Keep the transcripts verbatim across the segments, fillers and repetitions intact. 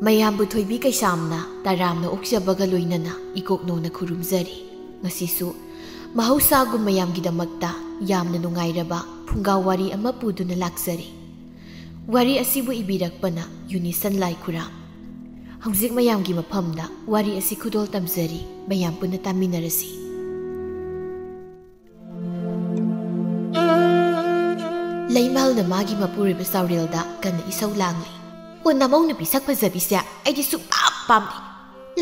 ꯃꯌꯥꯝꯕꯨ ꯊꯣꯏꯕꯤ ꯀꯩꯁꯥꯝꯅ ꯇꯔꯥꯝꯅ ꯑꯣꯛꯆꯕꯒ ꯂꯣꯏꯅꯅ ꯏꯀꯣꯛꯅꯧꯅ ꯈꯨꯔꯨꯝꯖꯔꯤ꯫ ꯉꯁꯤꯁꯨ ꯃꯍꯧꯁꯥꯒꯨꯝ ꯃꯌꯥꯝꯒꯤꯗꯃꯛꯇ ꯌꯥꯝꯅ ꯅꯨꯡꯉꯥꯏꯔꯕ ꯐꯨꯡꯒꯥ ꯋꯥꯔꯤ ꯑꯃ ꯄꯨꯗꯨꯅ ꯂꯥꯛꯆꯔꯤ꯫ ꯋꯥꯔꯤ ꯑꯁꯤꯕꯨ ꯏꯕꯤꯔꯛꯄꯅ ꯌꯨꯅꯤꯁꯟ ꯂꯥꯏꯈꯨꯔꯥꯝ꯫ ꯍꯧꯖꯤꯛ ꯃꯌꯥꯝꯒꯤ ꯃꯐꯝꯗ ꯋꯥꯔꯤ ꯑꯁꯤ ꯈꯨꯗꯣꯜ ꯇꯝꯖꯔꯤ, ꯃꯌꯥꯝ ꯄꯨꯟꯅ ꯇꯥꯃꯤꯟꯅꯔꯁꯤ꯫ ꯂꯩꯃꯥꯜꯅ ꯃꯥꯒꯤ ꯃꯄꯨꯔꯣꯏꯕ ꯆꯥꯎꯔꯦꯜꯗ ꯀꯟꯅ ꯏꯁꯧ ꯂꯥꯡꯂꯤ꯫ "ꯑꯣ, ꯅꯃꯧ ꯅꯨꯄꯤ ꯁꯛ ꯐꯖꯕꯤꯁꯦ ꯑꯩꯗꯤ ꯁꯨꯡꯄꯥꯝ ꯄꯥꯝꯗꯦ꯫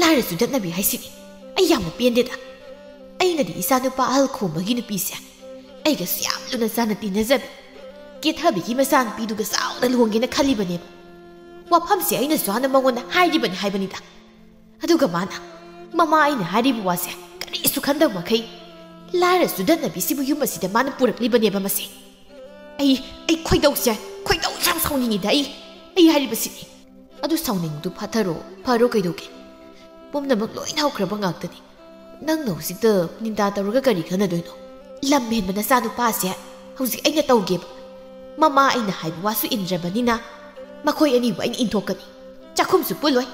ꯂꯥꯏꯔ ꯆꯨꯗꯠꯅꯕꯤ ꯍꯥꯏꯁꯤꯅꯤ꯫ ꯑꯩ ꯌꯥꯝꯅ ꯄꯦꯟꯗꯦꯗ꯫ ꯑꯩꯅꯗꯤ ꯏꯆꯥ ꯅꯨꯄꯥ ꯑꯍꯜ ꯈꯣꯝꯕꯒꯤ ꯅꯨꯄꯤꯁꯦ ꯑꯩꯒꯁꯨ ꯌꯥꯝ ꯂꯨꯅ ꯆꯥꯟꯅ ꯇꯤꯟꯅꯖꯕꯤ, ꯀꯦꯊꯕꯤꯒꯤ ꯃꯆꯥꯅꯨꯄꯤꯗꯨꯒ ꯆꯥꯎꯅ ꯂꯨꯍꯣꯡꯒꯦꯅ ꯈꯜꯂꯤꯕꯅꯦꯕ꯫ ꯋꯥꯐꯝꯁꯦ ꯑꯩꯅꯁꯨ ꯍꯥꯟꯅ ꯃꯉꯣꯟꯗ ꯍꯥꯏꯔꯤꯕꯅꯤ ꯍꯥꯏꯕꯅꯤꯗ꯫ ꯑꯗꯨꯒ ꯃꯥꯅ, ꯃꯃꯥ ꯑꯩꯅ ꯍꯥꯏꯔꯤꯕ ꯋꯥꯁꯦ ꯀꯔꯤꯁꯨ ꯈꯟꯗꯕ ꯃꯈꯩ ꯂꯥꯏꯔ ꯆꯨꯗꯠꯅꯕꯤꯁꯤꯕꯨ ꯌꯨꯝ ꯑꯁꯤꯗ ꯃꯥꯅ ꯄꯨꯔꯛꯂꯤꯕꯅꯦꯕ ꯃꯁꯤ꯫ ꯑꯩ, ꯑꯩ ꯈꯣꯏꯗꯧꯁꯦ, ꯈꯣꯏꯗꯧꯁꯦ ꯌꯥꯝ ꯁꯥꯎꯅꯤꯡꯉꯤꯗ꯫ ꯑꯩ, ꯑꯩ ꯍꯥꯏꯔꯤꯕꯁꯤꯅꯤ꯫ ꯑꯗꯨ ꯁꯥꯎꯅꯤꯡꯕꯗꯨ ꯐꯥꯊꯔꯣ, ꯐꯔꯣ ꯀꯩꯗꯧꯒꯦ? ꯄꯨꯝꯅꯃꯛ ꯂꯣꯏꯅ ꯍꯧꯈ꯭ꯔꯕ ꯉꯥꯛꯇꯅꯤ꯫ ꯅꯪꯅ ꯍꯧꯖꯤꯛꯇ ꯅꯤꯟꯗꯥ ꯇꯧꯔꯒ ꯀꯔꯤ ꯀꯥꯟꯅꯗꯣꯏꯅꯣ? ꯂꯝ ꯍꯦꯟꯕ ꯅꯆꯥꯅꯨꯄꯥꯁꯦ ꯍꯧꯖꯤꯛ ꯑꯩꯅ ꯇꯧꯒꯦꯕ꯫ ꯃꯃꯥ ꯑꯩꯅ ꯍꯥꯏꯕ ꯋꯥꯁꯨ ꯏꯟꯗ꯭ꯔꯕꯅꯤꯅ ꯃꯈꯣꯏ ꯑꯅꯤꯕꯨ ꯑꯩꯅ ꯏꯟꯊꯣꯛꯀꯅꯤ꯫ ꯆꯥꯛꯈꯨꯝꯁꯨ ꯄꯨꯜꯂꯣꯏ꯫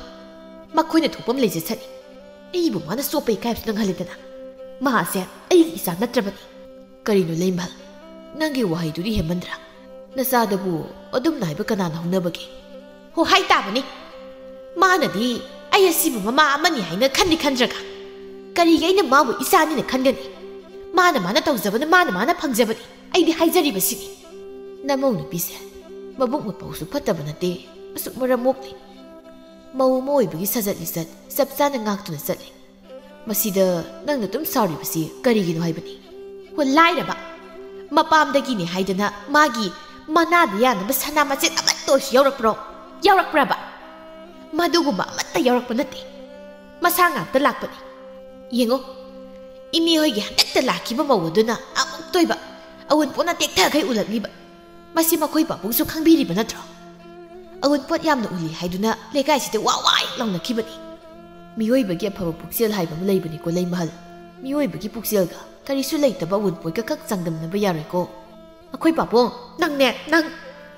ꯃꯈꯣꯏꯅ ꯊꯣꯛꯄ ꯑꯃ ꯂꯩꯖꯁꯅꯤ꯫ ꯑꯩꯕꯨ ꯃꯥꯅ ꯆꯣꯞꯄ ꯏꯀꯥꯏꯕꯁꯨ ꯅꯪꯍꯜꯂꯦꯗꯅ꯫ ꯃꯍꯥꯛꯁꯦ ꯑꯩꯒꯤ ꯏꯆꯥ ꯅꯠꯇ꯭ꯔꯕꯅꯤ꯫ ꯀꯔꯤꯅꯣ ꯂꯩꯃꯜ? ꯅꯪꯒꯤ ꯋꯥꯍꯩꯗꯨꯗꯤ ꯍꯦꯟꯃꯟꯗ꯭ꯔꯥ? ꯅꯆꯥꯗꯕꯨ ꯑꯗꯨꯝꯅ ꯍꯥꯏꯕ ꯀꯅꯥꯅ ꯍꯧꯅꯕꯒꯦ? ꯍꯣ, ꯍꯥꯏ ꯇꯥꯕꯅꯤ꯫ ꯃꯥꯅꯗꯤ ꯑꯩ ꯑꯁꯤꯕꯨ ꯃꯃꯥ ꯑꯃꯅꯤ ꯍꯥꯏꯅ ꯈꯟꯗꯤ ꯈꯟꯗ꯭ꯔꯒ, ꯀꯔꯤꯒꯤ ꯑꯩꯅ ꯃꯥꯕꯨ ꯏꯆꯥꯅꯤꯅ ꯈꯟꯒꯅꯤ? ꯃꯥꯅ ꯃꯥꯅ ꯇꯧꯖꯕꯅ ꯃꯥꯅ ꯃꯥꯅ ꯐꯪꯖꯕꯅꯤ꯫ ꯑꯩꯗꯤ ꯍꯥꯏꯖꯔꯤꯕꯁꯤꯅꯤ꯫ ꯅꯃꯧ ꯅꯨꯄꯤꯁꯦ ꯃꯕꯨꯛ ꯃꯄꯥꯎꯁꯨ ꯐꯠꯇꯕ ꯅꯠꯇꯦ, ꯑꯁꯨꯛ ꯃꯔꯝ ꯃꯣꯛꯂꯤ꯫ ꯃꯧ ꯑꯃ ꯑꯣꯏꯕꯒꯤ ꯁꯥꯖꯠ ꯂꯤꯆꯠ ꯆꯞ ꯆꯥꯅ ꯉꯥꯛꯇꯨꯅ ꯆꯠꯂꯤ꯫ ꯃꯁꯤꯗ ꯅꯪꯅ ꯑꯗꯨꯝ ꯁꯥꯎꯔꯤꯕꯁꯤ ꯀꯔꯤꯒꯤꯅꯣ ꯍꯥꯏꯕꯅꯤ? ꯍꯣ, ꯂꯥꯏꯔꯕ! ꯃꯄꯥꯝꯗꯒꯤꯅꯤ ꯍꯥꯏꯗꯅ ꯃꯥꯒꯤ ꯃꯅꯥꯗ ꯌꯥꯟꯅꯕ ꯁꯅꯥ ꯃꯆꯦꯠ ꯑꯃꯠꯇ ꯑꯣꯏꯁꯨ ꯌꯥꯎꯔꯛꯄ꯭ꯔꯣ? ꯌꯥꯎꯔꯛꯄ꯭ꯔꯕ? ꯃꯗꯨꯒꯨꯝꯕ ꯑꯃꯠꯇ ꯌꯥꯎꯔꯛꯄ ꯅꯠꯇꯦ꯫ ꯃꯁꯥ ꯉꯥꯛꯇ ꯂꯥꯛꯄꯅꯤ꯫ ꯌꯦꯡꯉꯣ, ꯏꯅꯦ ꯍꯣꯏꯒꯤ ꯍꯟꯗꯛꯇ ꯂꯥꯛꯈꯤꯕ ꯃꯧ ꯑꯗꯨꯅ ꯑꯃꯨꯛꯇ ꯑꯣꯏꯕ ꯑꯋꯨꯟꯄꯣꯠꯅ ꯇꯦꯛꯊꯈꯩ ꯎꯠꯂꯛꯂꯤꯕ꯫ ꯃꯁꯤ ꯃꯈꯣꯏ ꯄꯥꯕꯨꯡꯁꯨ ꯈꯪꯕꯤꯔꯤꯕ ꯅꯠꯇ꯭ꯔꯣ? ꯑꯋꯨꯟꯄꯣꯠ ꯌꯥꯝꯅ ꯎꯠꯂꯤ ꯍꯥꯏꯗꯨꯅ ꯂꯩꯀꯥꯏꯁꯤꯗ ꯋꯥ ꯋꯥ ꯍꯦꯛ ꯂꯥꯎꯅꯈꯤꯕꯅꯤ꯫ ꯃꯤꯑꯣꯏꯕꯒꯤ ꯑꯐꯕ ꯄꯨꯛꯆꯦꯜ ꯍꯥꯏꯕ ꯑꯃ ꯂꯩꯕꯅꯤꯀꯣ, ꯂꯩꯃꯍꯜ꯫ ꯃꯤꯑꯣꯏꯕꯒꯤ ꯄꯨꯛꯆꯦꯜꯒ ꯀꯔꯤꯁꯨ ꯂꯩꯇꯕ ꯑꯋꯨꯟꯄꯣꯠꯀ ꯈꯛ ꯆꯥꯡꯗꯝꯅꯕ ꯌꯥꯔꯣꯏꯀꯣ꯫ ꯑꯩꯈꯣꯏ ꯄꯥꯕꯨꯡ, ꯅꯪꯅꯦ, ꯅꯪ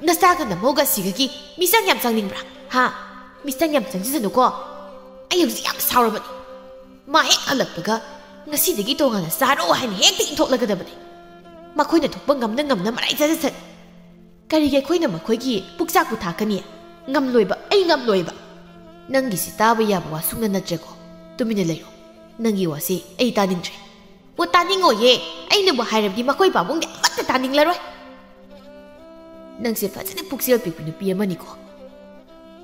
ꯅꯆꯥꯒ ꯅꯃꯧꯒ ꯑꯁꯤꯒꯒꯤ ꯃꯤꯆꯪ ꯌꯥꯝ ꯆꯪꯅꯤꯡꯕ꯭ꯔꯥ? ꯍꯥ? ꯃꯤꯆꯪ ꯌꯥꯝ ꯆꯪꯁꯤꯟꯁꯅꯨꯀꯣ꯫ ꯑꯩ ꯍꯧꯖꯤꯛ ꯌꯥꯝ ꯁꯥꯎꯔꯕꯅꯤ꯫ ꯃꯥ ꯍꯦꯛ ꯍꯜꯂꯛꯄꯒ ꯉꯁꯤꯗꯒꯤ ꯇꯣꯉꯥꯟꯅ ꯆꯥꯔꯣ ꯍꯥꯏꯅ ꯍꯦꯛꯇ ꯏꯟꯊꯣꯛꯂꯒꯗꯕꯅꯤ꯫ ꯃꯈꯣꯏꯅ ꯊꯣꯛꯄ ꯉꯝꯅ ꯉꯝꯅ ꯃꯔꯥꯏ ꯆꯥꯖꯁꯅꯤ꯫ ꯀꯔꯤꯒꯤ ꯑꯩꯈꯣꯏꯅ ꯃꯈꯣꯏꯒꯤ ꯄꯨꯛꯆꯥꯛꯄꯨ ꯊꯥꯛꯀꯅꯤ? ꯉꯝꯂꯣꯏꯕ, ꯑꯩ ꯉꯝꯂꯣꯏꯕ꯫ ꯅꯪꯒꯤꯁꯤ ꯇꯥꯕ ꯌꯥꯕ ꯋꯥ ꯁꯨꯡꯅ ꯅꯠꯇ꯭ꯔꯦꯀꯣ꯫ ꯇꯨꯃꯤꯟꯅ ꯂꯩꯔꯣ꯫ ꯅꯪꯒꯤ ꯋꯥꯁꯤ ꯑꯩ ꯇꯥꯅꯤꯡꯗ꯭ꯔꯦ꯫ ꯑꯣ, ꯇꯥꯅꯤꯡꯉꯣꯏꯌꯦ꯫ ꯑꯩꯅꯕꯨ ꯍꯥꯏꯔꯕꯗꯤ ꯃꯈꯣꯏ ꯄꯥꯕꯨꯡꯗꯤ ꯑꯃꯠꯇ ꯇꯥꯅꯤꯡꯂꯔꯣꯏ꯫ ꯅꯪꯁꯦ ꯐꯖꯅ ꯄꯨꯛꯆꯦꯜ ꯄꯤꯛꯄ ꯅꯨꯄꯤ ꯑꯃꯅꯤꯀꯣ꯫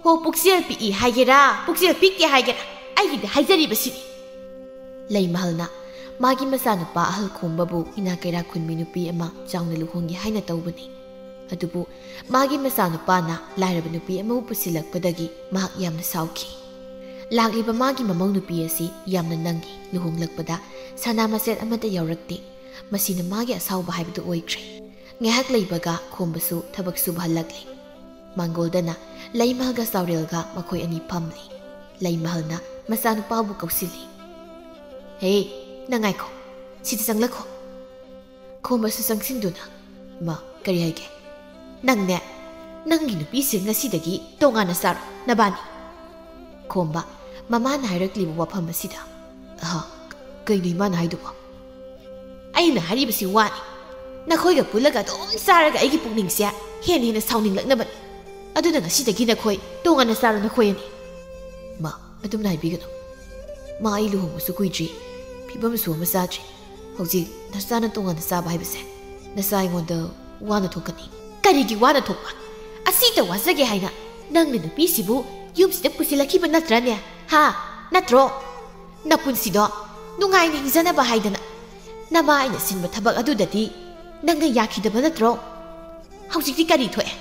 ꯍꯣ, ꯄꯨꯛꯆꯦꯜ ꯄꯤꯛꯏ ꯍꯥꯏꯒꯦꯔꯥ, ꯄꯨꯛꯆꯦꯜ ꯄꯤꯛꯇꯦ ꯍꯥꯏꯒꯦꯔꯥ, ꯑꯩꯒꯤꯗꯤ ꯍꯥꯏꯖꯔꯤꯕꯁꯤꯅꯤ꯫ ꯂꯩꯃꯍꯜꯅ ꯃꯥꯒꯤ ꯃꯆꯥꯅꯨꯄꯥ ꯑꯍꯜ ꯈꯣꯝꯕꯕꯨ ꯏꯅꯥ ꯀꯩꯔꯥꯛ ꯈꯨꯟꯕꯤ ꯅꯨꯄꯤ ꯑꯃ ꯆꯥꯎꯅ ꯂꯨꯍꯣꯡꯒꯦ ꯍꯥꯏꯅ ꯇꯧꯕꯅꯤ꯫ ꯑꯗꯨꯕꯨ ꯃꯥꯒꯤ ꯃꯆꯥꯅꯨꯄꯥꯅ ꯂꯥꯏꯔꯕ ꯅꯨꯄꯤ ꯑꯃꯕꯨ ꯄꯨꯁꯤꯜꯂꯛꯄꯗꯒꯤ ꯃꯍꯥꯛ ꯌꯥꯝꯅ ꯁꯥꯎꯈꯤ꯫ ꯂꯥꯛꯂꯤꯕ ꯃꯥꯒꯤ ꯃꯃꯧ ꯅꯨꯄꯤ ꯑꯁꯤ ꯌꯥꯝꯅ ꯅꯪꯉꯤ꯫ ꯂꯨꯍꯣꯡꯂꯛꯄꯗ ꯁꯅꯥ ꯃꯆꯦꯠ ꯑꯃꯠꯇ ꯌꯥꯎꯔꯛꯇꯦ꯫ ꯃꯁꯤꯅ ꯃꯥꯒꯤ ꯑꯁꯥꯎꯕ ꯍꯥꯏꯕꯗꯨ ꯑꯣꯏꯈ꯭ꯔꯦ꯫ ꯉꯥꯏꯍꯥꯛ ꯂꯩꯕꯒ ꯈꯣꯝꯕꯁꯨ ꯊꯕꯛ ꯁꯨꯕ ꯍꯜꯂꯛꯂꯦ꯫ ꯃꯥꯡꯒꯣꯜꯗꯅ ꯂꯩꯃꯍꯜꯒ ꯆꯥꯎꯔꯦꯜꯒ ꯃꯈꯣꯏ ꯑꯅꯤ ꯐꯝꯂꯤ꯫ ꯂꯩꯃꯍꯜꯅ ꯃꯆꯥꯅꯨꯄꯥꯕꯨ ꯀꯧꯁꯤꯜꯂꯤ꯫ "ꯍꯦ, ꯅꯪ ꯉꯥꯏꯈꯣ, ꯁꯤꯗ ꯆꯪꯂꯛꯈꯣ꯫" ꯈꯣꯝꯕꯁꯨ ꯆꯪꯁꯤꯟꯗꯨꯅ, "ꯏꯃꯥ, ꯀꯔꯤ ꯍꯥꯏꯒꯦ?" "ꯅꯪꯅꯦ, ꯅꯪꯒꯤ ꯅꯨꯄꯤꯁꯦ ꯉꯁꯤꯗꯒꯤ ꯇꯣꯉꯥꯟꯅ ꯆꯥꯔꯣ, ꯅꯕꯥꯅꯤ꯫" ꯈꯣꯝꯕ, ꯃꯃꯥꯅ ꯍꯥꯏꯔꯛꯂꯤꯕ ꯋꯥꯐꯝ ꯑꯁꯤꯗ, "ꯑꯍ, ꯀꯩꯅꯣ ꯏꯃꯥꯅ ꯍꯥꯏꯗꯨꯕꯣ?" "ꯑꯩꯅ ꯍꯥꯏꯔꯤꯕꯁꯤ ꯋꯥꯅꯤ꯫ ꯅꯈꯣꯏꯒ ꯄꯨꯜꯂꯒ ꯑꯗꯨꯝ ꯆꯥꯔꯒ ꯑꯩꯒꯤ ꯄꯨꯛꯅꯤꯡꯁꯦ ꯍꯦꯟꯅ ꯍꯦꯟꯅ ꯁꯥꯎꯅꯤꯡꯂꯛꯅꯕꯅꯤ꯫ ꯑꯗꯨꯅ ꯉꯁꯤꯗꯒꯤ ꯅꯈꯣꯏ ꯇꯣꯉꯥꯟꯅ ꯆꯥꯔꯣ, ꯅꯈꯣꯏ ꯑꯅꯤ꯫" "ꯃꯥ, ꯑꯗꯨꯝꯅ ꯍꯥꯏꯕꯤꯒꯅꯨ꯫ ꯃꯥ, ꯑꯩ ꯂꯨꯍꯣꯡꯕꯁꯨ ꯀꯨꯏꯗ꯭ꯔꯤ, ꯐꯤꯕꯝꯁꯨ ꯑꯃ ꯆꯥꯗ꯭ꯔꯤ꯫ ꯍꯧꯖꯤꯛ ꯅꯆꯥꯅ ꯇꯣꯉꯥꯟꯅ ꯆꯥꯕ ꯍꯥꯏꯕꯁꯦ ꯅꯆꯥ ꯑꯩꯉꯣꯟꯗ ꯋꯥꯅ ꯊꯣꯛꯀꯅꯤ꯫" "ꯀꯔꯤꯒꯤ ꯋꯥꯅ ꯊꯣꯛꯄ? ꯑꯁꯤꯗ ꯋꯥꯖꯒꯦ ꯍꯥꯏꯅ ꯅꯪꯅ ꯅꯨꯄꯤꯁꯤꯕꯨ ꯌꯨꯝꯁꯤꯗ ꯄꯨꯁꯤꯜꯂꯛꯈꯤꯕ ꯅꯠꯇ꯭ꯔꯅꯦ? ꯍꯥ? ꯅꯠꯇ꯭ꯔꯣ? ꯅꯄꯨꯟꯁꯤꯗꯣ ꯅꯨꯡꯉꯥꯏꯅ ꯍꯤꯡꯖꯅꯕ ꯍꯥꯏꯗꯅ ꯅꯃꯥ ꯑꯩꯅ ꯁꯤꯟꯕ ꯊꯕꯛ ꯑꯗꯨꯗꯗꯤ ꯅꯪꯅ ꯌꯥꯈꯤꯗꯕ ꯅꯠꯇ꯭ꯔꯣ? ꯍꯧꯖꯤꯛꯇꯤ ꯀꯔꯤ ꯊꯣꯛꯑꯦ?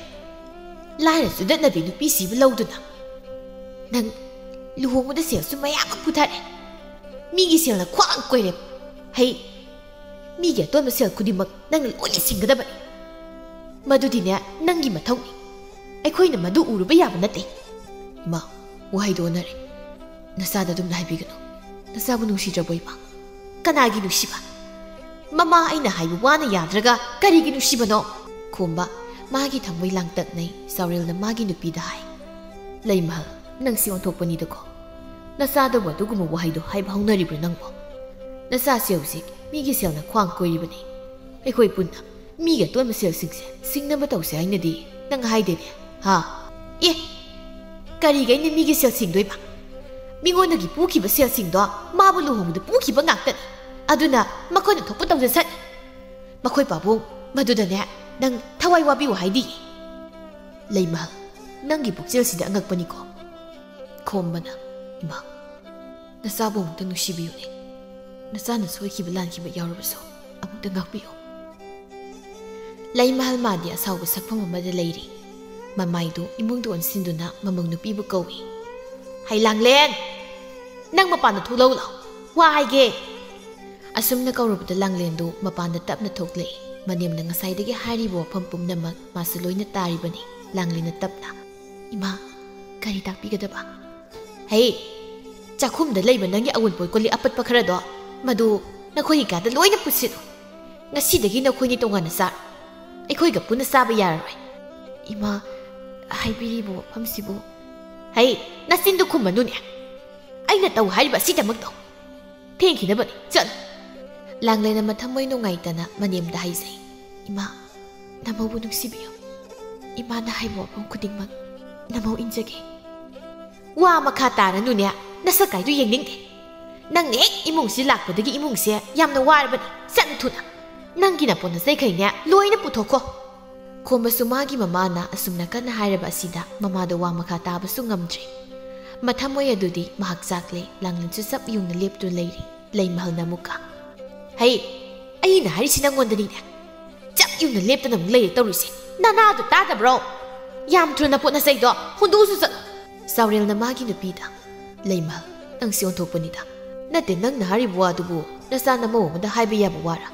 ꯂꯥꯏꯔ ꯆꯨꯗꯠꯅꯕꯤ ꯅꯨꯄꯤꯁꯤꯕꯨ ꯂꯧꯗꯨꯅ ꯅꯪ ꯂꯨꯍꯣꯡꯕꯗ ꯁꯦꯜꯁꯨ ꯃꯌꯥꯝ ꯑꯃ ꯄꯨꯊꯔꯦ꯫ ꯃꯤꯒꯤ ꯁꯦꯜꯅ ꯈ꯭ꯋꯥꯡ ꯀꯣꯏꯔꯦ꯫ ꯍꯩ, ꯃꯤꯒꯤ ꯑꯇꯣꯟꯕ ꯁꯦꯜ ꯈꯨꯗꯤꯡꯃꯛ ꯅꯪꯅ ꯂꯣꯏꯅ ꯁꯤꯡꯒꯗꯕꯅꯤ꯫ ꯃꯗꯨꯗꯤꯅꯦ, ꯅꯪꯒꯤ ꯃꯊꯧꯅꯤ꯫ ꯑꯩꯈꯣꯏꯅ ꯃꯗꯨ ꯎꯔꯨꯕ ꯌꯥꯕ ꯅꯠꯇꯦ꯫" "ꯏꯃꯥ, ꯋꯥꯍꯩꯗꯣ ꯑꯣꯟꯅꯔꯦ꯫ ꯅꯆꯥꯗ ꯑꯗꯨꯝꯅ ꯍꯥꯏꯕꯤꯒꯅꯨ꯫ ꯅꯆꯥꯕꯨ ꯅꯨꯡꯁꯤꯗ꯭ꯔꯕꯣ, ꯏꯃꯥ? ꯀꯅꯥꯒꯤ ꯅꯨꯡꯁꯤꯕ? ꯃꯃꯥ ꯑꯩꯅ ꯍꯥꯏꯕ ꯋꯥꯅ ꯌꯥꯗ꯭ꯔꯒ ꯀꯔꯤꯒꯤ ꯅꯨꯡꯁꯤꯕꯅꯣ?" ꯈꯣꯝꯕ, ꯃꯥꯒꯤ ꯊꯃꯣꯏ ꯂꯥꯡꯇꯛꯅꯩ꯫ ꯆꯥꯎꯔꯦꯜꯅ ꯃꯥꯒꯤ ꯅꯨꯄꯤꯗ ꯍꯥꯏ, "ꯂꯩꯃꯍꯜ, ꯅꯪꯁꯤ ꯑꯣꯟꯊꯣꯛꯄꯅꯤꯗꯀꯣ꯫ ꯅꯆꯥꯗꯕꯨ ꯑꯗꯨꯒꯨꯝꯕ ꯋꯥꯍꯩꯗꯣ ꯍꯥꯏꯕ ꯍꯧꯅꯔꯤꯕ꯭ꯔꯣ ꯅꯪꯕꯣ? ꯅꯆꯥꯁꯤ ꯍꯧꯖꯤꯛ ꯃꯤꯒꯤ ꯁꯦꯜꯅ ꯈ꯭ꯋꯥꯡ ꯀꯣꯏꯔꯤꯕꯅꯤ꯫ ꯑꯩꯈꯣꯏ ꯄꯨꯟꯅ ꯃꯤꯒꯤ ꯑꯇꯣꯟꯕ ꯁꯦꯜꯁꯤꯡꯁꯦ ꯁꯤꯡꯅꯕ ꯇꯧꯁꯦ ꯍꯥꯏꯅꯗꯤ ꯅꯪ ꯍꯥꯏꯗꯦꯅꯦ, ꯍꯥ? ꯑꯦ, ꯀꯔꯤꯒꯤ ꯑꯩꯅ ꯃꯤꯒꯤ ꯁꯦꯜ ꯁꯤꯡꯗꯣꯏꯕ? ꯃꯤꯉꯣꯟꯗꯒꯤ ꯄꯨꯈꯤꯕ ꯁꯦꯜꯁꯤꯡꯗꯣ ꯃꯥꯕꯨ ꯂꯨꯍꯣꯡꯕꯗ ꯄꯨꯈꯤꯕ ꯉꯥꯛꯇꯅꯤ꯫ ꯑꯗꯨꯅ ꯃꯈꯣꯏꯅ ꯊꯣꯛꯄ ꯇꯧꯖꯁꯅꯤ꯫ ꯃꯈꯣꯏ ꯄꯥꯕꯨꯡ, ꯃꯗꯨꯗꯅꯦ ꯅꯪ ꯊꯋꯥꯏ ꯋꯥꯕꯤꯌꯨ ꯍꯥꯏꯗꯤ꯫ ꯂꯩꯃꯍꯜ, ꯅꯪꯒꯤ ꯄꯨꯛꯆꯦꯜꯁꯤꯗ ꯑꯉꯛꯄꯅꯤꯀꯣ꯫ ꯈꯣꯝꯕꯅ, ꯏꯃꯥ, ꯅꯆꯥꯕꯨ ꯑꯃꯨꯛꯇ ꯅꯨꯡꯁꯤꯕꯤꯌꯨꯅꯦ꯫ ꯅꯆꯥꯅ ꯁꯣꯏꯈꯤꯕ ꯂꯥꯟꯈꯤꯕ ꯌꯥꯎꯔꯕꯁꯨ ꯑꯃꯨꯛꯇ ꯉꯥꯛꯄꯤꯌꯨ꯫ ꯂꯩꯃꯍꯜ ꯃꯥꯗꯤ ꯑꯁꯥꯎꯕ ꯁꯛꯐꯝ ꯑꯃꯗ ꯂꯩꯔꯤ꯫ ꯃꯃꯥꯏꯗꯨ ꯏꯃꯨꯡꯗ ꯑꯣꯟꯁꯤꯟꯗꯨꯅ ꯃꯃꯧ ꯅꯨꯄꯤꯕꯨ ꯀꯧꯏ꯫ "ꯍꯩ ꯂꯥꯡꯂꯦꯟ! ꯅꯪ ꯃꯄꯥꯟꯗ ꯊꯣꯛꯂꯛꯎ ꯂꯥꯎ꯫ ꯋꯥ ꯍꯥꯏꯒꯦ!" ꯑꯁꯨꯝꯅ ꯀꯧꯔꯕꯗ ꯂꯥꯡꯂꯦꯟꯗꯨ ꯃꯄꯥꯟꯗ ꯇꯞꯅ ꯊꯣꯛꯂꯛꯏ꯫ ꯃꯅꯦꯝꯅ ꯉꯁꯥꯏꯗꯒꯤ ꯍꯥꯏꯔꯤꯕ ꯋꯥꯐꯝ ꯄꯨꯝꯅꯃꯛ ꯃꯥꯁꯨ ꯂꯣꯏꯅ ꯇꯥꯔꯤꯕꯅꯤ꯫ ꯂꯥꯡꯂꯦꯟꯅ ꯇꯞꯅ, "ꯏꯃꯥ, ꯀꯔꯤ ꯇꯥꯛꯄꯤꯒꯗꯕ?" "ꯍꯩ, ꯆꯥꯛꯈꯨꯝꯗ ꯂꯩꯕ ꯅꯪꯒꯤ ꯑꯋꯨꯟꯄꯣꯠ ꯀꯣꯜꯂꯤꯛ ꯑꯄꯠꯄ ꯈꯔꯗꯣ, ꯃꯗꯨ ꯅꯈꯣꯏꯒꯤ ꯀꯥꯗ ꯂꯣꯏꯅ ꯄꯨꯁꯤꯜꯂꯨ꯫ ꯉꯁꯤꯗꯒꯤ ꯅꯈꯣꯏꯅꯤ ꯇꯣꯉꯥꯟꯅ ꯆꯥꯔꯣ꯫ ꯑꯩꯈꯣꯏꯒ ꯄꯨꯟꯅ ꯆꯥꯕ ꯌꯥꯔꯔꯣꯏ꯫" "ꯏꯃꯥ, ꯍꯥꯏꯕꯤꯔꯤꯕ ꯋꯥꯐꯝꯁꯤꯕꯨ?" "ꯍꯩ, ꯅꯆꯤꯟꯗꯨ ꯈꯨꯝꯃꯅꯨꯅꯦ꯫ ꯑꯩꯅ ꯇꯧ ꯍꯥꯏꯔꯤꯕ ꯑꯁꯤꯗꯃꯛ ꯇꯧ꯫ ꯊꯦꯡꯈꯤꯅꯕꯅꯤ, ꯆꯠꯂꯨ꯫" ꯂꯥꯡꯂꯦꯟꯅ ꯃꯊꯃꯣꯏ ꯅꯨꯡꯉꯥꯏꯇꯅ ꯃꯅꯦꯝꯗ ꯍꯥꯏꯖꯩ, "ꯏꯃꯥ, ꯅꯃꯧꯕꯨ ꯅꯨꯡꯁꯤꯕꯤꯌꯨ꯫ ꯏꯃꯥꯅ ꯍꯥꯏꯕ ꯋꯥꯐꯝ ꯈꯨꯗꯤꯡꯃꯛ ꯅꯃꯧ ꯏꯟꯖꯒꯦ꯫" "ꯋꯥ ꯃꯈꯥ ꯇꯥꯔꯅꯨꯅꯦ, ꯅꯁꯛ ꯀꯥꯏꯗꯨ ꯌꯦꯡꯅꯤꯡꯗꯦ꯫ ꯅꯪꯅ ꯍꯦꯛ ꯏꯃꯨꯡꯁꯤ ꯂꯥꯛꯄꯗꯒꯤ ꯏꯃꯨꯡꯁꯦ ꯌꯥꯝꯅ ꯋꯥꯔꯕꯅꯤ꯫ ꯆꯠꯂꯨ ꯊꯨꯅ꯫ ꯅꯪꯒꯤ ꯅꯄꯣꯠ ꯅꯆꯩꯈꯩꯅꯦ ꯂꯣꯏꯅ ꯄꯨꯊꯣꯛꯈꯣ꯫" ꯈꯣꯝꯕꯁꯨ ꯃꯥꯒꯤ ꯃꯃꯥꯅ ꯑꯁꯨꯝꯅ ꯀꯟꯅ ꯍꯥꯏꯔꯕ ꯑꯁꯤꯗ ꯃꯃꯥꯗꯣ ꯋꯥ ꯃꯈꯥ ꯇꯥꯕꯁꯨ ꯉꯝꯗ꯭ꯔꯦ꯫ ꯃꯊꯃꯣꯏ ꯑꯗꯨꯗꯤ ꯃꯍꯥꯛ ꯆꯥꯛꯂꯦ꯫ ꯂꯥꯡꯂꯦꯟꯁꯨ ꯆꯞ ꯌꯨꯡꯅ ꯂꯦꯞꯇꯨꯅ ꯂꯩꯔꯤ꯫ ꯂꯩꯃꯍꯜꯅ ꯑꯃꯨꯛꯀ, "ꯍꯩ, ꯑꯩꯅ ꯍꯥꯏꯔꯤꯁꯤ ꯅꯪꯉꯣꯟꯗꯅꯤꯅꯦ꯫ ꯆꯞ ꯌꯨꯡꯅ ꯂꯦꯞꯇꯅ ꯑꯃꯨꯛ ꯂꯩꯔꯦ ꯇꯧꯔꯤꯁꯦ꯫ ꯅꯅꯥꯗꯣ ꯇꯥꯗꯕ꯭ꯔꯣ? ꯌꯥꯝ ꯊꯨꯅ ꯅꯄꯣꯠ ꯅꯆꯩꯗꯣ ꯍꯨꯟꯗꯣꯛꯎꯁꯨ ꯆꯠꯂꯣ꯫" ꯆꯥꯎꯔꯦꯜꯅ ꯃꯥꯒꯤ ꯅꯨꯄꯤꯗ, "ꯂꯩꯃꯍꯜ, ꯅꯪꯁꯤ ꯑꯣꯟꯊꯣꯛꯄꯅꯤꯗ꯫ ꯅꯠꯇꯦ, ꯅꯪꯅ ꯍꯥꯏꯔꯤꯕ ꯋꯥꯗꯨꯕꯨ ꯅꯆꯥ ꯅꯃꯧ ꯑꯃꯗ ꯍꯥꯏꯕ ꯌꯥꯕ ꯋꯥꯔꯥ?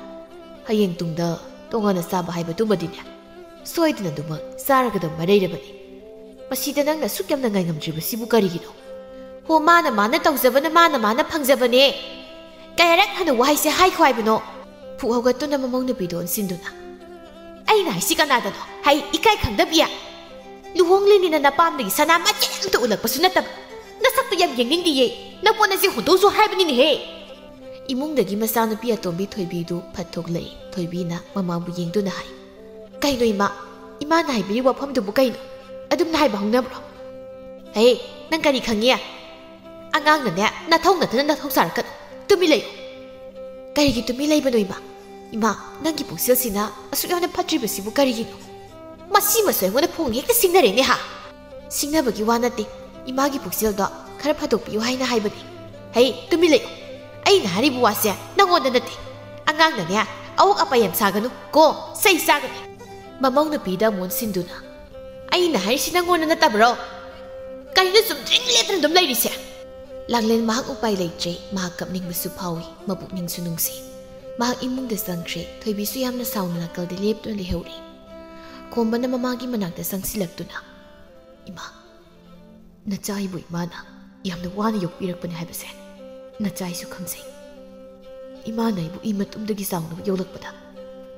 ꯍꯌꯦꯡ ꯇꯨꯡꯗ ꯇꯣꯉꯥꯟꯅ ꯆꯥꯕ ꯍꯥꯏꯕꯗꯨꯃꯗꯤꯅꯦ, ꯁꯣꯏꯗꯅ ꯑꯗꯨꯃꯛ ꯆꯥꯔꯒꯗꯕ ꯃꯔꯩꯔꯕꯅꯤ꯫ ꯃꯁꯤꯗ ꯅꯪꯅ ꯑꯁꯨꯛ ꯌꯥꯝꯅ ꯉꯥꯏꯉꯝꯗ꯭ꯔꯤꯕꯁꯤꯕꯨ ꯀꯔꯤꯒꯤꯅꯣ? ꯍꯣ, ꯃꯥꯅ ꯃꯥꯅ ꯇꯧꯖꯕꯅ ꯃꯥꯅ ꯃꯥꯅ ꯐꯪꯖꯕꯅꯦ꯫ ꯀꯌꯥꯔꯛ ꯍꯟꯅ ꯋꯥꯍꯩꯁꯦ ꯍꯥꯏꯈꯣ ꯍꯥꯏꯕꯅꯣ?" ꯐꯨꯛ ꯍꯧꯒꯠꯇꯨꯅ ꯃꯃꯧ ꯅꯨꯄꯤꯗ ꯑꯣꯟꯁꯤꯟꯗꯨꯅ, "ꯑꯩꯅ ꯍꯥꯏꯁꯤ ꯀꯅꯥꯗꯅꯣ? ꯍꯩ, ꯏꯀꯥꯏ ꯈꯪꯗꯕꯤ! ꯂꯨꯍꯣꯡꯂꯤꯅꯤꯅ ꯅꯄꯥꯝꯗꯒꯤ ꯁꯅꯥ ꯃꯆꯦꯠ ꯑꯝꯇ ꯎꯠꯂꯛꯄꯁꯨ ꯅꯠꯇꯕ꯫ ꯅꯁꯛꯇꯨ ꯌꯥꯝ ꯌꯦꯡꯅꯤꯡꯗꯤꯌꯦ꯫ ꯅꯄꯣꯠ ꯑꯁꯤ ꯍꯨꯟꯗꯣꯛꯎꯆꯣ ꯍꯥꯏꯕꯅꯤꯅꯦꯍꯦ꯫ ꯏꯃꯨꯡꯗꯒꯤ ꯃꯆꯥꯅꯨꯄꯤ ꯑꯇꯣꯝꯕꯤ ꯊꯣꯏꯕꯤꯗꯨ ꯐꯠ ꯊꯣꯛꯂꯛꯏ꯫ ꯊꯣꯏꯕꯤꯅ ꯃꯃꯥꯕꯨ ꯌꯦꯡꯗꯨꯅ ꯍꯥꯏ, "ꯀꯩꯅꯣ ꯏꯃꯥ? ꯏꯃꯥꯅ ꯍꯥꯏꯕꯤꯔꯤꯕ ꯋꯥꯐꯝꯗꯨꯕꯨ ꯀꯩꯅꯣ? ꯑꯗꯨꯝꯅ ꯍꯥꯏꯕ ꯍꯧꯅꯕ꯭ꯔꯣ?" "ꯍꯦ, ꯅꯪ ꯀꯔꯤ ꯈꯪꯉꯤ? ꯑꯉꯥꯡꯅꯅꯦ, ꯅꯊꯧ ꯅꯠꯇꯅ ꯅꯊꯧ ꯁꯥꯔꯛꯀꯅꯨ꯫ ꯇꯨꯃꯤꯟ ꯂꯩꯌꯨ꯫" "ꯀꯔꯤꯒꯤ ꯇꯨꯃꯤꯟ ꯂꯩꯕꯅꯣ ꯏꯃꯥ? ꯏꯃꯥ, ꯅꯪꯒꯤ ꯄꯨꯛꯆꯦꯜꯁꯤꯅ ꯑꯁꯨꯛ ꯌꯥꯝꯅ ꯐꯠꯇ꯭ꯔꯤꯕꯁꯤꯕꯨ ꯀꯔꯤꯒꯤꯅꯣ? ꯃꯁꯤꯃꯁꯨ ꯑꯩꯉꯣꯟꯗ ꯐꯣꯡ ꯍꯦꯛꯇ ꯁꯤꯡꯅꯔꯦꯅꯦ ꯍꯥ?" "ꯁꯤꯡꯅꯕꯒꯤ ꯋꯥ ꯅꯠꯇꯦ, ꯏꯃꯥꯒꯤ ꯄꯨꯛꯆꯦꯜꯗꯣ ꯈꯔ ꯐꯥꯗꯣꯛꯄꯤꯌꯨ ꯍꯥꯏꯅ ꯍꯥꯏꯕꯅꯤ꯫" "ꯍꯩ, ꯇꯨꯃꯤꯟ ꯂꯩꯌꯨ꯫ ꯑꯩꯅ ꯍꯥꯏꯔꯤꯕ ꯋꯥꯁꯦ ꯅꯪꯉꯣꯟꯗ ꯅꯠꯇꯦ꯫ ꯑꯉꯥꯡꯅꯅꯦ, ꯑꯋꯣꯛ ꯑꯄꯥ ꯌꯥꯝ ꯁꯥꯒꯅꯨ ꯀꯣ, ꯆꯩ ꯆꯥꯒꯅꯤ꯫" ꯃꯃꯧ ꯅꯨꯄꯤꯗ ꯑꯃꯨꯛ ꯑꯣꯟꯁꯤꯟꯗꯨꯅ, "ꯑꯩꯅ ꯍꯥꯏꯔꯤꯁꯤ ꯅꯪꯉꯣꯟꯗ ꯅꯠꯇꯕ꯭ꯔꯣ? ꯀꯔꯤꯅꯣ ꯆꯨꯝꯗ꯭ꯔꯤꯡ ꯂꯦꯞꯇꯅ ꯑꯗꯨꯝ ꯂꯩꯔꯤꯁꯦ?" ꯂꯥꯡꯂꯦꯟ ꯃꯍꯥꯛ ꯎꯄꯥꯏ ꯂꯩꯇ꯭ꯔꯦ꯫ ꯃꯍꯥꯛ ꯀꯞꯅꯤꯡꯕꯁꯨ ꯐꯥꯎꯏ, ꯃꯄꯨꯛꯅꯤꯡꯁꯨ ꯅꯨꯡꯁꯤ꯫ ꯃꯍꯥꯛ ꯏꯃꯨꯡꯗ ꯆꯪꯈ꯭ꯔꯦ꯫ ꯊꯣꯏꯕꯤꯁꯨ ꯌꯥꯝꯅ ꯁꯥꯎꯅ ꯅꯥꯀꯜꯗ ꯂꯦꯞꯇꯨꯅ ꯂꯩꯍꯧꯔꯤ꯫ ꯈꯣꯝꯕꯅ ꯃꯃꯥꯒꯤ ꯃꯅꯥꯛꯇ ꯆꯪꯁꯤꯜꯂꯛꯇꯨꯅ, "ꯏꯃꯥ, ꯅꯆꯥ ꯑꯩꯕꯨ ꯏꯃꯥꯅ ꯌꯥꯝꯅ ꯋꯥꯅ ꯌꯣꯛꯄꯤꯔꯛꯄꯅꯤ ꯍꯥꯏꯕꯁꯦ ꯅꯆꯥ ꯑꯩꯁꯨ ꯈꯪꯖꯩ꯫ ꯏꯃꯥꯅ ꯑꯩꯕꯨ ꯏ ꯃꯇꯨꯝꯗꯒꯤ ꯆꯥꯎꯅꯕ ꯌꯣꯛꯂꯛꯄꯗ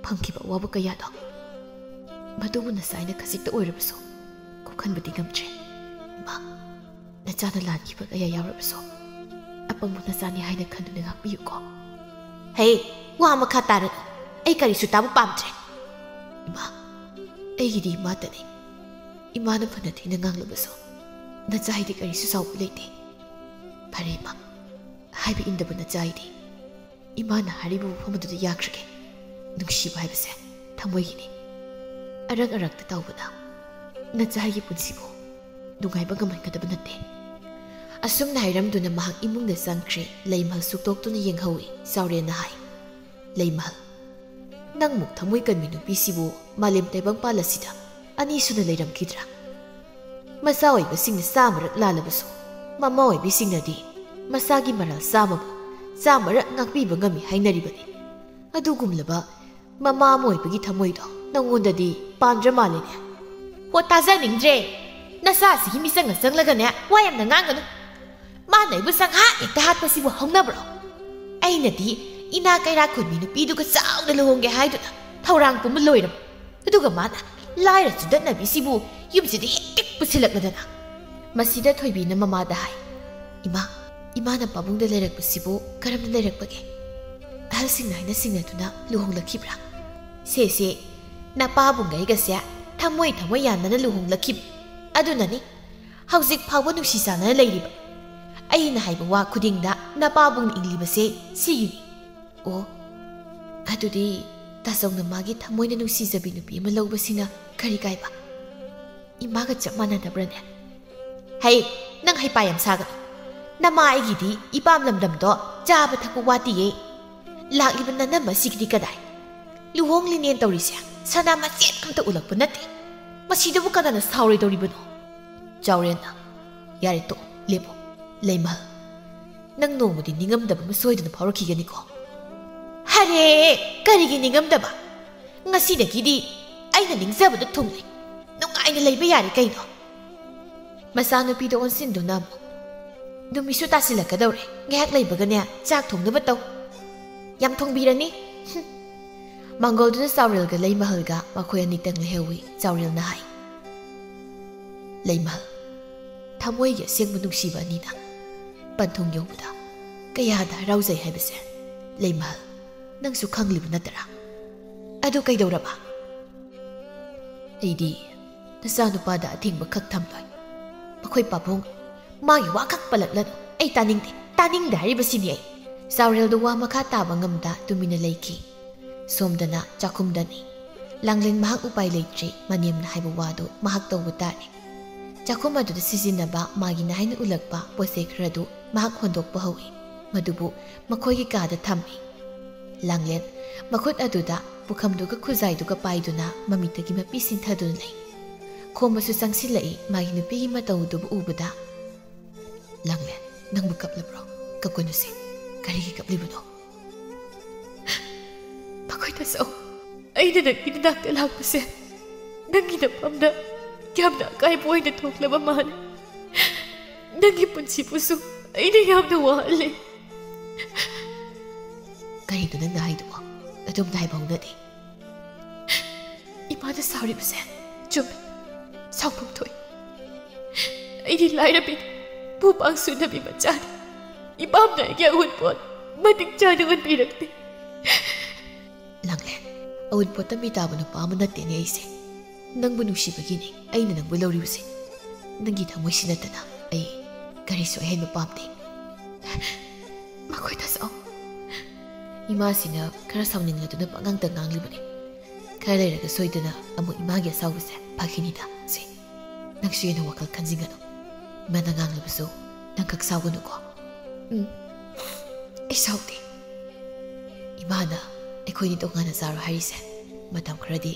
ꯐꯪꯈꯤꯕ ꯑꯋꯥꯕ ꯀꯌꯥꯗꯣ, ꯃꯗꯨꯕꯨ ꯅꯆꯥ ꯑꯩꯅ ꯈꯖꯤꯛꯇ ꯑꯣꯏꯔꯕꯁꯨ ꯀꯣꯛꯍꯟꯕꯗꯤ ꯉꯝꯗ꯭ꯔꯦ꯫ ꯏꯃꯥ, ꯅꯆꯥꯅ ꯂꯥꯟꯈꯤꯕ ꯀꯌꯥ ꯌꯥꯎꯔꯕꯁꯨ ꯑꯄꯪꯕ ꯅꯆꯥꯅꯤ ꯍꯥꯏꯅ ꯈꯟꯗꯨꯅ ꯉꯥꯛꯄꯤꯌꯨꯀꯣ꯫" "ꯍꯦ, ꯋꯥ ꯃꯈꯥ ꯇꯥꯔꯅꯨ꯫ ꯑꯩ ꯀꯔꯤꯁꯨ ꯇꯥꯕ ꯄꯥꯝꯗ꯭ꯔꯦ꯫" "ꯏꯃꯥ, ꯑꯩꯒꯤꯗꯤ ꯏꯃꯥꯇꯅꯤ꯫ ꯏꯃꯥꯅ ꯐꯅ ꯊꯤꯅ ꯉꯥꯡꯂꯕꯁꯨ ꯅꯆꯥ ꯑꯩꯗꯤ ꯀꯔꯤꯁꯨ ꯁꯥꯎꯕ ꯂꯩꯇꯦ꯫ ꯐꯔꯦ ꯏꯃꯥ, ꯍꯥꯏꯕ ꯏꯟꯗꯕ ꯅꯆꯥ ꯑꯩꯗꯤ ꯏꯃꯥꯅ ꯍꯥꯏꯔꯤꯕ ꯃꯐꯝ ꯑꯗꯨꯗ ꯌꯥꯈ꯭ꯔꯒꯦ꯫ ꯅꯨꯡꯁꯤꯕ ꯍꯥꯏꯕꯁꯦ ꯊꯃꯣꯏꯒꯤꯅꯤ꯫ ꯑꯔꯛ ꯑꯔꯛꯇ ꯇꯧꯕꯅ ꯅꯆꯥꯒꯤ ꯄꯨꯟꯁꯤꯕꯨ ꯅꯨꯡꯉꯥꯏꯕ ꯉꯝꯍꯟꯒꯗꯕ ꯅꯠꯇꯦ꯫" ꯑꯁꯨꯝꯅ ꯍꯥꯏꯔꯝꯗꯨꯅ ꯃꯍꯥꯛ ꯏꯃꯨꯡꯗ ꯆꯪꯈ꯭ꯔꯦ꯫ ꯂꯩꯃꯍꯜ ꯁꯨꯛꯇꯣꯛꯇꯨꯅ ꯌꯦꯡꯍꯧꯏ꯫ ꯆꯥꯎꯔꯦꯟꯅ ꯍꯥꯏ, "ꯂꯩꯃꯍꯜ, ꯅꯪꯃꯨꯛ ꯊꯃꯣꯏ ꯀꯟꯕꯤ ꯅꯨꯄꯤꯁꯤꯕꯨ ꯃꯥꯂꯦꯝ ꯇꯥꯏꯕꯪꯄꯥꯜ ꯑꯁꯤꯗ ꯑꯅꯤꯁꯨꯅ ꯂꯩꯔꯝꯈꯤꯗ꯭ꯔꯥ? ꯃꯆꯥ ꯑꯣꯏꯕꯁꯤꯡꯅ ꯆꯥꯝꯃꯔꯛ ꯂꯥꯜꯂꯕꯁꯨ, ꯃꯃꯥ ꯑꯣꯏꯕꯤꯁꯤꯡꯅꯗꯤ ꯃꯆꯥꯒꯤ ꯃꯔꯥꯜ ꯆꯥꯝꯃꯕꯨ ꯆꯥꯝꯃꯔꯛ ꯉꯥꯛꯄꯤꯕ ꯉꯝꯃꯤ ꯍꯥꯏꯅꯔꯤꯕꯅꯤ꯫ ꯑꯗꯨꯒꯨꯝꯂꯕ ꯃꯃꯥ ꯑꯃ ꯑꯣꯏꯕꯒꯤ ꯊꯃꯣꯏꯗꯣ ꯅꯪꯉꯣꯟꯗꯗꯤ ꯄꯥꯟꯗ꯭ꯔ ꯃꯥꯜꯂꯦꯅꯦ꯫" "ꯍꯣ, ꯇꯥꯖꯅꯤꯡꯗ꯭ꯔꯦ꯫ ꯅꯆꯥꯁꯤꯒꯤ ꯃꯤꯆꯪꯒ ꯆꯪꯂꯒꯅꯦ, ꯋꯥ ꯌꯥꯝꯅ ꯉꯥꯡꯒꯅꯨ꯫ ꯃꯥꯅ ꯑꯩꯕꯨ ꯆꯪꯍꯥꯠ ꯍꯦꯛꯇ ꯍꯥꯠꯄꯁꯤꯕꯨ ꯍꯧꯅꯕ꯭ꯔꯣ? ꯑꯩꯅꯗꯤ ꯏꯅꯥ ꯀꯩꯔꯥ ꯈꯨꯟꯕꯤ ꯅꯨꯄꯤꯗꯨꯒ ꯆꯥꯎꯅ ꯂꯨꯍꯣꯡꯒꯦ ꯍꯥꯏꯗꯨꯅ ꯊꯧꯔꯥꯡ ꯄꯨꯝꯕ ꯂꯣꯏꯔꯕ꯫ ꯑꯗꯨꯒ ꯃꯥꯅ ꯂꯥꯏꯔ ꯆꯨꯗꯠꯅꯕꯤꯁꯤꯕꯨ ꯌꯨꯝꯁꯤꯗ ꯍꯦꯛ ꯍꯦꯛ ꯄꯨꯁꯤꯜꯂꯛꯂꯗꯅ꯫ ꯃꯁꯤꯗ ꯊꯣꯏꯕꯤꯅ ꯃꯃꯥꯗ ꯍꯥꯏ, "ꯏꯃꯥ, ꯏꯃꯥꯅ ꯄꯥꯕꯨꯡꯗ ꯂꯩꯔꯛꯄꯁꯤꯕꯨ ꯀꯔꯝꯅ ꯂꯩꯔꯛꯄꯒꯦ? ꯑꯍꯜꯁꯤꯡꯅ ꯍꯥꯏꯅ ꯁꯤꯡꯅꯗꯨꯅ ꯂꯨꯍꯣꯡꯂꯛꯈꯤꯕ꯭ꯔꯥ?" "ꯁꯦ ꯁꯦ, ꯅꯄꯥꯕꯨꯡꯒ ꯑꯩꯒꯁꯦ ꯊꯃꯣꯏ ꯊꯃꯣꯏ ꯌꯥꯅꯅ ꯂꯨꯍꯣꯡꯂꯛꯈꯤꯕ꯫ ꯑꯗꯨꯅꯅꯤ ꯍꯧꯖꯤꯛ ꯐꯥꯎꯕ ꯅꯨꯡꯁꯤ ꯆꯥꯟꯅꯅ ꯂꯩꯔꯤꯕ꯫ ꯑꯩꯅ ꯍꯥꯏꯕ ꯋꯥ ꯈꯨꯗꯤꯡꯗ ꯅꯄꯥꯕꯨꯡꯅ ꯏꯜꯂꯤꯕꯁꯦ ꯁꯤꯒꯤꯅꯤ꯫" "ꯑꯣ, ꯑꯗꯨꯗꯤ ꯇꯥꯆꯧꯅ ꯃꯥꯒꯤ ꯊꯃꯣꯏꯅ ꯅꯨꯡꯁꯤꯖꯕꯤ ꯅꯨꯄꯤ ꯑꯃ ꯂꯧꯕꯁꯤꯅ ꯀꯔꯤ ꯀꯥꯏꯕ? ꯏꯃꯥꯒ ꯆꯞ ꯃꯥꯟꯅꯗꯕ꯭ꯔꯅꯦ?" "ꯍꯩ, ꯅꯪ ꯍꯩꯄꯥ ꯌꯥꯝ ꯁꯥꯒꯅꯨ꯫ ꯅꯃꯥ ꯑꯩꯒꯤꯗꯤ ꯏꯄꯥꯝ ꯂꯝꯗꯝꯗꯣ ꯆꯥꯕ ꯊꯛꯄ ꯋꯥꯠꯇꯤꯌꯦ꯫ ꯂꯥꯛꯂꯤꯕ ꯅꯅꯝꯃ ꯑꯁꯤꯒꯤꯗꯤ ꯀꯗꯥꯏ? ꯂꯨꯍꯣꯡꯂꯤꯅꯦꯅ ꯇꯧꯔꯤꯁꯦ ꯁꯅꯥ ꯃꯆꯦꯠ ꯑꯝꯇ ꯎꯠꯂꯛꯄ ꯅꯠꯇꯦ꯫ ꯃꯁꯤꯗꯕꯨ ꯀꯅꯥꯅ ꯁꯥꯎꯔꯣꯏꯗꯧꯔꯤꯕꯅꯣ?" ꯆꯥꯎꯔꯦꯜꯅ, "ꯌꯥꯔꯦ, ꯇꯣꯛꯑꯣ, ꯂꯦꯝꯃ꯫ ꯂꯩꯃꯍꯜ, ꯅꯪ ꯅꯣꯡꯃꯗꯤ ꯅꯤꯡꯉꯝꯗꯕ ꯑꯃ ꯁꯣꯏꯗꯅ ꯐꯥꯎꯔꯛꯈꯤꯒꯅꯤꯀꯣ?" "ꯍꯔꯦ, ꯀꯔꯤꯒꯤ ꯅꯤꯡꯉꯝꯗꯕ? ꯉꯁꯤꯗꯒꯤꯗꯤ ꯑꯩꯅ ꯅꯤꯡꯖꯕꯗ ꯊꯨꯡꯂꯦ꯫ ꯅꯨꯡꯉꯥꯏꯅ ꯂꯩꯕ ꯌꯥꯔꯦ ꯀꯩꯅꯣ?" ꯃꯆꯥꯅꯨꯄꯤꯗ ꯑꯣꯟꯁꯤꯟꯗꯨꯅ ꯑꯃꯨꯛ, "ꯅꯨꯃꯤꯠꯁꯨ ꯇꯥꯁꯤꯜꯂꯛꯀꯗꯧꯔꯦ꯫ ꯉꯥꯏꯍꯥꯛ ꯂꯩꯕꯒꯅꯦ ꯆꯥꯛ ꯊꯣꯡꯅꯕ ꯇꯧ꯫ ꯌꯥꯝ ꯊꯣꯡꯕꯤꯔꯅꯤ꯫" ꯍꯨꯝ꯫ ꯃꯥꯡꯒꯣꯜꯗꯨꯗ ꯆꯥꯎꯔꯦꯜꯒ ꯂꯩꯃꯍꯜꯒ ꯃꯈꯣꯏ ꯑꯅꯤꯇꯪ ꯂꯩꯍꯧꯏ꯫ ꯆꯥꯎꯔꯦꯜꯅ ꯍꯥꯏ, "ꯂꯩꯃꯍꯜ, ꯊꯃꯣꯏꯒꯤ ꯑꯁꯦꯡꯕ ꯅꯨꯡꯁꯤꯕ ꯑꯅꯤꯅ ꯄꯟꯊꯨꯡ ꯌꯧꯕꯗ ꯀꯌꯥꯗ ꯍꯔꯥꯎꯖꯩ ꯍꯥꯏꯕꯁꯦ, ꯂꯩꯃꯍꯜ, ꯅꯪꯁꯨ ꯈꯪꯂꯤꯕ ꯅꯠꯇ꯭ꯔꯥ? ꯑꯗꯨ ꯀꯩꯗꯧꯔꯕ?" "ꯑꯩꯗꯤ ꯅꯆꯥꯅꯨꯄꯥꯗ ꯑꯊꯤꯡꯕ ꯈꯛ ꯊꯝꯂꯣꯏ꯫ ꯃꯈꯣꯏ ꯄꯥꯕꯨꯡ, ꯃꯥꯒꯤ ꯋꯥ ꯈꯛ ꯄꯜꯂꯛꯂꯅꯨ꯫ ꯑꯩ ꯇꯥꯅꯤꯡꯗꯦ, ꯇꯥꯅꯤꯡꯗꯦ ꯍꯥꯏꯔꯤꯕꯁꯤꯅꯤ ꯑꯩ꯫" ꯆꯥꯎꯔꯦꯜꯗꯣ ꯋꯥ ꯃꯈꯥ ꯇꯥꯕ ꯉꯝꯗ ꯇꯨꯃꯤꯟꯅ ꯂꯩꯈꯤ꯫ ꯁꯣꯝꯗꯅ ꯆꯥꯛꯈꯨꯝꯗꯅꯤ꯫ ꯂꯥꯡꯂꯦꯟ ꯃꯍꯥꯛ ꯎꯄꯥꯏ ꯂꯩꯇ꯭ꯔꯤ, ꯃꯅꯦꯝꯅ ꯍꯥꯏꯕ ꯋꯥꯗꯨ ꯃꯍꯥꯛ ꯇꯧꯕ ꯇꯥꯔꯦ꯫ ꯆꯥꯛꯈꯨꯝ ꯑꯗꯨꯗ ꯁꯤꯖꯤꯟꯅꯕ ꯃꯥꯒꯤ ꯅꯍꯥꯏꯅ ꯎꯠꯂꯛꯄ ꯄꯣꯠꯆꯩ ꯈꯔꯗꯨ ꯃꯍꯥꯛ ꯍꯣꯟꯗꯣꯛꯄ ꯍꯧꯏ꯫ ꯃꯗꯨꯕꯨ ꯃꯈꯣꯏꯒꯤ ꯀꯥꯗ ꯊꯝꯃꯤ꯫ ꯂꯥꯡꯂꯦꯟ ꯃꯈꯨꯠ ꯑꯗꯨꯗ ꯄꯨꯈꯝꯗꯨꯒ ꯈꯨꯖꯥꯏꯗꯨꯒ ꯄꯥꯏꯗꯨꯅ ꯃꯃꯤꯠꯇꯒꯤ ꯃꯄꯤ ꯁꯤꯟꯊꯗꯨꯅ ꯂꯩ꯫ ꯈꯣꯝꯕꯁꯨ ꯆꯪꯁꯤꯜꯂꯛꯏ꯫ ꯃꯥꯒꯤ ꯅꯨꯄꯤꯒꯤ ꯃꯇꯧꯗꯨꯕꯨ ꯎꯕꯗ, "ꯂꯥꯡꯂꯦꯟ, ꯅꯪꯕꯨ ꯀꯞꯂꯕ꯭ꯔꯣ? ꯀꯞꯀꯅꯨꯁꯦ꯫ ꯀꯔꯤꯒꯤ ꯀꯞꯂꯤꯕꯅꯣ?" "ꯃꯈꯣꯏ ꯇꯥꯆꯧ, ꯑꯩꯅ ꯅꯪꯒꯤ ꯅꯅꯥꯛꯇ ꯂꯥꯛꯄꯁꯦ ꯅꯪꯒꯤ ꯅꯐꯝꯗ ꯌꯥꯝꯅ ꯑꯀꯥꯏꯕ ꯑꯣꯏꯅ ꯊꯣꯛꯂꯕ ꯃꯥꯜꯂꯦ꯫ ꯅꯪꯒꯤ ꯄꯨꯟꯁꯤꯕꯨꯁꯨ ꯑꯩꯅ ꯌꯥꯝꯅ ꯋꯥꯍꯜꯂꯦ꯫" "ꯀꯔꯤꯅꯣ ꯅꯪꯅ ꯍꯥꯏꯗꯨꯕꯣ? ꯑꯗꯨꯝꯅ ꯍꯥꯏꯕ ꯍꯧꯅꯗꯦ꯫" "ꯏꯃꯥ ꯑꯗ ꯁꯥꯎꯔꯤꯕꯁꯦ ꯆꯨꯝꯃꯤ꯫ ꯁꯥꯎꯐꯝ ꯊꯣꯛꯏ꯫ ꯑꯩꯗꯤ ꯂꯥꯏꯔꯕꯤꯅꯤ, ꯄꯨ ꯄꯥꯡ ꯁꯨꯗꯕꯤ ꯃꯆꯥꯅꯤ꯫ ꯏꯄꯥꯝꯅ ꯑꯩꯒꯤ ꯑꯎꯟꯄꯣꯠ ꯃꯇꯤꯛ ꯆꯥꯅ ꯎꯠꯄꯤꯔꯛꯇꯦ꯫ ꯂꯥꯡꯂꯦꯟ, ꯑꯎꯟꯄꯣꯠꯇ ꯃꯤ ꯇꯥꯕ ꯅꯨꯄꯥ ꯑꯃ ꯅꯠꯇꯦꯅꯦ ꯑꯩꯁꯦ꯫ ꯅꯪꯕꯨ ꯅꯨꯡꯁꯤꯕꯒꯤꯅꯦ ꯑꯩꯅ ꯅꯪꯕꯨ ꯂꯧꯔꯤꯕꯁꯦ꯫ ꯅꯪꯒꯤ ꯊꯃꯣꯏꯁꯤ ꯅꯠꯇꯅ ꯑꯩ ꯀꯔꯤꯁꯨ ꯑꯍꯦꯟꯕ ꯄꯥꯝꯗꯦ꯫ ꯃꯈꯣꯏꯗ ꯁꯥꯎ꯫ ꯏꯃꯥꯁꯤꯅ ꯈꯔ ꯁꯥꯎꯅꯤꯡꯂꯗꯨꯅ ꯄꯉꯥꯡꯗ ꯉꯥꯡꯂꯤꯕꯅꯤ꯫ ꯈꯔ ꯂꯩꯔꯒ ꯁꯣꯏꯗꯅ ꯑꯃꯨꯛ ꯏꯃꯥꯒꯤ ꯑꯁꯥꯎꯕꯁꯦ ꯐꯈꯤꯅꯤꯗ꯫ ꯁꯦ, ꯅꯪꯁꯨ ꯍꯦꯟꯅ ꯋꯥꯈꯜ ꯈꯟꯖꯤꯟꯒꯅꯨ꯫ ꯏꯃꯥꯅ ꯉꯥꯡꯂꯕꯁꯨ ꯅꯪ ꯈꯛ ꯁꯥꯎꯒꯅꯨꯀꯣ꯫ ꯎꯝ, ꯑꯩ ꯁꯥꯎꯗꯦ꯫ ꯏꯃꯥꯅ ꯑꯩꯈꯣꯏꯅꯤ ꯇꯣꯉꯥꯟꯅ ꯆꯥꯔꯣ ꯍꯥꯏꯔꯤꯁꯦ꯫ ꯃꯇꯝ ꯈꯔꯗꯤ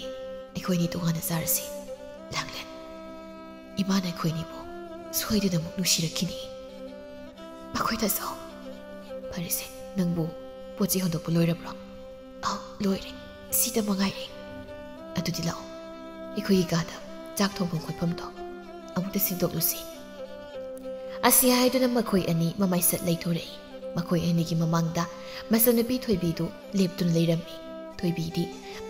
ꯑꯩꯈꯣꯏꯅꯤ ꯇꯣꯉꯥꯟꯅ ꯆꯥꯔꯁꯤ꯫ ꯂꯥꯡꯂꯦꯟ, ꯏꯃꯥꯅ ꯑꯩꯈꯣꯏꯅꯤꯕꯨ ꯁꯣꯏꯗꯅꯃꯛ ꯅꯨꯡꯁꯤꯔꯛꯈꯤꯅꯤ꯫ ꯃꯈꯣꯏꯗ ꯁꯥꯎ꯫ ꯐꯔꯦꯁꯦ, ꯅꯪꯕꯨ ꯄꯣꯠ ꯆꯩ ꯍꯣꯟꯗꯣꯛꯄ ꯂꯣꯏꯔꯕ꯭ꯔꯣ? ꯑꯧ, ꯂꯣꯏꯔꯦ꯫ ꯁꯤꯗ ꯃꯉꯥꯏꯔꯦ꯫ ꯑꯗꯨꯗꯤ ꯂꯥꯛꯑꯣ, ꯑꯩꯈꯣꯏꯒꯤ ꯀꯥꯗ ꯆꯥꯛ ꯊꯣꯡꯐꯝ ꯈꯣꯠꯐꯝꯗꯣ ꯑꯃꯨꯛꯇ ꯁꯤꯟꯗꯣꯛꯂꯨꯁꯤ꯫ ꯑꯁꯤ ꯍꯥꯏꯗꯨꯅ ꯃꯈꯣꯏ ꯑꯅꯤ ꯃꯃꯥꯏꯁꯠ ꯂꯩꯊꯣꯔꯛꯏ꯫ ꯃꯈꯣꯏ ꯑꯅꯤꯒꯤ ꯃꯃꯥꯡꯗ ꯃꯆꯟꯅꯨꯄꯤ ꯊꯣꯏꯕꯤꯗꯨ ꯂꯦꯞꯇꯨꯅ ꯂꯩꯔꯝꯃꯤ꯫ ꯊꯣꯏꯕꯤꯗꯤ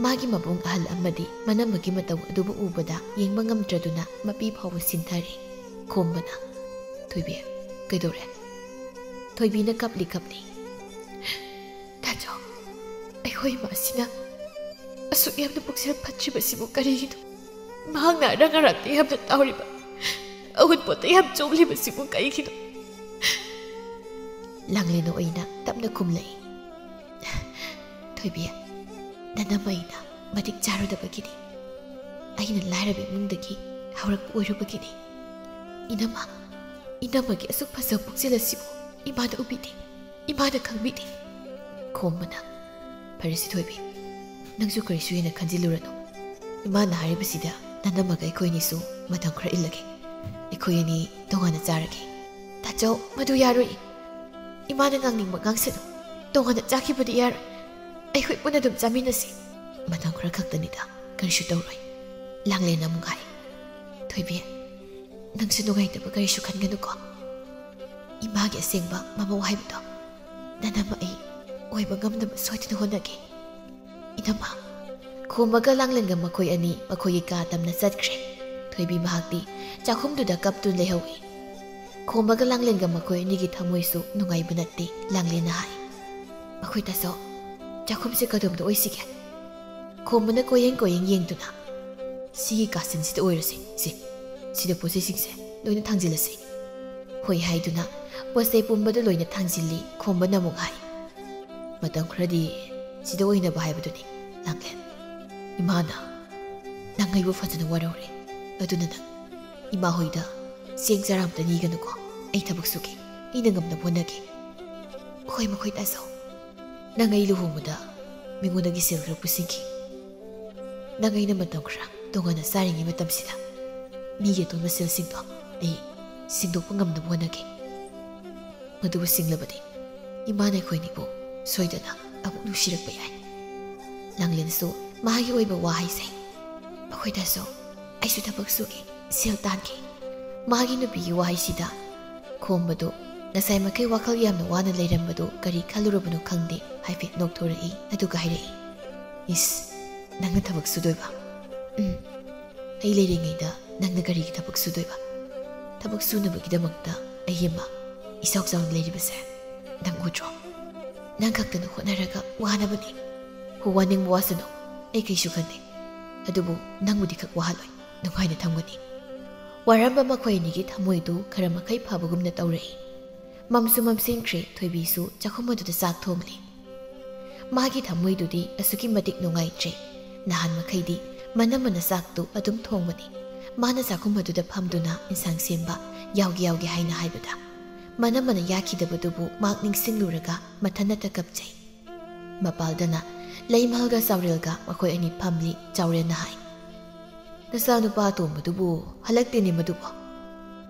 ꯃꯥꯒꯤ ꯃꯕꯨꯡ ꯑꯍꯜ ꯑꯃꯗꯤ ꯃꯅꯝꯃꯒꯤ ꯃꯇꯧ ꯑꯗꯨꯕꯨ ꯎꯕꯗ ꯌꯦꯡꯕ ꯉꯝꯗ꯭ꯔꯗꯨꯅ ꯃꯄꯤ ꯐꯥꯎꯕ ꯁꯤꯟꯊꯔꯦ꯫ ꯈꯣꯝꯕꯅ, "ꯊꯣꯏꯕꯤ, ꯀꯩꯗꯧꯔꯦ?" ꯊꯣꯏꯕꯤꯅ ꯀꯞꯂꯤ ꯀꯞꯂꯤ꯫ "ꯇꯥꯆꯧ, ꯑꯩꯈꯣꯏ ꯏꯃꯥꯁꯤꯅ ꯑꯁꯨꯛ ꯌꯥꯝꯅ ꯄꯨꯛꯆꯦꯜ ꯐꯠꯇ꯭ꯔꯤꯕꯁꯤꯕꯨ ꯀꯔꯤꯒꯤꯅꯣ? ꯃꯍꯥꯛꯅ ꯑꯔꯪ ꯑꯔꯥꯛꯇ ꯌꯥꯝꯅ ꯇꯥꯎꯔꯤꯕ, ꯑꯎꯟꯄꯣꯠꯇ ꯌꯥꯝ ꯆꯣꯡꯂꯤꯕꯁꯤꯕꯨ ꯀꯩꯒꯤꯅꯣ?" ꯂꯥꯡꯂꯦꯟ ꯑꯣꯏꯅ ꯇꯞꯅ ꯈꯨꯝꯂꯛꯏ꯫ "ꯊꯣꯏꯕꯤ, ꯅꯅꯝꯃ ꯑꯩꯅ ꯃꯇꯤꯛ ꯆꯥꯔꯨꯗꯕꯒꯤꯅꯤ꯫ ꯑꯩꯅ ꯂꯥꯏꯔꯕ ꯏꯃꯨꯡꯗꯒꯤ ꯍꯧꯔꯛꯄ ꯑꯣꯏꯔꯨꯕꯒꯤꯅꯤ꯫ ꯏꯅꯝꯃ, ꯏꯅꯝꯃꯒꯤ ꯑꯁꯨꯛ ꯐꯖꯕ ꯄꯨꯛꯆꯦꯜ ꯑꯁꯤꯕꯨ ꯏꯃꯥꯅ ꯎꯕꯤꯗꯦ, ꯏꯃꯥꯅ ꯈꯪꯕꯤꯗꯦ꯫" ꯈꯣꯝꯕꯅ, "ꯐꯔꯦꯁꯦ ꯊꯣꯏꯕꯤ, ꯅꯪꯁꯨ ꯀꯔꯤꯁꯨ ꯍꯦꯟꯅ ꯈꯟꯖꯤꯜꯂꯨꯔꯅꯨ꯫ ꯏꯃꯥꯅ ꯍꯥꯏꯔꯤꯕꯁꯤꯗ ꯅꯅꯝꯃꯒ ꯑꯩꯈꯣꯏ ꯑꯅꯤꯁꯨ ꯃꯇꯝ ꯈꯔ ꯏꯜꯂꯒꯦ꯫ ꯑꯩꯈꯣꯏ ꯑꯅꯤ ꯇꯣꯉꯥꯟꯅ ꯆꯥꯔꯒꯦ꯫" "ꯇꯥꯆꯧ, ꯃꯗꯨ ꯌꯥꯔꯣꯏ꯫ ꯏꯃꯥꯅ ꯉꯥꯡꯅꯤꯡꯕ ꯉꯥꯡꯁꯅꯨ꯫ ꯇꯣꯉꯥꯟꯅ ꯆꯥꯈꯤꯕꯗꯤ ꯌꯥꯔꯣꯏ꯫ ꯑꯩꯈꯣꯏ ꯄꯨꯟꯅ ꯑꯗꯨꯝ ꯆꯥꯃꯤꯟꯅꯁꯤ꯫" "ꯃꯇꯝ ꯈꯔ ꯈꯛꯇꯅꯤꯗ, ꯀꯔꯤꯁꯨ ꯇꯧꯔꯣꯏ꯫" ꯂꯥꯡꯂꯦꯟꯅ ꯑꯃꯨꯛ ꯍꯥꯏ, "ꯊꯣꯏꯕꯤ, ꯅꯪꯁꯨ ꯅꯨꯡꯉꯥꯏꯇꯕ ꯀꯔꯤꯁꯨ ꯈꯟꯒꯅꯨꯀꯣ꯫ ꯏꯃꯥꯒꯤ ꯑꯁꯦꯡꯕ ꯃꯃꯧ ꯍꯥꯏꯕꯗꯣ ꯅꯅꯝꯃ ꯑꯩ ꯑꯣꯏꯕ ꯉꯝꯅꯕ ꯁꯣꯏꯗꯅ ꯍꯣꯠꯅꯒꯦ꯫ ꯏꯅꯝꯃ, ꯈꯣꯝꯕꯒ ꯂꯥꯡꯂꯦꯟꯒ ꯃꯈꯣꯏ ꯑꯅꯤ ꯃꯈꯣꯏꯒꯤ ꯀꯥ ꯇꯝꯅ ꯆꯠꯈ꯭ꯔꯦ꯫ ꯊꯣꯏꯕꯤ ꯃꯍꯥꯛꯇꯤ ꯆꯥꯛꯈꯨꯝꯗꯨꯗ ꯀꯞꯇꯨꯅ ꯂꯩꯍꯧꯏ꯫ ꯈꯣꯝꯕꯒ ꯂꯥꯡꯂꯦꯟꯒ ꯃꯈꯣꯏ ꯑꯅꯤꯒꯤ ꯊꯃꯣꯏꯁꯨ ꯅꯨꯡꯉꯥꯏꯕ ꯅꯠꯇꯦ꯫ ꯂꯥꯡꯂꯦꯟꯅ ꯍꯥꯏ, "ꯃꯈꯣꯏ ꯇꯥꯆꯧ, ꯆꯥꯛꯈꯨꯝꯁꯦ ꯀꯗꯣꯝꯗ ꯑꯣꯏꯁꯤꯒꯦ?" ꯈꯣꯝꯕꯅ ꯀꯣꯏꯌꯦꯡ ꯀꯣꯏꯌꯦꯡ ꯌꯦꯡꯗꯨꯅ, "ꯁꯤꯒꯤ ꯀꯥꯆꯤꯟꯁꯤꯗ ꯑꯣꯏꯔꯁꯤ, ꯁꯤ, ꯁꯤꯗ ꯄꯣꯠ ꯆꯩꯁꯤꯡꯁꯦ ꯂꯣꯏꯅ ꯊꯥꯡꯖꯤꯜꯂꯁꯤ"꯫ ꯍꯣꯏ ꯍꯥꯏꯗꯨꯅ ꯄꯣꯠ ꯆꯩ ꯄꯨꯝꯕꯗꯨ ꯂꯣꯏꯅ ꯊꯥꯡꯖꯤꯜꯂꯤ꯫ ꯈꯣꯝꯕꯅ ꯑꯃꯨꯛ ꯍꯥꯏ, "ꯃꯇꯝ ꯈꯔꯗꯤ ꯁꯤꯗ ꯑꯣꯏꯅꯕ ꯍꯥꯏꯕꯗꯨꯅꯤ, ꯂꯥꯡꯂꯦꯟ꯫ ꯏꯃꯥꯅ ꯅꯪ ꯑꯩꯕꯨ ꯐꯖꯅ ꯋꯥꯔꯧꯔꯦ꯫ ꯑꯗꯨꯅ ꯅꯪ ꯏꯃꯥ ꯍꯣꯏꯗ ꯆꯦꯡ ꯆꯔꯥ ꯑꯝꯇ ꯅꯤꯒꯅꯨꯀꯣ꯫ ꯑꯩ ꯊꯕꯛ ꯁꯨꯒꯦ, ꯑꯩꯅ ꯉꯝꯅꯕ ꯍꯣꯠꯅꯒꯦ"꯫ "ꯍꯣꯏ, ꯃꯈꯣꯏ ꯇꯥꯆꯧ, ꯅꯪ ꯑꯩ ꯂꯨꯍꯣꯡꯕꯗ ꯃꯤꯉꯣꯟꯗꯒꯤ ꯁꯦꯜ ꯈꯔ ꯄꯨꯁꯤꯟꯈꯤ꯫ ꯅꯪ ꯑꯩꯅ ꯃꯇꯝ ꯈꯔ ꯇꯣꯉꯥꯟꯅ ꯆꯥꯔꯤꯉꯩ ꯃꯇꯝꯁꯤꯗ ꯃꯤꯒꯤ ꯑꯇꯣꯟꯕ ꯁꯦꯜꯁꯤꯡꯗꯣ ꯑꯩ ꯁꯤꯡꯗꯣꯛꯄ ꯉꯝꯅꯕ ꯍꯣꯠꯅꯒꯦ꯫ ꯃꯗꯨꯕꯨ ꯁꯤꯡꯂꯕꯗꯤ ꯏꯃꯥꯅ ꯑꯩꯈꯣꯏꯅꯤꯕꯨ ꯁꯣꯏꯗꯅ ꯑꯃꯨꯛ ꯅꯨꯡꯁꯤꯔꯛꯄ ꯌꯥꯏ"꯫ ꯂꯥꯡꯂꯦꯟꯁꯨ ꯃꯥꯒꯤ ꯑꯣꯏꯕ ꯋꯥ ꯍꯥꯏꯖꯩ꯫ "ꯃꯈꯣꯏꯗꯁꯨ ꯑꯩꯁꯨ ꯊꯕꯛ ꯁꯨꯒꯦ, ꯁꯦꯜ ꯇꯥꯟꯒꯦ"꯫ ꯃꯥꯒꯤ ꯅꯨꯄꯤꯒꯤ ꯋꯥꯍꯩꯁꯤꯗ ꯈꯣꯝꯕꯗꯨ ꯉꯁꯥꯏ ꯃꯈꯩ ꯋꯥꯈꯜ ꯌꯥꯝꯅ ꯋꯥꯅ ꯂꯩꯔꯝꯕꯗꯨ ꯀꯔꯤ ꯈꯜꯂꯨꯔꯕꯅꯣ ꯈꯪꯗꯦ, ꯍꯥꯏꯐꯦꯠ ꯅꯣꯛꯊꯣꯔꯛꯏ꯫ ꯑꯗꯨꯒ ꯍꯥꯏꯔꯛꯏ, "ꯏꯁ, ꯅꯪꯅ ꯊꯕꯛ ꯁꯨꯗꯣꯏꯕ? ꯎꯝ, ꯑꯩ ꯂꯩꯔꯤꯉꯩꯗ ꯅꯪꯅ ꯀꯔꯤꯒꯤ ꯊꯕꯛ ꯁꯨꯗꯣꯏꯕ? ꯊꯕꯛ ꯁꯨꯅꯕꯒꯤꯗꯃꯛꯇ ꯑꯩ ꯑꯃ ꯏꯆꯥꯎ ꯆꯥꯎꯅ ꯂꯩꯔꯤꯕꯁꯦ ꯅꯪ ꯎꯗ꯭ꯔꯣ? ꯅꯪ ꯈꯛꯇꯅ ꯍꯣꯠꯅꯔꯒ ꯋꯥꯅꯕꯅꯤ꯫ ꯍꯣ, ꯋꯥꯅꯤꯡꯕ ꯋꯥꯁꯅꯨ, ꯑꯩ ꯀꯩꯁꯨ ꯈꯟꯗꯦ꯫ ꯑꯗꯨꯕꯨ ꯅꯪꯕꯨꯗꯤ ꯈꯛ ꯋꯥꯍꯜꯂꯣꯏ, ꯅꯨꯡꯉꯥꯏꯅ ꯊꯝꯒꯅꯤ"꯫ ꯋꯥꯔꯝꯕ ꯃꯈꯣꯏ ꯑꯅꯤꯒꯤ ꯊꯃꯣꯏꯗꯨ ꯈꯔ ꯃꯈꯩ ꯐꯕꯒꯨꯝꯅ ꯇꯧꯔꯛꯏ꯫ ꯃꯝꯁꯨ ꯃꯝꯁꯤꯟꯈ꯭ꯔꯦ꯫ ꯊꯣꯏꯕꯤꯁꯨ ꯆꯥꯛꯈꯨꯝ ꯑꯗꯨꯗ ꯆꯥꯛ ꯊꯣꯡꯂꯤ꯫ ꯃꯥꯒꯤ ꯊꯃꯣꯏꯗꯨꯗꯤ ꯑꯁꯨꯛꯀꯤ ꯃꯇꯤꯛ ꯅꯨꯡꯉꯥꯏꯇ꯭ꯔꯦ꯫ ꯅꯍꯥꯟ ꯃꯈꯩꯗꯤ ꯃꯅꯝ ꯃꯅ ꯆꯥꯛꯇꯨ ꯑꯗꯨꯝ ꯊꯣꯡꯕꯅꯤ꯫ ꯃꯥꯅ ꯆꯥꯛꯈꯨꯝ ꯑꯗꯨꯗ ꯐꯝꯗꯨꯅ ꯏꯟꯁꯥꯡ ꯁꯦꯝꯕ ꯌꯥꯎꯒꯦ ꯌꯥꯎꯒꯦ ꯍꯥꯏꯅ ꯍꯥꯏꯕꯗ, ꯃꯅꯝ ꯃꯅ ꯌꯥꯈꯤꯗꯕꯗꯨꯕꯨ ꯃꯍꯥꯛ ꯅꯤꯡꯁꯤꯡꯂꯨꯔꯒ ꯃꯊꯟꯅꯇ ꯀꯞꯆꯩ꯫ ꯃꯄꯥꯜꯗꯅ ꯂꯩꯃꯍꯜꯒ ꯆꯥꯎꯔꯦꯜꯒ ꯃꯈꯣꯏ ꯑꯅꯤ ꯐꯝꯂꯤ꯫ ꯆꯥꯎꯔꯦꯜꯅ ꯍꯥꯏ, "ꯅꯆꯥꯅꯨꯄꯥ ꯑꯇꯣꯝꯕꯗꯨꯕꯨ ꯍꯜꯂꯛꯇꯦꯅꯦ ꯃꯗꯨꯕꯨ꯫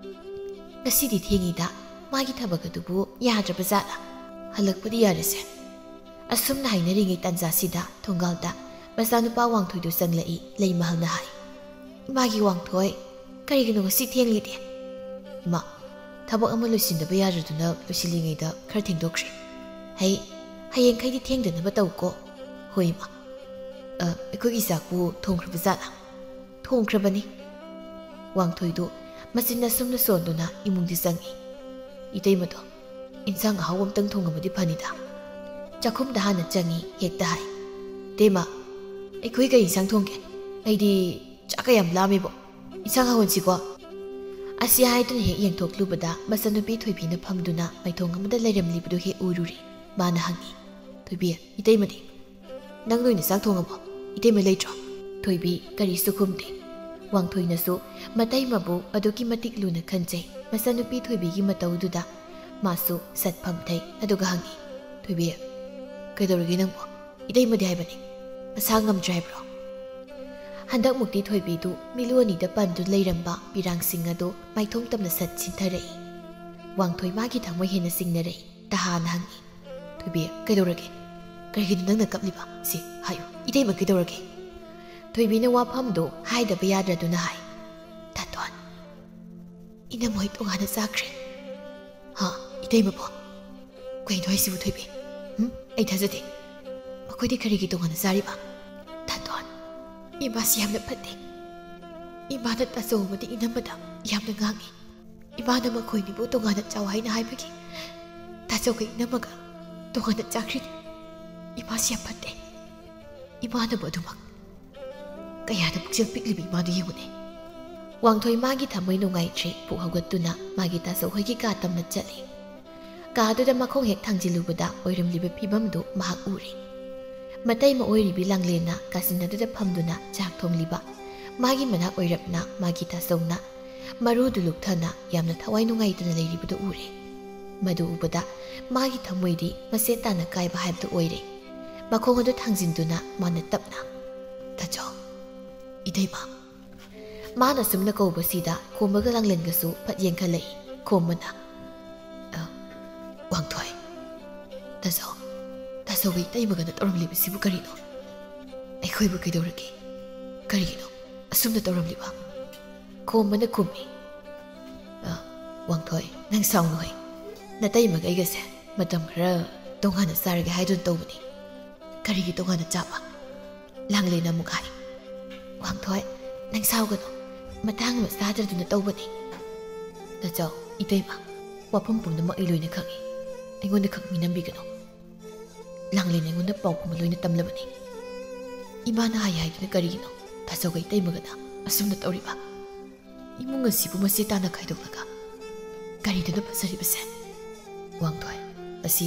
ꯉꯁꯤꯗꯤ ꯊꯦꯡꯉꯤꯗ, ꯃꯥꯒꯤ ꯊꯕꯛ ꯑꯗꯨꯕꯨ ꯌꯥꯗ꯭ꯔꯕ ꯖꯥꯠꯂ? ꯍꯜꯂꯛꯄꯗꯤ ꯌꯥꯔꯦꯁꯦ"꯫ ꯑꯁꯨꯝꯅ ꯍꯥꯏꯅꯔꯤꯉꯩ ꯇꯥꯟꯖꯥꯁꯤꯗ ꯊꯣꯡꯒꯥꯜꯗ ꯃꯆꯥꯅꯨꯄꯥ ꯋꯥꯡꯊꯣꯏꯗꯨ ꯆꯪꯂꯛꯏ꯫ ꯂꯩꯃꯍꯜꯅ ꯍꯥꯏ, "ꯏꯃꯥꯒꯤ ꯋꯥꯡꯊꯣꯏ, ꯀꯔꯤꯒꯤꯅꯣ ꯉꯁꯤ ꯊꯦꯡꯂꯤꯗꯤ?" "ꯏꯃꯥ, ꯊꯕꯛ ꯑꯃ ꯂꯣꯏꯁꯤꯟꯗꯕ ꯌꯥꯗꯗꯨꯅ ꯂꯣꯏꯁꯤꯜꯂꯤꯉꯩꯗ ꯈꯔ ꯊꯦꯡꯗꯣꯛꯈ꯭ꯔꯦ꯫ ꯍꯩ, ꯍꯌꯦꯡꯈꯩꯗꯤ ꯊꯦꯡꯗꯅꯕ ꯇꯧꯀꯣ"꯫ "ꯍꯣꯏ, ꯏꯃꯥ"꯫ ꯑ, ꯑꯩꯈꯣꯏꯒꯤ ꯆꯥꯛꯄꯨ ꯊꯣꯡꯈ꯭ꯔꯕ ꯖꯥꯠꯂꯥ? ꯊꯣꯡꯈ꯭ꯔꯕꯅꯤ꯫ ꯋꯥꯡꯊꯣꯏꯗꯨ ꯃꯆꯤꯟ ꯑꯁꯨꯝꯅ ꯁꯣꯟꯗꯨꯅ ꯏꯃꯨꯡꯗ ꯆꯪꯏ꯫ ꯏꯇꯩꯃꯗꯣ ꯏꯟꯁꯥꯡ ꯑꯍꯥꯎꯕ ꯑꯝꯇꯪ ꯊꯣꯡꯉꯝꯃꯗꯤ ꯐꯅꯤꯗ꯫ ꯆꯥꯛꯈꯨꯝꯗ ꯍꯥꯟꯅ ꯆꯪꯏ, ꯍꯦꯛꯇ ꯍꯥꯏ, "ꯏꯇꯩꯃ, ꯑꯩꯈꯣꯏ ꯀꯔꯤ ꯏꯟꯁꯥꯡ ꯊꯣꯡꯒꯦ? ꯑꯩꯗꯤ ꯆꯥꯛꯀ ꯌꯥꯝ ꯂꯥꯝꯃꯤꯕꯣ꯫ ꯏꯟꯁꯥꯡ ꯍꯥꯎꯍꯟꯁꯤꯀꯣ?" ꯑꯁꯤ ꯍꯥꯏꯗꯨꯅ ꯍꯦꯛ ꯌꯦꯡꯊꯣꯛꯂꯨꯕꯗ ꯃꯆꯟꯅꯨꯄꯤ ꯊꯣꯏꯕꯤꯅ ꯐꯝꯗꯨꯅ ꯃꯥꯏꯊꯣꯡ ꯑꯃꯗ ꯂꯩꯔꯝꯂꯤꯕꯗꯨ ꯍꯦꯛ ꯎꯔꯨꯔꯦ꯫ ꯃꯥꯅ ꯍꯪꯏ, "ꯊꯣꯏꯕꯤ, ꯏꯇꯩꯃꯗꯤ? ꯅꯪ ꯂꯣꯏꯅ ꯆꯥꯛ ꯊꯣꯡꯉꯕꯣ? ꯏꯇꯩꯃ ꯂꯩꯇ꯭ꯔꯣ?" ꯊꯣꯏꯕꯤ ꯀꯔꯤꯁꯨ ꯈꯨꯝꯗꯦ꯫ ꯋꯥꯡꯊꯣꯏꯅꯁꯨ ꯃꯇꯩꯃꯕꯨ ꯑꯗꯨꯛꯀꯤ ꯃꯇꯤꯛ ꯂꯨꯅ ꯈꯟꯖꯩ꯫ ꯃꯆꯟꯅꯨꯄꯤ ꯊꯣꯏꯕꯤꯒꯤ ꯃꯇꯧꯗꯨꯗ ꯃꯥꯁꯨ ꯁꯠ ꯐꯝꯊꯩ꯫ ꯑꯗꯨꯒ ꯍꯪꯉꯤ, "ꯊꯣꯏꯕꯤ, ꯀꯩꯗꯧꯔꯒꯦ ꯅꯪꯕꯣ? ꯏꯇꯩꯃꯗꯤ ꯍꯥꯏꯕꯅꯤ, ꯃꯁꯥ ꯉꯝꯗ꯭ꯔꯦ ꯍꯥꯏꯕ꯭ꯔꯣ?" ꯍꯟꯗꯛꯃꯨꯛꯇꯤ ꯊꯣꯏꯕꯤꯗꯨ ꯃꯤꯂꯨ ꯑꯅꯤꯗ ꯄꯟꯗꯨꯅ ꯂꯩꯔꯝꯕ ꯄꯤꯔꯥꯡꯁꯤꯡ ꯑꯗꯨ ꯃꯥꯏꯊꯣꯡ ꯇꯝꯅ ꯁꯠ ꯁꯤꯟꯊꯔꯛꯏ꯫ ꯋꯥꯡꯊꯣꯏ ꯃꯥꯒꯤ ꯊꯃꯣꯏ ꯍꯦꯟꯅ ꯆꯤꯡꯅꯔꯛꯏ꯫ ꯇꯍꯥꯅ ꯍꯪꯉꯤ, "ꯊꯣꯏꯕꯤ, ꯀꯩꯗꯧꯔꯒꯦ? ꯀꯔꯤꯒꯤꯅꯣ ꯅꯪꯅ ꯀꯞꯂꯤꯕ? ꯁꯤ ꯍꯥꯏꯌꯨ, ꯏꯇꯩꯃ ꯀꯩꯗꯧꯔꯒꯦ?" ꯊꯣꯏꯕꯤꯅ ꯋꯥꯐꯝꯗꯨ ꯍꯥꯏꯗꯕ ꯌꯥꯗ꯭ꯔꯗꯨꯅ ꯍꯥꯏ, "ꯇꯥꯇꯣꯟ, ꯏꯅꯝꯃꯣꯏ ꯇꯣꯉꯥꯟꯅ ꯆꯥꯈ꯭ꯔꯦ꯫" "ꯍꯥ? ꯏꯇꯩꯃꯕꯣ? ꯀꯩꯅꯣ ꯍꯥꯏꯁꯤꯕꯨ ꯊꯣꯏꯕꯤ? ꯎꯝ? ꯑꯩ ꯊꯥꯖꯗꯦ꯫ ꯃꯈꯣꯏꯗꯤ ꯀꯔꯤꯒꯤ ꯇꯣꯉꯥꯟꯅ ꯆꯥꯔꯤꯕ?" "ꯇꯥꯇꯣꯟ, ꯏꯃꯥꯁꯤ ꯌꯥꯝꯅ ꯐꯠꯇꯦ꯫ ꯏꯃꯥꯅ ꯇꯥꯆꯧ ꯑꯃꯗꯤ ꯏꯅꯝꯃꯗ ꯌꯥꯝꯅ ꯉꯥꯡꯉꯤ꯫ ꯏꯃꯥꯅ ꯃꯈꯣꯏꯅꯤꯕꯨ ꯇꯣꯉꯥꯟꯅ ꯆꯥꯎ ꯍꯥꯏꯅ ꯍꯥꯏꯕꯒꯤ ꯇꯥꯆꯧꯒ ꯏꯅꯝꯃꯒ ꯇꯣꯉꯥꯟꯅ ꯆꯥꯈ꯭ꯔꯤꯅꯤ꯫ ꯏꯃꯥꯁꯤ ꯌꯥꯝ ꯐꯠꯇꯦ꯫ ꯏꯃꯥꯅꯕꯨ ꯑꯗꯨꯃꯛ ꯀꯌꯥꯗ ꯄꯨꯛꯆꯦꯜ ꯄꯤꯛꯂꯤꯕ ꯏꯃꯥꯗꯨ ꯌꯦꯡꯉꯨꯅꯦ꯫" ꯋꯥꯡꯊꯣꯏ ꯃꯥꯒꯤ ꯊꯃꯣꯏ ꯅꯨꯡꯉꯥꯏꯇ꯭ꯔꯦ꯫ ꯐꯨꯛ ꯍꯧꯒꯠꯇꯨꯅ ꯃꯥꯒꯤ ꯇꯥꯆꯧ ꯍꯣꯏꯒꯤ ꯀꯥ ꯇꯝꯅ ꯆꯠꯂꯤ꯫ ꯀꯥꯗꯨꯗ ꯃꯈꯣꯡ ꯍꯦꯛ ꯊꯥꯡꯖꯤꯜꯂꯨꯕꯗ ꯑꯣꯏꯔꯝꯂꯤꯕ ꯐꯤꯕꯝꯗꯨ ꯃꯍꯥꯛ ꯎꯔꯦ꯫ ꯃꯇꯩꯃ ꯑꯣꯏꯔꯤꯕꯤ ꯂꯥꯡꯂꯦꯟꯅ ꯀꯥꯆꯤꯟ ꯑꯗꯨꯗ ꯐꯝꯗꯨꯅ ꯆꯥꯛ ꯊꯣꯡꯂꯤꯕ꯫ ꯃꯥꯒꯤ ꯃꯅꯥꯛ ꯑꯣꯏꯔꯞꯅ ꯃꯥꯒꯤ ꯇꯥꯆꯧꯅ ꯃꯔꯨꯗꯨ ꯂꯨꯛꯊꯅ ꯌꯥꯝꯅ ꯊꯋꯥꯏ ꯅꯨꯡꯉꯥꯏꯇꯅ ꯂꯩꯔꯤꯕꯗꯨ ꯎꯔꯦ꯫ ꯃꯗꯨ ꯎꯕꯗ ꯃꯥꯒꯤ ꯊꯃꯣꯏꯗꯤ ꯃꯁꯦ ꯇꯥꯅ ꯀꯥꯏꯕ ꯍꯥꯏꯕꯗꯨ ꯑꯣꯏꯔꯦ꯫ ꯃꯈꯣꯡ ꯑꯗꯨ ꯊꯥꯡꯖꯤꯟꯗꯨꯅ ꯃꯥꯅ ꯇꯞꯅ, "ꯇꯥꯆꯧ, ꯏꯇꯩꯃ꯫" ꯃꯥꯅ ꯁꯨꯝꯅ ꯀꯧꯕꯁꯤꯗ ꯈꯣꯝꯕꯒ ꯂꯥꯡꯂꯦꯟꯒꯁꯨ ꯐꯠ ꯌꯦꯡꯈꯠꯂꯛꯏ꯫ ꯈꯣꯝꯕꯅ, "ꯑ, ꯋꯥꯡꯊꯣꯏ, ꯇꯥꯆꯧ, ꯇꯥꯆꯧꯒ ꯏꯇꯩꯃꯒꯅ ꯇꯧꯔꯝꯂꯤꯕꯁꯤꯕꯨ ꯀꯔꯤꯅꯣ? ꯑꯩꯈꯣꯏꯕꯨ ꯀꯩꯗꯧꯔꯒꯦ? ꯀꯔꯤꯒꯤꯅꯣ ꯑꯁꯨꯝꯅ ꯇꯧꯔꯝꯂꯤꯕ?" ꯈꯣꯝꯕꯅ ꯈꯨꯝꯃꯤ, "ꯑ, ꯋꯥꯡꯊꯣꯏ, ꯅꯪ ꯁꯥꯎꯅꯨꯍꯦ꯫ ꯅꯇꯩꯃꯒ ꯑꯩꯒꯁꯦ ꯃꯇꯝ ꯈꯔ ꯇꯣꯉꯥꯟꯅ ꯆꯥꯔꯒꯦ ꯍꯥꯏꯗꯨꯅ ꯇꯧꯕꯅꯤ꯫ ꯀꯔꯤꯒꯤ ꯇꯣꯉꯥꯟꯅ ꯆꯥꯕ?" ꯂꯥꯡꯂꯦꯟꯅ ꯑꯃꯨꯛ ꯍꯥꯏ, "ꯋꯥꯡꯊꯣꯏ, ꯅꯪ ꯁꯥꯎꯒꯅꯨ꯫ ꯃꯇꯥꯡ ꯑꯃ ꯆꯥꯗ꯭ꯔꯗꯨꯅ ꯇꯧꯕꯅꯤ꯫ ꯇꯥꯆꯧ, ꯏꯇꯩꯃ, ꯋꯥꯐꯝ ꯄꯨꯝꯅꯃꯛ ꯑꯩ ꯂꯣꯏꯅ ꯈꯪꯏ꯫ ꯑꯩꯉꯣꯟꯗ ꯈꯛ ꯃꯤꯅꯝꯕꯤꯒꯅꯨ꯫ ꯂꯥꯡꯂꯦꯟ ꯑꯩꯉꯣꯟꯗ ꯄꯥꯎ ꯄꯨꯝꯕ ꯂꯣꯏꯅ ꯇꯝꯂꯕꯅꯤ꯫ ꯏꯃꯥꯅ ꯍꯥꯏ ꯍꯥꯏꯗꯨꯅ ꯀꯔꯤꯒꯤꯅꯣ ꯇꯥꯆꯧꯒ ꯏꯇꯩꯃꯒꯅ ꯑꯁꯨꯝꯅ ꯇꯧꯔꯤꯕ? ꯏꯃꯨꯡ ꯑꯁꯤꯕꯨ ꯃꯆꯦ ꯇꯥꯅ ꯈꯥꯏꯗꯣꯛꯂꯒ ꯀꯔꯤꯗꯅꯣ ꯐꯖꯔꯤꯕꯁꯦ? ꯋꯥꯡꯊꯣꯏ, ꯑꯁꯤ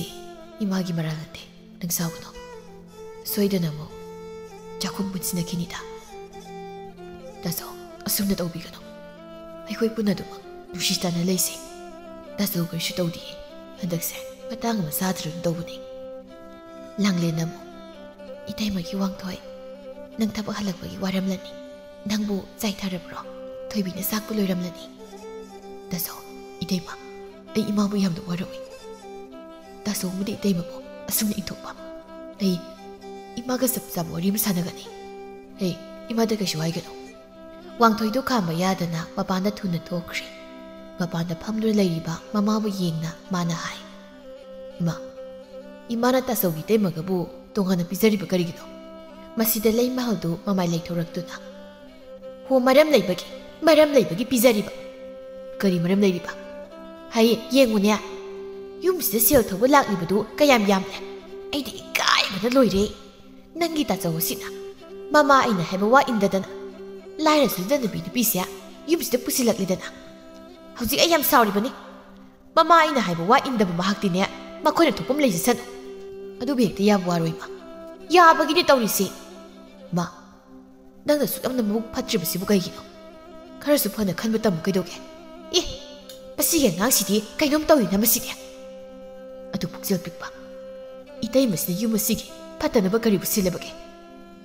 ꯏꯃꯥꯒꯤ ꯃꯔꯥꯜ ꯅꯠꯇꯦ꯫ ꯅꯪ ꯁꯥꯎꯒꯅꯨ꯫ ꯁꯣꯏꯗꯅ ꯑꯃꯨꯛ ꯆꯥꯛꯈꯨꯝ ꯄꯨꯟꯁꯤꯟꯅꯈꯤꯅꯤꯗ꯫ ꯇꯥꯆꯧ, ꯑꯁꯨꯝꯅ ꯇꯧꯕꯤꯒꯅꯨ꯫ ꯑꯩꯈꯣꯏ ꯄꯨꯟꯅ ꯑꯗꯨꯃꯛ ꯅꯨꯡꯁꯤ ꯆꯥꯟꯅ ꯂꯩꯁꯤ꯫ ꯇꯥꯆꯧ ꯀꯔꯤꯁꯨ ꯇꯧꯗꯤꯌꯦ꯫ ꯍꯟꯗꯛꯁꯦ ꯃꯇꯥꯡ ꯑꯃ ꯆꯥꯗ꯭ꯔꯅ ꯇꯧꯕꯅꯤ꯫" ꯂꯥꯡꯂꯦꯟꯅ ꯑꯃꯨꯛ, "ꯏꯇꯩꯃꯒꯤ ꯋꯥꯡꯊꯣꯏ, ꯅꯪ ꯊꯕꯛ ꯍꯜꯂꯛꯄꯒꯤ ꯋꯥꯔꯝꯂꯅꯤ꯫ ꯅꯪꯕꯨ ꯆꯥꯏꯊꯔꯕ꯭ꯔꯣ? ꯊꯣꯏꯕꯤꯅ ꯆꯥꯛꯄꯨ ꯂꯣꯏꯔꯝꯂꯅꯤ꯫" ꯇꯥꯆꯧ, ꯏꯇꯩꯃ, ꯑꯩ ꯏꯃꯥꯕꯨ ꯌꯥꯝꯅ ꯋꯥꯔꯧꯏ꯫ ꯇꯥꯆꯧ ꯑꯃꯗꯤ ꯏꯇꯩꯃꯕꯨ ꯑꯁꯨꯝꯅ ꯏꯟꯊꯣꯛꯄ꯫ ꯑꯩ ꯏꯃꯥꯒ ꯆꯞ ꯆꯥꯕ ꯋꯥꯔꯤ ꯑꯃ ꯁꯥꯟꯅꯒꯅꯤ꯫ ꯑꯩ ꯏꯃꯥꯗ ꯀꯩꯁꯨ ꯍꯥꯏꯒꯅꯨ꯫ ꯋꯥꯡꯊꯣꯏꯗꯨ ꯈꯥꯝꯕ ꯌꯥꯗꯅ ꯃꯄꯥꯟꯗ ꯊꯨꯅ ꯊꯣꯛꯈ꯭ꯔꯦ꯫ ꯃꯄꯥꯟꯗ ꯐꯝꯗꯨꯅ ꯂꯩꯔꯤꯕ ꯃꯃꯥꯕꯨ ꯌꯦꯡꯅ ꯃꯥꯅ ꯍꯥꯏ, "ꯏꯃꯥ, ꯏꯃꯥꯅ ꯇꯥꯆꯧꯒꯤ ꯏꯇꯩꯃꯒꯕꯨ ꯇꯣꯉꯥꯟꯅ ꯄꯤꯖꯔꯤꯕ ꯀꯔꯤꯒꯤꯅꯣ? ꯃꯁꯤꯗ ꯂꯩ ꯃꯍꯜꯗꯨ ꯃꯃꯥꯏ ꯂꯩꯊꯣꯔꯛꯇꯨꯅ꯫" "ꯍꯣ, ꯃꯔꯝ ꯂꯩꯕꯒꯤ, ꯃꯔꯝ ꯂꯩꯕꯒꯤ ꯄꯤꯖꯔꯤꯕ꯫" "ꯀꯔꯤ ꯃꯔꯝ ꯂꯩꯔꯤꯕ?" "ꯍꯥꯏꯌꯦ, ꯌꯦꯡꯉꯨꯅꯦ, ꯌꯨꯝꯁꯤꯗ ꯁꯦꯜ ꯊꯧꯕ ꯂꯥꯛꯂꯤꯕꯗꯨ ꯀꯌꯥꯝ ꯌꯥꯝꯂꯦ꯫ ꯑꯩꯗꯤ ꯏꯀꯥꯏꯕꯅ ꯂꯣꯏꯔꯦ꯫ ꯅꯪꯒꯤ ꯇꯥꯆꯧ ꯑꯁꯤꯅ ꯃꯃꯥ ꯑꯩꯅ ꯍꯥꯏꯕ ꯋꯥ ꯏꯟꯗꯗꯅ ꯂꯥꯏꯔ ꯁꯨꯗꯅꯕꯤ ꯅꯨꯄꯤꯁꯦ ꯌꯨꯝꯁꯤꯗ ꯄꯨꯁꯤꯜꯂꯛꯂꯤꯗꯅ꯫ ꯍꯧꯖꯤꯛ ꯑꯩ ꯌꯥꯝ ꯁꯥꯎꯔꯤꯕꯅꯤ꯫ ꯃꯃꯥ ꯑꯩꯅ ꯍꯥꯏꯕ ꯋꯥ ꯏꯟꯗꯕ ꯃꯍꯥꯛꯇꯤꯅꯦ, ꯃꯈꯣꯏꯅ ꯊꯣꯛꯄ ꯑꯃ ꯂꯩꯖꯁꯅꯨ꯫ ꯑꯗꯨꯕꯨ ꯍꯦꯛꯇ ꯌꯥꯕ ꯋꯥꯔꯣꯏ, ꯃꯥ꯫ ꯌꯥꯕꯒꯤꯗꯤ ꯇꯧꯔꯤꯁꯤ꯫" "ꯃꯥ, ꯅꯪꯅ ꯑꯁꯨꯛ ꯌꯥꯝꯅ ꯃꯕꯨꯛ ꯐꯠꯇ꯭ꯔꯤꯕꯁꯤꯕꯨ ꯀꯩꯒꯤꯅꯣ? ꯈꯔꯁꯨ ꯐꯅ ꯈꯟꯕ ꯇꯝꯃꯨ ꯀꯩꯗꯧꯒꯦ? ꯑꯦ, ꯃꯁꯤꯒꯤ ꯑꯉꯥꯡꯁꯤꯗꯤ ꯀꯩꯅꯣꯝ ꯇꯧꯔꯤꯅ ꯃꯁꯤꯗꯤ꯫" ꯑꯗꯨ ꯄꯨꯛꯆꯦꯜ ꯄꯤꯛꯄ ꯏꯇꯩꯃꯁꯤꯅ ꯌꯨꯝ ꯑꯁꯤꯒꯤ ꯐꯠꯇꯅꯕ ꯀꯔꯤꯕꯨ ꯁꯤꯜꯂꯕꯒꯦ?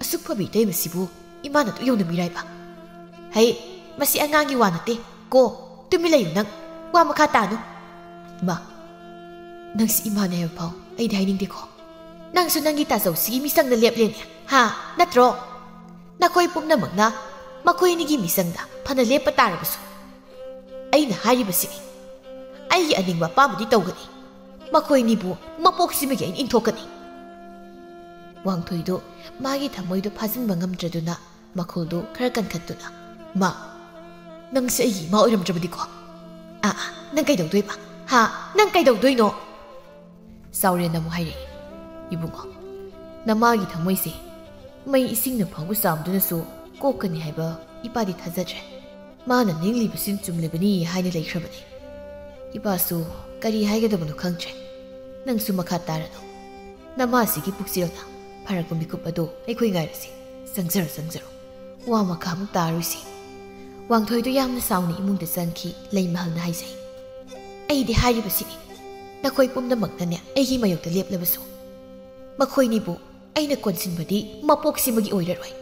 ꯑꯁꯨꯛ ꯐꯕ ꯏꯇꯩꯃꯁꯤꯕꯨ ꯏꯃꯥꯅ ꯑꯗꯨ ꯌꯧꯅ ꯃꯤꯔꯥꯏꯕ? "ꯍꯩ, ꯃꯁꯤ ꯑꯉꯥꯡꯒꯤ ꯋꯥ ꯅꯠꯇꯦ ꯀꯣ꯫ ꯇꯨꯃꯤꯟ ꯂꯩꯌꯨ ꯅꯪ꯫ ꯋꯥ ꯃꯈꯥ ꯇꯥꯅꯨ꯫" "ꯏꯃꯥ, ꯅꯪꯁꯤ ꯏꯃꯥꯅꯦ ꯍꯥꯏꯕ ꯐꯥꯎ ꯑꯩꯗꯤ ꯍꯥꯏꯅꯤꯡꯗꯦꯀꯣ꯫ ꯅꯪꯁꯨ ꯅꯪꯒꯤ ꯇꯥꯆꯧꯁꯤꯒꯤ ꯃꯤꯆꯪꯗ ꯂꯦꯞꯂꯦꯅꯦ, ꯍꯥ? ꯅꯠꯇ꯭ꯔꯣ? ꯅꯈꯣꯏ ꯄꯨꯝꯅꯃꯛꯅ ꯃꯈꯣꯏ ꯑꯅꯤꯒꯤ ꯃꯤꯆꯪꯗ ꯐꯅ ꯂꯦꯞꯄ ꯇꯥꯔꯕꯁꯨ, ꯑꯩꯅ ꯍꯥꯏꯔꯤꯕꯁꯤꯅꯤ꯫ ꯑꯩꯒꯤ ꯑꯅꯤꯡꯕ ꯑꯄꯥꯝꯕꯗꯤ ꯇꯧꯒꯅꯤ꯫ ꯃꯈꯣꯏ ꯑꯅꯤꯕꯨ ꯃꯄꯣꯛꯁꯤꯃꯒꯤ ꯑꯩꯅ ꯏꯟꯊꯣꯛꯀꯅꯤ꯫" ꯋꯥꯡꯊꯣꯏꯗꯨ ꯃꯥꯒꯤ ꯊꯃꯣꯏꯗꯨ ꯐꯥꯖꯤꯟꯕ ꯉꯝꯗ꯭ꯔꯗꯨꯅ ꯃꯈꯣꯜꯗꯨ ꯈꯔ ꯀꯟꯈꯠꯇꯨꯅ, "ꯃꯥ, ꯅꯪꯁꯦ ꯑꯩꯒꯤ ꯏꯃꯥ ꯑꯣꯏꯔꯝꯗ꯭ꯔꯕꯗꯤꯀꯣ? ꯑꯥ, ꯑꯥ, ꯅꯪ ꯀꯩꯗꯧꯗꯣꯏꯕ? ꯍꯥ? ꯅꯪ ꯀꯩꯗꯧꯗꯣꯏꯅꯣ?" ꯆꯥꯎꯔꯦꯟꯅ ꯑꯃꯨꯛ ꯍꯥꯏꯔꯛꯏ, "ꯏꯕꯨꯡꯉꯣ, ꯅꯃꯥꯒꯤ ꯊꯃꯣꯏꯁꯦ ꯃꯩ ꯏꯁꯤꯡꯅ ꯐꯥꯎꯕ ꯆꯥꯝꯗꯨꯅꯁꯨ ꯀꯣꯛꯀꯅꯤ ꯍꯥꯏꯕ ꯏꯄꯥꯗꯤ ꯊꯥꯖꯗ꯭ꯔꯦ꯫ ꯃꯥꯅ ꯅꯤꯡꯂꯤꯕꯁꯤ ꯆꯨꯝꯂꯤꯕꯅꯤ ꯍꯥꯏꯅ ꯂꯩꯈ꯭ꯔꯕꯅꯤ꯫ ꯏꯄꯥꯁꯨ ꯀꯔꯤ ꯍꯥꯏꯒꯗꯕꯅꯣ ꯈꯪꯗ꯭ꯔꯦ꯫ ꯅꯪꯁꯨ ꯃꯈꯥ ꯇꯥꯔꯅꯨ꯫ ꯅꯃꯥꯁꯤꯒꯤ ꯄꯨꯛꯆꯦꯜꯅ ꯐꯔꯛꯄ ꯃꯤꯀꯨꯞ ꯑꯗꯣ ꯑꯩꯈꯣꯏ ꯉꯥꯏꯔꯁꯤ꯫ ꯆꯪꯖꯔꯣ, ꯆꯪꯖꯔꯣ꯫ ꯋꯥ ꯃꯈꯥ ꯑꯃꯨꯛ ꯇꯥꯔꯣꯏꯁꯤ꯫" ꯋꯥꯡꯊꯣꯏꯗꯨ ꯌꯥꯝꯅ ꯁꯥꯎꯅ ꯏꯃꯨꯡꯗ ꯆꯪꯈꯤ꯫ ꯂꯩꯃꯍꯜꯅ ꯍꯥꯏꯖꯩ, "ꯑꯩꯗꯤ ꯍꯥꯏꯔꯤꯕꯁꯤꯅꯤ, ꯅꯈꯣꯏ ꯄꯨꯝꯅꯃꯛꯅꯅꯦ ꯑꯩꯒꯤ ꯃꯥꯌꯣꯛꯇ ꯂꯦꯞꯂꯕꯁꯨ, ꯃꯈꯣꯏꯅꯤꯕꯨ ꯑꯩꯅ ꯀꯣꯟꯁꯤꯟꯕꯗꯤ ꯃꯄꯣꯛꯁꯤꯃꯒꯤ ꯑꯣꯏꯔꯔꯣꯏ꯫"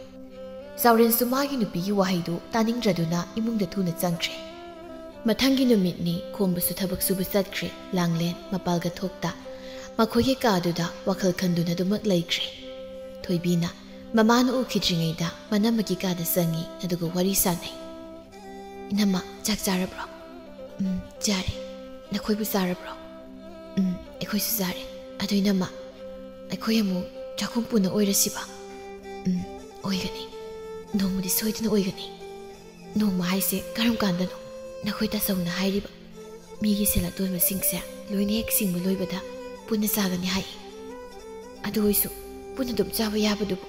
ꯆꯥꯎꯔꯦꯟꯁꯨ ꯃꯥꯒꯤ ꯅꯨꯄꯤꯒꯤ ꯋꯥꯍꯩꯗꯨ ꯇꯥꯅꯤꯡꯗ꯭ꯔꯗꯨꯅ ꯏꯃꯨꯡꯗ ꯊꯨꯅ ꯆꯪꯈ꯭ꯔꯦ꯫ ꯃꯊꯪꯒꯤ ꯅꯨꯃꯤꯠꯅꯤ꯫ ꯈꯣꯝꯕꯁꯨ ꯊꯕꯛ ꯁꯨꯕ ꯆꯠꯈ꯭ꯔꯦ꯫ ꯂꯥꯡꯂꯦꯟ ꯃꯄꯥꯜꯒ ꯊꯣꯛꯇ ꯃꯈꯣꯏꯒꯤ ꯀꯥꯗꯨꯗ ꯋꯥꯈꯜ ꯈꯟꯗꯨꯅ ꯑꯗꯨꯃꯛ ꯂꯩꯈ꯭ꯔꯦ꯫ ꯊꯣꯏꯕꯤꯅ ꯃꯃꯥꯅ ꯎꯈꯤꯗ꯭ꯔꯤꯉꯩꯗ ꯃꯅꯝꯃꯒꯤ ꯀꯥꯗ ꯆꯪꯉꯤ, ꯑꯗꯨꯒ ꯋꯥꯔꯤ ꯁꯥꯟꯅꯩ꯫ "ꯏꯅꯝꯃ, ꯆꯥꯛ ꯆꯥꯔꯕ꯭ꯔꯣ?" "ꯎꯝ, ꯆꯥꯔꯦ꯫ ꯅꯈꯣꯏꯕꯨ ꯆꯥꯔꯕ꯭ꯔꯣ?" "ꯎꯝ, ꯑꯩꯈꯣꯏꯁꯨ ꯆꯥꯔꯦ꯫ ꯑꯗꯣ ꯏꯅꯝꯃ, ꯑꯩꯈꯣꯏ ꯑꯃꯨꯛ ꯆꯥꯛꯈꯨꯝ ꯄꯨꯟꯅ ꯑꯣꯏꯔꯁꯤꯕ?" "ꯎꯝ, ꯑꯣꯏꯒꯅꯤ꯫ ꯅꯣꯡꯃꯗꯤ ꯁꯣꯏꯗꯅ ꯑꯣꯏꯒꯅꯤ꯫ ꯅꯣꯡꯃ ꯍꯥꯏꯁꯦ ꯀꯔꯝ ꯀꯥꯟꯗꯅꯣ? ꯅꯈꯣꯏ ꯇꯥꯆꯧꯅ ꯍꯥꯏꯔꯤꯕ ꯃꯤꯒꯤ ꯁꯦꯜ ꯑꯇꯣꯟꯕꯁꯤꯡꯁꯦ ꯂꯣꯏꯅ ꯍꯦꯛ ꯁꯤꯡꯕ ꯂꯣꯏꯕꯗ ꯄꯨꯟꯅ ꯆꯥꯒꯅꯤ ꯍꯥꯏ꯫ ꯑꯗꯨ ꯑꯣꯏꯁꯨ ꯄꯨꯟꯅ ꯑꯗꯨꯝ ꯆꯥꯕ ꯌꯥꯕꯗꯨꯕꯨ?"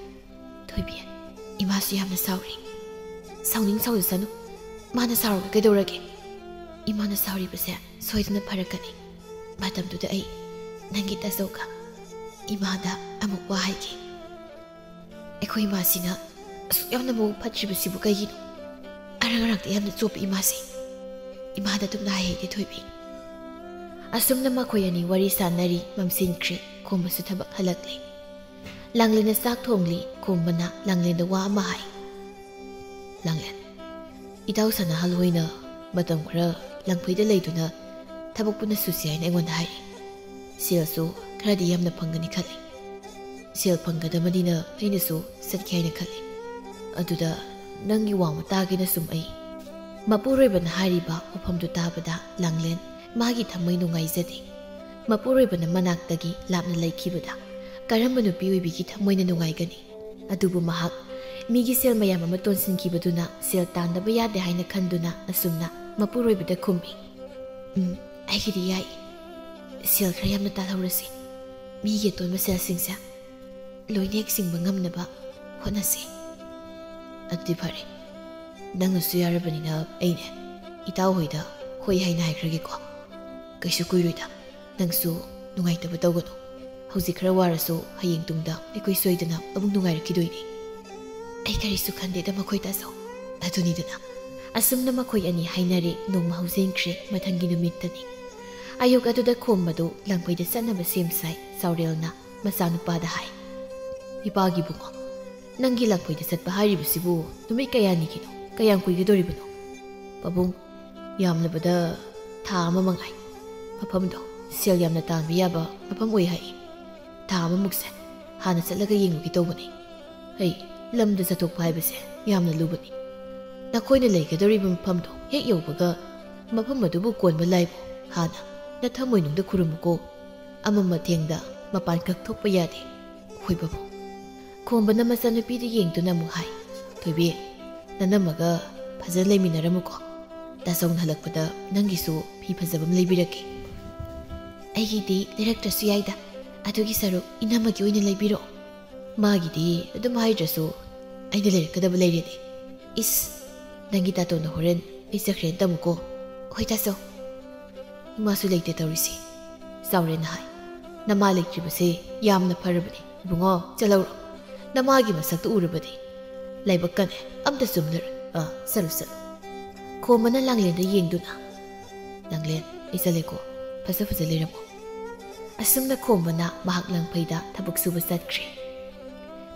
"ꯊꯣꯏꯕꯤ, ꯏꯃꯥꯁꯨ ꯌꯥꯝꯅ ꯁꯥꯎꯔꯤ꯫" "ꯁꯥꯎꯅꯤꯡ ꯁꯥꯎꯖꯁꯅꯨ꯫ ꯃꯥꯅ ꯁꯥꯎꯔꯒ ꯀꯩꯗꯧꯔꯒꯦ? ꯏꯃꯥꯅ ꯁꯥꯎꯔꯤꯕꯁꯦ ꯁꯣꯏꯗꯅ ꯐꯔꯛꯀꯅꯤ꯫ ꯃꯇꯝꯗꯨꯗ ꯑꯩ ꯅꯪꯒꯤ ꯇꯥꯆꯧꯒ ꯏꯃꯥꯗ ꯑꯃꯨꯛ ꯋꯥ ꯍꯥꯏꯒꯦ꯫ ꯑꯩꯈꯣꯏ ꯏꯃꯥꯁꯤꯅ ꯑꯁꯨꯛ ꯌꯥꯝꯅ ꯃꯕꯨꯛ ꯐꯠꯇ꯭ꯔꯤꯕꯁꯤꯕꯨ ꯀꯩꯒꯤꯅꯣ? ꯑꯔꯥꯡ ꯑꯔꯥꯡꯗ ꯌꯥꯝꯅ ꯆꯣꯞꯄꯤ ꯏꯃꯥꯁꯦ꯫ ꯏꯃꯥꯗ ꯑꯗꯨꯝꯅ ꯍꯥꯏꯍꯩꯗꯦ, ꯊꯣꯏꯕꯤ꯫" ꯑꯁꯨꯝꯅ ꯃꯈꯣꯏ ꯑꯅꯤ ꯋꯥꯔꯤ ꯁꯥꯟꯅꯔꯤ꯫ ꯃꯝꯁꯤꯟꯈ꯭ꯔꯦ꯫ ꯈꯣꯝꯕꯁꯨ ꯊꯕꯛ ꯍꯜꯂꯛꯂꯦ꯫ ꯂꯥꯡꯂꯦꯟꯅ ꯆꯥꯛ ꯊꯣꯡꯂꯤ꯫ ꯈꯣꯝꯕꯅ ꯂꯥꯡꯂꯦꯟꯗ ꯋꯥ ꯑꯃ ꯍꯥꯏ꯫ "ꯂꯥꯡꯂꯦꯟ, ꯏꯇꯥꯎ ꯁꯅꯥꯍꯜ ꯍꯣꯏꯅ ꯃꯇꯝ ꯈꯔ ꯂꯪꯐꯩꯗ ꯂꯩꯗꯨꯅ ꯊꯕꯛ ꯄꯨꯟꯅ ꯁꯨꯁꯤ ꯍꯥꯏꯅ ꯑꯩꯉꯣꯟꯗ ꯍꯥꯏꯔꯤ꯫ ꯁꯦꯜꯁꯨ ꯈꯔꯗꯤ ꯌꯥꯝꯅ ꯐꯪꯒꯅꯤ ꯈꯜꯂꯤ꯫ ꯁꯦꯜ ꯐꯪꯒꯗꯕꯅꯤꯅ ꯑꯩꯅꯁꯨ ꯆꯠꯀꯦ ꯍꯥꯏꯅ ꯈꯜꯂꯤ꯫ ꯑꯗꯨꯗ ꯅꯪꯒꯤ ꯋꯥ ꯑꯃ ꯇꯥꯒꯦꯅ ꯁꯨꯝ ꯑꯩ꯫" ꯃꯄꯨꯔꯣꯏꯕꯅ ꯍꯥꯏꯔꯤꯕ ꯋꯥꯐꯝꯗꯨ ꯇꯥꯕꯗ ꯂꯥꯡꯂꯦꯟ ꯃꯥꯒꯤ ꯊꯃꯣꯏ ꯅꯨꯡꯉꯥꯏꯖꯗꯦ꯫ ꯃꯄꯨꯔꯣꯏꯕꯅ ꯃꯅꯥꯛꯇꯒꯤ ꯂꯥꯞꯅ ꯂꯩꯈꯤꯕꯗ ꯀꯔꯝꯕ ꯅꯨꯄꯤ ꯑꯣꯏꯕꯤꯒꯤ ꯊꯃꯣꯏꯅ ꯅꯨꯡꯉꯥꯏꯒꯅꯤ? ꯑꯗꯨꯕꯨ ꯃꯍꯥꯛ ꯃꯤꯒꯤ ꯁꯦꯜ ꯃꯌꯥꯝ ꯑꯃ ꯇꯣꯟꯁꯤꯟꯈꯤꯕꯗꯨꯅ ꯁꯦꯜ ꯇꯥꯟꯗꯕ ꯌꯥꯗꯦ ꯍꯥꯏꯅ ꯈꯟꯗꯨꯅ ꯑꯁꯨꯝꯅ ꯃꯄꯨꯔꯣꯏꯕꯗ ꯈꯨꯝꯃꯤ, "ꯎꯝ, ꯑꯩꯒꯤꯗꯤ ꯌꯥꯏ꯫ ꯁꯦꯜ ꯈꯔ ꯌꯥꯝꯅ ꯇꯥꯜꯍꯧꯔꯁꯤ꯫ ꯃꯤꯒꯤ ꯑꯇꯣꯟꯕ ꯁꯦꯜꯁꯤꯡꯁꯦ ꯂꯣꯏꯅ ꯍꯦꯛ ꯁꯤꯡꯕ ꯉꯝꯅꯕ ꯍꯣꯠꯅꯁꯤ꯫" "ꯑꯗꯨꯗꯤ ꯐꯔꯦ, ꯅꯪꯅꯁꯨ ꯌꯥꯔꯕꯅꯤꯅ ꯑꯩꯅꯦ ꯏꯇꯥꯎ ꯍꯣꯏꯗ ꯍꯣꯏ ꯍꯥꯏꯅ ꯍꯥꯏꯈ꯭ꯔꯒꯦꯀꯣ꯫ ꯀꯩꯁꯨ ꯀꯨꯏꯔꯣꯏꯗ꯫ ꯅꯪꯁꯨ ꯅꯨꯡꯉꯥꯏꯇꯕ ꯇꯧꯒꯅꯨ꯫ ꯍꯧꯖꯤꯛ ꯈꯔ ꯋꯥꯔꯁꯨ ꯍꯌꯦꯡ ꯇꯨꯡꯗ ꯑꯩꯈꯣꯏ ꯁꯣꯏꯗꯅ ꯑꯃꯨꯛ ꯅꯨꯡꯉꯥꯏꯔꯛꯈꯤꯗꯣꯏꯅꯤ꯫" "ꯑꯩ ꯀꯔꯤꯁꯨ ꯈꯟꯗꯦꯗ ꯃꯈꯣꯏ ꯇꯥꯆꯧ꯫" ꯑꯗꯨꯅꯤꯗꯅ꯫ ꯑꯁꯨꯝꯅ ꯃꯈꯣꯏ ꯑꯅꯤ ꯍꯥꯏꯅꯔꯦ꯫ ꯅꯣꯡꯃ ꯍꯧꯖꯤꯟꯈ꯭ꯔꯦ꯫ ꯃꯊꯪꯒꯤ ꯅꯨꯃꯤꯠꯇꯅꯤ꯫ ꯑꯌꯨꯛ ꯑꯗꯨꯗ ꯈꯣꯝꯕꯗꯨ ꯂꯪꯐꯩꯗ ꯆꯠꯅꯕ ꯁꯦꯝ ꯁꯥꯏ꯫ ꯆꯥꯎꯔꯦꯜꯅ ꯃꯆꯥꯅꯨꯄꯥꯗ ꯍꯥꯏ, "ꯏꯄꯥꯒꯤ ꯏꯕꯨꯡꯉꯣ, ꯅꯪꯒꯤ ꯂꯪꯐꯩꯗ ꯆꯠꯄ ꯍꯥꯏꯔꯤꯕꯁꯤꯕꯨ ꯅꯨꯃꯤꯠ ꯀꯌꯥꯅꯤꯒꯤꯅꯣ? ꯀꯌꯥꯝ ꯀꯨꯏꯒꯗꯧꯔꯤꯕꯅꯣ?" "ꯄꯥꯕꯨꯡ, ꯌꯥꯝꯂꯕꯗ ꯊꯥ ꯑꯃ ꯃꯉꯥꯏ꯫ ꯃꯐꯝꯗꯣ ꯁꯦꯜ ꯌꯥꯝꯅ ꯇꯥꯟꯕ ꯌꯥꯕ ꯃꯐꯝ ꯑꯣꯏ ꯍꯥꯏ꯫ ꯊꯥ ꯑꯃꯃꯨꯛꯁꯦ ꯍꯥꯟꯅ ꯆꯠꯂꯒ ꯌꯦꯡꯉꯨꯒꯦ ꯇꯧꯕꯅꯤ꯫ ꯑꯩ ꯂꯝꯗ ꯆꯠꯊꯣꯛꯄ ꯍꯥꯏꯕꯁꯦ ꯌꯥꯝꯅ ꯂꯨꯕꯅꯤ꯫ ꯅꯈꯣꯏꯅ ꯂꯩꯒꯗꯧꯔꯤꯕ ꯃꯐꯝꯗꯣ ꯍꯦꯛ ꯌꯧꯕꯒ ꯃꯐꯝ ꯑꯗꯨꯕꯨ ꯀꯣꯟꯕ ꯂꯥꯏꯕꯨ ꯍꯥꯟꯅ ꯅꯊꯃꯣꯏꯅꯨꯡꯗ ꯈꯨꯔꯨꯝꯃꯨꯀꯣ꯫ ꯑꯃꯝ ꯑꯊꯦꯡꯗ ꯃꯄꯥꯟ ꯀꯛꯊꯣꯛꯄ ꯌꯥꯗꯦ꯫ ꯍꯣꯏ ꯕꯕꯨ꯫" ꯈꯣꯝꯕꯅ ꯃꯆꯥꯅꯨꯄꯤꯗ ꯌꯦꯡꯗꯨꯅ ꯑꯃꯨꯛ ꯍꯥꯏ, "ꯊꯣꯏꯕꯤ, ꯅꯅꯝꯃꯒ ꯐꯖꯅ ꯂꯩꯃꯤꯟꯅꯔꯝꯃꯨꯀꯣ꯫ ꯇꯥꯆꯧꯅ ꯍꯜꯂꯛꯄꯗ ꯅꯪꯒꯤꯁꯨ ꯐꯤ ꯐꯖꯕ ꯑꯃ ꯂꯩꯕꯤꯔꯛꯀꯦ꯫" "ꯑꯩꯒꯤꯗꯤ ꯂꯩꯔꯛꯇ꯭ꯔꯁꯨ ꯌꯥꯏꯗ꯫ ꯑꯗꯨꯒꯤ ꯁꯔꯨꯛ ꯏꯅꯝꯃꯒꯤ ꯑꯣꯏꯅ ꯂꯩꯕꯤꯔꯛꯑꯣ꯫" "ꯃꯥꯒꯤꯗꯤ ꯑꯗꯨꯝ ꯍꯥꯏꯗ꯭ꯔꯁꯨ ꯑꯩꯅ ꯂꯩꯔꯛꯀꯗꯕ ꯂꯩꯔꯦꯅꯦ꯫" "ꯏꯁ, ꯅꯪꯒꯤ ꯇꯥꯇꯣꯟꯅ ꯍꯣꯔꯦꯟ ꯑꯩ ꯆꯠꯈ꯭ꯔꯦꯅ ꯇꯝꯃꯨꯀꯣ꯫" "ꯍꯣꯏ ꯇꯥꯆꯧ꯫" "ꯏꯃꯥꯁꯨ ꯂꯩꯇꯦ ꯇꯧꯔꯤꯁꯦ꯫" ꯆꯥꯎꯔꯦꯟꯅ ꯍꯥꯏ, "ꯅꯃꯥ ꯂꯩꯇ꯭ꯔꯤꯕꯁꯦ ꯌꯥꯝꯅ ꯐꯔꯕꯅꯤ꯫ ꯏꯕꯨꯡꯉꯣ, ꯆꯠꯍꯧꯔꯣ꯫ ꯅꯃꯥꯒꯤ ꯃꯁꯛꯇꯨ ꯎꯔꯕꯗꯤ ꯂꯥꯏꯕꯛꯀꯅꯦ ꯑꯝꯇ ꯆꯨꯝꯂꯔꯣꯏ꯫ ꯑꯥ, ꯆꯠꯂꯨ, ꯆꯠꯂꯨ꯫" ꯈꯣꯝꯕꯅ ꯂꯥꯡꯂꯦꯟꯗ ꯌꯦꯡꯗꯨꯅ, "ꯂꯥꯡꯂꯦꯟ, ꯑꯩ ꯆꯠꯂꯦꯀꯣ꯫ ꯐꯖ ꯐꯖ ꯂꯩꯔꯝꯃꯣ꯫" ꯑꯁꯨꯝꯅ ꯈꯣꯝꯕꯅ ꯃꯍꯥꯛ ꯂꯪꯐꯩꯗ ꯊꯕꯛ ꯁꯨꯕ ꯆꯠꯈ꯭ꯔꯦ꯫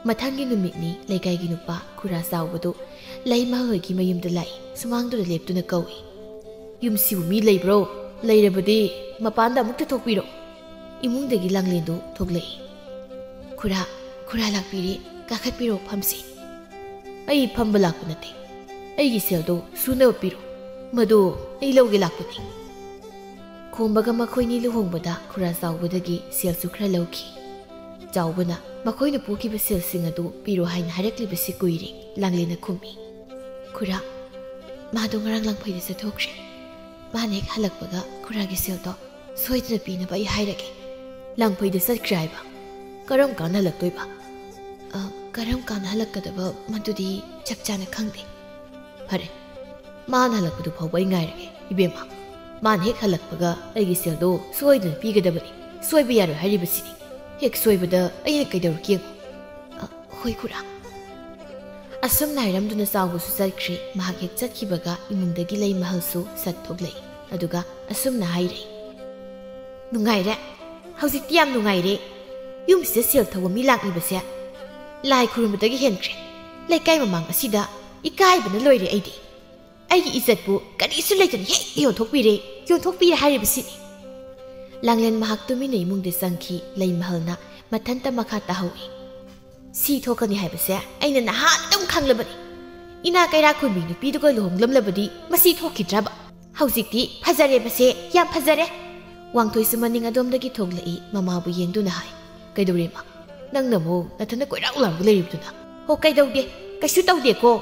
ꯃꯊꯪꯒꯤ ꯅꯨꯃꯤꯠꯅꯤ꯫ ꯂꯩꯀꯥꯏꯒꯤ ꯅꯨꯄꯥ ꯈꯨꯔꯥ ꯆꯥꯎꯕꯗꯨ ꯂꯩꯃ ꯍꯣꯏꯒꯤ ꯃꯌꯨꯝꯗ ꯂꯥꯛꯏ꯫ ꯁꯨꯃꯥꯡꯗꯨꯗ ꯂꯦꯞꯇꯨꯅ ꯀꯧꯏ, "ꯌꯨꯝꯁꯤꯕꯨ ꯃꯤ ꯂꯩꯕ꯭ꯔꯣ? ꯂꯩꯔꯕꯗꯤ ꯃꯄꯥꯟꯗ ꯑꯃꯨꯛꯇ ꯊꯣꯛꯄꯤꯔꯣ꯫" ꯏꯃꯨꯡꯗꯒꯤ ꯂꯥꯡꯂꯦꯟꯗꯨ ꯊꯣꯛꯂꯛꯏ꯫ "ꯈꯨꯔꯥ, ꯈꯨꯔꯥ ꯂꯥꯛꯄꯤꯔꯦ, ꯀꯥꯈꯠꯄꯤꯔꯣ, ꯐꯝꯁꯤ꯫" "ꯑꯩ ꯐꯝꯕ ꯂꯥꯛꯄ ꯅꯠꯇꯦ꯫ ꯑꯩꯒꯤ ꯁꯦꯜꯗꯣ ꯁꯨꯅꯕ ꯄꯤꯔꯣ꯫ ꯃꯗꯨ ꯑꯩ ꯂꯧꯒꯦ ꯂꯥꯛꯄꯅꯤ꯫" ꯈꯣꯝꯕꯒ ꯃꯈꯣꯏꯅꯤ ꯂꯨꯍꯣꯡꯕꯗ ꯈꯨꯔꯥ ꯆꯥꯎꯕꯗꯒꯤ ꯁꯦꯜꯁꯨ ꯈꯔ ꯂꯧꯈꯤ꯫ ꯆꯥꯎꯕꯅ ꯃꯈꯣꯏꯅ ꯄꯨꯈꯤꯕ ꯁꯦꯜꯁꯤꯡ ꯑꯗꯨ ꯄꯤꯔꯣ ꯍꯥꯏꯅ ꯍꯥꯏꯔꯛꯂꯤꯕꯁꯤ ꯀꯨꯏꯔꯦ꯫ ꯂꯥꯡꯂꯦꯟꯅ ꯈꯨꯝꯃꯤ, "ꯈꯨꯔꯥ, ꯃꯥꯗꯣ ꯉꯔꯥꯡ ꯂꯥꯡꯐꯩꯗ ꯆꯠꯊꯣꯛꯈ꯭ꯔꯦ꯫ ꯃꯥꯅ ꯍꯦꯛ ꯍꯜꯂꯛꯄꯒ ꯈꯨꯔꯥꯒꯤ ꯁꯦꯜꯗꯣ ꯁꯣꯏꯗꯅ ꯄꯤꯅꯕ ꯑꯩ ꯍꯥꯏꯔꯒꯦ꯫" "ꯂꯥꯡꯐꯩꯗ ꯆꯠꯈ꯭ꯔꯦ ꯍꯥꯏꯕ? ꯀꯔꯝ ꯀꯥꯟꯗ ꯍꯜꯂꯛꯇꯣꯏꯕ?" "ꯑ, ꯀꯔꯝ ꯀꯥꯟꯗ ꯍꯜꯂꯛꯀꯗꯕ ꯃꯗꯨꯗꯤ ꯆꯞ ꯆꯥꯅ ꯈꯪꯗꯦ꯫" "ꯐꯔꯦ, ꯃꯥꯅ ꯍꯜꯂꯛꯄꯗꯨ ꯐꯥꯎꯕ ꯑꯩ ꯉꯥꯏꯔꯒꯦ ꯏꯕꯦꯝꯃ꯫ ꯃꯥꯅ ꯍꯦꯛ ꯍꯜꯂꯛꯄꯒ ꯑꯩꯒꯤ ꯁꯦꯜꯗꯣ ꯁꯣꯏꯗꯅ ꯄꯤꯒꯗꯕꯅꯤ꯫ ꯁꯣꯏꯕ ꯌꯥꯔꯣꯏ ꯍꯥꯏꯔꯤꯕꯁꯤꯅꯤ꯫ ꯍꯦꯛ ꯁꯣꯏꯕꯗ ꯑꯩꯅ ꯀꯩꯗꯧꯔꯛꯀꯦ ꯌꯦꯡꯉꯨ꯫" "ꯑ, ꯍꯣꯏ ꯈꯨꯔꯥ꯫" ꯑꯁꯨꯝꯅ ꯍꯥꯏꯔꯝꯗꯨꯅ ꯆꯥꯎꯕꯁꯨ ꯆꯠꯈ꯭ꯔꯦ꯫ ꯃꯍꯥꯛ ꯍꯦꯛ ꯆꯠꯈꯤꯕꯒ ꯏꯃꯨꯡꯗꯒꯤ ꯂꯩꯃꯍꯜꯁꯨ ꯁꯠ ꯊꯣꯛꯂꯛꯏ꯫ ꯑꯗꯨꯒ ꯑꯁꯨꯝꯅ ꯍꯥꯏꯔꯦ, "ꯅꯨꯡꯉꯥꯏꯔꯦ, ꯍꯧꯖꯤꯛꯇꯤ ꯌꯥꯝ ꯅꯨꯡꯉꯥꯏꯔꯦ꯫ ꯌꯨꯝꯁꯤꯗ ꯁꯦꯜ ꯊꯧꯕ ꯃꯤ ꯂꯥꯛꯂꯤꯕꯁꯦ ꯂꯥꯏ ꯈꯨꯔꯨꯝꯕꯗꯒꯤ ꯍꯦꯟꯈ꯭ꯔꯦ꯫ ꯂꯩꯀꯥꯏ ꯃꯃꯥꯡ ꯑꯁꯤꯗ ꯏꯀꯥꯏꯕꯅ ꯂꯣꯏꯔꯦ ꯑꯩꯗꯤ꯫ ꯑꯩꯒꯤ ꯏꯖꯠꯄꯨ ꯀꯔꯤꯁꯨ ꯂꯩꯇꯅ ꯍꯦꯛ ꯌꯣꯟꯊꯣꯛꯄꯤꯔꯦ, ꯌꯣꯟꯊꯣꯛꯄꯤꯔꯦ ꯍꯥꯏꯔꯤꯕꯁꯤꯅꯤ꯫" ꯂꯥꯡꯂꯦꯟ ꯃꯍꯥꯛ ꯇꯨꯃꯤꯟꯅ ꯏꯃꯨꯡꯗ ꯆꯪꯈꯤ꯫ ꯂꯩꯃꯍꯜꯅ ꯃꯊꯟꯇ ꯃꯈꯥ ꯇꯥꯍꯧꯏ꯫ "ꯁꯤ ꯊꯣꯛꯀꯅꯤ ꯍꯥꯏꯕꯁꯦ ꯑꯩꯅ ꯅꯍꯥꯟ ꯑꯗꯨꯝ ꯈꯪꯂꯕꯅꯤ꯫ ꯏꯅꯥ ꯀꯩꯔꯥ ꯈꯨꯟꯕꯤ ꯅꯨꯄꯤꯗꯨꯒ ꯂꯨꯍꯣꯡꯂꯝꯂꯕꯗꯤ ꯃꯁꯤ ꯊꯣꯛꯈꯤꯗ꯭ꯔꯕ? ꯍꯧꯖꯤꯛꯇꯤ ꯐꯖꯔꯦ ꯃꯁꯦ, ꯌꯥꯝ ꯐꯖꯔꯦ꯫" ꯋꯥꯡꯊꯣꯏꯁꯨ ꯃꯅꯤꯡ ꯑꯗꯣꯝꯗꯒꯤ ꯊꯣꯛꯂꯛꯏ꯫ ꯃꯃꯥꯕꯨ ꯌꯦꯡꯗꯨꯅ ꯍꯥꯏ, "ꯀꯩꯗꯧꯔꯦ ꯏꯃꯥ? ꯅꯪꯅ ꯑꯃꯨꯛ ꯅꯊꯟꯗ ꯀꯣꯏꯔꯥꯎ ꯂꯥꯎꯔꯒ ꯂꯩꯔꯤꯕꯗꯨꯅ?" "ꯍꯣ, ꯀꯩꯗꯧꯗꯦ, ꯀꯩꯁꯨ ꯇꯧꯗꯦꯀꯣ꯫"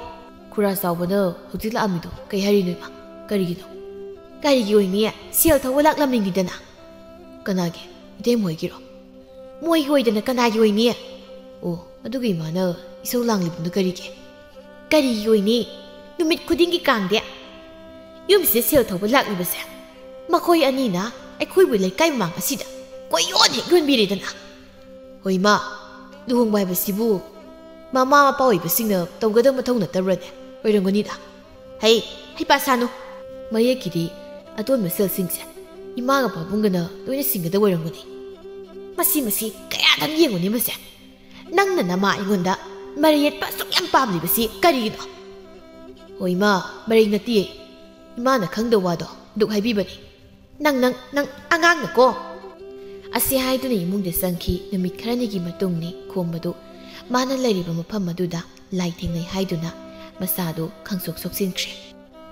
"ꯈꯨꯔꯥ ꯆꯥꯎꯕꯅ ꯍꯧꯖꯤꯛ ꯂꯥꯛꯑꯝꯃꯤꯗꯣ ꯀꯩ ꯍꯥꯏꯔꯤꯅꯣ ꯏꯃꯥ? ꯀꯔꯤꯒꯤꯅꯣ?" "ꯀꯔꯤꯒꯤ ꯑꯣꯏꯅꯤ? ꯁꯦꯜ ꯊꯧꯕ ꯂꯥꯛꯂꯝꯃꯤꯅꯤꯗꯅ꯫" "ꯀꯅꯥꯒꯤ? ꯏꯇꯩꯃ ꯍꯣꯏꯒꯤꯔꯣ?" "ꯃꯣꯏꯒꯤ ꯑꯣꯏꯗꯅ ꯀꯅꯥꯒꯤ ꯑꯣꯏꯅꯤ?" "ꯑꯣ, ꯑꯗꯨꯒ ꯏꯃꯥꯅ ꯏꯁꯧ ꯂꯥꯡꯂꯤꯕꯗꯨꯅ ꯀꯔꯤꯒꯤ?" "ꯀꯔꯤꯒꯤ ꯑꯣꯏꯅꯤ? ꯅꯨꯃꯤꯠ ꯈꯨꯗꯤꯡꯒꯤ ꯀꯥꯡꯗꯦ ꯌꯨꯝꯁꯤꯗ ꯁꯦꯜ ꯊꯧꯕ ꯂꯥꯛꯂꯤꯕꯁꯦ ꯃꯈꯣꯏ ꯑꯅꯤꯅ ꯑꯩꯈꯣꯏꯕꯨ ꯂꯩꯀꯥꯏ ꯃꯃꯥꯡ ꯑꯁꯤꯗ ꯀꯣꯏꯌꯣꯟ ꯍꯦꯛ ꯌꯣꯟꯕꯤꯔꯦꯗꯅ꯫" "ꯍꯣꯏ ꯏꯃꯥ, ꯂꯨꯍꯣꯡꯕ ꯍꯥꯏꯕꯁꯤꯕꯨ ꯃꯃꯥ ꯃꯄꯥ ꯑꯣꯏꯕꯁꯤꯡꯅ ꯇꯧꯒꯗꯕ ꯃꯊꯧ ꯅꯠꯇꯕ꯭ꯔꯅꯦ?" "ꯑꯣꯏꯔꯝꯒꯅꯤꯗ꯫" "ꯍꯩ, ꯍꯩꯄꯥ ꯁꯥꯅꯨ꯫ ꯃꯌꯦꯛꯀꯤꯗꯤ ꯑꯇꯣꯟꯕ ꯁꯦꯜꯁꯤꯡꯁꯦ ꯏꯃꯥꯒ ꯄꯥꯕꯨꯡꯒꯅ ꯂꯣꯏꯅ ꯁꯤꯡꯒꯗꯕ ꯑꯣꯏꯔꯝꯒꯅꯤ꯫ ꯃꯁꯤ, ꯃꯁꯤ ꯀꯌꯥꯗꯪ ꯌꯦꯡꯉꯨꯅꯦ ꯃꯁꯦ꯫ ꯅꯪꯅ ꯅꯃꯥ ꯑꯩꯉꯣꯟꯗ ꯃꯔꯩ ꯌꯦꯠꯄ ꯑꯁꯨꯛ ꯌꯥꯝ ꯄꯥꯝꯂꯤꯕꯁꯤ ꯀꯔꯤꯒꯤꯅꯣ?" "ꯍꯣ ꯏꯃꯥ, ꯃꯔꯩ ꯅꯠꯇꯤꯌꯦ꯫ ꯏꯃꯥꯅ ꯈꯪꯗꯕ ꯋꯥꯗꯣ ꯑꯗꯨꯛ ꯍꯥꯏꯕꯤꯕꯅꯤ꯫ ꯅꯪ, ꯅꯪ, ꯅꯪ ꯑꯉꯥꯡꯅꯀꯣ꯫" ꯑꯁꯤ ꯍꯥꯏꯗꯨꯅ ꯏꯃꯨꯡꯗ ꯆꯪꯈꯤ꯫ ꯅꯨꯃꯤꯠ ꯈꯔꯅꯤꯒꯤ ꯃꯇꯨꯡꯅꯤ ꯈꯣꯝꯕꯗꯨ꯫ ꯃꯥꯅ ꯂꯩꯔꯤꯕ ꯃꯐꯝ ꯑꯗꯨꯗ ꯂꯥꯏ ꯊꯦꯡꯅꯩ ꯍꯥꯏꯗꯨꯅ ꯃꯁꯥꯗꯨ ꯈꯪꯁꯣꯛ ꯁꯣꯛꯆꯤꯟꯈ꯭ꯔꯦ꯫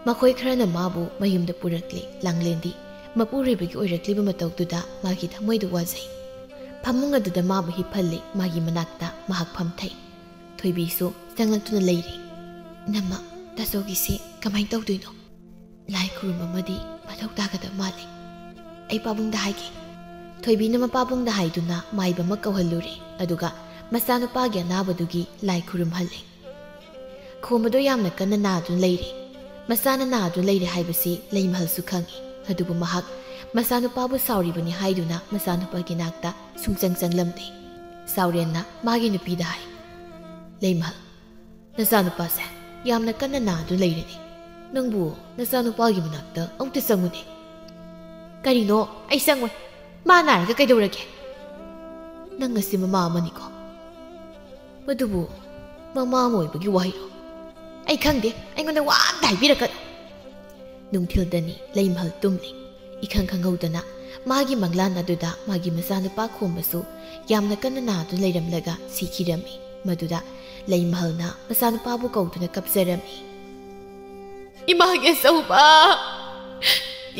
ꯃꯈꯣꯏ ꯈꯔꯅ ꯃꯥꯕꯨ ꯃꯌꯨꯝꯗ ꯄꯨꯔꯛꯂꯦ꯫ ꯂꯥꯡꯂꯦꯟꯗꯤ ꯃꯄꯨꯔꯣꯏꯕꯒꯤ ꯑꯣꯏꯔꯛꯂꯤꯕ ꯃꯇꯧꯗꯨꯗ ꯃꯥꯒꯤ ꯊꯃꯣꯏꯗ ꯋꯥꯖꯩ꯫ ꯐꯃꯨꯡ ꯑꯗꯨꯗ ꯃꯥꯕꯨ ꯍꯤꯞꯍꯜꯂꯤ꯫ ꯃꯥꯒꯤ ꯃꯅꯥꯛꯇ ꯃꯍꯥꯛ ꯐꯝꯊꯩ꯫ ꯊꯣꯏꯕꯤꯁꯨ ꯆꯪꯂꯛꯇꯨꯅ ꯂꯩꯔꯤ꯫ "ꯏꯅꯝꯃ, ꯇꯥꯆꯧꯒꯤꯁꯦ ꯀꯃꯥꯏꯅ ꯇꯧꯗꯣꯏꯅꯣ? ꯂꯥꯏ ꯈꯨꯔꯨꯝꯕ ꯑꯃꯗꯤ ꯃꯊꯧ ꯇꯥꯒꯗꯕ ꯃꯥꯜꯂꯤ꯫ ꯑꯩ ꯄꯥꯕꯨꯡꯗ ꯍꯥꯏꯒꯦ꯫" ꯊꯣꯏꯕꯤꯅ ꯃꯄꯥꯕꯨꯡꯗ ꯍꯥꯏꯗꯨꯅ ꯃꯥꯏꯕ ꯑꯃ ꯀꯧꯍꯜꯂꯨꯔꯦ, ꯑꯗꯨꯒ ꯃꯆꯥꯅꯨꯄꯥꯒꯤ ꯑꯅꯥꯕꯗꯨꯒꯤ ꯂꯥꯏ ꯈꯨꯔꯨꯝꯍꯜꯂꯦ꯫ ꯈꯣꯝꯕꯗꯣ ꯌꯥꯝꯅ ꯀꯟꯅ ꯅꯥꯗꯨꯅ ꯂꯩꯔꯦ꯫ ꯃꯆꯥꯅ ꯅꯥꯗꯨꯅ ꯂꯩꯔꯦ ꯍꯥꯏꯕꯁꯤ ꯂꯩꯃꯍꯜꯁꯨ ꯈꯪꯏ꯫ ꯑꯗꯨꯕꯨ ꯃꯍꯥꯛ ꯃꯆꯥꯅꯨꯄꯥꯕꯨ ꯁꯥꯎꯔꯤꯕꯅꯤ ꯍꯥꯏꯗꯨꯅ ꯃꯆꯥꯅꯨꯄꯥꯒꯤ ꯅꯥꯛꯇ ꯁꯨꯡꯆꯪ ꯆꯪꯂꯝꯗꯦ꯫ ꯆꯥꯎꯔꯦꯟꯅ ꯃꯥꯒꯤ ꯅꯨꯄꯤꯗ ꯍꯥꯏ, "ꯂꯩꯃꯍꯜ, ꯅꯆꯥꯅꯨꯄꯥꯁꯦ ꯌꯥꯝꯅ ꯀꯟꯅ ꯅꯥꯗꯨꯅ ꯂꯩꯔꯦꯅꯦ꯫ ꯅꯪꯕꯨ ꯅꯆꯥꯅꯨꯄꯥꯒꯤ ꯃꯅꯥꯛꯇ ꯑꯃꯨꯛꯇ ꯆꯪꯉꯨꯅꯦ꯫" "ꯀꯔꯤꯅꯣ? ꯑꯩ ꯆꯪꯉꯣꯏ꯫ ꯃꯥ ꯅꯥꯔꯒ ꯀꯩꯗꯧꯔꯒꯦ? ꯅꯪ ꯉꯁꯤ ꯃꯃꯥ ꯑꯃꯅꯤꯀꯣ꯫ ꯃꯗꯨꯕꯨ ꯃꯃꯥ ꯑꯃ ꯑꯣꯏꯕꯒꯤ ꯋꯥꯍꯩꯔꯣ? ꯑꯩ ꯈꯪꯗꯦ꯫ ꯑꯩꯉꯣꯟꯗ ꯋꯥ ꯑꯝꯇ ꯍꯥꯏꯕꯤꯔꯛꯀꯅꯨ꯫" ꯅꯨꯡꯊꯤꯜꯗꯅꯤ꯫ ꯂꯩꯃꯍꯜ ꯇꯨꯝꯂꯤ꯫ ꯏꯈꯪ ꯈꯪꯍꯧꯗꯅ ꯃꯥꯒꯤ ꯃꯪꯂꯥꯟ ꯑꯗꯨꯗ ꯃꯥꯒꯤ ꯃꯆꯥꯅꯨꯄꯥ ꯈꯣꯝꯕꯁꯨ ꯌꯥꯝꯅ ꯀꯟꯅ ꯅꯥꯗꯨꯅ ꯂꯩꯔꯝꯂꯒ ꯁꯤꯈꯤꯔꯝꯃꯤ꯫ ꯃꯗꯨꯗ ꯂꯩꯃꯍꯜꯅ ꯃꯆꯥꯅꯨꯄꯥꯕꯨ ꯀꯧꯗꯨꯅ ꯀꯞꯆꯔꯝꯃꯤ꯫ "ꯏꯃꯥꯒꯤ ꯑꯆꯧꯕ,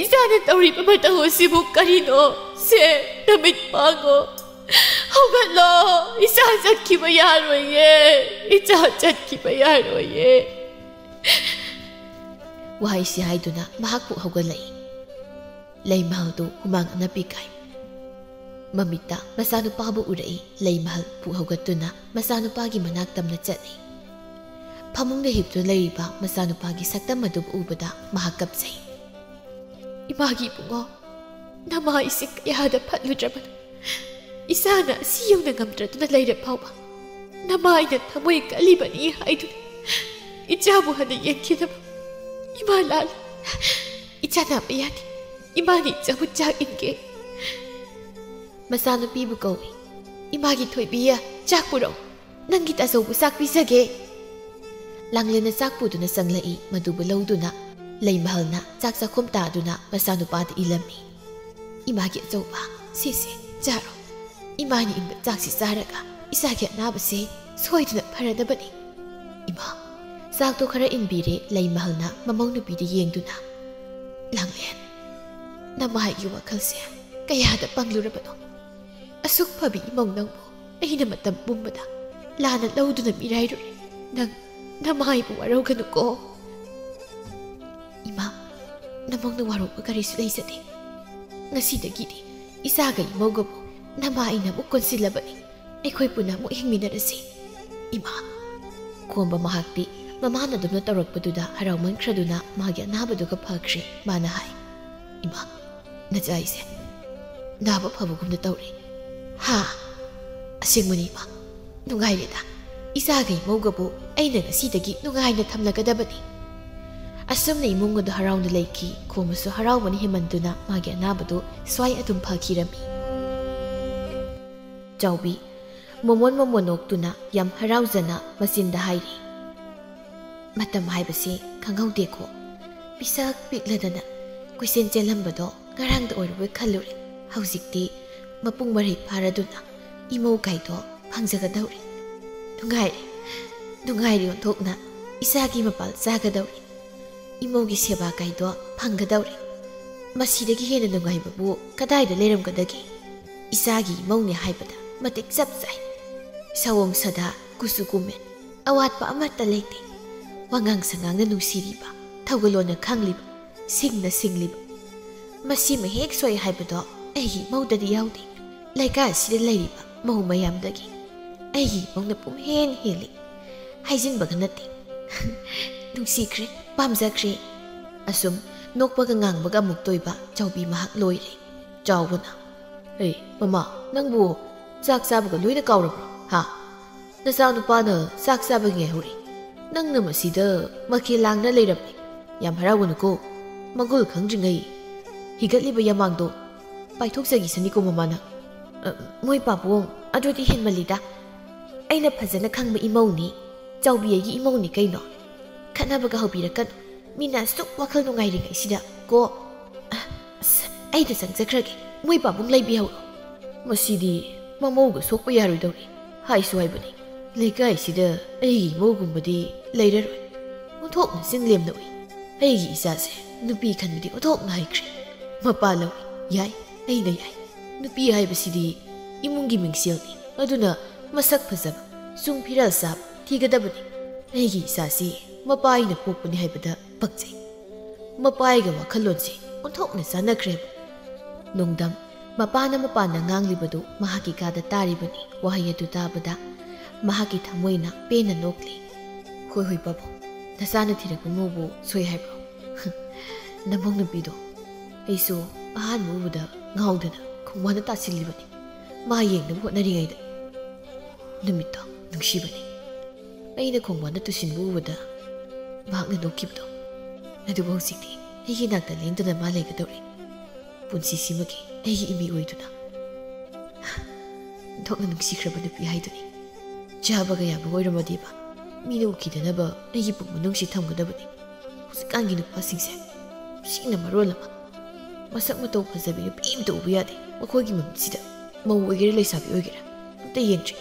ꯏꯆꯥꯅ ꯇꯧꯔꯤꯕ ꯃꯇꯧ ꯑꯁꯤꯕꯨ ꯀꯔꯤꯅꯣ? ꯁꯦ, ꯅꯃꯤꯠ ꯄꯥꯡꯉꯣ꯫ ꯍꯧꯒꯠꯂꯣ, ꯏꯆꯥ ꯆꯠꯈꯤꯕ ꯌꯥꯔꯣꯏꯌꯦ, ꯏꯆꯥ ꯆꯠꯈꯤꯕ ꯌꯥꯔꯣꯏꯌꯦ꯫" ꯋꯥꯍꯩꯁꯤ ꯍꯥꯏꯗꯨꯅ ꯃꯍꯥꯛꯄꯨ ꯍꯧꯒꯠꯂꯛꯏ꯫ ꯂꯩꯃꯍꯜꯗꯨ ꯍꯨꯃꯥꯡ ꯑꯅꯞꯄꯤ ꯀꯥꯏ꯫ ꯃꯃꯤꯠꯇ ꯃꯆꯥꯅꯨꯄꯥꯕꯨ ꯎꯔꯛꯏ꯫ ꯂꯩꯃꯍꯜ ꯄꯨꯛ ꯍꯧꯒꯠꯇꯨꯅ ꯃꯆꯥꯅꯨꯄꯥꯒꯤ ꯃꯅꯥꯛ ꯇꯝꯅ ꯆꯠꯂꯤ꯫ ꯐꯃꯨꯡꯗ ꯍꯤꯞꯇꯨꯅ ꯂꯩꯔꯤꯕ ꯃꯆꯥꯅꯨꯄꯥꯒꯤ ꯁꯛꯇꯝ ꯑꯗꯨꯕꯨ ꯎꯕꯗ ꯃꯍꯥꯛ ꯀꯞꯆꯩ꯫ "ꯏꯃꯥꯒꯤ ꯏꯕꯨꯡꯉꯣ, ꯅꯃꯥ ꯑꯩꯁꯦ ꯀꯌꯥꯗ ꯐꯠꯂꯨꯗ꯭ꯔꯕꯅꯣ꯫ ꯏꯆꯥꯅ ꯑꯁꯤ ꯌꯧꯅ ꯉꯝꯗ꯭ꯔꯗꯨꯅ ꯂꯩꯔ ꯐꯥꯎꯕ ꯅꯃꯥ ꯑꯩꯅ ꯊꯃꯣꯏ ꯀꯜꯂꯤꯕꯅꯤ ꯍꯥꯏꯗꯨꯅ ꯏꯆꯥꯕꯨ ꯍꯟꯅ ꯌꯦꯡꯈꯤꯗꯕ꯫ ꯏꯃꯥ ꯂꯥꯜꯂꯦ꯫ ꯏꯆꯥ ꯅꯥꯕ ꯌꯥꯗꯦ꯫ ꯏꯃꯥꯅ ꯏꯆꯥꯕꯨ ꯆꯥꯛ ꯏꯟꯒꯦ꯫" ꯃꯆꯥꯅꯨꯄꯤꯕꯨ ꯀꯧꯏ꯫ "ꯏꯃꯥꯒꯤ ꯊꯣꯏꯕꯤ, ꯆꯥꯛ ꯄꯨꯔꯛꯎ꯫ ꯅꯪꯒꯤ ꯇꯥꯆꯧꯕꯨ ꯆꯥꯛ ꯄꯤꯖꯒꯦ꯫" ꯂꯥꯡꯂꯦꯟꯅ ꯆꯥꯛ ꯄꯨꯗꯨꯅ ꯆꯪꯂꯛꯏ꯫ ꯃꯗꯨꯕꯨ ꯂꯧꯗꯨꯅ ꯂꯩꯃꯍꯜꯅ ꯆꯥꯛ ꯆꯥꯛꯈꯨꯝ ꯇꯥꯗꯨꯅ ꯃꯆꯥꯅꯨꯄꯥꯗ ꯏꯜꯂꯝꯃꯤ꯫ "ꯏꯃꯥꯒꯤ ꯑꯆꯧꯕ, ꯁꯤꯁꯦ ꯆꯥꯔꯣ꯫ ꯏꯃꯥꯅ ꯏꯟꯕ ꯆꯥꯛꯁꯤ ꯆꯥꯔꯒ ꯏꯆꯥꯒꯤ ꯑꯅꯥꯕꯁꯦ ꯁꯣꯏꯗꯅ ꯐꯔꯗꯕꯅꯤ꯫" ꯏꯃꯥ꯫ ꯆꯥꯛꯇꯣ ꯈꯔ ꯏꯟꯕꯤꯔꯦ ꯂꯩꯃꯍꯜꯅ ꯃꯃꯧ ꯅꯨꯄꯤꯗ ꯌꯦꯡꯗꯨꯅ꯫ "ꯂꯥꯡꯂꯦꯟ, ꯅꯃꯥꯏꯒꯤ ꯋꯥꯈꯜꯁꯦ ꯀꯌꯥꯗ ꯄꯪꯂꯨꯔꯕꯅꯣ? ꯑꯁꯨꯛ ꯐꯕꯤ ꯏꯃꯧ ꯅꯪꯕꯨ ꯑꯩꯅ ꯃꯇꯝ ꯄꯨꯝꯕꯗ ꯂꯥꯟꯅ ꯂꯧꯗꯨꯅ ꯃꯤꯔꯥꯏꯔꯨꯔꯦ꯫ ꯅꯪ ꯅꯃꯥꯏꯕꯨ ꯋꯥꯔꯧꯒꯅꯨꯀꯣ꯫ ꯏꯃꯥ, ꯅꯃꯧꯅ ꯋꯥꯔꯧꯕ ꯀꯔꯤꯁꯨ ꯂꯩꯖꯗꯦ꯫ ꯉꯁꯤꯗꯒꯤꯗꯤ ꯏꯆꯥꯒ ꯏꯃꯧꯒꯕꯨ ꯅꯃꯥ ꯑꯩꯅ ꯑꯃꯨꯛ ꯀꯣꯟꯁꯤꯜꯂꯕꯅꯤ꯫ ꯑꯩꯈꯣꯏ ꯄꯨꯟꯅ ꯑꯃꯨꯛ ꯍꯤꯡꯃꯤꯟꯅꯔꯁꯤ꯫ ꯏꯃꯥ꯫ ꯈꯣꯝꯕ ꯃꯍꯥꯛꯇꯤ ꯃꯃꯥꯅ ꯑꯗꯨꯝꯅ ꯇꯧꯔꯛꯄꯗꯨꯗ ꯍꯔꯥꯎꯃꯟꯈ꯭ꯔꯗꯨꯅ ꯃꯥꯒꯤ ꯑꯅꯥꯕꯗꯨꯒ ꯐꯈ꯭ꯔꯦ꯫ ꯃꯥꯅ ꯍꯥꯏ, "ꯏꯃꯥ, ꯅꯆꯥ ꯑꯩꯁꯦ ꯅꯥꯕ ꯐꯕꯒꯨꯝꯅ ꯇꯧꯔꯦ꯫ ꯍꯥ? ꯑꯁꯦꯡꯕꯅꯤ ꯏꯃꯥ, ꯅꯨꯡꯉꯥꯏꯔꯦꯗ꯫ ꯏꯆꯥꯒ ꯏꯃꯧꯒꯕꯨ ꯑꯩꯅ ꯉꯁꯤꯗꯒꯤ ꯅꯨꯡꯉꯥꯏꯅ ꯊꯝꯂꯒꯗꯕꯅꯤ꯫" ꯑꯁꯨꯝꯅ ꯏꯃꯨꯡ ꯑꯗꯨ ꯍꯔꯥꯎꯅ ꯂꯩꯈꯤ꯫ ꯈꯣꯝꯕꯁꯨ ꯍꯔꯥꯎꯕꯅ ꯍꯦꯟꯃꯟꯗꯨꯅ ꯃꯥꯒꯤ ꯑꯅꯥꯕꯗꯨ ꯁ꯭ꯋꯥꯏ ꯑꯗꯨꯝ ꯐꯈꯤꯔꯝꯃꯤ꯫ ꯆꯥꯎꯕꯤ, ꯃꯣꯃꯣꯟ ꯃꯣꯃꯣꯟ ꯅꯣꯛꯇꯨꯅ ꯌꯥꯝ ꯍꯔꯥꯎꯖꯅ ꯃꯆꯤꯟꯗ ꯍꯥꯏꯔꯤ, "ꯃꯇꯝ ꯍꯥꯏꯕꯁꯤ ꯈꯪꯍꯧꯗꯦꯀꯣ꯫ ꯄꯤꯁꯛ ꯄꯤꯛꯂꯗꯅ ꯀꯣꯏꯆꯦꯟ ꯆꯦꯜꯂꯝꯕꯗꯣ ꯉꯔꯥꯡꯗ ꯑꯣꯏꯔꯕꯣꯏ ꯈꯜꯂꯨꯔꯦ꯫ ꯍꯧꯖꯤꯛꯇꯤ ꯃꯄꯨꯡ ꯃꯔꯩ ꯐꯥꯔꯗꯨꯅ ꯏꯃꯧ ꯀꯥꯏꯗꯣ ꯐꯪꯖꯒꯗꯧꯔꯦ꯫ ꯅꯨꯡꯉꯥꯏꯔꯦ, ꯅꯨꯡꯉꯥꯏꯔꯦ ꯑꯣꯟꯊꯣꯛꯅ꯫ ꯏꯆꯥꯒꯤ ꯃꯄꯥꯜ ꯆꯥꯒꯗꯧꯔꯦ꯫ ꯏꯃꯧꯒꯤ ꯁꯦꯕꯥ ꯀꯥꯏꯗꯣ ꯐꯪꯒꯗꯧꯔꯦ꯫ ꯃꯁꯤꯗꯒꯤ ꯍꯦꯟꯅ ꯅꯨꯡꯉꯥꯏꯕꯕꯨ ꯀꯗꯥꯏꯗ ꯂꯩꯔꯝꯒꯗꯒꯦ? ꯏꯆꯥꯒꯤ ꯏꯃꯧꯅꯦ ꯍꯥꯏꯕꯗ ꯃꯇꯤꯛ ꯆꯞ ꯆꯥꯏ꯫ ꯁꯑꯣꯡ ꯁꯥꯗꯥ, ꯀꯨꯆꯨ ꯀꯨꯃꯦꯟ, ꯑꯋꯥꯠꯄ ꯑꯃꯠꯇ ꯂꯩꯇꯦ꯫ ꯋꯥꯉꯥꯡ ꯁꯉꯥꯡꯅ ꯅꯨꯡꯁꯤꯔꯤꯕ, ꯊꯧꯒꯜꯂꯣꯟꯅ ꯈꯪꯂꯤꯕ, ꯁꯤꯡꯅ ꯁꯤꯡꯂꯤꯕ꯫ ꯃꯁꯤꯃ ꯍꯦꯛ ꯁꯣꯏ ꯍꯥꯏꯕꯗꯣ ꯑꯩꯒꯤ ꯏꯃꯧꯗꯗꯤ ꯌꯥꯎꯗꯦ꯫ ꯂꯩꯀꯥꯏ ꯑꯁꯤꯗ ꯂꯩꯔꯤꯕ ꯃꯧ ꯃꯌꯥꯝꯗꯒꯤ ꯑꯩꯒꯤ ꯏꯃꯧꯅ ꯄꯨꯝꯍꯦꯟ ꯍꯦꯜꯂꯤ꯫ ꯍꯥꯏꯖꯤꯟꯕꯒ ꯅꯠꯇꯦ꯫ ꯅꯨꯡꯁꯤꯈ꯭ꯔꯦ, ꯄꯥꯝꯖꯈ꯭ꯔꯦ꯫" ꯑꯁꯨꯝ ꯅꯣꯛꯄꯒ ꯉꯥꯡꯕꯒ ꯑꯃꯨꯛ ꯇꯣꯏꯕ ꯆꯥꯎꯕꯤ ꯃꯍꯥꯛ ꯂꯣꯏꯔꯦ꯫ ꯆꯥꯎꯕꯅ, "ꯍꯦ, ꯃꯃꯥ, ꯅꯪꯕꯨ ꯆꯥꯛ ꯆꯥꯕꯒ ꯂꯣꯏꯅ ꯀꯥꯎꯔꯕ꯭ꯔꯣ? ꯍꯥ? ꯅꯆꯥꯅꯨꯄꯥꯅ ꯆꯥꯛ ꯆꯥꯕꯒꯤ ꯉꯥꯏꯍꯧꯔꯤ꯫ ꯅꯪꯅ ꯃꯁꯤꯗ ꯃꯈꯦꯜ ꯂꯥꯡꯅ ꯂꯩꯔꯝꯃꯤ꯫ ꯌꯥꯝ ꯍꯔꯥꯎꯒꯅꯨꯀꯣ꯫ ꯃꯒꯨꯜ ꯈꯪꯗ꯭ꯔꯤꯉꯩ ꯍꯤꯒꯠꯂꯤꯕ ꯌꯥꯃꯥꯡꯗꯣ ꯄꯥꯏꯊꯣꯛꯆꯈꯤꯁꯅꯤꯀꯣ ꯃꯃꯥꯅ꯫" "ꯑ, ꯃꯣꯏ ꯄꯥꯕꯨꯡ, ꯑꯗꯨꯗꯤ ꯍꯦꯟꯃꯜꯂꯤꯗ꯫ ꯑꯩꯅ ꯐꯖꯅ ꯈꯪꯕ ꯏꯃꯧꯅꯤ꯫ ꯆꯥꯎꯕꯤ ꯑꯩꯒꯤ ꯏꯃꯧꯅꯤ ꯀꯩꯅꯣ꯫ ꯈꯠꯅꯕꯒ ꯍꯧꯕꯤꯔꯛꯀꯅꯨ꯫ ꯃꯤꯅ ꯑꯁꯨꯛ ꯋꯥꯈꯜ ꯅꯨꯡꯉꯥꯏꯔꯤꯉꯩꯁꯤꯗ ꯀꯣ꯫ ꯑꯁ, ꯑꯩꯗ ꯆꯪꯖꯈ꯭ꯔꯒꯦ꯫ ꯃꯣꯏ ꯄꯥꯕꯨꯡ ꯂꯩꯕꯤꯍꯧꯔꯣ꯫" "ꯃꯁꯤꯗꯤ ꯃꯃꯧꯒ ꯁꯣꯛꯄ ꯌꯥꯔꯣꯏꯗꯧꯔꯤ꯫ ꯍꯥꯏꯁꯨ ꯍꯥꯏꯕꯅꯤ, ꯂꯩꯀꯥꯏꯁꯤꯗ ꯑꯩꯒꯤ ꯏꯃꯧꯒꯨꯝꯕꯗꯤ ꯂꯩꯔꯔꯣꯏ꯫ ꯑꯣꯟꯊꯣꯛꯅ ꯆꯤꯟ ꯂꯦꯝꯅ ꯎꯏ꯫ ꯑꯩꯒꯤ ꯏꯆꯥꯁꯦ ꯅꯨꯄꯤ ꯈꯟꯕꯗꯤ ꯑꯣꯟꯊꯣꯛꯅ ꯍꯩꯈ꯭ꯔꯦ꯫ ꯃꯄꯥ ꯂꯧꯏ꯫ ꯌꯥꯏ, ꯑꯩꯅ ꯌꯥꯏ꯫ ꯅꯨꯄꯤ ꯍꯥꯏꯕꯁꯤꯗꯤ ꯏꯃꯨꯡꯒꯤ ꯃꯤꯡꯁꯦꯜꯅꯤ꯫ ꯑꯗꯨꯅ ꯃꯁꯛ ꯐꯖꯕ, ꯆꯨꯡ ꯐꯤꯔꯥꯜ ꯆꯥꯕ ꯊꯤꯒꯗꯕꯅꯤ꯫ ꯑꯩꯒꯤ ꯏꯆꯥꯁꯤ ꯃꯄꯥ ꯑꯩꯅ ꯄꯣꯛꯄꯅꯤ ꯍꯥꯏꯕꯗ ꯄꯛꯆꯩ꯫ ꯃꯄꯥ ꯑꯩꯒ ꯋꯥꯈꯜꯂꯣꯟꯁꯤ ꯑꯣꯟꯊꯣꯛꯅ ꯆꯥꯟꯅꯈ꯭ꯔꯦꯕ꯫ ꯅꯣꯡꯗꯝ ꯃꯄꯥꯅ ꯃꯄꯥꯟꯗ ꯉꯥꯡꯂꯤꯕꯗꯨ ꯃꯍꯥꯛꯀꯤ ꯀꯥꯗ ꯇꯥꯔꯤꯕꯅꯤ꯫ ꯋꯥꯍꯩ ꯑꯗꯨ ꯇꯥꯕꯗ ꯃꯍꯥꯛꯀꯤ ꯊꯃꯣꯏꯅ ꯄꯦꯟꯅ ꯅꯣꯛꯂꯤ꯫ "ꯍꯣꯏ, ꯍꯣꯏ, ꯄꯥꯕꯨꯡ, ꯅꯆꯥꯅ ꯊꯤꯔꯛꯄ ꯃꯧꯕꯨ ꯁꯣꯏ ꯍꯥꯏꯕ꯭ꯔꯣ?" ꯅꯃꯧ ꯅꯨꯄꯤꯗꯣ ꯑꯩꯁꯨ ꯑꯍꯥꯟꯕ ꯎꯕꯗ ꯉꯥꯎꯗꯅ ꯈꯣꯡꯕꯥꯟꯗ ꯇꯥꯁꯤꯜꯂꯤꯕꯅꯤ꯫ ꯃꯥ ꯌꯦꯡꯅꯕ ꯍꯣꯠꯅꯔꯤꯉꯩꯗ ꯅꯨꯃꯤꯠꯇꯣ ꯅꯨꯡꯁꯤꯕꯅꯤ꯫ ꯑꯩꯅ ꯈꯣꯡꯕꯥꯟꯗ ꯇꯨꯁꯤꯟꯕ ꯎꯕꯗ ꯃꯍꯥꯛꯅ ꯅꯣꯛꯈꯤꯕꯗꯣ, ꯑꯗꯨꯕꯨ ꯍꯧꯖꯤꯛꯇꯤ ꯑꯩꯒꯤ ꯅꯥꯛꯇ ꯂꯦꯡꯗꯅ ꯃꯥ ꯂꯩꯒꯗꯧꯔꯦ꯫ ꯄꯨꯟꯁꯤꯁꯤꯃꯒꯤ ꯑꯩꯒꯤ ꯏꯃꯤ ꯑꯣꯏꯗꯨꯅ꯫ ꯑꯣꯟꯊꯣꯛꯅ ꯅꯨꯡꯁꯤꯈ꯭ꯔꯕ ꯅꯨꯄꯤ ꯍꯥꯏꯗꯨꯅꯤ꯫ ꯆꯥꯕꯒ ꯌꯥꯕ ꯑꯣꯏꯔꯝꯃꯗꯤꯕ, ꯃꯤꯅ ꯎꯈꯤꯗꯅꯕ ꯑꯩꯒꯤ ꯄꯨꯛ ꯃꯅꯨꯡꯁꯤ ꯊꯝꯒꯗꯕꯅꯤ꯫ ꯍꯧꯖꯤꯛꯀꯥꯟꯒꯤ ꯅꯨꯄꯥꯁꯤꯡꯁꯦ ꯁꯤꯅ ꯃꯔꯣꯜ ꯑꯃ꯫ ꯃꯁꯛ ꯃꯇꯧ ꯐꯖꯕꯤ ꯅꯨꯄꯤ ꯑꯃꯇ ꯎꯕ ꯌꯥꯗꯦ꯫ ꯃꯈꯣꯏꯒꯤ ꯃꯃꯤꯠꯁꯤꯗ ꯃꯧ ꯑꯣꯏꯒꯦꯔꯥ ꯂꯩꯁꯥꯕꯤ ꯑꯣꯏꯒꯦꯔꯥ ꯑꯝꯇ ꯌꯦꯡꯗ꯭ꯔꯤ꯫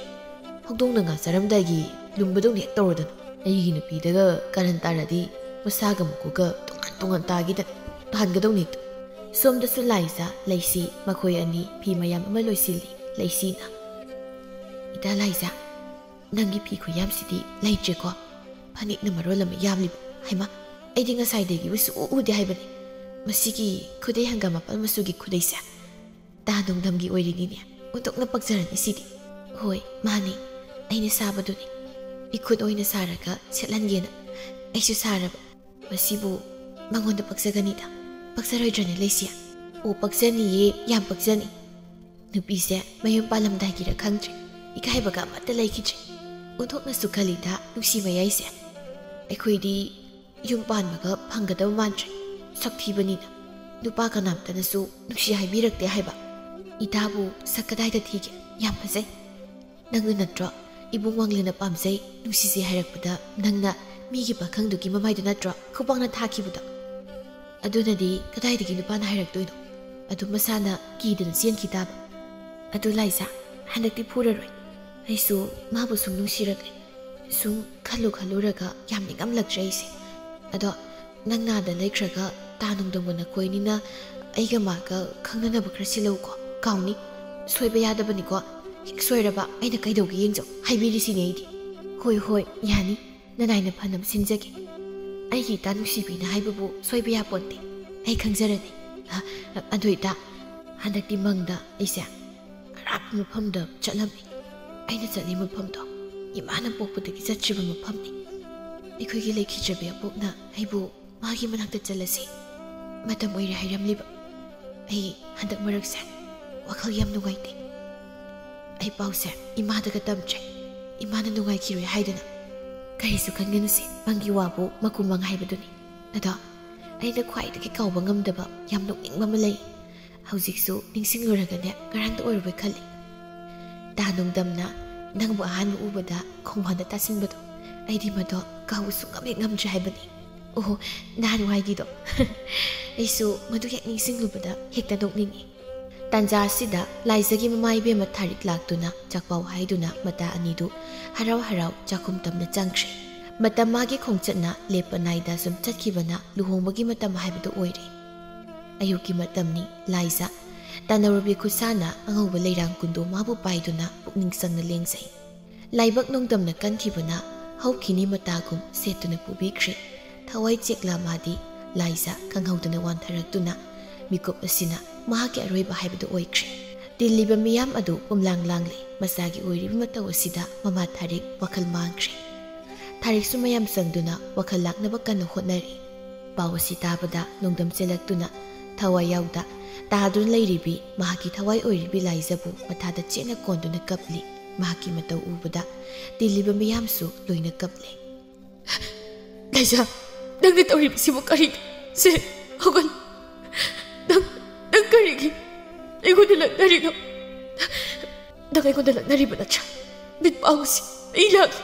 ꯍꯧꯗꯣꯡꯅ ꯉꯥ ꯆꯥꯔꯝꯗꯥꯏꯒꯤ ꯂꯨꯝꯕꯗꯧꯅ ꯍꯦꯛ ꯇꯧꯔꯗꯅ꯫ ꯑꯩꯒꯤ ꯅꯨꯄꯤꯗꯒ ꯀꯥꯔꯟ ꯇꯥꯔꯗꯤ ꯃꯁꯥꯒ ꯃꯀꯣꯛꯀ ꯇꯣꯉꯥꯟ ꯇꯣꯉꯥꯟ ꯇꯥꯈꯤꯗꯅ ꯇꯥꯍꯟꯒꯗꯧꯅꯤ ꯍꯦꯛꯇ꯫ ꯁꯣꯝꯗꯁꯨ ꯂꯥꯏꯖꯥ, ꯂꯩꯁꯤ ꯃꯈꯣꯏ ꯑꯅꯤ ꯐꯤ ꯃꯌꯥꯝ ꯑꯃ ꯂꯣꯏꯁꯤꯜꯂꯤ꯫ ꯂꯩꯁꯤꯅ, "ꯏꯇꯥ ꯂꯥꯏꯖꯥ, ꯅꯪꯒꯤ ꯐꯤ ꯈꯨꯌꯥꯝꯁꯤꯗꯤ ꯂꯩꯇ꯭ꯔꯦꯀꯣ? ꯐꯅꯦꯛꯅ ꯃꯔꯣꯜ ꯑꯃ ꯌꯥꯝꯂꯤꯕ꯫ ꯍꯩꯃꯥ, ꯑꯩꯗꯤ ꯉꯁꯥꯏꯗꯒꯤꯕꯨ ꯁꯨꯛꯎ ꯎꯗꯦ ꯍꯥꯏꯕꯅꯤ꯫ ꯃꯁꯤꯒꯤ ꯈꯨꯗꯩ ꯍꯪꯒꯥꯝ ꯃꯄꯥꯜ ꯃꯆꯨꯒꯤ ꯈꯨꯗꯩꯁꯦ ꯇꯥ ꯅꯣꯡꯗꯝꯒꯤ ꯑꯣꯏꯔꯤꯅꯤꯅꯦ꯫ ꯑꯣꯟꯊꯣꯛꯅ ꯄꯛꯆꯔꯅꯤ ꯁꯤꯗꯤ꯫ ꯍꯣꯏ, ꯃꯥꯅꯤ, ꯑꯩꯅ ꯁꯥꯕꯗꯨꯅꯤ꯫ ꯏꯈꯨꯠ ꯑꯣꯏꯅ ꯁꯥꯔꯒ ꯁꯦꯠꯍꯟꯒꯦꯅ ꯑꯩꯁꯨ ꯁꯥꯔꯕ꯫ ꯃꯁꯤꯕꯨ ꯃꯉꯣꯟꯗ ꯄꯛꯆꯒꯅꯤꯗ꯫ ꯄꯛꯆꯔꯣꯏꯗ꯭ꯔꯅꯦ ꯂꯩꯁꯤ?" "ꯑꯣ, ꯄꯛꯆꯅꯤꯌꯦ, ꯌꯥꯝ ꯄꯛꯆꯅꯤ꯫ ꯅꯨꯄꯤꯁꯦ ꯃꯌꯨꯝ ꯄꯥꯜꯂꯝꯗꯥꯏꯒꯤꯔ ꯈꯪꯗ꯭ꯔꯦ, ꯏꯀꯥꯏꯕꯒ ꯑꯃꯠꯇ ꯂꯩꯈꯤꯗ꯭ꯔꯦ꯫ ꯑꯣꯟꯊꯣꯛꯅꯁꯨ ꯈꯜꯂꯤꯗ ꯅꯨꯡꯁꯤ ꯃꯌꯥꯏꯁꯦ꯫ ꯑꯩꯈꯣꯏꯗꯤ ꯌꯨꯝ ꯄꯥꯟꯕꯒ ꯐꯪꯒꯗꯕ ꯃꯥꯟꯗ꯭ꯔꯦ꯫ ꯁꯛ ꯊꯤꯕꯅꯤꯅ ꯅꯨꯄꯥ ꯀꯅꯥꯝꯇꯅꯁꯨ ꯅꯨꯡꯁꯤ ꯍꯥꯏꯕꯤꯔꯛꯇꯦ ꯍꯥꯏꯕ꯫ ꯏꯇꯥꯕꯨ ꯁꯛ ꯀꯗꯥꯏꯗ ꯊꯤꯒꯦ? ꯌꯥꯝ ꯐꯖꯩ꯫ ꯅꯪꯅ ꯅꯠꯇ꯭ꯔꯣ ꯏꯕꯨꯡ ꯋꯥꯡꯂꯦꯅ ꯄꯥꯝꯖꯩ, ꯅꯨꯡꯁꯤꯖꯩ ꯍꯥꯏꯔꯛꯄꯗ ꯅꯪꯅ ꯃꯤꯒꯤ ꯄꯥꯈꯪꯗꯨꯒꯤ ꯃꯃꯥꯏꯗꯨ ꯅꯠꯇ꯭ꯔꯣ ꯈꯨꯕꯥꯛꯅ ꯊꯥꯈꯤꯕꯗꯣ? ꯑꯗꯨꯅꯗꯤ ꯀꯗꯥꯏꯗꯒꯤ ꯅꯨꯄꯥꯅ ꯍꯥꯏꯔꯛꯇꯣꯏꯅꯣ? ꯑꯗꯨ ꯃꯁꯥꯅ ꯀꯤꯗꯅ ꯆꯦꯟꯈꯤ ꯇꯥꯕ꯫ ꯑꯗꯨ ꯂꯥꯏꯖꯥ, ꯍꯟꯗꯛꯇꯤ ꯐꯨꯔꯔꯣꯏ꯫ ꯑꯩꯁꯨ ꯃꯥꯕꯨ ꯁꯨꯝ ꯅꯨꯡꯁꯤꯔꯛꯂꯦ꯫ ꯁꯨꯝ ꯈꯜꯂꯨ ꯈꯜꯂꯨꯔꯒ ꯌꯥꯝ ꯅꯤꯡꯉꯝꯂꯛꯇ꯭ꯔꯦ ꯑꯩꯁꯦ꯫ ꯑꯗꯣ ꯅꯪ ꯅꯥꯗ ꯂꯩꯈ꯭ꯔꯒ ꯇꯥ ꯅꯣꯡꯗꯝꯒ ꯅꯈꯣꯏꯅꯤꯅ ꯑꯩꯒ ꯃꯥꯒ ꯈꯪꯅꯅꯕ ꯈꯔ ꯁꯤꯜꯂꯧꯀꯣ, ꯀꯥꯎꯅꯤ꯫ ꯁꯣꯏꯕ ꯌꯥꯗꯕꯅꯤꯀꯣ꯫ ꯍꯦꯛ ꯁꯣꯏꯔꯕ ꯑꯩꯅ ꯀꯩꯗꯧꯒꯦ ꯌꯦꯡꯖꯧ ꯍꯥꯏꯕꯤꯔꯤꯁꯤꯅꯦ ꯑꯩꯗꯤ꯫ "ꯍꯣꯏ, ꯍꯣꯏ, ꯌꯥꯅꯤ꯫ ꯅꯅꯥꯏꯅ ꯐꯅꯕ ꯁꯤꯟꯖꯒꯦ꯫ ꯑꯩꯒꯤ ꯏꯇꯥ ꯅꯨꯡꯁꯤꯕꯤꯅ ꯍꯥꯏꯕꯕꯨ ꯁꯣꯏꯕ ꯌꯥꯄꯣꯟꯇꯦ꯫ ꯑꯩ ꯈꯪꯖꯔꯅꯤ꯫ ꯑ, ꯑ, ꯑꯗꯨ ꯏꯇꯥ, ꯍꯟꯗꯛꯇꯤ ꯃꯪꯗ ꯑꯩꯁꯦ ꯑꯔꯥꯞꯄ ꯃꯐꯝꯗ ꯆꯠꯂꯝꯃꯤ꯫ ꯑꯩꯅ ꯆꯠꯂꯤ ꯃꯐꯝꯗꯣ ꯏꯃꯥꯅ ꯄꯣꯛꯄꯗꯒꯤ ꯆꯠꯇ꯭ꯔꯤꯕ ꯃꯐꯝꯅꯤ꯫ ꯑꯩꯈꯣꯏꯒꯤ ꯂꯩꯈꯤꯗ꯭ꯔꯕꯤ ꯑꯕꯣꯛꯅ ꯑꯩꯕꯨ ꯃꯥꯒꯤ ꯃꯅꯥꯛꯇ ꯆꯠꯂꯁꯤ ꯃꯇꯝ ꯑꯣꯏꯔꯦ ꯍꯥꯏꯔꯝꯂꯤꯕ꯫ ꯑꯩ ꯍꯟꯗꯛ ꯃꯔꯛꯁꯦ ꯋꯥꯈꯜ ꯌꯥꯝ ꯅꯨꯡꯉꯥꯏꯇꯦ꯫ ꯑꯩ ꯄꯥꯎꯁꯦ ꯏꯃꯥꯗꯒ ꯇꯝꯗ꯭ꯔꯦ꯫ ꯏꯃꯥꯅ ꯅꯨꯡꯉꯥꯏꯈꯤꯔꯣꯏ ꯍꯥꯏꯗꯅ꯫ ꯀꯔꯤꯁꯨ ꯈꯟꯒꯅꯨꯁꯦ, ꯃꯪꯒꯤ ꯋꯥꯕꯨ ꯃꯀꯨ ꯃꯪ ꯍꯥꯏꯕꯗꯨꯅꯤ꯫ ꯑꯗꯣ ꯑꯩꯅ ꯈ꯭ꯋꯥꯏꯗꯒꯤ ꯀꯥꯎꯕ ꯉꯝꯗꯕ ꯌꯥꯝ ꯅꯣꯛꯅꯤꯡꯕ ꯑꯃ ꯂꯩ꯫ ꯍꯧꯖꯤꯛꯁꯨ ꯅꯤꯡꯁꯤꯡꯂꯨꯔꯒꯅꯦ ꯉꯔꯥꯡꯇ ꯑꯣꯏꯔꯕꯣꯏ ꯈꯜꯂꯤ꯫ ꯇꯥ ꯅꯣꯡꯗꯝꯅ ꯅꯪꯕꯨ ꯑꯍꯥꯟꯕ ꯎꯕꯗ ꯈꯣꯡꯕꯥꯟꯗ ꯇꯥꯁꯤꯟꯕꯗꯣ, ꯑꯩꯗꯤ ꯃꯗꯣ ꯀꯥꯎꯕ ꯁꯨꯡꯉꯝ ꯍꯦꯛ ꯉꯝꯗ꯭ꯔꯦ ꯍꯥꯏꯕꯅꯤ꯫ ꯑꯣꯍꯣ, ꯅꯍꯥꯟꯋꯥꯏꯒꯤꯗꯣ꯫ ꯑꯩꯁꯨ ꯃꯗꯨ ꯍꯦꯛ ꯅꯤꯡꯁꯤꯡꯂꯨꯕꯗ ꯍꯦꯛꯇ ꯅꯣꯛꯅꯤꯡꯏ꯫ ꯇꯥꯟꯖꯥ ꯑꯁꯤꯗ ꯂꯥꯏꯖꯒꯤ ꯃꯃꯥ ꯏꯕꯦꯝꯃ ꯊꯥꯔꯤꯛ ꯂꯥꯛꯇꯨꯅ ꯆꯥꯛꯄꯥꯎ ꯍꯥꯏꯗꯨꯅ ꯃꯇꯥ ꯑꯅꯤꯗꯨ ꯍꯔꯥꯎ ꯍꯔꯥꯎ ꯆꯥꯛꯈꯨꯝ ꯇꯝꯅ ꯆꯪꯈ꯭ꯔꯦ꯫ ꯃꯇꯝ ꯃꯥꯒꯤ ꯈꯣꯡꯆꯠꯅ ꯂꯦꯞꯄ ꯅꯥꯏꯗ ꯁꯨꯝ ꯆꯠꯈꯤꯕꯅ ꯂꯨꯍꯣꯡꯕꯒꯤ ꯃꯇꯝ ꯍꯥꯏꯕꯗꯨ ꯑꯣꯏꯔꯦ꯫ ꯑꯌꯨꯛꯀꯤ ꯃꯇꯝꯅꯤ꯫ ꯂꯥꯏꯖ ꯇꯥꯅꯧꯔꯕꯤ ꯈꯨꯠꯁꯥꯅ ꯑꯉꯧꯕ ꯂꯩꯔꯥꯡ ꯀꯨꯟꯗꯣ ꯃꯥꯕꯨ ꯄꯥꯏꯗꯨꯅ ꯄꯨꯛꯅꯤꯡ ꯆꯪꯅ ꯂꯦꯡꯖꯩ꯫ ꯂꯥꯏꯕꯛ ꯅꯣꯡꯗꯝꯅ ꯀꯟꯈꯤꯕꯅ ꯍꯧꯈꯤꯅꯤ ꯃꯇꯥꯒꯨꯝ ꯁꯦꯠꯇꯨꯅ ꯄꯨꯕꯤꯈ꯭ꯔꯦ꯫ ꯊꯋꯥꯏ ꯆꯦꯛꯂꯥ ꯃꯥꯗꯤ ꯂꯥꯏꯖ ꯈꯪꯍꯧꯗꯅ ꯋꯥꯟꯊꯔꯛꯇꯨꯅ ꯃꯤꯀꯨꯞ ꯑꯁꯤꯅ ꯃꯍꯥꯛꯀꯤ ꯑꯔꯣꯏꯕ ꯍꯥꯏꯕꯗꯨ ꯑꯣꯏꯈ꯭ꯔꯦ꯫ ꯇꯤꯜꯂꯤꯕ ꯃꯤꯌꯥꯝ ꯑꯗꯨ ꯄꯨꯝꯂꯥꯡ ꯂꯥꯡꯂꯦ꯫ ꯃꯆꯥꯒꯤ ꯑꯣꯏꯔꯤꯕ ꯃꯇꯧ ꯑꯁꯤꯗ ꯃꯃꯥ ꯊꯥꯔꯤꯛ ꯋꯥꯈꯜ ꯃꯥꯡꯈ꯭ꯔꯦ꯫ ꯊꯥꯔꯤꯛꯁꯨ ꯃꯌꯥꯝ ꯆꯪꯗꯨꯅ ꯋꯥꯈꯜ ꯂꯥꯛꯅꯕ ꯀꯟꯅ ꯍꯣꯠꯅꯔꯤ꯫ ꯄꯥꯎ ꯑꯁꯤ ꯇꯥꯕꯗ ꯅꯣꯡꯗꯝ ꯆꯦꯜꯂꯛꯇꯨꯅ ꯊꯋꯥꯏ ꯌꯥꯎꯗ ꯇꯥꯗꯨꯅ ꯂꯩꯔꯤꯕꯤ ꯃꯍꯥꯛꯀꯤ ꯊꯋꯥꯏ ꯑꯣꯏꯔꯤꯕꯤ ꯂꯥꯏꯖꯕꯨ ꯃꯊꯥꯗ ꯆꯦꯠꯅ ꯀꯣꯟꯗꯨꯅ ꯀꯞꯂꯤ꯫ ꯃꯍꯥꯛꯀꯤ ꯃꯇꯧ ꯎꯕꯗ ꯇꯤꯜꯂꯤꯕ ꯃꯤꯌꯥꯝꯁꯨ ꯂꯣꯏꯅ ꯀꯞꯂꯦ꯫ "ꯂꯥꯏꯖ, ꯅꯪꯅ ꯇꯧꯔꯤꯕꯁꯤꯕꯨ ꯀꯔꯤꯅꯣ? ꯁꯦ, ꯍꯧꯒꯠꯂꯨ꯫ ꯅꯪ, ꯅꯪ ꯀꯔꯤꯒꯤ ꯑꯩꯉꯣꯟꯗ ꯂꯛꯅꯔꯤꯅꯣ? ꯅꯪ ꯑꯩꯉꯣꯟꯗ ꯂꯛꯅꯔꯤꯕ ꯅꯠꯇ꯭ꯔꯥ? ꯃꯤꯠ ꯄꯥꯡꯉꯨꯁꯤ, ꯑꯩ ꯂꯥꯛꯂꯦ꯫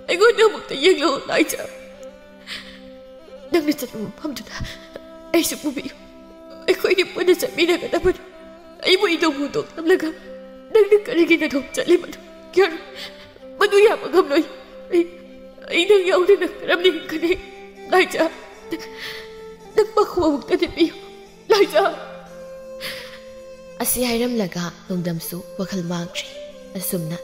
ꯑꯩꯉꯣꯟꯗ ꯑꯃꯨꯛꯇ ꯌꯦꯡꯂꯛꯎ, ꯂꯥꯏꯖ꯫ ꯅꯪꯅ ꯆꯠꯄ ꯃꯐꯝꯗꯨꯗ ꯑꯩꯁꯨ ꯄꯨꯕꯤꯌꯨ꯫ ꯑꯩꯈꯣꯏꯅꯤ ꯄꯨꯟꯅ ꯆꯠꯃꯤꯟꯅꯒꯗꯕꯅꯤ꯫ ꯑꯩꯕꯨ ꯏꯗꯧ ꯍꯨꯟꯗꯣꯛꯂꯝꯂꯒ ꯅꯪꯅ ꯀꯔꯤꯒꯤ ꯅꯊꯣꯝ ꯆꯠꯂꯤꯕꯅꯣ? ꯌꯥꯔꯣꯏ꯫ ꯃꯗꯨ ꯌꯥꯕ ꯉꯝꯂꯣꯏ꯫ ꯑꯩ, ꯑꯩ ꯅꯪ ꯌꯥꯎꯗꯅ ꯀꯔꯝꯅ ꯍꯤꯡꯒꯅꯤ? ꯂꯥꯏꯖ, ꯅꯪ ꯃꯈꯣꯡ ꯑꯃꯨꯛꯇꯗꯤ ꯄꯤꯌꯨ꯫ ꯂꯥꯏꯖ!" ꯑꯁꯤ ꯍꯥꯏꯔꯝꯂꯒ ꯅꯣꯡꯗꯝꯁꯨ ꯋꯥꯈꯜ ꯃꯥꯡꯈ꯭ꯔꯦ꯫ ꯑꯁꯨꯝꯅ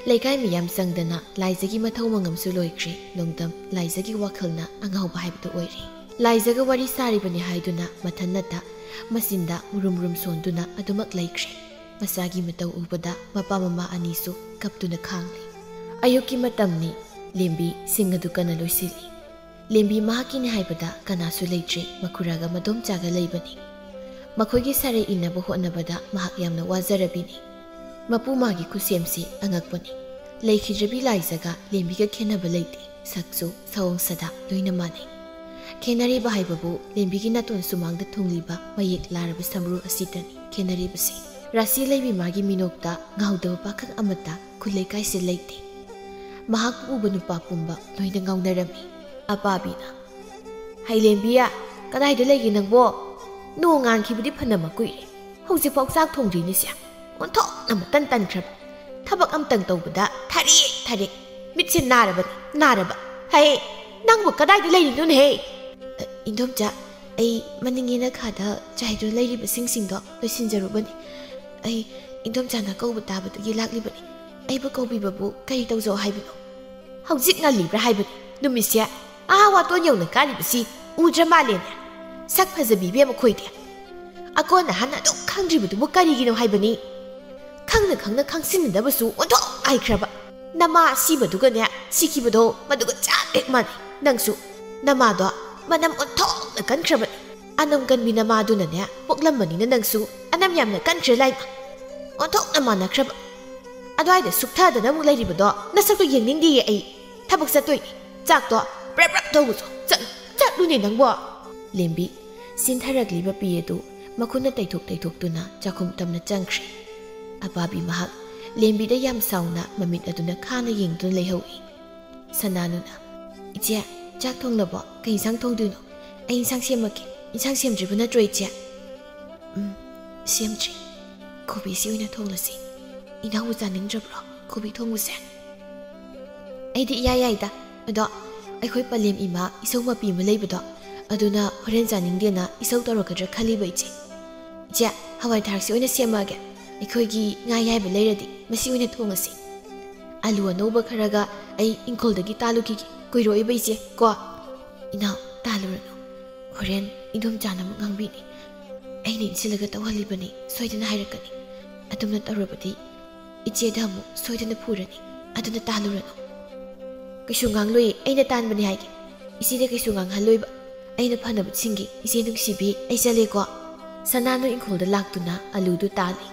ꯂꯩꯀꯥꯏ ꯃꯤꯌꯥꯝ ꯆꯪꯗꯅ ꯂꯥꯏꯖꯒꯤ ꯃꯊꯧ ꯃꯉꯝꯁꯨ ꯂꯣꯏꯈ꯭ꯔꯦ꯫ ꯅꯣꯡꯗꯝ ꯂꯥꯏꯖꯒꯤ ꯋꯥꯈꯜꯅ ꯑꯉꯥꯎꯕ ꯍꯥꯏꯕꯗꯨ ꯑꯣꯏꯔꯦ꯫ ꯂꯥꯏꯖꯒ ꯋꯥꯔꯤ ꯁꯥꯔꯤꯕꯅꯤ ꯍꯥꯏꯗꯨꯅ ꯃꯊꯟꯅꯇ ꯃꯆꯤꯟꯗ ꯃꯨꯔꯨꯝ ꯃꯨꯔꯨꯝ ꯁꯣꯟꯗꯨꯅ ꯑꯗꯨꯃꯛ ꯂꯩꯈ꯭ꯔꯦ꯫ ꯃꯆꯥꯒꯤ ꯃꯇꯧ ꯎꯕꯗ ꯃꯄꯥ ꯃꯃꯥ ꯑꯅꯤꯁꯨ ꯀꯞꯇꯨꯅ ꯈꯥꯡꯂꯤ꯫ ꯑꯌꯨꯛꯀꯤ ꯃꯇꯝꯅꯤ꯫ ꯂꯦꯝꯕꯤ ꯁꯤꯡ ꯑꯗꯨ ꯀꯟꯅ ꯂꯣꯏꯁꯤꯜꯂꯤ꯫ ꯂꯦꯝꯕꯤ ꯃꯍꯥꯛꯀꯤꯅꯤ ꯍꯥꯏꯕꯗ ꯀꯅꯥꯁꯨ ꯂꯩꯇ꯭ꯔꯦ꯫ ꯃꯈꯨꯔꯥꯒ ꯃꯗꯣꯝꯆꯥꯒ ꯂꯩꯕꯅꯤ꯫ ꯃꯈꯣꯏꯒꯤ ꯁꯥꯔꯩ ꯏꯟꯅꯕ ꯍꯣꯠꯅꯕꯗ ꯃꯍꯥꯛ ꯌꯥꯝꯅ ꯋꯥꯖꯔꯕꯤꯅꯤ꯫ ꯃꯄꯨ ꯃꯥꯒꯤ ꯈꯨꯠꯁꯦꯝꯁꯤ ꯑꯉꯛꯄꯅꯤ꯫ ꯂꯩꯈꯤꯗ꯭ꯔꯕꯤ ꯂꯥꯏꯖꯒ ꯂꯦꯝꯕꯤꯒ ꯈꯦꯠꯅꯕ ꯂꯩꯇꯦ꯫ ꯁꯛꯁꯨ ꯁꯑꯣꯡ ꯁꯥꯗꯥ ꯂꯣꯏꯅ ꯃꯥꯟꯅꯩ꯫ ꯈꯦꯠꯅꯔꯤꯕ ꯍꯥꯏꯕꯕꯨ ꯂꯦꯝꯕꯤꯒꯤ ꯅꯥꯇꯣꯟ ꯁꯨꯃꯥꯡꯗ ꯊꯨꯡꯂꯤꯕ ꯃꯌꯦꯛ ꯂꯥꯔꯕ ꯁꯝꯕ꯭ꯔꯨ ꯑꯁꯤꯗꯅꯤ ꯈꯦꯠꯅꯔꯤꯕꯁꯤ꯫ ꯔꯥꯁꯤ ꯂꯩꯕꯤ ꯃꯥꯒꯤ ꯃꯤꯅꯣꯛꯇ ꯉꯥꯎꯗꯕ ꯄꯥꯈꯪ ꯑꯃꯠꯇ ꯈꯨꯜ ꯂꯩꯀꯥꯏꯁꯤ ꯂꯩꯇꯦ꯫ ꯃꯍꯥꯛꯄꯨ ꯎꯕ ꯅꯨꯄꯥ ꯄꯨꯝꯕ ꯂꯣꯏꯅ ꯉꯥꯎꯅꯔꯝꯃꯤ꯫ ꯑꯄꯥꯕꯤꯅ, "ꯍꯩꯂꯦꯝꯕꯤꯌꯥ, ꯀꯗꯥꯏꯗ ꯂꯩꯒꯦ ꯅꯪꯕꯣ? ꯅꯣꯡ ꯉꯥꯟꯈꯤꯕꯗꯤ ꯐꯅꯃꯛ ꯀꯨꯏꯔꯦ, ꯍꯧꯖꯤꯛꯐꯥꯎ ꯆꯥꯛ ꯊꯣꯡꯗ꯭ꯔꯤꯅꯦꯁꯦ꯫ ꯑꯣꯟꯊꯣꯛꯅ ꯃꯇꯟ ꯇꯟꯈ꯭ꯔꯕ꯫ ꯊꯕꯛ ꯑꯝꯇꯪ ꯇꯧꯕꯗ ꯊꯥꯔꯦꯛ ꯊꯥꯔꯦꯛ, ꯃꯤꯠꯁꯦ ꯅꯥꯔꯕꯅꯤ, ꯅꯥꯔꯕ꯫ ꯍꯩ, ꯅꯪꯕꯨ ꯀꯗꯥꯏꯗ ꯂꯩꯔꯤꯅꯣꯅꯦꯍꯦ?" "ꯏꯟꯗꯣꯝꯆꯥ, ꯑꯩ ꯃꯅꯤꯡꯒꯤ ꯅꯈꯥꯗ ꯆꯥꯏꯗꯨꯅ ꯂꯩꯔꯤꯕꯁꯤꯡꯁꯤꯡꯗꯣ ꯂꯣꯏꯁꯤꯟꯖꯔꯨꯕꯅꯤ꯫ ꯑꯩ ꯏꯟꯗꯣꯝꯆꯥꯅ ꯀꯧꯕ ꯇꯥꯕꯗꯒꯤ ꯂꯥꯛꯂꯤꯕꯅꯤ꯫ ꯑꯩꯕꯨ ꯀꯧꯕꯤꯕꯕꯨ ꯀꯔꯤ ꯇꯧꯖꯧ ꯍꯥꯏꯕꯅꯣ? ꯍꯧꯖꯤꯛ ꯉꯜꯂꯤꯕ꯭ꯔꯥ ꯍꯥꯏꯕꯅꯤ? ꯅꯨꯃꯤꯠꯁꯦ ꯑꯥ ꯋꯥꯇꯣꯟ ꯌꯧꯅ ꯀꯥꯔꯤꯕꯁꯤ ꯎꯗ꯭ꯔ ꯃꯥꯜꯂꯦꯅꯦ? ꯁꯛ ꯐꯖꯕꯤ ꯏꯕꯦꯝꯃ ꯈꯣꯏꯗꯤ꯫ ꯑꯀꯣꯟ ꯑꯍꯟ ꯑꯗꯨꯛ ꯈꯪꯗ꯭ꯔꯤꯕꯗꯨꯕꯨ ꯀꯔꯤꯒꯤꯅꯣ ꯍꯥꯏꯕꯅꯤ? ꯈꯪꯅ ꯈꯪꯅ ꯈꯪꯁꯤꯟꯅꯗꯕꯁꯨ ꯑꯣꯟꯊꯣꯛ ꯍꯥꯏꯈ꯭ꯔꯕ꯫ ꯅꯃꯥ ꯁꯤꯕꯗꯨꯒꯅꯦ ꯁꯤꯈꯤꯕꯗꯣ ꯃꯗꯨꯒ ꯆꯞ ꯍꯦꯛ ꯃꯥꯟꯅꯩ꯫ ꯅꯪꯁꯨ ꯅꯃꯥꯗꯣ ꯃꯅꯝ ꯑꯣꯟꯊꯣꯛꯅ ꯀꯟꯈ꯭ꯔꯕꯅꯤ꯫ ꯑꯅꯝ ꯀꯟꯕꯤ ꯅꯃꯥꯗꯨꯅꯅꯦ ꯄꯣꯛꯂꯝꯕꯅꯤꯅ ꯅꯪꯁꯨ ꯑꯅꯝ ꯌꯥꯝꯅ ꯀꯟꯈ꯭ꯔꯦ ꯂꯥꯏꯃ꯫ ꯑꯣꯟꯊꯣꯛꯅ ꯃꯥꯟꯅꯈ꯭ꯔꯕ꯫ ꯑꯗꯨꯋꯥꯏꯗ ꯁꯨꯛꯊꯗꯅ ꯑꯃꯨꯛ ꯂꯩꯔꯤꯕꯗꯣ ꯅꯁꯛꯇꯣ ꯌꯦꯡꯅꯤꯡꯗꯤꯌꯦ ꯑꯩ꯫ ꯊꯕꯛ ꯆꯠꯇꯣꯏꯅꯤ꯫ ꯆꯥꯛꯇꯣ ꯄ꯭ꯔꯞ ꯄ꯭ꯔꯞ ꯇꯧꯕꯁꯨ ꯆꯠꯂꯨ, ꯆꯠꯂꯨꯅꯦ ꯅꯪꯕꯣ!" ꯂꯦꯝꯕꯤ ꯆꯤꯟꯊꯔꯛꯂꯤꯕ ꯄꯤ ꯑꯗꯨ ꯃꯈꯨꯠꯅ ꯇꯩꯊꯣꯛ ꯇꯩꯊꯣꯛꯇꯨꯅ ꯆꯥꯛꯈꯨꯝ ꯇꯝꯅ ꯆꯪꯈ꯭ꯔꯦ꯫ ꯑꯄꯥꯕꯤ ꯃꯍꯥꯛ ꯂꯦꯝꯕꯤꯗ ꯌꯥꯝ ꯁꯥꯎꯅ ꯃꯃꯤꯠ ꯑꯗꯨꯅ ꯈꯥꯅ ꯌꯦꯡꯗꯨꯅ ꯂꯩꯍꯧꯏ꯫ ꯁꯅꯥꯅꯨꯅ, "ꯏꯆꯦ, ꯆꯥꯛ ꯊꯣꯡꯂꯕꯣ? ꯀꯩ ꯏꯟꯁꯥꯡ ꯊꯣꯡꯗꯣꯏꯅꯣ? ꯑꯩ ꯏꯟꯁꯥꯡ ꯁꯦꯝꯃꯛꯀꯦ꯫ ꯏꯟꯁꯥꯡ ꯁꯦꯝꯗ꯭ꯔꯤꯕ ꯅꯠꯇ꯭ꯔꯣ, ꯏꯆꯦ?" "ꯎꯝ, ꯁꯦꯝꯗ꯭ꯔꯤ꯫ ꯀꯣꯕꯤꯁꯤ ꯑꯣꯏꯅ ꯊꯣꯡꯂꯁꯤ꯫ ꯏꯅꯥꯎꯕꯨ ꯆꯥꯅꯤꯡꯗ꯭ꯔꯕ꯭ꯔꯣ ꯀꯣꯕꯤ ꯊꯣꯡꯕꯁꯦ?" "ꯑꯩꯗꯤ ꯏꯌꯥ ꯌꯥꯏꯗ꯫ ꯑꯗꯣ ꯑꯩꯈꯣꯏ ꯄꯂꯦꯝ ꯏꯃꯥ ꯏꯁꯧ ꯃꯄꯤ ꯑꯃ ꯂꯩꯕꯗꯣ, ꯑꯗꯨꯅ ꯍꯣꯔꯦꯟ ꯆꯥꯅꯤꯡꯗꯦꯅ ꯏꯁꯧ ꯇꯧꯔꯛꯀꯗ꯭ꯔꯥ ꯈꯜꯂꯤꯕ, ꯏꯆꯦ꯫ ꯆꯦ, ꯍꯋꯥꯏ ꯊꯔꯥꯛꯁꯤ ꯑꯣꯏꯅ ꯁꯦꯝꯃꯛꯑꯒꯦ꯫ ꯑꯩꯈꯣꯏꯒꯤ ꯉꯥ ꯑꯌꯥꯏꯕ ꯂꯩꯔꯗꯤ ꯃꯁꯤ ꯑꯣꯏꯅ ꯊꯣꯡꯉꯁꯤ꯫ ꯑꯂꯨ ꯑꯅꯧꯕ ꯈꯔꯒ ꯑꯩ ꯏꯪꯈꯣꯜꯗꯒꯤ ꯇꯥꯜꯂꯨꯈꯤꯒꯦ꯫ ꯀꯨꯏꯔꯣꯏꯕ ꯏꯆꯦ ꯀꯣ꯫ ꯏꯅꯥꯎ, ꯇꯥꯜꯂꯨꯔꯅꯨ꯫ ꯍꯣꯔꯦꯟ ꯏꯗꯣꯝꯆꯥꯅ ꯑꯃꯨꯛ ꯉꯥꯡꯕꯤꯅꯤ꯫ ꯑꯩꯅ ꯏꯟꯁꯤꯜꯂꯒ ꯇꯧꯍꯜꯂꯤꯕꯅꯤ, ꯁꯣꯏꯗꯅ ꯍꯥꯏꯔꯛꯀꯅꯤ꯫ ꯑꯗꯨꯝꯅ ꯇꯧꯔꯕꯗꯤ ꯏꯆꯦꯗ ꯑꯃꯨꯛ ꯁꯣꯏꯗꯅ ꯐꯨꯔꯅꯤ꯫ ꯑꯗꯨꯅ ꯇꯥꯜꯂꯨꯔꯅꯨ꯫ ꯀꯩꯁꯨ ꯉꯥꯡꯂꯣꯏꯌꯦ, ꯑꯩꯅ ꯇꯥꯟꯕꯅꯤ ꯍꯥꯏꯒꯦ꯫ ꯏꯆꯦꯗ ꯀꯩꯁꯨ ꯉꯥꯡꯍꯜꯂꯣꯏꯕ꯫ ꯑꯩꯅ ꯐꯅꯕ ꯁꯤꯟꯒꯦ, ꯏꯆꯦ ꯅꯨꯡꯁꯤꯕꯤ, ꯑꯩ ꯆꯠꯂꯦꯀꯣ꯫ ꯁꯅꯥꯅꯨ ꯏꯪꯈꯣꯜꯗ ꯂꯥꯛꯇꯨꯅ ꯑꯂꯨꯗꯨ ꯇꯥꯜꯂꯤ꯫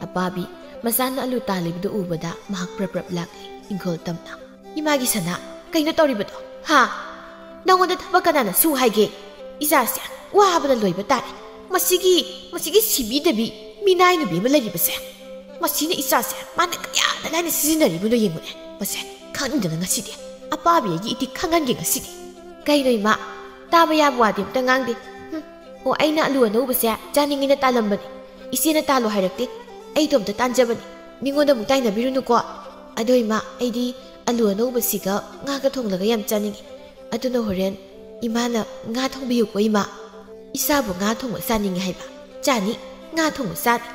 ꯑꯄꯥꯕꯤ ꯃꯆꯥꯅ ꯑꯂꯨ ꯇꯥꯜꯂꯤꯕꯗꯨ ꯎꯕꯗ ꯃꯍꯥꯛ ꯄ꯭ꯔꯞ ꯄ꯭ꯔꯞ ꯂꯥꯛꯂꯤ꯫ ꯏꯪꯈꯣꯜ ꯇꯝꯅ, "ꯏꯃꯥꯒꯤ ꯁꯅꯥ, ꯀꯩꯅꯣ ꯇꯧꯔꯤꯕꯗꯣ? ꯍꯥ? ꯅꯉꯣꯟꯗ ꯊꯕꯛ ꯀꯅꯥꯅ ꯁꯨ ꯍꯥꯏꯒꯦ? ꯏꯆꯥꯁꯦ ꯋꯥꯕꯅ ꯂꯣꯏꯕ ꯇꯥꯔꯦ꯫ ꯃꯁꯤꯒꯤ, ꯃꯁꯤꯒꯤ ꯁꯤꯕꯤꯗꯕꯤ ꯃꯤꯅꯥꯏ ꯅꯨꯄꯤ ꯑꯃ ꯂꯩꯔꯤꯕꯁꯦ꯫ ꯃꯁꯤꯅ ꯏꯆꯥꯁꯦ ꯃꯥꯅ ꯀꯌꯥꯗ ꯂꯥꯏꯅ ꯁꯤꯖꯤꯟꯅꯔꯤꯕꯅꯣ ꯌꯦꯡꯉꯨꯅꯦ꯫ ꯃꯁꯦ ꯈꯪꯗꯅ ꯉꯁꯤꯗꯤ ꯑꯄꯥꯕꯤ ꯑꯩꯒꯤ ꯏꯇꯤꯛ ꯈꯪꯍꯟꯒꯦ ꯉꯁꯤꯗꯤ꯫ ꯀꯩꯅꯣ ꯏꯃꯥ? ꯇꯥꯕ ꯌꯥꯕ ꯋꯥꯗꯤ ꯑꯝꯇ ꯉꯥꯡꯗꯦ꯫ ꯍꯨꯝ꯫ ꯑꯣ, ꯑꯩꯅ ꯑꯂꯨ ꯑꯅꯧꯕꯁꯦ ꯆꯥꯅꯤꯡꯉꯦꯅ ꯇꯥꯜꯂꯝꯕꯅꯤ꯫ ꯏꯆꯦꯅ ꯇꯥꯜꯂꯣ ꯍꯥꯏꯔꯛꯇꯦ꯫ ꯑꯩ ꯏꯇꯣꯝꯇ ꯇꯥꯟꯖꯕꯅꯤ꯫ ꯃꯤꯉꯣꯟꯗ ꯑꯃꯨꯛ ꯇꯥꯏꯅꯕꯤꯔꯨꯅꯨꯀꯣ꯫ ꯑꯗꯣ ꯏꯃꯥ, ꯑꯩꯗꯤ ꯑꯂꯨ ꯑꯅꯧꯕꯁꯤꯒ ꯉꯥꯒ ꯊꯣꯡꯂꯒ ꯌꯥꯝ ꯆꯥꯅꯤꯡꯉꯤ꯫ ꯑꯗꯨꯅ ꯍꯣꯔꯦꯟ ꯏꯃꯥꯅ ꯉꯥ ꯊꯣꯡꯕꯤꯌꯨꯀꯣ ꯏꯃꯥ꯫ ꯏꯆꯥꯕꯨ ꯉꯥ ꯊꯣꯡꯕ ꯆꯥꯅꯤꯡꯉꯤ ꯍꯥꯏꯕ? ꯆꯥꯅꯤ, ꯉꯥ ꯊꯣꯡꯕ ꯆꯥꯅꯤ꯫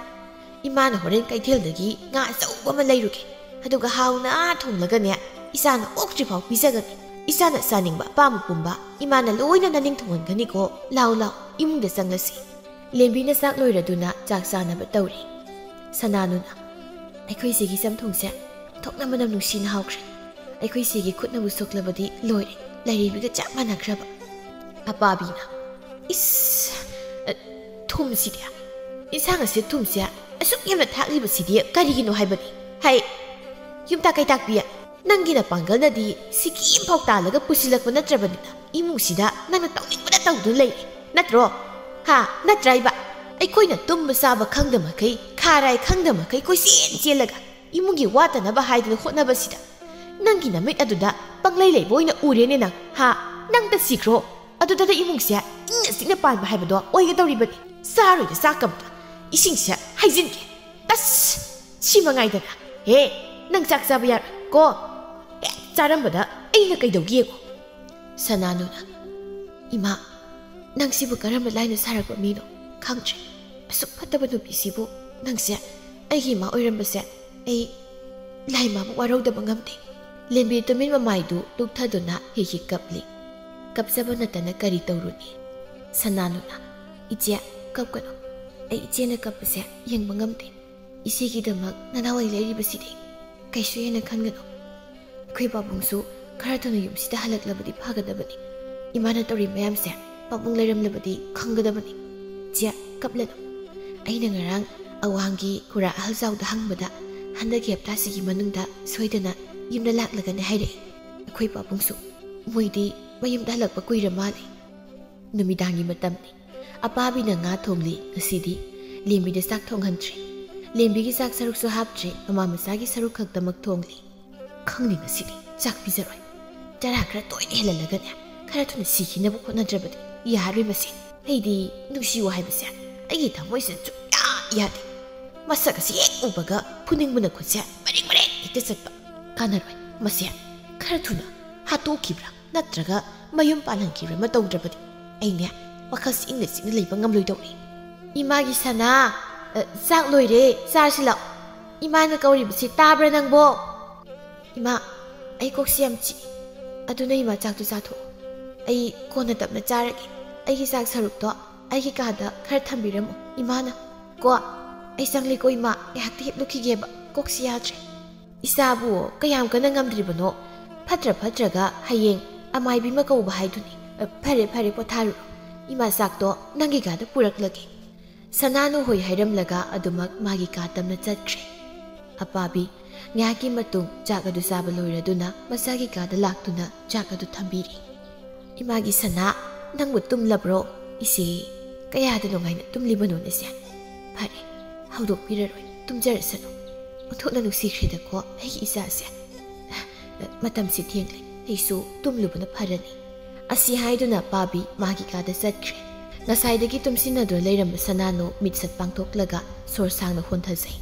ꯏꯃꯥꯅ ꯍꯣꯔꯦꯟ ꯀꯩꯊꯦꯜꯗꯒꯤ ꯉꯥ ꯑꯆꯧꯕ ꯑꯃ ꯂꯩꯔꯨꯒꯦ꯫ ꯑꯗꯨꯒ ꯍꯥꯎꯅ ꯊꯣꯡꯂꯒꯅꯦ, ꯏꯆꯥꯅ ꯑꯣꯛꯇ꯭ꯔꯤꯐꯥꯎ ꯄꯤꯖꯒꯅꯤ꯫ ꯏꯆꯥꯅ ꯆꯥꯅꯤꯡꯕ ꯑꯄꯥꯝꯕ ꯄꯨꯝꯕ ꯏꯃꯥꯅ ꯂꯣꯏꯅ ꯅꯅꯤꯡ ꯊꯨꯡꯍꯟꯒꯅꯤꯀꯣ꯫ ꯂꯥꯎ ꯂꯥꯎ, ꯏꯃꯨꯡꯗ ꯆꯪꯂꯁꯤ꯫ ꯂꯦꯝꯕꯤꯅ ꯆꯥꯛ ꯂꯣꯏꯔꯗꯨꯅ ꯆꯥꯛ ꯆꯥꯅꯕ ꯇꯧꯔꯤ꯫ ꯁꯅꯥꯅꯨꯅ, "ꯑꯩꯈꯣꯏ ꯏꯆꯦꯒꯤ ꯆꯝꯊꯣꯡꯁꯦ ꯑꯣꯟꯊꯣꯛꯅ ꯃꯅꯝ ꯅꯨꯡꯁꯤꯅ ꯍꯥꯎꯈ꯭ꯔꯦ꯫ ꯑꯩꯈꯣꯏ ꯏꯆꯦꯒꯤ ꯈꯨꯠꯅꯕꯨ ꯁꯣꯛꯂꯕꯗꯤ ꯂꯣꯏꯔꯦ, ꯂꯥꯏꯔꯦꯝꯕꯤꯒ ꯆꯞ ꯃꯥꯟꯅꯈ꯭ꯔꯕ"꯫ ꯑꯄꯥꯕꯤꯅ, "ꯏꯁ, ꯑ, ꯊꯨꯝꯁꯤꯗꯤ, ꯏꯟꯁꯥꯡ ꯑꯁꯤ ꯊꯨꯝꯁꯦ ꯑꯁꯨꯛ ꯌꯥꯝꯅ ꯊꯥꯛꯂꯤꯕꯁꯤꯗꯤ ꯀꯔꯤꯒꯤꯅꯣ ꯍꯥꯏꯕꯅꯤ? ꯍꯥꯏ, ꯌꯨꯝꯇꯥ ꯀꯩꯇꯥꯛꯄꯤ, ꯅꯪꯒꯤ ꯅꯄꯥꯡꯒꯜꯅꯗꯤ ꯁꯤꯀꯤ ꯑꯃꯐꯥꯎ ꯇꯥꯜꯂꯒ ꯄꯨꯁꯤꯜꯂꯛꯄ ꯅꯠꯇ꯭ꯔꯕꯅꯤꯅ ꯏꯃꯨꯡꯁꯤꯗ ꯅꯪꯅ ꯇꯧꯅꯤꯡꯕꯗ ꯇꯧꯗꯨꯅ ꯂꯩꯔꯦ, ꯅꯠꯇ꯭ꯔꯣ? ꯍꯥ, ꯅꯠꯇ꯭ꯔꯥ ꯏꯕ? ꯑꯩꯈꯣꯏꯅ ꯇꯨꯝꯕ ꯆꯥꯕ ꯈꯪꯗ ꯃꯈꯩ, ꯈꯥꯔꯥꯏ ꯈꯪꯗ ꯃꯈꯩ ꯀꯣꯏꯆꯦꯟ ꯆꯦꯜꯂꯒ ꯏꯃꯨꯡꯒꯤ ꯋꯥꯠꯇꯅꯕ ꯍꯥꯏꯗꯅ ꯍꯣꯠꯅꯕꯁꯤꯗ ꯅꯪꯒꯤ ꯅꯃꯤꯠ ꯑꯗꯨꯗ ꯄꯪꯂꯩ ꯂꯩꯕ ꯑꯣꯏꯅ ꯎꯔꯦꯅꯦ ꯅꯪ, ꯍꯥ? ꯅꯪꯇ ꯁꯤꯈ꯭ꯔꯣ꯫ ꯑꯗꯨꯗ ꯏꯃꯨꯡꯁꯦ ꯏꯪꯅ ꯆꯤꯛꯅ ꯄꯥꯟꯕ ꯍꯥꯏꯕꯗꯣ ꯑꯣꯏꯒꯗꯧꯔꯤꯕꯅꯤ꯫ ꯆꯥꯔꯣꯏꯗ ꯆꯥꯛ ꯑꯃꯗ ꯏꯁꯤꯡꯁꯦ ꯍꯩꯖꯤꯟꯒꯦ꯫ ꯇꯁ! ꯁꯤ ꯃꯉꯥꯏꯗꯅ꯫ ꯍꯦ, ꯅꯪ ꯆꯥꯛ ꯆꯥꯕ ꯌꯥꯔꯣꯏ ꯀꯣ꯫ ꯍꯦꯛ ꯆꯥꯔꯝꯕꯗ ꯑꯩꯅ ꯀꯩꯗꯧꯒꯦ ꯌꯦꯡꯉꯣ"꯫ ꯁꯅꯥꯅꯨꯅ, "ꯏꯃꯥ, ꯅꯪꯁꯤꯕꯨ ꯀꯔꯝꯕ ꯂꯥꯏꯅ ꯁꯥꯔꯛꯄ ꯃꯤꯅꯣ? ꯈꯪꯗ꯭ꯔꯦ꯫ ꯑꯁꯨꯛ ꯐꯠꯇꯕ ꯅꯨꯄꯤꯁꯤꯕꯨ, ꯅꯪꯁꯦ ꯑꯩꯒꯤ ꯏꯃꯥ ꯑꯣꯏꯔꯝꯕꯁꯦ ꯑꯩ ꯂꯥꯏꯃꯥꯕꯨ ꯋꯥꯔꯧꯗꯕ ꯉꯝꯗꯦ꯫ ꯂꯦꯝꯕꯤ ꯇꯨꯃꯤꯟ ꯃꯃꯥꯏꯗꯨ ꯂꯨꯞꯊꯗꯨꯅ ꯍꯤ ꯍꯤ ꯀꯞꯂꯤ꯫ ꯀꯞꯆꯕ ꯅꯠꯇꯅ ꯀꯔꯤ ꯇꯧꯔꯨꯅꯤ? ꯁꯅꯥꯅꯨꯅ, "ꯏꯆꯦ, ꯀꯞꯀꯅꯨ꯫ ꯑꯩ ꯏꯆꯦꯅ ꯀꯞꯄꯁꯦ ꯌꯦꯡꯕ ꯉꯝꯗꯦ꯫ ꯏꯆꯦꯒꯤꯗꯃꯛ ꯅꯅꯥꯎ ꯑꯩ ꯂꯩꯔꯤꯕꯁꯤꯗꯤ ꯀꯩꯁꯨ ꯍꯦꯟꯅ ꯈꯟꯒꯅꯨ꯫ ꯑꯩꯈꯣꯏ ꯄꯥꯕꯨꯡꯁꯨ ꯈꯔ ꯊꯨꯅ ꯌꯨꯝꯁꯤꯗ ꯍꯜꯂꯛꯂꯕꯗꯤ ꯐꯒꯗꯕꯅꯤ꯫ ꯏꯃꯥꯅ ꯇꯧꯔꯤ ꯃꯌꯥꯝꯁꯦ ꯄꯥꯕꯨꯡ ꯂꯩꯔꯝꯂꯕꯗꯤ ꯈꯪꯒꯗꯕꯅꯤ꯫ ꯆꯦ, ꯀꯞꯂꯅꯨ꯫ ꯑꯩꯅ ꯉꯔꯥꯡ ꯑꯋꯥꯡꯒꯤ ꯈꯨꯔꯥ ꯑꯍꯜꯖꯥꯎꯗ ꯍꯪꯕꯗ ꯍꯟꯗꯛꯀꯤ ꯍꯞꯇꯥꯁꯤꯒꯤ ꯃꯅꯨꯡꯗ ꯁꯣꯏꯗꯅ ꯌꯨꯝꯗ ꯂꯥꯛꯂꯒꯅꯤ ꯍꯥꯏꯔꯛꯏ꯫ ꯑꯩꯈꯣꯏ ꯄꯥꯕꯨꯡꯁꯨ ꯃꯣꯏꯗꯤ ꯃꯌꯨꯝꯗ ꯍꯜꯂꯛꯄ ꯀꯨꯏꯔ ꯃꯥꯜꯂꯦ꯫ ꯅꯨꯃꯤꯗꯥꯡꯒꯤ ꯃꯇꯝꯅꯤ꯫ ꯑꯄꯥꯕꯤꯅ ꯉꯥ ꯊꯣꯡꯂꯤ ꯉꯁꯤꯗꯤ꯫ ꯂꯦꯝꯕꯤꯗ ꯆꯥꯛ ꯊꯣꯡꯍꯟꯗ꯭ꯔꯦ꯫ ꯂꯦꯝꯕꯤꯒꯤ ꯆꯥꯛ ꯁꯔꯨꯛꯁꯨ ꯍꯥꯞꯇ꯭ꯔꯦ, ꯃꯃꯥ ꯃꯆꯥꯒꯤ ꯁꯔꯨꯛ ꯈꯛꯇꯃꯛ ꯊꯣꯡꯂꯤ꯫ ꯈꯪꯗꯦ ꯉꯁꯤꯗꯤ ꯆꯥꯛ ꯄꯤꯖꯔꯣꯏ꯫ ꯆꯔꯥ ꯈꯔ ꯇꯣꯏꯅ ꯍꯦꯜꯍꯜꯂꯒꯅꯦ, ꯈꯔ ꯊꯨꯅ ꯁꯤꯈꯤꯅꯕ ꯍꯣꯠꯅꯗ꯭ꯔꯕꯗꯤ ꯌꯥꯔꯣꯏ ꯃꯁꯤ꯫ ꯑꯩꯗꯤ ꯅꯨꯡꯁꯤꯌꯣ ꯍꯥꯏꯕꯁꯦ ꯑꯩꯒꯤ ꯊꯃꯣꯏꯁꯤꯅ ꯁꯨꯛꯌꯥ ꯌꯥꯗꯦ꯫ ꯃꯁꯛ ꯑꯁꯤ ꯍꯦꯛ ꯎꯕꯒ ꯐꯨꯅꯤꯡꯕꯅ ꯈꯨꯠꯁꯦ ꯃꯔꯦꯡ ꯃꯔꯦꯡ ꯍꯦꯛꯇ ꯆꯠꯄ꯫ ꯀꯥꯟꯅꯔꯣꯏ꯫ ꯃꯁꯦ ꯈꯔ ꯊꯨꯅ ꯍꯥꯠꯇꯣꯛꯈꯤꯕ꯭ꯔꯥ ꯅꯠꯇ꯭ꯔꯒ ꯃꯌꯨꯝ ꯄꯥꯜꯍꯟꯈꯤꯕ꯭ꯔꯥ ꯑꯃ ꯇꯧꯗ꯭ꯔꯕꯗꯤ ꯑꯩꯅꯦ ꯋꯥꯈꯜꯁꯤ ꯏꯪꯅ ꯆꯤꯛꯅ ꯂꯩꯕ ꯉꯝꯂꯣꯏꯗꯧꯔꯤ꯫ "ꯏꯃꯥꯒꯤ ꯁꯅꯥ, ꯑ, ꯆꯥꯛ ꯂꯣꯏꯔꯦ, ꯆꯥꯔꯁꯤ ꯂꯥꯛꯑꯣ꯫ ꯏꯃꯥꯅ ꯀꯧꯔꯤꯕꯁꯤ ꯇꯥꯕ꯭ꯔꯥ ꯅꯪꯕꯣ?" "ꯏꯃꯥ, ꯑꯩ ꯀꯣꯛꯁꯤ ꯌꯥꯝ ꯆꯤꯛꯏ꯫ ꯑꯗꯨꯅ ꯏꯃꯥ ꯆꯥꯛꯇꯨ ꯆꯥꯊꯣꯛꯑꯣ꯫ ꯑꯩ ꯀꯣꯟꯅ ꯇꯞꯅ ꯆꯥꯔꯒꯦ꯫ ꯑꯩꯒꯤ ꯆꯥꯛ ꯁꯔꯨꯛꯇꯣ ꯑꯩꯒꯤ ꯀꯥꯗ ꯈꯔ ꯊꯝꯕꯤꯔꯝꯃꯣ꯫ ꯏꯃꯥꯅ ꯀꯣ, ꯑꯩ ꯆꯪꯂꯦꯀꯣ ꯏꯃꯥ, ꯉꯥꯏꯍꯥꯛꯇ ꯍꯤꯞꯂꯨꯈꯤꯒꯦꯕ꯫ ꯀꯣꯛꯁꯤ ꯌꯥꯗ꯭ꯔꯦ꯫ ꯏꯆꯥꯕꯨ ꯀꯌꯥꯝ ꯀꯟꯅ ꯉꯝꯗ꯭ꯔꯤꯕꯅꯣ? ꯐꯠꯇ꯭ꯔ ꯐꯠꯇ꯭ꯔꯒ ꯍꯌꯦꯡ ꯑꯃꯥꯏꯕꯤ ꯑꯃ ꯀꯧꯕ ꯍꯥꯏꯗꯨꯅꯤ꯫ ꯑ, ꯐꯔꯦ, ꯐꯔꯦ, ꯄꯣꯊꯥꯔꯨꯔꯣ꯫ ꯏꯃꯥ ꯆꯥꯛꯇꯣ ꯅꯪꯒꯤ ꯀꯥꯗ ꯄꯨꯔꯛꯂꯒꯦ꯫" ꯁꯅꯥꯅꯨ ꯍꯣꯏ ꯍꯥꯏꯔꯝꯂꯒ ꯑꯗꯨꯃꯛ ꯃꯥꯒꯤ ꯀꯥ ꯇꯝꯅ ꯆꯠꯈ꯭ꯔꯦ꯫ ꯑꯄꯥꯕꯤ ꯉꯥꯏꯍꯥꯛꯀꯤ ꯃꯇꯨꯡ ꯆꯥꯛ ꯑꯗꯨ ꯆꯥꯕ ꯂꯣꯏꯔꯗꯨꯅ ꯃꯁꯥꯒꯤ ꯀꯥꯗ ꯂꯥꯛꯇꯨꯅ ꯆꯥꯛ ꯑꯗꯨ ꯊꯝꯕꯤꯔꯤ꯫ "ꯏꯃꯥꯒꯤ ꯁꯅꯥ, ꯅꯪꯕꯨ ꯇꯨꯝꯂꯕ꯭ꯔꯣ? ꯏꯆꯦ, ꯀꯌꯥꯗ ꯅꯨꯡꯉꯥꯏꯅ ꯇꯨꯝꯂꯤꯕꯅꯣꯅꯦ ꯁꯦ꯫ ꯐꯔꯦ, ꯍꯧꯗꯣꯛꯄꯤꯔꯔꯣꯏ, ꯇꯨꯝꯖꯔꯁꯅꯨ꯫ ꯑꯣꯟꯊꯣꯛꯅ ꯅꯨꯡꯁꯤꯈ꯭ꯔꯦꯗꯀꯣ ꯑꯩꯒꯤ ꯏꯆꯥꯁꯦ꯫ ꯃꯇꯝꯁꯤ ꯊꯦꯡꯂꯦ, ꯑꯩꯁꯨ ꯇꯨꯝꯂꯨꯕꯅ ꯐꯔꯅꯤ꯫" ꯑꯁꯤ ꯍꯥꯏꯗꯨꯅ ꯄꯥꯕꯤ ꯃꯥꯒꯤ ꯀꯥꯗ ꯆꯠꯈ꯭ꯔꯦ꯫ ꯉꯁꯥꯏꯗꯒꯤ ꯇꯨꯝꯁꯤꯟꯅꯗꯨꯅ ꯂꯩꯔꯝꯕ ꯁꯅꯥꯅꯨ ꯃꯤꯠꯁꯠ ꯄꯥꯡꯊꯣꯛꯂꯒ ꯁꯣꯔ ꯁꯥꯡꯅ ꯍꯣꯟꯊꯖꯩ꯫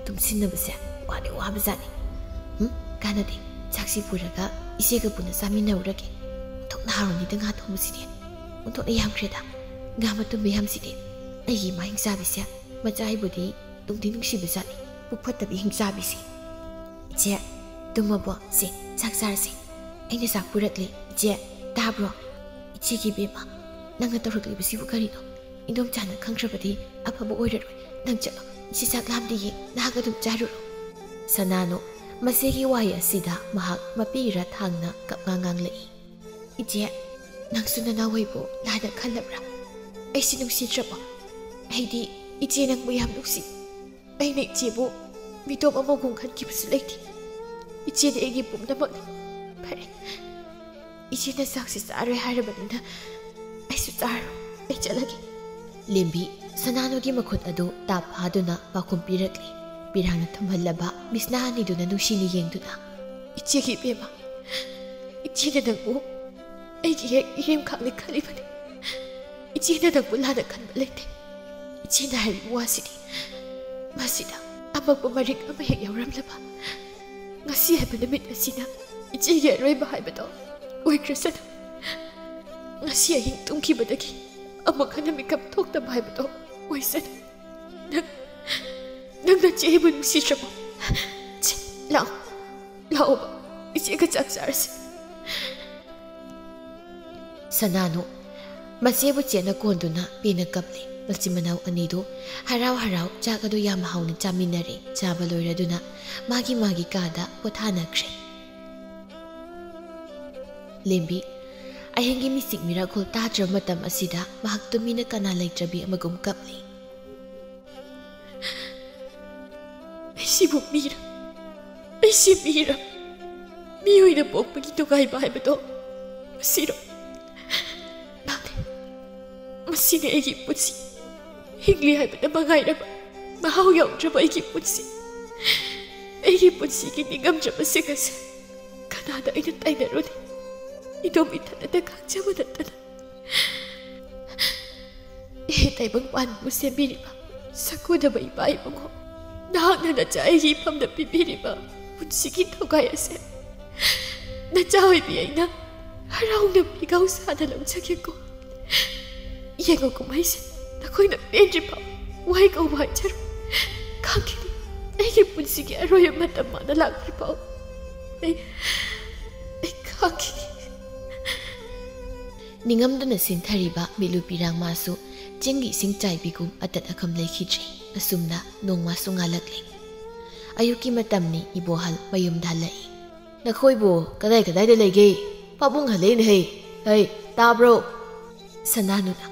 "ꯇꯨꯝꯁꯤꯟꯅꯕꯁꯦ ꯋꯥꯗꯤ ꯋꯥꯕꯖꯥꯠꯅꯤ꯫ ꯎꯝ, ꯀꯥꯟꯅꯗꯦ꯫ ꯆꯥꯛꯁꯤ ꯄꯨꯔꯒ ꯏꯆꯦꯒ ꯄꯨꯟꯅ ꯆꯥꯃꯤꯟꯅꯔꯨꯔꯒꯦ꯫ ꯑꯣꯟꯊꯣꯛꯅ ꯍꯥꯎꯔꯅꯤꯗ ꯉꯥ ꯊꯣꯡꯕꯁꯤꯗꯤ꯫ ꯑꯣꯟꯊꯣꯛꯅ ꯌꯥꯝꯈ꯭ꯔꯦꯗ꯫ ꯉꯥ ꯃꯇꯨꯝ ꯃꯌꯥꯝꯁꯤꯗꯤ ꯑꯩꯒꯤ ꯏꯃꯥ ꯍꯤꯡꯆꯥꯕꯤꯁꯦ꯫ ꯃꯆꯥ ꯑꯩꯕꯨꯗꯤ ꯅꯨꯡꯗꯤ ꯅꯨꯡꯁꯤꯕꯖꯥꯠꯅꯤ, ꯄꯨꯛ ꯐꯠꯇꯕꯤ ꯍꯤꯡꯆꯥꯕꯤꯁꯦ꯫ "ꯏꯆꯦ, ꯇꯨꯝꯃꯕꯣ? ꯁꯦ, ꯆꯥꯛ ꯆꯥꯔꯁꯦ꯫ ꯑꯩꯅ ꯆꯥꯛ ꯄꯨꯔꯛꯂꯦ꯫ ꯏꯆꯦ, ꯇꯥꯕ꯭ꯔꯣ? ꯏꯆꯦꯒꯤ ꯏꯕꯦꯝꯃ, ꯅꯪꯅ ꯇꯧꯔꯛꯂꯤꯕꯁꯤꯕꯨ ꯀꯔꯤꯅꯣ? ꯏꯟꯗꯣꯝꯆꯥꯅ ꯈꯪꯈ꯭ꯔꯕꯗꯤ ꯑꯐꯕ ꯑꯣꯏꯔꯔꯣꯏ꯫ ꯅꯪ ꯆꯠꯂꯣ꯫ ꯏꯆꯦ ꯆꯥꯛ ꯂꯥꯝꯗꯤꯌꯦ, ꯅꯍꯥꯛ ꯑꯗꯨꯝ ꯆꯥꯔꯨꯔꯣ"꯫ ꯁꯅꯥꯅꯨ ꯃꯆꯦꯒꯤ ꯋꯥꯍꯩ ꯑꯁꯤꯗ ꯃꯍꯥꯛ ꯃꯄꯤ ꯏꯔꯥ ꯊꯥꯡꯅ ꯀꯞꯉꯥꯡ ꯉꯥꯡꯂꯛꯏ꯫ "ꯏꯆꯦ, ꯅꯪꯁꯨ ꯅꯅꯥꯎ ꯑꯩꯕꯨ ꯂꯥꯟꯅ ꯈꯜꯂꯕ꯭ꯔꯥ? ꯑꯩꯁꯤ ꯅꯨꯡꯁꯤꯗ꯭ꯔꯕꯣ? ꯑꯩꯗꯤ ꯏꯆꯦ ꯅꯪꯕꯨ ꯌꯥꯝ ꯅꯨꯡꯁꯤ꯫ ꯑꯩꯅ ꯏꯆꯦꯕꯨ ꯃꯤꯇꯣꯞ ꯑꯃꯒꯨꯝ ꯈꯟꯈꯤꯕꯁꯨ ꯂꯩꯇꯦ꯫ ꯏꯆꯦꯗꯤ ꯑꯩꯒꯤ ꯄꯨꯝꯅꯃꯛꯅꯤ꯫ ꯐꯔꯦ, ꯏꯆꯦꯅ ꯆꯥꯛꯁꯤ ꯆꯥꯔꯣꯏ ꯍꯥꯏꯔꯕꯅꯤꯅ ꯑꯩꯁꯨ ꯆꯥꯔꯣꯏ꯫ ꯑꯩ ꯆꯠꯂꯒꯦ"꯫ ꯂꯦꯝꯕꯤ ꯁꯅꯥꯅꯨꯒꯤ ꯃꯈꯨꯠ ꯑꯗꯨ ꯇꯥꯞ ꯐꯥꯗꯨꯅ ꯄꯥꯎꯈꯨꯝ ꯄꯤꯔꯛꯂꯤ꯫ ꯄꯤꯔꯥꯡꯅ ꯊꯨꯝꯍꯜꯂꯕ ꯃꯤꯁꯅꯥ ꯑꯅꯤꯗꯨꯅ ꯅꯨꯡꯁꯤꯅ ꯌꯦꯡꯗꯨꯅ, "ꯏꯆꯦꯒꯤ ꯏꯕꯦꯝꯃ, ꯏꯆꯦꯅ ꯅꯪꯕꯨ ꯑꯩꯒꯤ ꯍꯦꯛ ꯏꯔꯦꯝꯈꯥꯛꯅꯤ ꯈꯜꯂꯤꯕꯅꯤ꯫ ꯏꯆꯦꯅ ꯅꯪꯕꯨ ꯂꯥꯟꯅ ꯈꯟꯕ ꯂꯩꯇꯦ꯫ ꯏꯆꯦꯅ ꯍꯥꯏꯔꯤꯕ ꯋꯥꯁꯤꯗꯤ ꯃꯁꯤꯗ ꯑꯃꯛꯄ ꯃꯔꯤꯛ ꯑꯃ ꯍꯦꯛ ꯌꯥꯎꯔꯝꯂꯕ꯫ ꯉꯁꯤ ꯍꯥꯏꯕ ꯅꯨꯃꯤꯠ ꯑꯁꯤꯅ ꯏꯆꯦꯒꯤ ꯑꯔꯣꯏꯕ ꯍꯥꯏꯕꯗꯣ ꯑꯣꯏꯈ꯭ꯔꯁꯅꯨ꯫ ꯉꯁꯤ ꯑꯍꯤꯡ ꯇꯨꯝꯈꯤꯕꯗꯒꯤ ꯑꯃꯨꯛ ꯍꯟꯅ ꯃꯤꯀꯞ ꯊꯣꯛꯇꯕ ꯍꯥꯏꯕꯗꯣ ꯑꯣꯏꯁꯅꯨ꯫ ꯅꯪ, ꯅꯪ ꯅꯆꯦ ꯑꯩꯕꯨ ꯅꯨꯡꯁꯤꯗ꯭ꯔꯕꯣ? ꯁꯦ, ꯂꯥꯛꯑꯣ, ꯂꯥꯛꯑꯣꯕ, ꯏꯆꯦꯒ ꯆꯥꯛ ꯆꯥꯔꯁꯤ"꯫ ꯁꯅꯥꯅꯨ ꯃꯆꯦꯕꯨ ꯆꯦꯠꯅ ꯀꯣꯟꯗꯨꯅ ꯄꯦꯟꯅ ꯀꯞꯂꯤ꯫ ꯃꯆꯤꯟ ꯃꯅꯥꯎ ꯑꯅꯤꯗꯨ ꯍꯔꯥꯎ ꯍꯔꯥꯎ ꯆꯥꯛ ꯑꯗꯨ ꯌꯥꯝ ꯍꯥꯎꯅ ꯆꯥꯃꯤꯟꯅꯔꯦ꯫ ꯆꯥꯕ ꯂꯣꯏꯔꯗꯨꯅ ꯃꯥꯒꯤ ꯃꯥꯒꯤ ꯀꯥꯗ ꯄꯣꯊꯥꯅꯈ꯭ꯔꯦ꯫ ꯂꯦꯝꯕꯤ ꯑꯍꯤꯡꯒꯤ ꯃꯤꯆꯤꯛ ꯃꯤꯔꯥꯈꯣꯜ ꯇꯥꯗ꯭ꯔꯕ ꯃꯇꯝ ꯑꯁꯤꯗ ꯃꯍꯥꯛ ꯇꯨꯃꯤꯟꯅ ꯀꯅꯥ ꯂꯩꯇ꯭ꯔꯕꯤ ꯑꯃꯒꯨꯝ ꯀꯞꯂꯤ꯫ ꯑꯩꯁꯤꯕꯨ ꯃꯤꯔ? ꯑꯩꯁꯤ ꯃꯤꯔ? ꯃꯤꯑꯣꯏꯅ ꯄꯣꯛꯄꯒꯤ ꯅꯨꯡꯉꯥꯏꯕ ꯍꯥꯏꯕꯗꯣ ꯃꯁꯤꯔꯣ? ꯃꯥꯅꯦ, ꯃꯁꯤꯅꯦ ꯑꯩꯒꯤ ꯄꯨꯟꯁꯤ꯫ ꯍꯤꯡꯂꯤ ꯍꯥꯏꯕꯗ ꯃꯉꯥꯏꯔꯕ ꯃꯍꯥꯎ ꯌꯥꯎꯗ꯭ꯔꯕ ꯑꯩꯒꯤ ꯄꯨꯟꯁꯤ꯫ ꯑꯩꯒꯤ ꯄꯨꯟꯁꯤꯒꯤ ꯅꯤꯡꯉꯝꯗ꯭ꯔꯕꯁꯤꯡ ꯑꯁꯦ ꯀꯅꯥꯗ ꯑꯩꯅ ꯇꯥꯏꯅꯔꯨꯅꯤ? ꯏꯗꯣꯝ ꯏꯊꯟꯗ ꯈꯪꯖꯕ ꯅꯠꯇꯅ꯫ ꯑꯦ, ꯇꯥꯏꯕꯪ ꯄꯥꯟꯕꯕꯨ ꯁꯦꯝꯕꯤꯔꯤꯕ ꯁꯛꯈꯨꯗꯕ ꯏꯄꯥ ꯏꯕꯨꯡꯉꯣ, ꯅꯍꯥꯛꯅ ꯅꯆꯥ ꯑꯩꯒꯤ ꯏꯐꯝꯗ ꯄꯤꯕꯤꯔꯤꯕ ꯄꯨꯟꯁꯤꯒꯤ ꯊꯧꯒꯥꯏ ꯑꯁꯦ ꯅꯆꯥ ꯑꯣꯏꯕꯤ ꯑꯩꯅ ꯍꯔꯥꯎꯅ ꯄꯤꯒꯥꯎ ꯁꯥꯅ ꯂꯧꯖꯒꯦꯀꯣ꯫ ꯌꯦꯡꯉꯣ ꯀꯨꯝꯍꯩꯁꯦ, ꯅꯈꯣꯏꯅ ꯄꯦꯟꯗ꯭ꯔꯤ ꯐꯥꯎ ꯋꯥꯍꯩ ꯀꯧꯕ ꯍꯥꯏꯖꯔꯣꯏ꯫ ꯈꯪꯈꯤꯅꯤ, ꯑꯩꯒꯤ ꯄꯨꯟꯁꯤꯒꯤ ꯑꯔꯣꯏꯕ ꯃꯇꯝ ꯃꯥꯅ ꯂꯥꯛꯇ꯭ꯔꯤ ꯐꯥꯎ꯫ ꯑꯩ ꯑꯩ ꯈꯪꯈꯤꯅꯤ꯫ ꯅꯤꯡꯉꯝꯗꯅ ꯁꯤꯟꯊꯔꯤꯕ ꯃꯤꯠꯂꯨ ꯄꯤꯔꯥꯡ ꯃꯥꯁꯨ ꯆꯤꯡꯒꯤ ꯏꯁꯤꯡ ꯆꯥꯏꯕꯤꯒꯨꯝ ꯑꯇꯠ ꯑꯈꯝ ꯂꯩꯈꯤꯗ꯭ꯔꯦ꯫ ꯑꯁꯨꯝꯅ ꯅꯣꯡꯃꯁꯨ ꯉꯥꯜꯂꯛꯂꯦ꯫ ꯑꯌꯨꯛꯀꯤ ꯃꯇꯝꯅꯤ꯫ ꯏꯕꯣꯍꯜ ꯃꯌꯨꯝꯗ ꯍꯜꯂꯛꯏ꯫ "ꯅꯈꯣꯏꯕꯨ ꯀꯗꯥꯏ ꯀꯗꯥꯏꯗ ꯂꯩꯒꯦ? ꯄꯥꯕꯨꯡ ꯍꯜꯂꯛꯏꯅꯦ ꯍꯦ꯫ ꯍꯩ, ꯇꯥꯕ꯭ꯔꯣ?" ꯁꯅꯥꯅꯨꯅ,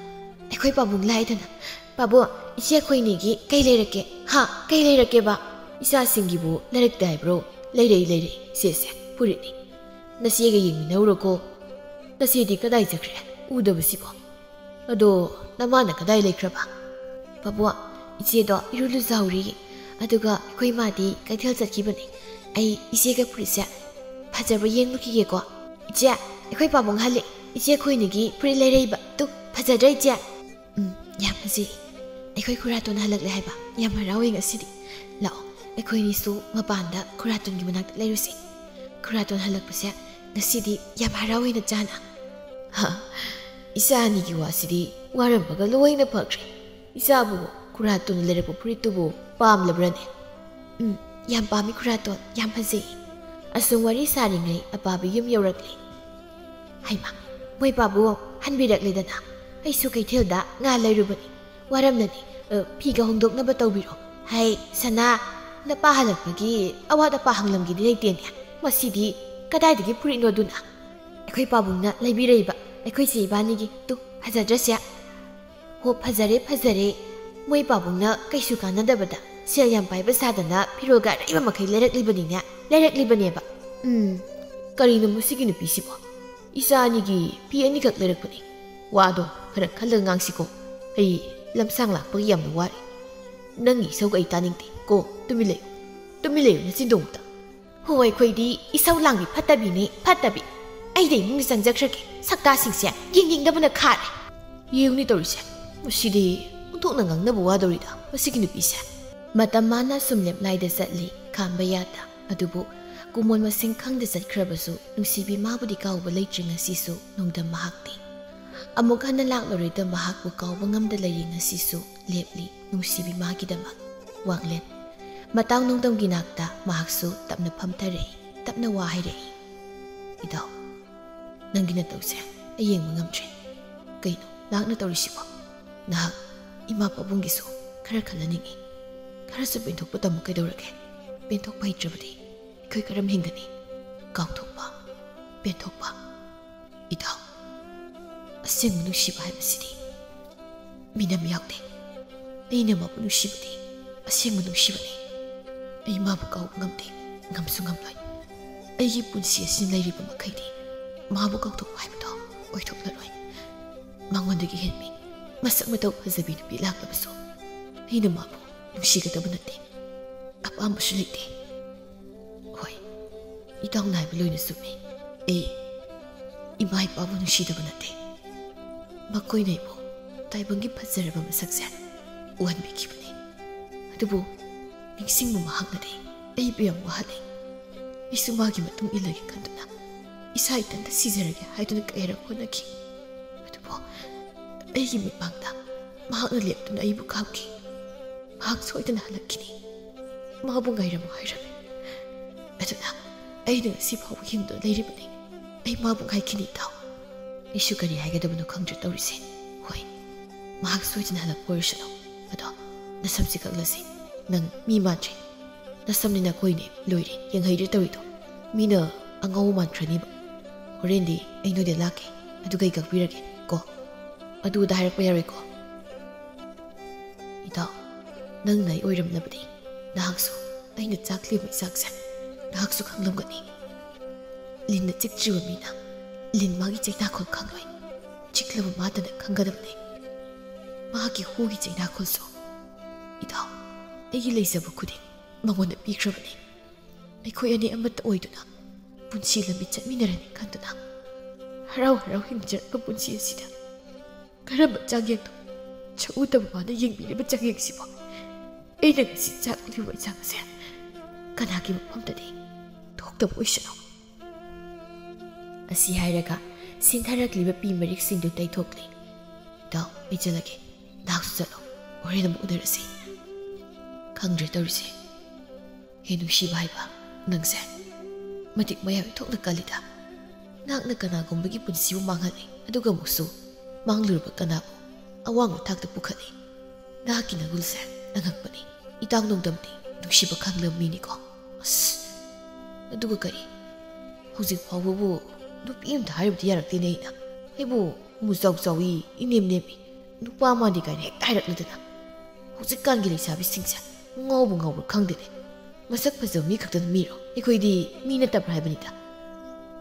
"ꯑꯩꯈꯣꯏ ꯄꯥꯕꯨꯡ ꯂꯥꯛꯏꯗꯅ꯫ ꯄꯥꯕꯨꯡ, ꯏꯆꯦ ꯑꯩꯈꯣꯏꯅꯤꯒꯤ ꯀꯩ ꯂꯩꯔꯛꯀꯦ? ꯍꯥ? ꯀꯩ ꯂꯩꯔꯛꯀꯦꯕ? ꯏꯆꯥꯁꯤꯡꯒꯤꯕꯨ ꯂꯩꯔꯛꯇꯦ ꯍꯥꯏꯕ꯭ꯔꯣ?" "ꯂꯩꯔꯛꯏ, ꯂꯩꯔꯛꯏ꯫ ꯁꯦ, ꯁꯦ, ꯐꯨꯔꯤꯠꯅꯤ꯫ ꯅꯆꯦꯒ ꯌꯦꯡꯃꯤꯟꯅꯧꯔꯣꯀꯣ꯫ ꯅꯆꯦꯗꯤ ꯀꯗꯥꯏ ꯆꯠꯈ꯭ꯔꯦ? ꯎꯗꯕꯁꯤꯕꯣ꯫ ꯑꯗꯣ ꯅꯃꯥꯅ ꯀꯗꯥꯏ ꯂꯩꯈ꯭ꯔꯕ?" "ꯄꯥꯕꯨꯡ, ꯏꯆꯦꯗꯣ ꯏꯔꯨ ꯂꯨꯖꯍꯧꯔꯤ꯫ ꯑꯗꯨꯒ ꯑꯩꯈꯣꯏ ꯃꯥꯗꯤ ꯀꯩꯊꯦꯜ ꯆꯠꯈꯤꯕꯅꯤ꯫ ꯑꯩ ꯏꯆꯦꯒ ꯐꯨꯔꯤꯠꯁꯦ ꯐꯖꯕ꯭ꯔꯥ ꯌꯦꯡꯂꯨꯈꯤꯒꯦꯀꯣ꯫ ꯏꯆꯦ, ꯑꯩꯈꯣꯏ ꯄꯥꯕꯨꯡ ꯍꯜꯂꯦ꯫ ꯏꯆꯦ ꯑꯩꯈꯣꯏꯅꯤꯒꯤ ꯐꯨꯔꯤꯠ ꯂꯩꯔꯛꯏꯕ꯫ ꯇꯨ, ꯐꯖꯗ꯭ꯔꯥ ꯏꯆꯦ?" "ꯎꯝ, ꯌꯥꯝ ꯐꯖꯩ꯫ ꯑꯩꯈꯣꯏ ꯈꯨꯔꯥꯇꯣꯟ ꯍꯜꯂꯛꯂꯦ ꯍꯥꯏꯕ꯫ ꯌꯥꯝ ꯍꯔꯥꯎꯋꯦ ꯉꯁꯤꯗꯤ꯫ ꯂꯥꯛꯑꯣ, ꯑꯩꯈꯣꯏꯅꯤꯁꯨ ꯃꯄꯥꯟꯗ ꯈꯨꯔꯥꯇꯣꯟꯒꯤ ꯃꯅꯥꯛꯇ ꯂꯩꯔꯨꯁꯦ꯫ ꯈꯨꯔꯥꯇꯣꯟ ꯍꯜꯂꯛꯄꯁꯦ ꯉꯁꯤꯗꯤ ꯌꯥꯝ ꯍꯔꯥꯎꯋꯦ ꯅꯆꯥꯅ꯫" ꯍꯥ, ꯏꯆꯥ ꯑꯅꯤꯒꯤ ꯋꯥꯁꯤꯗꯤ ꯋꯥꯔꯝꯕꯒ ꯂꯣꯏꯅ ꯐꯈ꯭ꯔꯦ꯫ ꯏꯆꯥꯕꯨ ꯈꯨꯔꯥꯇꯣꯟꯅ ꯂꯩꯔꯛꯄ ꯐꯨꯔꯤꯠꯇꯨꯕꯨ ꯄꯥꯝꯂꯕ꯭ꯔꯅꯦ? "ꯎꯝ, ꯌꯥꯝ ꯄꯥꯝꯃꯤ ꯈꯨꯔꯥꯇꯣꯟ, ꯌꯥꯝ ꯐꯖꯩ꯫" ꯑꯁꯨꯝ ꯋꯥꯔꯤ ꯁꯥꯔꯤꯉꯩ ꯑꯄꯥꯕ ꯌꯨꯝ ꯌꯧꯔꯛꯂꯦ꯫ "ꯍꯩꯃꯥ, ꯃꯣꯏ ꯄꯥꯕꯨꯡ ꯍꯟꯕꯤꯔꯛꯂꯦꯗꯅ꯫ ꯑꯩꯁꯨ ꯀꯩꯊꯦꯜꯗ ꯉꯥ ꯂꯩꯔꯨꯕꯅꯤ꯫ ꯋꯥꯔꯝꯂꯅꯤ꯫ ꯑ, ꯐꯤꯒ ꯍꯣꯡꯗꯣꯛꯅꯕ ꯇꯧꯕꯤꯔꯣ꯫ ꯍꯩ, ꯁꯅꯥ, ꯅꯄꯥ ꯍꯜꯂꯛꯄꯒꯤ ꯑꯋꯥꯠ ꯑꯄꯥ ꯍꯪꯂꯝꯒꯦꯗꯤ ꯂꯩꯇꯦꯅꯦ꯫ ꯃꯁꯤꯗꯤ ꯀꯗꯥꯏꯗꯒꯤ ꯐꯨꯔꯤꯠꯅꯣ ꯑꯗꯨꯅ? ꯑꯩꯈꯣꯏ ꯄꯥꯕꯨꯡꯅ ꯂꯩꯕꯤꯔꯛꯏꯕ, ꯑꯩꯈꯣꯏ ꯆꯦ ꯏꯕꯥꯅꯤꯒꯤ꯫ ꯇꯨ, ꯐꯖꯗ꯭ꯔꯁꯦ?" "ꯍꯣ, ꯐꯖꯔꯦ, ꯐꯖꯔꯦ꯫ ꯃꯣꯏ ꯄꯥꯕꯨꯡꯅ ꯀꯩꯁꯨ ꯀꯥꯟꯅꯗꯕꯗ ꯁꯦꯜ ꯌꯥꯝ ꯄꯥꯏꯕ ꯁꯥꯗꯅ ꯐꯤꯔꯣꯜꯒ ꯑꯔꯩꯕ ꯃꯈꯩ ꯂꯩꯔꯛꯂꯤꯕꯅꯤꯅꯦ, ꯂꯩꯔꯛꯂꯤꯕꯅꯦꯕ꯫" "ꯎꯝ, ꯀꯔꯤꯅꯣ ꯃꯁꯤꯒꯤ ꯅꯨꯄꯤꯁꯤꯕꯣ? ꯏꯆꯥ ꯑꯅꯤꯒꯤ ꯐꯤ ꯑꯅꯤꯈꯛ ꯂꯩꯔꯛꯄꯅꯤ꯫ ꯋꯥꯗꯣ ꯈꯔ ꯈꯜꯂꯒ ꯉꯥꯡꯁꯤꯀꯣ꯫ ꯑꯩ ꯂꯝꯁꯥꯡ ꯂꯥꯛꯄꯒꯤ ꯌꯥꯝꯅ ꯋꯥꯔꯦ꯫ ꯅꯪꯒꯤ ꯏꯁꯧꯒ ꯑꯩ ꯇꯥꯅꯤꯡꯗꯦ ꯀꯣ꯫ ꯇꯨꯃꯤꯟ ꯂꯩꯌꯨ, ꯇꯨꯃꯤꯟ ꯂꯩꯌꯨ ꯅꯆꯤꯟꯗꯣ ꯑꯃꯨꯛꯇ꯫" "ꯍꯣ, ꯑꯩꯈꯣꯏꯗꯤ ꯏꯁꯧ ꯂꯥꯡꯕꯤ ꯐꯠꯇꯕꯤꯅꯦ, ꯐꯠꯇꯕꯤ꯫ ꯑꯩꯗꯤ ꯏꯃꯨꯡꯗ ꯆꯪꯖꯈ꯭ꯔꯒꯦ꯫ ꯁꯛꯇꯥꯁꯤꯡꯁꯦ ꯌꯦꯡꯅꯤꯡꯗꯕꯅ ꯈꯥꯔꯦ꯫" "ꯌꯦꯡꯅꯤ ꯇꯧꯔꯤꯁꯦ꯫ ꯃꯁꯤꯗꯤ ꯑꯣꯟꯊꯣꯛꯅ ꯉꯥꯡꯅꯕ ꯋꯥꯗꯧꯔꯤꯗ ꯃꯁꯤꯒꯤ ꯅꯨꯄꯤꯁꯦ꯫" ꯃꯇꯝ ꯃꯥꯅ ꯁꯨꯝ ꯂꯦꯞ ꯅꯥꯏꯗ ꯆꯠꯂꯤ, ꯈꯥꯝꯕ ꯌꯥꯗ꯫ ꯑꯗꯨꯕꯨ ꯀꯨꯃꯣꯟ ꯃꯁꯤꯡ ꯈꯪꯗ ꯆꯠꯈ꯭ꯔꯕꯁꯨ ꯅꯨꯡꯁꯤꯕꯤ ꯃꯥꯕꯨꯗꯤ ꯀꯥꯎꯕ ꯂꯩꯇ꯭ꯔꯤ ꯉꯁꯤꯁꯨ ꯅꯣꯡꯗꯝ ꯃꯍꯥꯛꯇꯤ꯫ ꯑꯃꯨꯛ ꯍꯟꯅ ꯂꯥꯛꯂꯔꯣꯏꯗ ꯃꯍꯥꯛꯄꯨ ꯀꯥꯎꯕ ꯉꯝꯗ ꯂꯩꯔꯤ ꯉꯁꯤꯁꯨ ꯂꯦꯞꯂꯤ ꯅꯨꯡꯁꯤꯕꯤ ꯃꯥꯒꯤꯗꯃꯛ꯫ ꯋꯥꯡꯂꯦꯟ꯫ ꯃꯇꯥꯎ ꯅꯣꯡꯗꯝꯒꯤ ꯅꯥꯛꯇ ꯃꯍꯥꯛꯁꯨ ꯇꯞꯅ ꯐꯝꯊꯔꯛꯏ, ꯇꯞꯅ ꯋꯥ ꯍꯥꯏꯔꯛꯏ꯫ "ꯏꯇꯥꯎ, ꯅꯪꯒꯤ ꯅꯇꯧꯁꯦ ꯑꯩ ꯌꯦꯡꯕ ꯉꯝꯗ꯭ꯔꯦ꯫ ꯀꯩꯅꯣ ꯅꯍꯥꯛꯅ ꯇꯧꯔꯤꯁꯤꯕꯣ? ꯅꯍꯥꯛ ꯏꯃꯥ ꯄꯥꯕꯨꯡꯒꯤꯁꯨ ꯈꯔ ꯈꯜꯍꯟꯅꯤꯡꯉꯤ꯫ ꯈꯔꯁꯨ ꯄꯦꯟꯊꯣꯛꯄ ꯇꯝꯃꯨ ꯀꯩꯗꯧꯔꯒꯦ? ꯄꯦꯟꯊꯣꯛꯄ ꯍꯩꯇ꯭ꯔꯕꯗꯤ ꯑꯩꯈꯣꯏ ꯀꯔꯝ ꯍꯤꯡꯒꯅꯤ? ꯀꯥꯎꯊꯣꯛꯄ, ꯄꯦꯟꯊꯣꯛꯄ꯫ ꯏꯇꯥꯎ, ꯑꯁꯦꯡꯕ ꯅꯨꯡꯁꯤꯕ ꯍꯥꯏꯕꯁꯤꯗꯤ ꯃꯤꯅꯝ ꯌꯥꯎꯗꯦ꯫ ꯑꯩꯅ ꯃꯥꯕꯨ ꯅꯨꯡꯁꯤꯕꯗꯤ ꯑꯁꯦꯡꯕ ꯅꯨꯡꯁꯤꯕꯅꯤ꯫ ꯑꯩ ꯃꯥꯕꯨ ꯀꯥꯎꯕ ꯉꯝꯗꯦ, ꯉꯝꯁꯨ ꯉꯝꯂꯣꯏ꯫ ꯑꯩꯒꯤ ꯄꯨꯟꯁꯤ ꯑꯁꯤꯅ ꯂꯩꯔꯤꯕ ꯃꯈꯩꯗꯤ ꯃꯥꯕꯨ ꯀꯥꯎꯊꯣꯛꯄ ꯍꯥꯏꯕꯗꯣ ꯑꯣꯏꯊꯣꯛꯂꯔꯣꯏ꯫ ꯃꯉꯣꯟꯗꯒꯤ ꯍꯦꯟꯕꯤ ꯃꯁꯛ ꯃꯇꯧ ꯐꯖꯕꯤ ꯅꯨꯄꯤ ꯂꯥꯛꯂꯕꯁꯨ ꯑꯩꯅ ꯃꯥꯕꯨ ꯅꯨꯡꯁꯤꯒꯗꯕ ꯅꯠꯇꯦ, ꯑꯄꯥꯝꯕꯁꯨ ꯂꯩꯇꯦ꯫ ꯍꯣꯏ, ꯏꯇꯥꯎꯅ ꯍꯥꯏꯕ ꯂꯣꯏꯅ ꯆꯨꯝꯃꯤ꯫ ꯑꯩ ꯏꯃꯥ ꯏꯄꯥꯕꯨ ꯅꯨꯡꯁꯤꯗꯕ ꯅꯠꯇꯦ꯫ ꯃꯈꯣꯏꯅ ꯑꯩꯕꯨ ꯇꯥꯏꯕꯪꯒꯤ ꯐꯖꯔꯕ ꯃꯁꯛꯁꯦ ꯎꯍꯟꯕꯤꯈꯤꯕꯅꯤ꯫ ꯑꯗꯨꯕꯨ ꯅꯤꯡꯁꯤꯡꯕ ꯃꯍꯥꯛꯅꯗꯤ ꯑꯩꯕꯨ ꯌꯥꯝ ꯋꯥꯍꯜꯂꯦ꯫ ꯑꯩꯁꯨ ꯃꯥꯒꯤ ꯃꯇꯨꯡ ꯏꯜꯂꯒꯦ ꯈꯟꯗꯨꯅ ꯏꯁꯥ ꯏꯊꯟꯇ ꯁꯤꯖꯔꯒꯦ ꯍꯥꯏꯗꯨꯅ ꯀꯌꯥꯔꯛ ꯍꯣꯠꯅꯈꯤ꯫ ꯑꯗꯨꯕꯨ ꯑꯩꯒꯤ ꯃꯤꯠꯃꯥꯡꯗ ꯃꯍꯥꯛꯅ ꯂꯦꯞꯇꯨꯅ ꯑꯩꯕꯨ ꯀꯥꯞꯈꯤ꯫ ꯃꯍꯥꯛ ꯁꯣꯏꯗꯅ ꯍꯜꯂꯛꯈꯤꯅꯤ꯫ ꯃꯥꯕꯨ ꯉꯥꯏꯔꯝꯃꯨ ꯍꯥꯏꯔꯝꯃꯤ꯫ ꯑꯗꯨꯅ ꯑꯩꯅ ꯉꯁꯤ ꯐꯥꯎꯕ ꯍꯤꯡꯗꯨꯅ ꯂꯩꯔꯤꯕꯅꯤ꯫ ꯑꯩ ꯃꯥꯕꯨ ꯉꯥꯏꯈꯤꯅꯤ, ꯏꯇꯥꯎ꯫ ꯑꯩꯁꯨ ꯀꯔꯤ ꯍꯥꯏꯒꯗꯕꯅꯣ ꯈꯪꯗ꯭ꯔꯦ ꯇꯧꯔꯤꯁꯦ꯫ ꯍꯣꯏ, ꯃꯍꯥꯛ ꯁꯣꯏꯗꯅ ꯍꯜꯂꯛꯄ ꯑꯣꯏꯔꯁꯅꯨ꯫ ꯑꯗꯣ ꯅꯁꯝꯁꯤ ꯀꯛꯂꯁꯤ꯫ ꯅꯪ ꯃꯤ ꯃꯥꯟꯗ꯭ꯔꯦ꯫ ꯅꯁꯝꯅꯤꯅ ꯀꯣꯏꯅꯦ, ꯂꯣꯏꯔꯦ, ꯌꯦꯡꯍꯩꯗ꯭ꯔꯦ ꯇꯧꯔꯤꯗꯣ꯫ ꯃꯤꯅ ꯑꯉꯧꯕ ꯃꯥꯟꯈ꯭ꯔꯅꯤꯕ꯫ ꯍꯣꯔꯦꯟꯗꯤ ꯑꯩ ꯅꯣꯏꯗ ꯂꯥꯛꯀꯦ, ꯑꯗꯨꯒ ꯑꯩ ꯀꯛꯄꯤꯔꯒꯦ ꯀꯣ꯫ ꯑꯗꯨ ꯑꯗꯥ ꯍꯥꯏꯔꯛꯄ ꯌꯥꯔꯣꯏꯀꯣ꯫ ꯏꯇꯥꯎ, ꯅꯪꯅ ꯑꯩ ꯑꯣꯏꯔꯝꯂꯕꯗꯤ ꯅꯍꯥꯛꯁꯨ ꯑꯩꯅ ꯆꯥꯛꯂꯤꯕ ꯏꯆꯥꯛꯁꯦ ꯅꯍꯥꯛꯁꯨ ꯈꯪꯂꯝꯒꯅꯤ꯫ ꯂꯤꯟꯅ ꯆꯤꯛꯇ꯭ꯔꯤꯕ ꯃꯤꯅ ꯂꯤꯟ ꯃꯥꯒꯤ ꯆꯩꯅꯥꯈꯣꯜ ꯈꯪꯂꯣꯏ꯫ ꯆꯤꯛꯂꯕ ꯃꯥꯇꯅ ꯈꯪꯒꯗꯕꯅꯤ ꯃꯍꯥꯛꯀꯤ ꯍꯨꯒꯤ ꯆꯩꯅꯥꯈꯣꯜꯁꯨ꯫ ꯏꯇꯥꯎ, ꯑꯩꯒꯤ ꯂꯩꯖꯕ ꯈꯨꯗꯤꯡ ꯃꯉꯣꯟꯗ ꯄꯤꯈ꯭ꯔꯕꯅꯤ꯫ ꯑꯩꯈꯣꯏ ꯑꯅꯤ ꯑꯃꯠꯇ ꯑꯣꯏꯗꯨꯅ ꯄꯨꯟꯁꯤ ꯂꯝꯕꯤ ꯆꯠꯃꯤꯟꯅꯔꯅꯤ ꯈꯟꯗꯨꯅ ꯍꯔꯥꯎ ꯍꯔꯥꯎ ꯍꯤꯡꯖꯔꯛꯄ ꯄꯨꯟꯁꯤ ꯑꯁꯤꯗ ꯀꯔꯝꯕ ꯆꯥꯡꯌꯦꯡꯅꯣ ꯁꯛꯎꯗꯕ ꯃꯥꯅ ꯌꯦꯡꯕꯤꯔꯤꯕ ꯆꯥꯡꯌꯦꯡꯁꯤꯕꯣ? ꯑꯩꯅ ꯉꯁꯤ ꯆꯥꯛꯂꯤꯕ ꯏꯆꯥꯛ ꯑꯁꯦ ꯀꯅꯥꯒꯤ ꯃꯐꯝꯗꯗꯤ ꯊꯣꯛꯇꯕ ꯑꯣꯏꯁꯅꯨ꯫ ꯑꯁꯤ ꯍꯥꯏꯔꯒ ꯁꯤꯟꯊꯔꯛꯂꯤꯕ ꯄꯤ ꯃꯔꯤꯛꯁꯤꯡꯗꯨ ꯇꯩꯊꯣꯛꯂꯤ꯫ "ꯏꯇꯥꯎ, ꯑꯩ ꯆꯠꯂꯒꯦ꯫ ꯅꯍꯥꯛꯁꯨ ꯆꯠꯂꯣ꯫ ꯍꯣꯔꯦꯟ ꯑꯃꯨꯛ ꯎꯅꯔꯁꯤ꯫" ꯈꯪꯗ꯭ꯔꯦ ꯇꯧꯔꯤꯁꯦ꯫ ꯍꯦ ꯅꯨꯡꯁꯤꯕ ꯍꯥꯏꯕ, ꯅꯪꯁꯦ ꯃꯇꯤꯛ ꯃꯌꯥꯏ ꯊꯣꯛꯅ ꯀꯜꯂꯤꯗ꯫ ꯅꯍꯥꯛꯅ ꯀꯅꯥꯒꯨꯝꯕꯒꯤ ꯄꯨꯟꯁꯤꯕꯨ ꯃꯥꯡꯍꯜꯂꯤ, ꯑꯗꯨꯒ ꯑꯃꯨꯛꯁꯨ ꯃꯥꯡꯂꯨꯔꯕ ꯀꯅꯥꯕꯨ ꯑꯋꯥꯡꯕ ꯊꯥꯛꯇ ꯄꯨꯈꯠꯂꯤ꯫ ꯅꯍꯥꯛꯀꯤ ꯅꯒꯨꯜꯁꯦ ꯑꯉꯛꯄꯅꯤ꯫ ꯏꯇꯥꯎ ꯅꯣꯡꯗꯝꯗꯤ ꯅꯨꯡꯁꯤꯕ ꯈꯪꯂꯕ ꯃꯤꯅꯤꯀꯣ꯫ ꯑꯁ, ꯑꯗꯨꯒ ꯀꯔꯤ? ꯍꯧꯖꯤꯛ ꯐꯥꯎꯕꯕꯨ ꯅꯨꯄꯤ ꯑꯃꯗ ꯍꯥꯏꯔꯨꯕꯗꯤ ꯌꯥꯔꯛꯇꯦꯅꯦ ꯑꯩꯅ꯫ ꯑꯩꯕꯨ ꯃꯨꯖꯥꯎ ꯆꯥꯎꯏ, ꯏꯅꯦꯝ ꯅꯦꯝꯃꯤ, ꯅꯨꯄꯥ ꯃꯥꯟꯗꯦ ꯀꯥꯏꯅ ꯍꯦꯛꯇ ꯍꯥꯏꯔꯛꯂꯗꯅ꯫ ꯍꯧꯖꯤꯛꯀꯥꯟꯒꯤ ꯂꯩꯁꯥꯕꯤꯁꯤꯡꯁꯦ ꯉꯥꯎꯕ ꯉꯥꯎꯕ꯭ꯔꯥ ꯈꯪꯗꯦꯅꯦ꯫ ꯃꯁꯛ ꯐꯖꯕ ꯃꯤ ꯈꯛꯇꯅ ꯃꯤꯔꯣ? ꯑꯩꯈꯣꯏꯗꯤ ꯃꯤ ꯅꯠꯇꯕ꯭ꯔꯥ ꯍꯥꯏꯕꯅꯤꯗ꯫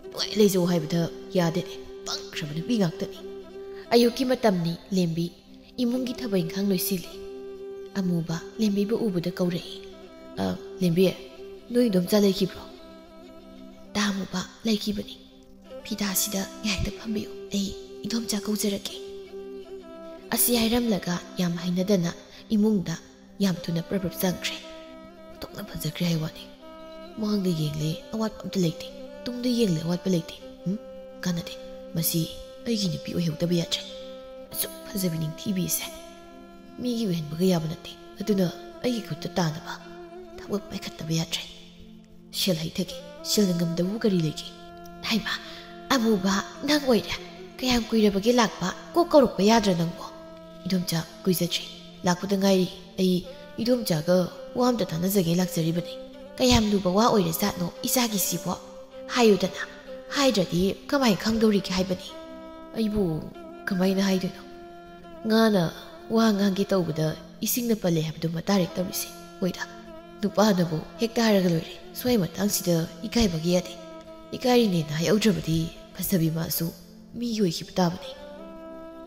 ꯅꯨꯡꯉꯥꯏ ꯂꯩꯖꯧ ꯍꯥꯏꯕꯗ ꯌꯥꯗꯦꯅꯦ꯫ ꯄꯪꯈ꯭ꯔꯕ ꯅꯨꯄꯤ ꯉꯥꯛꯇꯅꯤ꯫ ꯑꯌꯨꯛꯀꯤ ꯃꯇꯝꯅꯤ, ꯂꯦꯝꯕꯤ꯫ ꯏꯃꯨꯡꯒꯤ ꯊꯕꯛ ꯏꯪꯈꯥꯡ ꯂꯣꯏꯁꯤꯜꯂꯤ꯫ ꯑꯃꯨꯕ ꯂꯦꯝꯕꯤꯕꯨ ꯎꯕꯗ ꯀꯧꯔꯛꯏ꯫ "ꯑ, ꯂꯦꯝꯕꯤ, ꯅꯣꯏ ꯏꯗꯣꯝꯆꯥ ꯂꯩꯈꯤꯕ꯭ꯔꯣ?" "ꯇꯥ ꯑꯃꯨꯕ, ꯂꯩꯈꯤꯕꯅꯤ꯫ ꯐꯤꯗꯥꯁꯤꯗ ꯉꯥꯏꯍꯥꯛꯇ ꯐꯝꯕꯤꯌꯨ, ꯑꯩ ꯏꯗꯣꯝꯆꯥ ꯀꯧꯖꯔꯛꯀꯦ꯫" ꯑꯁꯤ ꯍꯥꯏꯔꯝꯂꯒ ꯌꯥꯝ ꯍꯩꯅꯗꯅ ꯏꯃꯨꯡꯗ ꯌꯥꯝ ꯊꯨꯅ ꯄ꯭ꯔꯞ ꯄ꯭ꯔꯞ ꯆꯪꯈ꯭ꯔꯦ꯫ ꯑꯣꯟꯊꯣꯛꯅ ꯐꯖꯈ꯭ꯔꯦ ꯍꯥꯏ ꯋꯥꯅꯤ꯫ ꯃꯥꯡꯗ ꯌꯦꯡꯂꯦ, ꯑꯋꯥꯠꯄ ꯑꯝꯇ ꯂꯩꯇꯦ꯫ ꯇꯨꯡꯗ ꯌꯦꯡꯂꯦ, ꯑꯋꯥꯠꯄ ꯂꯩꯇꯦ꯫ ꯎꯝ? ꯀꯥꯟꯅꯗꯦ꯫ ꯃꯁꯤ ꯑꯩꯒꯤ ꯅꯨꯄꯤ ꯑꯣꯏꯍꯧꯗꯕ ꯌꯥꯗ꯭ꯔꯦ꯫ ꯑꯁꯨꯛ ꯐꯖꯕꯤ ꯅꯤꯡꯊꯤꯕꯤ ꯑꯁꯦ ꯃꯤꯒꯤ ꯑꯣꯏꯍꯟꯕꯒ ꯌꯥꯕ ꯅꯠꯇꯦ꯫ ꯑꯗꯨꯅ ꯑꯩꯒꯤ ꯈꯨꯠꯇ ꯇꯥꯅꯕ ꯊꯕꯛ ꯄꯥꯏꯈꯠꯇꯕ ꯌꯥꯗ꯭ꯔꯦ꯫ ꯁꯦꯜ ꯍꯩꯊꯒꯦ꯫ ꯁꯦꯜꯅ ꯉꯝꯗꯕꯕꯨ ꯀꯔꯤ ꯂꯩꯒꯦ? ꯍꯩꯃꯥ, ꯑꯃꯨꯕ, ꯅꯪ ꯑꯣꯏꯔꯦ꯫ ꯀꯌꯥꯝ ꯀꯨꯏꯔꯕꯒꯦ ꯂꯥꯛꯄ? ꯀꯣꯛ ꯀꯧꯔꯛꯄ ꯌꯥꯗ꯭ꯔꯥ ꯅꯪꯕꯣ? ꯏꯗꯣꯝꯆꯥ, ꯀꯨꯏꯖꯗ꯭ꯔꯤ꯫ ꯂꯥꯛꯄꯗ ꯉꯥꯏꯔꯤ꯫ ꯑꯩ ꯏꯗꯣꯝꯆꯥꯒ ꯋꯥ ꯑꯝꯇ ꯇꯥꯟꯅꯖꯒꯦ ꯂꯥꯛꯆꯔꯤꯕꯅꯤ꯫ ꯀꯌꯥꯝ ꯂꯨꯕ ꯋꯥ ꯑꯣꯏꯔꯖꯥꯠꯅꯣ ꯏꯆꯥꯒꯤꯁꯤꯕꯣ? ꯍꯥꯏꯌꯨꯗꯅ꯫ ꯍꯥꯏꯗ꯭ꯔꯗꯤ ꯀꯃꯥꯏ ꯈꯪꯗꯧꯔꯤꯒꯦ ꯍꯥꯏꯕꯅꯤ꯫ ꯑꯩꯕꯨ ꯀꯃꯥꯏꯅ ꯍꯥꯏꯗꯣꯏꯅꯣ? ꯉꯥꯅ ꯋꯥ ꯉꯥꯡꯒꯦ ꯇꯧꯕꯗ ꯏꯁꯤꯡꯅ ꯄꯜꯂꯦ ꯍꯥꯏꯕꯗꯨ ꯃꯇꯥꯔꯦꯛ ꯇꯧꯔꯤꯁꯦ꯫ ꯍꯣꯏꯗ, ꯅꯨꯄꯥꯅꯕꯨ ꯍꯦꯛꯇ ꯍꯥꯏꯔꯒ ꯂꯣꯏꯔꯦ꯫ ꯁ꯭ꯋꯥꯏ ꯃꯇꯥꯡꯁꯤꯗ ꯏꯀꯥꯏꯕꯒꯤ ꯌꯥꯗꯦ꯫ ꯏꯀꯥꯏꯔꯤꯅꯦꯅ ꯍꯥꯏꯍꯧꯗ꯭ꯔꯕꯗꯤ ꯐꯖꯕꯤ ꯃꯥꯁꯨ ꯃꯤꯒꯤ ꯑꯣꯏꯈꯤꯕ ꯇꯥꯕꯅꯤ꯫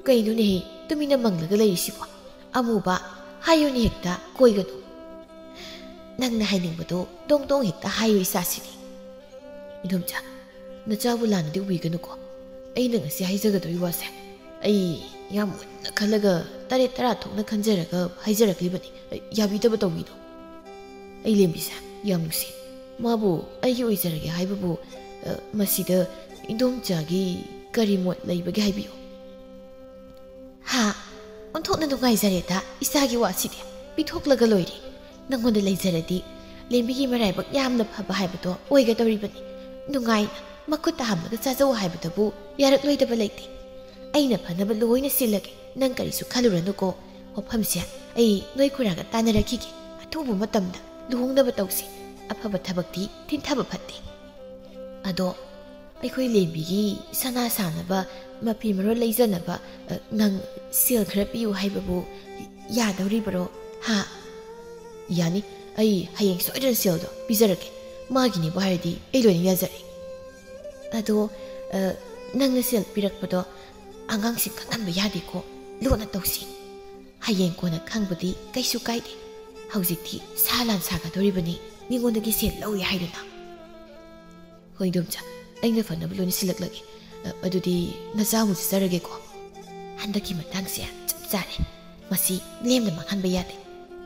ꯀꯩꯅꯣꯅꯦꯍꯦ, ꯇꯨꯃꯤꯟꯅ ꯃꯪꯂꯒ ꯂꯩꯔꯤꯁꯤꯕꯣ? ꯑꯃꯨꯕ, ꯍꯥꯏꯌꯨꯅꯦ ꯍꯦꯛꯇ, ꯀꯣꯏꯒꯅꯨ꯫ ꯅꯪꯅ ꯍꯥꯏꯅꯤꯡꯕꯗꯣ ꯗꯣꯡ ꯗꯣꯡ ꯍꯦꯛꯇ ꯍꯥꯏꯌꯨ ꯏꯆꯥꯁꯤꯅꯤ꯫ ꯏꯗꯣꯝꯆꯥ, ꯅꯆꯥꯕꯨ ꯂꯥꯟꯅꯗꯤ ꯎꯕꯤꯒꯅꯨꯀꯣ꯫ ꯑꯩꯅ ꯉꯁꯤ ꯍꯥꯏꯖꯒꯗꯧꯔꯤ ꯋꯥꯁꯦ ꯑꯩ ꯌꯥꯝ ꯃꯨꯟꯅ ꯈꯜꯂꯒ ꯇꯔꯦꯠ ꯇꯔꯥ ꯊꯣꯛꯅ ꯈꯟꯖꯔꯒ ꯍꯥꯏꯖꯔꯛꯂꯤꯕꯅꯤ꯫ ꯌꯥꯕꯤꯗꯕ ꯇꯧꯕꯤꯅꯨ꯫ ꯑꯩ ꯂꯦꯝꯕꯤꯁꯦ ꯌꯥꯝ ꯅꯨꯡꯁꯤ꯫ ꯃꯥꯕꯨ ꯑꯩꯒꯤ ꯑꯣꯏꯖꯔꯒꯦ ꯍꯥꯏꯕꯕꯨ, ꯑ, ꯃꯁꯤꯗ ꯏꯗꯣꯝꯆꯥꯒꯤ ꯀꯔꯤ ꯃꯣꯠ ꯂꯩꯕꯒꯦ ꯍꯥꯏꯕꯤꯌꯨ꯫ ꯍꯥ? ꯑꯣꯟꯊꯣꯛꯅ ꯅꯨꯡꯉꯥꯏꯖꯔꯦꯗ, ꯏꯆꯥꯒꯤ ꯋꯥꯁꯤꯗꯤ꯫ ꯄꯤꯊꯣꯛꯂꯒ ꯂꯣꯏꯔꯦ꯫ ꯅꯪꯉꯣꯟꯗ ꯂꯩꯖꯔꯗꯤ ꯂꯦꯝꯕꯤꯒꯤ ꯃꯔꯥꯏꯕꯛ ꯌꯥꯝꯅ ꯐꯕ ꯍꯥꯏꯕꯗꯣ ꯑꯣꯏꯒꯗꯧꯔꯤꯕꯅꯤ꯫ ꯅꯨꯡꯉꯥꯏꯅ ꯃꯈꯨꯠꯇ ꯍꯥꯝꯂꯒ ꯆꯥꯖꯧ ꯍꯥꯏꯕꯗꯕꯨ ꯌꯥꯔꯛꯂꯣꯏꯗꯕ ꯂꯩꯇꯦ꯫ ꯑꯩꯅ ꯐꯅꯕ ꯂꯣꯏꯅ ꯁꯤꯜꯂꯒꯦ, ꯅꯪ ꯀꯔꯤꯁꯨ ꯈꯜꯂꯨꯔꯅꯨꯀꯣ꯫ ꯋꯥꯐꯝꯁꯦ ꯑꯩ ꯅꯣꯏ ꯈꯨꯔꯥꯒ ꯇꯥꯟꯅꯔꯛꯈꯤꯒꯦ꯫ ꯑꯊꯨꯕ ꯃꯇꯝꯗ ꯂꯨꯍꯣꯡꯅꯕ ꯇꯧꯁꯤ꯫ ꯑꯐꯕ ꯊꯕꯛꯇꯤ ꯊꯤꯟꯊꯕ ꯐꯠꯇꯦ꯫ ꯑꯗꯣ ꯑꯩꯈꯣꯏ ꯂꯦꯝꯕꯤꯒꯤ ꯁꯅꯥ ꯁꯥꯅꯕ, ꯃꯐꯤ ꯃꯔꯣꯜ ꯂꯩꯖꯅꯕ, ꯑ, ꯅꯪ ꯁꯦꯜ ꯈꯔ ꯄꯤꯌꯨ ꯍꯥꯏꯕꯕꯨ ꯌꯥꯗꯧꯔꯤꯕꯔꯣ? ꯍꯥ? ꯌꯥꯅꯤ, ꯑꯩ ꯍꯌꯦꯡ ꯁꯣꯏꯗꯅ ꯁꯦꯜꯗꯣ ꯄꯤꯖꯔꯛꯀꯦ꯫ ꯃꯥꯒꯤꯅꯦꯕꯨ ꯍꯥꯏꯔꯗꯤ ꯑꯩ ꯂꯣꯏꯅ ꯌꯥꯖꯔꯦ꯫ ꯑꯗꯣ, ꯑ, ꯅꯪꯅ ꯁꯦꯜ ꯄꯤꯔꯛꯄꯗꯣ ꯑꯉꯥꯡꯁꯤꯡ ꯈꯪꯍꯟꯕ ꯌꯥꯗꯦꯀꯣ, ꯂꯣꯟꯅ ꯇꯧꯁꯤ꯫ ꯍꯌꯦꯡ ꯀꯣꯟꯅ ꯈꯪꯕꯗꯤ ꯀꯩꯁꯨ ꯀꯥꯏꯗꯦ꯫ ꯍꯧꯖꯤꯛꯇꯤ ꯁꯥ ꯂꯥꯟ ꯁꯥꯒꯗꯧꯔꯤꯕꯅꯤ, ꯃꯤꯉꯣꯟꯗꯒꯤ ꯁꯦꯜ ꯂꯧꯏ ꯍꯥꯏꯗꯨꯅ꯫ ꯍꯣꯏ, ꯏꯗꯣꯝꯆꯥ, ꯑꯩꯅ ꯐꯅꯕ ꯂꯣꯏꯅ ꯁꯤꯜꯂꯛꯂꯒꯦ꯫ ꯑ, ꯑꯗꯨꯗꯤ ꯅꯆꯥ ꯑꯃꯨꯛ ꯆꯠꯆꯔꯒꯦꯀꯣ꯫ ꯍꯟꯗꯛꯀꯤ ꯃꯇꯥꯡꯁꯦ ꯆꯞ ꯆꯥꯔꯦ꯫ ꯃꯁꯤ ꯂꯦꯝꯅ ꯃꯥꯡꯍꯟꯕ ꯌꯥꯗꯦ꯫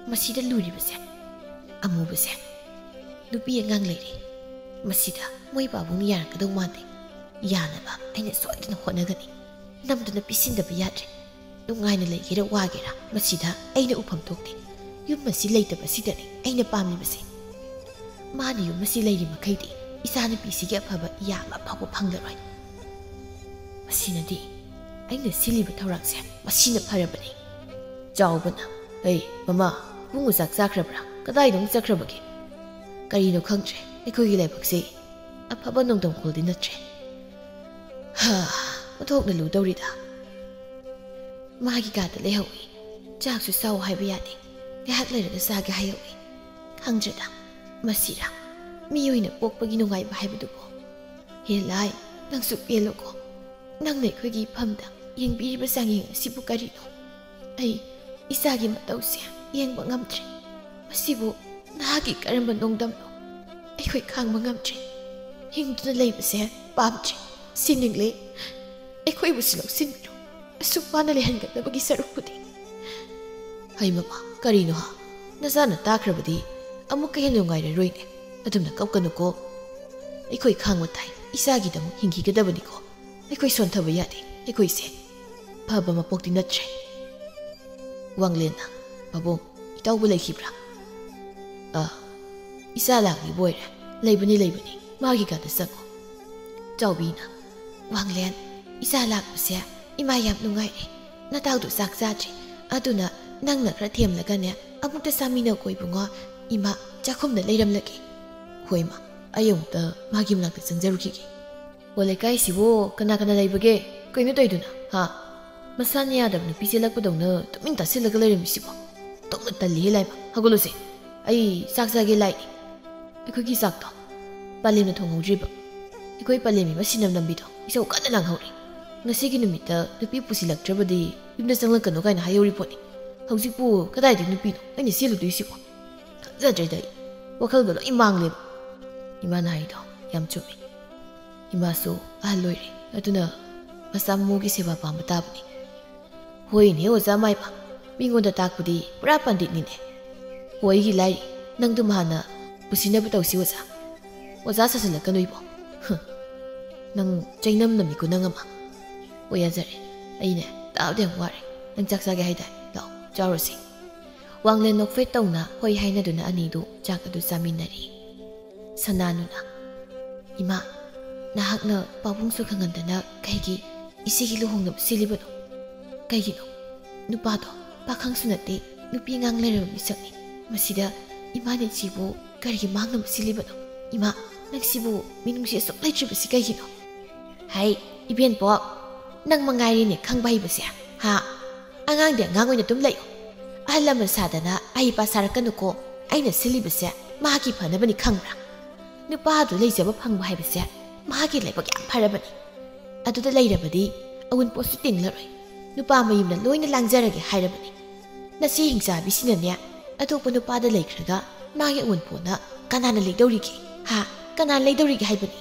ꯃꯁꯤꯗ ꯂꯨꯔꯤꯕꯁꯦ, ꯑꯃꯨꯕꯁꯦ, ꯅꯨꯄꯤ ꯑꯉꯥꯡ ꯂꯩꯔꯦ꯫ ꯃꯁꯤꯗ ꯃꯣꯏ ꯄꯥꯕꯨꯡꯅ ꯌꯥꯔꯛꯀꯗꯧ ꯃꯥꯟꯗꯦ꯫ ꯌꯥꯅꯕ ꯑꯩꯅ ꯁꯣꯏꯗꯅ ꯍꯣꯠꯅꯒꯅꯤ꯫ ꯅꯝꯗꯨꯅ ꯄꯤꯁꯤꯟꯗꯕ ꯌꯥꯗ꯭ꯔꯦ꯫ ꯅꯨꯡꯉꯥꯏꯅ ꯂꯩꯒꯦꯔꯥ ꯋꯥꯒꯦꯔꯥ, ꯃꯁꯤꯗ ꯑꯩꯅ ꯎꯐꯝ ꯊꯣꯛꯇꯦ꯫ ꯌꯨꯝ ꯑꯁꯤ ꯂꯩꯇꯕꯁꯤꯗꯅꯤ ꯑꯩꯅ ꯄꯥꯝꯂꯤꯕꯁꯦ꯫ ꯃꯥꯅ ꯌꯨꯝ ꯑꯁꯤ ꯂꯩꯔꯤ ꯃꯈꯩꯗꯤ ꯏꯆꯥꯅꯨꯄꯤꯁꯤꯒꯤ ꯑꯐꯕ ꯏꯌꯥ ꯑꯃ ꯐꯥꯎꯕ ꯐꯪꯂꯔꯣꯏ꯫ ꯃꯁꯤꯅꯗꯤ ꯑꯩꯅ ꯁꯤꯜꯂꯤꯕ ꯊꯧꯔꯥꯡꯁꯦ ꯃꯁꯤꯅ ꯐꯔꯕꯅꯤ꯫ ꯆꯥꯎꯕꯅ, "ꯑꯩ, ꯃꯃꯥ, ꯏꯕꯨꯡꯉꯣ ꯆꯥꯛ ꯆꯥꯈ꯭ꯔꯕ꯭ꯔꯥ? ꯀꯗꯥꯏꯗ ꯑꯃꯨꯛ ꯆꯠꯈ꯭ꯔꯕꯒꯦ? ꯀꯔꯤꯅꯣ ꯈꯪꯗ꯭ꯔꯦ, ꯑꯩꯈꯣꯏꯒꯤ ꯂꯥꯏꯕꯛꯁꯦ ꯑꯐꯕ ꯅꯣꯡꯗꯝꯈꯣꯜꯗꯤ ꯅꯠꯇ꯭ꯔꯦ꯫ ꯍꯥ, ꯑꯣꯟꯊꯣꯛꯅ ꯂꯨꯗꯧꯔꯤꯗ꯫ ꯃꯥꯒꯤ ꯀꯥꯗ ꯂꯩꯍꯧꯏ꯫ ꯆꯥꯛꯁꯨ ꯆꯥꯎ ꯍꯥꯏꯕ ꯌꯥꯗꯦ꯫ ꯉꯥꯏꯍꯥꯛ ꯂꯩꯔꯒ ꯆꯥꯒꯦ ꯍꯥꯏꯍꯧꯏ꯫ ꯈꯪꯗ꯭ꯔꯦꯗ, ꯃꯁꯤꯔꯥ ꯃꯤ ꯑꯣꯏꯅ ꯄꯣꯛꯄꯒꯤ ꯅꯨꯡꯉꯥꯏꯕ ꯍꯥꯏꯕꯗꯨꯕꯨ? ꯍꯦ ꯂꯥꯏ, ꯅꯪꯁꯨ ꯄꯦꯜꯂꯣꯀꯣ꯫ ꯅꯪꯅ ꯑꯩꯈꯣꯏꯒꯤ ꯏꯐꯝꯗ ꯌꯦꯡꯕꯤꯔꯤꯕ ꯆꯥꯡꯌꯦꯡ ꯑꯁꯤꯕꯨ ꯀꯔꯤꯅꯣ? ꯑꯩ ꯏꯆꯥꯒꯤ ꯃꯇꯧꯁꯦ ꯌꯦꯡꯕ ꯉꯝꯗ꯭ꯔꯦ꯫ ꯃꯁꯤꯕꯨ ꯅꯍꯥꯛꯀꯤ ꯀꯔꯝꯕ ꯅꯣꯡꯗꯝꯅꯣ? ꯑꯩꯈꯣꯏ ꯈꯥꯡꯕ ꯉꯝꯗ꯭ꯔꯦ꯫ ꯍꯤꯡꯗꯨꯅ ꯂꯩꯕꯁꯦ ꯄꯥꯝꯗ꯭ꯔꯦ꯫ ꯁꯤꯅꯤꯡꯂꯦ꯫ ꯑꯩꯈꯣꯏꯕꯨꯁꯨ ꯂꯧꯁꯤꯟꯕꯤꯔꯣ꯫ ꯑꯁꯨꯛ ꯋꯥꯅ ꯂꯩꯍꯟꯒꯗꯕꯒꯤ ꯁꯔꯨꯛꯄꯨꯗꯤ꯫ ꯍꯩ ꯃꯃꯥ, ꯀꯔꯤꯅꯣ ꯍꯥ? ꯅꯆꯥꯅ ꯇꯥꯈ꯭ꯔꯕꯗꯤ ꯑꯃꯨꯛꯀ ꯍꯦꯟꯅ ꯅꯨꯡꯉꯥꯏꯔꯔꯣꯏꯅꯦ꯫ ꯑꯗꯨꯝꯅ ꯀꯞꯀꯅꯨꯀꯣ꯫ ꯑꯩꯈꯣꯏ ꯈꯥꯡꯕ ꯇꯥꯏ꯫ ꯏꯆꯥꯒꯤꯗꯃꯛ ꯍꯤꯡꯈꯤꯒꯗꯕꯅꯤꯀꯣ꯫ ꯑꯩꯈꯣꯏ ꯁꯣꯟꯊꯕ ꯌꯥꯗꯦ꯫ ꯑꯩꯈꯣꯏꯁꯦ ꯐꯕ ꯃꯄꯣꯛꯇꯤ ꯅꯠꯇ꯭ꯔꯦ꯫ ꯋꯥꯡꯂꯦꯟꯅ, "ꯄꯥꯕꯨꯡ, ꯏꯇꯥꯎꯕꯨ ꯂꯩꯈꯤꯕ꯭ꯔꯥ?" "ꯑ, ꯏꯆꯥ ꯂꯥꯛꯂꯤꯕ ꯑꯣꯏꯔꯦ꯫ ꯂꯩꯕꯅꯤ, ꯂꯩꯕꯅꯤ꯫ ꯃꯥꯒꯤ ꯀꯥꯗ ꯆꯪꯉꯣ꯫" ꯆꯥꯎꯕꯤꯅ, "ꯋꯥꯡꯂꯦꯟ, ꯏꯆꯥ ꯂꯥꯛꯄꯁꯦ ꯏꯃꯥ ꯌꯥꯝ ꯅꯨꯡꯉꯥꯏꯔꯦ꯫ ꯅꯇꯥꯎꯗꯨ ꯆꯥꯛ ꯆꯥꯗ꯭ꯔꯤ꯫ ꯑꯗꯨꯅ ꯅꯪꯅ ꯈꯔ ꯊꯦꯝꯂꯒꯅꯦ, ꯑꯃꯨꯛꯇ ꯆꯥꯃꯤꯟꯅꯧꯀꯣ ꯏꯕꯨꯡꯉꯣ꯫ ꯏꯃꯥ ꯆꯥꯛꯈꯨꯝꯗ ꯂꯩꯔꯝꯂꯒꯦ꯫" "ꯍꯣꯏ ꯏꯃꯥ, ꯑꯩ ꯑꯃꯨꯛꯇ ꯃꯥꯒꯤ ꯃꯅꯥꯛꯇ ꯆꯪꯖꯔꯨꯈꯤꯒꯦ꯫" "ꯍꯣ, ꯂꯩꯀꯥꯏꯁꯤꯕꯨ ꯀꯅꯥ ꯀꯅꯥ ꯂꯩꯕꯒꯦ? ꯀꯩꯅꯣ ꯇꯧꯔꯤꯗꯨꯅ, ꯍꯥ? ꯃꯁꯥꯅ ꯌꯥꯗꯕ ꯅꯨꯄꯤ ꯆꯦꯜꯂꯛꯄꯗꯧꯅ ꯇꯨꯃꯤꯟ ꯇꯥꯁꯤꯜꯂꯒ ꯂꯩꯔꯝꯃꯤꯁꯤꯕꯣ? ꯑꯣꯟꯊꯣꯛꯅ ꯇꯜꯂꯤꯍꯦ ꯂꯥꯏꯃ꯫ ꯍꯧꯒꯠꯂꯨꯁꯦ꯫ ꯑꯩ ꯆꯥꯛ ꯆꯥꯒꯦ ꯂꯥꯛꯏ꯫" ꯑꯩꯈꯣꯏꯒꯤ ꯆꯥꯛꯇꯣ ꯄꯥꯂꯦꯝꯅ ꯊꯣꯡꯍꯧꯗ꯭ꯔꯤꯕ꯫ ꯑꯩꯈꯣꯏ ꯄꯥꯂꯦꯝꯒꯤ ꯃꯁꯤꯅꯝ ꯅꯝꯕꯤꯗꯣ ꯏꯁꯧ ꯀꯟꯅ ꯂꯥꯡꯍꯧꯔꯤ꯫ ꯉꯁꯤꯒꯤ ꯅꯨꯃꯤꯠꯇ ꯅꯨꯄꯤ ꯄꯨꯁꯤꯜꯂꯛꯇ꯭ꯔꯕꯗꯤ ꯌꯨꯝꯗ ꯆꯪꯂꯛꯀꯅꯨ ꯀꯥꯏꯅ ꯍꯥꯏꯍꯧꯔꯤ ꯄꯣꯠꯅꯤ꯫ ꯍꯧꯖꯤꯛꯄꯨ ꯀꯗꯥꯏꯗꯒꯤ ꯅꯨꯄꯤꯅꯣ ꯑꯩꯅ ꯆꯦꯜꯂꯨꯗꯣꯏꯁꯤꯕꯣ? ꯈꯪꯖꯗ꯭ꯔꯦꯗ ꯑꯩ꯫ ꯋꯥꯈꯜꯒ ꯂꯣꯏ ꯃꯥꯡꯂꯦꯕ꯫ ꯏꯃꯥꯅ ꯍꯥꯏꯗꯣ ꯌꯥꯝ ꯆꯨꯝꯃꯤ꯫ ꯏꯃꯥꯁꯨ ꯑꯍꯜ ꯑꯣꯏꯔꯦ, ꯑꯗꯨꯅ ꯃꯆꯥ ꯃꯎꯒꯤ ꯁꯦꯕꯥ ꯄꯥꯝꯕ ꯇꯥꯕꯅꯤ꯫ ꯍꯣꯏꯅꯦ ꯑꯣꯖꯥ ꯃꯥꯏꯕ, ꯃꯤꯉꯣꯟꯗ ꯇꯥꯛꯄꯗꯤ ꯄꯨꯔꯥ ꯄꯟꯗꯤꯠꯅꯤꯅꯦ꯫ ꯍꯣ, ꯑꯩꯒꯤ ꯂꯥꯏꯔꯤ, ꯅꯪꯗꯨꯝ ꯍꯥꯟꯅ ꯄꯨꯁꯤꯟꯅꯕ ꯇꯧꯁꯤ ꯑꯣꯖꯥ꯫ ꯑꯣꯖꯥ ꯁꯥꯁꯤꯜꯂꯛꯀꯅꯨ ꯏꯕꯣ꯫ ꯍ, ꯅꯪ ꯆꯩꯅꯝ ꯅꯝꯃꯤꯀꯣ ꯅꯪ ꯑꯃ꯫ ꯍꯣ, ꯌꯥꯖꯔꯦ꯫ ꯑꯩꯅꯦ ꯇꯥꯕꯗ ꯌꯥꯝ ꯋꯥꯔꯦ꯫ ꯅꯪ ꯆꯥꯛ ꯆꯥꯒꯦ ꯍꯥꯏꯗꯥꯏ? ꯂꯥꯛꯑꯣ, ꯆꯥꯔꯨꯁꯤ꯫ ꯋꯥꯡꯂꯦꯟ ꯅꯣꯛꯐꯦꯠ ꯇꯧꯅ ꯍꯣꯏ ꯍꯥꯏꯅꯗꯨꯅ ꯑꯅꯤꯗꯨ ꯆꯥꯛ ꯑꯗꯨ ꯆꯥꯃꯤꯟꯅꯔꯤ꯫ ꯁꯅꯥꯅꯨꯅ, "ꯏꯃꯥ, ꯅꯍꯥꯛꯅ ꯄꯥꯕꯨꯡꯁꯨ ꯈꯪꯍꯟꯗꯅ ꯀꯩꯒꯤ ꯏꯆꯦꯒꯤ ꯂꯨꯍꯣꯡꯅꯕ ꯁꯤꯜꯂꯤꯕꯅꯣ? ꯀꯩꯒꯤꯅꯣ? ꯅꯨꯄꯥꯗꯣ ꯄꯥꯈꯪꯁꯨ ꯅꯠꯇꯦ, ꯅꯨꯄꯤ ꯑꯉꯥꯡ ꯂꯩꯔꯕ ꯃꯤꯁꯛꯅꯤ꯫ ꯃꯁꯤꯗ ꯏꯃꯥꯅ ꯏꯆꯦꯕꯨ ꯀꯔꯤꯒꯤ ꯃꯥꯡꯅꯕ ꯁꯤꯜꯂꯤꯕꯅꯣ? ꯏꯃꯥ, ꯅꯪꯁꯤꯕꯨ ꯃꯤꯅꯨꯡꯁꯤ ꯑꯁꯨꯛ ꯂꯩꯇ꯭ꯔꯤꯕꯁꯤ ꯀꯩꯒꯤꯅꯣ?" "ꯍꯩ, ꯏꯕꯦꯟꯄꯣꯛ, ꯅꯪ ꯃꯉꯥꯏꯔꯦꯅꯦ ꯈꯪꯕ ꯍꯩꯕꯁꯦ, ꯍꯥ? ꯑꯉꯥꯡꯗꯤ ꯑꯉꯥꯡ ꯑꯣꯏꯅ ꯑꯗꯨꯝ ꯂꯩꯌꯨ꯫ ꯑꯍꯜ ꯂꯃꯟ ꯁꯥꯗꯅ ꯑꯍꯩꯄꯥ ꯁꯥꯔꯛꯀꯅꯨꯀꯣ꯫ ꯑꯩꯅ ꯁꯤꯜꯂꯤꯕꯁꯦ ꯃꯍꯥꯛꯀꯤ ꯐꯅꯕꯅꯤ ꯈꯪꯕ꯭ꯔꯥ? ꯅꯨꯄꯥ ꯑꯗꯨ ꯂꯩꯖꯕ ꯐꯪꯕ ꯍꯥꯏꯕꯁꯦ ꯃꯍꯥꯛꯀꯤ ꯂꯥꯏꯕꯛ ꯌꯥꯝ ꯐꯔꯕꯅꯤ꯫ ꯑꯗꯨꯗ ꯂꯩꯔꯕꯗꯤ ꯑꯋꯨꯟꯄꯣꯠꯁꯨ ꯇꯤꯡꯂꯔꯣꯏ꯫ ꯅꯨꯄꯥ ꯃꯌꯨꯝꯅ ꯂꯣꯏꯅ ꯂꯥꯡꯖꯔꯒꯦ ꯍꯥꯏꯔꯕꯅꯤ꯫ ꯅꯆꯦ ꯍꯤꯡꯆꯥꯕꯤꯁꯤꯅꯅꯦ ꯑꯇꯣꯞꯄ ꯅꯨꯄꯥꯗ ꯂꯩꯈ꯭ꯔꯒ ꯃꯥꯒꯤ ꯑꯋꯨꯟꯄꯣꯠꯅ ꯀꯅꯥꯅ ꯂꯩꯗꯧꯔꯤꯒꯦ? ꯍꯥ? ꯀꯅꯥꯅ ꯂꯩꯗꯧꯔꯤꯒꯦ ꯍꯥꯏꯕꯅꯤ?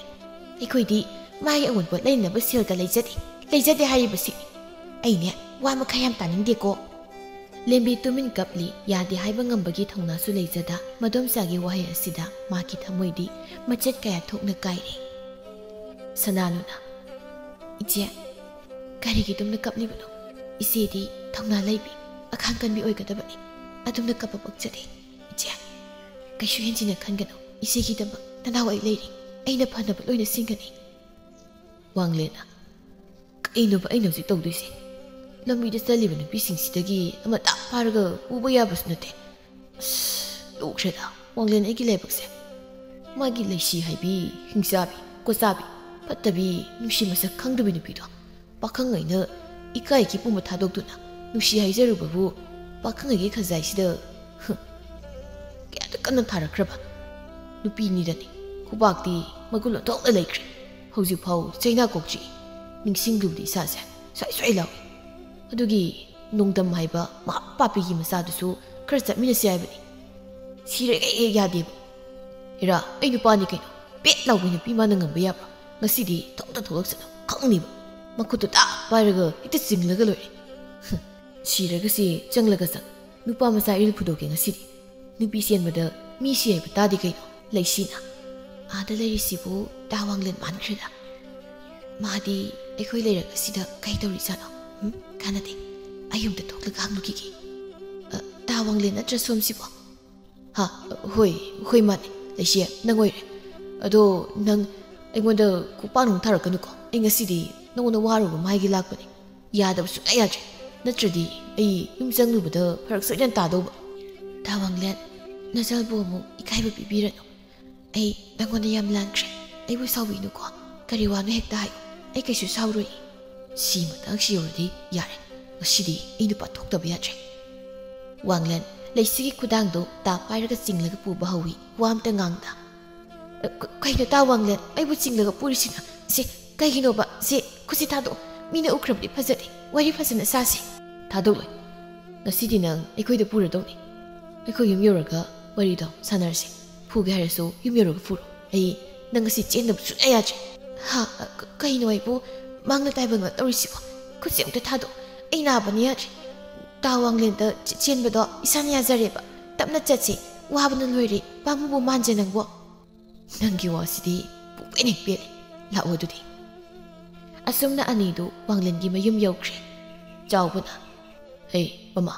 ꯑꯩꯈꯣꯏꯗꯤ ꯃꯥꯒꯤ ꯑꯋꯨꯟꯄꯣꯠ ꯂꯩꯅꯕ ꯁꯦꯜꯒ ꯂꯩꯖꯗꯦ, ꯂꯩꯖꯗꯦ ꯍꯥꯏꯔꯤꯕꯁꯤꯅꯤ꯫ ꯑꯩꯅꯦ ꯋꯥ ꯃꯈꯥ ꯌꯥꯝ ꯇꯥꯅꯤꯡꯗꯦꯀꯣ꯫" ꯂꯦꯝꯕꯤ ꯇꯨꯃꯤꯟ ꯀꯞꯂꯤ꯫ ꯌꯥꯗꯦ ꯍꯥꯏꯕ ꯉꯝꯕꯒꯤ ꯊꯧꯅꯥꯁꯨ ꯂꯩꯖꯗ ꯃꯗꯣꯝꯆꯥꯒꯤ ꯋꯥꯍꯩ ꯑꯁꯤꯗ ꯃꯥꯒꯤ ꯊꯃꯣꯏꯗꯤ ꯃꯆꯦꯠ ꯀꯌꯥ ꯊꯣꯛꯅ ꯀꯥꯏꯔꯦ꯫ ꯁꯅꯥꯅꯨꯅ, "ꯏꯆꯦ, ꯀꯔꯤꯒꯤ ꯑꯗꯨꯝꯅ ꯀꯞꯂꯤꯕꯅꯣ? ꯏꯆꯦꯗꯤ ꯊꯧꯅꯥ ꯂꯩꯕꯤ, ꯑꯈꯥꯡ ꯀꯟꯕꯤ ꯑꯣꯏꯒꯗꯕꯅꯤ꯫ ꯑꯗꯨꯝꯅ ꯀꯞꯄ ꯄꯛꯆꯗꯦ꯫ ꯏꯆꯦ, ꯀꯩꯁꯨ ꯍꯦꯟꯖꯤꯟꯅ ꯈꯟꯒꯅꯨ꯫ ꯏꯆꯦꯒꯤꯗꯃꯛ ꯅꯅꯥꯎ ꯑꯩ ꯂꯩꯔꯤ꯫ ꯑꯩꯅ ꯐꯅꯕ ꯂꯣꯏꯅ ꯁꯤꯟꯒꯅꯤ꯫" ꯋꯥꯡꯂꯦꯟꯅ, "ꯀꯩꯅꯣꯕ ꯑꯩꯅ ꯍꯧꯖꯤꯛ ꯇꯧꯗꯣꯏꯁꯦ? ꯂꯝꯕꯤꯗ ꯆꯠꯂꯤꯕ ꯅꯨꯄꯤꯁꯤꯡꯁꯤꯗꯒꯤ ꯑꯃꯇ ꯐꯥꯔꯒ ꯄꯨꯕ ꯌꯥꯕꯁꯨ ꯅꯠꯇꯦ꯫ ꯑꯁ, ꯂꯨꯈ꯭ꯔꯦꯗ ꯋꯥꯡꯂꯦꯟ ꯑꯩꯒꯤ ꯂꯥꯏꯕꯛꯁꯦ꯫ ꯃꯥꯒꯤ ꯂꯩꯁꯤ ꯍꯥꯏꯕꯤ, ꯍꯤꯡꯆꯥꯕꯤ, ꯀꯣꯆꯥꯕꯤ, ꯐꯠꯇꯕꯤ, ꯅꯨꯡꯁꯤ ꯃꯁꯛ ꯈꯪꯗꯕꯤ ꯅꯨꯄꯤꯗꯣ ꯄꯥꯈꯪꯉꯩꯅ ꯏꯀꯥꯏꯒꯤ ꯄꯨꯝꯕ ꯊꯥꯗꯣꯛꯇꯨꯅ ꯅꯨꯡꯁꯤ ꯍꯥꯏꯖꯔꯨꯕꯕꯨ ꯄꯥꯈꯪꯉꯩꯒꯤ ꯈꯖꯥꯏꯁꯤꯗ, ꯍ, ꯀꯌꯥꯗ ꯀꯟꯅ ꯊꯥꯔꯛꯈ꯭ꯔꯕ ꯅꯨꯄꯤꯅꯤꯗꯅꯤ꯫ ꯈꯨꯕꯥꯛꯇꯤ ꯃꯒꯨꯟ ꯑꯣꯟꯊꯣꯛꯅ ꯂꯩꯈ꯭ꯔꯦ꯫ ꯍꯧꯖꯤꯛꯐꯥꯎ ꯆꯩꯅꯥ ꯀꯣꯛ ꯆꯤꯛꯏ꯫ ꯅꯤꯡꯁꯤꯡꯂꯨꯕꯗꯤ ꯏꯁꯥꯁꯦ ꯁ꯭ꯋꯥꯏ ꯁ꯭ꯋꯥꯏ ꯂꯥꯎꯏ꯫ ꯑꯗꯨꯒꯤ ꯅꯣꯡꯗꯝ ꯍꯥꯏꯕ ꯃꯍꯥ ꯄꯥꯄꯤꯒꯤ ꯃꯆꯥꯗꯨꯁꯨ ꯈꯔ ꯆꯠꯃꯤꯟꯅꯁꯤ ꯍꯥꯏꯕꯅꯤ꯫ ꯁꯤꯔꯒ ꯍꯦꯛ ꯌꯥꯗꯦꯕ꯫ ꯍꯦꯔꯥ, ꯑꯩ ꯅꯨꯄꯥꯅꯤ ꯀꯩꯅꯣ꯫ ꯄꯦꯠ ꯂꯥꯎꯕꯤ ꯅꯨꯄꯤ ꯃꯥꯅ ꯉꯝꯕ ꯌꯥꯕ꯭ꯔꯥ? ꯉꯁꯤꯗꯤ ꯊꯣꯛꯇ ꯊꯣꯛꯂꯛꯁꯅꯨ, ꯈꯪꯅꯤꯕ꯫ ꯃꯈꯨꯠꯇꯨ ꯇꯥꯛ ꯄꯥꯏꯔꯒ ꯍꯦꯛꯇ ꯆꯤꯡꯂꯒ ꯂꯣꯏꯔꯦ꯫ ꯍꯨꯝ, ꯁꯤꯔꯒꯁꯤ ꯆꯪꯂꯒ ꯆꯪ꯫ ꯅꯨꯄꯥ ꯃꯆꯥ ꯏꯔꯤꯜ ꯐꯨꯗꯣꯛꯀꯦ ꯉꯁꯤꯗꯤ꯫ ꯅꯨꯄꯤ ꯆꯦꯟꯕꯗ ꯃꯤ ꯁꯤ ꯍꯥꯏꯕ ꯇꯥꯗꯦ ꯀꯩꯅꯣ, ꯂꯩꯁꯤꯅ꯫ ꯑꯥꯗ ꯂꯩꯔꯤꯁꯤꯕꯨ ꯇꯥ ꯋꯥꯡꯂꯦꯟ ꯃꯥꯟꯈ꯭ꯔꯦꯗ꯫ ꯃꯥꯗꯤ ꯑꯩꯈꯣꯏ ꯂꯩꯔꯛ ꯑꯁꯤꯗ ꯀꯩ ꯇꯧꯔꯤꯖꯥꯠꯅꯣ? ꯎꯝ? ꯀꯥꯟꯅꯗꯦ꯫ ꯑꯩ ꯑꯝꯇ ꯊꯣꯛꯂꯒ ꯍꯪꯂꯨꯈꯤꯒꯦ꯫ ꯑ, ꯇꯥ ꯋꯥꯡꯂꯦꯟ ꯅꯠꯇ꯭ꯔ ꯁꯣꯝꯁꯤꯕꯣ? ꯍꯥ? ꯍꯣꯏ, ꯍꯣꯏ, ꯃꯥꯅꯦ꯫ ꯂꯩꯁꯤ, ꯅꯪ ꯑꯣꯏꯔꯦ꯫ ꯑꯗꯣ ꯅꯪ ꯑꯩꯉꯣꯟꯗ ꯈꯨꯄꯥꯛ ꯅꯨꯡ ꯊꯥꯔꯛꯀꯅꯨꯀꯣ꯫ ꯑꯩ ꯉꯁꯤꯗꯤ ꯅꯉꯣꯟꯗ ꯋꯥꯔꯨꯕ ꯃꯥꯏꯒꯤ ꯂꯥꯛꯄꯅꯦ꯫ ꯌꯥꯗꯕ ꯁꯨꯡꯌꯥ ꯌꯥꯗ꯭ꯔꯦ꯫ ꯅꯠꯇ꯭ꯔꯗꯤ ꯑꯩ ꯌꯨꯝ ꯆꯪꯂꯨꯕꯗ ꯐꯔꯛ ꯁꯣꯏꯗꯅ ꯇꯥꯗꯧꯕ꯫ ꯇꯥ ꯋꯥꯡꯂꯦꯟ, ꯅꯆꯜꯕꯨ ꯑꯃꯨꯛ ꯏꯀꯥꯏꯕ ꯄꯤꯕꯤꯔꯅꯨ꯫ ꯑꯩ ꯅꯉꯣꯟꯗ ꯌꯥꯝ ꯂꯥꯟꯈ꯭ꯔꯦ꯫ ꯑꯩꯕꯨ ꯁꯥꯎꯕꯤꯅꯨꯀꯣ꯫ ꯀꯔꯤ ꯋꯥꯅꯣ ꯍꯦꯛꯇ ꯍꯥꯏꯌꯨ꯫ ꯑꯩ ꯀꯩꯁꯨ ꯁꯥꯎꯔꯣꯏ꯫ ꯁꯤꯃꯇꯪ ꯁꯤꯍꯧꯔꯗꯤ ꯌꯥꯔꯦ꯫ ꯉꯁꯤꯗꯤ ꯑꯩ ꯅꯨꯄꯥ ꯊꯣꯛꯇꯕ ꯌꯥꯗ꯭ꯔꯦ꯫ ꯋꯥꯡꯂꯦꯟ, ꯂꯩꯁꯤꯒꯤ ꯈꯨꯗꯥꯡꯗꯣ ꯇꯥ ꯄꯥꯏꯔꯒ ꯆꯤꯡꯂꯒ ꯄꯨꯕ ꯍꯧꯏ, ꯋꯥ ꯑꯝꯇ ꯉꯥꯡꯗ꯫ ꯑ, ꯀ-, ꯀꯩꯅꯣ ꯇꯥ ꯋꯥꯡꯂꯦꯟ, ꯑꯩꯕꯨ ꯆꯤꯡꯂꯒ ꯄꯨꯔꯤꯁꯤꯅ? ꯁꯦ, ꯀꯩꯒꯤꯅꯣꯕ? ꯁꯦ, ꯈꯨꯠꯁꯤ ꯊꯥꯗꯣꯛꯑꯣ꯫ ꯃꯤꯅ ꯎꯈ꯭ꯔꯕꯗꯤ ꯐꯖꯗꯦ꯫ ꯋꯥꯔꯤ ꯐꯖꯅ ꯁꯥꯁꯤ꯫ ꯊꯥꯗꯣꯛꯂꯣꯏ꯫ ꯉꯁꯤꯗꯤ ꯅꯪ ꯑꯩꯈꯣꯏꯗ ꯄꯨꯔꯗꯧꯅꯤ꯫ ꯑꯩꯈꯣꯏ ꯌꯨꯝ ꯌꯧꯔꯒ ꯋꯥꯔꯤꯗꯣ ꯁꯥꯟꯅꯔꯁꯤ꯫ ꯐꯨꯒꯦ ꯍꯥꯏꯔꯁꯨ ꯌꯨꯝ ꯌꯧꯔꯒ ꯐꯨꯔꯣ꯫ ꯑꯩ ꯅꯪ ꯉꯁꯤ ꯆꯦꯟꯗꯕ ꯁꯨꯡꯌꯥ ꯌꯥꯗ꯭ꯔꯦ꯫ ꯍꯥ? ꯀ-, ꯀꯩꯅꯣ ꯑꯩꯕꯨ ꯃꯥꯡꯅ ꯇꯥꯏꯕꯪꯅ ꯇꯧꯔꯤꯁꯤꯕꯣ? ꯈꯨꯠꯁꯦ ꯑꯝꯇ ꯊꯥꯗꯣꯛ꯫ ꯑꯩ ꯅꯥꯕꯅ ꯌꯥꯗ꯭ꯔꯦ꯫ ꯇꯥ ꯋꯥꯡꯂꯦꯟꯗ ꯆ-, ꯆꯦꯟꯕꯗꯣ ꯏꯁꯥꯅ ꯌꯥꯖꯔꯦꯕ꯫ ꯇꯞꯅ ꯆꯠꯁꯦ꯫ ꯋꯥꯕꯅ ꯂꯣꯏꯔꯦ꯫ ꯄꯥꯝꯃꯨꯕꯨ ꯃꯥꯟꯖ ꯅꯪꯕꯣ꯫ ꯅꯪꯒꯤ ꯋꯥꯁꯤꯗꯤ ꯄꯨꯡꯄꯦꯟ ꯍꯦꯛ ꯄꯦꯜꯂꯦ꯫ ꯂꯥꯛꯑꯣ ꯑꯗꯨꯗꯤ꯫ ꯑꯁꯨꯝꯅ ꯑꯅꯤꯗꯨ ꯃꯥꯡꯂꯦꯟꯒꯤ ꯃꯌꯨꯝ ꯌꯧꯈ꯭ꯔꯦ꯫ ꯆꯥꯎꯕꯅ, "ꯍꯦ, ꯃꯃꯥ,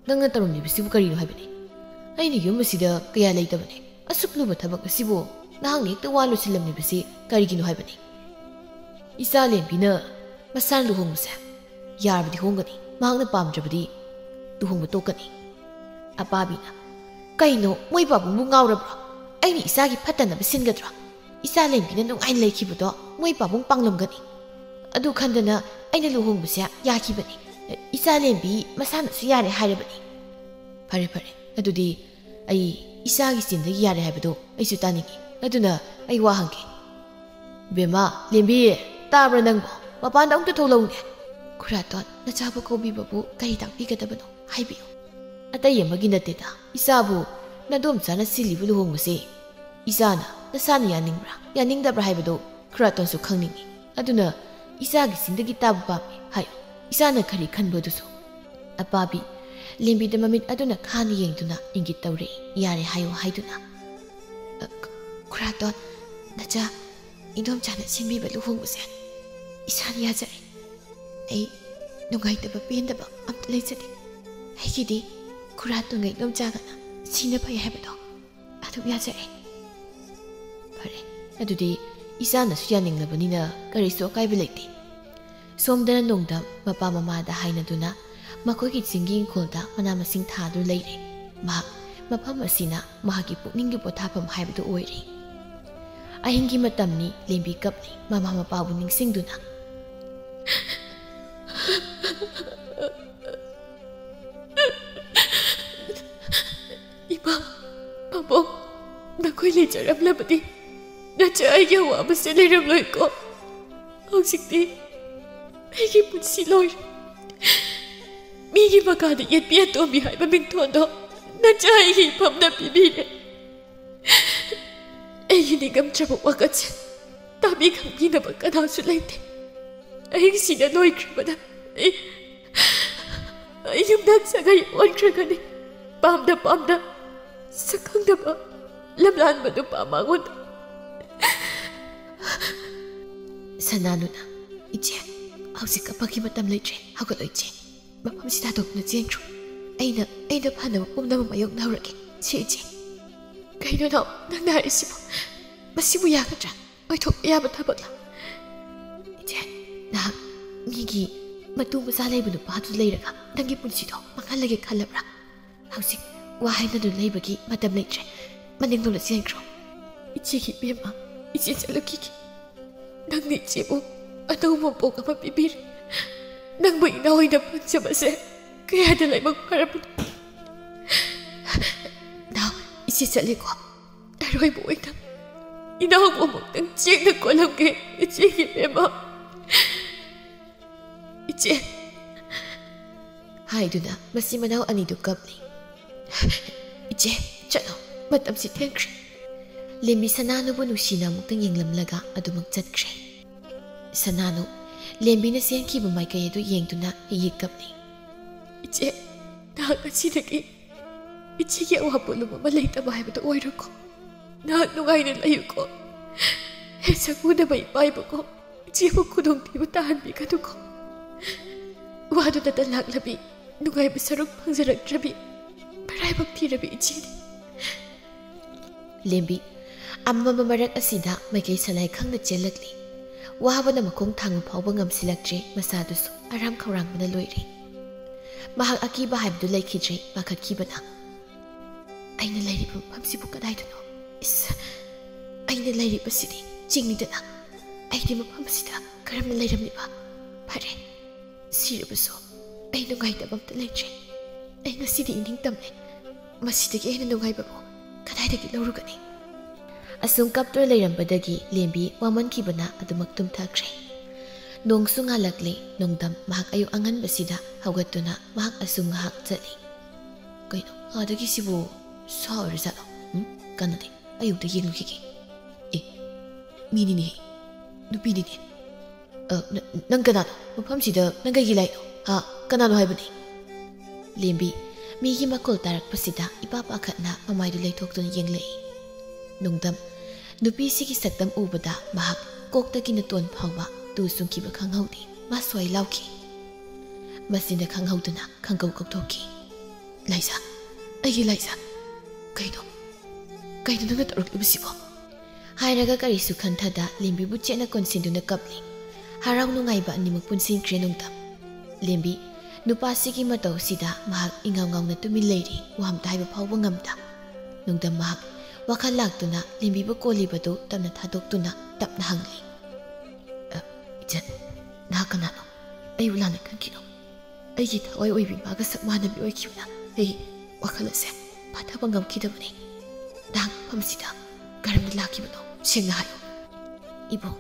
ꯅꯪꯅ ꯇꯧꯔꯝꯂꯤꯕꯁꯤꯕꯨ ꯀꯔꯤꯅꯣ ꯍꯥꯏꯕꯅꯤ? ꯑꯩꯅ ꯌꯨꯝ ꯑꯁꯤꯗ ꯀꯌꯥ ꯂꯩꯇꯕꯅꯦ꯫ ꯑꯁꯨꯛ ꯂꯨꯕ ꯊꯕꯛ ꯑꯁꯤꯕꯨ ꯅꯍꯥꯛꯅ ꯍꯦꯛꯇ ꯋꯥ ꯂꯣꯏꯁꯤꯜꯂꯝꯂꯤꯕꯁꯤ ꯀꯔꯤꯒꯤꯅꯣ ꯍꯥꯏꯕꯅꯤ? ꯏꯆꯥ ꯂꯦꯝꯕꯤꯅ ꯃꯁꯥꯅ ꯂꯨꯍꯣꯡꯕꯁꯦ ꯌꯥꯔꯕꯗꯤ ꯍꯣꯡꯒꯅꯤ, ꯃꯍꯥꯛꯅ ꯄꯥꯝꯗ꯭ꯔꯕꯗꯤ ꯂꯨꯍꯣꯡꯕ ꯇꯣꯛꯀꯅꯤ꯫" ꯑꯄꯥꯕꯤꯅ, "ꯀꯩꯅꯣ, ꯃꯣꯏ ꯄꯥꯕꯨꯡꯕꯨ ꯉꯥꯎꯔꯕ꯭ꯔꯣ? ꯑꯩꯅ ꯏꯆꯥꯒꯤ ꯐꯠꯇꯅꯕ ꯁꯤꯟꯒꯗ꯭ꯔꯣ? ꯏꯆꯥ ꯂꯦꯝꯕꯤꯅ ꯅꯨꯡꯉꯥꯏꯅ ꯂꯩꯈꯤꯕꯗꯣ ꯃꯣꯏ ꯄꯥꯕꯨꯡ ꯄꯥꯡꯂꯝꯒꯅꯤ꯫ ꯑꯗꯨ ꯈꯟꯗꯅ ꯑꯩꯅ ꯂꯨꯍꯣꯡꯕꯁꯦ ꯌꯥꯈꯤꯕꯅꯤ꯫ ꯏꯆꯥ ꯂꯦꯝꯕꯤ ꯃꯁꯥꯅꯁꯨ ꯌꯥꯔꯦ ꯍꯥꯏꯔꯕꯅꯤ꯫" "ꯐꯔꯦ, ꯐꯔꯦ, ꯑꯗꯨꯗꯤ ꯑꯩ ꯏꯆꯥꯒꯤ ꯆꯤꯟꯗꯒꯤ ꯌꯥꯔꯦ ꯍꯥꯏꯕꯗꯣ ꯑꯩꯁꯨ ꯇꯥꯅꯤꯡꯉꯤ꯫ ꯑꯗꯨꯅ ꯑꯩ ꯋꯥ ꯍꯪꯒꯦ꯫ ꯕꯦꯝꯃ, ꯂꯦꯝꯕꯤ, ꯇꯥꯕ꯭ꯔꯥ ꯅꯪꯕꯣ? ꯃꯄꯥꯟꯗ ꯑꯃꯨꯛꯇ ꯊꯣꯛꯂꯛꯎꯅꯦ꯫" "ꯈꯨꯔꯥꯇꯣꯟ, ꯅꯆꯥꯕꯨ ꯀꯧꯕꯤꯕꯕꯨ ꯀꯔꯤ ꯇꯥꯛꯄꯤꯒꯗꯕꯅꯣ? ꯍꯥꯏꯕꯤꯌꯨ꯫" "ꯑꯇꯩ ꯑꯃꯒꯤ ꯅꯠꯇꯦꯗ, ꯏꯆꯥꯕꯨ ꯅꯗꯣꯝꯆꯥꯅ ꯁꯤꯜꯂꯤꯕ ꯂꯨꯍꯣꯡꯕꯁꯦ ꯏꯆꯥꯅ, ꯅꯁꯥꯅ ꯌꯥꯅꯤꯡꯕ꯭ꯔꯥ, ꯌꯥꯅꯤꯡꯗꯕ꯭ꯔꯥ ꯍꯥꯏꯕꯗꯨ ꯈꯨꯔꯥꯇꯣꯟꯁꯨ ꯈꯪꯅꯤꯡꯏ꯫ ꯑꯗꯨꯅ ꯏꯆꯥꯒꯤ ꯆꯤꯟꯗꯒꯤ ꯇꯥꯕ ꯄꯥꯝꯃꯤ ꯍꯥꯏꯌꯨ, ꯏꯆꯥꯅ ꯀꯔꯤ ꯈꯟꯕꯗꯨꯁꯨ꯫" ꯑꯄꯥꯕꯤ ꯂꯦꯝꯕꯤꯗ ꯃꯃꯤꯠ ꯑꯗꯨꯅ ꯈꯥꯅ ꯌꯦꯡꯗꯨꯅ ꯏꯪꯒꯤꯠ ꯇꯧꯔꯦ, "ꯌꯥꯔꯦ ꯍꯥꯏꯌꯨ" ꯍꯥꯏꯗꯨꯅ꯫ "ꯑ, ꯈꯨꯔꯥꯇꯣꯟ, ꯅꯆꯥ ꯏꯗꯣꯝꯆꯥꯅ ꯁꯤꯟꯕꯤꯕ ꯂꯨꯍꯣꯡꯕꯁꯦ ꯏꯁꯥꯅ ꯌꯥꯖꯔꯦ꯫ ꯑꯩ ꯅꯨꯡꯉꯥꯏꯇꯕ ꯄꯦꯟꯗꯕ ꯑꯝꯇ ꯂꯩꯖꯗꯦ꯫ ꯑꯩꯒꯤꯗꯤ ꯈꯨꯔꯥꯇꯣꯟꯒ ꯏꯗꯣꯝꯆꯥꯒꯅ ꯁꯤꯅ ꯐꯩ ꯍꯥꯏꯕꯗꯣ ꯑꯗꯨꯝ ꯌꯥꯖꯔꯦ꯫" "ꯐꯔꯦ, ꯑꯗꯨꯗꯤ ꯏꯆꯥꯅꯁꯨ ꯌꯥꯅꯤꯡꯂꯕꯅꯤꯅ ꯀꯔꯤꯁꯨ ꯑꯀꯥꯏꯕ ꯂꯩꯇꯦ꯫" ꯁꯣꯝꯗꯅ ꯅꯣꯡꯗꯝ ꯃꯄꯥ ꯃꯃꯥꯗ ꯍꯥꯏꯅꯗꯨꯅ ꯃꯈꯣꯏꯒꯤ ꯆꯤꯡꯒꯤ ꯏꯪꯈꯣꯜꯗ ꯃꯅꯥ ꯃꯁꯤꯡ ꯊꯥꯗꯨꯅ ꯂꯩꯔꯦ꯫ ꯃꯍꯥꯛ ꯃꯐꯝ ꯑꯁꯤꯅ ꯃꯍꯥꯛꯀꯤ ꯄꯨꯛꯅꯤꯡꯒꯤ ꯄꯣꯊꯥꯐꯝ ꯍꯥꯏꯕꯗꯨ ꯑꯣꯏꯔꯦ꯫ ꯑꯍꯤꯡꯒꯤ ꯃꯇꯝꯅꯤ, ꯂꯦꯝꯕꯤ ꯀꯞꯂꯤ, ꯃꯃꯥ ꯃꯄꯥꯕꯨ ꯅꯤꯡꯁꯤꯡꯗꯨꯅ꯫ "ꯏꯃꯥ, ꯄꯥꯕꯨꯡ, ꯅꯈꯣꯏ ꯂꯩꯖꯔꯝꯂꯕꯗꯤ ꯅꯆꯥ ꯑꯩꯒꯤ ꯑꯋꯥꯕꯁꯦ ꯂꯩꯔꯝꯂꯣꯏꯀꯣ꯫ ꯍꯧꯖꯤꯛꯇꯤ ꯑꯩꯒꯤ ꯄꯨꯟꯁꯤ ꯂꯣꯏꯔꯦ꯫ ꯃꯤꯒꯤ ꯃꯀꯥꯗ ꯌꯦꯠꯄꯤ ꯑꯇꯣꯝꯕꯤ ꯍꯥꯏꯕ ꯃꯤꯡꯊꯣꯟꯗꯣ ꯅꯆꯥ ꯑꯩꯒꯤ ꯏꯐꯝꯗ ꯄꯤꯕꯤꯔꯦ꯫ ꯑꯩꯒꯤ ꯅꯤꯡꯉꯝꯗ꯭ꯔꯕ ꯋꯥꯀꯠꯁꯦ ꯇꯥꯕꯤ ꯈꯪꯕꯤꯅꯕ ꯀꯅꯥꯁꯨ ꯂꯩꯇꯦ꯫ ꯑꯍꯤꯡꯁꯤꯅ ꯂꯣꯏꯈ꯭ꯔꯕꯗ ꯑꯩ, ꯑꯩ ꯌꯨꯝꯗ ꯁꯥꯒꯩ ꯑꯣꯟꯈ꯭ꯔꯒꯅꯤ꯫ ꯄꯥꯝꯗ ꯄꯥꯝꯗ ꯁꯛꯈꯪꯗꯕ ꯂꯝꯂꯥꯟꯕ ꯅꯨꯄꯥ ꯃꯉꯣꯟꯗ꯫" ꯁꯅꯥ ꯂꯨꯅ, "ꯏꯆꯦ, ꯍꯧꯖꯤꯛ ꯀꯞꯄꯒꯤ ꯃꯇꯝ ꯂꯩꯇ꯭ꯔꯦ꯫ ꯍꯧꯒꯠꯂꯣ ꯏꯆꯦ꯫ ꯃꯐꯝꯁꯤꯗ ꯍꯥꯗꯣꯛꯇꯨꯅ ꯆꯦꯟꯈ꯭ꯔꯣ꯫ ꯑꯩꯅ, ꯑꯩꯅ ꯐꯅꯕ ꯄꯨꯝꯅꯃꯛ ꯃꯥꯌꯣꯛꯅꯍꯧꯔꯒꯦ꯫ ꯁꯦ ꯏꯆꯦ꯫" "ꯀꯩꯅꯣ ꯅꯥꯎ, ꯅꯪꯅ ꯍꯥꯏꯔꯤꯁꯤꯕꯣ? ꯃꯁꯤꯕꯨ ꯌꯥꯒꯗ꯭ꯔꯥ? ꯑꯣꯏꯊꯣꯛꯄ ꯌꯥꯕ ꯊꯕꯛꯂ?" "ꯏꯆꯦ, ꯅꯍꯥꯛ ꯃꯤꯒꯤ ꯃꯇꯨ ꯃꯆꯥ ꯂꯩꯕ ꯅꯨꯄꯥꯗꯨ ꯂꯩꯔꯒ ꯅꯪꯒꯤ ꯄꯨꯟꯁꯤꯗꯣ ꯃꯥꯡꯍꯜꯂꯒꯦ ꯈꯜꯂꯕ꯭ꯔꯥ? ꯍꯧꯖꯤꯛ ꯋꯥ ꯍꯥꯏꯅꯗꯨꯅ ꯂꯩꯕꯒꯤ ꯃꯇꯝ ꯂꯩꯇ꯭ꯔꯦ꯫ ꯃꯅꯤꯡꯂꯣꯝꯗ ꯆꯦꯟꯈ꯭ꯔꯣ꯫" "ꯏꯆꯦꯒꯤ ꯏꯕꯦꯝꯃ, ꯏꯆꯦ ꯆꯠꯂꯨꯈꯤꯒꯦ꯫ ꯅꯪꯅ ꯏꯆꯦꯕꯨ ꯑꯅꯧꯕ ꯃꯄꯣꯛ ꯑꯃ ꯄꯤꯕꯤꯔꯦ꯫ ꯅꯪꯕꯨ ꯏꯅꯥꯎ ꯑꯣꯏꯅ ꯐꯪꯖꯕꯁꯦ ꯀꯌꯥꯗ ꯂꯥꯏꯕꯛ ꯐꯔꯕꯅꯣ꯫" "ꯅꯥꯎ, ꯏꯆꯦ ꯆꯠꯂꯦꯀꯣ꯫ ꯑꯔꯣꯏꯕ ꯑꯣꯏꯅ ꯏꯅꯥꯎꯕꯨ ꯑꯃꯨꯛꯇꯪ ꯆꯦꯡꯅ ꯀꯣꯜꯂꯝꯒꯦ, ꯏꯆꯦꯒꯤ ꯏꯕꯦꯝꯃ꯫ ꯏꯆꯦ꯫" ꯍꯥꯏꯗꯨꯅ ꯃꯆꯤꯟ ꯃꯅꯥꯎ ꯑꯅꯤꯗꯨ ꯀꯞꯂꯤ꯫ "ꯏꯆꯦ, ꯆꯠꯂꯣ, ꯃꯇꯝꯁꯤ ꯊꯦꯡꯈ꯭ꯔꯦ꯫" ꯂꯦꯝꯕꯤ ꯁꯅꯥꯅꯨꯕꯨ ꯅꯨꯡꯁꯤꯅ ꯑꯃꯨꯛꯇꯪ ꯌꯦꯡꯂꯝꯂꯒ ꯑꯗꯨꯃꯛ ꯆꯠꯈ꯭ꯔꯦ꯫ ꯁꯅꯥꯅꯨ ꯂꯦꯝꯕꯤꯅ ꯆꯦꯟꯈꯤꯕ ꯃꯥꯏꯀꯩ ꯑꯗꯨ ꯌꯦꯡꯗꯨꯅ ꯍꯤꯛ ꯍꯤꯛ ꯀꯞꯂꯤ꯫ "ꯏꯆꯦ, ꯅꯍꯥꯛ ꯉꯁꯤꯗꯒꯤ ꯏꯆꯦꯒꯤ ꯑꯋꯥ ꯄꯣꯠꯂꯨꯝ ꯑꯃ ꯂꯩꯇꯕ ꯍꯥꯏꯕꯗꯨ ꯑꯣꯏꯔꯣꯀꯣ꯫ ꯅꯍꯥꯛ ꯅꯨꯡꯉꯥꯏꯅ ꯂꯩꯌꯨꯀꯣ꯫ ꯍꯦꯛ ꯁꯛ ꯎꯅꯕ ꯏꯃꯥ ꯏꯕꯨꯡꯉꯣ ꯏꯆꯦꯕꯨ ꯈꯨꯗꯣꯡꯊꯤꯕ ꯇꯥꯍꯟꯕꯤꯒꯅꯨꯀꯣ꯫ ꯋꯥꯗꯨꯅꯇ ꯂꯥꯛꯂꯕꯤ ꯅꯨꯡꯉꯥꯏꯕ ꯁꯔꯨꯛ ꯐꯪꯖꯔꯛꯇ꯭ꯔꯕꯤ ꯃꯔꯥꯏꯕꯛ ꯊꯤꯔꯕꯤ ꯏꯆꯦꯅꯤ꯫" ꯂꯦꯝꯕꯤ ꯑꯃꯝꯕ ꯃꯔꯛ ꯑꯁꯤꯗ ꯃꯥꯏꯀꯩ ꯁꯂꯥꯏ ꯈꯪꯅ ꯆꯦꯜꯂꯛꯂꯤ꯫ ꯋꯥꯕꯅ ꯃꯈꯣꯡ ꯊꯥꯡꯕ ꯐꯥꯎꯕ ꯉꯝꯁꯤꯜꯂꯛꯇ꯭ꯔꯦ, ꯃꯁꯥꯗꯨꯁꯨ ꯑꯔꯥꯝ ꯈꯧꯔꯥꯡꯕꯅ ꯂꯣꯏꯔꯦ꯫ ꯃꯍꯥꯛ ꯑꯀꯤꯕ ꯍꯥꯏꯕꯗꯨ ꯂꯩꯈꯤꯗ꯭ꯔꯦ, ꯄꯥꯈꯠꯈꯤꯕꯅ꯫ "ꯑꯩꯅ ꯂꯩꯔꯤꯕ ꯃꯐꯝꯁꯤꯕꯨ ꯀꯗꯥꯏꯗꯅꯣ? ꯏꯁ, ꯑꯩꯅ ꯂꯩꯔꯤꯕꯁꯤꯗꯤ ꯆꯤꯡꯅꯤꯗꯅ꯫ ꯑꯩꯗꯤ ꯃꯐꯝ ꯑꯁꯤꯗ ꯀꯔꯝꯅ ꯂꯩꯔꯝꯂꯤꯕ? ꯐꯔꯦ, ꯁꯤꯔꯕꯁꯨ ꯑꯩ ꯅꯨꯡꯉꯥꯏꯇꯕ ꯑꯝꯇ ꯂꯩꯇ꯭ꯔꯦ꯫ ꯑꯩ ꯉꯁꯤꯗꯤ ꯏꯅꯤꯡ ꯇꯝꯂꯦ꯫ ꯃꯁꯤꯗꯒꯤ ꯍꯦꯟꯅ ꯅꯨꯡꯉꯥꯏꯕꯕꯨ ꯀꯗꯥꯏꯗꯒꯤ ꯂꯧꯔꯨꯒꯅꯤ?" ꯑꯁꯨꯝ ꯀꯞꯇꯨꯅ ꯂꯩꯔꯝꯕꯗꯒꯤ ꯂꯦꯝꯕꯤ ꯋꯥꯃꯟꯈꯤꯕꯅ ꯑꯗꯨꯃꯛ ꯇꯨꯝꯊꯈ꯭ꯔꯦ꯫ ꯅꯣꯡꯁꯨ ꯉꯥꯜꯂꯛꯂꯦ꯫ ꯅꯣꯡꯗꯝ ꯃꯍꯥꯛ ꯑꯌꯨꯛ ꯑꯉꯟꯕꯁꯤꯗ ꯍꯧꯒꯠꯇꯨꯅ ꯃꯍꯥꯛ ꯑꯁꯨꯝ ꯉꯥꯏꯍꯥꯛ ꯆꯠꯂꯤ꯫ "ꯀꯩꯅꯣ, ꯑꯥꯗꯒꯤꯁꯤꯕꯨ ꯁꯥ ꯑꯣꯏꯔꯖꯥꯠꯂꯣ? ꯎꯝ, ꯀꯥꯟꯅꯗꯦ, ꯑꯌꯨꯛꯇ ꯌꯦꯡꯂꯨꯈꯤꯒꯦ꯫ ꯑꯦ, ꯃꯤꯅꯤꯅꯦ, ꯅꯨꯄꯤꯅꯤꯅꯦ꯫ ꯑ, ꯅ-, ꯅꯪ ꯀꯅꯥꯅꯣ? ꯃꯐꯝꯁꯤꯗ ꯅꯪ ꯀꯩꯒꯤ ꯂꯥꯛꯏꯅꯣ? ꯍꯥ? ꯀꯅꯥꯅꯣ ꯍꯥꯏꯕꯅꯤ?" ꯂꯦꯝꯕꯤ ꯃꯤꯒꯤ ꯃꯈꯣꯜ ꯇꯥꯔꯛꯄꯁꯤꯗ ꯏꯄꯥ ꯄꯥꯈꯠꯅ ꯃꯃꯥꯏꯗꯨ ꯂꯩꯊꯣꯛꯇꯨꯅ ꯌꯦꯡꯂꯛꯏ꯫ ꯅꯣꯡꯗꯝ ꯅꯨꯄꯤꯁꯤꯒꯤ ꯁꯛꯇꯝ ꯎꯕꯗ ꯃꯍꯥꯛ ꯀꯣꯛꯇꯒꯤ ꯅꯇꯣꯟ ꯐꯥꯎꯕ ꯇꯨ ꯆꯨꯡꯈꯤꯕ ꯈꯪꯍꯧꯗꯦ꯫ ꯃꯥ ꯁ꯭ꯋꯥꯏ ꯂꯥꯎꯈꯤ꯫ ꯃꯆꯤꯟꯗ ꯈꯪꯍꯧꯗꯅ ꯈꯪꯀꯧ ꯀꯧꯊꯣꯛꯈꯤ꯫ "ꯂꯥꯏꯖꯥ, ꯑꯩꯒꯤ ꯂꯥꯏꯖꯥ, ꯀꯩꯅꯣ, ꯀꯩꯅꯣ ꯅꯪꯅ ꯇꯧꯔꯛꯂꯤꯕꯁꯤꯕꯣ?" ꯍꯥꯏꯔꯒ ꯀꯔꯤꯁꯨ ꯈꯟꯊꯗ ꯂꯦꯝꯕꯤꯕꯨ ꯆꯦꯠꯅ ꯀꯣꯟꯁꯤꯟꯗꯨꯅ ꯀꯞꯂꯤ꯫ ꯍꯔꯥꯎ ꯅꯨꯡꯉꯥꯏꯕ ꯑꯅꯤꯃꯛ ꯄꯨꯟꯁꯤꯟꯈ꯭ꯔꯦ ꯅꯣꯡꯗꯝ꯫ ꯂꯦꯝꯕꯤ, ꯅꯨꯄꯥꯁꯤꯒꯤ ꯃꯇꯧꯁꯤꯗ ꯃꯍꯥꯛ ꯏꯉꯥꯎ ꯉꯥꯎꯅ ꯇꯨꯃꯤꯟ ꯂꯩꯔꯤ, ꯋꯥ ꯑꯝꯇ ꯍꯥꯏꯕ ꯐꯥꯎꯕ ꯉꯝꯗ꯫ ꯅꯣꯡꯗꯝ ꯃꯍꯥꯛ ꯋꯥꯈꯜ ꯂꯥꯛꯇꯨꯅ ꯂꯦꯝꯕꯤꯕꯨ ꯀꯣꯜꯂꯤꯕꯗꯨ ꯇꯞꯅ ꯊꯥꯗꯣꯛꯇꯨꯅ ꯇꯞꯅ ꯍꯪꯂꯤ꯫ "ꯑ, ꯏꯆꯟ, ꯅꯍꯥꯛ ꯀꯅꯥꯅꯣ? ꯑꯩꯕꯨ ꯂꯥꯟꯅ ꯈꯟꯈꯤꯅꯣ꯫ ꯑꯩꯒꯤ ꯊꯋꯥꯏ ꯑꯣꯏꯕꯤ ꯃꯥꯒ ꯁꯛ ꯃꯥꯟꯅꯕꯤ ꯑꯣꯏꯈꯤꯕꯅ ꯑꯩ ꯋꯥꯈꯜ ꯑꯁꯦ ꯐꯥꯊꯕ ꯉꯝꯈꯤꯗꯕꯅꯤ꯫ ꯅꯍꯥꯛ ꯃꯐꯝꯁꯤꯗ ꯀꯔꯝꯅ ꯂꯥꯛꯈꯤꯕꯅꯣ ꯁꯦꯡꯅ ꯍꯥꯏꯌꯨ꯫" "ꯏꯕꯨꯡ,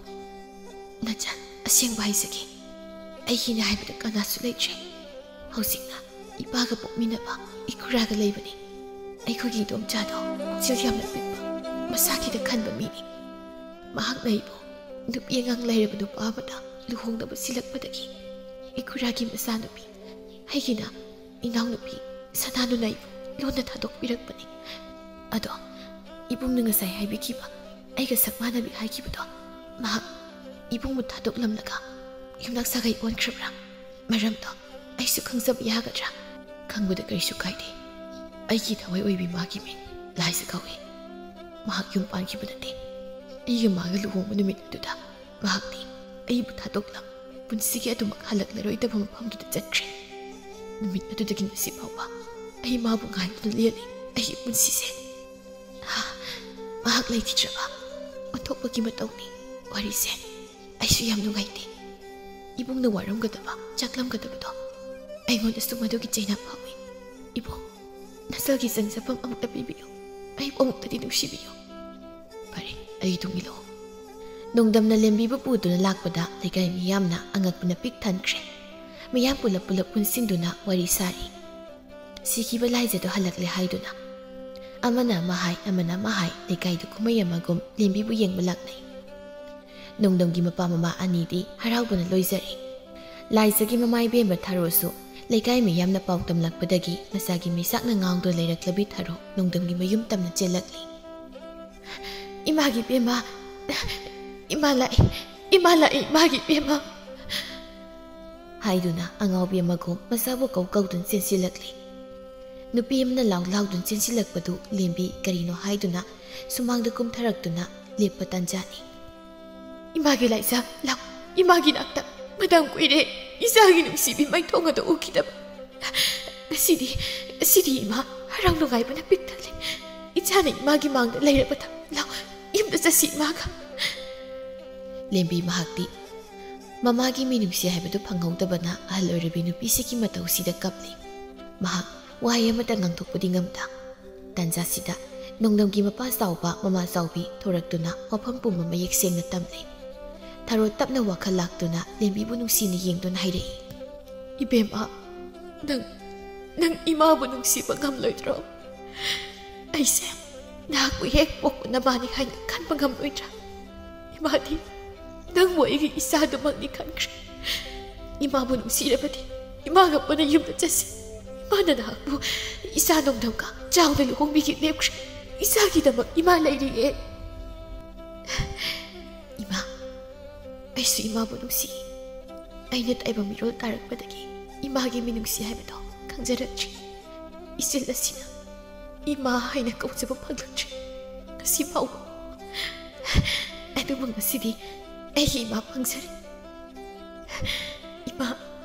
ꯅꯆꯟ, ꯑꯁꯦꯡꯕ ꯍꯥꯏꯖꯒꯦ, ꯑꯩꯒꯤꯅꯦ ꯍꯥꯏꯕꯗ ꯀꯅꯥꯁꯨ ꯂꯩꯇ꯭ꯔꯦ꯫ ꯍꯧꯖꯤꯛꯅ ꯏꯄꯥꯒ ꯄꯣꯛꯃꯤꯟꯅꯕ ꯏꯈꯨꯔꯥꯒ ꯂꯩꯕꯅꯤ꯫ ꯑꯩꯈꯣꯏꯒꯤ ꯏꯗꯣꯝꯆꯥꯗꯣ ꯄꯨꯛꯆꯦꯜ ꯌꯥꯝꯅ ꯄꯤꯛꯄ, ꯃꯁꯥꯒꯤꯗ ꯈꯟꯕ ꯃꯤꯅꯤ꯫ ꯃꯍꯥꯛꯅ ꯑꯩꯕꯨ ꯅꯨꯄꯤ ꯑꯉꯥꯡ ꯂꯩꯔꯕ ꯅꯨꯄꯥ ꯑꯃꯗ ꯂꯨꯍꯣꯡꯅꯕ ꯁꯤꯜꯂꯛꯄꯗꯒꯤ ꯏꯈꯨꯔꯥꯒꯤ ꯃꯆꯥꯅꯨꯄꯤ, ꯑꯩꯒꯤꯅ ꯏꯅꯥꯎꯅꯨꯄꯤ ꯁꯅꯥꯅꯨꯅ ꯑꯩꯕꯨ ꯂꯣꯟꯅ ꯊꯥꯗꯣꯛꯄꯤꯔꯛꯄꯅꯤ꯫ ꯑꯗꯣ ꯏꯕꯨꯡꯅ ꯉꯁꯥꯏ ꯍꯥꯏꯕꯤꯈꯤꯕ ꯑꯩꯒ ꯁꯛ ꯃꯥꯟꯅꯕꯤ ꯍꯥꯏꯈꯤꯕꯗꯣ, ꯃꯍꯥꯛ ꯏꯕꯨꯡꯕꯨ ꯊꯥꯗꯣꯛꯂꯝꯂꯒ ꯌꯨꯝꯅꯥꯛ ꯁꯥꯒꯩ ꯑꯣꯟꯈ꯭ꯔꯕ꯭ꯔꯥ? ꯃꯔꯝꯗꯣ ꯑꯩꯁꯨ ꯈꯪꯖꯕ ꯌꯥꯒꯗ꯭ꯔꯥ?" "ꯈꯪꯕꯗ ꯀꯔꯤꯁꯨ ꯀꯥꯏꯗꯦ꯫ ꯑꯩꯒꯤ ꯊꯋꯥꯏ ꯑꯣꯏꯕꯤ ꯃꯥꯒꯤ ꯃꯤꯡ ꯂꯥꯏꯖ ꯀꯧꯏ꯫ ꯃꯍꯥꯛ ꯌꯨꯝ ꯄꯥꯟꯈꯤꯕ ꯅꯠꯇꯦ꯫ ꯑꯩꯒ ꯃꯥꯒ ꯂꯨꯍꯣꯡꯕ ꯅꯨꯃꯤꯠ ꯑꯗꯨꯗ ꯃꯍꯥꯛꯇꯤ ꯑꯩꯕꯨ ꯊꯥꯗꯣꯛꯂꯝ ꯄꯨꯟꯁꯤꯒꯤ ꯑꯗꯨꯃꯛ ꯍꯜꯂꯛꯂꯔꯣꯏꯗꯕ ꯃꯐꯝꯗꯨꯗ ꯆꯠꯈ꯭ꯔꯦ꯫ ꯅꯨꯃꯤꯠ ꯑꯗꯨꯗꯒꯤ ꯉꯁꯤ ꯐꯥꯎꯕ ꯑꯩ ꯃꯥꯕꯨ ꯉꯥꯏꯗꯨꯅ ꯂꯦꯜꯂꯤ꯫ ꯑꯩꯒꯤ ꯄꯨꯟꯁꯤꯁꯦ, ꯍꯥ, ꯃꯍꯥꯛ ꯂꯩꯈꯤꯗ꯭ꯔꯕ ꯑꯣꯟꯊꯣꯛꯄꯒꯤ ꯃꯇꯧꯅꯤ ꯋꯥꯔꯤꯁꯦ꯫ ꯑꯩꯁꯨ ꯌꯥꯝ ꯅꯨꯡꯉꯥꯏꯇꯦ꯫ ꯏꯕꯨꯡꯅ ꯋꯥꯔꯝꯒꯗꯕ, ꯆꯥꯛꯂꯝꯒꯗꯕꯗꯣ ꯑꯩꯉꯣꯟꯗꯁꯨ ꯃꯗꯨꯒꯤ ꯆꯩꯅꯥ ꯐꯥꯎꯏ꯫ ꯏꯕꯨꯡ, ꯅꯆꯜꯒꯤ ꯆꯪꯖꯐꯝ ꯑꯃꯨꯛꯇ ꯄꯤꯕꯤꯌꯨ꯫ ꯑꯩꯕꯨ ꯑꯃꯨꯛꯇꯗꯤ ꯅꯨꯡꯁꯤꯕꯤꯌꯨ꯫" "ꯐꯔꯦ, ꯑꯩ ꯇꯨꯡ ꯏꯜꯂꯛꯑꯣ꯫" ꯅꯣꯡꯗꯝꯅ ꯂꯦꯝꯕꯤꯕꯨ ꯄꯨꯗꯨꯅ ꯂꯥꯛꯄꯗ ꯂꯩꯀꯥꯏ ꯃꯤꯌꯥꯝꯅ ꯑꯉꯛꯄꯅ ꯄꯤꯛ ꯊꯟꯈ꯭ꯔꯦ꯫ ꯃꯤꯌꯥꯝ ꯄꯨꯂꯞ ꯄꯨꯂꯞ ꯄꯨꯟꯁꯤꯟꯗꯨꯅ ꯋꯥꯔꯤ ꯁꯥꯔꯤ꯫ ꯁꯤꯈꯤꯕ ꯂꯥꯏꯖꯗꯣ ꯍꯜꯂꯛꯂꯦ ꯍꯥꯏꯗꯨꯅ꯫ ꯑꯃꯅ ꯑꯃ ꯍꯥꯏ, ꯑꯃꯅ ꯑꯃ ꯍꯥꯏ, ꯂꯩꯀꯥꯏꯗꯨ ꯀꯨꯝꯍꯩ ꯑꯃꯒꯨꯝ ꯂꯦꯝꯕꯤꯕꯨ ꯌꯦꯡꯕ ꯂꯥꯛꯅꯩ꯫ ꯅꯣꯡꯗꯝꯒꯤ ꯃꯄꯥ ꯃꯃꯥ ꯑꯅꯤꯗꯤ ꯍꯔꯥꯎꯕꯅ ꯂꯣꯏꯖꯔꯦ꯫ ꯂꯥꯏꯖꯒꯤ ꯃꯃꯥ ꯏꯕꯦꯝꯕ ꯊꯥꯔꯣꯁꯨ ꯂꯩꯀꯥꯏ ꯃꯤꯌꯥꯝꯅ ꯄꯥꯎ ꯇꯝꯂꯛꯄꯗꯒꯤ ꯃꯆꯥꯒꯤ ꯃꯩꯆꯥꯛꯅ ꯉꯥꯎꯗꯨꯅ ꯂꯩꯔꯛꯂꯕꯤ ꯊꯥꯔꯣ ꯅꯣꯡꯗꯝꯒꯤ ꯃꯌꯨꯝ ꯇꯝꯅ ꯆꯦꯜꯂꯛꯂꯤ꯫ "ꯏꯃꯥꯒꯤ ꯏꯕꯦꯝꯃ, ꯏꯃꯥ ꯂꯥꯛꯑꯦ, ꯏꯃꯥ ꯂꯥꯛꯑꯦ, ꯏꯃꯥꯒꯤ ꯏꯕꯦꯝꯃ!" ꯍꯥꯏꯗꯨꯅ ꯑꯉꯥꯎꯕꯤ ꯑꯃꯒꯨꯝ ꯃꯆꯥꯕꯨ ꯀꯧ ꯀꯧꯗꯨꯅ ꯆꯦꯟꯁꯤꯜꯂꯛꯂꯤ꯫ ꯅꯨꯄꯤ ꯑꯃꯅ ꯂꯥꯎ ꯂꯥꯎꯗꯨꯅ ꯆꯦꯟꯁꯤꯜꯂꯛꯄꯗꯨ ꯂꯦꯝꯕꯤ ꯀꯔꯤꯅꯣ ꯍꯥꯏꯗꯨꯅ ꯁꯨꯃꯥꯡꯗ ꯀꯨꯝꯊꯔꯛꯇꯨꯅ ꯂꯦꯞꯄ ꯇꯥꯟꯖꯥꯅꯤ꯫ "ꯏꯃꯥꯒꯤ ꯂꯥꯏꯖꯥ, ꯂꯥꯎ, ꯏꯃꯥꯒꯤ ꯅꯥꯛꯇ꯫ ꯃꯇꯝ ꯀꯨꯏꯔꯦ ꯏꯆꯥꯒꯤ ꯅꯨꯡꯁꯤꯕꯤ ꯃꯥꯏꯊꯣꯡ ꯑꯗꯨ ꯎꯈꯤꯗꯕ꯫ ꯉꯁꯤꯗꯤ, ꯉꯁꯤꯗꯤ ꯏꯃꯥ ꯍꯔꯥꯎ ꯅꯨꯡꯉꯥꯏꯕꯅ ꯄꯤꯛ ꯊꯜꯂꯦ꯫ ꯏꯆꯥꯅ ꯏꯃꯥꯒꯤ ꯃꯥꯡꯗ ꯂꯩꯔꯕꯗ, ꯂꯥꯎ, ꯌꯨꯝꯗ ꯆꯠꯁꯤ ꯏꯃꯥꯒ꯫" ꯂꯦꯝꯕꯤ ꯃꯍꯥꯛꯇꯤ ꯃꯃꯥꯒꯤ ꯃꯤꯅꯨꯡꯁꯤ ꯍꯥꯏꯕꯗꯨ ꯐꯪꯍꯧꯗꯕꯅ ꯑꯍꯜ ꯑꯣꯏꯔꯕꯤ ꯅꯨꯄꯤꯁꯤꯒꯤ ꯃꯇꯧꯁꯤꯗ ꯀꯞꯂꯤ꯫ ꯃꯍꯥꯛ ꯋꯥꯍꯩ ꯑꯃꯠꯇ ꯉꯥꯡꯊꯣꯛꯄꯗꯤ ꯉꯝꯗ꯫ ꯇꯥꯟꯖꯥꯁꯤꯗ ꯅꯣꯡꯗꯝꯒꯤ ꯃꯄꯥ ꯆꯥꯎꯕ ꯃꯃꯥ ꯆꯥꯎꯕꯤ ꯊꯣꯔꯛꯇꯨꯅ ꯋꯥꯐꯝ ꯄꯨꯝꯕ ꯃꯌꯦꯛ ꯁꯦꯡꯅ ꯇꯝꯂꯤ꯫ ꯊꯔꯣ ꯇꯞꯅ ꯋꯥꯈꯜ ꯂꯥꯛꯇꯨꯅ ꯂꯦꯝꯕꯤꯕꯨ ꯅꯨꯡꯁꯤꯅ ꯌꯦꯡꯗꯨꯅ ꯍꯥꯏꯔꯛꯏ, "ꯏꯕꯦꯝꯃ, ꯅꯪ, ꯅꯪ ꯏꯃꯥꯕꯨ ꯅꯨꯡꯁꯤꯕ ꯉꯝꯂꯣꯏꯗ꯭ꯔꯣ? ꯑꯩꯁꯦ ꯅꯍꯥꯛꯄꯨ ꯍꯦꯛ ꯄꯣꯛꯄ ꯅꯃꯥꯅꯤ ꯍꯥꯏꯅ ꯈꯟꯕ ꯉꯝꯂꯣꯏꯗ꯭ꯔꯥ? ꯏꯃꯥꯗꯤ ꯅꯪꯕꯨ ꯑꯩꯒꯤ ꯏꯆꯥꯗꯨꯃꯛꯅꯤ ꯈꯟꯈ꯭ꯔꯦ꯫ ꯏꯃꯥꯕꯨ ꯅꯨꯡꯁꯤꯔꯕꯗꯤ ꯏꯃꯥꯒ ꯄꯨꯟꯅ ꯌꯨꯝꯗ ꯆꯠꯁꯤ꯫ ꯏꯃꯥꯅ ꯅꯍꯥꯛꯄꯨ ꯏꯆꯥ ꯅꯣꯡꯗꯝꯒ ꯆꯥꯎꯅ ꯂꯨꯍꯣꯡꯕꯤꯒꯦ ꯂꯦꯞꯈ꯭ꯔꯦ꯫ ꯏꯆꯥꯒꯤꯗꯃꯛ ꯏꯃꯥ ꯂꯩꯔꯤꯌꯦ꯫" "ꯏꯃꯥ, ꯑꯩꯁꯨ ꯏꯃꯥꯕꯨ ꯅꯨꯡꯁꯤ꯫ ꯑꯩꯅ ꯇꯥꯏꯕꯪ ꯃꯤꯔꯣꯜ ꯇꯥꯔꯛꯄꯗꯒꯤ ꯏꯃꯥꯒꯤ ꯃꯤꯅꯨꯡꯁꯤ ꯍꯥꯏꯕꯗꯣ ꯈꯪꯖꯔꯛꯇ꯭ꯔꯤ꯫ ꯏꯆꯤꯜ ꯑꯁꯤꯅ ꯏꯃꯥ ꯍꯥꯏꯅ ꯀꯧꯖꯕ ꯐꯪꯂꯛꯇ꯭ꯔꯤ ꯉꯁꯤ ꯐꯥꯎꯕ꯫ ꯑꯗꯨꯕꯨ ꯉꯁꯤꯗꯤ ꯑꯩꯒꯤ ꯏꯃꯥ ꯐꯪꯖꯔꯦ꯫ ꯏꯃꯥ,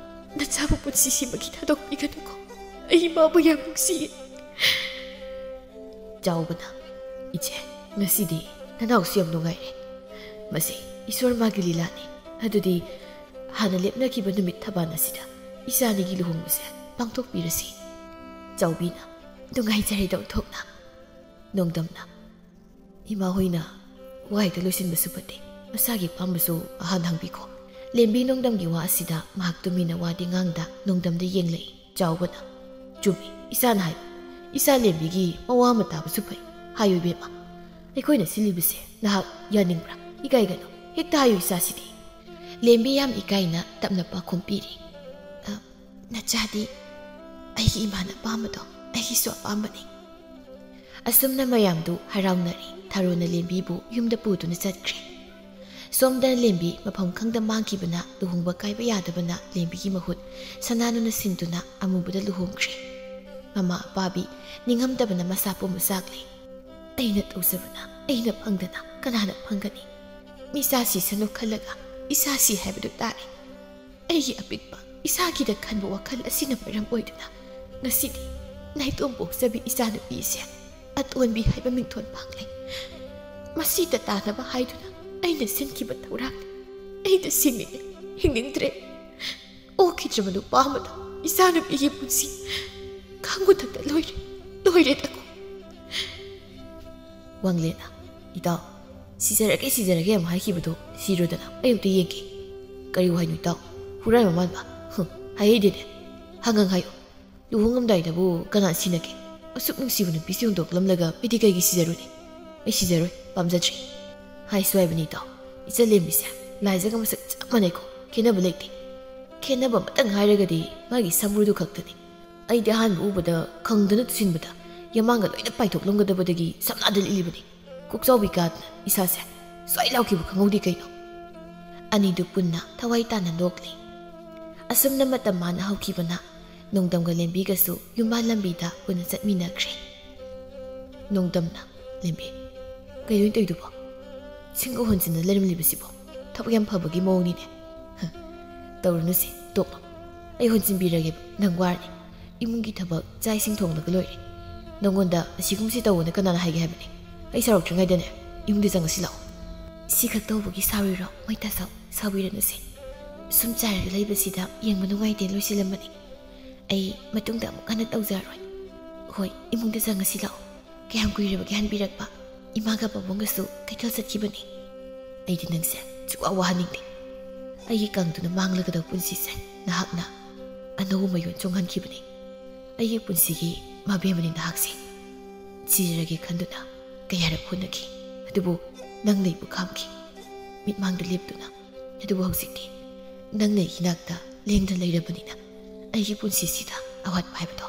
ꯅꯆꯥꯕꯨ ꯄꯨꯟꯁꯤꯁꯤꯃꯒꯤ ꯊꯥꯗꯣꯛꯄꯤꯒꯅꯨꯀꯣ꯫ ꯑꯩ ꯏꯃꯥꯕꯨ ꯌꯥꯝ ꯅꯨꯡꯁꯤꯌꯦ꯫" ꯆꯥꯎꯕꯅ, "ꯏꯆꯦ, ꯉꯁꯤꯗꯤ ꯅꯅꯥꯎꯁꯨ ꯌꯥꯝ ꯅꯨꯡꯉꯥꯏꯔꯦ꯫ ꯃꯁꯤ ꯏꯁꯣꯔ ꯃꯥꯒꯤ ꯂꯤꯂꯥꯅꯤ꯫ ꯑꯗꯨꯗꯤ ꯍꯥꯟꯅ ꯂꯦꯞꯅꯈꯤꯕ ꯅꯨꯃꯤꯠ ꯊꯕꯥꯟ ꯑꯁꯤꯗ ꯏꯆꯥꯅꯤꯒꯤ ꯂꯨꯍꯣꯡꯕꯁꯦ ꯄꯥꯡꯊꯣꯛꯄꯤꯔꯁꯤ꯫" ꯆꯥꯎꯕꯤꯅ, "ꯅꯨꯡꯉꯥꯏꯖꯔꯦꯗ ꯑꯣꯟꯊꯣꯛꯅ꯫" ꯅꯣꯡꯗꯝꯅ, "ꯏꯃꯥ ꯍꯣꯏꯅ ꯋꯥꯍꯩꯗ ꯂꯣꯏꯁꯤꯟꯕꯁꯨ ꯐꯠꯇꯦ, ꯃꯁꯥꯒꯤ ꯑꯄꯥꯝꯕꯁꯨ ꯑꯍꯥꯟ ꯍꯪꯕꯤꯈꯣ꯫" ꯂꯦꯝꯕꯤ ꯅꯣꯡꯗꯝꯒꯤ ꯋꯥ ꯑꯁꯤꯗ ꯃꯍꯥꯛ ꯇꯨꯃꯤꯟꯅ ꯋꯥꯗꯤ ꯉꯥꯡꯗ ꯅꯣꯡꯗꯝꯗ ꯌꯦꯡꯂꯛꯏ꯫ ꯆꯥꯎꯕꯅ, "ꯆꯨꯝꯃꯤ, ꯏꯆꯥꯅ ꯍꯥꯏꯕ꯫ ꯏꯆꯥ ꯂꯦꯝꯕꯤꯒꯤ ꯃꯋꯥ ꯑꯃ ꯇꯥꯕꯁꯨ ꯐꯩ꯫ ꯍꯥꯏꯌꯨ ꯏꯕꯦꯝꯃ, ꯑꯩꯈꯣꯏꯅ ꯁꯤꯜꯂꯤꯕꯁꯦ ꯅꯍꯥꯛ ꯌꯥꯅꯤꯡꯕ꯭ꯔꯥ? ꯏꯀꯥꯏꯒꯅꯨ, ꯍꯦꯛꯇ ꯍꯥꯏꯌꯨ ꯏꯆꯥꯁꯤꯗꯤ꯫" ꯂꯦꯝꯕꯤ ꯌꯥꯝ ꯏꯀꯥꯏꯅ ꯇꯞꯅ ꯄꯥꯎꯈꯨꯝ ꯄꯤꯔꯤ꯫ "ꯑ, ꯅꯆꯥꯗꯤ ꯑꯩꯒꯤ ꯏꯃꯥꯅ ꯑꯄꯥꯝꯕꯗꯣ ꯑꯩꯒꯤꯁꯨ ꯑꯄꯥꯝꯕꯅꯤ꯫" ꯑꯁꯨꯝꯅ ꯃꯌꯥꯝꯗꯨ ꯍꯔꯥꯎꯅꯔꯦ꯫ ꯊꯔꯣꯅ ꯂꯦꯝꯕꯤꯕꯨ ꯌꯨꯝꯗ ꯄꯨꯗꯨꯅ ꯆꯠꯈ꯭ꯔꯦ꯫ ꯁꯣꯝꯗ ꯂꯦꯝꯕꯤ ꯃꯐꯝ ꯈꯪꯗ ꯃꯥꯡꯈꯤꯕꯅ ꯂꯨꯍꯣꯡꯕ ꯀꯥꯏꯕ ꯌꯥꯗꯕꯅ ꯂꯦꯝꯕꯤꯒꯤ ꯃꯍꯨꯠ ꯁꯅꯥꯅꯨꯅ ꯁꯤꯟꯗꯨꯅ ꯑꯃꯨꯕꯗ ꯂꯨꯍꯣꯡꯈ꯭ꯔꯦ꯫ ꯃꯃꯥ ꯑꯄꯥꯕꯤ ꯅꯤꯡꯉꯝꯗꯕꯅ ꯃꯁꯥ ꯄꯨꯝꯕ ꯆꯥꯛꯂꯤ꯫ ꯑꯩꯅ ꯇꯧꯖꯕꯅ ꯑꯩꯅ ꯐꯪꯗꯅ ꯀꯅꯥꯅ ꯐꯪꯒꯅꯤ? ꯃꯤꯆꯥ ꯁꯤꯁꯅꯨ ꯈꯜꯂꯒ ꯏꯆꯥ ꯁꯤ ꯍꯥꯏꯕꯗꯨ ꯇꯥꯔꯦ꯫ ꯑꯩꯒꯤ ꯑꯄꯤꯛꯄ ꯏꯆꯥꯒꯤꯗ ꯈꯟꯕ ꯋꯥꯈꯜ ꯑꯁꯤꯅ ꯃꯔꯝ ꯑꯣꯏꯗꯨꯅ ꯉꯁꯤꯗꯤ ꯅꯥꯏꯇꯣꯝ ꯄꯣꯛꯆꯕꯤ ꯏꯆꯥꯅꯨꯄꯤꯁꯦ ꯑꯇꯣꯟꯕꯤ ꯍꯥꯏꯕ ꯃꯤꯡꯊꯣꯟ ꯐꯪꯂꯦ꯫ ꯃꯁꯤꯗ ꯇꯥꯅꯕ ꯍꯥꯏꯗꯨꯅ ꯑꯩꯅ ꯁꯤꯟꯈꯤꯕ ꯊꯧꯔꯥꯡꯅꯤ꯫ ꯑꯩꯗ ꯁꯤꯅꯤꯡꯉꯦ, ꯍꯤꯡꯅꯤꯡꯗ꯭ꯔꯦ꯫ ꯑꯣꯛꯈꯤꯗ꯭ꯔꯕ ꯅꯨꯄꯥ ꯑꯃꯗ ꯏꯆꯥꯅꯨꯄꯤꯒꯤ ꯄꯨꯟꯁꯤ ꯈꯪꯕꯗꯛꯇ ꯂꯣꯏꯔꯦ, ꯂꯣꯏꯔꯦꯗꯀꯣ꯫ ꯋꯥꯡꯂꯦꯟꯅ, "ꯏꯇꯥꯎ, ꯁꯤꯖꯔꯒꯦ, ꯁꯤꯖꯔꯒꯦ ꯑꯃ ꯍꯥꯏꯈꯤꯕꯗꯣ ꯁꯤꯔꯣꯗꯅ, ꯑꯩ ꯑꯝꯇ ꯌꯦꯡꯒꯦ꯫" "ꯀꯔꯤ ꯋꯥꯍꯩꯅꯣ ꯏꯇꯥꯎ? ꯍꯨꯔꯥꯟꯕ ꯃꯥꯟꯕ꯫ ꯍꯨꯝ, ꯍꯥꯏꯍꯩꯗꯦꯅꯦ꯫ ꯍꯪꯉꯪ ꯍꯥꯏꯌꯨ꯫ ꯂꯨꯍꯣꯡꯉꯝꯗꯥꯏꯗꯕꯨ ꯀꯅꯥ ꯁꯤꯟꯅꯒꯦ? ꯑꯁꯨꯛ ꯅꯨꯡꯁꯤꯕ ꯅꯨꯄꯤꯁꯤ ꯍꯨꯟꯗꯣꯛꯂꯝꯂꯒ ꯑꯩꯗꯤ ꯀꯩꯒꯤ ꯁꯤꯖꯔꯨꯅꯤ? ꯑꯩ ꯁꯤꯖꯔꯣꯏ, ꯄꯥꯝꯖꯗ꯭ꯔꯤ꯫" ꯍꯥꯏꯁꯨ ꯍꯥꯏꯕꯅꯤ ꯏꯇꯥꯎ, ꯏꯆꯜ ꯂꯦꯝꯕꯤꯁꯦ ꯂꯥꯏꯖꯒ ꯃꯁꯛ ꯆꯞ ꯃꯥꯟꯅꯩꯀꯣ, ꯈꯦꯠꯅꯕ ꯂꯩꯇꯦ꯫ ꯈꯦꯠꯅꯕ ꯑꯃꯇꯪ ꯍꯥꯏꯔꯒꯗꯤ ꯃꯥꯒꯤ ꯁꯝꯕ꯭ꯔꯨꯗꯨ ꯈꯛꯇꯅꯤ꯫ ꯑꯩꯗꯤ ꯑꯍꯥꯟꯕ ꯎꯕꯗ ꯈꯪꯗꯅ ꯇꯨꯁꯤꯟꯕꯗ ꯌꯃꯥꯡꯒ ꯂꯣꯏꯅ ꯄꯥꯏꯊꯣꯛꯂꯝꯒꯗꯕꯗꯒꯤ ꯁꯝꯅꯥꯗ ꯂꯤꯠꯂꯤꯕꯅꯤ꯫ ꯀꯣꯛꯆꯥꯎꯕꯤ ꯀꯥꯗꯅ ꯏꯁꯥꯁꯦ ꯁ꯭ꯋꯥꯏ ꯂꯥꯎꯈꯤꯕ ꯈꯪꯍꯧꯗꯦ ꯀꯩꯅꯣ꯫ ꯑꯅꯤꯗꯨ ꯄꯨꯟꯅ ꯊꯋꯥꯏ ꯇꯥꯅ ꯅꯣꯛꯂꯤ꯫ ꯑꯁꯨꯝꯅ ꯃꯇꯝ ꯃꯥꯅ ꯍꯧꯈꯤꯕꯅ ꯅꯣꯡꯗꯝꯒ ꯂꯦꯝꯕꯤꯒꯁꯨ ꯌꯨꯝꯕꯥꯟ ꯂꯝꯕꯤꯗ ꯄꯨꯟꯅ ꯆꯠꯃꯤꯟꯅꯈ꯭ꯔꯦ꯫ ꯅꯣꯡꯗꯝꯅ, "ꯂꯦꯝꯕꯤ, ꯀꯩꯅꯣ ꯇꯧꯔꯤꯗꯨꯕꯣ? ꯁꯤꯡꯒ ꯍꯣꯟꯖꯤꯟꯅ ꯂꯩꯔꯝꯂꯤꯕꯁꯤꯕꯣ? ꯊꯕꯛ ꯌꯥꯝ ꯐꯕꯒꯤ ꯃꯑꯣꯡꯅꯤꯅꯦ꯫" "ꯍ, ꯇꯧꯔꯨꯅꯨꯁꯦ, ꯇꯣꯛꯂꯣ꯫ ꯑꯩ ꯍꯣꯟꯖꯤꯟꯕꯤꯔꯒꯦꯕ, ꯅꯪ ꯋꯥꯔꯅꯤ꯫ ꯏꯃꯨꯡꯒꯤ ꯊꯕꯛ, ꯆꯥꯛ ꯏꯁꯤꯡ ꯊꯣꯡꯂꯒ ꯂꯣꯏꯔꯦ꯫ ꯅꯪꯉꯣꯟꯗ ꯑꯁꯤꯒꯨꯝꯕꯁꯤ ꯇꯧꯑꯣꯅ ꯀꯅꯥꯅ ꯍꯥꯏꯒꯦ ꯍꯥꯏꯕꯅꯤ? ꯑꯩ ꯁꯥꯎꯔꯛꯇ꯭ꯔꯤꯉꯩꯗꯅꯦ, ꯏꯃꯨꯡꯗ ꯆꯪꯉꯁꯤ ꯂꯥꯛꯑꯣ꯫" "ꯁꯤ ꯈꯛ ꯇꯧꯕꯒꯤ ꯁꯥꯎꯔꯤꯔꯣ? ꯃꯣꯏ ꯇꯥꯆꯧ, ꯁꯥꯎꯕꯤꯔꯅꯨꯁꯦ꯫ ꯁꯨꯝ ꯆꯥꯏꯔꯒ ꯂꯩꯕꯁꯤꯗ ꯌꯦꯡꯕ ꯅꯨꯡꯉꯥꯏꯇꯦ ꯂꯣꯏꯁꯤꯜꯂꯝꯕꯅꯤ꯫ ꯑꯩ ꯃꯇꯨꯡꯗ ꯑꯃꯨꯛ ꯍꯟꯅ ꯇꯧꯖꯔꯔꯣꯏ꯫ ꯍꯣꯏ, ꯏꯃꯨꯡꯗ ꯆꯪꯉꯁꯤ ꯂꯥꯛꯑꯣ꯫ ꯀꯌꯥꯝ ꯀꯨꯏꯔꯕꯒꯦ ꯍꯟꯕꯤꯔꯛꯄ? ꯏꯃꯥꯒ ꯄꯥꯕꯨꯡꯒꯁꯨ ꯀꯩꯊꯦꯜ ꯆꯠꯈꯤꯕꯅꯤ꯫" "ꯑꯩꯗꯤ ꯅꯪꯁꯦ ꯁꯨꯛꯋꯥ ꯋꯥꯍꯟꯅꯤꯡꯗꯦ꯫ ꯑꯩꯒꯤ ꯀꯪꯗꯨꯅ ꯃꯥꯡꯂꯒꯗꯕ ꯄꯨꯟꯁꯤꯁꯦ ꯅꯍꯥꯛꯅ ꯑꯅꯧꯕ ꯃꯌꯣꯟ ꯆꯣꯡꯍꯟꯈꯤꯕꯅꯤ꯫ ꯑꯩꯒꯤ ꯄꯨꯟꯁꯤꯒꯤ ꯃꯕꯦꯝꯃꯅꯤ ꯅꯍꯥꯛꯁꯦ꯫ ꯁꯤꯔꯒꯦ ꯈꯟꯗꯨꯅ ꯀꯌꯥꯔꯛ ꯍꯣꯠꯅꯈꯤ, ꯑꯗꯨꯕꯨ ꯅꯪꯅ ꯑꯩꯕꯨ ꯈꯥꯝꯈꯤ꯫ ꯃꯤꯠꯃꯥꯡꯗ ꯂꯦꯞꯇꯨꯅ꯫ ꯑꯗꯨꯕꯨ ꯍꯧꯖꯤꯛꯇꯤ ꯅꯪꯅ ꯑꯩꯒꯤ ꯅꯥꯛꯇ ꯂꯦꯡꯗꯅ ꯂꯩꯔꯕꯅꯤꯅ ꯑꯩꯒꯤ ꯄꯨꯟꯁꯤꯁꯤꯗ ꯑꯋꯥꯠꯄ ꯍꯥꯏꯕꯗꯣ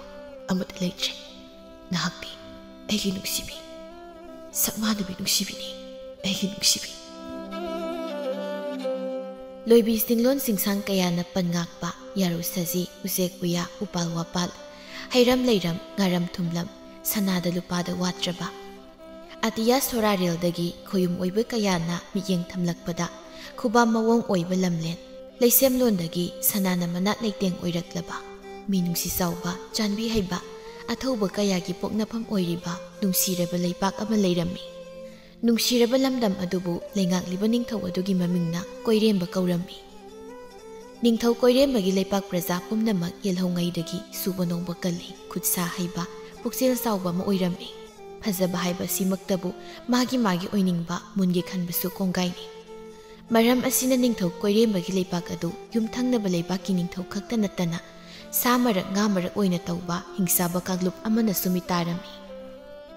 ꯑꯃꯠꯇ ꯂꯩꯇ꯭ꯔꯦ꯫ ꯅꯍꯥꯛꯇꯤ ꯑꯩꯒꯤ ꯅꯨꯡꯁꯤꯕꯤ, ꯁꯛ ꯃꯥꯟꯅꯕꯤ ꯅꯨꯡꯁꯤꯕꯤꯅꯤ, ꯑꯩꯒꯤ ꯅꯨꯡꯁꯤꯕꯤ꯫" ꯂꯣꯏꯕꯤ ꯆꯤꯡꯂꯣꯟ ꯆꯤꯡꯁꯥꯡ ꯀꯌꯥꯅ ꯄꯟ ꯉꯥꯛꯄ, ꯌꯥꯔꯨ ꯁꯖꯤ, ꯎꯆꯦꯛ ꯎꯌꯥ, ꯎꯄꯥꯜ ꯋꯥꯄꯥꯜ, ꯍꯩꯔꯝ ꯂꯩꯔꯝ, ꯉꯥꯔꯝ ꯊꯨꯝꯂꯝ, ꯁꯅꯥꯗ ꯂꯨꯄꯥꯗ ꯋꯥꯠꯇ꯭ꯔꯕ꯫ ꯑꯇꯤꯌꯥ ꯁꯣꯔꯥꯔꯦꯜꯗꯒꯤ ꯈꯣꯌꯨꯝ ꯑꯣꯏꯕ ꯀꯌꯥꯅ ꯃꯤꯠꯌꯦꯡ ꯊꯝꯂꯛꯄꯗ, ꯈꯨꯕꯥꯝ ꯃꯑꯣꯡ ꯑꯣꯏꯕ ꯂꯝꯂꯦꯟ, ꯂꯩꯁꯦꯝꯂꯣꯟꯗꯒꯤ ꯁꯅꯥꯅ ꯃꯅꯥ ꯂꯩꯇꯦꯡ ꯑꯣꯏꯔꯛꯂꯕ, ꯃꯤ ꯅꯨꯡꯁꯤ ꯆꯥꯎꯕ, ꯆꯥꯟꯕꯤ ꯍꯩꯕ, ꯑꯊꯧꯕ ꯀꯌꯥꯒꯤ ꯄꯣꯛꯅꯐꯝ ꯑꯣꯏꯔꯤꯕ ꯅꯨꯡꯁꯤꯔꯕ ꯂꯩꯄꯥꯛ ꯑꯃ ꯂꯩꯔꯝꯃꯤ꯫ ꯅꯨꯡꯁꯤꯔꯕ ꯂꯝꯗꯝ ꯑꯗꯨꯕꯨ ꯂꯩꯉꯥꯛꯂꯤꯕ ꯅꯤꯡꯊꯧ ꯑꯗꯨꯒꯤ ꯃꯃꯤꯡꯅ ꯀꯣꯏꯔꯦꯝꯕ ꯀꯧꯔꯝꯃꯤ꯫ ꯅꯤꯡꯊꯧ ꯀꯣꯏꯔꯦꯝꯕꯒꯤ ꯂꯩꯄꯥꯛ ꯄ꯭ꯔꯖꯥ ꯄꯨꯝꯅꯃꯛ ꯌꯦꯜꯍꯧꯉꯩꯗꯒꯤ ꯁꯨꯕ ꯅꯣꯝꯕ ꯀꯜꯂꯤ, ꯈꯨꯠ ꯁꯥ ꯍꯩꯕ, ꯄꯨꯛꯆꯦꯜ ꯆꯥꯎꯕ ꯑꯃ ꯑꯣꯏꯔꯝꯃꯤ꯫ ꯐꯖꯕ ꯍꯥꯏꯕꯁꯤꯃꯛꯇꯕꯨ ꯃꯥꯒꯤ ꯃꯥꯒꯤ ꯑꯣꯏꯅꯤꯡꯕ ꯃꯨꯟꯒꯤ ꯈꯟꯕꯁꯨ ꯀꯣꯡꯒꯥꯏꯅꯤ꯫ ꯃꯔꯝ ꯑꯁꯤꯅ ꯅꯤꯡꯊꯧ ꯀꯣꯏꯔꯦꯝꯕꯒꯤ ꯂꯩꯄꯥꯛ ꯑꯗꯨ ꯌꯨꯝꯊꯪꯅꯕ ꯂꯩꯕꯥꯛꯀꯤ ꯅꯤꯡꯊꯧ ꯈꯛꯇ ꯅꯠꯇꯅ ꯁꯥ ꯃꯔꯛ ꯉꯥ ꯃꯔꯛ ꯑꯣꯏꯅ ꯇꯧꯕ ꯍꯤꯡꯁꯥꯕ ꯀꯥꯡꯂꯨꯞ ꯑꯃꯅꯁꯨ ꯃꯤꯇꯥꯔꯝꯃꯤ꯫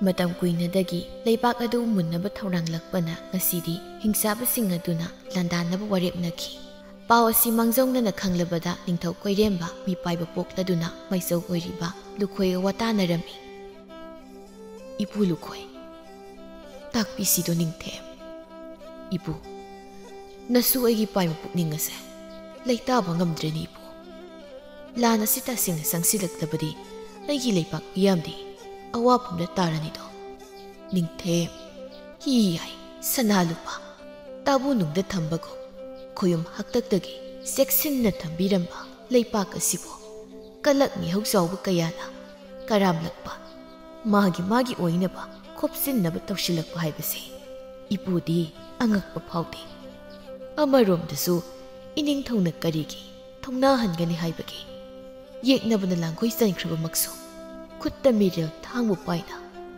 ꯃꯇꯝ ꯀꯨꯏꯅꯗꯒꯤ ꯂꯩꯕꯥꯛ ꯑꯗꯨ ꯃꯨꯟꯅꯕ ꯊꯧꯔꯥꯡꯂꯛꯄꯅ ꯉꯁꯤꯗꯤ ꯍꯤꯡꯁꯥꯕꯁꯤꯡ ꯑꯗꯨꯅ ꯂꯥꯟꯗꯥꯅꯕ ꯋꯥꯔꯦꯞꯅꯈꯤ꯫ ꯄꯥꯎ ꯑꯁꯤ ꯃꯥꯡꯖꯧꯅꯅ ꯈꯪꯂꯕꯗ ꯅꯤꯡꯊꯧ ꯀꯣꯏꯔꯦꯝꯕ ꯃꯤꯄꯥꯏꯕ ꯄꯣꯛꯂꯗꯨꯅ ꯃꯥꯏꯆꯧ ꯑꯣꯏꯔꯤꯕ ꯂꯨꯈꯣꯏꯒ ꯋꯥꯇꯥꯅꯔꯝꯃꯤ꯫ "ꯏꯄꯨ ꯂꯨꯈꯣꯏ, ꯇꯥꯛꯄꯤꯁꯤꯗꯣ ꯅꯤꯡꯊꯦꯝ꯫ ꯏꯄꯨ, ꯅꯁꯨ ꯑꯩꯒꯤ ꯄꯥꯏꯕ ꯄꯨꯛꯅꯤꯡ ꯑꯁꯦ ꯂꯩꯇꯥꯕ ꯉꯝꯗ꯭ꯔꯦꯅꯦ ꯏꯄꯨ꯫ ꯂꯥꯟ ꯑꯁꯤ ꯇꯁꯦꯡꯅ ꯆꯪꯁꯤꯜꯂꯛꯂꯕꯗꯤ ꯑꯩꯒꯤ ꯂꯩꯄꯥꯛ ꯃꯤꯌꯥꯝꯗꯤ ꯑꯋꯥꯐꯝꯗ ꯇꯥꯔꯅꯤꯗꯣ꯫ ꯅꯤꯡꯊꯦꯝ, ꯍꯤ ꯍꯥꯏ ꯁꯅꯥ ꯂꯨꯄꯥ ꯇꯥꯕꯨ ꯅꯨꯡꯗ ꯊꯝꯕꯒꯨꯝ ꯈꯣꯌꯨꯝ ꯍꯥꯛꯇꯛꯇꯒꯤ ꯆꯦꯛꯁꯤꯟꯅ ꯊꯝꯕꯤꯔꯝꯕ ꯂꯩꯄꯥꯛ ꯑꯁꯤꯕꯨ ꯀꯂꯛ ꯃꯤꯍꯧ ꯆꯥꯎꯕ ꯀꯌꯥꯅ ꯀꯔꯥꯝꯂꯛꯄ, ꯃꯥꯒꯤ ꯃꯥꯒꯤ ꯑꯣꯏꯅꯕ ꯈꯣꯞꯆꯤꯟꯅꯕ ꯇꯧꯁꯤꯜꯂꯛꯄ ꯍꯥꯏꯕꯁꯤ ꯏꯄꯨꯗꯤ ꯑꯉꯛꯄ ꯐꯥꯎꯗꯦ꯫ ꯑꯃꯔꯣꯝꯗꯁꯨ ꯏꯅꯤꯡꯊꯧꯅ ꯀꯔꯤꯒꯤ ꯊꯧꯅꯥ ꯍꯟꯒꯅꯤ ꯍꯥꯏꯕꯒꯦ? ꯌꯦꯛꯅꯕꯅ ꯂꯥꯡꯒꯣꯏ ꯆꯟꯈ꯭ꯔꯕꯃꯛꯁꯨ, ꯈꯨꯠꯇ ꯃꯤꯔꯦꯜ ꯊꯥꯡꯕꯨ ꯄꯥꯏꯅ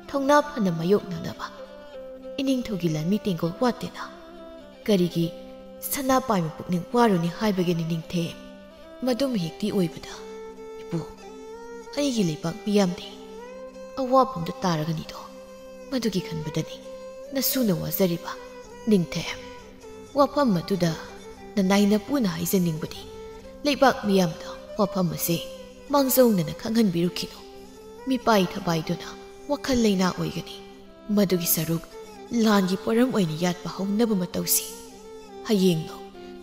ꯊꯧꯅꯥ ꯐꯅ ꯃꯥꯌꯣꯛꯅꯅꯕ ꯏꯅꯤꯡꯊꯧꯒꯤ ꯂꯥꯟꯃꯤ ꯇꯦꯡꯒꯣꯜ ꯋꯥꯠꯇꯦꯅ꯫ ꯀꯔꯤꯒꯤ ꯁꯅꯥ ꯄꯥꯏꯕ ꯄꯨꯛꯅꯤꯡ ꯋꯥꯔꯨꯅꯤ ꯍꯥꯏꯕꯒꯤꯅꯤ ꯅꯤꯡꯊꯦꯝ꯫ ꯃꯗꯨꯝ ꯍꯦꯛꯇꯤ ꯑꯣꯏꯕꯗ, ꯏꯄꯨ, ꯑꯩꯒꯤ ꯂꯩꯕꯥꯛ ꯃꯤꯌꯥꯝꯗꯤ ꯑꯋꯥꯐꯝꯗ ꯇꯥꯔꯒꯅꯤꯗꯣ꯫ ꯃꯗꯨꯒꯤ ꯈꯟꯕꯗꯅꯤ ꯅꯁꯨꯅ ꯋꯥꯖꯔꯤꯕ ꯅꯤꯡꯊꯦꯝ꯫ ꯋꯥꯐꯝ ꯑꯗꯨꯗ ꯅꯅꯥꯏ ꯅꯄꯨꯅ ꯍꯥꯏꯖꯅꯤꯡꯕꯗꯤ, ꯂꯩꯕꯥꯛ ꯃꯤꯌꯥꯝꯗ ꯋꯥꯐꯝ ꯑꯁꯤ ꯃꯥꯡꯖꯧꯅꯅ ꯈꯪꯍꯟꯕꯤꯔꯨꯈꯤꯅꯨ꯫ ꯃꯤꯄꯥꯏ ꯊꯕꯥꯏꯗꯨꯅ ꯋꯥꯈꯜ ꯂꯩꯅꯥ ꯑꯣꯏꯒꯅꯤ꯫ ꯃꯗꯨꯒꯤ ꯁꯔꯨꯛ ꯂꯥꯟꯒꯤ ꯄꯣꯔꯝ ꯑꯣꯏꯅ ꯌꯥꯠꯄ ꯍꯧꯅꯕ ꯃꯇꯧꯁꯤ꯫ ꯍꯌꯦꯡꯅꯣ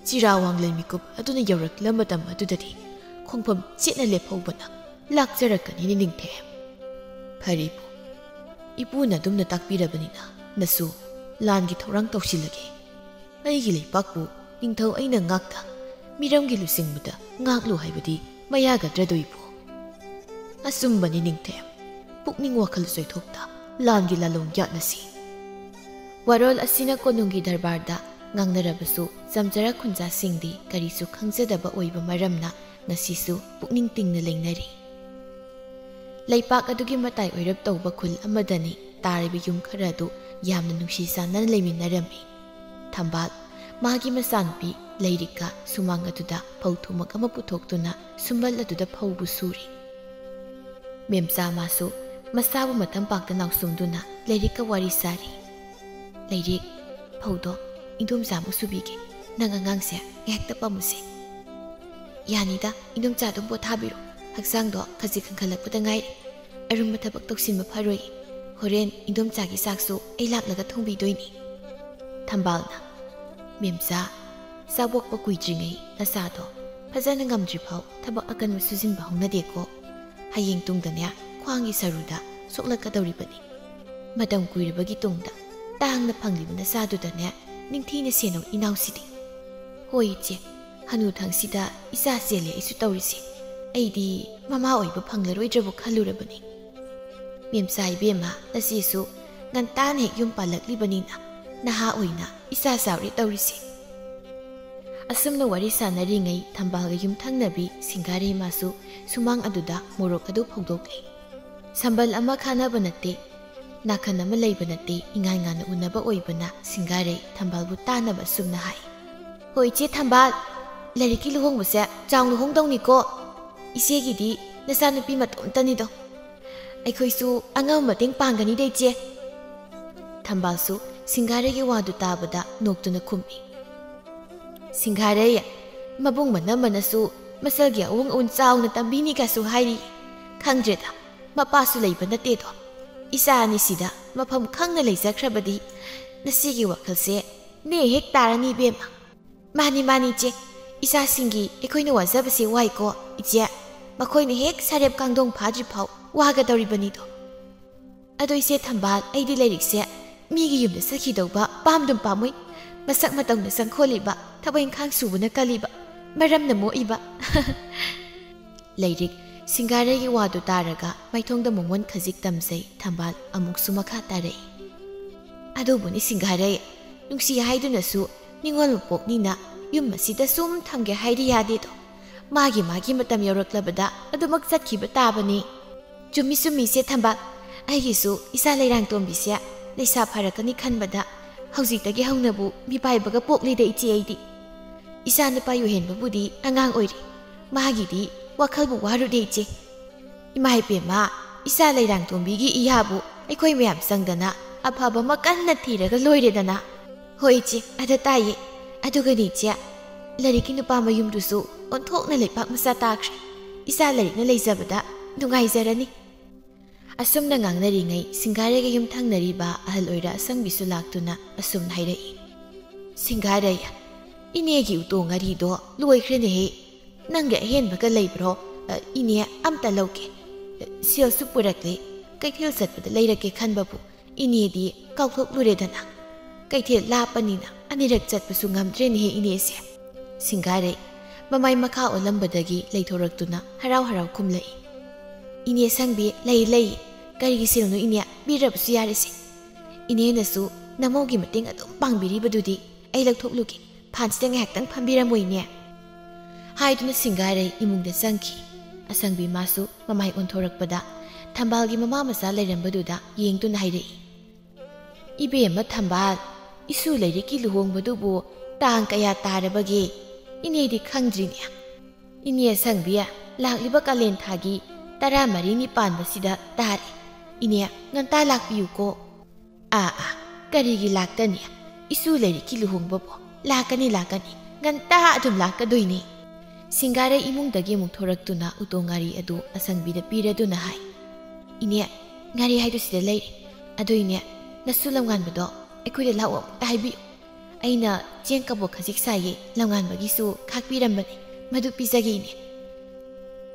ꯆꯤꯔꯥꯋꯥꯡꯂꯩ ꯃꯤꯀꯨꯞ ꯑꯗꯨꯅ ꯌꯧꯔꯛꯂ ꯃꯇꯝ ꯑꯗꯨꯗꯗꯤ ꯈꯣꯡꯐꯝ ꯆꯦꯠꯅ ꯂꯦꯞꯍꯧꯕꯅ ꯂꯥꯛꯆꯔꯛꯀꯅꯤ ꯅꯤꯡꯊꯦꯝ꯫ ꯐꯔꯦꯕꯨ, ꯏꯄꯨꯅ ꯑꯗꯨꯝꯅ ꯇꯥꯛꯄꯤꯔꯕꯅꯤꯅ ꯅꯁꯨ ꯂꯥꯟꯒꯤ ꯊꯧꯔꯥꯡ ꯇꯧꯁꯤꯜꯂꯒꯦ꯫ ꯑꯩꯒꯤ ꯂꯩꯄꯥꯛꯄꯨ ꯅꯤꯡꯊꯧ ꯑꯩꯅ ꯉꯥꯛꯇ ꯃꯤꯔꯝꯒꯤ ꯂꯨꯆꯤꯡꯕꯗ ꯉꯥꯛꯂꯨ ꯍꯥꯏꯕꯗꯤ ꯃꯌꯥꯒꯗ꯭ꯔꯗꯣ ꯏꯄꯨ? ꯑꯆꯨꯝꯕꯅꯤ ꯅꯤꯡꯊꯦꯝ, ꯄꯨꯛꯅꯤꯡ ꯋꯥꯈꯜ ꯆꯣꯏꯊꯣꯛꯇ ꯂꯥꯟꯒꯤ ꯂꯥꯂꯣꯡ ꯌꯥꯠꯂꯁꯤ꯫ ꯋꯥꯔꯣꯜ ꯑꯁꯤꯅ ꯀꯣꯅꯨꯡꯒꯤ ꯗꯔꯕꯥꯔꯗ ꯉꯥꯡꯅꯔꯕꯁꯨ ꯆꯝꯖꯔ ꯈꯨꯟꯖꯥꯁꯤꯡꯗꯤ ꯀꯔꯤꯁꯨ ꯈꯪꯖꯗꯕ ꯑꯣꯏꯕ ꯃꯔꯝꯅ ꯉꯁꯤꯁꯨ ꯄꯨꯛꯅꯤꯡ ꯇꯤꯡꯅ ꯂꯩꯅꯔꯤ꯫ ꯂꯩꯄꯥꯛ ꯑꯗꯨꯒꯤ ꯃꯇꯥꯏ ꯑꯣꯏꯔꯞ ꯇꯧꯕ ꯈꯨꯜ ꯑꯃꯗꯅꯤ ꯇꯥꯔꯤꯕ ꯌꯨꯝ ꯈꯔ ꯑꯗꯨ ꯌꯥꯝꯅ ꯅꯨꯡꯁꯤ ꯆꯥꯟꯅꯅ ꯂꯩꯃꯤꯟꯅꯔꯝꯃꯤ꯫ ꯊꯝꯕꯥꯜ ꯃꯥꯒꯤ ꯃꯆꯥꯅꯨꯄꯤ ꯂꯩꯔꯤꯛꯀ ꯁꯨꯃꯥꯡ ꯑꯗꯨꯗ ꯐꯧ ꯊꯨꯝꯃꯛ ꯑꯃ ꯄꯨꯊꯣꯛꯇꯨꯅ ꯁꯨꯝꯕꯜ ꯑꯗꯨꯗ ꯐꯧꯕꯨ ꯁꯨꯔꯤ꯫ ꯃꯦꯝꯆꯥ ꯃꯥꯁꯨ ꯃꯁꯥꯕꯨ ꯃꯇꯝ ꯄꯥꯛꯇ ꯅꯥꯎꯁꯨꯝꯗꯨꯅ ꯂꯩꯔꯤꯛꯀ ꯋꯥꯔꯤ ꯁꯥꯔꯤ꯫ "ꯂꯩꯔꯤꯛ, ꯐꯧꯗꯣ ꯏꯟꯗꯣꯝꯆꯥ ꯑꯃꯨꯛ ꯁꯨꯕꯤꯒꯦ꯫ ꯅꯪ ꯑꯉꯥꯡꯁꯦ ꯉꯥꯏꯍꯥꯛꯇ ꯄꯝꯃꯨꯁꯦ꯫" "ꯌꯥꯅꯤꯗ, ꯏꯟꯗꯣꯝꯆꯥ ꯑꯗꯨꯝ ꯄꯣꯊꯥꯕꯤꯔꯣ꯫ ꯍꯛꯆꯥꯡꯗꯣ ꯈꯖꯤꯛ ꯀꯟꯈꯠꯂꯛꯄꯗ ꯉꯥꯏꯔꯤ꯫ ꯑꯔꯨꯝꯕ ꯊꯕꯛ ꯇꯧꯁꯤꯟꯕ ꯐꯔꯣꯏ꯫ ꯍꯣꯔꯦꯟ ꯏꯟꯗꯣꯝꯆꯥꯒꯤ ꯆꯥꯛꯁꯨ ꯑꯩ ꯂꯥꯛꯂꯒ ꯊꯣꯡꯕꯤꯗꯣꯏꯅꯤ꯫" ꯊꯝꯕꯥꯜꯅ, "ꯃꯦꯝꯆꯥ, ꯆꯥꯛ ꯑꯣꯛꯄ ꯀꯨꯏꯗ꯭ꯔꯤꯉꯩ ꯅꯆꯥꯗꯣ ꯐꯖꯅ ꯉꯝꯗ꯭ꯔꯤꯐꯥꯎ ꯊꯕꯛ ꯑꯀꯟꯕ ꯁꯨꯖꯤꯟꯕ ꯍꯧꯅꯗꯦꯀꯣ꯫ ꯍꯌꯦꯡ ꯇꯨꯡꯗꯅꯦ ꯈ꯭ꯋꯥꯡꯒꯤ ꯁꯔꯨꯗ ꯁꯣꯛꯂꯛꯀꯗꯧꯔꯤꯕꯅꯤ꯫ ꯃꯇꯝ ꯀꯨꯏꯔꯕꯒꯤ ꯇꯨꯡꯗ ꯇꯥꯡꯅ ꯐꯪꯂꯤꯕ ꯅꯆꯥꯗꯨꯗꯅꯦ ꯅꯤꯡꯊꯤꯅ ꯁꯦꯟꯅꯧ ꯏꯅꯥꯎꯁꯤꯗꯤ꯫" "ꯍꯣꯏ ꯏꯆꯦ, ꯍꯅꯨꯊꯪꯁꯤꯗ ꯏꯆꯥ ꯆꯦꯜꯂꯦ ꯑꯩꯁꯨ ꯇꯧꯔꯤꯁꯦ꯫ ꯑꯩꯗꯤ ꯃꯃꯥ ꯑꯣꯏꯕ ꯐꯪꯂꯔꯣꯏꯗ꯭ꯔꯕꯨ ꯈꯜꯂꯨꯔꯕꯅꯤ꯫" "ꯃꯦꯝꯆꯥ ꯏꯕꯦꯝꯃ, ꯅꯆꯦꯁꯨ ꯉꯟꯇꯥꯅ ꯍꯦꯛ ꯌꯨꯝ ꯄꯥꯜꯂꯛꯂꯤꯕꯅꯤꯅ ꯅꯍꯥ ꯑꯣꯏꯅ ꯏꯆꯥ ꯆꯥꯎꯔꯦ ꯇꯧꯔꯤꯁꯦ꯫" ꯑꯁꯨꯝꯅ ꯋꯥꯔꯤ ꯁꯥꯟꯅꯔꯤꯉꯩ ꯊꯝꯕꯥꯜꯒ ꯌꯨꯝꯊꯪꯅꯕꯤ ꯁꯤꯡꯒꯥꯔꯩ ꯃꯥꯁꯨ ꯁꯨꯃꯥꯡ ꯑꯗꯨꯗ ꯃꯣꯔꯣꯛ ꯑꯗꯨ ꯐꯧꯗꯣꯛꯂꯦ꯫ ꯁꯝꯕꯜ ꯑꯃ ꯈꯥꯅꯕ ꯅꯠꯇꯦ, ꯅꯥꯀꯟ ꯑꯃ ꯂꯩꯕ ꯅꯠꯇꯦ, ꯏꯉꯥꯟ ꯉꯥꯟꯅ ꯎꯅꯕ ꯑꯣꯏꯕꯅ ꯁꯤꯡꯒꯥꯔꯩ ꯊꯝꯕꯥꯜꯕꯨ ꯇꯥꯅꯕ ꯑꯁꯨꯝꯅ ꯍꯥꯏ꯫ "ꯍꯣꯏ ꯏꯆꯦ ꯊꯝꯕꯥꯜ, ꯂꯩꯔꯤꯛꯀꯤ ꯂꯨꯍꯣꯡꯕꯁꯦ ꯆꯥꯎꯅ ꯍꯣꯡꯗꯧꯅꯤꯀꯣ꯫ ꯏꯆꯦꯒꯤꯗꯤ ꯅꯆꯥꯅꯨꯄꯤ ꯃꯇꯣꯝꯇꯅꯤꯗꯣ꯫ ꯑꯩꯈꯣꯏꯁꯨ ꯑꯉꯝꯕ ꯃꯇꯦꯡ ꯄꯥꯡꯒꯅꯤꯗ ꯏꯆꯦ꯫" ꯊꯝꯕꯥꯜꯁꯨ ꯁꯤꯡꯒꯥꯔꯩꯒꯤ ꯋꯥꯗꯨ ꯇꯥꯕꯗ ꯅꯣꯛꯇꯨꯅ ꯈꯨꯝꯃꯤ꯫ "ꯁꯤꯡꯒꯥꯔꯩ, ꯃꯕꯨꯡ ꯃꯅꯝꯃꯅꯁꯨ ꯃꯆꯜꯒꯤ ꯑꯋꯨꯡ ꯑꯋꯨꯟ ꯆꯥꯎꯅ ꯇꯝꯕꯤꯅꯤꯒꯁꯨ ꯍꯥꯏꯔꯤ꯫ ꯈꯪꯗ꯭ꯔꯦꯗ, ꯃꯄꯥꯁꯨ ꯂꯩꯕ ꯅꯠꯇꯦꯗꯣ꯫ ꯏꯆꯥ ꯑꯅꯤꯁꯤꯗ ꯃꯐꯝ ꯈꯪꯅ ꯂꯩꯖꯈ꯭ꯔꯕꯗꯤ ꯅꯆꯦꯒꯤ ꯋꯥꯈꯜꯁꯦ ꯅꯦ ꯍꯦꯛ ꯇꯥꯔꯅꯤ ꯏꯕꯦꯝꯃ꯫" "ꯃꯥꯅꯤ, ꯃꯥꯅꯤ, ꯏꯆꯦ꯫ ꯏꯆꯥꯁꯤꯡꯒꯤ ꯑꯩꯈꯣꯏꯅ ꯋꯥꯖꯕꯁꯦ ꯋꯥꯏꯀꯣ, ꯏꯆꯦ꯫ ꯃꯈꯣꯏꯅ ꯍꯦꯛ ꯁꯔꯦꯞ ꯀꯥꯡꯗꯣꯡ ꯐꯥꯗ꯭ꯔꯤ ꯐꯥꯎ ꯋꯥꯒꯗꯧꯔꯤꯕꯅꯤꯗꯣ꯫ ꯑꯗꯣ ꯏꯆꯦ ꯊꯝꯕꯥꯜ, ꯑꯩꯗꯤ ꯂꯥꯏꯔꯤꯛꯁꯦ ꯃꯤꯒꯤ ꯌꯨꯝꯗ ꯆꯠꯈꯤꯗꯧꯕ ꯄꯥꯝꯗꯨꯝ ꯄꯥꯝꯃꯨꯏ꯫ ꯃꯁꯛ ꯃꯇꯧꯅ ꯆꯪꯈꯣꯜꯂꯤꯕ, ꯊꯕꯛ ꯏꯪꯈꯥꯡ ꯁꯨꯕꯅ ꯀꯜꯂꯤꯕ, ꯃꯔꯝꯅ ꯃꯣꯛꯏꯕ꯫" ꯂꯥꯏꯔꯤꯛ ꯁꯤꯡꯒꯥꯔꯩꯒꯤ ꯋꯥꯗꯨ ꯇꯥꯔꯒ ꯃꯥꯏꯊꯣꯡꯗ ꯃꯣꯃꯣꯟ ꯈꯖꯤꯛ ꯇꯝꯖꯩ꯫ ꯊꯝꯕꯥꯜ ꯑꯃꯨꯛꯁꯨ ꯃꯈꯥ ꯇꯥꯔꯛꯏ꯫ "ꯑꯗꯨꯕꯨꯅꯤ ꯁꯤꯡꯒꯥꯔꯩ, ꯅꯨꯡꯁꯤ ꯍꯥꯏꯗꯨꯅꯁꯨ ꯅꯤꯉꯣꯜ ꯃꯄꯣꯛꯅꯤꯅ ꯌꯨꯝ ꯑꯁꯤꯗ ꯁꯨꯝ ꯊꯝꯒꯦ ꯍꯥꯏꯗꯤ ꯌꯥꯗꯦꯗꯣ꯫ ꯃꯥꯒꯤ ꯃꯥꯒꯤ ꯃꯇꯝ ꯌꯧꯔꯛꯂꯕꯗ ꯑꯗꯨꯃꯛ ꯆꯠꯈꯤꯕ ꯇꯥꯕꯅꯤ꯫" "ꯆꯨꯝꯃꯤ, ꯆꯨꯝꯃꯤ, ꯏꯆꯦ ꯊꯝꯕꯥꯜ꯫ ꯑꯩꯒꯤꯁꯨ ꯏꯆꯥ ꯂꯩꯔꯥꯡ ꯇꯣꯝꯕꯤꯁꯦ ꯂꯩꯁꯥ ꯐꯥꯔꯛꯀꯅꯤ ꯈꯟꯕꯗ ꯍꯧꯖꯤꯛꯇꯒꯤ ꯍꯧꯅꯕꯨ ꯃꯤꯄꯥꯏꯕꯒ ꯄꯣꯛꯂꯤꯗ ꯏꯆꯦ ꯑꯩꯗꯤ꯫ ꯏꯆꯥ ꯅꯨꯄꯥ ꯌꯣꯏꯍꯦꯟꯕꯕꯨꯗꯤ ꯑꯉꯥꯡ ꯑꯣꯏꯔꯤ꯫ ꯃꯥꯒꯤꯗꯤ ꯋꯥꯈꯜꯕꯨ ꯋꯥꯔꯨꯗꯦ ꯏꯆꯦ꯫ ꯏꯃꯥ ꯏꯕꯦꯝꯃ, ꯏꯆꯥ ꯂꯩꯔꯥꯡ ꯇꯣꯝꯕꯤꯒꯤ ꯏꯌꯥꯕꯨ ꯑꯩꯈꯣꯏ ꯃꯌꯥꯝ ꯆꯪꯗꯅ ꯑꯐꯕ ꯑꯃ ꯀꯟꯅ ꯊꯤꯔꯒ ꯂꯣꯏꯔꯦꯗꯅ꯫" "ꯍꯣꯏ ꯏꯆꯦ, ꯑꯗ ꯇꯥꯏꯌꯦ꯫ ꯑꯗꯨꯒꯅꯤ ꯏꯆꯦ, ꯂꯥꯏꯔꯤꯛꯀꯤ ꯅꯨꯄꯥ ꯃꯌꯨꯝꯗꯨꯁꯨ ꯑꯣꯟꯊꯣꯛꯅ ꯂꯩꯄꯥꯛ ꯃꯆꯥ ꯇꯥꯈ꯭ꯔꯦ꯫ ꯏꯆꯥ ꯂꯥꯏꯔꯤꯛꯅ ꯂꯩꯖꯕꯗ ꯅꯨꯡꯉꯥꯏꯖꯔꯅꯤ꯫" ꯑꯁꯨꯝꯅ ꯉꯥꯡꯅꯔꯤꯉꯩ ꯁꯤꯡꯒꯥꯔꯩꯒ ꯌꯨꯝ ꯊꯪꯅꯔꯤꯕ ꯑꯍꯜ ꯑꯣꯏꯔ ꯑꯁꯪꯕꯤꯁꯨ ꯂꯥꯛꯇꯨꯅ ꯑꯁꯨꯝꯅ ꯍꯥꯏꯔꯛꯏ꯫ "ꯁꯤꯡꯒꯥꯔꯩ, ꯏꯅꯦꯒꯤ ꯎꯇꯣꯡ ꯑꯔꯤꯗꯣ ꯂꯣꯏꯈ꯭ꯔꯦꯅꯦꯍꯦ꯫ ꯅꯪꯒꯤ ꯑꯍꯦꯟꯕꯒ ꯂꯩꯕ꯭ꯔꯣ? ꯑ, ꯏꯅꯦ ꯑꯝꯇ ꯂꯧꯒꯦ꯫ ꯁꯦꯜꯁꯨ ꯄꯨꯔꯛꯂꯦ꯫ ꯀꯩꯊꯦꯜ ꯆꯠꯄꯗ ꯂꯩꯔꯛꯀꯦ ꯈꯟꯕꯕꯨ ꯏꯅꯦꯗꯤ ꯀꯥꯎꯊꯣꯛꯂꯨꯔꯦꯗꯅ꯫ ꯀꯩꯊꯦꯜ ꯂꯥꯞꯄꯅꯤꯅ ꯑꯅꯤꯔꯛ ꯆꯠꯄꯁꯨ ꯉꯝꯗ꯭ꯔꯦꯅꯦꯍꯦ ꯏꯅꯦꯁꯦ꯫" ꯁꯤꯡꯒꯥꯔꯩ ꯃꯃꯥꯏ ꯃꯈꯥ ꯑꯣꯜꯂꯝꯕꯗꯒꯤ ꯂꯩꯊꯣꯔꯛꯇꯨꯅ ꯍꯔꯥꯎ ꯍꯔꯥꯎ ꯈꯨꯝꯂꯛꯏ꯫ "ꯏꯅꯦ ꯁꯪꯕꯤ, ꯂꯩ, ꯂꯩ꯫ ꯀꯔꯤꯒꯤ ꯁꯦꯜꯅꯣ ꯏꯅꯦ? ꯄꯤꯔꯕꯁꯨ ꯌꯥꯔꯦꯁꯦ꯫ ꯏꯅꯦꯅꯁꯨ ꯅꯃꯧꯒꯤ ꯃꯇꯦꯡ ꯑꯗꯨꯝ ꯄꯥꯡꯕꯤꯔꯤꯕꯗꯨꯗꯤ ꯑꯩ ꯂꯧꯊꯣꯛꯂꯨꯒꯦ꯫ ꯐꯥꯟꯁꯤꯗ ꯉꯥꯏꯍꯥꯛꯇꯪ ꯐꯝꯕꯤꯔꯝꯃꯣ ꯏꯅꯦ꯫" ꯍꯥꯏꯗꯨꯅ ꯁꯤꯡꯒꯥꯔꯩ ꯏꯃꯨꯡꯗ ꯆꯪꯈꯤ꯫ ꯑꯁꯪꯕꯤ ꯃꯥꯁꯨ ꯃꯃꯥꯏ ꯑꯣꯟꯊꯣꯔꯛꯄꯗ ꯊꯝꯕꯥꯜꯒꯤ ꯃꯃꯥ ꯃꯆꯥ ꯂꯩꯔꯝꯕꯗꯨꯗ ꯌꯦꯡꯗꯨꯅ ꯍꯥꯏꯔꯛꯏ꯫ "ꯏꯕꯦꯝꯃ ꯊꯝꯕꯥꯜ, ꯏꯁꯨ ꯂꯩꯔꯤꯛꯀꯤ ꯂꯨꯍꯣꯡꯕꯗꯨꯕꯨ ꯇꯥꯡ ꯀꯌꯥ ꯇꯥꯔꯕꯒꯦ? ꯏꯅꯦꯗꯤ ꯈꯪꯗ꯭ꯔꯤꯅꯦ꯫" "ꯏꯅꯦ ꯑꯁꯪꯕꯤ, ꯂꯥꯛꯂꯤꯕ ꯀꯥꯂꯦꯟ ꯊꯥꯒꯤ ꯇꯔꯥꯃꯔꯤꯅꯤ ꯄꯥꯟꯕꯁꯤꯗ ꯇꯥꯔꯦ꯫ ꯏꯅꯦ, ꯉꯟꯇꯥ ꯂꯥꯛꯄꯤꯌꯨꯀꯣ꯫" "ꯑꯥ, ꯑꯥ, ꯀꯔꯤꯒꯤ ꯂꯥꯛꯇꯅꯤ? ꯏꯁꯨ ꯂꯩꯔꯤꯛꯀꯤ ꯂꯨꯍꯣꯡꯕꯕꯨ꯫ ꯂꯥꯛꯀꯅꯤ, ꯂꯥꯛꯀꯅꯤ꯫ ꯉꯟꯇꯥ ꯑꯗꯨꯝ ꯂꯥꯛꯀꯗꯣꯏꯅꯤ꯫" ꯁꯤꯡꯒꯥꯔꯩ ꯏꯃꯨꯡꯗꯒꯤ ꯑꯃꯨꯛ ꯊꯣꯔꯛꯇꯨꯅ ꯎꯇꯣꯡ ꯉꯥꯔꯤ ꯑꯗꯨ ꯑꯁꯪꯕꯤꯗ ꯄꯤꯔꯗꯨꯅ ꯍꯥꯏ, "ꯏꯅꯦ, ꯉꯥꯔꯤ ꯍꯥꯏꯗꯨ ꯁꯤꯗ ꯂꯩꯔꯦ꯫ ꯑꯗꯨ ꯏꯅꯦ, ꯅꯁꯨ ꯂꯝꯉꯥꯟꯕꯗꯣ ꯑꯩꯈꯣꯏꯗ ꯂꯥꯛꯑꯣ ꯑꯃꯨꯛꯇ ꯍꯥꯏꯕꯤꯌꯨ꯫ ꯑꯩꯅ ꯆꯦꯡ ꯀꯕꯣꯛ ꯈꯖꯤꯛ ꯁꯥꯏꯌꯦ, ꯂꯝꯉꯥꯟꯕꯒꯤꯁꯨ ꯈꯥꯛꯄꯤꯔꯝꯕꯅꯦ, ꯃꯗꯨ ꯄꯤꯖꯒꯦ ꯏꯅꯦ꯫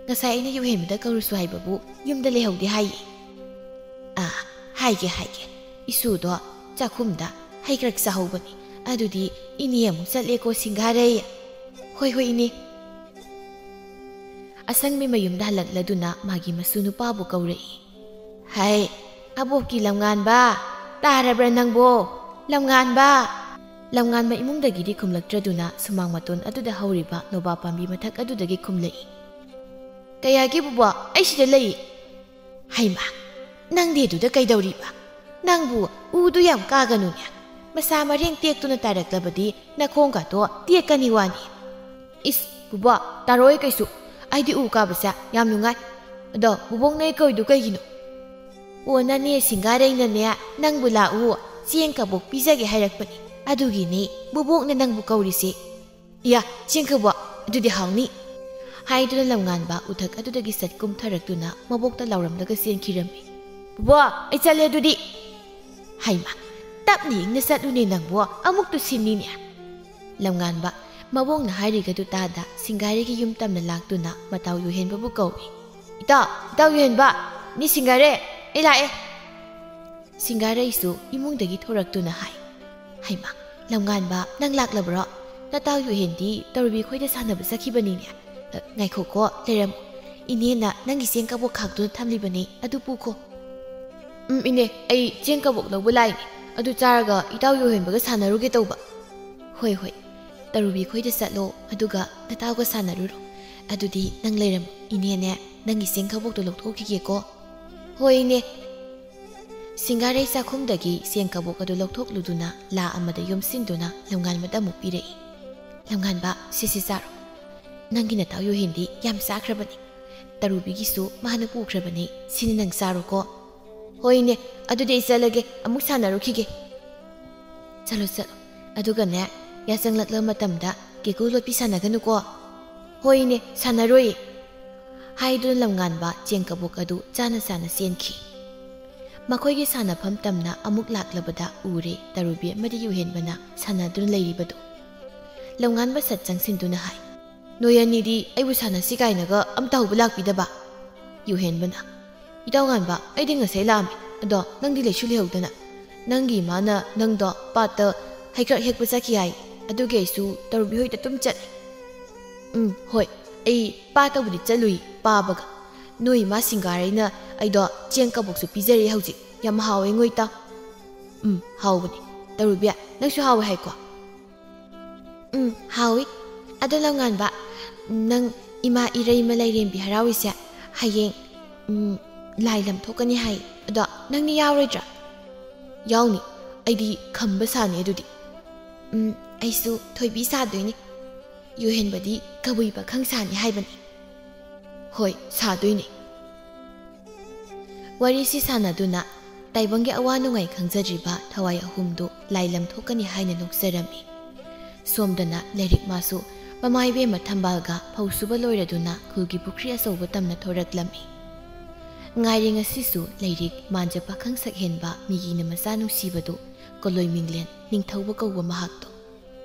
ꯉꯁꯥꯏ ꯑꯩꯅ ꯌꯨꯍꯦꯟꯕꯗ ꯀꯧꯔꯨꯁꯨ ꯍꯥꯏꯕꯕꯨ ꯌꯨꯝꯗ ꯂꯩꯍꯧꯗꯦ ꯍꯥꯏꯌꯦ꯫ ꯑꯥ, ꯍꯥꯏꯒꯦ ꯍꯥꯏꯒꯦ, ꯏꯁꯨꯗꯣ ꯆꯥꯛꯈꯨꯝꯗ ꯍꯩꯀ꯭ꯔꯛ ꯆꯥꯍꯧꯕꯅꯤ꯫ ꯑꯗꯨꯗꯤ ꯏꯅꯦ ꯑꯃꯨꯛ ꯆꯠꯂꯦꯀꯣ ꯁꯤꯡꯒꯥꯔꯩ꯫ ꯍꯣꯏ ꯍꯣꯏ ꯏꯅꯦ꯫ ꯑꯁꯪꯕꯤ ꯃꯌꯨꯝꯗ ꯍꯜꯂꯛꯂꯗꯨꯅ ꯃꯥꯒꯤ ꯃꯁꯨ ꯅꯨꯄꯥꯕꯨ ꯀꯧꯔꯛꯏ꯫ ꯍꯥꯏ, ꯑꯕꯣꯛꯀꯤ ꯂꯝꯉꯥꯟꯕ, ꯇꯥꯔꯕ꯭ꯔꯥ ꯅꯪꯕꯣ? ꯂꯝꯉꯥꯟꯕ! ꯂꯝꯉꯥꯟꯕ ꯏꯃꯨꯡꯗꯒꯤꯗꯤ ꯈꯨꯝꯂꯛꯇ꯭ꯔꯗꯨꯅ ꯁꯨꯃꯥꯡ ꯃꯇꯣꯟ ꯑꯗꯨꯗ ꯍꯧꯔꯤꯕ ꯅꯣꯕꯥꯞ ꯄꯥꯝꯕꯤ ꯃꯊꯛ ꯑꯗꯨꯗꯒꯤ ꯈꯨꯝꯂꯛꯏ꯫ ꯀꯌꯥꯒꯤ ꯕꯨꯕꯣꯛ, ꯑꯩ ꯁꯤꯗ ꯂꯩ꯫ ꯍꯩꯃꯥ, ꯅꯪꯗꯤ ꯑꯗꯨꯗ ꯀꯩꯗꯧꯔꯤꯕ? ꯅꯪꯕꯨ ꯎꯗꯨ ꯌꯥꯝ ꯀꯥꯒꯅꯨꯅꯦ꯫ ꯃꯁꯥ ꯃꯔꯦꯡ ꯇꯦꯛꯇꯨꯅ ꯇꯥꯔꯛꯂꯕꯗꯤ ꯅꯈꯣꯡꯒꯗꯣ ꯇꯦꯛꯀꯅꯤ ꯋꯥꯅꯤ꯫ ꯏꯁ, ꯕꯨꯕꯣꯛ, ꯇꯥꯔꯣꯏ ꯀꯩꯁꯨ꯫ ꯑꯩꯗꯤ ꯎ ꯀꯥꯕꯁꯦ ꯌꯥꯝ ꯅꯨꯡꯉꯥꯏ꯫ ꯑꯗꯣ ꯕꯨꯕꯣꯛꯅ ꯑꯩ ꯀꯧꯏꯗꯨ ꯀꯩꯒꯤꯅꯣ? ꯑꯣ, ꯅꯅꯦ ꯁꯤꯡꯒꯥꯔꯩꯅꯅꯦ, ꯅꯪꯕꯨ ꯂꯥꯛꯎ, ꯆꯦꯡ ꯀꯕꯣꯛ ꯄꯤꯖꯒꯦ ꯍꯥꯏꯔꯛꯄꯅꯤ꯫ ꯑꯗꯨꯒꯤꯅꯤ ꯕꯨꯕꯣꯛꯅ ꯅꯪꯕꯨ ꯀꯧꯔꯤꯁꯦ꯫ ꯏꯌꯥ, ꯆꯦꯡ ꯀꯕꯣꯛ, ꯑꯗꯨꯗꯤ ꯍꯥꯎꯅꯤ꯫ ꯍꯥꯏꯗꯨꯅ ꯂꯝꯉꯥꯟꯕ ꯎꯊꯛ ꯑꯗꯨꯗꯒꯤ ꯁꯠ ꯀꯨꯝꯊꯔꯛꯇꯨꯅ ꯃꯕꯣꯛꯇ ꯂꯥꯎꯔꯝꯂꯒ ꯆꯦꯟꯈꯤꯔꯝꯃꯤ꯫ ꯕꯨꯕꯣꯛ, ꯑꯩ ꯆꯠꯂꯦ ꯑꯗꯨꯗꯤ꯫ ꯍꯩꯃꯥ, ꯇꯞꯅ ꯏꯪꯅ ꯆꯠꯂꯨꯅꯦ ꯅꯪꯕꯨ, ꯑꯃꯨꯛꯇꯨ ꯁꯤꯟꯅꯤꯅꯦ꯫ ꯂꯝꯉꯥꯟꯕ ꯃꯕꯣꯛꯅ ꯍꯥꯏꯔꯤꯒꯗꯨ ꯇꯥꯗ ꯁꯤꯡꯒꯥꯔꯩꯒꯤ ꯌꯨꯝ ꯇꯝꯅ ꯂꯥꯛꯇꯨꯅ ꯃꯇꯥꯎ ꯌꯨꯍꯦꯟꯕꯕꯨ ꯀꯧꯏ꯫ ꯏꯇꯥꯎ, ꯏꯇꯥꯎ ꯌꯨꯍꯦꯟꯕ, ꯅꯦ ꯁꯤꯡꯒꯥꯔꯩ, ꯑꯩ ꯂꯥꯛꯑꯦ꯫ ꯁꯤꯡꯒꯥꯔꯩꯁꯨ ꯏꯃꯨꯡꯗꯒꯤ ꯊꯣꯔꯛꯇꯨꯅ ꯍꯥꯏ꯫ ꯍꯩꯃꯥ, ꯂꯝꯉꯥꯟꯕ, ꯅꯪ ꯂꯥꯛꯂꯕ꯭ꯔꯣ? ꯅꯇꯥꯎ ꯌꯨꯍꯦꯟꯗꯤ ꯇꯧꯔꯨꯕꯤ ꯈꯣꯏꯗ ꯁꯥꯟꯅꯕ ꯆꯠꯈꯤꯕꯅꯤꯅꯦ꯫ ꯑ, ꯉꯥꯏꯈꯣꯀꯣ, ꯂꯩꯔꯝꯃꯨ꯫ ꯏꯅꯦꯅ ꯅꯪꯒꯤ ꯆꯦꯡ ꯀꯕꯣꯛ ꯈꯥꯛꯇꯨꯅ ꯊꯝꯂꯤꯕꯅꯤ, ꯑꯗꯨ ꯄꯨꯈꯣ꯫ ꯎꯝ, ꯏꯅꯦ, ꯑꯩ ꯆꯦꯡ ꯀꯕꯣꯛ ꯂꯧꯕ ꯂꯥꯛꯏꯅꯦ꯫ ꯑꯗꯨ ꯆꯥꯔꯒ ꯏꯇꯥꯎ ꯌꯨꯍꯦꯟꯕꯒ ꯁꯥꯟꯅꯔꯨꯒꯦ ꯇꯧꯕ꯫ ꯍꯣꯏ, ꯍꯣꯏ꯫ ꯇꯧꯔꯨꯕꯤ ꯈꯣꯏꯗ ꯆꯠꯂꯣ, ꯑꯗꯨꯒ ꯅꯇꯥꯎꯒ ꯁꯥꯟꯅꯔꯨꯔꯣ꯫ ꯑꯗꯨꯗꯤ ꯅꯪ ꯂꯩꯔꯝꯃꯨ꯫ ꯏꯅꯦꯅꯦ, ꯅꯪꯒꯤ ꯆꯦꯡ ꯀꯕꯣꯛꯇꯣ ꯂꯧꯊꯣꯛꯈꯤꯒꯦꯀꯣ꯫ ꯍꯣꯏ, ꯏꯅꯦ꯫ ꯁꯤꯡꯒꯥꯔꯩ ꯆꯥꯛꯈꯨꯝꯗꯒꯤ ꯆꯦꯡ ꯀꯕꯣꯛ ꯑꯗꯨ ꯂꯧꯊꯣꯛꯂꯨꯗꯨꯅ ꯂꯥ ꯑꯃꯗ ꯌꯣꯝꯁꯤꯟꯗꯨꯅ ꯂꯝꯉꯥꯟꯕꯗ ꯑꯃꯨꯛ ꯄꯤꯔꯛꯏ꯫ ꯂꯝꯉꯥꯟꯕ, ꯁꯤꯁꯤ ꯆꯥꯔꯣ꯫ ꯅꯪꯒꯤ ꯅꯇꯥꯎ ꯌꯨꯍꯦꯟꯗꯤ ꯌꯥꯝ ꯆꯥꯈ꯭ꯔꯕꯅꯤ꯫ ꯇꯔꯨꯕꯤꯒꯤꯁꯨ ꯃꯥꯅ ꯄꯨꯈ꯭ꯔꯕꯅꯤ꯫ ꯁꯤꯅꯤ ꯅꯪ ꯆꯥꯔꯣꯀꯣ꯫ ꯍꯣꯏꯅꯦ, ꯑꯗꯨꯗꯤ ꯑꯩ ꯆꯠꯂꯒꯦ, ꯑꯃꯨꯛ ꯁꯥꯟꯅꯔꯨꯈꯤꯒꯦ꯫ ꯆꯠꯂꯣ, ꯆꯠꯂꯣ꯫ ꯑꯗꯨꯒꯅꯦ, ꯌꯥꯆꯪꯂꯛꯂꯕ ꯃꯇꯝꯗ ꯀꯦꯀꯨ ꯂꯣꯠꯄꯤ ꯁꯥꯟꯅꯒꯅꯨꯀꯣ꯫ ꯍꯣꯏꯅꯦ, ꯁꯥꯟꯅꯔꯣꯏ꯫ ꯍꯥꯏꯗꯨꯅ ꯂꯝꯉꯥꯟꯕ ꯆꯦꯡ ꯀꯕꯣꯛ ꯑꯗꯨ ꯆꯥꯅ ꯆꯥꯅ ꯆꯦꯟꯈꯤ꯫ ꯃꯈꯣꯏꯒꯤ ꯁꯥꯟꯅꯐꯝ ꯇꯝꯅ ꯑꯃꯨꯛ ꯂꯥꯛꯂꯕꯗ ꯎꯔꯦ ꯇꯔꯨꯕꯤ ꯑꯃꯗꯤ ꯌꯨꯍꯦꯟꯕꯅ ꯁꯥꯟꯅꯗꯨꯅ ꯂꯩꯔꯤꯕꯗꯨ꯫ ꯂꯧꯉꯥꯟꯕ ꯁꯠ ꯆꯪꯁꯤꯟꯗꯨꯅ ꯍꯥꯏ, "ꯅꯣꯏ ꯑꯅꯤꯗꯤ ꯑꯩꯕꯨ ꯁꯥꯟꯅꯁꯤ ꯀꯥꯏꯅꯒ ꯑꯝꯇ ꯍꯧꯕ ꯂꯥꯛꯄꯤꯗꯕ?" ꯌꯨꯍꯦꯟꯕꯅ, "ꯏꯇꯥꯎ ꯉꯥꯟꯕ, ꯑꯩꯗꯤ ꯉꯁꯥꯏ ꯂꯥꯛꯑꯝꯃꯤ, ꯑꯗꯣ ꯅꯪꯗꯤ ꯂꯩꯁꯨ ꯂꯩꯍꯧꯗꯅ꯫ ꯅꯪꯒꯤ ꯏꯃꯥꯅ ꯅꯪꯗꯣ ꯄꯥꯠꯇ ꯍꯩꯀ꯭ꯔꯛ ꯍꯦꯛꯄ ꯆꯠꯈꯤ ꯍꯥꯏ, ꯑꯗꯨꯒꯤ ꯑꯩꯁꯨ ꯇꯔꯨꯕꯤ ꯍꯣꯏꯗ ꯑꯗꯨꯝ ꯆꯠꯂꯦ꯫" "ꯎꯝ, ꯍꯣꯏ, ꯑꯩ ꯄꯥꯠꯇꯕꯨꯗꯤ ꯆꯠꯂꯨꯏ ꯄꯥꯕꯒ꯫ ꯅꯣꯏ ꯏꯃꯥ ꯁꯤꯡꯒꯥꯔꯩꯅ ꯑꯩꯗꯣ ꯆꯦꯡ ꯀꯕꯣꯛꯁꯨ ꯄꯤꯖꯔꯛꯑꯦ ꯍꯧꯖꯤꯛ꯫ ꯌꯥꯝ ꯍꯥꯎꯋꯦ ꯉꯣ ꯏꯇꯥꯎ꯫" "ꯎꯝ, ꯍꯥꯎꯕꯅꯤ꯫ ꯇꯔꯨꯕꯤ, ꯅꯪꯁꯨ ꯍꯥꯎꯋꯦ ꯍꯥꯏꯀꯣ?" "ꯎꯝ, ꯍꯥꯎꯋꯤ꯫ ꯑꯗꯣ ꯂꯧꯉꯥꯟꯕ, ꯅꯪ ꯏꯃꯥ ꯏꯔꯩꯃ ꯂꯥꯏꯔꯦꯝꯕꯤ ꯍꯔꯥꯎꯔꯤꯁꯦ ꯍꯌꯦꯡ, ꯎꯝ, ꯂꯥꯏ ꯂꯝ ꯊꯣꯛꯀꯅꯤ ꯍꯥꯏ꯫ ꯑꯗꯣ ꯅꯪꯗꯤ ꯌꯥꯎꯔꯣꯏꯗ꯭ꯔꯥ?" "ꯌꯥꯎꯅꯤ꯫ ꯑꯩꯗꯤ ꯈꯝꯕ ꯁꯥꯅꯤ ꯑꯗꯨꯗꯤ꯫" "ꯎꯝ, ꯑꯩꯁꯨ ꯊꯣꯏꯕꯤ ꯁꯥꯗꯣꯏꯅꯤ꯫ ꯌꯨꯍꯦꯟꯕꯗꯤ ꯀꯕꯨꯏ ꯄꯥꯈꯪ ꯁꯥꯅꯤ ꯍꯥꯏꯕꯅꯤ꯫" "ꯍꯣꯏ, ꯁꯥꯗꯣꯏꯅꯤ꯫" ꯋꯥꯔꯤꯁꯤ ꯁꯥꯟꯅꯗꯨꯅ ꯇꯥꯏꯕꯪꯒꯤ ꯑꯋꯥ ꯅꯨꯡꯉꯥꯏ ꯈꯪꯖꯗ꯭ꯔꯤꯕ ꯊꯋꯥꯏ ꯑꯍꯨꯝꯗꯨ ꯂꯥꯏ ꯂꯝ ꯊꯣꯛꯀꯅꯤ ꯍꯥꯏꯅ ꯅꯣꯛꯆꯔꯝꯃꯤ꯫ ꯁꯣꯝꯗꯅ ꯂꯥꯏꯔꯤꯛ ꯃꯥꯁꯨ ꯃꯃꯥ ꯏꯕꯦꯝꯃ ꯊꯝꯕꯥꯜꯒ ꯐꯧ ꯁꯨꯕ ꯂꯣꯏꯔꯗꯨꯅ ꯈꯨꯜꯒꯤ ꯄꯨꯈ꯭ꯔꯤ ꯑꯆꯧꯕ ꯇꯝꯅ ꯊꯣꯔꯛꯂꯝꯃꯤ꯫ ꯉꯥꯏꯔꯦ ꯉꯁꯤꯁꯨ ꯂꯥꯏꯔꯤꯛ ꯃꯥꯟꯖ ꯄꯥꯈꯪ ꯁꯛꯍꯦꯟꯕ ꯃꯤꯒꯤꯅ ꯃꯆꯥ ꯅꯨꯡꯁꯤꯕꯗꯨ, ꯀꯣꯂꯣꯏ ꯃꯤꯡꯂꯦꯟ ꯅꯤꯡꯊꯧꯕ ꯀꯧꯕ ꯃꯍꯥꯛꯇꯣ꯫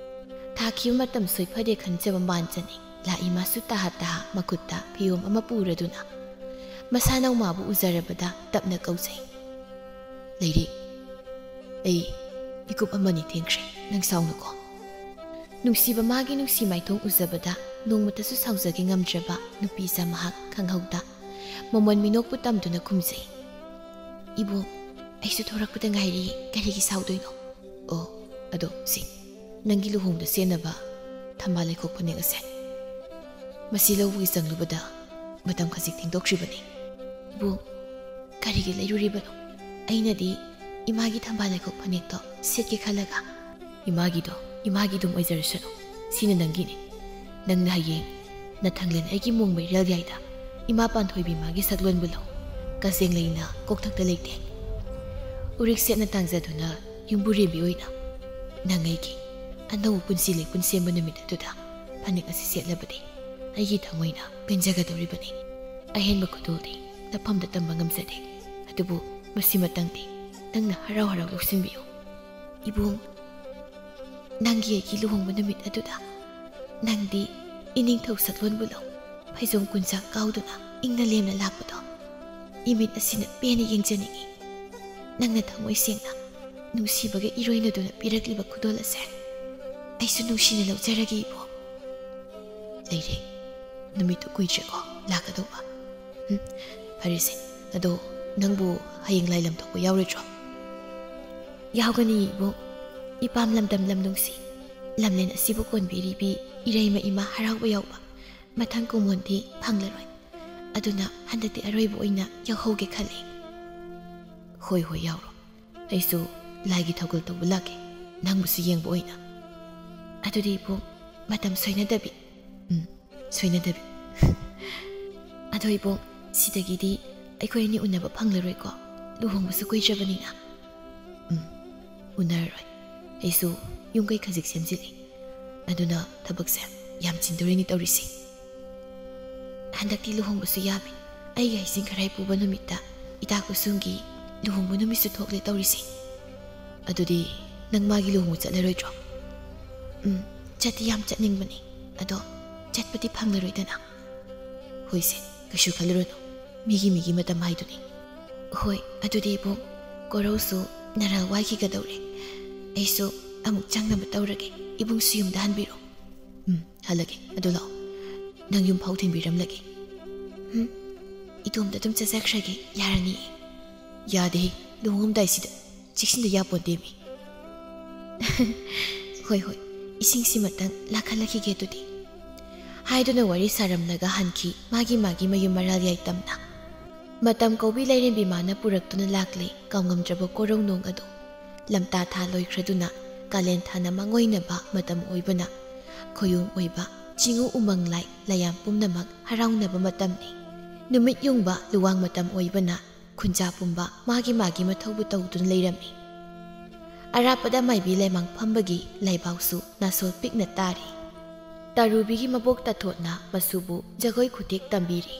ꯊꯥꯈꯤꯕ ꯃꯇꯝ ꯁꯣꯏꯐꯗꯦ ꯈꯟꯖꯕ ꯃꯥꯟꯖꯅꯤ꯫ ꯂꯥꯛꯏ ꯃꯥꯁꯨ ꯇꯍꯥ ꯇꯍꯥ ꯃꯈꯨꯠꯇ ꯐꯤꯌꯣꯝ ꯑꯃ ꯄꯨꯔꯗꯨꯅ ꯃꯁꯥ ꯅꯧꯃꯥꯕꯨ ꯎꯖꯔꯕꯗ ꯇꯞꯅ ꯀꯧꯖꯩ, "ꯂꯩꯔꯤ꯫ ꯑꯩ ꯃꯤꯀꯨꯞ ꯑꯃꯅꯤ ꯊꯦꯡꯈ꯭ꯔꯦ, ꯅꯪ ꯁꯥꯎꯅꯨꯀꯣ꯫" ꯅꯨꯡꯁꯤꯕ ꯃꯥꯒꯤ ꯅꯨꯡꯁꯤ ꯃꯥꯏꯊꯣꯡ ꯎꯖꯕꯗ ꯅꯣꯡꯃꯇꯁꯨ ꯁꯥꯎꯖꯒꯦ ꯉꯝꯗ꯭ꯔꯕ ꯅꯨꯄꯤ ꯏꯆꯥ ꯃꯍꯥꯛ ꯈꯪꯍꯧꯗ ꯃꯃꯣꯟ ꯃꯤꯅꯣꯛꯄꯨ ꯇꯝꯗꯨꯅ ꯈꯨꯝꯖꯩ, "ꯏꯕꯨꯡ, ꯑꯩꯁꯨ ꯊꯣꯔꯛꯄꯗ ꯉꯥꯏꯔꯤ, ꯀꯔꯤꯒꯤ ꯁꯥꯎꯗꯣꯏꯅꯣ? ꯑꯣ, ꯑꯗꯣ ꯁꯤ, ꯅꯪꯒꯤ ꯂꯨꯍꯣꯡꯕꯗ ꯁꯦꯠꯅꯕ ꯊꯝꯕꯥꯜ ꯂꯩꯈꯣꯛ ꯐꯅꯦꯛ ꯑꯁꯦ꯫ ꯃꯁꯤ ꯂꯧꯕꯒꯤ ꯆꯪꯂꯨꯕꯗ ꯃꯇꯝ ꯈꯖꯤꯛ ꯊꯦꯡꯗꯣꯛꯈ꯭ꯔꯤꯕꯅꯤ꯫" "ꯏꯕꯨꯡ, ꯀꯔꯤꯒꯤ ꯂꯩꯔꯨꯔꯤꯕꯅꯣ? ꯑꯩꯅꯗꯤ ꯏꯃꯥꯒꯤ ꯊꯝꯕꯥꯜ ꯂꯩꯈꯣꯛ ꯐꯅꯦꯛꯇꯣ ꯁꯦꯠꯀꯦ ꯈꯜꯂꯒ꯫" "ꯏꯃꯥꯒꯤꯗꯣ ꯏꯃꯥꯒꯤ ꯑꯗꯨꯝ ꯑꯣꯏꯖꯔꯁꯅꯨ꯫ ꯁꯤꯅ ꯅꯪꯒꯤꯅꯤ꯫ ꯅꯪꯅ ꯍꯌꯦꯡ ꯅꯊꯪꯂꯦꯟ ꯑꯩꯒꯤ ꯃꯣꯡ ꯃꯩꯔꯦꯜ ꯌꯥꯏꯗ ꯏꯃꯥ ꯄꯥꯟꯊꯣꯏꯕꯤ ꯃꯥꯒꯤ ꯁꯛꯂꯣꯟꯕꯨ ꯂꯧ꯫ ꯀꯖꯦꯡ ꯂꯩꯅ ꯀꯣꯛꯊꯛꯇ ꯂꯩꯇꯦꯡ꯫ ꯎꯔꯤꯛ ꯁꯦꯠꯅ ꯇꯥꯡꯖꯗꯨꯅ ꯌꯨꯝꯕꯨꯔꯦꯝꯕꯤ ꯑꯣꯏꯅ ꯅꯪ ꯑꯩꯒꯤ ꯑꯅꯧꯕ ꯄꯨꯟꯁꯤ ꯂꯩꯄꯨꯟ ꯁꯦꯝꯕ ꯅꯨꯃꯤꯠ ꯑꯗꯨꯗ ꯐꯅꯦꯛ ꯑꯁꯤ ꯁꯦꯠꯂꯕꯗꯤ ꯑꯩꯒꯤ ꯊꯃꯣꯏꯅ ꯄꯦꯟꯖꯒꯗꯧꯔꯤꯕꯅꯤ꯫ ꯑꯍꯦꯟꯕ ꯈꯨꯗꯣꯜꯗꯤ ꯅꯐꯝꯗ ꯇꯝꯕ ꯉꯝꯖꯗꯦ꯫ ꯑꯗꯨꯕꯨ ꯃꯁꯤꯃꯇꯪꯗꯤ ꯅꯪꯅ ꯍꯔꯥꯎ ꯍꯔꯥꯎ ꯂꯧꯁꯤꯟꯕꯤꯌꯨ꯫ ꯏꯕꯨꯡ, ꯅꯪꯒꯤ ꯑꯩꯒꯤ ꯂꯨꯍꯣꯡꯕ ꯅꯨꯃꯤꯠ ꯑꯗꯨꯗ ꯅꯪꯗꯤ ꯏꯅꯤꯡꯊꯧ ꯁꯛꯂꯣꯟꯕꯨ ꯂꯧ, ꯐꯩꯖꯣꯝ ꯀꯨꯟꯖꯥ ꯀꯥꯎꯗꯨꯅ ꯏꯪꯅ ꯂꯦꯝꯅ ꯂꯥꯛꯄꯗꯣ ꯏꯃꯤꯠ ꯑꯁꯤꯅ ꯄꯦꯟꯅ ꯌꯦꯡꯖꯅꯤꯡꯏ꯫ ꯅꯪꯅ ꯊꯃꯣꯏ ꯁꯦꯡꯅ ꯅꯨꯡꯁꯤꯕꯒ ꯏꯔꯣꯏꯅꯗꯨꯅ ꯄꯤꯔꯛꯂꯤꯕ ꯈꯨꯗꯣꯜ ꯑꯁꯦ ꯑꯩꯁꯨ ꯅꯨꯡꯁꯤꯅ ꯂꯧꯖꯔꯒꯦ ꯏꯕꯨꯡ꯫ ꯂꯩꯔꯦ, ꯅꯨꯃꯤꯠꯇꯨ ꯀꯨꯏꯗ꯭ꯔꯦꯀꯣ ꯂꯥꯛꯀꯗꯧꯕ꯫ ꯎꯝ, ꯐꯔꯦꯁꯦ, ꯑꯗꯣ ꯅꯪꯕꯨ ꯍꯌꯦꯡ ꯂꯥꯏ ꯂꯝ ꯊꯣꯛꯄ ꯌꯥꯎꯔꯣꯏꯗ꯭ꯔꯣ? ꯌꯥꯎꯒꯅꯤ ꯏꯕꯨꯡ꯫ ꯏꯄꯥꯝ ꯂꯝꯗꯝ ꯂꯝ ꯅꯨꯡꯁꯤ, ꯂꯝꯂꯦꯟ ꯑꯁꯤꯕꯨ ꯀꯣꯟꯕꯤꯔꯤꯕꯤ ꯏꯔꯩꯃ ꯏꯃꯥ ꯍꯔꯥꯎꯕ ꯌꯥꯎꯕ ꯃꯊꯪ ꯀꯨꯝꯑꯣꯟꯗꯤ ꯐꯪꯂꯔꯣꯏ꯫ ꯑꯗꯨꯅ ꯍꯟꯗꯛꯇꯤ ꯑꯔꯣꯏꯕ ꯑꯣꯏꯅ ꯌꯥꯎꯍꯧꯒꯦ ꯈꯜꯂꯤ꯫ ꯍꯣꯏ ꯍꯣꯏ, ꯌꯥꯎꯔꯣ꯫ ꯑꯩꯁꯨ ꯂꯥꯏꯒꯤ ꯊꯧꯒꯜ ꯇꯧꯕ ꯂꯥꯛꯀꯦ, ꯅꯪꯕꯨꯁꯨ ꯌꯦꯡꯕ ꯑꯣꯏꯅ꯫ ꯑꯗꯨꯗꯤ ꯏꯕꯨꯡ, ꯃꯇꯝ ꯁꯣꯏꯅꯗꯕꯤ꯫ ꯎꯝ, ꯁꯣꯏꯅꯗꯕꯤ꯫ ꯑꯗꯣ ꯏꯕꯨꯡ, ꯁꯤꯗꯒꯤꯗꯤ ꯑꯩꯈꯣꯏ ꯑꯅꯤ ꯎꯅꯕ ꯐꯪꯂꯔꯣꯏꯀꯣ, ꯂꯨꯍꯣꯡꯕꯁꯨ ꯀꯨꯏꯗ꯭ꯔꯕꯅꯤꯅ꯫ ꯎꯝ, ꯎꯅꯔꯔꯣꯏ꯫ ꯑꯩꯁꯨ ꯌꯨꯝ ꯀꯩ ꯈꯖꯤꯛ ꯁꯦꯝꯖꯤꯜꯂꯤ, ꯑꯗꯨꯅ ꯊꯕꯛꯁꯦ ꯌꯥꯝ ꯆꯤꯟꯗꯣꯔꯤꯅꯤ ꯇꯧꯔꯤꯁꯦ꯫ ꯍꯟꯗꯛꯇꯤ ꯂꯨꯍꯣꯡꯕꯁꯨ ꯌꯥꯝꯃꯤ꯫ ꯑꯩꯒꯤ ꯍꯩꯁꯤꯡ ꯈꯔꯥꯏ ꯄꯨꯕ ꯅꯨꯃꯤꯠꯇ ꯏꯇꯥ ꯀꯨꯁꯨꯝꯒꯤ ꯂꯨꯍꯣꯡꯕ ꯅꯨꯃꯤꯠꯁꯨ ꯊꯣꯛꯂꯦ ꯇꯧꯔꯤꯁꯦ꯫ ꯑꯗꯨꯗꯤ ꯅꯪ ꯃꯥꯒꯤ ꯂꯨꯍꯣꯡꯕ ꯆꯠꯂꯔꯣꯏꯗ꯭ꯔꯣ? ꯎꯝ, ꯆꯠꯇꯤ ꯌꯥꯝ ꯆꯠꯅꯤꯡꯕꯅꯤ, ꯑꯗꯣ ꯆꯠꯄꯗꯤ ꯐꯪꯂꯔꯣꯏꯗꯅ꯫ ꯍꯣꯏꯁꯦ, ꯀꯩꯁꯨ ꯈꯜꯂꯨꯔꯅꯨ, ꯃꯤꯒꯤ ꯃꯤꯒꯤ ꯃꯇꯝ ꯍꯥꯏꯗꯨꯅꯤ꯫ ꯍꯣꯏ, ꯑꯗꯨꯗꯤ ꯏꯕꯨꯡ, ꯀꯣꯔꯧꯁꯨ ꯅꯔꯥꯜ ꯋꯥꯏꯈꯤꯒꯗꯧꯔꯦ꯫ ꯑꯩꯁꯨ ꯑꯃꯨꯛ ꯆꯪꯅꯕ ꯇꯧꯔꯒꯦ, ꯏꯕꯨꯡꯁꯨ ꯌꯨꯝꯗ ꯍꯟꯕꯤꯔꯣ꯫ ꯎꯝ, ꯍꯜꯂꯒꯦ꯫ ꯑꯗꯨ ꯂꯥꯛꯑꯣ, ꯅꯪ ꯌꯨꯝ ꯐꯥꯎ ꯊꯤꯟꯕꯤꯔꯝꯂꯒꯦ꯫ ꯎꯝ, ꯏꯇꯣꯝꯇ ꯑꯗꯨꯝ ꯆꯠꯆꯈ꯭ꯔꯒꯦ, ꯌꯥꯔꯅꯤꯌꯦ꯫ ꯌꯥꯗꯦꯍꯦ, ꯂꯨꯍꯣꯡꯉꯝꯗꯥꯏꯁꯤꯗ ꯆꯦꯛꯁꯤꯟꯗ ꯌꯥꯄꯣꯟꯇꯦꯃꯤ꯫ ꯍꯣꯏ ꯍꯣꯏ, ꯏꯁꯤꯡꯁꯤꯃꯇꯪ ꯂꯥꯛꯍꯜꯂꯛꯈꯤꯒꯦ ꯑꯗꯨꯗꯤ꯫ ꯍꯥꯏꯗꯨꯅ ꯋꯥꯔꯤ ꯁꯥꯔꯝꯂꯒ ꯍꯟꯈꯤ ꯃꯥꯒꯤ ꯃꯥꯒꯤ ꯃꯌꯨꯝ ꯃꯔꯥꯜ ꯌꯥꯏꯇꯝꯅ꯫ ꯃꯇꯝ ꯀꯧꯕꯤ ꯂꯥꯏꯔꯦꯝꯕꯤ ꯃꯥꯅ ꯄꯨꯔꯛꯇꯨꯅ ꯂꯥꯛꯂꯦ ꯀꯥꯎꯉꯝꯗ꯭ꯔꯕ ꯀꯣꯔꯧꯅꯣꯡ ꯑꯗꯨ꯫ ꯂꯝꯇꯥ ꯊꯥ ꯂꯣꯏꯈ꯭ꯔꯗꯨꯅ ꯀꯥꯂꯦꯟ ꯊꯥꯅ ꯃꯥꯡꯑꯣꯏꯅꯕ ꯃꯇꯝ ꯑꯣꯏꯕꯅ ꯈꯣꯌꯣꯝ ꯑꯣꯏꯕ ꯆꯤꯡꯎ ꯎꯃꯪ ꯂꯥꯏ ꯂꯩꯌꯥꯝ ꯄꯨꯝꯅꯃꯛ ꯍꯔꯥꯎꯅꯕ ꯃꯇꯝꯅꯤ꯫ ꯅꯨꯃꯤꯠ ꯌꯨꯡꯕ ꯂꯨꯋꯥꯡ ꯃꯇꯝ ꯑꯣꯏꯕꯅ ꯈꯨꯟꯖꯥ ꯄꯨꯝꯕ ꯃꯥꯒꯤ ꯃꯥꯒꯤ ꯃꯊꯧꯕꯨ ꯇꯧꯗꯨꯅ ꯂꯩꯔꯝꯃꯤ꯫ ꯑꯔꯥꯞꯄꯗ ꯃꯥꯏꯕꯤ ꯂꯩꯃꯥꯡ ꯐꯝꯕꯒꯤ ꯂꯥꯏꯕꯥꯎꯁꯨ ꯅꯥꯁꯣꯜ ꯄꯤꯛꯅ ꯇꯥꯔꯤ꯫ ꯇꯥꯔꯨꯕꯤꯒꯤ ꯃꯕꯣꯛ ꯇꯥꯊꯣꯠꯅ ꯃꯁꯨꯕꯨ ꯖꯒꯣꯏ ꯈꯨꯇꯦꯛ ꯇꯝꯕꯤꯔꯤ꯫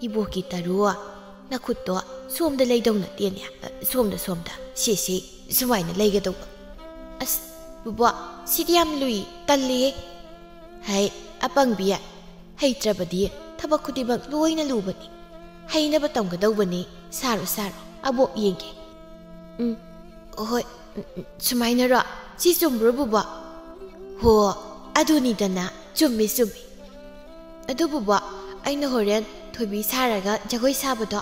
"ꯏꯕꯣꯛꯀꯤ ꯇꯥꯔꯨ, ꯅꯈꯨꯠꯇꯣ ꯁꯣꯝꯗ ꯂꯩꯗꯧ ꯅꯠꯇꯦꯅꯦ꯫ ꯑ, ꯁꯣꯝꯗ, ꯁꯣꯝꯗ꯫ ꯁꯤ, ꯁꯤ, ꯁꯨꯃꯥꯏꯅ ꯂꯩꯒꯗꯧꯕ꯫ ꯑꯁ, ꯕꯨꯕꯣꯛ, ꯁꯤꯗꯤ ꯌꯥꯝ ꯂꯨꯏ, ꯇꯜꯂꯤꯌꯦ꯫ ꯍꯩ, ꯑꯄꯪꯕꯤ, ꯍꯩꯇ꯭ꯔꯕꯗꯤ ꯊꯕꯛ ꯈꯨꯗꯤꯡꯃꯛ ꯂꯣꯏꯅ ꯂꯨꯕꯅꯤ꯫ ꯍꯩꯅꯕ ꯇꯝꯒꯗꯧꯕꯅꯤ꯫ ꯁꯥꯔꯣ, ꯁꯥꯔꯣ, ꯑꯕꯣꯛ ꯌꯦꯡꯒꯦ꯫ ꯎꯝ, ꯍꯣꯏ, ꯎꯝ, ꯎꯝ, ꯁꯨꯃꯥꯏꯅꯔꯣ? ꯁꯤ ꯆꯨꯝꯕ꯭ꯔꯣ, ꯕꯨꯕꯣꯛ? ꯍꯣ, ꯑꯗꯨꯅꯤꯗꯅ, ꯆꯨꯝꯃꯤ, ꯆꯨꯝꯃꯤ꯫ ꯑꯗꯨ ꯕꯨꯕꯣꯛ, ꯑꯩꯅ ꯍꯣꯔꯦꯟ ꯊꯣꯏꯕꯤ ꯁꯥꯔꯒ ꯖꯒꯣꯏ ꯁꯥꯕꯗꯣ,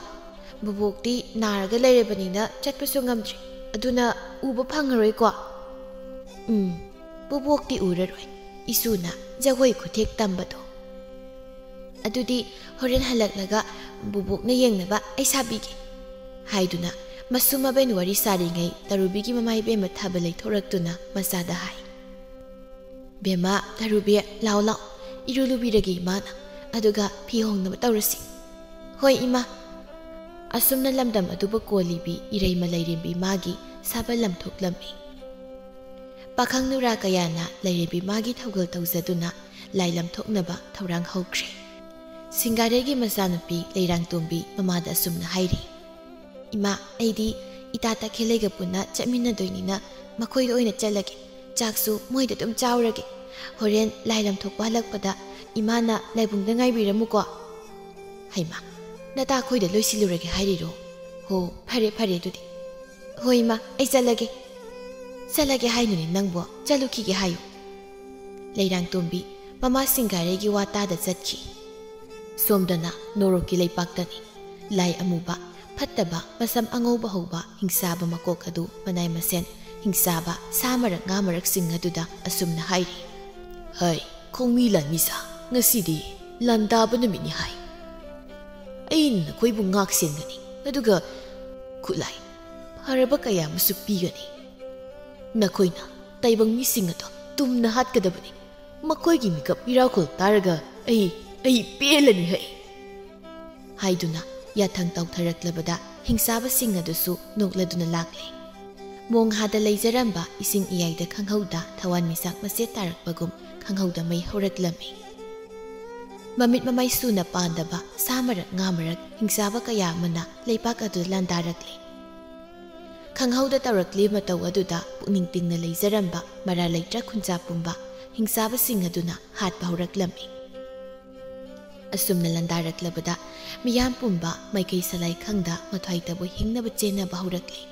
ꯕꯨꯕꯣꯛꯇꯤ ꯅꯥꯔꯒ ꯂꯩꯔꯕꯅꯤꯅ ꯆꯠꯄꯁꯨ ꯉꯝꯗ꯭ꯔꯤ꯫ ꯑꯗꯨꯅ ꯎꯕ ꯐꯪꯉꯔꯣꯏꯀꯣ? ꯎꯝ, ꯕꯨꯕꯣꯛꯇꯤ ꯎꯔꯔꯣꯏ꯫ ꯏꯁꯨꯅ ꯖꯒꯣꯏ ꯈꯨꯊꯦꯛ ꯇꯝꯕꯗꯣ꯫ ꯑꯗꯨꯗꯤ ꯍꯣꯔꯦꯟ ꯍꯜꯂꯛꯂꯒ ꯕꯨꯕꯣꯛꯅ ꯌꯦꯡꯅꯕ ꯑꯩ ꯁꯥꯕꯤꯒꯦ, ꯍꯥꯏꯗꯨꯅ ꯃꯁꯨ ꯃꯕꯦꯟ ꯋꯥꯔꯤ ꯁꯥꯔꯤꯉꯩ ꯇꯔꯨꯕꯤꯒꯤ ꯃꯃꯥ ꯏꯕꯦꯝꯃ ꯊꯥꯕ ꯂꯩꯊꯣꯔꯛꯇꯨꯅ ꯃꯆꯥꯗ ꯍꯥꯏ꯫ "ꯕꯦꯝꯃ, ꯇꯔꯨꯕꯤ, ꯂꯥꯎ ꯂꯥꯎ, ꯏꯔꯨ ꯂꯨꯕꯤꯔꯒꯦ ꯏꯃꯥꯅ, ꯑꯗꯨꯒ ꯐꯤ ꯍꯣꯡꯅꯕ ꯇꯧꯔꯁꯤ꯫" "ꯍꯣꯏ ꯏꯃꯥ꯫" ꯑꯁꯨꯝꯅ ꯂꯝꯗꯝ ꯑꯗꯨꯕꯨ ꯀꯣꯜꯂꯤꯕꯤ ꯏꯔꯩꯃ ꯂꯩꯔꯦꯝꯕꯤ ꯃꯥꯒꯤ ꯁꯥꯕ ꯂꯝꯊꯣꯛꯂꯝꯃꯤ꯫ ꯄꯥꯈꯪ ꯅꯨꯔꯥ ꯀꯌꯥꯅ ꯂꯩꯔꯦꯝꯕꯤ ꯃꯥꯒꯤ ꯊꯧꯒꯜ ꯇꯧꯖꯗꯨꯅ ꯂꯥꯏ ꯂꯝꯊꯣꯛꯅꯕ ꯊꯧꯔꯥꯡ ꯍꯧꯈ꯭ꯔꯦ꯫ ꯁꯤꯡꯒꯥꯔꯩꯒꯤ ꯃꯆꯥꯅꯨꯄꯤ ꯂꯩꯔꯥꯡꯇꯣꯝꯕꯤ ꯃꯃꯥꯗ ꯑꯁꯨꯝꯅ ꯍꯥꯏꯔꯤ, "ꯏꯃꯥ, ꯑꯩꯗꯤ ꯏꯇꯥ ꯇꯈꯦꯜꯂꯩꯒ ꯄꯨꯟꯅ ꯆꯠꯃꯤꯟꯅꯗꯣꯏꯅꯤꯅ ꯃꯈꯣꯏꯗ ꯑꯣꯏꯅ ꯆꯠꯂꯒꯦ꯫ ꯆꯥꯛꯁꯨ ꯃꯣꯏꯗ ꯑꯗꯨꯝ ꯆꯥꯎꯔꯒꯦ꯫ ꯍꯣꯔꯦꯟ ꯂꯥꯏ ꯂꯝꯊꯣꯛꯄ ꯍꯜꯂꯛꯄꯗ ꯏꯃꯥꯅ ꯂꯥꯏꯕꯨꯡꯗ ꯉꯥꯏꯕꯤꯔꯝꯃꯨꯀꯣ꯫" "ꯍꯩꯃꯥ, ꯅꯇꯥꯈꯣꯏꯗ ꯂꯣꯏꯁꯤꯜꯂꯨꯔꯒꯦ ꯍꯥꯏꯔꯤꯔꯣ? ꯍꯣ, ꯐꯔꯦ, ꯐꯔꯦ ꯑꯗꯨꯗꯤ꯫ ꯍꯣꯏ ꯏꯃꯥ, ꯑꯩ ꯆꯠꯂꯒꯦ꯫" "ꯆꯠꯂꯒꯦ ꯍꯥꯏꯅꯨꯅꯦ ꯅꯪꯕꯣ, ꯆꯠꯂꯨꯈꯤꯒꯦ ꯍꯥꯏꯌꯨ꯫" ꯂꯩꯔꯥꯡꯇꯣꯝꯕꯤ ꯃꯃꯥ ꯁꯤꯡꯒꯥꯔꯩꯒꯤ ꯋꯥ ꯇꯥꯗ ꯆꯠꯈꯤ꯫ ꯁꯣꯝꯗꯅ ꯅꯣꯔꯣꯛꯀꯤ ꯂꯩꯄꯥꯛꯇꯅꯤ꯫ ꯂꯥꯏ ꯑꯃꯨꯕ, ꯐꯠꯇꯕ, ꯃꯁꯝ ꯑꯉꯧꯕ ꯍꯧꯕ ꯍꯤꯡꯆꯥꯕ ꯃꯀꯣꯛ ꯑꯗꯨ ꯃꯅꯥꯏ ꯃꯁꯦꯟ ꯍꯤꯡꯆꯥꯕ ꯁꯥ ꯃꯔꯛ ꯉꯥ ꯃꯔꯛꯁꯤꯡ ꯑꯗꯨꯗ ꯑꯁꯨꯝꯅ ꯍꯥꯏꯔꯤ, "ꯍꯩ, ꯈꯣꯡꯃꯤ ꯂꯥꯟꯃꯤꯁꯥ, ꯉꯁꯤꯗꯤ ꯂꯥꯟꯗꯥꯕ ꯅꯨꯃꯤꯠꯅꯤ ꯍꯥꯏ꯫ ꯑꯩꯅ ꯅꯈꯣꯏꯕꯨ ꯉꯥꯛ ꯁꯦꯟꯒꯅꯤ, ꯑꯗꯨꯒ ꯈꯨꯠꯂꯥꯏ ꯐꯔꯕ ꯀꯌꯥ ꯑꯃꯁꯨ ꯄꯤꯒꯅꯤ꯫ ꯅꯈꯣꯏꯅ ꯇꯥꯏꯕꯪ ꯃꯤꯁꯤꯡ ꯑꯗꯨ ꯇꯨꯝꯅ ꯍꯥꯠꯀꯗꯕꯅꯤ꯫ ꯃꯈꯣꯏꯒꯤ ꯃꯤꯀꯞ ꯃꯤꯔꯥꯈꯣꯜ ꯇꯥꯔꯒ ꯑꯩ, ꯑꯩ ꯄꯦꯜꯂꯅꯤ ꯍꯩ꯫" ꯍꯥꯏꯗꯨꯅ ꯌꯥꯊꯪ ꯇꯧꯊꯔꯛꯂꯕꯗ ꯍꯤꯡꯆꯥꯕꯁꯤꯡ ꯑꯗꯨꯁꯨ ꯅꯣꯛꯂꯗꯨꯅ ꯂꯥꯛꯂꯦ꯫ ꯃꯣꯡꯍꯥꯗ ꯂꯩꯖꯔꯝꯕ ꯏꯁꯤꯡ ꯏꯌꯥꯏꯗ ꯈꯪꯍꯧꯗ ꯊꯋꯥꯟꯃꯤꯆꯥꯛ ꯃꯆꯦꯠ ꯇꯥꯔꯛꯄꯒꯨꯝ ꯈꯪꯍꯧꯗ ꯃꯩ ꯍꯧꯔꯛꯂꯝꯃꯤ꯫ ꯃꯃꯤꯠ ꯃꯃꯩ ꯁꯨꯅ ꯄꯥꯟꯗꯕ ꯁꯥ ꯃꯔꯛ ꯉꯥ ꯃꯔꯛ ꯍꯤꯡꯆꯥꯕ ꯀꯌꯥ ꯑꯃꯅ ꯂꯩꯄꯥꯛ ꯑꯗꯨ ꯂꯥꯟꯗꯥꯔꯛꯂꯤ꯫ ꯈꯪꯍꯧꯗ ꯇꯧꯔꯛꯂꯤ ꯃꯇꯧ ꯑꯗꯨꯗ ꯄꯨꯛꯅꯤꯡ ꯇꯤꯡꯅ ꯂꯩꯖꯔꯝꯕ ꯃꯔꯥ ꯂꯩꯇ꯭ꯔ ꯈꯨꯟꯖꯥ ꯄꯨꯝꯕ ꯍꯤꯡꯆꯥꯕꯁꯤꯡ ꯑꯗꯨꯅ ꯍꯥꯠꯄ ꯍꯧꯔꯛꯂꯝꯃꯤ꯫ ꯑꯁꯨꯝꯅ ꯂꯥꯟꯗꯥꯔꯛꯂꯕꯗ ꯃꯤꯌꯥꯝ ꯄꯨꯝꯕ ꯃꯥꯏꯀꯩ ꯁꯂꯥꯏ ꯈꯪꯗ ꯃꯊ꯭ꯋꯥꯏꯇꯕꯨ ꯍꯤꯡꯅꯕ ꯆꯦꯟꯅꯕ ꯍꯧꯔꯛꯂꯤ꯫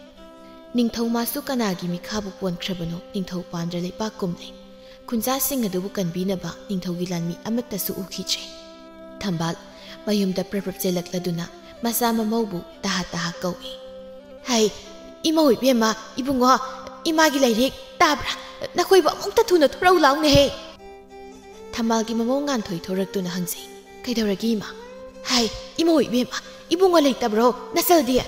ꯅꯤꯡꯊꯧ ꯃꯥꯁꯨ ꯀꯅꯥꯒꯤ ꯃꯤꯈꯥꯕꯨ ꯄꯣꯟꯈ꯭ꯔꯕꯅꯣ ꯅꯤꯡꯊꯧ ꯄꯥꯟꯗ꯭ꯔ ꯂꯩꯄꯥꯛ ꯀꯨꯝꯂꯦ꯫ ꯈꯨꯟꯖꯥꯁꯤꯡ ꯑꯗꯨꯕꯨ ꯀꯟꯕꯤꯅꯕ ꯅꯤꯡꯊꯧꯒꯤ ꯂꯥꯟꯃꯤ ꯑꯃꯠꯇꯁꯨ ꯎꯈꯤꯗ꯭ꯔꯦ꯫ ꯊꯝꯕꯥꯜ ꯃꯌꯨꯝꯗ ꯄ꯭ꯔꯞ ꯄ꯭ꯔꯞ ꯆꯦꯜꯂꯛꯂꯗꯨꯅ ꯃꯆꯥ ꯃꯃꯧꯕꯨ ꯇꯍꯥ ꯇꯍꯥ ꯀꯧꯏ꯫ "ꯍꯩ, ꯏꯃꯧ ꯏꯕꯦꯝꯃ, ꯏꯕꯨꯡꯉꯣ, ꯏꯃꯥꯒꯤ ꯂꯥꯏꯔꯤꯛ ꯇꯥꯕ꯭ꯔꯥ? ꯅꯈꯣꯏꯕꯨ ꯑꯃꯨꯛꯇ ꯊꯨꯅ ꯊꯣꯔꯛꯎ ꯂꯥꯎꯅꯦꯍꯦ!" ꯊꯝꯕꯥꯜꯒꯤ ꯃꯃꯧ ꯉꯥꯟꯊꯣꯏ ꯊꯣꯔꯛꯇꯨꯅ ꯍꯪꯖꯩ꯫ "ꯀꯩꯗꯧꯔꯒꯦ ꯏꯃꯥ?" "ꯍꯥꯏ, ꯏꯃꯧ ꯏꯕꯦꯝꯃ, ꯏꯕꯨꯡꯉꯣ ꯂꯩꯇꯕ꯭ꯔꯣ? ꯅꯆꯜꯗꯤ?"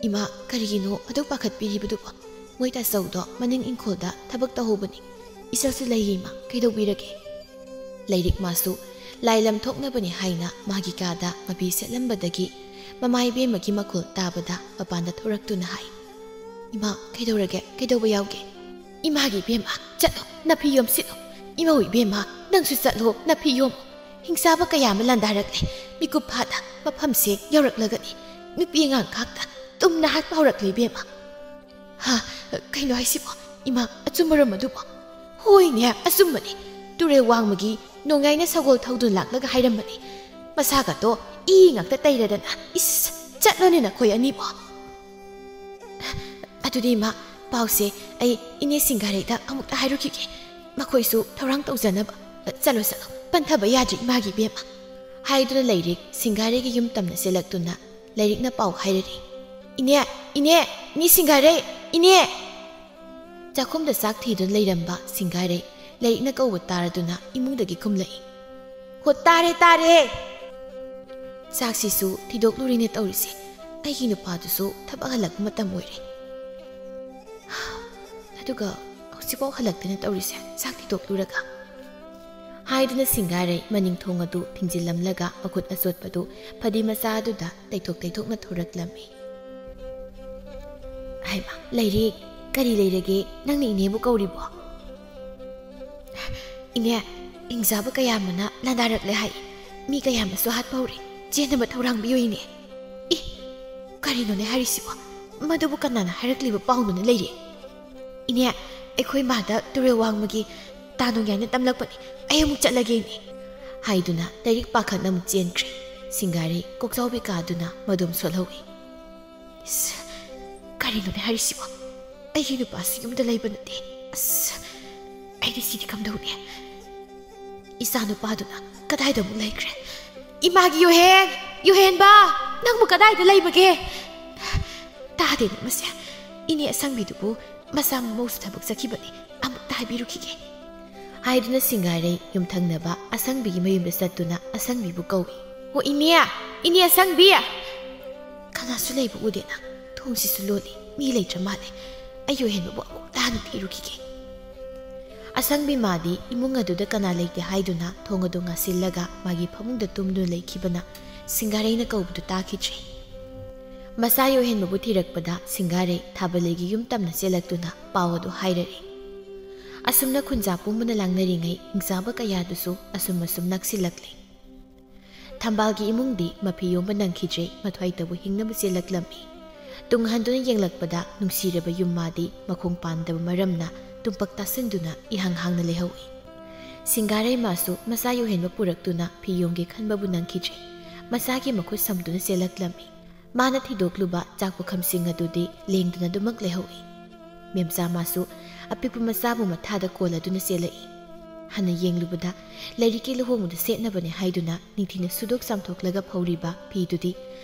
"ꯏꯃꯥ, ꯀꯔꯤꯒꯤꯅꯣ ꯑꯗꯨꯛ ꯄꯥꯈꯠꯄꯤꯔꯤꯕꯗꯨꯕꯣ? ꯃꯣꯏ ꯇꯥꯆꯧꯗꯣ ꯃꯅꯤꯡ ꯏꯪꯈꯣꯜꯗ ꯊꯕꯛ ꯇꯧꯍꯧꯕꯅꯤ꯫ ꯏꯆꯜꯁꯨ ꯂꯩꯌꯦ ꯏꯃꯥ, ꯀꯩꯗꯧꯕꯤꯔꯒꯦ?" ꯂꯥꯏꯔꯤꯛ ꯃꯥꯁꯨ ꯂꯥꯏ ꯂꯝ ꯊꯣꯛꯅꯕꯅꯤ ꯍꯥꯏꯅ ꯃꯥꯒꯤ ꯀꯥꯗ ꯃꯄꯤ ꯁꯦꯠꯂꯝꯕꯗꯒꯤ ꯃꯃꯥ ꯏꯕꯦꯝꯃꯒꯤ ꯃꯈꯣꯜ ꯇꯥꯕꯗ ꯃꯄꯥꯟꯗ ꯊꯣꯔꯛꯇꯨꯅ ꯍꯥꯏ, "ꯏꯃꯥ, ꯀꯩꯗꯧꯔꯒꯦ? ꯀꯩꯗꯧꯕ ꯌꯥꯎꯒꯦ?" "ꯏꯃꯥꯒꯤ ꯏꯕꯦꯝꯃ, ꯆꯠꯂꯣ, ꯅꯐꯤ ꯌꯣꯝꯁꯤꯠꯂꯣ꯫ ꯏꯃꯧ ꯏꯕꯦꯝꯃ, ꯅꯪꯁꯨ ꯆꯠꯂꯣ, ꯅꯐꯤ ꯌꯣꯝꯃꯣ꯫ ꯍꯤꯡꯆꯥꯕ ꯀꯌꯥ ꯑꯃ ꯂꯥꯟꯗꯥꯔꯛꯂꯦ꯫ ꯃꯤꯀꯨꯞ ꯐꯥꯗ ꯃꯐꯝꯁꯦ ꯌꯧꯔꯛꯂꯒꯅꯤ꯫ ꯅꯨꯄꯤ ꯑꯉꯥꯡ ꯈꯥꯛꯇ ꯇꯨꯝꯅ ꯍꯥꯠꯄ ꯍꯧꯔꯛꯂꯦ ꯏꯕꯦꯝꯃ꯫" "ꯍꯥ, ꯀꯩꯅꯣ ꯍꯥꯏꯁꯤꯕꯣ? ꯏꯃꯥ, ꯑꯆꯨꯝꯕꯔꯣ ꯃꯗꯨꯕꯣ?" "ꯍꯣꯏꯅꯦ, ꯑꯆꯨꯝꯕꯅꯦ꯫ ꯇꯨꯔꯦꯜ ꯋꯥꯡꯃꯒꯤ ꯅꯣꯡꯌꯥꯏꯅ ꯁꯒꯣꯜ ꯊꯧꯗꯨꯅ ꯂꯥꯛꯂꯒ ꯍꯥꯏꯔꯝꯕꯅꯦ꯫ ꯃꯁꯥꯒꯗꯣ ꯏ ꯉꯥꯛꯇ ꯇꯩꯔꯗꯅ꯫ ꯏꯁ, ꯆꯠꯂꯣꯅꯦ ꯅꯈꯣꯏ ꯑꯅꯤꯕꯣ꯫" "ꯑꯗꯨꯗꯤ ꯏꯃꯥ, ꯄꯥꯎꯁꯦ ꯑꯩ ꯏꯅꯦ ꯁꯤꯡꯒꯥꯔꯩꯗ ꯑꯃꯨꯛꯇ ꯍꯥꯏꯔꯨꯈꯤꯒꯦ꯫ ꯃꯈꯣꯏꯁꯨ ꯊꯧꯔꯥꯡ ꯇꯧꯖꯅꯕ꯫ ꯆꯠꯂꯣ, ꯆꯠꯂꯣ, ꯄꯟꯊꯕ ꯌꯥꯗ꯭ꯔꯤ ꯏꯃꯥꯒꯤ ꯏꯕꯦꯝꯃ꯫" ꯍꯥꯏꯗꯨꯅ ꯂꯩꯔꯤꯛ ꯁꯤꯡꯒꯥꯔꯩꯒꯤ ꯌꯨꯝ ꯇꯝꯅ ꯆꯦꯜꯂꯛꯇꯨꯅ ꯂꯩꯔꯤꯛꯅ ꯄꯥꯎ ꯍꯥꯏꯔꯔꯤ꯫ "ꯏꯅꯦ, ꯏꯅꯦ, ꯏꯅꯦ ꯁꯤꯡꯒꯥꯔꯩ, ꯏꯅꯦ!" ꯆꯥꯛꯈꯨꯝꯗ ꯆꯥꯛ ꯊꯤꯗꯨꯅ ꯂꯩꯔꯝꯕ ꯁꯤꯡꯒꯥꯔꯩ ꯂꯩꯔꯤꯛꯅ ꯀꯧꯕ ꯇꯥꯔꯗꯨꯅ ꯏꯃꯨꯡꯗꯒꯤ ꯀꯨꯝꯂꯛꯏ꯫ "ꯍꯣ, ꯇꯥꯔꯦ, ꯇꯥꯔꯦ!" ꯆꯥꯛꯁꯤꯁꯨ ꯊꯤꯗꯣꯛꯂꯨꯔꯤꯅꯦ ꯇꯧꯔꯤꯁꯦ꯫ ꯑꯩꯒꯤ ꯅꯨꯄꯥꯗꯨꯁꯨ ꯊꯕꯛ ꯍꯜꯂꯛꯄ ꯃꯇꯝ ꯑꯣꯏꯔꯦ꯫ ꯑꯗꯨꯒ ꯍꯧꯖꯤꯛꯐꯥꯎ ꯍꯜꯂꯛꯇꯦꯅ ꯇꯧꯔꯤꯁꯦ, ꯆꯥꯛ ꯊꯤꯗꯣꯛꯂꯨꯔꯒ꯫ ꯍꯥꯏꯗꯨꯅ ꯁꯤꯡꯒꯥꯔꯩ ꯃꯅꯤꯡ ꯊꯣꯡ ꯑꯗꯨ ꯊꯤꯡꯖꯤꯜꯂꯝꯂꯒ ꯃꯈꯨꯠ ꯑꯆꯣꯠꯄꯗꯨ ꯐꯗꯤ ꯃꯆꯥ ꯑꯗꯨꯗ ꯇꯩꯊꯣꯛ ꯇꯩꯊꯣꯛꯅ ꯊꯣꯔꯛꯂꯝꯃꯤ꯫ "ꯍꯩꯃꯥ, ꯂꯩꯔꯤꯛ, ꯀꯔꯤ ꯂꯩꯔꯒꯦ? ꯅꯪꯅ ꯏꯅꯦꯕꯨ ꯀꯧꯔꯤꯕꯣ?" "ꯏꯅꯦ, ꯍꯤꯡꯆꯥꯕ ꯀꯌꯥ ꯑꯃꯅ ꯂꯥꯟꯗꯥꯔꯛꯂꯦ ꯍꯥꯏ꯫ "ꯃꯤ ꯀꯌꯥ ꯑꯃꯁꯨ ꯍꯥꯠꯄ ꯍꯧꯔꯦ, ꯆꯦꯟꯅꯕ ꯊꯧꯔꯥꯡꯕꯤꯌꯨ ꯏꯅꯦ꯫" "ꯏ, ꯀꯔꯤꯅꯣꯅꯦ ꯍꯥꯏꯔꯤꯁꯤꯕꯣ? ꯃꯗꯨꯕꯨ ꯀꯅꯥꯅ ꯍꯥꯏꯔꯛꯂꯤꯕ ꯄꯥꯎꯅꯣꯅꯦ ꯂꯩꯔꯤ?" "ꯏꯅꯦ, ꯑꯩꯈꯣꯏ ꯃꯥꯗ ꯇꯨꯔꯦꯜ ꯋꯥꯡꯃꯒꯤ ꯇꯥ ꯅꯣꯡꯌꯥꯏꯅ ꯇꯝꯂꯛꯄꯅꯤ, ꯑꯩ ꯑꯃꯨꯛ ꯆꯠꯂꯒꯦ ꯏꯅꯦ" ꯍꯥꯏꯗꯨꯅ ꯂꯥꯏꯔꯤꯛ ꯄꯥꯈꯛꯅ ꯑꯃꯨꯛ ꯆꯦꯟꯈ꯭ꯔꯦ꯫ ꯁꯤꯡꯒꯥꯔꯩ ꯀꯣꯛꯆꯥꯎꯕꯤ ꯀꯥꯗꯨꯅ ꯃꯗꯣꯝ ꯁꯣꯜꯍꯧꯏ꯫ "ꯏꯁ, ꯀꯔꯤꯅꯣꯅꯦ ꯍꯥꯏꯔꯤꯁꯤꯕꯣ? ꯑꯩꯒꯤ ꯅꯨꯄꯥꯁꯤ ꯌꯨꯝꯗ ꯂꯩꯕ ꯅꯠꯇꯦ꯫ ꯑꯁ, ꯑꯩꯗꯤ ꯁꯤꯗꯤ ꯀꯝꯗꯧꯅꯤ? ꯏꯆꯥ ꯅꯨꯄꯥꯗꯨꯅ ꯀꯗꯥꯏꯗ ꯑꯃꯨꯛ ꯂꯩꯈ꯭ꯔꯦ? ꯏꯃꯥꯒꯤ ꯌꯨꯍꯦꯟ! ꯌꯨꯍꯦꯟꯕ! ꯅꯪꯕꯨ ꯀꯗꯥꯏꯗ ꯂꯩꯕꯒꯦ? ꯇꯥꯗꯦꯅꯦ ꯃꯁꯦ꯫ ꯏꯅꯦ ꯑꯁꯪꯕꯤꯗꯨꯕꯨ ꯃꯆꯥ ꯃꯃꯧꯁꯨ ꯊꯕꯛ ꯆꯠꯈꯤꯕꯅꯤ꯫ ꯑꯃꯨꯛꯇ ꯍꯥꯏꯕꯤꯔꯨꯈꯤꯒꯦ" ꯍꯥꯏꯗꯨꯅ ꯁꯤꯡꯒꯥꯔꯩ ꯌꯨꯝꯊꯪꯅꯕ ꯑꯁꯪꯕꯤꯒꯤ ꯃꯌꯨꯝꯗ ꯆꯠꯇꯨꯅ ꯑꯁꯪꯕꯤꯕꯨ ꯀꯧꯏ꯫ "ꯑꯣ ꯏꯅꯦ! ꯏꯅꯦ ꯑꯁꯪꯕꯤ!" "ꯀꯅꯥꯁꯨ ꯂꯩꯕ ꯎꯗꯦꯅ꯫ ꯊꯣꯡꯁꯤꯁꯨ ꯂꯣꯜꯂꯤ, ꯃꯤ ꯂꯩꯇ꯭ꯔ ꯃꯥꯜꯂꯦ꯫ ꯑꯩ ꯌꯨꯍꯦꯟꯕꯕꯨ ꯑꯃꯨꯛꯇ ꯍꯥꯟꯅ ꯊꯤꯔꯨꯈꯤꯒꯦ" ꯑꯁꯪꯕꯤ ꯃꯥꯗꯤ ꯏꯃꯨꯡ ꯑꯗꯨꯗ ꯀꯅꯥ ꯂꯩꯇꯦ ꯍꯥꯏꯗꯨꯅ ꯊꯣꯡ ꯑꯗꯨ ꯉꯥꯁꯤꯜꯂꯒ ꯃꯥꯒꯤ ꯐꯃꯨꯡꯗ ꯇꯨꯝꯗꯨꯅ ꯂꯩꯈꯤꯕꯅ ꯁꯤꯡꯒꯥꯔꯩꯅ ꯀꯧꯕꯗꯨ ꯇꯥꯈꯤꯗ꯭ꯔꯦ꯫ ꯃꯆꯥ ꯌꯨꯍꯦꯟꯕꯕꯨ ꯊꯤꯔꯛꯄꯗ ꯁꯤꯡꯒꯥꯔꯩ ꯊꯥꯕꯜꯂꯩꯒꯤ ꯌꯨꯝ ꯇꯝꯅ ꯆꯦꯜꯂꯛꯇꯨꯅ ꯄꯥꯎ ꯑꯗꯨ ꯍꯥꯏꯔꯔꯦ꯫ ꯑꯁꯨꯝꯅ ꯈꯨꯟꯖꯥ ꯄꯨꯝꯕꯅ ꯂꯥꯡꯅꯔꯤꯉꯩ ꯍꯤꯡꯆꯥꯕ ꯀꯌꯥꯗꯨꯁꯨ ꯑꯁꯨꯝ ꯑꯁꯨꯝ ꯅꯛꯁꯤꯜꯂꯛꯂꯦ꯫ ꯊꯝꯕꯥꯜꯒꯤ ꯏꯃꯨꯡꯗꯤ ꯃꯐꯤ ꯌꯣꯝꯕ ꯅꯪꯈꯤꯗ꯭ꯔꯦ, ꯃꯊ꯭ꯋꯥꯏꯇꯕꯨ ꯍꯤꯡꯅꯕ ꯆꯦꯜꯂꯛꯂꯝꯃꯤ꯫ ꯇꯨꯡ ꯍꯟꯗꯨꯅ ꯌꯦꯡꯂꯛꯄꯗ ꯅꯨꯡꯁꯤꯔꯕ ꯌꯨꯝ ꯃꯥꯗꯤ ꯃꯈꯣꯡ ꯄꯥꯟꯗꯕ ꯃꯔꯝꯅ ꯇꯨꯝꯄꯛ ꯇꯥꯁꯤꯟꯗꯨꯅ ꯏꯍꯥꯡ ꯍꯥꯡꯅ ꯂꯩꯍꯧꯏ꯫ ꯁꯤꯡꯒꯥꯔꯩ ꯃꯥꯁꯨ ꯃꯆꯥ ꯌꯨꯍꯦꯟꯕ ꯄꯨꯔꯛꯇꯨꯅ ꯐꯤ ꯌꯣꯝꯒꯦ ꯈꯟꯕꯕꯨ ꯅꯪꯈꯤꯗ꯭ꯔꯦ꯫ ꯃꯆꯥꯒꯤ ꯃꯈꯨꯠ ꯁꯝꯗꯨꯅ ꯆꯦꯜꯂꯛꯂꯝꯃꯤ꯫ ꯃꯥꯅ ꯊꯤꯗꯣꯛꯂꯨꯕ ꯆꯥꯛ ꯄꯨꯈꯝꯁꯤꯡ ꯑꯗꯨꯗꯤ ꯂꯦꯡꯗꯨꯅ ꯑꯗꯨꯃꯛ ꯂꯩꯍꯧꯏ꯫ ꯃꯦꯝꯆꯥ ꯃꯥꯁꯨ ꯑꯄꯤꯛꯄ ꯃꯆꯥꯕꯨ ꯃꯊꯥꯗ ꯀꯣꯜꯂꯗꯨꯅ ꯆꯦꯜꯂꯛꯏ꯫ ꯍꯟꯅ ꯌꯦꯡꯂꯨꯕꯗ ꯂꯥꯏꯔꯤꯛꯀꯤ ꯂꯨꯍꯣꯡꯕꯗ ꯁꯦꯠꯅꯕꯅꯦ ꯍꯥꯏꯗꯨꯅ ꯅꯤꯡꯊꯤꯅ ꯁꯨꯗꯣꯛ ꯆꯥꯝꯊꯣꯛꯂꯒ ꯐꯧꯔꯤꯕ ꯐꯤꯗꯨꯗꯤ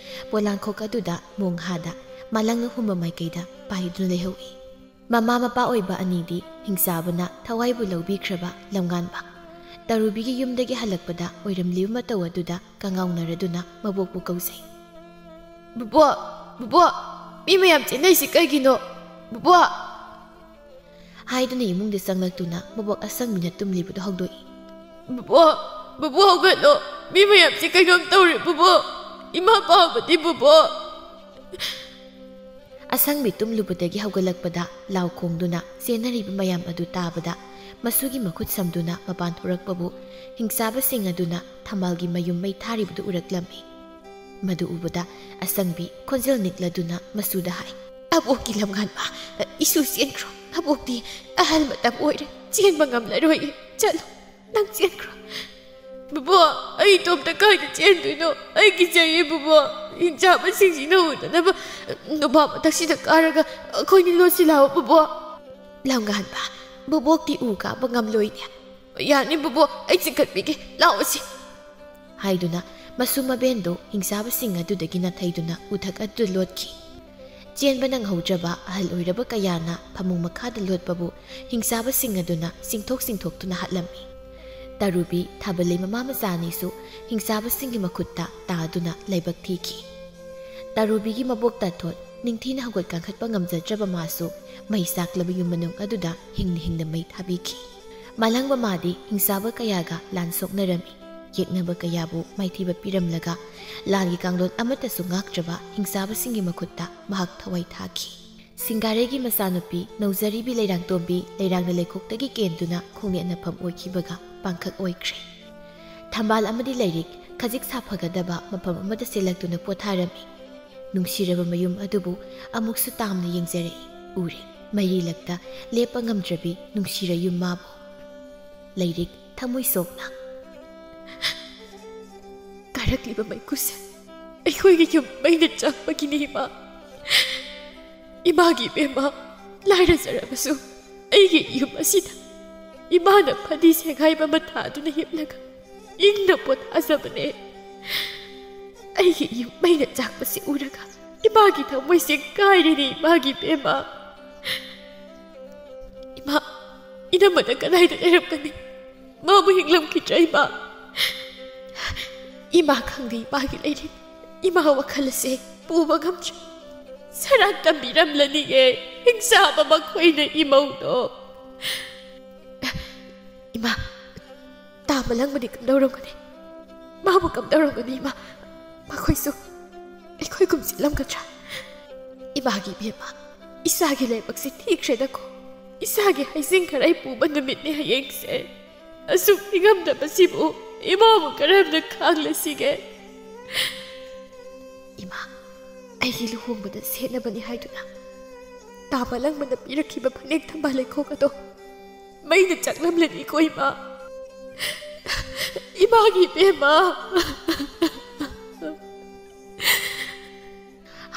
ꯄꯣꯂꯥꯡꯈꯣꯛ ꯑꯗꯨꯗ ꯃꯣꯡꯍꯥꯗ ꯃꯥꯂꯪꯅ ꯍꯨꯝꯕ ꯃꯥꯏꯀꯩꯗ ꯄꯥꯏꯗꯨꯅ ꯂꯩꯍꯧꯏ꯫ ꯃꯃꯥ ꯃꯄꯥ ꯑꯣꯏꯕ ꯑꯅꯤꯗꯤ ꯍꯤꯡꯆꯥꯕꯅ ꯊꯋꯥꯏꯕꯨ ꯂꯧꯕꯤꯈ꯭ꯔꯕ ꯂꯝꯉꯥꯟꯕ ꯇꯔꯨꯕꯤꯒꯤ ꯌꯨꯝꯗꯒꯤ ꯍꯜꯂꯛꯄꯗ ꯑꯣꯏꯔꯝꯂꯤꯕ ꯃꯇꯧ ꯑꯗꯨꯗ ꯀꯉꯥꯎꯅꯔꯗꯨꯅ ꯃꯕꯣꯛꯄꯨ ꯀꯧꯖꯩ꯫ "ꯕꯨꯕꯣꯛ! ꯕꯨꯕꯣꯛ! ꯃꯤ ꯃꯌꯥꯝ ꯆꯦꯟꯅꯩꯁꯤ ꯀꯩꯒꯤꯅꯣ? ꯕꯨꯕꯣꯛ!" ꯍꯥꯏꯗꯨꯅ ꯏꯃꯨꯡꯗ ꯆꯪꯂꯛꯇꯨꯅ ꯃꯕꯣꯛ ꯑꯁꯪꯕꯤꯅ ꯇꯨꯝꯂꯤꯕꯗꯨ ꯍꯧꯗꯣꯛꯏ꯫ "ꯕꯨꯕꯣꯛ! ꯕꯨꯕꯣꯛ ꯍꯧꯒꯠꯂꯣ! ꯃꯤ ꯃꯌꯥꯝꯁꯤ ꯀꯩꯅꯣꯝ ꯇꯧꯔꯦ ꯕꯨꯕꯣꯛ! ꯏꯃꯥ ꯄꯥꯕꯗꯤ ꯕꯨꯕꯣꯛ!" ꯑꯁꯪꯕꯤ ꯇꯨꯝꯂꯨꯕꯗꯒꯤ ꯍꯧꯒꯠꯂꯛꯄꯗ ꯂꯥꯎ ꯈꯣꯡꯗꯨꯅ ꯆꯦꯟꯅꯔꯤꯕ ꯃꯌꯥꯝ ꯑꯗꯨ ꯇꯥꯕꯗ ꯃꯁꯨꯒꯤ ꯃꯈꯨꯠ ꯁꯝꯗꯨꯅ ꯃꯄꯥꯟ ꯊꯣꯔꯛꯄꯕꯨ ꯍꯤꯡꯆꯥꯕꯁꯤꯡ ꯑꯗꯨꯅ ꯊꯝꯕꯥꯜꯒꯤ ꯃꯌꯨꯝ ꯃꯩ ꯊꯥꯔꯤꯕꯗꯨ ꯎꯔꯛꯂꯝꯃꯤ꯫ ꯃꯗꯨ ꯎꯕꯗ ꯑꯁꯪꯕꯤ ꯈꯣꯟꯖꯦꯜ ꯅꯤꯛꯂꯗꯨꯅ ꯃꯁꯨꯗ ꯍꯥꯏ, "ꯑꯕꯣꯛꯀꯤ ꯂꯝꯉꯥꯟꯕ, ꯏꯁꯨ ꯆꯦꯟꯈ꯭ꯔꯣ꯫ ꯑꯕꯣꯛꯇꯤ ꯑꯍꯜ ꯃꯇꯝ ꯑꯣꯏꯔꯦ, ꯆꯦꯟꯕ ꯉꯝꯂꯔꯣꯏꯌꯦ꯫ ꯆꯠꯂꯣ, ꯅꯪ ꯆꯦꯟꯈ꯭ꯔꯣ꯫" "ꯕꯕꯣ, ꯑꯩ ꯏꯇꯣꯝꯇ ꯀꯥꯏꯗ ꯆꯦꯟꯗꯣꯏꯅꯣ? ꯑꯩ ꯀꯤꯖꯩꯌꯦ ꯕꯕꯣ꯫ ꯍꯤꯡꯆꯥꯕꯁꯤꯡꯁꯤꯅ ꯎꯗꯅꯕ ꯅꯨꯄꯥ ꯃꯊꯛꯁꯤꯗ ꯀꯥꯔꯒ ꯑꯩꯈꯣꯏꯅꯤ ꯂꯣꯠꯁꯤ ꯂꯥꯛꯑꯣ ꯕꯕꯣ꯫" "ꯂꯝꯉꯥꯟꯕ, ꯕꯕꯣꯛꯇꯤ ꯎ ꯀꯥꯕ ꯉꯝꯂꯣꯏꯅꯦ꯫" "ꯌꯥꯅꯤ ꯕꯕꯣ, ꯑꯩ ꯆꯤꯡꯈꯠꯄꯤꯒꯦ, ꯂꯥꯛꯑꯣꯁꯤ꯫" ꯍꯥꯏꯗꯨꯅ ꯃꯁꯨ ꯃꯕꯦꯟꯗꯨ ꯍꯤꯡꯆꯥꯕꯁꯤꯡ ꯑꯗꯨꯗꯒꯤ ꯅꯥꯊꯩꯗꯨꯅ ꯎꯊꯛ ꯑꯗꯨꯗ ꯂꯣꯠꯈꯤ꯫ ꯆꯦꯟꯕ ꯅꯪꯍꯧꯗ꯭ꯔꯕ ꯑꯍꯜ ꯑꯣꯏꯔꯕ ꯀꯌꯥꯅ ꯐꯃꯨꯡ ꯃꯈꯥꯗ ꯂꯣꯠꯄꯕꯨ ꯍꯤꯡꯆꯥꯕꯁꯤꯡ ꯑꯗꯨꯅ ꯆꯤꯡꯊꯣꯛ ꯆꯤꯡꯊꯣꯛꯇꯨꯅ ꯍꯥꯠꯂꯝꯃꯤ꯫ ꯇꯔꯨꯕꯤ ꯊꯥꯕꯜꯂꯩ ꯃꯃꯥ ꯃꯆꯥ ꯑꯅꯤꯁꯨ ꯍꯤꯡꯆꯥꯕꯁꯤꯡꯒꯤ ꯃꯈꯨꯠꯇ ꯇꯥꯗꯨꯅ ꯂꯥꯏꯕꯛ ꯊꯤꯈꯤ꯫ ꯇꯔꯨꯕꯤꯒꯤ ꯃꯕꯣꯛ ꯇꯥꯊꯣꯠ ꯅꯤꯡꯊꯤꯅ ꯍꯧꯒꯠ ꯀꯥꯡꯈꯠꯄ ꯉꯝꯖꯗ꯭ꯔꯕ ꯃꯥꯁꯨ ꯃꯩ ꯆꯥꯛꯂꯕ ꯌꯨꯝ ꯃꯅꯨꯡ ꯑꯗꯨꯗ ꯍꯤꯡꯅ ꯍꯤꯡꯅ ꯃꯩ ꯊꯥꯕꯤꯈꯤ꯫ ꯃꯥꯂꯪ ꯃꯃꯥꯗꯤ ꯍꯤꯡꯆꯥꯕ ꯀꯌꯥꯒ ꯂꯥꯟ ꯁꯣꯛꯅꯔꯝꯃꯤ꯫ ꯌꯦꯛꯅꯕ ꯀꯌꯥꯕꯨ ꯃꯥꯏꯊꯤꯕ ꯄꯤꯔꯝꯂꯒ ꯂꯥꯟꯒꯤ ꯀꯥꯡꯂꯣꯟ ꯑꯃꯠꯇꯁꯨ ꯉꯥꯛꯇ꯭ꯔꯕ ꯍꯤꯡꯆꯥꯕꯁꯤꯡꯒꯤ ꯃꯈꯨꯠꯇ ꯃꯍꯥꯛ ꯊꯋꯥꯏ ꯊꯥꯈꯤ꯫ ꯁꯤꯡꯒꯥꯔꯩꯒꯤ ꯃꯆꯥꯅꯨꯄꯤ ꯅꯧꯖꯔꯤꯕꯤ ꯂꯩꯔꯥꯡꯇꯣꯝꯕꯤ ꯂꯩꯔꯥꯡꯅ ꯂꯩꯈꯣꯛꯇꯒꯤ ꯀꯦꯟꯗꯨꯅ ꯈꯣꯡꯅꯦꯠꯅꯐꯝ ꯑꯣꯏꯈꯤꯕꯒ ꯄꯥꯡꯈꯛ ꯑꯣꯏꯈ꯭ꯔꯦ꯫ ꯊꯝꯕꯥꯜ ꯑꯃꯗꯤ ꯂꯥꯏꯔꯤꯛ ꯈꯖꯤꯛ ꯁꯥꯐꯒꯗꯕ ꯃꯐꯝ ꯑꯃꯗ ꯁꯤꯜꯂꯛꯇꯨꯅ ꯄꯣꯊꯥꯔꯝꯃꯤ꯫ ꯅꯨꯡꯁꯤꯔꯕ ꯃꯌꯨꯝ ꯑꯗꯨꯕꯨ ꯑꯃꯨꯛꯁꯨ ꯇꯥꯝꯅ ꯌꯦꯡꯖꯔꯛꯏ꯫ ꯎꯔꯦ, ꯃꯩꯔꯤ ꯂꯛꯇ ꯂꯦꯞꯄ ꯉꯝꯗ꯭ꯔꯕꯤ ꯅꯨꯡꯁꯤꯔ ꯌꯨꯝ ꯃꯥꯕꯨ꯫ ꯂꯥꯏꯔꯤꯛ ꯊꯃꯣꯏ ꯁꯣꯛꯅ꯫ ꯀꯥꯔꯛꯂꯤꯕ ꯃꯩꯈꯨꯁꯦ ꯑꯩꯈꯣꯏꯒꯤ ꯌꯨꯝ ꯃꯩꯅ ꯆꯥꯛꯄꯒꯤꯅꯤ, ꯏꯃꯥ꯫ ꯏꯃꯥꯒꯤ ꯏꯕꯦꯝꯃ, ꯂꯥꯏꯔꯖꯔꯕꯁꯨ ꯑꯩꯒꯤ ꯌꯨꯝ ꯑꯁꯤꯗ ꯏꯃꯥꯅ ꯐꯗꯤ ꯁꯦꯒꯥꯏꯕ ꯑꯃ ꯊꯥꯗꯨꯅ ꯍꯤꯞꯂꯒ ꯏꯪꯅ ꯄꯣꯊꯥꯖꯕꯅꯦ꯫ ꯑꯩꯒꯤ ꯌꯨꯝ ꯃꯩꯅ ꯆꯥꯛꯄꯁꯤ ꯎꯔꯒ ꯏꯃꯥꯒꯤ ꯊꯃꯣꯏꯁꯦ ꯀꯥꯏꯔꯤꯅꯤ, ꯏꯃꯥꯒꯤ ꯏꯕꯦꯝꯃ꯫ ꯏꯃꯥ, ꯏꯅꯝꯃꯅ ꯀꯗꯥꯏꯗ ꯂꯩꯔꯝꯒꯅꯤ? ꯃꯥꯕꯨ ꯍꯤꯡꯂꯝꯈꯤꯗ꯭ꯔꯥ, ꯏꯃꯥ? ꯏꯃꯥ ꯈꯪꯗꯦ, ꯏꯃꯥꯒꯤ ꯂꯩꯔꯤꯛ, ꯏꯃꯥ ꯋꯥꯈꯜ ꯑꯁꯦ ꯄꯨꯕ ꯉꯝꯗ꯭ꯔꯦ꯫ ꯁꯔꯥꯟ ꯇꯝꯕꯤꯔꯝꯂꯅꯤꯌꯦ, ꯍꯤꯡꯆꯥꯕ ꯃꯈꯣꯏꯅ ꯏꯃꯧꯗꯣ꯫ ꯏꯃꯥ, ꯇꯥ ꯃꯂꯪꯕꯗꯤ ꯀꯝꯗꯧꯔꯝꯒꯅꯤ? ꯃꯥꯕꯨ ꯀꯝꯗꯧꯔꯝꯒꯅꯤ, ꯏꯃꯥ? ꯃꯈꯣꯏꯁꯨ ꯑꯩꯈꯣꯏꯒꯨꯝ ꯆꯤꯠꯂꯝꯒꯗ꯭ꯔꯥ? ꯏꯃꯥꯒꯤ ꯏꯕꯦꯝꯃ, ꯏꯆꯥꯒꯤ ꯂꯥꯏꯕꯛꯁꯦ ꯊꯤꯈ꯭ꯔꯦꯗꯀꯣ꯫ ꯏꯁꯥꯒꯤ ꯍꯩꯁꯤꯡ ꯈꯔꯥꯏ ꯄꯨꯕ ꯅꯨꯃꯤꯠꯅꯤ ꯍꯌꯦꯡꯁꯦ꯫ ꯑꯁꯨꯛ ꯅꯤꯡꯉꯝꯗꯕꯁꯤꯕꯨ ꯏꯃꯥꯕꯨ ꯀꯔꯝꯅ ꯈꯥꯡꯂꯁꯤꯒꯦ? ꯏꯃꯥ, ꯑꯩꯒꯤ ꯂꯨꯍꯣꯡꯕꯗ ꯁꯦꯠꯅꯕꯅꯤ ꯍꯥꯏꯗꯨꯅ ꯇꯥꯕ ꯂꯪꯕꯅ ꯄꯤꯔꯛꯈꯤꯕ ꯐꯅꯦꯛ ꯊꯝꯕꯥꯜ ꯂꯩꯈꯣꯛ ꯑꯗꯣ ꯃꯩꯅ ꯆꯥꯛꯂꯝꯂꯅꯤꯀꯣ ꯏꯃꯥ꯫ ꯏꯃꯥꯒꯤ ꯏꯕꯦꯝꯃ꯫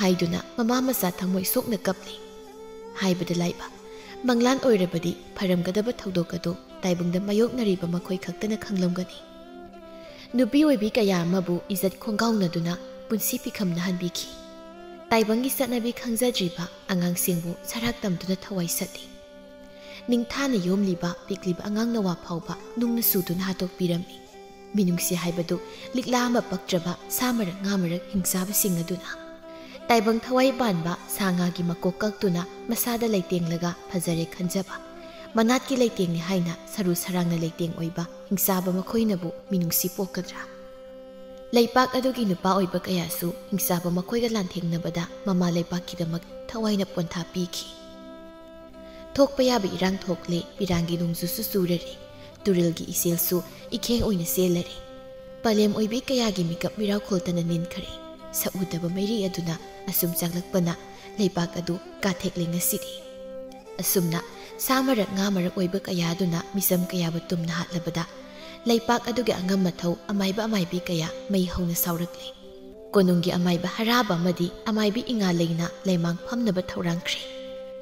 ꯍꯥꯏꯗꯨꯅ ꯃꯃꯥ ꯃꯆꯥ ꯊꯃꯣꯏ ꯁꯣꯛꯅ ꯀꯞꯂꯤ꯫ ꯍꯥꯏꯕꯗ ꯂꯥꯏꯕ, ꯃꯪꯂꯥꯟ ꯑꯣꯏꯔꯕꯗꯤ ꯐꯔꯝꯒꯗꯕ ꯊꯧꯗꯣꯛ ꯑꯗꯨ ꯇꯥꯏꯕꯪꯗ ꯃꯥꯌꯣꯛꯅꯔꯤꯕ ꯃꯈꯣꯏ ꯈꯛꯇꯅ ꯈꯪꯂꯝꯒꯅꯤ꯫ ꯅꯨꯄꯤ ꯑꯣꯏꯕꯤ ꯀꯌꯥ ꯑꯃꯕꯨ ꯏꯖꯠ ꯈꯣꯡꯒꯥꯎꯅꯗꯨꯅ ꯄꯨꯟꯁꯤ ꯄꯤꯈꯝꯅꯍꯟꯕꯤꯈꯤ꯫ ꯇꯥꯏꯕꯪꯒꯤ ꯆꯠꯅꯕꯤ ꯈꯪꯖꯗ꯭ꯔꯤꯕ ꯑꯉꯥꯡꯁꯤꯡꯕꯨ ꯁꯔꯥꯛ ꯇꯝꯗꯨꯅ ꯊꯋꯥꯏ ꯁꯠꯂꯤ꯫ ꯅꯤꯡꯊꯥꯅ ꯌꯣꯝꯂꯤꯕ ꯄꯤꯛꯂꯤꯕ ꯑꯉꯥꯡ ꯅꯋꯥ ꯐꯥꯎꯕ ꯅꯨꯡꯅ ꯁꯨꯗꯨꯅ ꯍꯥꯠꯇꯣꯛꯄꯤꯔꯝꯃꯤ꯫ ꯃꯤꯅꯨꯡꯁꯤ ꯍꯥꯏꯕꯗꯨ ꯂꯤꯛꯂꯥ ꯑꯃ ꯄꯛꯇ꯭ꯔꯕ ꯁꯥ ꯃꯔꯛ ꯉꯥ ꯃꯔꯛ ꯍꯤꯡꯆꯥꯕꯁꯤꯡ ꯑꯗꯨꯅ꯫ ꯇꯥꯏꯕꯪ ꯊꯋꯥꯏ ꯄꯥꯟꯕ ꯁꯥ ꯉꯥꯒꯤ ꯃꯀꯣꯛ ꯀꯛꯇꯨꯅ ꯃꯁꯥꯗ ꯂꯩꯇꯦꯡꯂꯒ ꯐꯖꯔꯦ ꯈꯟꯖꯕ, ꯃꯅꯥꯠꯀꯤ ꯂꯩꯇꯦꯡꯅꯤ ꯍꯥꯏꯅ ꯁꯔꯨ ꯁꯔꯥꯡꯅ ꯂꯩꯇꯦꯡ ꯑꯣꯏꯕ ꯍꯤꯡꯆꯥꯕ ꯃꯈꯣꯏꯅꯕꯨ ꯃꯤꯅꯨꯡꯁꯤ ꯄꯣꯛꯀꯗ꯭ꯔꯥ? ꯂꯩꯄꯥꯛ ꯑꯗꯨꯒꯤ ꯅꯨꯄꯥ ꯑꯣꯏꯕ ꯀꯌꯥꯁꯨ ꯍꯤꯡꯆꯥꯕ ꯃꯈꯣꯏꯒ ꯂꯥꯟꯊꯦꯡꯅꯕꯗ ꯃꯃꯥ ꯂꯩꯄꯥꯛꯀꯤꯗꯃꯛ ꯊꯋꯥꯏꯅ ꯄꯣꯟꯊꯥ ꯄꯤꯈꯤ꯫ ꯊꯣꯛꯄ ꯌꯥꯕ ꯏꯔꯥꯡ ꯊꯣꯛꯂꯦ, ꯄꯤꯔꯥꯡꯒꯤ ꯅꯣꯡꯖꯨꯁꯨ ꯆꯨꯔꯔꯦ, ꯇꯨꯔꯦꯜꯒꯤ ꯏꯆꯦꯜꯁꯨ ꯏꯈꯦꯡ ꯑꯣꯏꯅ ꯆꯦꯜꯂꯔꯦ꯫ ꯄꯂꯦꯝ ꯑꯣꯏꯕꯤ ꯀꯌꯥꯒꯤ ꯃꯤꯀꯞ ꯃꯤꯔꯥꯎꯈꯣꯜꯇꯅ ꯅꯤꯟꯈꯔꯦ꯫ ꯁꯛꯎꯗꯕ ꯃꯩꯔꯤ ꯑꯗꯨꯅ ꯑꯁꯨꯝ ꯆꯥꯛꯂꯛꯄꯅ ꯂꯩꯄꯥꯛ ꯑꯗꯨ ꯀꯥꯊꯦꯛꯂꯦ ꯉꯁꯤꯗꯤ꯫ ꯑꯁꯨꯝꯅ ꯁꯥ ꯃꯔꯛ ꯉꯥ ꯃꯔꯛ ꯑꯣꯏꯕ ꯀꯌꯥ ꯑꯗꯨꯅ ꯃꯤꯆꯝ ꯀꯌꯥꯕꯨ ꯇꯨꯝꯅ ꯍꯥꯠꯂꯕꯗ ꯂꯩꯄꯥꯛ ꯑꯗꯨꯒꯤ ꯑꯉꯝ ꯑꯊꯧ ꯑꯃꯥꯏꯕ ꯑꯃꯥꯏꯕꯤ ꯀꯌꯥ ꯃꯩ ꯍꯧꯅ ꯁꯥꯎꯔꯛꯂꯦ꯫ ꯀꯣꯅꯨꯡꯒꯤ ꯑꯃꯥꯏꯕ ꯍꯔꯥꯕ ꯑꯃꯗꯤ ꯑꯃꯥꯏꯕꯤ ꯏꯉꯥ ꯂꯩꯅ ꯂꯩꯃꯥꯡ ꯐꯝꯅꯕ ꯊꯧꯔꯥꯡꯈ꯭ꯔꯦ꯫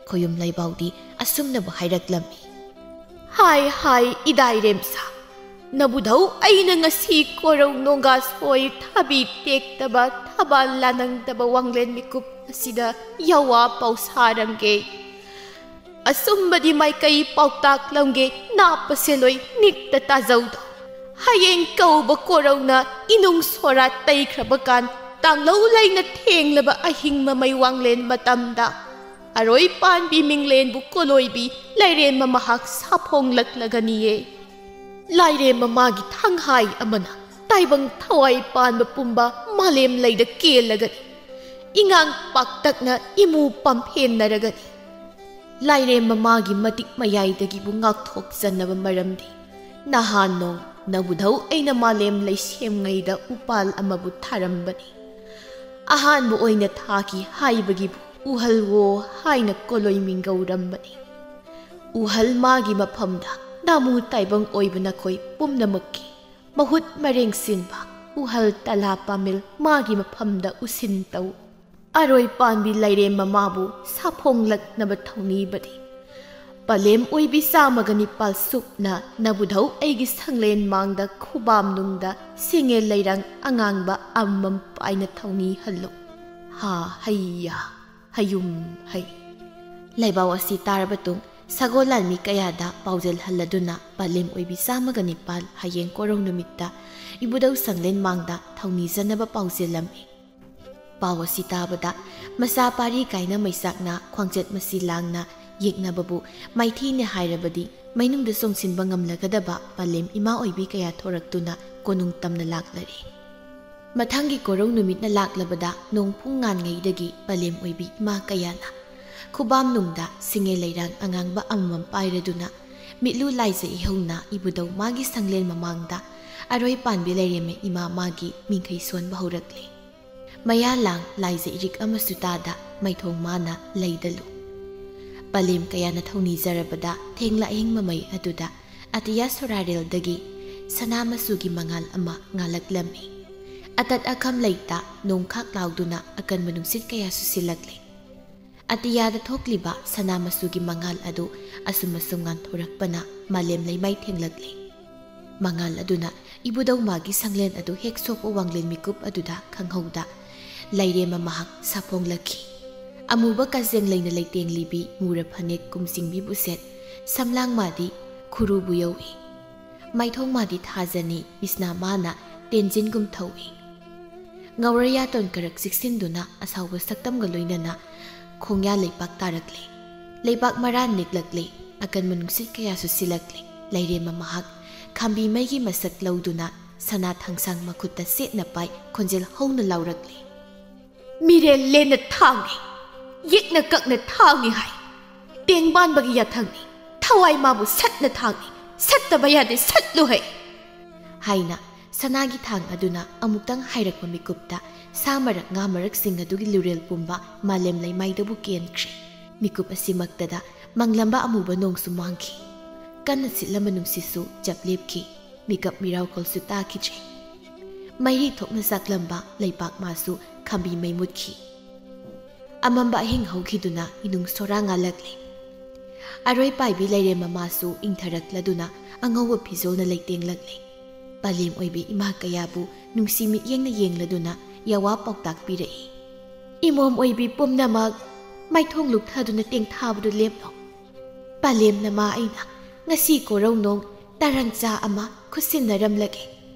ꯈꯣꯌꯨꯝ ꯂꯩꯕꯥꯎꯗꯤ ꯑꯁꯨꯝꯅꯕꯨ ꯍꯥꯏꯔꯛꯂꯝꯃꯤ꯫ ꯍꯥꯏ ꯍꯥꯏ ꯏꯗꯥꯏꯔꯦꯝꯁꯥ, ꯅꯕꯨꯙꯧ ꯑꯩꯅ ꯉꯁꯤ ꯀꯣꯔꯧ ꯅꯣꯡꯒꯥ ꯁꯣꯏ ꯊꯥꯕꯤ ꯇꯦꯛꯇꯕ ꯊꯕꯥꯜ ꯂꯥꯅꯪꯗꯕ ꯋꯥꯡꯂꯦꯟ ꯃꯤꯀꯨꯞ ꯑꯁꯤꯗ ꯌꯥꯋꯥ ꯄꯥꯎꯁꯥꯔꯝꯒꯦ꯫ ꯑꯆꯨꯝꯕꯗꯤ ꯃꯥꯏꯀꯩ ꯄꯥꯎꯇꯥꯛꯂꯝꯒꯦ ꯅꯥꯞꯄ ꯁꯦꯂꯣꯏ ꯅꯤꯛꯇ ꯇꯥꯖꯧꯗꯣ꯫ ꯍꯌꯦꯡ ꯀꯧꯕ ꯀꯣꯔꯧꯅ ꯏꯅꯨꯡ ꯁꯣꯔꯥ ꯇꯩꯈ꯭ꯔꯕ ꯀꯥꯟ ꯇꯥꯡꯂꯧ ꯂꯩꯅ ꯊꯦꯡꯂꯕ ꯑꯍꯤꯡ ꯃꯃꯩ ꯋꯥꯡꯂꯦꯟ ꯃꯇꯝꯗ ꯑꯔꯣꯏ ꯄꯥꯟꯕꯤ ꯃꯤꯡꯂꯦꯟꯕꯨ ꯀꯣꯂꯣꯏꯕꯤ ꯂꯥꯏꯔꯦꯝꯕ ꯃꯍꯥꯛ ꯁꯥꯐꯣꯡꯂꯛꯂꯒꯅꯤꯌꯦ꯫ ꯂꯥꯏꯔꯦꯝꯕ ꯃꯥꯒꯤ ꯊꯥꯡꯍꯥꯏ ꯑꯃꯅ ꯇꯥꯏꯕꯪ ꯊꯋꯥꯏ ꯄꯥꯟꯕ ꯄꯨꯝꯕ ꯃꯥꯂꯦꯝ ꯂꯩꯗ ꯀꯦꯜꯂꯒꯅꯤ꯫ ꯏꯉꯥꯡ ꯄꯥꯛꯇꯛꯅ ꯏꯃꯨ ꯄꯥꯝꯐꯦꯟꯅꯔꯒꯅꯤ꯫ ꯂꯥꯏꯔꯦꯝ ꯃꯃꯥꯒꯤ ꯃꯇꯤꯛ ꯃꯌꯥꯏꯗꯒꯤꯕꯨ ꯉꯥꯛꯊꯣꯛꯆꯅꯕ ꯃꯔꯝꯗꯤ ꯅꯍꯥꯟ ꯅꯣꯡ ꯅꯕꯨꯙꯧ ꯑꯩꯅ ꯃꯥꯂꯦꯝ ꯂꯩꯁꯦꯝꯉꯩꯗ ꯎꯄꯥꯜ ꯑꯃꯕꯨ ꯊꯥꯔꯝꯕꯅꯤ꯫ ꯑꯍꯥꯟꯕ ꯑꯣꯏꯅ ꯊꯥꯈꯤ ꯍꯥꯏꯕꯒꯤꯕꯨ ꯎꯍꯜꯋꯣ ꯍꯥꯏꯅ ꯀꯣꯂꯣꯏ ꯃꯤꯡꯒꯧꯔꯝꯕꯅꯤ꯫ ꯎꯍꯜ ꯃꯥꯒꯤ ꯃꯐꯝꯗ ꯅꯥꯃꯨ ꯇꯥꯏꯕꯪ ꯑꯣꯏꯕ ꯅꯈꯣꯏ ꯄꯨꯝꯅꯃꯛꯀꯤ ꯃꯍꯨꯠ ꯃꯔꯦꯡ ꯁꯤꯟꯕ ꯎꯍꯜ ꯇꯂꯥ ꯄꯥꯃꯦꯜ ꯃꯥꯒꯤ ꯃꯐꯝꯗ ꯎꯁꯤꯟ ꯇꯧ꯫ ꯑꯔꯣꯏ ꯄꯥꯟꯕꯤ ꯂꯩꯔꯦꯝ ꯃꯃꯥꯕꯨ ꯁꯥꯐꯣꯡꯂꯛꯅꯕ ꯊꯧꯅꯤꯕꯗꯤ ꯄꯂꯦꯝ ꯑꯣꯏꯕꯤ ꯆꯥꯝꯃꯒ ꯅꯤꯄꯥꯜ ꯁꯨꯞꯅ ꯅꯕꯨꯙꯧ ꯑꯩꯒꯤ ꯁꯪꯂꯦꯟ ꯃꯥꯡꯗ ꯈꯨꯕꯥꯝꯅꯨꯡꯗ ꯁꯤꯡꯉꯦ ꯂꯩꯔꯥꯡ ꯑꯉꯥꯡꯕ ꯑꯃꯃꯝ ꯄꯥꯏꯅ ꯊꯧꯅꯤꯍꯜꯂꯨ꯫ ꯍꯥ ꯍꯩꯌꯥ ꯍꯌꯨꯝ ꯍꯩ꯫ ꯂꯥꯏꯕꯥꯎ ꯑꯁꯤ ꯇꯥꯔꯕ ꯇꯨꯡ ꯁꯒꯣꯜ ꯂꯥꯟꯃꯤ ꯀꯌꯥꯗ ꯄꯥꯎꯖꯦꯜ ꯍꯜꯂꯗꯨꯅ ꯄꯂꯦꯝ ꯑꯣꯏꯕꯤ ꯆꯥꯝꯃꯒ ꯅꯤꯄꯥꯜ ꯍꯌꯦꯡ ꯀꯣꯔꯧ ꯅꯨꯃꯤꯠꯇ ꯏꯕꯨꯙꯧ ꯁꯪꯂꯦꯟ ꯃꯥꯡꯗ ꯊꯧꯅꯤꯖꯅꯕ ꯄꯥꯎꯖꯦꯜꯂꯝꯃꯤ꯫ ꯄꯥꯎ ꯑꯁꯤ ꯇꯥꯕꯗ ꯃꯆꯥ ꯄꯥꯔꯤ ꯀꯥꯏꯅ ꯃꯩꯆꯥꯛꯅ ꯈ꯭ꯋꯥꯡꯆꯠ ꯃꯁꯤ ꯂꯥꯡꯅ ꯌꯦꯛꯅꯕꯕꯨ ꯃꯥꯏꯊꯤꯅꯦ ꯍꯥꯏꯔꯕꯗꯤ ꯃꯩꯅꯨꯡꯗ ꯆꯣꯡꯁꯤꯟꯕ ꯉꯝꯂꯒꯗꯕ ꯄꯂꯦꯝ ꯏꯃꯥ ꯑꯣꯏꯕꯤ ꯀꯌꯥ ꯊꯣꯔꯛꯇꯨꯅ ꯀꯣꯅꯨꯡ ꯇꯝꯅ ꯂꯥꯛꯂꯔꯦ꯫ ꯃꯊꯪꯒꯤ ꯀꯣꯔꯧ ꯅꯨꯃꯤꯠꯅ ꯂꯥꯛꯂꯕꯗ ꯅꯣꯡ ꯄꯨꯡ ꯉꯥꯟꯉꯩꯗꯒꯤ ꯄꯂꯦꯝ ꯑꯣꯏꯕꯤ ꯏꯃꯥ ꯀꯌꯥꯅ ꯈꯨꯕꯥꯝꯅꯨꯡꯗ ꯁꯤꯡꯉꯦ ꯂꯩꯔꯥꯡ ꯑꯉꯥꯡꯕ ꯑꯃꯃꯝ ꯄꯥꯏꯔꯗꯨꯅ ꯃꯤꯠꯂꯨ ꯂꯥꯏꯖ ꯏꯍꯧꯅ ꯏꯕꯨꯙꯧ ꯃꯥꯒꯤ ꯁꯪꯂꯦꯟ ꯃꯃꯥꯡꯗ ꯑꯔꯣꯏ ꯄꯥꯟꯕꯤ ꯂꯩꯔꯦꯝꯃ ꯏꯃꯥ ꯃꯥꯒꯤ ꯃꯤꯡꯈꯩ ꯁꯣꯟꯕ ꯍꯧꯔꯛꯂꯦ꯫ ꯃꯌꯥ ꯂꯥꯡ ꯂꯥꯏꯖ ꯏꯔꯤꯛ ꯑꯃꯁꯨ ꯇꯥꯗ ꯃꯩꯊꯣꯡ ꯃꯥꯅ ꯂꯩꯗꯂꯨ꯫ ꯄꯂꯦꯝ ꯀꯌꯥꯅ ꯊꯧꯅꯤꯖꯔꯕꯗ ꯊꯦꯡꯂ ꯑꯍꯤꯡ ꯃꯃꯩ ꯑꯗꯨꯗ ꯑꯇꯤꯌꯥ ꯁꯣꯔꯥꯔꯦꯜꯗꯒꯤ ꯁꯅꯥ ꯃꯆꯨꯒꯤ ꯃꯉꯥꯜ ꯑꯃ ꯉꯥꯜꯂꯛꯂꯝꯃꯤ꯫ ꯑꯇꯠ ꯑꯈꯝ ꯂꯩꯇ ꯅꯣꯡꯈꯥꯛ ꯂꯥꯎꯗꯨꯅ ꯑꯀꯟꯕ ꯅꯨꯡꯁꯤꯠ ꯀꯌꯥꯁꯨ ꯁꯤꯜꯂꯛꯂꯦ꯫ ꯑꯇꯤꯌꯥꯗ ꯊꯣꯛꯂꯤꯕ ꯁꯅꯥ ꯃꯆꯨꯒꯤ ꯃꯉꯥꯜ ꯑꯗꯨ ꯑꯁꯨꯝ ꯑꯁꯨꯝ ꯉꯥꯟꯊꯣꯔꯛꯄꯅ ꯃꯥꯂꯦꯝ ꯂꯩꯃꯥꯏ ꯊꯦꯡꯂꯛꯂꯦ꯫ ꯃꯉꯥꯜ ꯑꯗꯨꯅ ꯏꯕꯨꯙꯧ ꯃꯥꯒꯤ ꯁꯪꯂꯦꯟ ꯑꯗꯨ ꯍꯦꯛ ꯁꯣꯛꯄ ꯋꯥꯡꯂꯦꯟ ꯃꯤꯀꯨꯞ ꯑꯗꯨꯗ ꯈꯪꯍꯧꯗ ꯂꯩꯔꯦꯝꯃ ꯃꯍꯥꯛ ꯁꯥꯐꯣꯡꯂꯛꯈꯤ꯫ ꯑꯃꯨꯕ ꯀꯖꯦꯡ ꯂꯩꯅ ꯂꯩꯇꯦꯡꯂꯤꯕꯤ ꯃꯨꯔ ꯐꯅꯦꯛ ꯀꯨꯝꯁꯤꯡꯕꯤꯕꯨ ꯁꯦꯠ ꯁꯝꯂꯥꯡ ꯃꯥꯗꯤ ꯈꯨꯔꯨꯕꯨ ꯌꯧꯏ꯫ ꯃꯥꯏꯊꯣꯡ ꯃꯥꯗꯤ ꯊꯥꯖꯅꯤ ꯄꯤꯁꯅꯥ ꯃꯥꯅ ꯇꯦꯟꯖꯤꯟꯒꯨꯝ ꯊꯧꯏ꯫ ꯉꯧꯔ ꯌꯥꯇꯣꯟ ꯀꯔꯛ ꯆꯤꯛꯁꯤꯟꯗꯨꯅ ꯑꯁꯥꯎꯕ ꯁꯛꯇꯝꯒ ꯂꯣꯏꯅꯅ ꯈꯣꯡꯌꯥ ꯂꯩꯄꯥꯛ ꯇꯥꯔꯛꯂꯦ꯫ ꯂꯩꯄꯥꯛ ꯃꯔꯥ ꯅꯤꯛꯂꯛꯂꯦ꯫ ꯑꯀꯟꯕ ꯅꯨꯡꯁꯤꯠ ꯀꯌꯥꯁꯨ ꯁꯤꯜꯂꯛꯂꯦ꯫ ꯂꯩꯔꯦꯝꯃ ꯃꯍꯥꯛ ꯈꯥꯝꯕꯤ ꯃꯩꯒꯤ ꯃꯁꯛ ꯂꯧꯗꯨꯅ ꯁꯅꯥ ꯊꯥꯡꯁꯥꯡ ꯃꯈꯨꯠꯇ ꯁꯦꯠꯅ ꯄꯥꯏ ꯈꯣꯟꯖꯦꯜ ꯍꯧꯅ ꯂꯥꯎꯔꯛꯂꯦ꯫ ꯃꯤꯔꯦꯜ ꯂꯦꯟꯅ ꯊꯥꯡꯉꯤ, ꯌꯦꯛꯅ ꯀꯛꯅ ꯊꯥꯡꯉꯤ ꯍꯥꯏ꯫ ꯇꯦꯡꯕꯥꯟꯕꯒꯤ ꯌꯥꯊꯪꯅꯤ꯫ ꯊꯋꯥꯏ ꯃꯥꯕꯨ ꯁꯠꯅ ꯊꯥꯡꯅꯤ꯫ ꯁꯠꯇꯕ ꯌꯥꯗꯦ, ꯁꯠꯂꯨ ꯍꯩ!" ꯍꯥꯏꯅ ꯁꯅꯥꯒꯤ ꯊꯥꯡ ꯑꯗꯨꯅ ꯑꯃꯨꯛꯇꯪ ꯍꯥꯏꯔꯛꯄ ꯃꯤꯀꯨꯞꯇ ꯁꯥ ꯃꯔꯛ ꯉꯥ ꯃꯔꯛꯁꯤꯡ ꯑꯗꯨꯒꯤ ꯂꯨꯔꯦꯜ ꯄꯨꯝꯕ ꯃꯥꯂꯦꯝ ꯂꯩꯃꯥꯏꯗꯕꯨ ꯀꯦꯟꯈ꯭ꯔꯦ꯫ ꯃꯤꯀꯨꯞ ꯑꯁꯤꯃꯛꯇꯗ ꯃꯪꯂꯝꯕ ꯑꯃꯨꯕ ꯅꯣꯡꯁꯨ ꯃꯥꯡꯈꯤ꯫ ꯀꯟꯅ ꯁꯤꯠꯂꯝꯕ ꯅꯨꯡꯁꯤꯠꯁꯨ ꯆꯞ ꯂꯦꯞꯈꯤ꯫ ꯃꯤꯀꯞ ꯃꯤꯔꯥꯎꯈꯣꯜꯁꯨ ꯇꯥꯈꯤꯗ꯭ꯔꯦ꯫ ꯃꯩꯔꯤ ꯊꯣꯛꯅ ꯆꯥꯛꯂꯝꯕ ꯂꯩꯄꯥꯛ ꯃꯥꯁꯨ ꯈꯝꯕꯤ ꯃꯩ ꯃꯨꯠꯈꯤ꯫ ꯑꯃꯝꯕ ꯑꯍꯤꯡ ꯍꯧꯈꯤꯗꯨꯅ ꯏꯅꯨꯡ ꯁꯣꯔꯥ ꯉꯥꯜꯂꯛꯂꯦ꯫ ꯑꯔꯣꯏ ꯄꯥꯏꯕꯤ ꯂꯩꯔꯦꯝꯕ ꯃꯥꯁꯨ ꯏꯪꯊꯔꯛꯂꯗꯨꯅ ꯑꯉꯧꯕ ꯐꯤꯖꯣꯜꯅ ꯂꯩꯇꯦꯡꯂꯛꯂꯦ꯫ ꯄꯂꯦꯝ ꯑꯣꯏꯕꯤ ꯏꯃꯥ ꯀꯌꯥꯕꯨ ꯅꯨꯡꯁꯤ ꯃꯤꯠꯌꯦꯡꯅ ꯌꯦꯡꯂꯗꯨꯅ ꯌꯥꯋꯥ ꯄꯥꯎꯇꯥꯛ ꯄꯤꯔꯛꯏ꯫ "ꯏꯃꯣꯝ ꯑꯣꯏꯕꯤ ꯄꯨꯝꯅꯃꯛ ꯃꯥꯏꯊꯣꯡ ꯂꯨꯞꯊꯗꯨꯅ ꯇꯦꯡꯊꯥꯕꯗꯨ ꯂꯦꯞꯂꯣ꯫ ꯄꯂꯦꯝ ꯅꯃꯥ ꯑꯩꯅ ꯉꯁꯤ ꯀꯣꯔꯧꯅꯣꯡ ꯇꯔꯪꯆꯥ ꯑꯃ ꯈꯨꯠꯁꯤꯟꯅꯔꯝꯂꯒꯦ꯫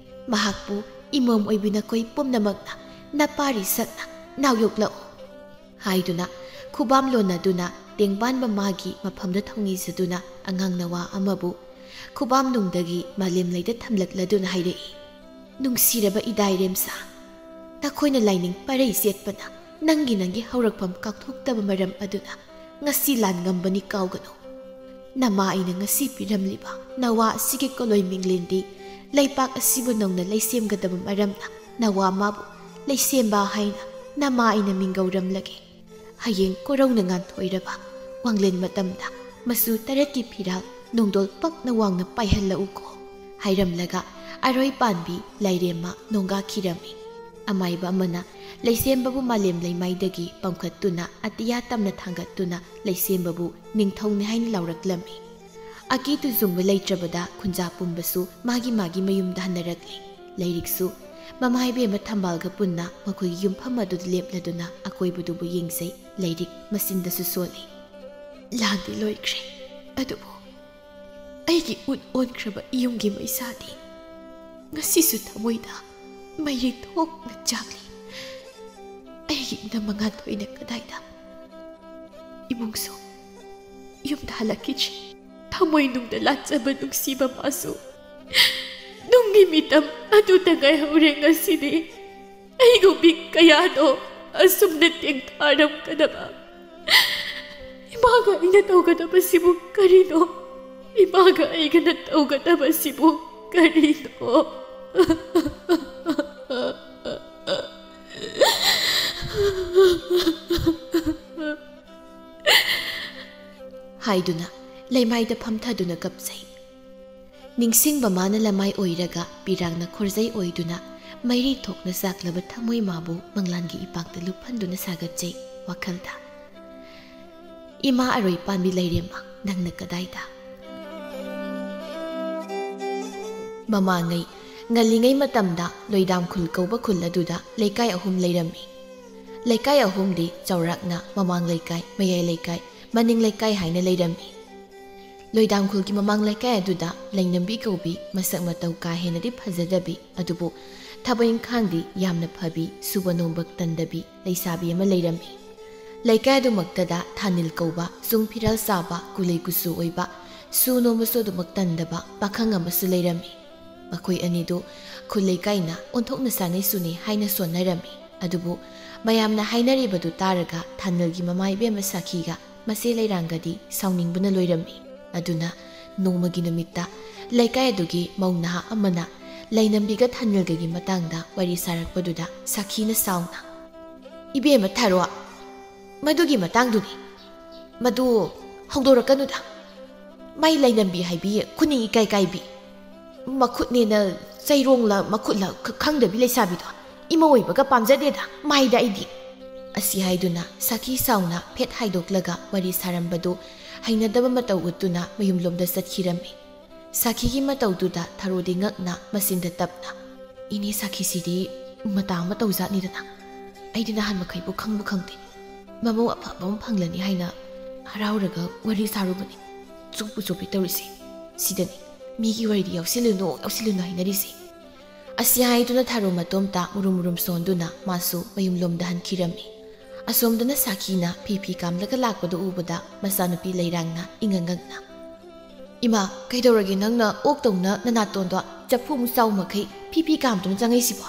ꯃꯍꯥꯛꯄꯨ ꯏꯃꯣꯝ ꯑꯣꯏꯕꯤ ꯅꯈꯣꯏ ꯄꯨꯝꯅꯃꯛꯅ ꯅꯄꯥꯔꯤ ꯁꯛꯅ ꯅꯥꯎꯌꯣꯛꯂꯛꯎ" ꯍꯥꯏꯗꯨꯅ ꯈꯨꯕꯥꯝ ꯂꯣꯟꯅꯗꯨꯅ ꯇꯦꯡꯕꯥꯟꯕ ꯃꯥꯒꯤ ꯃꯐꯝꯗ ꯊꯧꯅꯤꯖꯗꯨꯅ ꯑꯉꯥꯡ ꯅꯋꯥ ꯑꯃꯕꯨ ꯈꯨꯕꯥꯝ ꯅꯨꯡꯗꯒꯤ ꯃꯥꯂꯦꯝ ꯂꯩꯗ ꯊꯝꯂꯛꯂꯗꯨꯅ ꯍꯥꯏꯔꯛꯏ꯫ "ꯅꯨꯡꯁꯤꯔꯕ ꯏꯗꯥꯏꯔꯦꯝꯁꯥ, ꯅꯈꯣꯏꯅ ꯂꯥꯏꯅꯤꯡ ꯄꯔꯩ ꯆꯦꯠꯄꯅ ꯅꯪꯒꯤ ꯅꯪꯒꯤ ꯍꯧꯔꯛꯐꯝ ꯀꯥꯎꯊꯣꯛꯇꯕ ꯃꯔꯝ ꯑꯗꯨꯅ ꯉꯁꯤ ꯂꯥꯟ ꯉꯝꯕꯅꯤ ꯀꯥꯎꯒꯅꯨ꯫ ꯅꯃꯥ ꯑꯩꯅ ꯉꯁꯤ ꯄꯤꯔꯝꯂꯤꯕ ꯅꯋꯥ ꯑꯁꯤꯒꯤ ꯀꯣꯂꯣꯏ ꯃꯤꯡꯂꯦꯟꯗꯤ ꯂꯩꯄꯥꯛ ꯑꯁꯤꯕꯨ ꯅꯧꯅ ꯂꯩꯁꯦꯝꯒꯗꯕ ꯃꯔꯝꯅ ꯅꯋꯥ ꯃꯥꯕꯨ ꯂꯩꯁꯦꯝꯕ ꯍꯥꯏꯅ ꯅꯃꯥ ꯑꯩꯅ ꯃꯤꯡꯒꯧꯔꯝꯂꯒꯦ꯫ ꯍꯌꯦꯡ ꯀꯣꯔꯧꯅ ꯉꯥꯟꯊꯣꯏꯔꯕ ꯋꯥꯡꯂꯦꯟ ꯃꯇꯝꯗ ꯃꯆꯨ ꯇꯔꯦꯠꯀꯤ ꯐꯤꯔꯥꯜ ꯅꯣꯡꯗꯣꯜ ꯄꯛꯅ ꯋꯥꯡꯅ ꯄꯥꯏꯍꯜꯂꯛꯎꯀꯣ" ꯍꯥꯏꯔꯝꯂꯒ ꯑꯔꯣꯏ ꯄꯥꯟꯕꯤ ꯂꯥꯏꯔꯦꯝꯃ ꯅꯣꯡꯒꯥꯈꯤꯔꯝꯃꯤ꯫ ꯑꯃꯥꯏꯕ ꯑꯃꯅ ꯂꯩꯁꯦꯝꯕꯕꯨ ꯃꯥꯂꯦꯝ ꯂꯩꯃꯥꯏꯗꯒꯤ ꯄꯝꯈꯠꯇꯨꯅ ꯑꯇꯤꯌꯥ ꯇꯝꯅ ꯊꯥꯡꯒꯠꯇꯨꯅ ꯂꯩꯁꯦꯝꯕꯕꯨ ꯅꯤꯡꯊꯧꯅꯤ ꯍꯥꯏꯅ ꯂꯥꯎꯔꯛꯂꯝꯃꯤ꯫ ꯑꯀꯤ ꯇꯨꯖꯨꯡꯕ ꯂꯩꯇ꯭ꯔꯕꯗ ꯈꯨꯟꯖꯥ ꯄꯨꯝꯕꯁꯨ ꯃꯥꯒꯤ ꯃꯥꯒꯤ ꯃꯌꯨꯝꯗ ꯍꯟꯅꯔꯛꯂꯤ꯫ ꯂꯩꯔꯤꯛꯁꯨ ꯃꯃꯥ ꯏꯕꯦꯝꯃ ꯊꯝꯕꯥꯜꯒ ꯄꯨꯟꯅ ꯃꯈꯣꯏꯒꯤ ꯌꯨꯝꯐꯝ ꯑꯗꯨꯗ ꯂꯦꯞꯂꯗꯨꯅ ꯑꯀꯣꯏꯕꯗꯨꯕꯨ ꯌꯦꯡꯖꯩ꯫ ꯂꯩꯔꯤꯛ ꯃꯆꯤꯟꯗꯁꯨ ꯁꯣꯜꯂꯤ꯫ "ꯂꯥꯟꯗꯤ ꯂꯣꯏꯈ꯭ꯔꯦ, ꯑꯗꯨꯕꯨ ꯑꯩꯒꯤ ꯎꯠ ꯑꯣꯟꯈ꯭ꯔꯕ ꯏꯌꯨꯝꯒꯤ ꯃꯩꯁꯥꯗꯤ ꯉꯁꯤꯁꯨ ꯊꯃꯣꯏꯗ ꯃꯩꯔꯤ ꯊꯣꯛꯅ ꯆꯥꯛꯂꯤ꯫ ꯑꯩꯒꯤ ꯏꯅꯝꯃ ꯉꯥꯟꯊꯣꯏꯅ ꯀꯗꯥꯏꯗ? ꯏꯕꯨꯡꯁꯨ ꯌꯨꯝꯗ ꯍꯜꯂꯛꯈꯤꯗ꯭ꯔꯤ꯫ ꯊꯃꯣꯏ ꯅꯨꯡꯗ ꯂꯥꯠꯆꯕ ꯅꯨꯡꯁꯤꯕ ꯃꯥꯁꯨ ꯅꯨꯡꯒꯤ ꯃꯤꯇꯝ ꯑꯗꯨꯗ ꯉꯥꯏꯍꯧꯔꯦ ꯉꯁꯤꯗꯤ꯫ ꯑꯩꯒꯨꯝꯕꯤ ꯀꯌꯥꯅꯣ ꯑꯁꯨꯝꯅ ꯇꯦꯡꯊꯥꯔꯝꯒꯗꯕ? ꯏꯃꯥꯒ ꯑꯩꯒ ꯇꯧꯒꯗꯕꯁꯤꯕꯨ ꯀꯔꯤꯅꯣ? ꯏꯃꯥꯒ ꯑꯩꯒꯅ ꯇꯧꯒꯗꯕꯁꯤꯕꯨ ꯀꯔꯤꯅꯣ? ꯍꯥꯏꯗꯨꯅ ꯂꯩꯃꯥꯏꯗ ꯐꯝꯊꯗꯨꯅ ꯀꯞꯆꯩ꯫ ꯅꯤꯡꯁꯤꯡꯕ ꯃꯥꯅ ꯂꯃꯥꯏ ꯑꯣꯏꯔꯒ ꯄꯤꯔꯥꯡꯅ ꯈꯣꯔꯖꯩ ꯑꯣꯏꯗꯨꯅ ꯃꯩꯔꯤ ꯊꯣꯛꯅ ꯆꯥꯛꯂꯕ ꯊꯃꯣꯏ ꯃꯥꯕꯨ ꯃꯪꯂꯥꯟꯒꯤ ꯏꯄꯥꯛꯇ ꯂꯨꯞꯍꯟꯗꯨꯅ ꯁꯥꯒꯠꯆꯩ ꯋꯥꯈꯜꯗ꯫ ꯏꯃꯥ ꯑꯔꯣꯏ ꯄꯥꯟꯕꯤ ꯂꯩꯔꯦꯝꯃ, ꯅꯪꯅ ꯀꯗꯥꯏꯗ? ꯃꯃꯥꯡꯉꯩ ꯉꯜꯂꯤꯉꯩ ꯃꯇꯝꯗ ꯂꯣꯏꯗꯥꯝ ꯈꯨꯜ ꯀꯧꯕ ꯈꯨꯜ ꯑꯗꯨꯗ ꯂꯩꯀꯥꯏ ꯑꯍꯨꯝ ꯂꯩꯔꯝꯃꯤ꯫ ꯂꯩꯀꯥꯏ ꯑꯍꯨꯝꯗꯤ ꯆꯥꯎꯔꯥꯛꯅ ꯃꯃꯥꯡ ꯂꯩꯀꯥꯏ, ꯃꯌꯥꯏ ꯂꯩꯀꯥꯏ, ꯃꯅꯤꯡ ꯂꯩꯀꯥꯏ ꯍꯥꯏꯅ ꯂꯩꯔꯝꯃꯤ꯫ ꯂꯣꯏꯗꯥꯝ ꯈꯨꯜꯒꯤ ꯃꯃꯥꯡ ꯂꯩꯀꯥꯏ ꯑꯗꯨꯗ ꯂꯩꯅꯝꯕꯤ ꯀꯧꯕꯤ, ꯃꯁꯛ ꯃꯇꯧ ꯀꯥ ꯍꯦꯟꯅꯗꯤ ꯐꯖꯗꯕꯤ, ꯑꯗꯨꯕꯨ ꯊꯕꯛ ꯏꯪꯈꯥꯡꯗꯤ ꯌꯥꯝꯅ ꯐꯕꯤ, ꯁꯨꯕ ꯅꯣꯝꯕ ꯇꯟꯗꯕꯤ ꯂꯩꯁꯥꯕꯤ ꯑꯃ ꯂꯩꯔꯝꯃꯤ꯫ ꯂꯩꯀꯥꯏ ꯑꯗꯨꯃꯛꯇꯗ ꯊꯥꯅꯤꯜ ꯀꯧꯕ, ꯆꯨꯡ ꯐꯤꯔꯥꯜ ꯆꯥꯕ, ꯀꯨꯂꯩ ꯀꯨꯆꯨ ꯑꯣꯏꯕ, ꯁꯨ ꯅꯣꯝꯕꯁꯨ ꯑꯗꯨꯃꯛ ꯇꯟꯗꯕ ꯄꯥꯈꯪ ꯑꯃꯁꯨ ꯂꯩꯔꯝꯃꯤ꯫ ꯃꯈꯣꯏ ꯑꯅꯤꯗꯨ ꯈꯨꯜ ꯂꯩꯀꯥꯏꯅ ꯑꯣꯟꯊꯣꯛꯅ ꯆꯥꯅꯩ ꯁꯨꯅꯩ ꯍꯥꯏꯅ ꯁꯣꯟꯅꯔꯝꯃꯤ꯫ ꯑꯗꯨꯕꯨ ꯃꯌꯥꯝꯅ ꯍꯥꯏꯅꯔꯤꯕꯗꯨ ꯇꯥꯔꯒ ꯊꯥꯅꯤꯜꯒꯤ ꯃꯃꯥ ꯏꯕꯦꯝꯃ ꯁꯥꯈꯤꯒ ꯃꯆꯦ ꯂꯩꯔꯥꯡꯒꯗꯤ ꯁꯥꯎꯅꯤꯡꯕꯅ ꯂꯣꯏꯔꯝꯃꯤ꯫ ꯑꯗꯨꯅ ꯅꯣꯡꯃꯒꯤ ꯅꯨꯃꯤꯠꯇ ꯂꯩꯀꯥꯏ ꯑꯗꯨꯒꯤ ꯃꯧ ꯅꯍꯥ ꯑꯃꯅ ꯂꯩꯅꯝꯕꯤꯒ ꯊꯥꯅꯤꯜꯒꯒꯤ ꯃꯇꯥꯡꯗ ꯋꯥꯔꯤ ꯁꯥꯔꯛꯄꯗꯨꯗ ꯁꯥꯈꯤꯅ ꯁꯥꯎꯅ, "ꯏꯕꯦꯝꯃ ꯊꯥꯔꯣ, ꯃꯗꯨꯒꯤ ꯃꯇꯥꯡꯗꯨꯅꯤ꯫ ꯃꯗꯨ ꯍꯧꯗꯣꯔꯛꯀꯅꯨꯗ꯫ ꯃꯥꯏ ꯂꯩꯅꯝꯕꯤ ꯍꯥꯏꯕꯤ ꯈꯨꯅꯤꯡ ꯏꯀꯥꯏ ꯀꯥꯏꯕꯤ, ꯃꯈꯨꯠꯅꯦꯅ ꯆꯩꯔꯣꯡꯂ ꯃꯈꯨꯠꯂ ꯈ-, ꯈꯪꯗꯕꯤ ꯂꯩꯁꯥꯕꯤꯗꯣ ꯏꯃꯧ ꯑꯣꯏꯕꯒ ꯄꯥꯝꯖꯗꯦꯗ ꯃꯥꯏꯗ ꯑꯩꯗꯤ"꯫ ꯑꯁꯤ ꯍꯥꯏꯗꯨꯅ ꯁꯥꯈꯤ ꯁꯥꯎꯅ ꯐꯦꯠ ꯍꯥꯏꯗꯣꯛꯂꯒ ꯋꯥꯔꯤ ꯁꯥꯔꯝꯕꯗꯨ ꯍꯩꯅꯗꯕ ꯃꯇꯧ ꯎꯠꯇꯨꯅ ꯃꯌꯨꯝꯂꯣꯝꯗ ꯆꯠꯈꯤꯔꯝꯃꯤ꯫ ꯁꯥꯈꯤꯒꯤ ꯃꯇꯧꯗꯨꯗ ꯊꯔꯣꯗꯤ ꯉꯛꯅ ꯃꯆꯤꯟꯗ ꯇꯞꯅ, "ꯏꯅꯦ ꯁꯥꯈꯤꯁꯤꯗꯤ ꯃꯇꯥ ꯑꯃ ꯇꯧꯖꯥꯠꯅꯤꯗꯅ꯫ ꯑꯩꯗꯤ ꯅꯍꯥꯟ ꯃꯈꯩꯕꯨ ꯈꯪꯕꯨ ꯈꯪꯗꯦ꯫ ꯃꯃꯧ ꯑꯐꯕ ꯑꯃ ꯐꯪꯂꯅꯤ ꯍꯥꯏꯅ ꯍꯔꯥꯎꯔꯒ ꯋꯥꯔꯤ ꯁꯥꯔꯨꯕꯅꯤ꯫ ꯆꯨꯞꯄꯨ ꯆꯨꯞꯄꯤ ꯇꯧꯔꯤꯁꯦ꯫ ꯁꯤꯗꯅꯤ ꯃꯤꯒꯤ ꯋꯥꯔꯤꯗꯤ ꯌꯥꯎꯁꯤꯜꯂꯨꯅꯨ, ꯌꯥꯎꯁꯤꯜꯂꯨꯅꯨ ꯍꯥꯏꯅꯔꯤꯁꯦ"꯫ ꯑꯁꯤ ꯍꯥꯏꯗꯨꯅ ꯊꯔꯣ ꯃꯇꯣꯝꯇ ꯃꯨꯔꯨꯝ ꯃꯨꯔꯨꯝ ꯁꯣꯟꯗꯨꯅ ꯃꯥꯁꯨ ꯃꯌꯨꯝꯂꯣꯝꯗ ꯍꯟꯈꯤꯔꯝꯃꯤ꯫ ꯑꯁꯣꯝꯗꯅ ꯁꯥꯈꯤꯅ ꯐꯤ ꯐꯤ ꯀꯥꯝꯂꯒ ꯂꯥꯛꯄꯗꯨ ꯎꯕꯗ ꯃꯆꯥꯅꯨꯄꯤ ꯂꯩꯔꯥꯡꯅ ꯏꯉꯛ ꯉꯛꯅ, "ꯏꯃꯥ, ꯀꯩꯗꯧꯔꯒꯦ ꯅꯪꯅ ꯑꯣꯛꯇꯧꯅ ꯅꯅꯥꯇꯣꯟꯗꯣ ꯆꯐꯨꯃꯨꯛ ꯆꯥꯎ ꯃꯈꯩ ꯐꯤ ꯐꯤ ꯀꯥꯝꯗꯨꯅ ꯆꯪꯉꯛꯏꯁꯤꯕꯣ?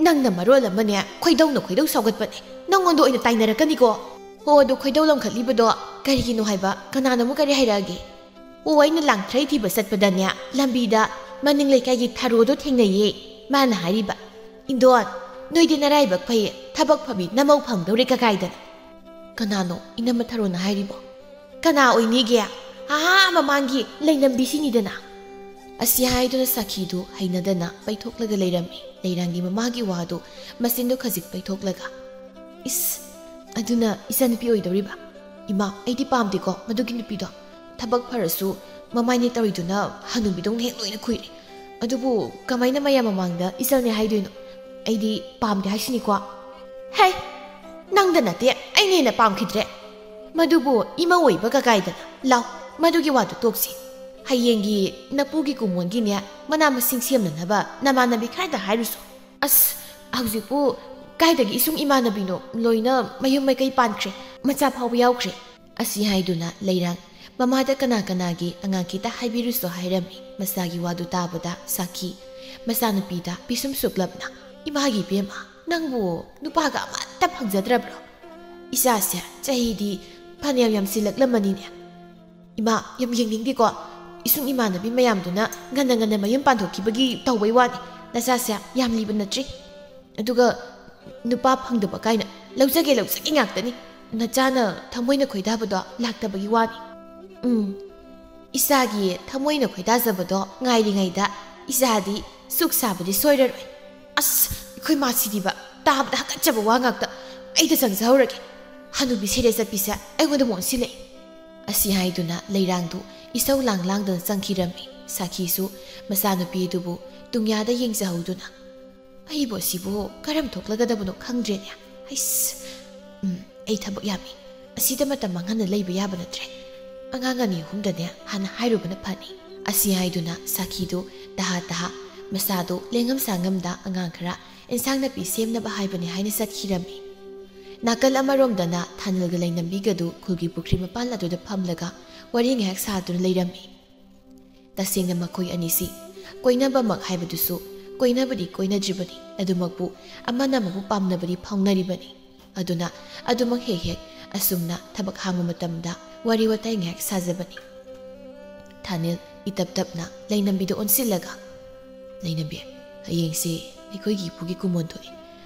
ꯅꯪꯅ ꯃꯔꯣꯜ ꯑꯃꯅꯦ ꯈꯣꯏꯗꯧꯅ ꯈꯣꯏꯗꯧ ꯁꯥꯎꯒꯠꯄꯅꯦ꯫ ꯅꯪꯉꯣꯟꯗ ꯑꯣꯏꯅ ꯇꯥꯏꯅꯔꯛꯀꯅꯤꯀꯣ"꯫ ꯍꯣ, ꯑꯗꯨ ꯈꯣꯏꯗꯧ ꯂꯪꯈꯠꯂꯤꯕꯗꯣ ꯀꯔꯤꯒꯤꯅꯣ ꯍꯥꯏꯕ? ꯀꯅꯥꯅ ꯑꯃꯨꯛ ꯀꯔꯤ ꯍꯥꯏꯔꯛꯑꯒꯦ? ꯑꯣ, ꯑꯩꯅ ꯂꯥꯡꯊ꯭ꯔꯩ ꯊꯤꯕ ꯆꯠꯄꯗꯅꯦ, ꯂꯝꯕꯤꯗ ꯃꯅꯤꯡ ꯂꯩꯀꯥꯏꯒꯤ ꯊꯔꯣꯗꯣ ꯊꯦꯡꯅꯩꯌꯦ꯫ ꯃꯥꯅ ꯍꯥꯏꯔꯤꯕ, "ꯏꯟꯗꯣꯟ, ꯅꯣꯏꯗꯤ ꯅꯔꯥꯏꯕꯛ ꯐꯩꯌꯦ, ꯊꯕꯛ ꯐꯕꯤ ꯅꯃꯧ ꯐꯪꯗꯧꯔꯦ ꯀꯀꯥꯏꯗꯅ"꯫ "ꯀꯅꯥꯅꯣ ꯏꯅꯝꯃ ꯊꯔꯣꯅ ꯍꯥꯏꯔꯤꯕꯣ?" "ꯀꯅꯥ ꯑꯣꯏꯅꯤꯒꯦ? ꯑꯥ, ꯃꯃꯥꯡꯒꯤ ꯂꯩꯅꯝꯕꯤꯁꯤꯅꯤꯗꯅ"꯫ ꯑꯁꯤ ꯍꯥꯏꯗꯨꯅ ꯁꯥꯈꯤꯗꯨ ꯍꯩꯅꯗꯅ ꯄꯩꯊꯣꯛꯂꯒ ꯂꯩꯔꯝꯃꯤ꯫ ꯂꯩꯔꯥꯡꯒꯤ ꯃꯃꯥꯒꯤ ꯋꯥꯗꯨ ꯃꯆꯤꯟꯗꯨ ꯈꯖꯤꯛ ꯄꯩꯊꯣꯛꯂꯒ, "ꯏꯁ, ꯑꯗꯨꯅ ꯏꯆꯥꯅꯨꯄꯤ ꯑꯣꯏꯗꯧꯔꯤꯕ? ꯏꯃꯥ, ꯑꯩꯗꯤ ꯄꯥꯝꯗꯦꯀꯣ ꯃꯗꯨꯒꯤ ꯅꯨꯄꯤꯗꯣ꯫ ꯊꯕꯛ ꯐꯔꯁꯨ ꯃꯃꯥꯏꯅꯦ ꯇꯧꯔꯤꯗꯨꯅ ꯍꯅꯨꯕꯤꯗꯧꯅ ꯍꯦꯛ ꯂꯣꯏꯅ ꯈꯨꯏꯔꯦ꯫ ꯑꯗꯨꯕꯨ ꯀꯃꯥꯏꯅ ꯃꯌꯥꯝ ꯃꯃꯥꯡꯗ ꯏꯆꯜꯅꯦ ꯍꯥꯏꯗꯣꯏꯅꯣ? ꯑꯩꯗꯤ ꯄꯥꯝꯗꯦ ꯍꯥꯏꯁꯤꯅꯤꯀꯣ"꯫ "ꯍꯩ, ꯅꯪꯗ ꯅꯠꯇꯦ, ꯑꯩꯅ ꯍꯦꯟꯅ ꯄꯥꯝꯈꯤꯗ꯭ꯔꯦ꯫ ꯃꯗꯨꯕꯨ ꯏꯃꯧ ꯑꯣꯏꯕ ꯀꯀꯥꯏꯗꯅ꯫ ꯂꯥꯎ, ꯃꯗꯨꯒꯤ ꯋꯥꯗꯨ ꯇꯣꯛꯁꯤ꯫ ꯍꯌꯦꯡꯒꯤ ꯅꯄꯨꯒꯤ ꯀꯨꯝꯃꯣꯟꯒꯤꯅꯦ, ꯃꯅꯥ ꯃꯁꯤꯡ ꯁꯦꯝꯅꯅꯕ ꯅꯃꯥꯟꯅꯕꯤ ꯈꯔꯗ ꯍꯥꯏꯔꯨꯁꯨ꯫ ꯑꯁ, ꯍꯧꯖꯤꯛꯄꯨ ꯀꯥꯏꯗꯒꯤ ꯏꯁꯨꯡ ꯏꯃꯥꯟꯅꯕꯤꯅꯣ? ꯂꯣꯏꯅ ꯃꯌꯨꯝ ꯃꯀꯩ ꯄꯥꯟꯈ꯭ꯔꯦ, ꯃꯆꯥ ꯐꯥꯎꯕ ꯌꯥꯎꯈ꯭ꯔꯦ"꯫ ꯑꯁꯤ ꯍꯥꯏꯗꯨꯅ ꯂꯩꯔꯥꯡ ꯃꯃꯥꯗ ꯀꯅꯥ ꯀꯅꯥꯒꯤ ꯑꯉꯥꯡ ꯈꯤꯇ ꯍꯥꯏꯕꯤꯔꯨꯁꯣ ꯍꯥꯏꯔꯝꯃꯤ꯫ ꯃꯆꯥꯒꯤ ꯋꯥꯗꯨ ꯇꯥꯕꯗ ꯁꯥꯈꯤ ꯃꯆꯥꯅꯨꯄꯤꯗ ꯄꯤꯁꯨꯝ ꯁꯨꯛꯂꯞꯅ, "ꯏꯃꯥꯒꯤ ꯏꯕꯦꯝꯃ, ꯅꯪꯕꯨ ꯅꯨꯄꯥꯒ ꯑꯃꯠꯇ ꯐꯪꯖꯗ꯭ꯔꯕ꯭ꯔꯣ? ꯏꯆꯥꯁꯦ ꯆꯍꯤꯗꯤ ꯐꯅꯌꯥꯝ ꯌꯥꯝꯁꯤꯜꯂꯛꯂꯝꯃꯅꯤꯅꯦ꯫ ꯏꯃꯥ, ꯌꯥꯝ ꯌꯦꯡꯅꯤꯡꯗꯦꯀꯣ꯫ ꯏꯁꯨꯡ ꯏꯃꯥꯟꯅꯕꯤ ꯃꯌꯥꯝꯗꯨꯅ ꯉꯟꯅ ꯉꯟꯅ ꯃꯌꯨꯝ ꯄꯥꯟꯊꯣꯛꯈꯤꯕꯒꯤ ꯇꯧꯕꯩ ꯋꯥꯅꯤ꯫ ꯅꯆꯥꯁꯦ ꯌꯥꯝ ꯂꯤꯕ ꯅꯠꯇ꯭ꯔꯤ꯫ ꯑꯗꯨꯒ ꯅꯨꯄꯥ ꯐꯪꯗꯕ ꯀꯥꯏꯅ ꯂꯧꯖꯒꯦ ꯂꯧꯖꯒꯦ ꯉꯥꯛꯇꯅꯤ꯫ ꯅꯆꯥꯅ ꯊꯃꯣꯏꯅ ꯈꯣꯏꯗꯥꯕꯗꯣ ꯂꯥꯛꯇꯕꯒꯤ ꯋꯥꯅꯤ"꯫ ꯎꯝ, ꯏꯆꯥꯒꯤ ꯊꯃꯣꯏꯅ ꯈꯣꯏꯗꯥꯖꯕꯗꯣ ꯉꯥꯏꯔꯤꯉꯩꯗ ꯏꯆꯥꯗꯤ ꯁꯨꯛ ꯁꯥꯕꯗꯤ ꯁꯣꯏꯔꯔꯣꯏ꯫ ꯑꯁ, ꯑꯩꯈꯣꯏ ꯃꯥꯁꯤꯗꯤꯕ, ꯇꯥꯕꯗ ꯍꯥꯀꯠꯆꯕ ꯋꯥ ꯉꯥꯛꯇ꯫ ꯑꯩꯗ ꯆꯪꯖꯍꯧꯔꯒꯦ꯫ ꯍꯅꯨꯕꯤ ꯁꯦꯔꯦ ꯆꯠꯄꯤꯁꯦ ꯑꯩꯉꯣꯟꯗ ꯃꯣꯟꯁꯤꯜꯂꯛꯑꯦ꯫ ꯑꯁꯤ ꯍꯥꯏꯗꯨꯅ ꯂꯩꯔꯥꯡꯗꯨ ꯏꯁꯧ ꯂꯥꯡ ꯂꯥꯡꯗꯨꯅ ꯆꯪꯈꯤꯔꯝꯃꯤ꯫ ꯁꯥꯈꯤꯁꯨ ꯃꯆꯥꯅꯨꯄꯤ ꯑꯗꯨꯕꯨ ꯇꯨꯡꯌꯥꯗ ꯌꯦꯡꯖꯍꯧꯗꯨꯅ, "ꯑꯩꯕꯨ ꯑꯁꯤꯕꯨ ꯀꯔꯝ ꯊꯣꯛꯂꯒꯗꯕꯅꯣ ꯈꯪꯗ꯭ꯔꯦꯅꯦ꯫ ꯍꯩꯁ, ꯎꯝ, ꯑꯩ ꯊꯕꯛ ꯌꯥꯝꯃꯤ꯫ ꯑꯁꯤꯗ ꯃꯇꯝ ꯃꯥꯡꯍꯟꯅ ꯂꯩꯕ ꯌꯥꯕ ꯅꯠꯇ꯭ꯔꯦ꯫ ꯑꯉꯥꯡ ꯑꯅꯤ ꯑꯍꯨꯝꯗꯅꯦ ꯍꯥꯟꯅ ꯍꯥꯏꯔꯨꯕꯅ ꯐꯅꯤ"꯫ ꯑꯁꯤ ꯍꯥꯏꯗꯨꯅ ꯁꯥꯈꯤꯗꯨ ꯇꯍꯥ ꯇꯍꯥ ꯃꯁꯥꯗꯨ ꯂꯦꯡꯉꯝ ꯁꯥꯉꯝꯗ ꯑꯉꯥꯡ ꯈꯔ ꯏꯟꯁꯥꯡ ꯅꯥꯄꯤ ꯁꯦꯝꯅꯕ ꯍꯥꯏꯕꯅꯤ ꯍꯥꯏꯅ ꯆꯠꯈꯤꯔꯝꯃꯤ꯫ ꯅꯥꯀꯜ ꯑꯃꯔꯣꯝꯗꯅ ꯊꯥꯅꯤꯜꯒ ꯂꯩꯅꯝꯕꯤꯒꯗꯨ ꯈꯨꯜꯒꯤ ꯄꯨꯈ꯭ꯔꯤ ꯃꯄꯥꯟ ꯑꯗꯨꯗ ꯐꯝꯂꯒ ꯋꯥꯔꯤ ꯉꯥꯏꯍꯥꯛ ꯁꯥꯗꯨꯅ ꯂꯩꯔꯝꯃꯤ꯫ ꯇꯁꯦꯡꯅ ꯃꯈꯣꯏ ꯑꯅꯤꯁꯤ ꯀꯣꯏꯅꯕꯃꯛ ꯍꯥꯏꯕꯗꯨꯁꯨ ꯀꯣꯏꯅꯕꯗꯤ ꯀꯣꯏꯅꯗ꯭ꯔꯤꯕꯅꯤ, ꯑꯗꯨꯃꯛꯄꯨ ꯑꯃꯅ ꯑꯃꯕꯨ ꯄꯥꯝꯅꯕꯗꯤ ꯐꯥꯎꯅꯔꯤꯕꯅꯤ꯫ ꯑꯗꯨꯅ ꯑꯗꯨꯃꯛ ꯍꯦꯛ ꯍꯦꯛ ꯑꯁꯨꯝꯅ ꯊꯕꯛ ꯍꯥꯡꯕ ꯃꯇꯝꯗ ꯋꯥꯔꯤ ꯋꯥꯇꯥꯏ ꯉꯥꯏꯍꯥꯛ ꯁꯥꯖꯕꯅꯤ꯫ ꯊꯥꯅꯤꯜ ꯏꯇꯞ ꯇꯞꯅ ꯂꯩꯅꯝꯕꯤꯗ ꯑꯣꯟꯁꯤꯜꯂꯒ, "ꯂꯩꯅꯝꯕꯤ, ꯍꯌꯦꯡꯁꯦ ꯑꯩꯈꯣꯏꯒꯤ ꯏꯄꯨꯒꯤ ꯀꯨꯝꯑꯣꯟ ꯊꯣꯛꯏ꯫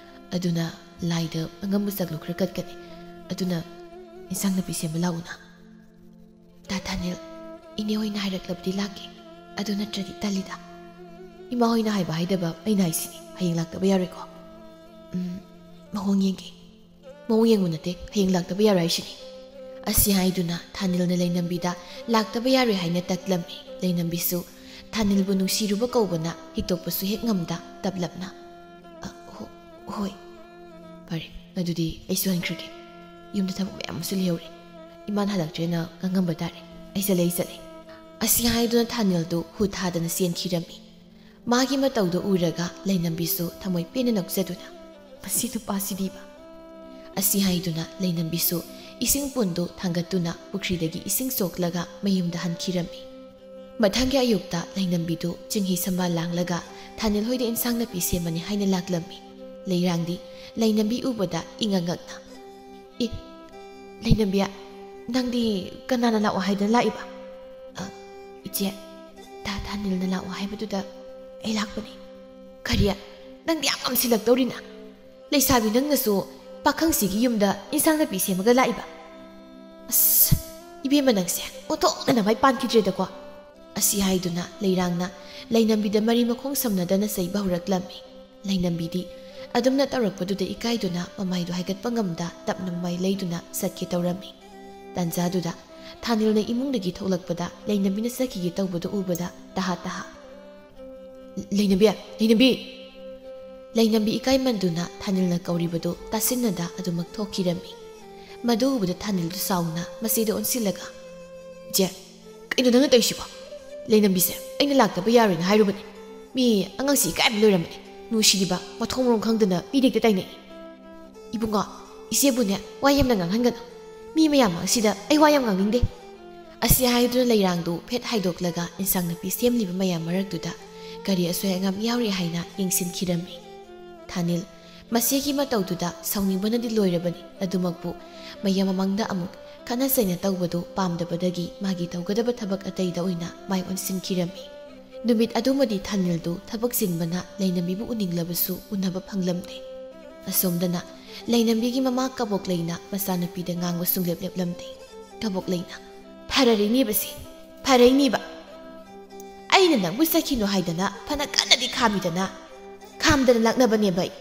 ꯑꯗꯨꯅ ꯂꯥꯏꯗ ꯑꯉꯝꯕ ꯆꯥꯛꯂꯨꯛ ꯈꯔ ꯀꯠꯀꯅꯤ꯫ ꯑꯗꯨꯅ ꯏꯟꯁꯥꯡ ꯅꯥꯄꯤ ꯁꯦꯝꯕ ꯂꯥꯛꯎꯅ꯫" "ꯇꯥ ꯊꯥꯅꯤꯜ, ꯏꯅꯦ ꯍꯣꯏꯅ ꯍꯥꯏꯔꯛꯂꯕꯗꯤ ꯂꯥꯛꯀꯦ꯫ ꯑꯗꯨ ꯅꯠꯇ꯭ꯔꯗꯤ ꯇꯜꯂꯤꯗ꯫" "ꯏꯃꯥ ꯍꯣꯏꯅ ꯍꯥꯏꯕ ꯍꯥꯏꯗꯕ ꯑꯩꯅ ꯍꯥꯏꯁꯤꯅꯤ, ꯍꯌꯦꯡ ꯂꯥꯛꯇꯕ ꯌꯥꯔꯣꯏꯀꯣ?" "ꯎꯝ, ꯃꯑꯣꯡ ꯌꯦꯡꯒꯦ꯫ ꯃꯑꯣꯡ ꯌꯦꯡꯕ ꯅꯠꯇꯦ, ꯍꯌꯦꯡ ꯂꯥꯛꯇꯕ ꯌꯥꯔꯣꯏ ꯍꯥꯏꯁꯤꯅꯤ꯫" ꯑꯁꯤ ꯍꯥꯏꯗꯨꯅ ꯊꯥꯅꯤꯜꯅ ꯂꯩꯅꯝꯕꯤꯗ ꯂꯥꯛꯇꯕ ꯌꯥꯔꯣꯏ ꯍꯥꯏꯅ ꯇꯛꯂꯝꯃꯤ꯫ ꯂꯩꯅꯝꯕꯤꯁꯨ ꯊꯥꯅꯤꯜꯕꯨ ꯅꯨꯡꯁꯤꯔꯨꯕ ꯀꯧꯕꯅ ꯍꯤꯛꯇꯣꯛꯄꯁꯨ ꯍꯦꯛ ꯉꯝꯗ ꯇꯞꯂꯞꯅ, "ꯑ, ꯍꯣ-, ꯍꯣꯏ꯫ ꯐꯔꯦ, ꯑꯗꯨꯗꯤ ꯑꯩꯁꯨ ꯍꯟꯈ꯭ꯔꯒꯦ꯫ ꯌꯨꯝꯗ ꯊꯕꯛ ꯃꯌꯥꯝ ꯑꯃꯁꯨ ꯂꯩꯍꯧꯔꯤ꯫ ꯏꯃꯥꯅ ꯍꯜꯂꯛꯇ꯭ꯔꯦꯅ ꯉꯥꯡꯉꯝꯕ ꯇꯥꯔꯦ꯫ ꯑꯩ ꯆꯠꯂꯦ, ꯑꯩ ꯆꯠꯂꯦ꯫" ꯑꯁꯤ ꯍꯥꯏꯗꯨꯅ ꯊꯥꯅꯤꯜꯗꯨ ꯍꯨ ꯊꯥꯗꯅ ꯆꯦꯟꯈꯤꯔꯝꯃꯤ꯫ ꯃꯥꯒꯤ ꯃꯇꯧꯗꯨ ꯎꯔꯒ ꯂꯩꯅꯝꯕꯤꯁꯨ ꯊꯃꯣꯏ ꯄꯦꯟꯅ ꯅꯣꯛꯆꯗꯨꯅ, "ꯃꯁꯤ ꯅꯨꯄꯥꯁꯤꯗꯤꯕ꯫" ꯑꯁꯤ ꯍꯥꯏꯗꯨꯅ ꯂꯩꯅꯝꯕꯤꯁꯨ ꯏꯁꯤꯡ ꯄꯨꯟꯗꯨ ꯊꯥꯡꯒꯠꯇꯨꯅ ꯄꯨꯈ꯭ꯔꯤꯗꯒꯤ ꯏꯁꯤꯡ ꯁꯣꯛꯂꯒ ꯃꯌꯨꯝꯗ ꯍꯟꯈꯤꯔꯝꯃꯤ꯫ ꯃꯊꯪꯒꯤ ꯑꯌꯨꯛꯇ ꯂꯩꯅꯝꯕꯤꯗꯨ ꯆꯤꯡꯍꯤ ꯁꯝꯕꯥꯜ ꯂꯥꯡꯂꯒ ꯊꯥꯅꯤꯜ ꯍꯣꯏꯗ ꯏꯟꯁꯥꯡ ꯅꯥꯄꯤ ꯁꯦꯝꯃꯅꯤ ꯍꯥꯏꯅ ꯂꯥꯛꯂꯝꯃꯤ꯫ ꯂꯩꯔꯥꯡꯗꯤ ꯂꯩꯅꯝꯕꯤ ꯎꯕꯗ ꯏꯉꯛ ꯉꯛꯅ, "ꯑꯦ, ꯂꯩꯅꯝꯕꯤ, ꯅꯪꯗꯤ ꯀꯅꯥꯅ ꯂꯥꯛꯑꯣ ꯍꯥꯏꯗꯅ ꯂꯥꯛꯏꯕ?" "ꯑ, ꯏꯆꯦ, ꯇꯥ ꯊꯥꯅꯤꯜꯅ ꯂꯥꯛꯑꯣ ꯍꯥꯏꯕꯗꯨꯗ ꯑꯩ ꯂꯥꯛꯄꯅꯤ꯫" "ꯀꯔꯤ? ꯅꯪꯗꯤ ꯌꯥꯝ ꯉꯝꯁꯤꯜꯂꯛꯇꯧꯔꯤꯅ꯫ ꯂꯩꯁꯥꯕꯤ ꯅꯪꯅꯁꯨ ꯄꯥꯈꯪꯁꯤꯒꯤ ꯌꯨꯝꯗ ꯏꯟꯁꯥꯡ ꯅꯥꯄꯤ ꯁꯦꯝꯃꯒ ꯂꯥꯛꯏꯕ? ꯑꯁ, ꯏꯕꯦꯝꯃ ꯅꯪꯁꯦ ꯑꯣꯟꯊꯣꯛꯅ ꯅꯃꯥꯏ ꯄꯥꯟꯈꯤꯗ꯭ꯔꯦꯗꯀꯣ꯫" ꯑꯁꯤ ꯍꯥꯏꯗꯨꯅ ꯂꯩꯔꯥꯡꯅ ꯂꯩꯅꯝꯕꯤꯗ ꯃꯔꯤ ꯃꯈꯣꯡ ꯁꯝꯅꯗꯅ ꯆꯩꯕ ꯍꯧꯔꯛꯂꯝꯃꯤ꯫ ꯂꯩꯅꯝꯕꯤꯗꯤ ꯑꯗꯨꯝꯅ ꯇꯧꯔꯛꯄꯗꯨꯗ ꯏꯀꯥꯏꯗꯨꯅ ꯃꯃꯥꯏꯗꯨ ꯍꯥꯏꯒꯠꯄ ꯉꯝꯗ ꯇꯞꯅ ꯃꯃꯥꯏ ꯂꯩꯗꯨꯅ ꯆꯠꯀꯦ ꯇꯧꯔꯝꯃꯤ꯫ ꯇꯥꯟꯖꯥꯗꯨꯗ ꯊꯥꯅꯤꯜꯅ ꯏꯃꯨꯡꯗꯒꯤ ꯊꯣꯛꯂꯛꯄꯗ ꯂꯩꯅꯝꯕꯤꯅ ꯆꯠꯈꯤꯒꯦ ꯇꯧꯕꯗꯨ ꯎꯕꯗ ꯇꯍꯥ ꯇꯍꯥ, "ꯂꯩꯅꯝꯕꯤ, ꯂꯩꯅꯝꯕꯤ!" ꯂꯩꯅꯝꯕꯤ ꯏꯀꯥꯏꯃꯟꯗꯨꯅ ꯊꯥꯅꯤꯜꯅ ꯀꯧꯔꯤꯕꯗꯨ ꯇꯥꯁꯤꯟꯅꯗ ꯑꯗꯨꯃꯛ ꯊꯣꯛꯈꯤꯔꯝꯃꯤ꯫ ꯃꯗꯨ ꯎꯕꯗ ꯊꯥꯅꯤꯜꯗꯨ ꯁꯥꯎꯅ ꯃꯆꯦꯗ ꯑꯣꯟꯁꯤꯜꯂꯒ, "ꯏꯆꯦ, ꯀꯩꯅꯣ ꯅꯪꯅ ꯇꯧꯔꯤꯁꯤꯕꯣ? ꯂꯩꯅꯝꯕꯤꯁꯦ ꯑꯩꯅ ꯂꯥꯛꯇꯕ ꯌꯥꯔꯣꯏꯅ ꯍꯥꯏꯔꯨꯕꯅꯦ꯫ ꯃꯤ ꯑꯉꯥꯡꯁꯤ ꯏꯀꯥꯏꯕ ꯂꯣꯏꯔꯝꯃꯅꯤ꯫ ꯅꯨꯡꯁꯤꯔꯤꯕ ꯃꯊꯣꯡ ꯃꯔꯣꯝ ꯈꯪꯗꯅ ꯃꯤ ꯍꯦꯛꯇ ꯇꯥꯏꯅꯩ꯫ ꯏꯕꯨꯡꯉꯣ, ꯏꯆꯦꯕꯨꯅꯦ ꯋꯥ ꯌꯥꯝꯅ ꯉꯥꯡꯍꯟꯒꯅꯨ꯫ ꯃꯤ ꯃꯌꯥꯝ ꯃꯥꯡꯁꯤꯗ ꯑꯩ ꯋꯥ ꯌꯥꯝ ꯉꯥꯡꯅꯤꯡꯗꯦ꯫" ꯑꯁꯤ ꯍꯥꯏꯗꯨꯅ ꯂꯩꯔꯥꯡꯗꯨ ꯐꯦꯠ ꯍꯥꯏꯗꯣꯛꯂꯒ ꯏꯟꯁꯥꯡ ꯅꯥꯄꯤ ꯁꯦꯝꯂꯤꯕ ꯃꯌꯥꯝ ꯃꯔꯛꯇꯨꯗ ꯀꯔꯤ ꯑꯁꯣꯏ ꯑꯉꯥꯝ ꯌꯥꯎꯔꯤ ꯍꯥꯏꯅ ꯌꯦꯡꯁꯤꯟꯈꯤꯔꯝꯃꯤ꯫ ꯊꯥꯅꯤꯜ ꯃꯁꯤꯒꯤ ꯃꯇꯧꯗꯨꯗ ꯁꯥꯎꯅꯤꯡꯕꯅꯗꯤ ꯂꯣꯏꯔꯕꯅꯤ꯫ ꯑꯗꯨꯃꯛꯄꯨ ꯃꯌꯥꯝ ꯃꯃꯥꯡꯗ ꯑꯃꯨꯛ ꯈꯠꯅ ꯆꯩꯅ ꯇꯧꯕꯗꯨ ꯄꯥꯝꯗꯕꯗꯒꯤ ꯃꯥꯒꯤ ꯇꯧꯒꯗꯕ ꯊꯕꯛ ꯑꯇꯩꯗ ꯑꯣꯏꯅ ꯃꯥꯏ ꯑꯣꯟꯁꯤꯟꯈꯤꯔꯝꯃꯤ꯫ ꯅꯨꯃꯤꯠ ꯑꯗꯨꯃꯗꯤ ꯊꯥꯅꯤꯜꯗꯨ ꯊꯕꯛ ꯆꯤꯟꯕꯅ ꯂꯩꯅꯝꯕꯤꯕꯨ ꯎꯅꯤꯡꯂꯕꯁꯨ ꯎꯅꯕ ꯐꯪꯂꯝꯗꯦ꯫ ꯑꯁꯣꯝꯗꯅ ꯂꯩꯅꯝꯕꯤꯒꯤ ꯃꯃꯥ ꯀꯕꯣꯛꯂꯩꯅ ꯃꯆꯥꯅꯨꯄꯤꯗ ꯉꯥꯡꯕ ꯁꯨꯡꯂꯦꯞ ꯂꯦꯞꯂꯝꯗꯦ꯫ ꯀꯕꯣꯛꯂꯩꯅ, "ꯐꯔꯔꯤꯅꯦꯕꯁꯦ, ꯐꯔꯩꯅꯦꯕ꯫ ꯑꯩꯅ ꯅꯪꯕꯨ ꯆꯠꯈꯤꯅꯣ ꯍꯥꯏꯗꯅ ꯐꯅ ꯀꯟꯅꯗꯤ ꯈꯥꯝꯃꯤꯗꯅ, ꯈꯥꯝꯗꯅ ꯂꯥꯛꯅꯕꯅꯦꯕ ꯑꯩ꯫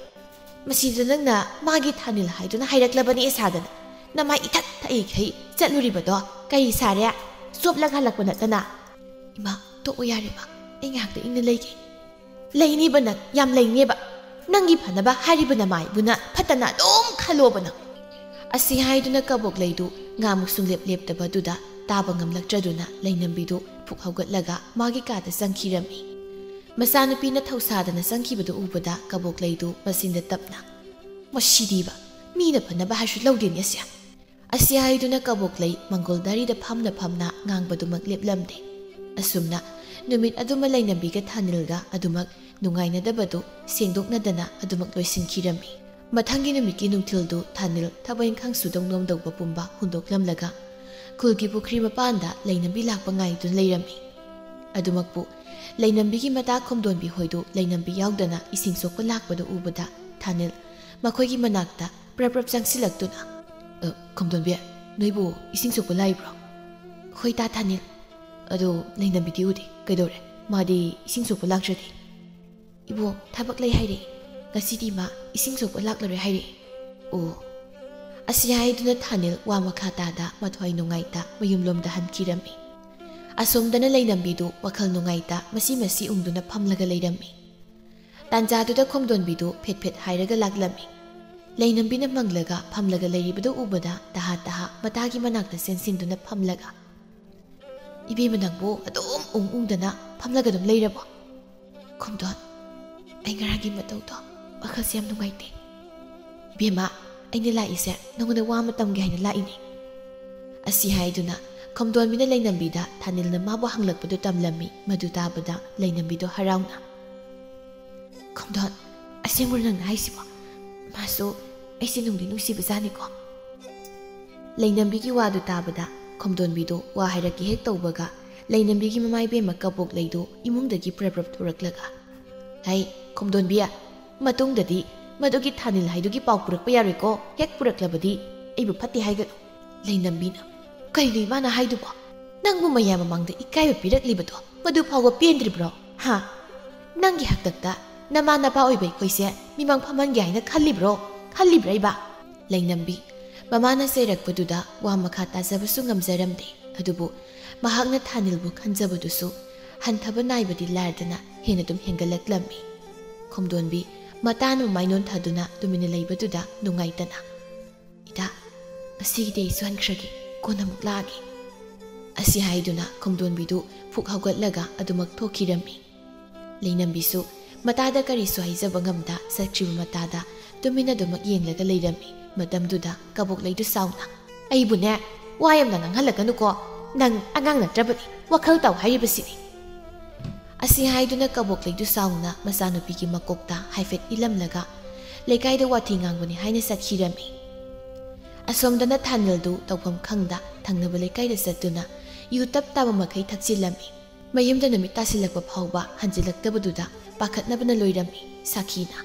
ꯃꯁꯤꯗ ꯅꯪꯅ ꯃꯥꯒꯤ ꯊꯥꯅꯤꯜ ꯍꯥꯏꯗꯨꯅ ꯍꯥꯏꯔꯛꯂꯕꯅꯦ ꯁꯥꯗꯅ, ꯅꯃꯥꯏ ꯏꯊꯛ ꯊꯛꯏꯈꯩ ꯆꯠꯂꯨꯔꯤꯕꯗꯣ ꯀꯔꯤ ꯁꯥꯔꯦ? ꯆꯣꯞꯂꯒ ꯍꯜꯂꯛꯄ ꯅꯠꯇꯅ?" "ꯏꯃꯥ, ꯇꯣꯛꯑꯣ ꯌꯥꯔꯦ ꯏꯃꯥ, ꯑꯩ ꯉꯥꯏꯍꯥꯛꯇ ꯏꯪꯅ ꯂꯩꯒꯦ꯫" "ꯂꯩꯅꯤꯕ ꯅꯪ, ꯌꯥꯝ ꯂꯩꯅꯦꯕ꯫ ꯅꯪꯒꯤ ꯐꯅꯕ ꯍꯥꯏꯔꯤꯕ ꯅꯃꯥꯏꯕꯨꯅ ꯐꯠꯇꯅ ꯑꯗꯨꯝ ꯈꯜꯂꯣꯕ ꯅꯪ꯫" ꯑꯁꯤ ꯍꯥꯏꯗꯨꯅ ꯀꯕꯣꯛꯂꯩꯗꯨ ꯉꯥꯃꯨꯛ ꯁꯨꯡꯂꯦꯞ ꯂꯦꯞꯇꯕꯗꯨꯗ ꯇꯥꯕ ꯉꯝꯂꯛꯇ꯭ꯔꯗꯨꯅ ꯂꯩꯅꯝꯕꯤꯗꯨ ꯐꯨꯛ ꯍꯧꯒꯠꯂꯒ ꯃꯥꯒꯤ ꯀꯥꯗ ꯆꯪꯈꯤꯔꯝꯃꯤ꯫ ꯃꯆꯥꯅꯨꯄꯤꯅ ꯊꯧꯁꯥꯗꯅ ꯆꯪꯈꯤꯕꯗꯨ ꯎꯕꯗ ꯀꯕꯣꯛꯂꯩꯗꯨ ꯃꯆꯤꯟꯗ ꯇꯞꯅ, "ꯃꯁꯤꯗꯤꯕ, ꯃꯤꯅ ꯐꯅꯕ ꯍꯥꯏꯔꯁꯨ ꯂꯧꯗꯦꯅꯦ ꯑꯁꯦ꯫" ꯑꯁꯤ ꯍꯥꯏꯗꯨꯅ ꯀꯕꯣꯛꯂꯩ ꯃꯪꯒꯣꯜ ꯗꯥꯔꯤꯗ ꯐꯝꯅ ꯐꯝꯅ ꯉꯥꯡꯕꯗꯨꯃꯛ ꯂꯦꯞꯂꯝꯗꯦ꯫ ꯑꯁꯨꯝꯅ ꯅꯨꯃꯤꯠ ꯑꯗꯨꯃ ꯂꯩꯅꯝꯕꯤꯒ ꯊꯥꯅꯤꯜꯒ ꯑꯗꯨꯃꯛ ꯅꯨꯡꯉꯥꯏꯅꯗꯕꯗꯨ ꯁꯦꯡꯗꯣꯛꯅꯗꯅ ꯑꯗꯨꯃꯛ ꯂꯣꯏꯁꯤꯟꯈꯤꯔꯝꯃꯤ꯫ ꯃꯊꯪꯒꯤ ꯅꯨꯃꯤꯠꯀꯤ ꯅꯨꯡꯊꯤꯜꯗꯨ ꯊꯥꯅꯤꯜ ꯊꯕꯛ ꯏꯪꯈꯥꯡ ꯁꯨꯗꯧ ꯅꯣꯝꯗꯧꯕ ꯄꯨꯝꯕ ꯍꯨꯟꯗꯣꯛꯂꯝꯂꯒ ꯈꯨꯜꯒꯤ ꯄꯨꯈ꯭ꯔꯤ ꯃꯄꯥꯟꯗ ꯂꯩꯅꯝꯕꯤ ꯂꯥꯛꯄ ꯉꯥꯏꯗꯨꯅ ꯂꯩꯔꯝꯃꯤ꯫ ꯑꯗꯨꯃꯛꯄꯨ ꯂꯩꯅꯝꯕꯤꯒꯤ ꯃꯇꯥ ꯈꯣꯝꯗꯣꯟꯕꯤ ꯍꯣꯏꯗꯨ ꯂꯩꯅꯝꯕꯤ ꯌꯥꯎꯗꯅ ꯏꯁꯤꯡ ꯁꯣꯛꯄ ꯂꯥꯛꯄꯗꯨ ꯎꯕꯗ ꯊꯥꯅꯤꯜ ꯃꯈꯣꯏꯒꯤ ꯃꯅꯥꯛꯇ ꯄ꯭ꯔꯞ ꯄ꯭ꯔꯞ ꯆꯪꯁꯤꯜꯂꯛꯇꯨꯅ, "ꯑ, ꯈꯣꯝꯗꯣꯟꯕꯤ, ꯅꯣꯏꯕꯨ ꯏꯁꯤꯡ ꯁꯣꯛꯄ ꯂꯥꯛꯏꯕ꯭ꯔꯣ?" "ꯍꯣꯏ ꯇꯥ ꯊꯥꯅꯤꯜ꯫ ꯑꯗꯣ ꯂꯩꯅꯝꯕꯤꯗꯤ ꯎꯗꯦ꯫ ꯀꯩꯗꯧꯔꯦ? ꯃꯥꯗꯤ ꯏꯁꯤꯡ ꯁꯣꯛꯄ ꯂꯥꯛꯇ꯭ꯔꯗꯤ?" "ꯏꯕꯣ, ꯊꯕꯛ ꯂꯩ ꯍꯥꯏꯔꯛꯏ꯫ ꯉꯁꯤꯗꯤ ꯃꯥ ꯏꯁꯤꯡ ꯁꯣꯛꯄ ꯂꯥꯛꯂꯔꯣꯏ ꯍꯥꯏꯔꯛꯏ꯫" "ꯑꯣ꯫" ꯑꯁꯤ ꯍꯥꯏꯗꯨꯅ ꯊꯥꯅꯤꯜ ꯋꯥ ꯃꯈꯥ ꯇꯥꯗ ꯃꯊ꯭ꯋꯥꯏ ꯅꯨꯡꯉꯥꯏꯇ ꯃꯌꯨꯝꯂꯣꯝꯗ ꯍꯟꯈꯤꯔꯝꯃꯤ꯫ ꯑꯁꯣꯝꯗꯅ ꯂꯩꯅꯝꯕꯤꯗꯨ ꯋꯥꯈꯜ ꯅꯨꯡꯉꯥꯏꯇ ꯃꯁꯤ ꯃꯁꯤ ꯎꯪꯗꯨꯅ ꯐꯝꯂꯒ ꯂꯩꯔꯝꯃꯤ꯫ ꯇꯥꯟꯖꯥꯗꯨꯗ ꯈꯣꯝꯗꯣꯟꯕꯤꯗꯨ ꯐꯦꯠ ꯐꯦꯠ ꯍꯥꯏꯔꯒ ꯂꯥꯛꯂꯝꯃꯤ꯫ ꯂꯩꯅꯝꯕꯤꯅ ꯃꯪꯂꯒ ꯐꯝꯂꯒ ꯂꯩꯔꯤꯕꯗꯨ ꯎꯕꯗ ꯇꯍꯥ ꯇꯍꯥ ꯃꯇꯥꯒꯤ ꯃꯅꯥꯛꯇ ꯆꯦꯟꯁꯤꯟꯗꯨꯅ ꯐꯝꯂꯒ, "ꯏꯕꯦꯝꯃ, ꯅꯪꯕꯨ ꯑꯗꯨꯝ ꯎꯪ ꯎꯪꯗꯅ ꯐꯝꯂꯒ ꯑꯗꯨꯝ ꯂꯩꯔꯕꯣ?" "ꯈꯣꯝꯗꯣꯟ, ꯑꯩ ꯉꯔꯥꯡꯒꯤ ꯃꯇꯧꯗꯣ ꯋꯥꯈꯜꯁꯦ ꯌꯥꯝ ꯅꯨꯡꯉꯥꯏꯇꯦ꯫" "ꯏꯕꯦꯝꯃ, ꯑꯩꯅ ꯂꯥꯛꯏꯁꯦ ꯅꯉꯣꯟꯗ ꯋꯥ ꯑꯃ ꯇꯝꯒꯦ ꯍꯥꯏꯅ ꯂꯥꯛꯏꯅꯦ꯫" ꯑꯁꯤ ꯍꯥꯏꯗꯨꯅ ꯈꯣꯝꯗꯣꯟꯕꯤꯅ ꯂꯩꯅꯝꯕꯤꯗ ꯊꯥꯅꯤꯜꯅ ꯃꯥꯕꯨ ꯍꯪꯂꯛꯄꯗꯨ ꯇꯝꯂꯝꯃꯤ꯫ ꯃꯗꯨ ꯇꯥꯕꯗ ꯂꯩꯅꯝꯕꯤꯗꯣ ꯍꯔꯥꯎꯅ, "ꯈꯣꯝꯗꯣꯟ, ꯑꯁꯦꯡꯕꯔꯣ ꯅꯪꯅ ꯍꯥꯏꯁꯤꯕꯣ? ꯃꯥꯁꯨ ꯑꯩꯁꯦ ꯅꯨꯡꯗꯤ ꯅꯨꯡꯁꯤꯕꯖꯥꯠꯅꯤꯀꯣ꯫ ꯂꯩꯅꯝꯕꯤꯒꯤ ꯋꯥꯗꯨ ꯇꯥꯕꯗ ꯈꯣꯝꯗꯣꯟꯕꯤꯗꯣ ꯋꯥ ꯍꯥꯏꯔꯛꯀꯦ ꯍꯦꯛ ꯇꯧꯕꯒ ꯂꯩꯅꯝꯕꯤꯒꯤ ꯃꯃꯥ ꯏꯕꯦꯝꯃ ꯀꯕꯣꯛ ꯂꯩꯗꯨ ꯏꯃꯨꯡꯗꯒꯤ ꯄ꯭ꯔꯞ ꯄ꯭ꯔꯞ ꯊꯣꯔꯛꯂꯒ, "ꯍꯩ, ꯈꯣꯝꯗꯣꯟꯕꯤ, ꯃꯇꯨꯡꯗꯗꯤ ꯃꯗꯨꯒꯤ ꯊꯥꯅꯤꯜ ꯍꯥꯏꯗꯨꯒꯤ ꯄꯥꯎ ꯄꯨꯔꯛꯄ ꯌꯥꯔꯣꯏꯀꯣ꯫ ꯍꯦꯛ ꯄꯨꯔꯛꯂꯕꯗꯤ ꯑꯩꯕꯨ ꯐꯠꯇꯦ ꯍꯥꯏꯒꯅꯨ꯫" ꯂꯩꯅꯝꯕꯤꯅ, "ꯀꯩꯅꯣ ꯏꯃꯥꯅ ꯍꯥꯏꯗꯨꯕꯣ? ꯅꯪꯕꯨ ꯃꯌꯥꯝ ꯃꯃꯥꯡꯗ ꯏꯀꯥꯏꯕ ꯄꯤꯔꯛꯂꯤꯕꯗꯣ ꯃꯗꯨ ꯐꯥꯎꯕ ꯄꯦꯟꯗ꯭ꯔꯤꯕ꯭ꯔꯣ? ꯍꯥ? ꯅꯪꯒꯤ ꯍꯥꯛꯇꯛꯇ ꯅꯃꯥ ꯅꯄꯥ ꯑꯣꯏꯕ ꯑꯩꯈꯣꯏꯁꯦ ꯃꯤꯃꯥꯡ ꯐꯝꯍꯟꯒꯦ ꯍꯥꯏꯅ ꯈꯜꯂꯤꯕ꯭ꯔꯣ? ꯈꯜꯂꯤꯕ꯭ꯔꯥ ꯏꯕꯥ?" ꯂꯩꯅꯝꯕꯤ ꯃꯃꯥꯅ ꯆꯩꯔꯛꯄꯗꯨꯗ ꯋꯥ ꯃꯈꯥ ꯇꯥꯖꯕꯁꯨ ꯉꯝꯖꯔꯝꯗꯦ꯫ ꯑꯗꯨꯕꯨ ꯃꯍꯥꯛꯅ ꯊꯥꯅꯤꯜꯕꯨ ꯈꯟꯖꯕꯗꯨꯁꯨ ꯍꯟꯊꯕ ꯅꯥꯏꯕꯗꯤ ꯂꯥꯏꯔꯗꯅ ꯍꯦꯟꯅ ꯑꯗꯨꯝ ꯍꯦꯟꯒꯠꯂꯛꯂꯝꯃꯤ꯫ ꯈꯣꯝꯗꯣꯟꯕꯤ ꯃꯇꯥꯅ ꯃꯃꯥꯏ ꯅꯣꯟꯊꯗꯨꯅ ꯇꯨꯃꯤꯟꯅ ꯂꯩꯕꯗꯨꯗ ꯅꯨꯡꯉꯥꯏꯇꯅ, "ꯏꯇꯥ, ꯉꯁꯤꯒꯤꯗꯤ ꯑꯩ ꯁꯨꯍꯟꯈ꯭ꯔꯒꯦ, ꯀꯣꯟꯅ ꯑꯃꯨꯛ ꯂꯥꯛꯑꯒꯦ꯫" ꯑꯁꯤ ꯍꯥꯏꯗꯨꯅ ꯈꯣꯝꯗꯣꯟꯕꯤꯗꯨ ꯐꯨꯛ ꯍꯧꯒꯠꯂꯒ ꯑꯗꯨꯃꯛ ꯊꯣꯛꯈꯤꯔꯝꯃꯤ꯫ ꯂꯩꯅꯝꯕꯤꯁꯨ ꯃꯇꯥꯗ ꯀꯔꯤꯁꯨ ꯍꯥꯏꯖꯕ ꯉꯝꯗ ꯆꯠꯈ꯭ꯔꯤꯕ ꯃꯇꯥꯗ ꯇꯨꯃꯤꯟꯅ ꯑꯗꯨꯃꯛ ꯌꯦꯡꯂꯒ ꯂꯩꯔꯝꯃꯤ꯫ ꯃꯇꯝꯗꯨꯗ ꯀꯕꯣꯛ ꯂꯩꯗꯨ ꯁꯥꯎꯅ, "ꯑꯩꯕꯨꯅꯦ, ꯋꯥ ꯌꯥꯝꯅ ꯉꯥꯡꯍꯜꯂꯛꯀꯅꯨꯀꯣ꯫ ꯅꯪ ꯑꯉꯥꯡ ꯅꯠꯇ꯭ꯔꯕꯅꯤ, ꯋꯥꯈꯜ ꯇꯥꯎ ꯍꯥꯏꯔꯤꯕꯁꯤꯅꯤ꯫" ꯑꯁꯤ ꯍꯥꯏꯗꯨꯅ ꯀꯕꯣꯛ ꯂꯩꯗꯨ ꯁꯥꯎꯅ ꯃꯆꯥꯅꯨꯄꯤꯒꯤ ꯃꯀꯣꯛꯇ ꯍꯥꯏꯐꯦꯠ ꯏꯜꯂꯝꯂꯒ ꯂꯩꯀꯥꯏꯗ ꯋꯥꯊꯤ ꯉꯥꯡꯕꯅꯤ ꯍꯥꯏꯅ ꯆꯠꯈꯤꯔꯝꯃꯤ꯫ ꯑꯁꯣꯝꯗꯅ ꯊꯥꯅꯤꯜꯗꯨ ꯇꯧꯐꯝ ꯈꯪꯗ ꯊꯪꯅꯕ ꯂꯩꯀꯥꯏꯗ ꯆꯠꯇꯨꯅ ꯌꯨ ꯇꯞ ꯇꯥꯕ ꯃꯈꯩ ꯊꯛꯆꯤꯜꯂꯝꯃꯤ꯫ ꯃꯌꯨꯝꯗ ꯅꯨꯃꯤꯠ ꯇꯥꯁꯤꯜꯂꯛꯄ ꯐꯥꯎꯕ ꯍꯟꯖꯤꯜꯂꯛꯇꯕꯗꯨꯗ ꯄꯥꯈꯠꯅꯕꯅ ꯂꯣꯏꯔꯝꯃꯤ ꯁꯥꯈꯤꯅ꯫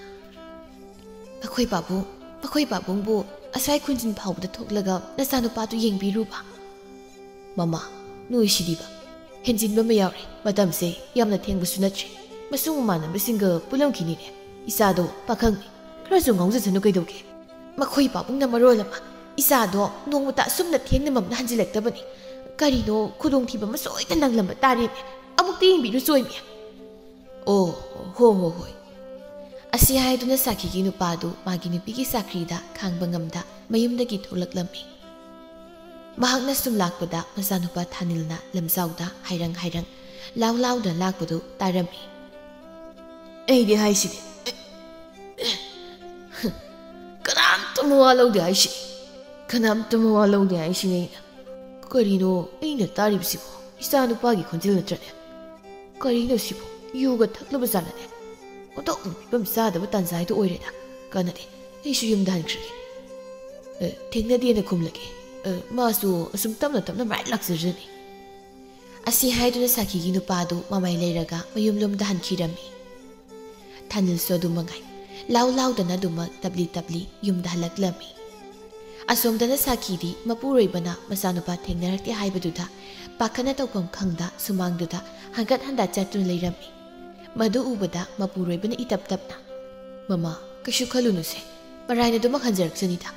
"ꯑꯩꯈꯣꯏ ꯄꯥꯕꯨꯡ, ꯑꯩꯈꯣꯏ ꯄꯥꯕꯨꯡꯕꯨ ꯑꯁ꯭ꯋꯥꯏ ꯈꯨꯟꯖꯤꯟ ꯐꯥꯎꯕꯗ ꯊꯣꯛꯂꯒ ꯅꯆꯥꯅꯨꯄꯥꯗꯨ ꯌꯦꯡꯕꯤꯔꯨꯕ꯫" "ꯃꯃꯥ, ꯅꯣꯏꯁꯤꯗꯤꯕ꯫ ꯍꯦꯟꯖꯤꯟꯕ ꯑꯃ ꯌꯥꯎꯔꯦ꯫ ꯃꯇꯝꯁꯦ ꯌꯥꯝꯅ ꯊꯦꯡꯕꯁꯨ ꯅꯠꯇ꯭ꯔꯦ꯫ ꯃꯁꯨꯡ ꯃꯃꯥꯟꯅꯕꯁꯤꯡꯒ ꯄꯨꯜꯂꯝꯈꯤꯅꯤꯅꯦ꯫ ꯏꯆꯥꯗꯣ ꯄꯥꯈꯪꯅꯤ꯫ ꯈꯔꯁꯨ ꯉꯥꯎꯖꯁꯅꯨ ꯀꯩꯗꯧꯒꯦ?" "ꯃꯈꯣꯏ ꯄꯥꯕꯨꯡꯅ ꯃꯔꯣꯜ ꯑꯃ ꯏꯆꯥꯗꯣ ꯅꯣꯡꯃꯇ ꯑꯁꯨꯝꯅ ꯊꯦꯡꯅ ꯃꯝꯅ ꯍꯟꯖꯤꯜꯂꯛꯇꯕꯅꯤ꯫ ꯀꯔꯤꯅꯣ ꯈꯨꯗꯣꯡꯊꯤꯕ ꯑꯃ ꯁꯣꯏꯗꯅ ꯅꯪꯂꯝꯕ ꯇꯥꯔꯦꯅꯦ꯫ ꯑꯃꯨꯛꯇ ꯌꯦꯡꯕꯤꯔꯨꯆꯣ ꯏꯃꯦ꯫" "ꯑꯣ, ꯍꯣ ꯍꯣ ꯍꯣꯏ꯫" ꯑꯁꯤ ꯍꯥꯏꯗꯨꯅ ꯁꯥꯈꯤꯒꯤ ꯅꯨꯄꯥꯗꯨ ꯃꯥꯒꯤ ꯅꯨꯄꯤꯒꯤ ꯆꯥꯀ꯭ꯔꯤꯗ ꯈꯥꯡꯕ ꯉꯝꯗ ꯃꯌꯨꯝꯗꯒꯤ ꯊꯣꯛꯂꯛꯂꯝꯃꯤ꯫ ꯃꯍꯥꯛꯅ ꯁꯨꯝ ꯂꯥꯛꯄꯗ ꯃꯆꯥꯅꯨꯄꯥ ꯊꯥꯅꯤꯜꯅ ꯂꯝꯖꯥꯎꯗ ꯍꯥꯏꯔꯪ ꯍꯥꯏꯔꯪ ꯂꯥꯎ ꯂꯥꯎꯗ ꯂꯥꯛꯄꯗꯨ ꯇꯥꯔꯝꯃꯤ꯫ "ꯑꯩꯗꯤ ꯍꯥꯏꯁꯤꯗꯤ, ꯀꯅꯥꯝꯇ ꯃꯋꯥ ꯂꯧꯗꯦ ꯍꯥꯏꯁꯤ, ꯀꯅꯥꯝꯇ ꯃꯋꯥ ꯂꯧꯗꯦ ꯍꯥꯏꯁꯤꯅꯦ ꯑꯩꯅ꯫ ꯀꯔꯤꯅꯣ ꯑꯩꯅ ꯇꯥꯔꯤꯕꯁꯤꯕꯣ? ꯏꯆꯥ ꯅꯨꯄꯥꯒꯤ ꯈꯣꯟꯖꯦꯜ ꯅꯠꯇ꯭ꯔꯅꯦ? ꯀꯔꯤꯅꯣ ꯁꯤꯕꯣ? ꯌꯨꯒ ꯊꯛꯂꯕ ꯖꯥꯠꯂꯅꯦ? ꯑꯣꯟꯊꯣꯛꯅ ꯐꯤꯕꯝ ꯆꯥꯗꯕ ꯇꯥꯟꯖꯥ ꯍꯥꯏꯗꯣ ꯑꯣꯏꯔꯦꯗ꯫ ꯀꯥꯟꯅꯗꯦ, ꯑꯩꯁꯨ ꯌꯨꯝꯗ ꯍꯟꯈ꯭ꯔꯒꯦ꯫ ꯑ, ꯊꯦꯡꯅꯗꯦꯅ ꯈꯨꯝꯂꯒꯦ꯫ ꯑ, ꯃꯥꯁꯨ ꯑꯁꯨꯝ ꯇꯞꯅ ꯇꯞꯅ ꯃꯔꯥꯏ ꯂꯥꯛꯆꯔꯖꯅꯤ꯫ ꯑꯁꯤ ꯍꯥꯏꯗꯨꯅ ꯁꯥꯈꯤꯒꯤ ꯅꯨꯄꯥꯗꯨ ꯃꯃꯥꯏ ꯂꯩꯔꯒ ꯃꯌꯨꯝꯂꯣꯝꯗ ꯍꯟꯈꯤꯔꯝꯃꯤ꯫ ꯊꯥꯅꯤꯜꯁꯨ ꯑꯗꯨ ꯃꯉꯥꯏ꯫ ꯂꯥꯎ ꯂꯥꯎꯗꯅ ꯑꯗꯨꯃꯛ ꯇꯞꯂꯤ ꯇꯞꯂꯤ ꯌꯨꯝꯗ ꯍꯜꯂꯛꯂꯝꯃꯤ꯫ ꯑꯁꯣꯝꯗꯅ ꯁꯥꯈꯤꯗꯤ ꯃꯄꯨꯔꯣꯏꯕꯅ ꯃꯆꯥꯅꯨꯄꯥ ꯊꯦꯡꯅꯔꯛꯇꯦ ꯍꯥꯏꯕꯗꯨꯗ ꯄꯥꯈꯠꯅ ꯇꯧꯐꯝ ꯈꯪꯗ ꯁꯨꯃꯥꯡꯗꯨꯗ ꯍꯪꯒꯠ ꯍꯟꯗ ꯆꯠꯇꯨꯅ ꯂꯩꯔꯝꯃꯤ꯫ ꯃꯗꯨ ꯎꯕꯗ ꯃꯄꯨꯔꯣꯏꯕꯅ ꯏꯇꯞ ꯇꯞꯅ, "ꯃꯃꯥ, ꯀꯩꯁꯨ ꯈꯜꯂꯨꯅꯨꯁꯦ, ꯃꯔꯥꯏꯅ ꯑꯗꯨꯃꯛ ꯍꯟꯖꯔꯛꯆꯅꯤꯗ"꯫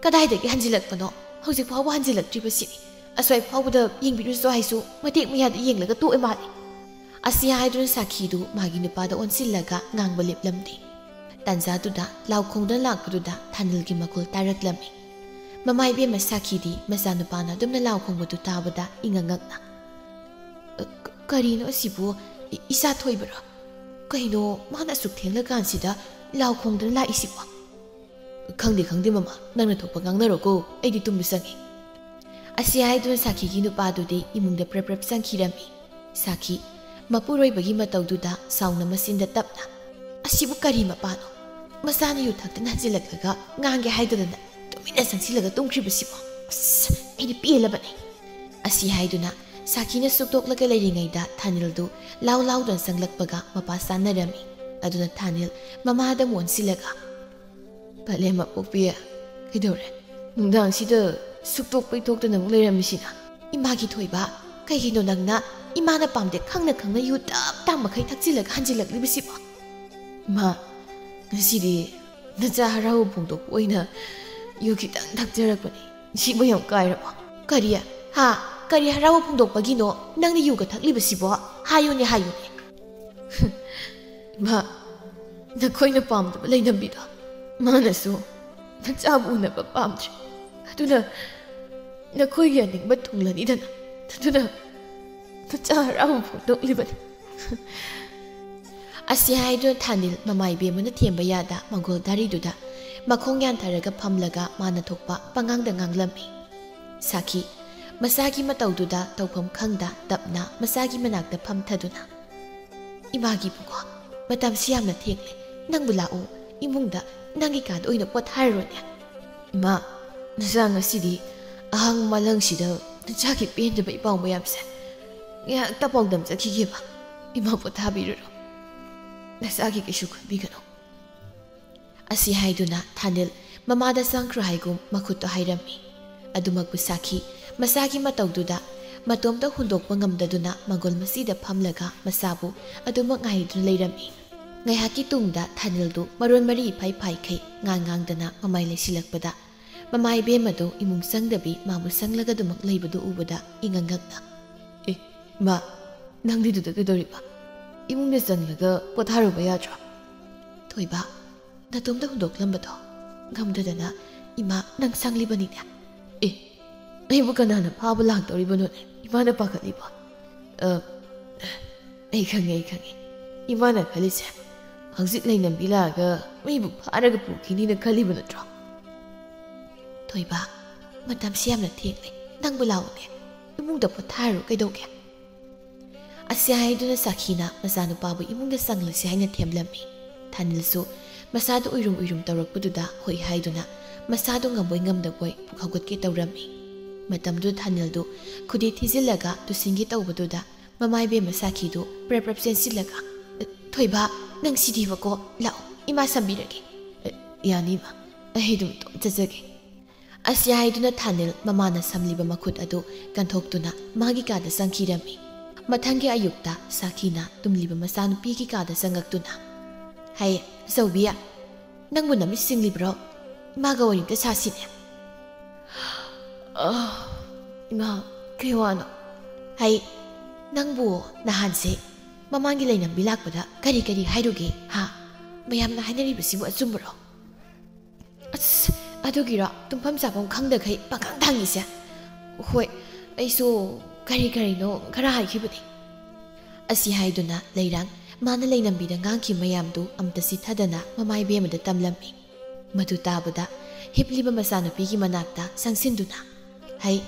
"ꯀꯗꯥꯏꯗꯒꯤ ꯍꯟꯖꯤꯜꯂꯛꯄꯅꯣ? ꯍꯧꯖꯤꯛ ꯐꯥꯎꯕ ꯍꯟꯖꯤꯜꯂꯛꯇ꯭ꯔꯤꯕꯁꯤꯅꯤ꯫ ꯑꯁ꯭ꯋꯥꯏ ꯐꯥꯎꯕꯗ ꯌꯦꯡꯕꯤꯔꯨꯁꯣ ꯍꯥꯏꯁꯨ ꯃꯇꯦꯛ ꯃꯌꯥꯗ ꯌꯦꯡꯂꯒ ꯇꯣꯛꯑꯦ ꯃꯥꯜꯂꯤ"꯫ ꯑꯁꯤ ꯍꯥꯏꯗꯨꯅ ꯁꯥꯈꯤꯗꯨ ꯃꯥꯒꯤ ꯅꯨꯄꯥꯗ ꯑꯣꯟꯁꯤꯜꯂꯒ ꯉꯥꯡꯕ ꯂꯦꯞꯂꯝꯗꯦ꯫ ꯇꯥꯟꯖꯥꯗꯨꯗ ꯂꯥꯎ ꯈꯣꯡꯗꯨꯅ ꯂꯥꯛꯄꯗꯨꯗ ꯊꯥꯅꯤꯜꯒꯤ ꯃꯈꯣꯜ ꯇꯥꯔꯛꯂꯝꯃꯤ꯫ ꯃꯃꯥ ꯏꯕꯦꯝꯃ ꯁꯥꯈꯤꯗꯤ ꯃꯆꯥꯅꯨꯄꯥꯅ ꯑꯗꯨꯝꯅ ꯂꯥꯎ ꯈꯣꯡꯕꯗꯨ ꯇꯥꯕꯗ ꯏꯉꯛ ꯉꯛꯅ, "ꯑ, ꯀ-, ꯀꯔꯤꯅꯣ ꯑꯁꯤꯕꯨ? ꯏ-, ꯏꯆꯥ ꯊꯣꯏꯕꯔꯣ? ꯀꯩꯅꯣ ꯃꯥꯅ ꯑꯁꯨꯛ ꯊꯦꯡꯂꯀꯥꯟꯁꯤꯗ ꯂꯥꯎ ꯈꯣꯡꯗꯨꯅ ꯂꯥꯛꯏꯁꯤꯕꯣ?" "ꯈꯪꯗꯦ, ꯈꯪꯗꯦ ꯃꯃꯥ, ꯅꯪꯅ ꯊꯣꯛꯄ ꯉꯥꯡꯅꯔꯣꯀꯣ, ꯑꯩꯗꯤ ꯇꯨꯝꯕ ꯆꯪꯉꯤ"꯫ ꯑꯁꯤ ꯍꯥꯏꯗꯨꯅ ꯁꯥꯈꯤꯒꯤ ꯅꯨꯄꯥꯗꯨꯗꯤ ꯏꯃꯨꯡꯗ ꯄ꯭ꯔꯞ ꯄ꯭ꯔꯞ ꯆꯪꯈꯤꯔꯝꯃꯤ꯫ ꯁꯥꯈꯤ, ꯃꯄꯨꯔꯣꯏꯕꯒꯤ ꯃꯇꯧꯗꯨꯗ ꯁꯥꯎꯅ ꯃꯆꯤꯟꯗ ꯇꯞꯅ, "ꯑꯁꯤꯕꯨ ꯀꯔꯤ ꯃꯄꯥꯅꯣ? ꯃꯆꯥꯅ ꯌꯨ ꯊꯛꯇꯅ ꯍꯟꯖꯤꯜꯂꯛꯂꯒ ꯉꯥꯡꯒꯦ ꯍꯥꯏꯗꯗꯅ ꯇꯨꯃꯤꯟꯅ ꯆꯪꯁꯤꯜꯂꯒ ꯇꯨꯝꯈ꯭ꯔꯤꯕꯁꯤꯕꯣ? ꯑꯁ, ꯑꯩꯗꯤ ꯄꯦꯜꯂꯕꯅꯤ"꯫ ꯑꯁꯤ ꯍꯥꯏꯗꯨꯅ ꯁꯥꯈꯤꯅ ꯁꯨꯛꯇꯣꯛꯂꯒ ꯂꯩꯔꯤꯉꯩꯗ ꯊꯥꯅꯤꯜꯗꯨ ꯂꯥꯎ ꯂꯥꯎꯗꯨꯅ ꯆꯪꯂꯛꯄꯒ ꯃꯄꯥ ꯆꯥꯟꯅꯔꯝꯃꯤ꯫ ꯑꯗꯨꯅ ꯊꯥꯅꯤꯜ ꯃꯃꯥꯗ ꯃꯣꯟꯁꯤꯜꯂꯒ, "ꯄꯂꯦꯝ ꯃꯄꯣꯛꯄꯤ, ꯀꯩꯗꯧꯔꯦ? ꯅꯨꯡꯗꯥꯡꯁꯤꯗ ꯁꯨꯛꯇꯣꯛ ꯄꯩꯊꯣꯛꯇꯅ ꯑꯃꯨꯛ ꯂꯩꯔꯝꯃꯤꯁꯤꯅ?" "ꯏꯃꯥꯒꯤ ꯊꯣꯏꯕ, ꯀꯩꯒꯤꯅꯣ ꯅꯪꯅ ꯏꯃꯥꯅ ꯄꯥꯝꯗꯦ ꯈꯪꯅ ꯈꯪꯅ ꯌꯨ ꯇꯞ ꯇꯥ ꯃꯈꯩ ꯊꯛꯆꯤꯜꯂꯒ ꯍꯟꯖꯤꯜꯂꯛꯂꯤꯕꯁꯤꯕꯣ?" "ꯏꯃꯥ, ꯉꯁꯤꯗꯤ ꯅꯆꯥ ꯍꯔꯥꯎꯕ ꯐꯣꯡꯗꯣꯛꯄ ꯑꯣꯏꯅ ꯌꯨ ꯈꯤꯇꯪ ꯊꯛꯆꯔꯛꯄꯅꯤ꯫ ꯁꯤꯕꯨ ꯌꯥꯝ ꯀꯥꯏꯔꯕꯣ?" "ꯀꯔꯤ? ꯍꯥ? ꯀꯔꯤ ꯍꯔꯥꯎꯕ ꯐꯣꯡꯗꯣꯛꯄꯒꯤꯅꯣ ꯅꯪꯅ ꯌꯨꯒ ꯊꯛꯂꯤꯕꯁꯤꯕꯣ? ꯍꯥꯏꯌꯨꯅꯦ, ꯍꯥꯏꯌꯨꯅꯦ"꯫ "ꯏꯃꯥ, ꯅꯈꯣꯏꯅ ꯄꯥꯝꯗꯕ ꯂꯩꯅꯝꯕꯤꯗꯣ ꯃꯥꯅꯁꯨ ꯃꯆꯥꯕꯨ ꯎꯅꯕ ꯄꯥꯝꯗ꯭ꯔꯦ꯫ ꯑꯗꯨꯅ ꯅꯈꯣꯏꯒꯤ ꯑꯅꯤꯡꯕ ꯊꯨꯡꯂꯅꯤꯗꯅ꯫ ꯑꯗꯨꯅ ꯃꯆꯥ ꯍꯔꯥꯎꯕ ꯐꯣꯡꯗꯣꯛꯂꯤꯕꯅꯤ"꯫ ꯑꯁꯤ ꯍꯥꯏꯗꯨꯅ ꯊꯥꯅꯤꯜ ꯃꯃꯥ ꯏꯕꯦꯝꯃꯅ ꯊꯦꯝꯕ ꯌꯥꯗ ꯃꯪꯒꯣꯜ ꯗꯥꯔꯤꯗꯨꯗ ꯃꯈꯣꯡ ꯌꯥꯟꯊꯔꯒ ꯐꯝꯂꯒ ꯃꯥꯅ ꯊꯣꯛꯄ ꯄꯉꯥꯡꯗ ꯉꯥꯡꯂꯝꯃꯤ꯫ ꯁꯥꯈꯤ, ꯃꯆꯥꯒꯤ ꯃꯇꯧꯗꯨꯗ ꯇꯧꯐꯝ ꯈꯪꯗ ꯇꯞꯅ ꯃꯆꯥꯒꯤ ꯃꯅꯥꯛꯇ ꯐꯝꯊꯗꯨꯅ, "ꯏꯃꯥꯒꯤ ꯏꯕꯨꯡꯉꯣ, ꯃꯇꯝꯁꯤ ꯌꯥꯝꯅ ꯊꯦꯡꯂꯦ꯫ ꯅꯪꯕꯨ ꯂꯥꯛꯎ, ꯏꯃꯨꯡꯗ ꯅꯪꯒꯤ ꯀꯥꯗ ꯑꯣꯏꯅ ꯄꯣꯊꯥꯔꯔꯣꯅꯦ꯫ ꯏꯃꯥ, ꯅꯆꯥ ꯉꯁꯤꯗꯤ ꯑꯍꯥꯡ ꯃꯥꯂꯪꯁꯤꯗ ꯅꯆꯥꯒꯤ ꯄꯦꯟꯗꯕ ꯏꯄꯥꯎ ꯃꯌꯥꯝꯁꯦ ꯉꯥꯏꯍꯥꯛꯇ ꯄꯥꯎꯗꯝꯖꯈꯤꯒꯦꯕ꯫ ꯏꯃꯥ ꯄꯣꯊꯥꯕꯤꯔꯨꯔꯣ꯫ ꯅꯆꯥꯒꯤ ꯀꯩꯁꯨ ꯈꯟꯕꯤꯒꯅꯨ꯫ ꯑꯁꯤ ꯍꯥꯏꯗꯨꯅ ꯊꯥꯅꯤꯜ ꯃꯃꯥꯗ ꯆꯪꯈ꯭ꯔꯣ ꯍꯥꯏꯒꯨꯝ ꯃꯈꯨꯠꯇꯣ ꯍꯥꯏꯔꯝꯃꯤ꯫ ꯑꯗꯨꯃꯛꯄꯨ ꯁꯥꯈꯤ ꯃꯆꯥꯒꯤ ꯃꯇꯧꯗꯨꯗ ꯃꯇꯣꯝꯇ ꯍꯨꯟꯗꯣꯛꯄ ꯉꯝꯗꯗꯨꯅ ꯃꯪꯒꯣꯜ ꯃꯆꯤꯗ ꯐꯝꯂꯒ ꯃꯆꯥꯕꯨ ꯑꯗꯨꯃꯛ ꯉꯥꯏꯗꯨꯅ ꯂꯩꯔꯝꯃꯤ꯫ ꯉꯥꯏꯍꯥꯛꯀꯤ ꯇꯨꯡꯗ ꯊꯥꯅꯤꯜꯗꯨ ꯃꯔꯣꯟ ꯃꯔꯤ ꯏꯐꯥꯏ ꯐꯥꯏꯈꯩ ꯉꯥꯡ ꯉꯥꯡꯗꯅ ꯃꯃꯥꯏ ꯂꯩꯁꯤꯜꯂꯛꯄꯗ ꯃꯃꯥ ꯏꯕꯦꯝꯃꯗꯨ ꯏꯃꯨꯡ ꯆꯪꯗꯕꯤ ꯃꯥꯕꯨ ꯁꯪꯂꯒ ꯑꯗꯨꯃꯛ ꯂꯩꯕꯗꯨ ꯎꯕꯗ ꯏꯉꯛ ꯉꯛꯅ, "ꯑꯦ, ꯏꯃꯥ, ꯅꯪꯗꯤ ꯑꯗꯨꯗ ꯀꯩꯗꯧꯔꯤꯕ? ꯏꯃꯨꯡꯗ ꯆꯪꯂꯒ ꯄꯣꯊꯥꯔꯨꯕ ꯌꯥꯗ꯭ꯔꯣ?" "ꯊꯣꯏꯕ, ꯅꯇꯣꯝꯇ ꯍꯨꯟꯗꯣꯛꯂꯝꯕꯗꯣ ꯉꯝꯗꯗꯅ ꯏꯃꯥ ꯅꯪ ꯁꯪꯂꯤꯕꯅꯤꯅꯦ꯫" "ꯑꯦ, ꯑꯩꯕꯨ ꯀꯅꯥꯅ ꯐꯥꯕ ꯂꯥꯛꯇꯧꯔꯤꯕꯅꯣꯅꯦ ꯏꯃꯥꯅ ꯄꯥꯈꯠꯂꯤꯕꯣ?" "ꯑ, ꯑꯩ ꯈꯪꯉꯦ, ꯑꯩ ꯈꯪꯉꯦ꯫ ꯏꯃꯥꯅ ꯈꯜꯂꯤꯁꯦ ꯍꯧꯖꯤꯛ ꯂꯩꯅꯝꯕꯤ ꯂꯥꯛꯑꯒ ꯃꯤꯕꯨ ꯐꯥꯔꯒ ꯄꯨꯈꯤꯅꯤꯅ ꯈꯜꯂꯤꯕ ꯅꯠꯇ꯭ꯔꯣ?" "ꯊꯣꯏꯕ, ꯃꯇꯝꯁꯤ ꯌꯥꯝꯅ ꯊꯦꯡꯂꯦ꯫ ꯅꯪꯕꯨ ꯂꯥꯛꯎꯅꯦ꯫ ꯏꯃꯨꯡꯗ ꯄꯣꯊꯥꯔꯨ ꯀꯩꯗꯧꯒꯦ?" ꯑꯁꯤ ꯍꯥꯏꯗꯨꯅ ꯁꯥꯈꯤꯅ ꯃꯆꯥꯅꯨꯄꯥꯕꯨ ꯏꯃꯨꯡꯗ ꯆꯪꯂꯁꯤ ꯍꯥꯏꯅ ꯊꯦꯝꯂꯝꯃꯤ꯫ ꯊꯥꯅꯤꯜꯁꯨ ꯃꯁꯥꯗꯨ ꯎꯏꯔꯨꯝ ꯎꯏꯔꯨꯝ ꯇꯧꯔꯛꯄꯗꯨꯗ ꯍꯣꯏ ꯍꯥꯏꯗꯨꯅ ꯃꯁꯥꯗꯨ ꯉꯝꯕꯣꯏ ꯉꯝꯗꯕꯣꯏ ꯄꯨꯛ ꯍꯧꯒꯠꯀꯦ ꯇꯧꯔꯝꯃꯤ꯫ ꯃꯇꯝꯗꯨꯗ ꯊꯥꯅꯤꯜꯗꯨ ꯈꯨꯗꯤ ꯊꯤꯖꯤꯜꯂꯒ ꯇꯨꯁꯤꯟꯒꯦ ꯇꯧꯕꯗꯨꯗ ꯃꯃꯥ ꯏꯕꯦꯝꯃ ꯁꯥꯈꯤꯗꯨ ꯄ꯭ꯔꯞ ꯄ꯭ꯔꯞ ꯆꯦꯟꯁꯤꯜꯂꯒ, "ꯊꯣꯏꯕ, ꯅꯪ ꯁꯤꯗꯤꯕꯀꯣ, ꯂꯥꯛꯑꯣ, ꯏꯃꯥ ꯁꯝꯕꯤꯔꯒꯦ꯫" "ꯌꯥꯅꯤ ꯏꯃꯥ, ꯑꯩ ꯑꯗꯨꯝ ꯏꯇꯣꯝ ꯆꯠꯆꯒꯦ꯫" ꯑꯁꯤ ꯍꯥꯏꯗꯨꯅ ꯊꯥꯅꯤꯜ ꯃꯃꯥꯅ ꯁꯝꯂꯤꯕ ꯃꯈꯨꯠ ꯑꯗꯨ ꯀꯟꯊꯣꯛꯇꯨꯅ ꯃꯥꯒꯤ ꯀꯥꯗ ꯆꯪꯈꯤꯔꯝꯃꯤ꯫ ꯃꯊꯪꯒꯤ ꯑꯌꯨꯛꯇ ꯁꯥꯈꯤꯅ ꯇꯨꯝꯂꯤꯕ ꯃꯆꯥꯅꯨꯄꯤꯒꯤ ꯀꯥꯗ ꯆꯪꯉꯛꯇꯨꯅ, "ꯍꯩ, ꯑꯆꯧꯕꯤ, ꯅꯪꯕꯨ ꯅꯃꯤꯠ ꯁꯤꯡꯂꯤꯕ꯭ꯔꯣ? ꯏꯃꯥꯒ ꯋꯥꯔꯤꯇ ꯁꯥꯁꯤꯅꯦ꯫" "ꯑ, ꯏꯃꯥ, ꯀꯩ ꯋꯥꯅꯣ?" "ꯍꯩ, ꯅꯪꯕꯨ ꯅꯍꯥꯟꯁꯦ ꯃꯃꯥꯡꯒꯤ ꯂꯩꯅꯝꯕꯤ ꯂꯥꯛꯄꯗ ꯀꯔꯤ ꯀꯔꯤ ꯍꯥꯏꯔꯨꯒꯦ, ꯍꯥ? ꯃꯌꯥꯝꯅ ꯍꯥꯏꯅꯔꯤꯕꯁꯤꯕꯨ ꯑꯆꯨꯝꯕꯔꯣ?" "ꯑꯁ, ꯑꯗꯨꯒꯤꯔꯣ ꯇꯨꯝꯐꯝ ꯆꯥꯐꯝ ꯈꯪꯗꯈꯩ ꯄꯪꯈꯥꯡ ꯊꯥꯡꯉꯤꯁꯦ?" "ꯍꯣꯏ, ꯑꯩꯁꯨ ꯀꯔꯤ ꯀꯔꯤꯅꯣ ꯈꯔ ꯍꯥꯏꯈꯤꯕꯅꯤ꯫" ꯑꯁꯤ ꯍꯥꯏꯗꯨꯅ ꯂꯩꯔꯥꯡ ꯃꯥꯅ ꯂꯩꯅꯝꯕꯤꯗ ꯉꯥꯡꯈꯤꯕ ꯃꯌꯥꯝꯗꯨ ꯑꯃꯇ ꯆꯤꯠꯊꯗꯅ ꯃꯃꯥ ꯏꯕꯦꯝꯃꯗ ꯇꯝꯂꯝꯃꯤ꯫ ꯃꯗꯨ ꯇꯥꯕꯗ ꯍꯤꯞꯂꯤꯕ ꯃꯆꯥꯅꯨꯄꯤꯒꯤ ꯃꯅꯥꯛꯇ ꯆꯪꯁꯤꯟꯗꯨꯅ, "ꯍꯩ,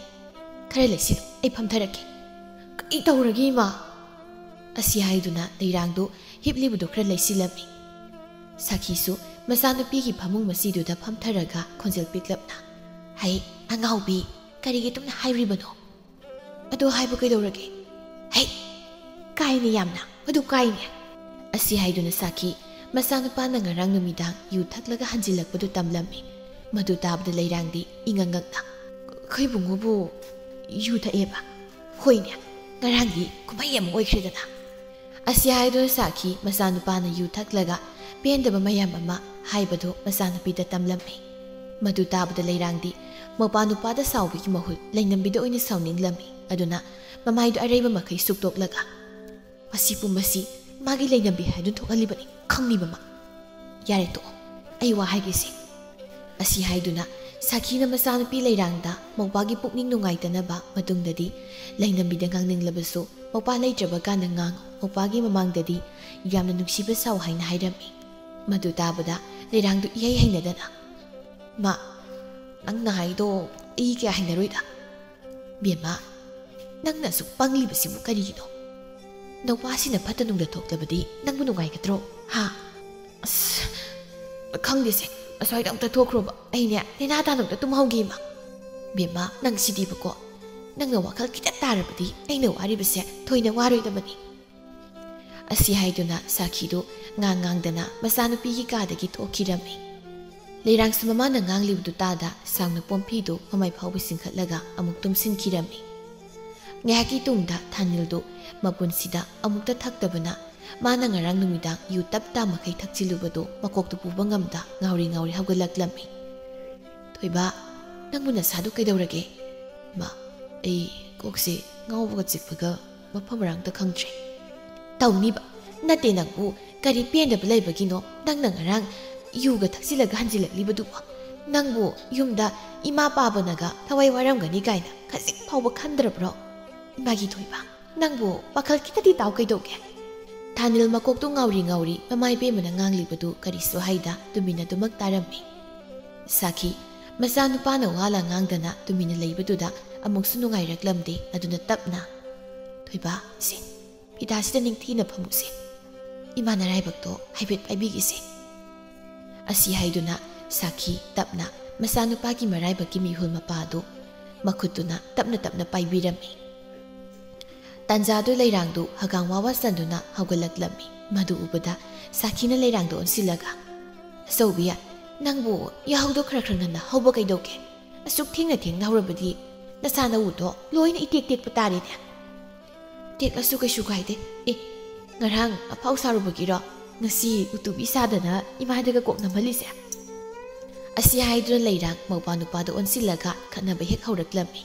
ꯈꯔ ꯂꯩꯁꯤꯜꯂꯨ, ꯑꯩ ꯐꯝꯊꯔꯛꯀꯦ꯫" "ꯀꯩ ꯇꯧꯔꯒꯦ, ꯏꯃꯥ?" ꯑꯁꯤ ꯍꯥꯏꯗꯨꯅ ꯂꯩꯔꯥꯡꯗꯨ ꯍꯤꯞꯂꯤꯕꯗꯨ ꯈꯔ ꯂꯩꯁꯤꯜꯂꯝꯃꯤ꯫ ꯁꯥꯈꯤꯁꯨ ꯃꯆꯥꯅꯨꯄꯤꯒꯤ ꯐꯃꯨꯡ ꯃꯆꯤꯗꯨꯗ ꯐꯝꯊꯔꯒ ꯈꯣꯟꯖꯦꯜ ꯄꯤꯛꯂꯞꯅ, "ꯍꯩ, ꯑꯉꯥꯎꯕꯤ, ꯀꯔꯤꯒꯤ ꯑꯗꯨꯝꯅ ꯍꯥꯏꯔꯤꯕꯅꯣ? ꯑꯗꯨ ꯍꯥꯏꯕ ꯀꯩꯗꯧꯔꯒꯦ? ꯍꯩ, ꯀꯥꯏꯅꯦ ꯌꯥꯝꯅ, ꯃꯗꯨ ꯀꯥꯏꯅꯦ!" ꯑꯁꯤ ꯍꯥꯏꯗꯨꯅ ꯁꯥꯈꯤ ꯃꯆꯥꯅꯨꯄꯥꯅ ꯉꯔꯥꯡ ꯅꯨꯃꯤꯗꯥꯡ ꯌꯨ ꯊꯛꯂꯒ ꯍꯟꯖꯤꯜꯂꯛꯄꯗꯨ ꯇꯝꯂꯝꯃꯤ꯫ ꯃꯗꯨ ꯇꯥꯕꯗ ꯂꯩꯔꯥꯡꯗꯤ ꯏꯉꯛ ꯉꯛꯅ, "ꯑꯩꯈꯣꯏ ꯏꯕꯨꯡꯉꯣꯕꯨ ꯌꯨ ꯊꯛꯑꯦꯕ? ꯍꯣꯏꯅꯦ, ꯉꯔꯥꯡꯗꯤ ꯀꯨꯝꯍꯩ ꯑꯃ ꯑꯣꯏꯈ꯭ꯔꯦꯗꯅ!" ꯑꯁꯤ ꯍꯥꯏꯗꯨꯅ ꯁꯥꯈꯤ ꯃꯆꯥꯅꯨꯄꯥꯅ ꯌꯨ ꯊꯛꯂꯒ ꯄꯦꯟꯗꯕ ꯃꯌꯥꯝ ꯑꯃ ꯍꯥꯏꯕꯗꯨ ꯃꯆꯥꯅꯨꯄꯤꯗ ꯇꯝꯂꯝꯃꯤ꯫ ꯃꯗꯨ ꯇꯥꯕꯗ ꯂꯩꯔꯥꯡꯗꯤ ꯃꯧꯄꯥ ꯅꯨꯄꯥꯗ ꯁꯥꯎꯕꯒꯤ ꯃꯍꯨꯠ ꯂꯩꯅꯝꯕꯤꯗ ꯑꯣꯏꯅ ꯁꯥꯎꯅꯤꯡꯂꯝꯃꯤ꯫ ꯑꯗꯨꯅ ꯃꯃꯥꯏꯗꯨ ꯑꯔꯩꯕ ꯃꯈꯩ ꯁꯨꯛꯇꯣꯛꯂꯒ, "ꯃꯁꯤ ꯄꯨꯝꯕꯁꯤ ꯃꯥꯒꯤ ꯂꯩꯅꯝꯕꯤ ꯍꯥꯏꯗꯨꯅ ꯊꯣꯛꯍꯜꯂꯤꯕꯅꯤ, ꯈꯪꯂꯤꯕꯃꯛ꯫ ꯌꯥꯔꯦ, ꯇꯣꯛꯑꯣ, ꯑꯩ ꯋꯥ ꯍꯥꯏꯒꯦꯁꯦ꯫" ꯑꯁꯤ ꯍꯥꯏꯗꯨꯅ ꯁꯥꯈꯤꯅ ꯃꯆꯥꯅꯨꯄꯤ ꯂꯩꯔꯥꯡꯗ ꯃꯧꯄꯥꯒꯤ ꯄꯨꯛꯅꯤꯡ ꯅꯨꯡꯉꯥꯏꯇꯅꯕ ꯃꯇꯨꯡꯗꯗꯤ ꯂꯩꯅꯝꯕꯤꯗ ꯉꯥꯡꯅꯤꯡꯂꯕꯁꯨ ꯃꯧꯄꯥ ꯂꯩꯇ꯭ꯔꯕ ꯀꯥꯟꯗ ꯉꯥꯡꯉꯨ, ꯃꯧꯄꯥꯒꯤ ꯃꯃꯥꯡꯗꯗꯤ ꯌꯥꯝꯅ ꯅꯨꯡꯁꯤꯕ ꯁꯥꯎ ꯍꯥꯏꯅ ꯍꯥꯏꯔꯝꯃꯤ꯫ ꯃꯗꯨ ꯇꯥꯕꯗ ꯂꯩꯔꯥꯡꯗꯨ ꯏꯍꯩ ꯍꯩꯅꯗꯅ, "ꯃꯥ, ꯅꯪꯅ ꯍꯥꯏꯗꯣ ꯑꯩ ꯀꯌꯥ ꯍꯩꯅꯔꯣꯏꯗ꯫" "ꯕꯦꯝꯃ, ꯅꯪꯅ ꯑꯁꯨꯛ ꯄꯪꯂꯤꯕꯁꯤꯕꯨ ꯀꯔꯤꯒꯤꯅꯣ? ꯅꯋꯥꯁꯤꯅ ꯐꯠꯇ ꯅꯨꯡꯗ ꯊꯣꯛꯂꯕꯗꯤ ꯅꯪꯕꯨ ꯅꯨꯡꯉꯥꯏꯒꯗ꯭ꯔꯣ? ꯍꯥ?" "ꯑꯁ, ꯈꯪꯗꯦꯁꯦ, ꯑꯁ꯭ꯋꯥꯏꯗ ꯑꯝꯇ ꯊꯣꯛꯈ꯭ꯔꯣꯕ, ꯑꯩꯅꯦ ꯅꯦꯅꯥ ꯇꯥꯅ ꯑꯝꯇ ꯇꯨꯝꯍꯧꯒꯦ ꯏꯃꯥ꯫" "ꯕꯦꯝꯃ, ꯅꯪ ꯁꯤꯗꯤꯕꯀꯣ, ꯅꯪꯅ ꯋꯥꯈꯜ ꯈꯤꯇ ꯇꯥꯔꯕꯗꯤ ꯑꯩꯅ ꯋꯥꯔꯤꯕꯁꯦ ꯊꯣꯏꯅ ꯋꯥꯔꯣꯏꯗꯕꯅꯤ꯫" ꯑꯁꯤ ꯍꯥꯏꯗꯨꯅ ꯁꯥꯈꯤꯗꯨ ꯉꯥꯡ ꯉꯥꯡꯗꯅ ꯃꯆꯥꯅꯨꯄꯤꯒꯤ ꯀꯥꯗꯒꯤ ꯊꯣꯛꯈꯤꯔꯝꯃꯤ꯫ ꯂꯩꯔꯥꯡꯁꯨ ꯃꯃꯥꯅ ꯉꯥꯡꯂꯤꯕꯗꯨ ꯇꯥꯗ ꯁꯥꯡꯅ ꯄꯣꯝꯐꯤꯗꯨ ꯃꯃꯥꯏ ꯐꯥꯎꯕ ꯆꯤꯡꯈꯠꯂꯒ ꯑꯃꯨꯛ ꯇꯨꯝꯁꯤꯟꯈꯤꯔꯝꯃꯤ꯫ ꯉꯥꯏꯍꯥꯛꯀꯤ ꯇꯨꯡꯗ ꯊꯥꯅꯤꯜꯗꯨ ꯃꯄꯨꯟꯁꯤꯗ ꯑꯃꯨꯛꯇ ꯊꯛꯇꯕꯅ ꯃꯥꯅ ꯉꯔꯥꯡ ꯅꯨꯃꯤꯗꯥꯡ ꯌꯨ ꯇꯞ ꯇꯥ ꯃꯈꯩ ꯊꯛꯆꯤꯜꯂꯨꯕꯗꯨ ꯃꯀꯣꯛꯇꯨ ꯄꯨꯕ ꯉꯝꯗ ꯉꯥꯎꯔꯤ ꯉꯥꯎꯔꯤ ꯍꯧꯒꯠꯂꯛꯂꯝꯃꯤ꯫ "ꯊꯣꯏꯕ, ꯅꯪꯕꯨ ꯅꯁꯥꯗꯨ ꯀꯩꯗꯧꯔꯒꯦ?" "ꯃꯥ, ꯑꯩ ꯀꯣꯛꯁꯦ ꯉꯥꯎꯕꯒ ꯆꯤꯛꯄꯒ ꯃꯐꯝ ꯃꯔꯥꯡꯇ ꯈꯪꯗ꯭ꯔꯦ꯫" "ꯇꯧꯅꯤꯕ, ꯅꯠꯇꯦ ꯅꯪꯕꯨ ꯀꯔꯤ ꯄꯦꯟꯗꯕ ꯂꯩꯕꯒꯤꯅꯣ ꯅꯪꯅ ꯉꯔꯥꯡ ꯌꯨꯒ ꯊꯛꯆꯤꯜꯂꯒ ꯍꯟꯖꯤꯜꯂꯛꯂꯤꯕꯗꯨꯕꯣ? ꯅꯪꯕꯨ ꯌꯨꯝꯗ ꯏꯃꯥ ꯄꯥꯕꯅꯒ ꯊꯋꯥꯏ ꯋꯥꯔꯝꯒꯅꯤ ꯀꯥꯏꯅ ꯈꯖꯤꯛ ꯐꯥꯎꯕ ꯈꯟꯗ꯭ꯔꯕ꯭ꯔꯣ? ꯏꯃꯥꯒꯤ ꯊꯣꯏꯕ, ꯅꯪꯕꯨ ꯋꯥꯈꯜ ꯈꯤꯇꯗꯤ ꯇꯥꯎ ꯀꯩꯗꯧꯒꯦ?" ꯊꯥꯅꯤꯜ ꯃꯀꯣꯛꯇꯨ ꯉꯥꯎꯔꯤ ꯉꯥꯎꯔꯤ ꯃꯃꯥ ꯏꯕꯦꯝꯃꯅ ꯉꯥꯡꯂꯤꯕꯗꯨ ꯀꯔꯤꯁꯨ ꯍꯥꯏꯗ ꯇꯨꯃꯤꯟꯅꯗꯨꯃꯛ ꯇꯥꯔꯝꯃꯤ꯫ ꯁꯥꯈꯤ ꯃꯆꯥꯅꯨꯄꯥꯅ ꯋꯥ ꯂꯥ ꯉꯥꯡꯗꯅ ꯇꯨꯃꯤꯟꯅ ꯂꯩꯕꯗꯨꯗ ꯑꯃꯨꯛꯁꯨ ꯅꯨꯡꯉꯥꯏꯔꯛꯂꯝꯗꯦ꯫ ꯑꯗꯨꯅ ꯇꯞꯅ, "ꯊꯣꯏꯕ, ꯁꯦ, ꯐꯤꯗꯥꯁꯤꯗ ꯅꯤꯡꯊꯤꯅ ꯐꯝꯃꯨꯁꯦ꯫ ꯏꯃꯥ ꯅꯔꯥꯏꯕꯛꯇꯣ ꯍꯥꯏꯐꯦꯠ ꯄꯥꯏꯕꯤꯒꯦꯁꯦ꯫" ꯑꯁꯤ ꯍꯥꯏꯗꯨꯅ ꯁꯥꯈꯤ ꯇꯞꯅ ꯃꯆꯥꯅꯨꯄꯥꯒꯤ ꯃꯔꯥꯏꯕꯛꯀꯤ ꯃꯤꯍꯨꯜ ꯃꯄꯥ ꯑꯗꯨ ꯃꯈꯨꯠꯇꯨꯅ ꯇꯞꯅ ꯇꯞꯅ ꯄꯥꯏꯕꯤꯔꯝꯃꯤ꯫ ꯇꯥꯟꯖꯥꯗꯨ ꯂꯩꯔꯥꯡꯗꯨ ꯍꯒꯥꯡ ꯋꯥ ꯋꯥ ꯆꯟꯗꯨꯅ ꯍꯧꯒꯠꯂꯛꯂꯝꯃꯤ꯫ ꯃꯗꯨ ꯎꯕꯗ ꯁꯥꯈꯤꯅ ꯂꯩꯔꯥꯡꯗ ꯑꯣꯟꯁꯤꯜꯂꯒ, "ꯑꯆꯧꯕꯤ, ꯅꯪꯕꯨ ꯌꯥꯍꯧꯗꯣ ꯈꯔ ꯈꯔ ꯉꯟꯅ ꯍꯧꯕ ꯀꯩꯗꯧꯒꯦ? ꯑꯁꯨꯛ ꯊꯦꯡꯅ ꯊꯦꯡꯅ ꯍꯧꯔꯕꯗꯤ ꯅꯆꯥ ꯅꯎꯗꯣ ꯂꯣꯏꯅ ꯏꯇꯦꯛ ꯇꯦꯛꯄ ꯇꯥꯔꯦꯅꯦ꯫" "ꯇꯦꯛꯂꯁꯨ ꯀꯩꯁꯨ ꯀꯥꯏꯗꯦ꯫ ꯑꯦ, ꯉꯔꯥꯡ ꯑꯐꯥꯎ ꯁꯥꯔꯨꯕꯒꯤꯔꯣ ꯉꯁꯤ ꯎꯇꯨꯕꯤ ꯁꯥꯗꯅ ꯏꯃꯥꯗꯒ ꯀꯣꯛ ꯅꯝꯍꯜꯂꯤꯁꯦ?" ꯑꯁꯤ ꯍꯥꯏꯗꯨꯅ ꯂꯩꯔꯥꯡ ꯃꯧꯄꯥ ꯅꯨꯄꯥꯗ ꯑꯣꯟꯁꯤꯜꯂꯒ ꯈꯠꯅꯕ ꯍꯦꯛ ꯍꯧꯔꯛꯂꯝꯃꯤ꯫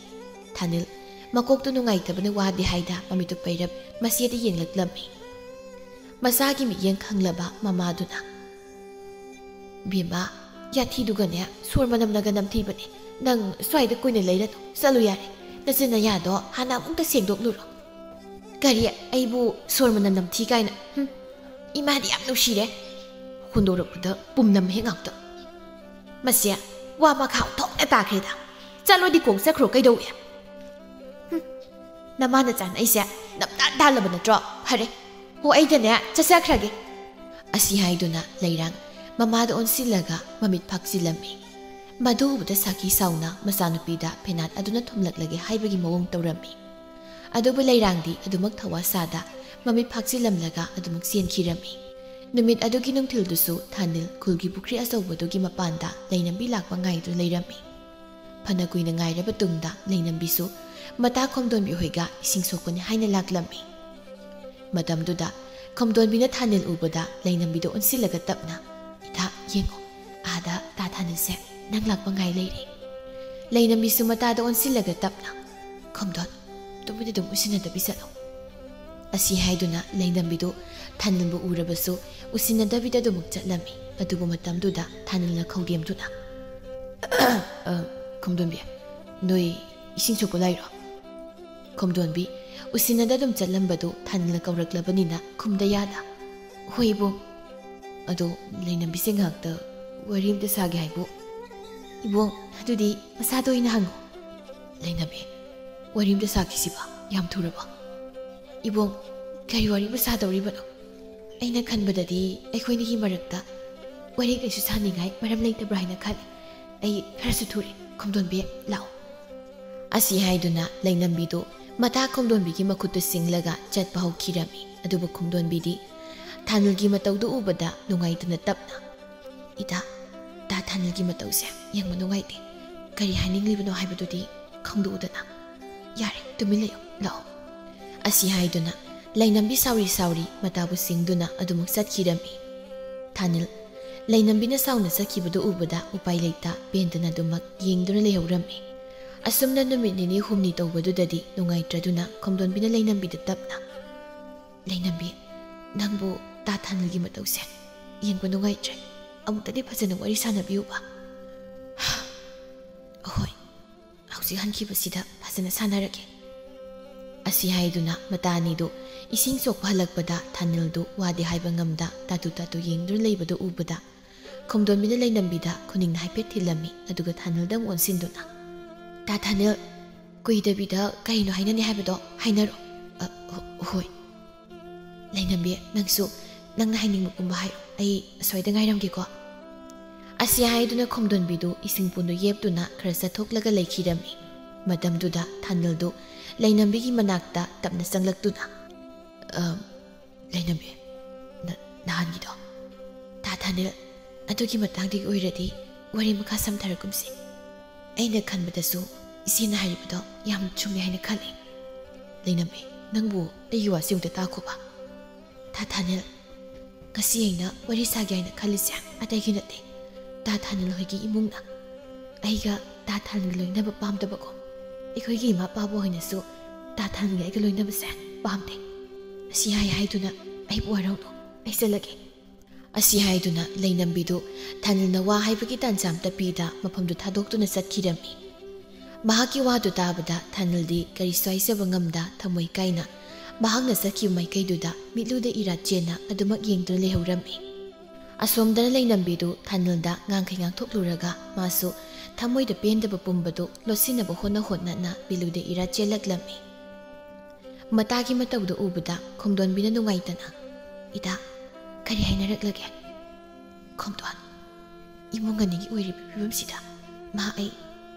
ꯊꯥꯅꯤꯜ ꯃꯀꯣꯛꯇꯨ ꯅꯨꯡꯉꯥꯏꯇꯕꯅ ꯋꯥꯗꯦ ꯍꯥꯏꯗ ꯃꯃꯤꯠꯇꯨ ꯄꯩꯔꯞ ꯃꯆꯦꯗ ꯌꯦꯡꯂꯛꯂꯝꯃꯤ꯫ ꯃꯆꯥꯒꯤ ꯃꯤꯠꯌꯦꯡ ꯈꯪꯂꯕ ꯃꯃꯥꯗꯨꯅ, "ꯕꯦꯝꯃ, ꯌꯥꯊꯤꯗꯨꯒꯅꯦ ꯁꯣꯔ ꯃꯅꯝꯅꯒ ꯅꯝꯊꯤꯕꯅꯦ꯫ ꯅꯪ ꯁ꯭ꯋꯥꯏꯗ ꯀꯨꯏꯅ ꯂꯩꯔꯅꯨ, ꯆꯠꯂꯨ ꯌꯥꯔꯦ꯫ ꯅꯆꯤꯟ ꯅꯌꯥꯗꯣ ꯍꯥꯟꯅ ꯑꯃꯨꯛꯇ ꯁꯦꯡꯗꯣꯛꯂꯨꯔꯣ꯫" "ꯀꯔꯤ? ꯑꯩꯕꯨ ꯁꯣꯔ ꯃꯅꯝ ꯅꯝꯊꯤ ꯀꯥꯏꯅ? ꯍꯨꯝ, ꯏꯃꯥꯗꯤ ꯌꯥꯝ ꯅꯨꯡꯁꯤꯔꯦ꯫" ꯍꯣꯟꯗꯣꯔꯛꯄꯗ ꯄꯨꯝꯅꯝ ꯍꯦꯛ ꯉꯥꯛꯇ꯫ "ꯃꯁꯦ, ꯋꯥ ꯃꯈꯥ ꯊꯣꯛꯅ ꯇꯥꯈ꯭ꯔꯦꯗ꯫ ꯆꯠꯂꯣꯗꯤ ꯀꯣꯛ ꯆꯠꯈ꯭ꯔꯣ ꯀꯩꯗꯧꯏ?" "ꯍꯨꯝ, ꯅꯃꯥꯅ ꯆꯥꯅꯩꯁꯦ ꯅꯝꯇꯥꯟ ꯇꯥꯜꯂꯕ ꯅꯠꯇ꯭ꯔꯣ? ꯐꯔꯦ, ꯍꯣ, ꯑꯩꯒꯅꯦ ꯆꯠꯆꯈ꯭ꯔꯒꯦ꯫" ꯑꯁꯤ ꯍꯥꯏꯗꯨꯅ ꯂꯩꯔꯥꯡ ꯃꯃꯥꯗ ꯑꯣꯟꯁꯤꯜꯂꯒ ꯃꯃꯤꯠ ꯐꯥꯛꯆꯤꯜꯂꯝꯃꯤ꯫ ꯃꯗꯨ ꯎꯕꯗ ꯁꯥꯈꯤ ꯁꯥꯎꯅ ꯃꯆꯥꯅꯨꯄꯤꯗ ꯐꯦꯅꯥꯠ ꯑꯗꯨꯅ ꯊꯣꯝꯂꯛꯂꯒꯦ ꯍꯥꯏꯕꯒꯤ ꯃꯑꯣꯡ ꯇꯧꯔꯝꯃꯤ꯫ ꯑꯗꯨꯕꯨ ꯂꯩꯔꯥꯡꯗꯤ ꯑꯗꯨꯃꯛ ꯊꯋꯥ ꯁꯥꯗ ꯃꯃꯤꯠ ꯐꯥꯛꯆꯤꯜꯂꯝꯂꯒ ꯑꯗꯨꯃꯛ ꯆꯦꯟꯈꯤꯔꯝꯃꯤ꯫ ꯅꯨꯃꯤꯠ ꯑꯗꯨꯒꯤ ꯅꯨꯡꯊꯤꯜꯗꯨꯁꯨ ꯊꯥꯅꯤꯜ ꯈꯨꯜꯒꯤ ꯄꯨꯈ꯭ꯔꯤ ꯑꯆꯧꯕꯗꯨꯒꯤ ꯃꯄꯥꯟꯗ ꯂꯩꯅꯝꯕꯤ ꯂꯥꯛꯄ ꯉꯥꯏꯗꯨꯅ ꯂꯩꯔꯝꯃꯤ꯫ ꯐꯅ ꯀꯨꯏꯅ ꯉꯥꯏꯔꯕ ꯇꯨꯡꯗ ꯂꯩꯅꯝꯕꯤꯁꯨ ꯃꯇꯥ ꯈꯣꯝꯗꯣꯟꯕꯤ ꯍꯣꯏꯒ ꯏꯁꯤꯡ ꯁꯣꯛꯄꯅꯤ ꯍꯥꯏꯅ ꯂꯥꯛꯂꯝꯃꯤ꯫ ꯃꯇꯝꯗꯨꯗ ꯈꯣꯝꯗꯣꯟꯕꯤꯅ ꯊꯥꯅꯤꯜ ꯎꯕꯗ ꯂꯩꯅꯝꯕꯤꯗ ꯑꯣꯟꯁꯤꯜꯂꯒ ꯇꯞꯅ, "ꯏꯇꯥ, ꯌꯦꯡꯉꯣ, ꯑꯥꯗ ꯇꯥ ꯊꯥꯅꯤꯜꯁꯦ ꯅꯪ ꯂꯥꯛꯄ ꯉꯥꯏ ꯂꯩꯔꯦ꯫" ꯂꯩꯅꯝꯕꯤꯁꯨ ꯃꯇꯥꯗ ꯑꯣꯟꯁꯤꯜꯂꯒ ꯇꯞꯅ, "ꯈꯣꯝꯗꯣꯟ, ꯇꯨꯃꯤꯟꯅ ꯑꯗꯨꯝ ꯎꯁꯤꯟꯅꯗꯕꯤ ꯆꯠꯂꯣ꯫" ꯑꯁꯤ ꯍꯥꯏꯗꯨꯅ ꯂꯩꯅꯝꯕꯤꯗꯨ ꯊꯥꯅꯤꯜꯕꯨ ꯎꯔꯕꯁꯨ ꯎꯁꯤꯟꯅꯗꯕꯤꯗ ꯑꯗꯨꯃꯛ ꯆꯠꯂꯝꯃꯤ꯫ ꯑꯗꯨꯕꯨ ꯃꯇꯝꯗꯨꯗ ꯊꯥꯅꯤꯜꯅ ꯈꯧꯗꯦꯝꯗꯨꯅ, "ꯑ, ꯈꯣꯝꯗꯣꯟꯕꯤ, ꯅꯣꯏ ꯏꯁꯤꯡ ꯁꯣꯛꯄ ꯂꯥꯛꯏꯔꯣ?" ꯈꯣꯝꯗꯣꯟꯕꯤ ꯎꯁꯤꯟꯅꯗ ꯑꯗꯨꯝ ꯆꯠꯂꯝꯕꯗꯨ ꯊꯥꯅꯤꯜꯅ ꯀꯧꯔꯛꯂꯕꯅꯤꯅ ꯈꯨꯝꯗ ꯌꯥꯗ, "ꯍꯣꯏ ꯏꯕꯣꯛ, ꯑꯗꯣ ꯂꯩꯅꯝꯕꯤꯁꯦ ꯉꯥꯏꯍꯥꯛꯇ ꯋꯥꯔꯤ ꯑꯝꯇ ꯁꯥꯒꯦ ꯍꯥꯏꯕꯨ꯫" "ꯏꯕꯣꯛ, ꯑꯗꯨꯗꯤ ꯃꯁꯥꯗ ꯑꯣꯏꯅ ꯍꯪꯉꯣ꯫" "ꯂꯩꯅꯝꯕꯤ, ꯋꯥꯔꯤ ꯑꯝꯇ ꯁꯥꯈꯤꯁꯤꯕ, ꯌꯥꯝ ꯊꯨꯔꯕ?" "ꯏꯕꯣꯛ, ꯀꯔꯤ ꯋꯥꯔꯤꯕꯨ ꯁꯥꯗꯧꯔꯤꯕꯅꯣ? ꯑꯩꯅ ꯈꯟꯕꯗꯗꯤ ꯑꯩꯈꯣꯏꯅꯤꯒꯤ ꯃꯔꯛꯇ ꯋꯥꯔꯤ ꯀꯩꯁꯨ ꯁꯥꯅꯤꯡꯉꯥꯏ ꯃꯔꯝ ꯂꯩꯇꯕ꯭ꯔꯥ ꯍꯥꯏꯅ ꯈꯜꯂꯤ꯫ ꯑꯩ ꯈꯔꯁꯨ ꯊꯨꯔꯦ꯫ ꯈꯣꯝꯗꯣꯟꯕꯤ, ꯂꯥꯛꯑꯣ꯫ ꯑꯁꯤ ꯍꯥꯏꯗꯨꯅ ꯂꯩꯅꯝꯕꯤꯗꯨ ꯃꯇꯥ ꯈꯣꯝꯗꯣꯟꯕꯤꯒꯤ ꯃꯈꯨꯠꯇꯨ ꯁꯤꯡꯂꯒ ꯆꯠꯄ ꯍꯧꯈꯤꯔꯝꯃꯤ꯫ ꯑꯗꯨꯕꯨ ꯈꯣꯝꯗꯣꯟꯕꯤꯗꯤ ꯊꯥꯅꯤꯜꯒꯤ ꯃꯇꯧꯗꯨ ꯎꯕꯗ ꯅꯨꯡꯉꯥꯏꯇꯅ ꯇꯞꯅ, "ꯏꯇꯥ, ꯇꯥ ꯊꯥꯅꯤꯜꯒꯤ ꯃꯇꯧꯁꯦ ꯌꯦꯡꯕ ꯅꯨꯡꯉꯥꯏꯇꯦ꯫ ꯀꯔꯤ ꯍꯥꯏꯅꯤꯡꯂꯤꯕꯅꯣ ꯍꯥꯏꯕꯗꯨꯗꯤ ꯈꯪꯗꯣꯛꯎꯗꯅ꯫ ꯌꯥꯔꯦ, ꯇꯨꯃꯤꯟ ꯂꯩꯌꯨ, ꯂꯥꯛꯑꯣ"꯫ ꯑꯁꯤ ꯍꯥꯏꯗꯨꯅ ꯂꯩꯅꯝꯕꯤ ꯁꯥꯎꯔꯤ ꯁꯥꯎꯔꯤ ꯃꯇꯥꯕꯨ ꯁꯤꯡꯗꯨꯅ ꯑꯗꯨꯃꯛ ꯆꯠꯈꯤꯔꯝꯃꯤ꯫ ꯊꯥꯅꯤꯜ, ꯂꯩꯅꯝꯕꯤꯅ ꯁꯥꯎꯅ ꯆꯠꯈꯤꯕꯗꯨ ꯎꯕꯗ ꯎꯄꯥꯏ ꯂꯩꯇ ꯄꯦꯟꯗꯅ ꯑꯗꯨꯃꯛ ꯌꯦꯡꯗꯨꯅ ꯂꯩꯍꯧꯔꯝꯃꯤ꯫ ꯑꯁꯨꯝꯅ ꯅꯨꯃꯤꯠ ꯅꯤꯅꯤ ꯍꯨꯝꯅꯤ ꯇꯧꯕꯗꯨꯗꯗꯤ ꯅꯨꯡꯉꯥꯏꯇ꯭ꯔꯗꯨꯅ ꯈꯣꯝꯗꯣꯟꯕꯤꯅ ꯂꯩꯅꯝꯕꯤꯗ ꯇꯞꯅ, "ꯂꯩꯅꯝꯕꯤ, ꯅꯪꯕꯨ ꯇꯥ ꯊꯥꯅꯤꯜꯒꯤ ꯃꯇꯧꯁꯦ ꯌꯦꯡꯕ ꯅꯨꯡꯉꯥꯏꯇ꯭ꯔꯦ꯫ ꯑꯃꯨꯛꯇꯗꯤ ꯐꯖꯅ ꯋꯥꯔꯤ ꯁꯥꯟꯅꯕꯤꯌꯨꯕ"꯫ "ꯍꯣꯏ, ꯍꯧꯖꯤꯛ ꯍꯟꯈꯤꯕꯁꯤꯗ ꯐꯖꯅ ꯁꯥꯟꯅꯔꯒꯦ"꯫ ꯑꯁꯤ ꯍꯥꯏꯗꯨꯅ ꯃꯇꯥ ꯑꯅꯤꯗꯨ ꯏꯁꯤꯡ ꯁꯣꯛꯄ ꯍꯜꯂꯛꯄꯗ ꯊꯥꯅꯤꯜꯗꯨ ꯋꯥꯗꯤ ꯍꯥꯏꯕ ꯉꯝꯗ ꯇꯥꯇꯨ ꯇꯥꯇꯨ ꯌꯦꯡꯗꯨꯅ ꯂꯩꯕꯗꯨ ꯎꯕꯗ ꯈꯣꯝꯗꯣꯟꯕꯤꯅ ꯂꯩꯅꯝꯕꯤꯗ ꯈꯨꯅꯤꯡꯅ ꯍꯥꯏꯐꯦꯠ ꯊꯤꯜꯂꯝꯃꯤ꯫ ꯑꯗꯨꯒ ꯊꯥꯅꯤꯜꯗ ꯑꯃꯨꯛ ꯑꯣꯟꯁꯤꯟꯗꯨꯅ, "ꯇꯥ ꯊꯥꯅꯤꯜ, ꯀꯨꯏꯗꯕꯤꯗ ꯀꯔꯤꯅꯣ ꯍꯥꯏꯅꯅꯤ ꯍꯥꯏꯕꯗꯣ ꯍꯥꯏꯅꯔꯣ"꯫ "ꯑ, ꯍꯣ-, ꯍꯣꯏ"꯫ "ꯂꯩꯅꯝꯕꯤ, ꯅꯪꯁꯨ ꯅꯪꯅ ꯍꯥꯏꯅꯤꯡꯕ ꯄꯨꯝꯕ ꯍꯥꯏꯔꯣ꯫ ꯑꯩ ꯑꯁ꯭ꯋꯥꯏꯗ ꯉꯥꯏꯔꯝꯒꯦꯀꯣ"꯫ ꯑꯁꯤ ꯍꯥꯏꯗꯨꯅ ꯈꯣꯝꯗꯣꯟꯕꯤꯗꯨ ꯏꯁꯤꯡ ꯄꯨꯟꯗꯨ ꯌꯦꯞꯇꯨꯅ ꯈꯔ ꯆꯠꯊꯣꯛꯂꯒ ꯂꯩꯈꯤꯔꯝꯃꯤ꯫ ꯃꯇꯝꯗꯨꯗ ꯊꯥꯅꯤꯜꯗꯨ ꯂꯩꯅꯝꯕꯤꯒꯤ ꯃꯅꯥꯛꯇ ꯇꯞꯅ ꯆꯪꯂꯛꯇꯨꯅ, "ꯑ, ꯂꯩꯅꯝꯕꯤ, ꯅ-, ꯅꯍꯥꯟꯒꯤꯗꯣ, ꯇꯥ ꯊꯥꯅꯤꯜ, ꯑꯗꯨꯒꯤ ꯃꯇꯥꯡꯗꯒꯤ ꯑꯣꯏꯔꯗꯤ ꯋꯥꯔꯤ ꯃꯈꯥ ꯁꯝꯊꯔꯒꯨꯝꯁꯤ꯫ ꯑꯩꯅ ꯈꯟꯕꯗꯁꯨ ꯏꯆꯦꯅ ꯍꯥꯏꯔꯤꯕꯗꯣ ꯌꯥꯝ ꯆꯨꯝꯃꯦ ꯍꯥꯏꯅ ꯈꯜꯂꯤ"꯫ "ꯂꯩꯅꯝꯕꯤ, ꯅꯪꯕꯨ ꯑꯩꯒꯤ ꯋꯥꯁꯤ ꯑꯃꯨꯛꯇ ꯇꯥꯈꯣꯕ꯫ ꯇꯥ ꯊꯥꯅꯤꯜ, ꯉꯁꯤ ꯑꯩꯅ ꯋꯥꯔꯤ ꯁꯥꯒꯦ ꯍꯥꯏꯅ ꯈꯜꯂꯤꯁꯦ ꯑꯇꯩꯒꯤ ꯅꯠꯇꯦ꯫ ꯇꯥ ꯊꯥꯅꯤꯜ ꯍꯣꯏꯒꯤ ꯏꯃꯨꯡꯅ ꯑꯩꯒ ꯇꯥ ꯊꯥꯅꯤꯜꯒ ꯂꯣꯏꯅꯕ ꯄꯥꯝꯗꯕꯀꯣ꯫ ꯑꯩꯈꯣꯏꯒꯤ ꯏꯃꯥ ꯄꯥꯕꯨ ꯍꯣꯏꯅꯁꯨ ꯇꯥ ꯊꯥꯅꯤꯜꯒ ꯑꯩꯒ ꯂꯣꯏꯅꯕꯁꯦ ꯄꯥꯝꯗꯦ꯫ ꯑꯁꯤ ꯍꯥꯏ ꯍꯥꯏꯗꯨꯅ ꯑꯩꯕꯨ ꯋꯥꯔꯧꯅꯨ, ꯑꯩ ꯆꯠꯂꯒꯦ"꯫ ꯑꯁꯤ ꯍꯥꯏꯗꯨꯅ ꯂꯩꯅꯝꯕꯤꯗꯨ ꯊꯥꯅꯤꯜꯅ ꯋꯥ ꯍꯥꯏꯕꯒꯤ ꯇꯥꯟꯖꯥ ꯑꯝꯇ ꯄꯤꯗ ꯃꯐꯝꯗꯨ ꯊꯥꯗꯣꯛꯇꯨꯅ ꯆꯠꯈꯤꯔꯝꯃꯤ꯫ ꯃꯍꯥꯛꯀꯤ ꯋꯥꯗꯨ ꯇꯥꯕꯗ ꯊꯥꯅꯤꯜꯗꯤ ꯀꯔꯤꯁꯨ ꯍꯥꯏꯖꯕ ꯉꯝꯗ ꯊꯃꯣꯏ ꯀꯥꯏꯅ ꯃꯍꯥꯛꯅ ꯆꯠꯈꯤꯕ ꯃꯥꯏꯀꯩꯗꯨꯗ ꯃꯤꯠꯂꯨꯗ ꯏꯔꯥ ꯆꯦꯟꯅ ꯑꯗꯨꯃꯛ ꯌꯦꯡꯗꯨꯅ ꯂꯩꯍꯧꯔꯝꯃꯤ꯫ ꯑꯁꯣꯝꯗꯅ ꯂꯩꯅꯝꯕꯤꯗꯨ ꯊꯥꯅꯤꯜꯗ ꯉꯥꯡꯈꯩ ꯉꯥꯡꯊꯣꯛꯂꯨꯔꯒ ꯃꯥꯁꯨ ꯊꯃꯣꯏꯗ ꯄꯦꯟꯗꯕ ꯄꯨꯝꯕꯗꯨ ꯂꯣꯠꯁꯤꯟꯅꯕ ꯍꯣꯠꯅ ꯍꯣꯠꯅꯅ ꯃꯤꯠꯂꯨꯗ ꯏꯔꯥ ꯆꯦꯜꯂꯛꯂꯝꯃꯤ꯫ ꯃꯇꯥꯒꯤ ꯃꯇꯧꯗꯨ ꯎꯕꯗ ꯈꯣꯝꯗꯣꯟꯕꯤꯅ ꯅꯨꯡꯉꯥꯏꯇꯅ, "ꯏꯇꯥ, ꯀꯔꯤ ꯍꯥꯏꯅꯔꯛꯂꯒꯦ?" "ꯈꯣꯝꯗꯣꯟ, ꯏꯃꯨꯡ ꯑꯅꯤꯒꯤ ꯑꯣꯏꯔꯤꯕ ꯐꯤꯕꯝꯁꯤꯗ ꯃꯥ ꯑꯩ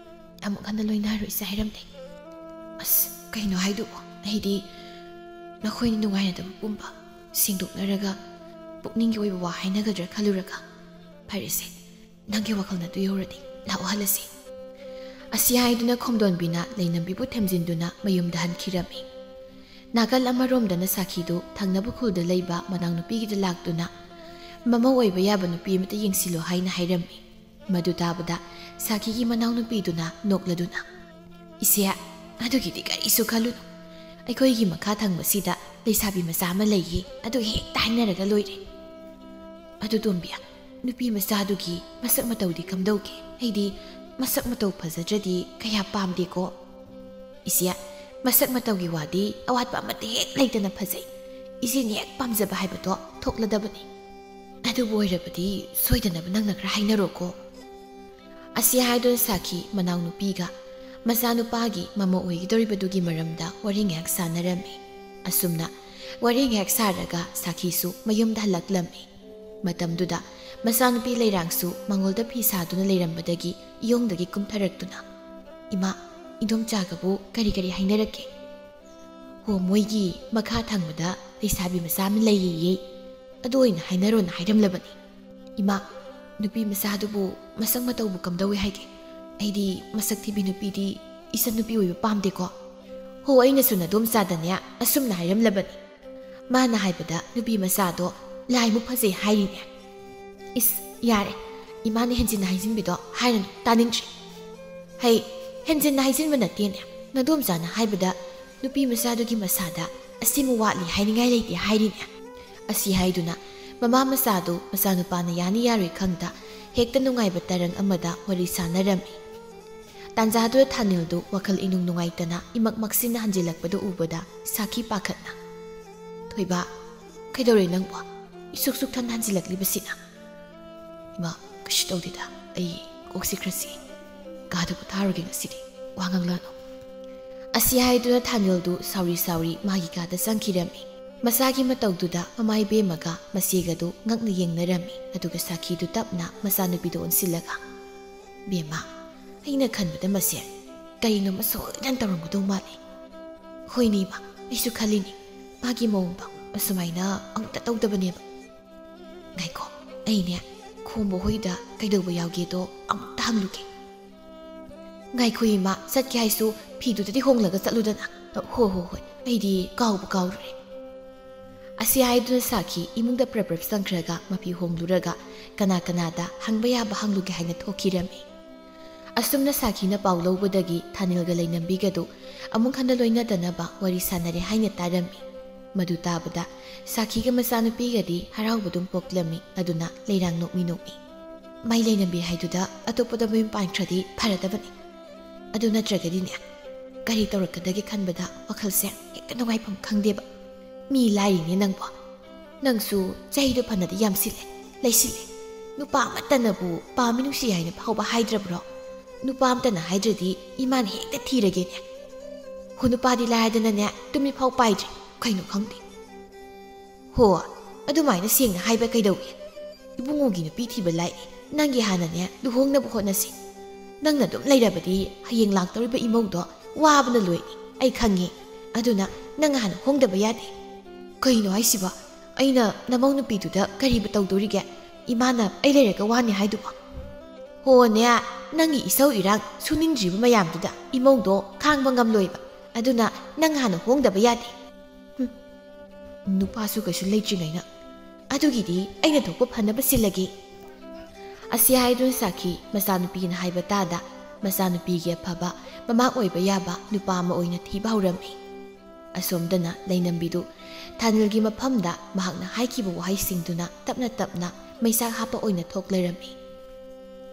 ꯑꯃꯨꯛ ꯍꯟꯅ ꯂꯣꯏꯅꯔꯣꯏꯁꯦ ꯍꯥꯏꯔꯝꯂꯦ꯫ ꯑꯁ, ꯀꯩꯅꯣ ꯍꯥꯏꯗꯨꯕꯣ? ꯑꯩꯗꯤ ꯅꯈꯣꯏꯅꯤ ꯅꯨꯡꯉꯥꯏꯅꯗꯕ ꯄꯨꯝꯕ ꯁꯦꯡꯗꯣꯛꯅꯔꯒ ꯄꯨꯛꯅꯤꯡꯒꯤ ꯑꯣꯏꯕ ꯋꯥ ꯍꯥꯏꯅꯒꯗ꯭ꯔꯥ ꯈꯜꯂꯨꯔꯒ, ꯐꯔꯦꯁꯦ, ꯅꯪꯒꯤ ꯋꯥꯈꯜꯅ ꯑꯗꯨ ꯌꯧꯔꯗꯤ ꯂꯥꯛꯑꯣ ꯍꯜꯂꯁꯤ꯫" ꯑꯁꯤ ꯍꯥꯏꯗꯨꯅ ꯈꯣꯝꯗꯣꯟꯕꯤꯅ ꯂꯩꯅꯝꯕꯤꯕꯨ ꯊꯦꯝꯖꯤꯟꯗꯨꯅ ꯃꯌꯨꯝꯗ ꯍꯟꯈꯤꯔꯝꯃꯤ꯫ ꯅꯥꯀꯜ ꯑꯃꯔꯣꯝꯗꯅ ꯁꯥꯈꯤꯗꯨ ꯊꯪꯅꯕ ꯈꯨꯜꯗ ꯂꯩꯕ ꯃꯅꯥꯎꯅꯨꯄꯤꯒꯤꯗ ꯂꯥꯛꯇꯨꯅ ꯃꯃꯧ ꯑꯣꯏꯕ ꯌꯥꯕ ꯅꯨꯄꯤ ꯑꯃꯇ ꯌꯦꯡꯁꯤꯜꯂꯨ ꯍꯥꯏꯅ ꯍꯥꯏꯔꯝꯃꯤ꯫ ꯃꯗꯨ ꯇꯥꯕꯗ ꯁꯥꯈꯤꯒꯤ ꯃꯅꯥꯎꯅꯨꯄꯤꯗꯨꯅ ꯅꯣꯛꯂꯗꯨꯅ, "ꯏꯆꯦ, ꯑꯗꯨꯒꯤꯗꯤ ꯀꯔꯤꯁꯨ ꯈꯜꯂꯨꯅꯨ꯫ ꯑꯩꯈꯣꯏꯒꯤ ꯃꯈꯥ ꯊꯪꯕꯁꯤꯗ ꯂꯩꯁꯥꯕꯤ ꯃꯆꯥ ꯑꯃ ꯂꯩꯌꯦ, ꯑꯗꯨ ꯍꯦꯛꯇ ꯍꯥꯏꯅꯔꯒ ꯂꯣꯏꯔꯦ꯫ ꯑꯗꯨ ꯇꯣꯝꯕꯤ, ꯅꯨꯄꯤ ꯃꯆꯥꯗꯨꯒꯤ ꯃꯁꯛ ꯃꯇꯧꯗꯤ ꯀꯝꯗꯧꯒꯦ? ꯑꯩꯗꯤ ꯃꯁꯛ ꯃꯇꯧ ꯐꯖꯗ꯭ꯔꯗꯤ ꯀꯌꯥ ꯄꯥꯝꯗꯦꯀꯣ꯫" "ꯏꯆꯦ, ꯃꯁꯛ ꯃꯇꯧꯒꯤ ꯋꯥꯗꯤ ꯑꯋꯥꯠꯄ ꯑꯃꯠꯇ ꯍꯦꯛ ꯂꯩꯇꯅ ꯐꯖꯩ꯫ ꯏꯆꯦꯅ ꯍꯦꯛ ꯄꯥꯝꯖꯕ ꯍꯥꯏꯕꯗꯣ ꯊꯣꯛꯂꯗꯕꯅꯤ꯫ ꯑꯗꯨꯕꯨ ꯑꯣꯏꯔꯕꯗꯤ ꯁꯣꯏꯗꯅꯕ ꯅꯪꯅ ꯈꯔ ꯍꯥꯏꯅꯔꯣꯀꯣ꯫" ꯑꯁꯤ ꯍꯥꯏꯗꯨꯅ ꯁꯥꯈꯤ ꯃꯅꯥꯎꯅꯨꯄꯤꯒ ꯃꯆꯥꯅꯨꯄꯥꯒꯤ ꯃꯃꯧ ꯑꯣꯏꯒꯗꯧꯔꯤꯕꯗꯨꯒꯤ ꯃꯔꯝꯗ ꯋꯥꯔꯤ ꯉꯥꯏꯍꯥꯛ ꯁꯥꯟꯅꯔꯝꯃꯤ꯫ ꯑꯁꯨꯝꯅ ꯋꯥꯔꯤ ꯉꯥꯏꯍꯥꯛ ꯁꯥꯔꯒ ꯁꯥꯈꯤꯁꯨ ꯃꯌꯨꯝꯗ ꯍꯜꯂꯛꯂꯝꯃꯤ꯫ ꯃꯇꯝꯗꯨꯗ ꯃꯆꯥꯅꯨꯄꯤ ꯂꯩꯔꯥꯡꯁꯨ ꯃꯉꯣꯜꯗ ꯐꯤ ꯁꯥꯗꯨꯅ ꯂꯩꯔꯝꯕꯗꯒꯤ ꯏꯌꯣꯡꯗꯒꯤ ꯀꯨꯝꯊꯔꯛꯇꯨꯅ, "ꯏꯃꯥ, ꯏꯗꯣꯝꯆꯥꯒꯕꯨ ꯀꯔꯤ ꯀꯔꯤ ꯍꯥꯏꯅꯔꯛꯀꯦ?" "ꯍꯣ, ꯃꯣꯏꯒꯤ ꯃꯈꯥ ꯊꯪꯕꯗ ꯂꯩꯁꯥꯕꯤ ꯃꯆꯥ ꯑꯃ ꯂꯩꯌꯦꯌꯦ, ꯑꯗꯨ ꯑꯣꯏꯅ ꯍꯥꯏꯅꯔꯣꯅ ꯍꯥꯏꯔꯝꯂꯕꯅꯤ꯫" "ꯏꯃꯥ, ꯅꯨꯄꯤ ꯃꯆꯥꯗꯨꯕꯨ ꯃꯁꯛ ꯃꯇꯧꯕꯨ ꯀꯝꯗꯧꯏ ꯍꯥꯏꯒꯦ? ꯑꯩꯗꯤ ꯃꯁꯛ ꯊꯤꯕꯤ ꯅꯨꯄꯤꯗꯤ ꯏꯆꯟ ꯅꯨꯄꯤ ꯑꯣꯏꯕ ꯄꯥꯝꯗꯦꯀꯣ꯫" "ꯍꯣ, ꯑꯩꯅꯁꯨ ꯅꯗꯣꯝꯆꯥꯗꯅꯦ ꯑꯁꯨꯝꯅ ꯍꯥꯏꯔꯝꯂꯕꯅꯤ꯫ ꯃꯥꯅ ꯍꯥꯏꯕꯗ ꯅꯨꯄꯤ ꯃꯆꯥꯗꯣ ꯂꯥꯏꯃꯨꯛ ꯐꯖꯩ ꯍꯥꯏꯔꯤꯅꯦ꯫" "ꯏꯁ, ꯌꯥꯔꯦ, ꯏꯃꯥꯅ ꯍꯦꯟꯖꯤꯟꯅ ꯍꯥꯏꯖꯤꯟꯕꯤꯗꯣ ꯍꯥꯏꯔꯅꯨ, ꯇꯥꯅꯤꯡꯗ꯭ꯔꯦ꯫" "ꯍꯩ, ꯍꯦꯟꯖꯤꯟꯅ ꯍꯥꯏꯖꯤꯟꯕ ꯅꯠꯇꯦꯅꯦ, ꯅꯗꯣꯝꯆꯥꯅ ꯍꯥꯏꯕꯗ ꯅꯨꯄꯤ ꯃꯆꯥꯗꯨꯒꯤ ꯃꯁꯥꯗ ꯑꯁꯤꯃ ꯋꯥꯠꯂꯤ ꯍꯥꯏꯅꯤꯡꯉꯥꯏ ꯂꯩꯇꯦ ꯍꯥꯏꯔꯤꯅꯦ꯫" ꯑꯁꯤ ꯍꯥꯏꯗꯨꯅ ꯃꯃꯥ ꯃꯆꯥꯗꯨ ꯃꯆꯥꯅꯨꯄꯥꯅ ꯌꯥꯅꯤ ꯌꯥꯔꯣꯏ ꯈꯪꯗ ꯍꯦꯛꯇ ꯅꯨꯡꯉꯥꯏꯕ ꯇꯔꯪ ꯑꯃꯗ ꯋꯥꯔꯤ ꯁꯥꯟꯅꯔꯝꯃꯤ꯫ ꯇꯥꯟꯖꯥꯗꯨꯗ ꯊꯥꯅꯤꯜꯗꯨ ꯋꯥꯈꯜ ꯏꯅꯨꯡ ꯅꯨꯡꯉꯥꯏꯇꯅ ꯏꯃꯛ ꯃꯛꯁꯤꯟꯅ ꯍꯟꯖꯤꯜꯂꯛꯄꯗꯨ ꯎꯕꯗ ꯁꯥꯈꯤ ꯄꯥꯈꯠꯅ, "ꯊꯣꯏꯕ, ꯀꯩꯗꯧꯔꯦ ꯅꯪꯕꯣ? ꯏꯁꯨꯛ ꯁꯨꯛ ꯊꯟꯅ ꯍꯟꯖꯤꯜꯂꯛꯂꯤꯕꯁꯤꯅ?" "ꯏꯃꯥ, ꯀꯩꯁꯨ ꯇꯧꯗꯦꯗ, ꯑꯩ ꯀꯣꯛꯁꯤ ꯈꯔ ꯆꯤꯛꯏ꯫ ꯀꯥꯗ ꯄꯣꯊꯥꯔꯨꯒꯦ ꯉꯁꯤꯗꯤ, ꯋꯥ ꯉꯥꯡꯂꯅꯨ꯫" ꯑꯁꯤ ꯍꯥꯏꯗꯨꯅ ꯊꯥꯅꯤꯜꯗꯨ ꯁꯥꯎꯔꯤ ꯁꯥꯎꯔꯤ ꯃꯥꯒꯤ ꯀꯥꯗ ꯆꯪꯈꯤꯔꯝꯃꯤ꯫ ꯃꯆꯥꯒꯤ ꯃꯇꯧꯗꯨꯗ ꯃꯃꯥ ꯏꯕꯦꯝꯃꯒ ꯃꯆꯦꯒꯗꯨ ꯉꯛꯅ ꯌꯦꯡꯅꯔꯝꯃꯤ꯫ ꯑꯗꯨꯒ ꯁꯥꯈꯤꯗꯨ ꯇꯞꯅ ꯃꯆꯥꯅꯨꯄꯤꯗ ꯑꯣꯟꯁꯤꯜꯂꯒ, "ꯕꯦꯝꯃ, ꯑꯩꯅ ꯈꯟꯕꯗ ꯃꯁꯦ ꯀꯔꯤꯅꯣꯃ ꯁꯣꯏꯗꯅ ꯇꯧꯔꯝꯒꯗꯧ ꯃꯥꯜꯂꯤ꯫ ꯍꯣꯏꯅꯦ ꯏꯃꯥ, ꯑꯩꯁꯨ ꯈꯜꯂꯤꯅꯤ꯫ ꯃꯥꯒꯤ ꯃꯑꯣꯡꯗꯣ ꯑꯁꯨꯃꯥꯏꯅ ꯑꯃꯨꯛꯇ ꯇꯧꯗꯕꯅꯦꯕ꯫ ꯉꯥꯏꯈꯣ, ꯑꯩꯅꯦ ꯈꯣꯝꯕ ꯍꯣꯏꯗ ꯀꯩꯗꯧꯕ ꯌꯥꯎꯒꯦꯗꯣ ꯑꯃꯨꯛꯇ ꯍꯪꯂꯨꯒꯦ꯫" "ꯉꯥꯏꯈꯣ ꯏꯃꯥ, ꯆꯠꯀꯦ ꯍꯥꯏꯁꯨ ꯐꯤꯗꯨꯗꯗꯤ ꯍꯣꯡꯂꯒ ꯆꯠꯂꯨꯗꯅ꯫" "ꯍꯣ ꯍꯣ ꯍꯣꯏ, ꯑꯩꯗꯤ ꯀꯥꯎꯕ ꯀꯥꯎꯔꯨꯔꯦ꯫" ꯑꯁꯤ ꯍꯥꯏꯗꯨꯅ ꯁꯥꯈꯤ ꯏꯃꯨꯡꯗ ꯄ꯭ꯔꯞ ꯄ꯭ꯔꯞ ꯆꯪꯈ꯭ꯔꯒ ꯃꯐꯤ ꯍꯣꯡꯂꯨꯔꯒ ꯀꯅꯥ ꯀꯅꯥꯗ ꯍꯪꯕ ꯌꯥꯕ ꯍꯪꯂꯨꯒꯦ ꯍꯥꯏꯅ ꯊꯣꯛꯈꯤꯔꯝꯃꯤ꯫ ꯑꯁꯨꯝꯅ ꯁꯥꯈꯤꯅ ꯄꯥꯎ ꯂꯧꯕꯗꯒꯤ ꯊꯥꯅꯤꯜꯒ ꯂꯩꯅꯝꯕꯤꯒꯗꯨ ꯑꯃꯨꯛ ꯍꯟꯅ ꯂꯣꯏꯅꯗꯅꯕ ꯋꯥꯔꯤ ꯁꯥꯟꯅꯔꯦ ꯍꯥꯏꯅ ꯇꯥꯔꯝꯃꯤ꯫ ꯃꯗꯨ ꯇꯥꯕꯗ ꯁꯥꯈꯤꯒ ꯃꯆꯥꯅꯨꯄꯤꯒꯗꯤ ꯍꯔꯥꯎꯕꯗꯨꯝ ꯄꯣꯛꯂꯝꯃꯤ꯫ ꯑꯗꯨꯅ ꯂꯩꯔꯥꯡ ꯅꯣꯛꯃꯤ ꯅꯣꯛꯃꯤ꯫ "ꯃꯩ ꯂꯩꯅꯝꯕꯤ ꯍꯥꯏꯗꯨꯗ ꯑꯇꯣꯞꯄꯗ ꯃꯌꯨꯝ ꯄꯥꯟꯈ꯭ꯔꯗꯤ ꯐꯔꯗꯕꯅꯤ꯫ ꯑꯗꯨ ꯅꯠꯇ꯭ꯔꯒꯗꯤꯅꯦ, ꯀꯔꯤ ꯇꯧꯔꯛꯀꯗꯒꯦ ꯈꯟꯕꯗ ꯋꯥꯈꯜꯁꯦ ꯍꯦꯛꯇ ꯅꯨꯡꯉꯥꯏꯐꯝ ꯈꯪꯗꯦꯕ꯫ ꯃꯤ ꯂꯥꯏꯔꯤꯅꯦ ꯅꯪꯕꯣ꯫ ꯅꯪꯁꯨ ꯆꯍꯤꯗꯣ ꯐꯅꯗꯤ ꯌꯥꯝꯁꯤꯜꯂꯦ, ꯂꯩꯁꯤꯜꯂꯦ꯫ ꯅꯨꯄꯥ ꯑꯃꯠꯇꯅꯕꯨ ꯄꯥꯝꯃꯤ ꯅꯨꯡꯁꯤ ꯍꯥꯏꯅ ꯐꯥꯎꯕ ꯍꯥꯏꯗ꯭ꯔꯕ꯭ꯔꯣ? ꯅꯨꯄꯥ ꯑꯝꯇꯅ ꯍꯥꯏꯗ꯭ꯔꯗꯤ ꯏꯃꯥꯅ ꯍꯦꯛꯇ ꯊꯤꯔꯒꯦꯅꯦ꯫ ꯍꯣ, ꯅꯨꯄꯥꯗꯤ ꯂꯥꯏꯔꯗꯅꯅꯦ, ꯇꯨꯝꯃꯤ ꯐꯥꯎ ꯄꯥꯏꯗ꯭ꯔꯦ꯫ ꯀꯩꯅꯣ ꯈꯪꯗꯦ꯫" "ꯍꯣ, ꯑꯗꯨꯃꯥꯏꯅ ꯁꯦꯡꯅ ꯍꯥꯏꯕ ꯀꯩꯗꯧꯏ? ꯏꯕꯨꯡꯉꯣꯒꯤ ꯅꯨꯄꯤ ꯊꯤꯕ ꯂꯥꯛꯏ꯫ ꯅꯪꯒꯤ ꯍꯥꯟꯅꯅꯦ ꯂꯨꯍꯣꯡꯅꯕ ꯍꯣꯠꯅꯁꯤ꯫ ꯅꯪꯅ ꯑꯗꯨꯝ ꯂꯩꯔꯕꯗꯤ ꯍꯌꯦꯡ ꯂꯥꯛꯇꯧꯔꯤꯕ ꯏꯃꯧꯗꯣ ꯋꯥꯕꯅ ꯂꯣꯏꯅꯤ, ꯑꯩ ꯈꯪꯉꯤ꯫ ꯑꯗꯨꯅ ꯅꯪ ꯍꯥꯟꯅ ꯍꯣꯡꯗꯕ ꯌꯥꯗꯦ꯫" "ꯀꯩꯅꯣ ꯍꯥꯏꯁꯤꯕꯣ? ꯑꯩꯅ ꯅꯃꯧ ꯅꯨꯄꯤꯗꯨꯗ ꯀꯔꯤꯕꯨ ꯇꯧꯗꯣꯔꯤꯒꯦ? ꯏꯃꯥꯅ ꯑꯩ ꯂꯩꯔꯒ ꯋꯥꯅꯤ ꯍꯥꯏꯗꯨꯕꯣ?" "ꯍꯣꯅꯦ, ꯅꯪꯒꯤ ꯏꯁꯧ ꯏꯔꯥꯡ ꯁꯨꯅꯤꯡꯗ꯭ꯔꯤꯕ ꯃꯌꯥꯝꯗꯨꯗ ꯏꯃꯧꯗꯣ ꯈꯥꯡꯕ ꯉꯝꯂꯣꯏꯕ꯫ ꯑꯗꯨꯅ ꯅꯪ ꯍꯥꯟꯅ ꯍꯣꯡꯗꯕ ꯌꯥꯗꯦ꯫" "ꯍꯨꯝ, ꯅꯨꯄꯥꯁꯨ ꯀꯩꯁꯨ ꯂꯩꯇ꯭ꯔꯤꯉꯩꯅ꯫ ꯑꯗꯨꯒꯤꯗꯤ ꯑꯩꯅ ꯊꯣꯛꯄ ꯐꯅꯕ ꯁꯤꯜꯂꯒꯦ꯫" ꯑꯁꯤ ꯍꯥꯏꯗꯨꯅ ꯁꯥꯈꯤ ꯃꯆꯥꯅꯨꯄꯤꯅ ꯍꯥꯏꯕ ꯇꯥꯗ ꯃꯆꯥꯅꯨꯄꯤꯒꯤ ꯑꯐꯕ ꯃꯃꯥ ꯑꯣꯏꯕ ꯌꯥꯕ ꯅꯨꯄꯥ ꯑꯃ ꯑꯣꯏꯅ ꯊꯤꯕ ꯍꯧꯔꯝꯃꯤ꯫ ꯑꯁꯣꯝꯗꯅ ꯂꯩꯅꯝꯕꯤꯗꯨ ꯊꯥꯅꯤꯜꯒꯤ ꯃꯐꯝꯗ ꯃꯍꯥꯛꯅ ꯍꯥꯏꯈꯤꯕ ꯋꯥꯍꯩꯁꯤꯡꯗꯨꯅ ꯇꯞꯅ ꯇꯞꯅ ꯃꯩꯁꯥꯛ ꯍꯥꯞꯄ ꯑꯣꯏꯅ ꯊꯣꯛ ꯂꯩꯔꯝꯃꯤ꯫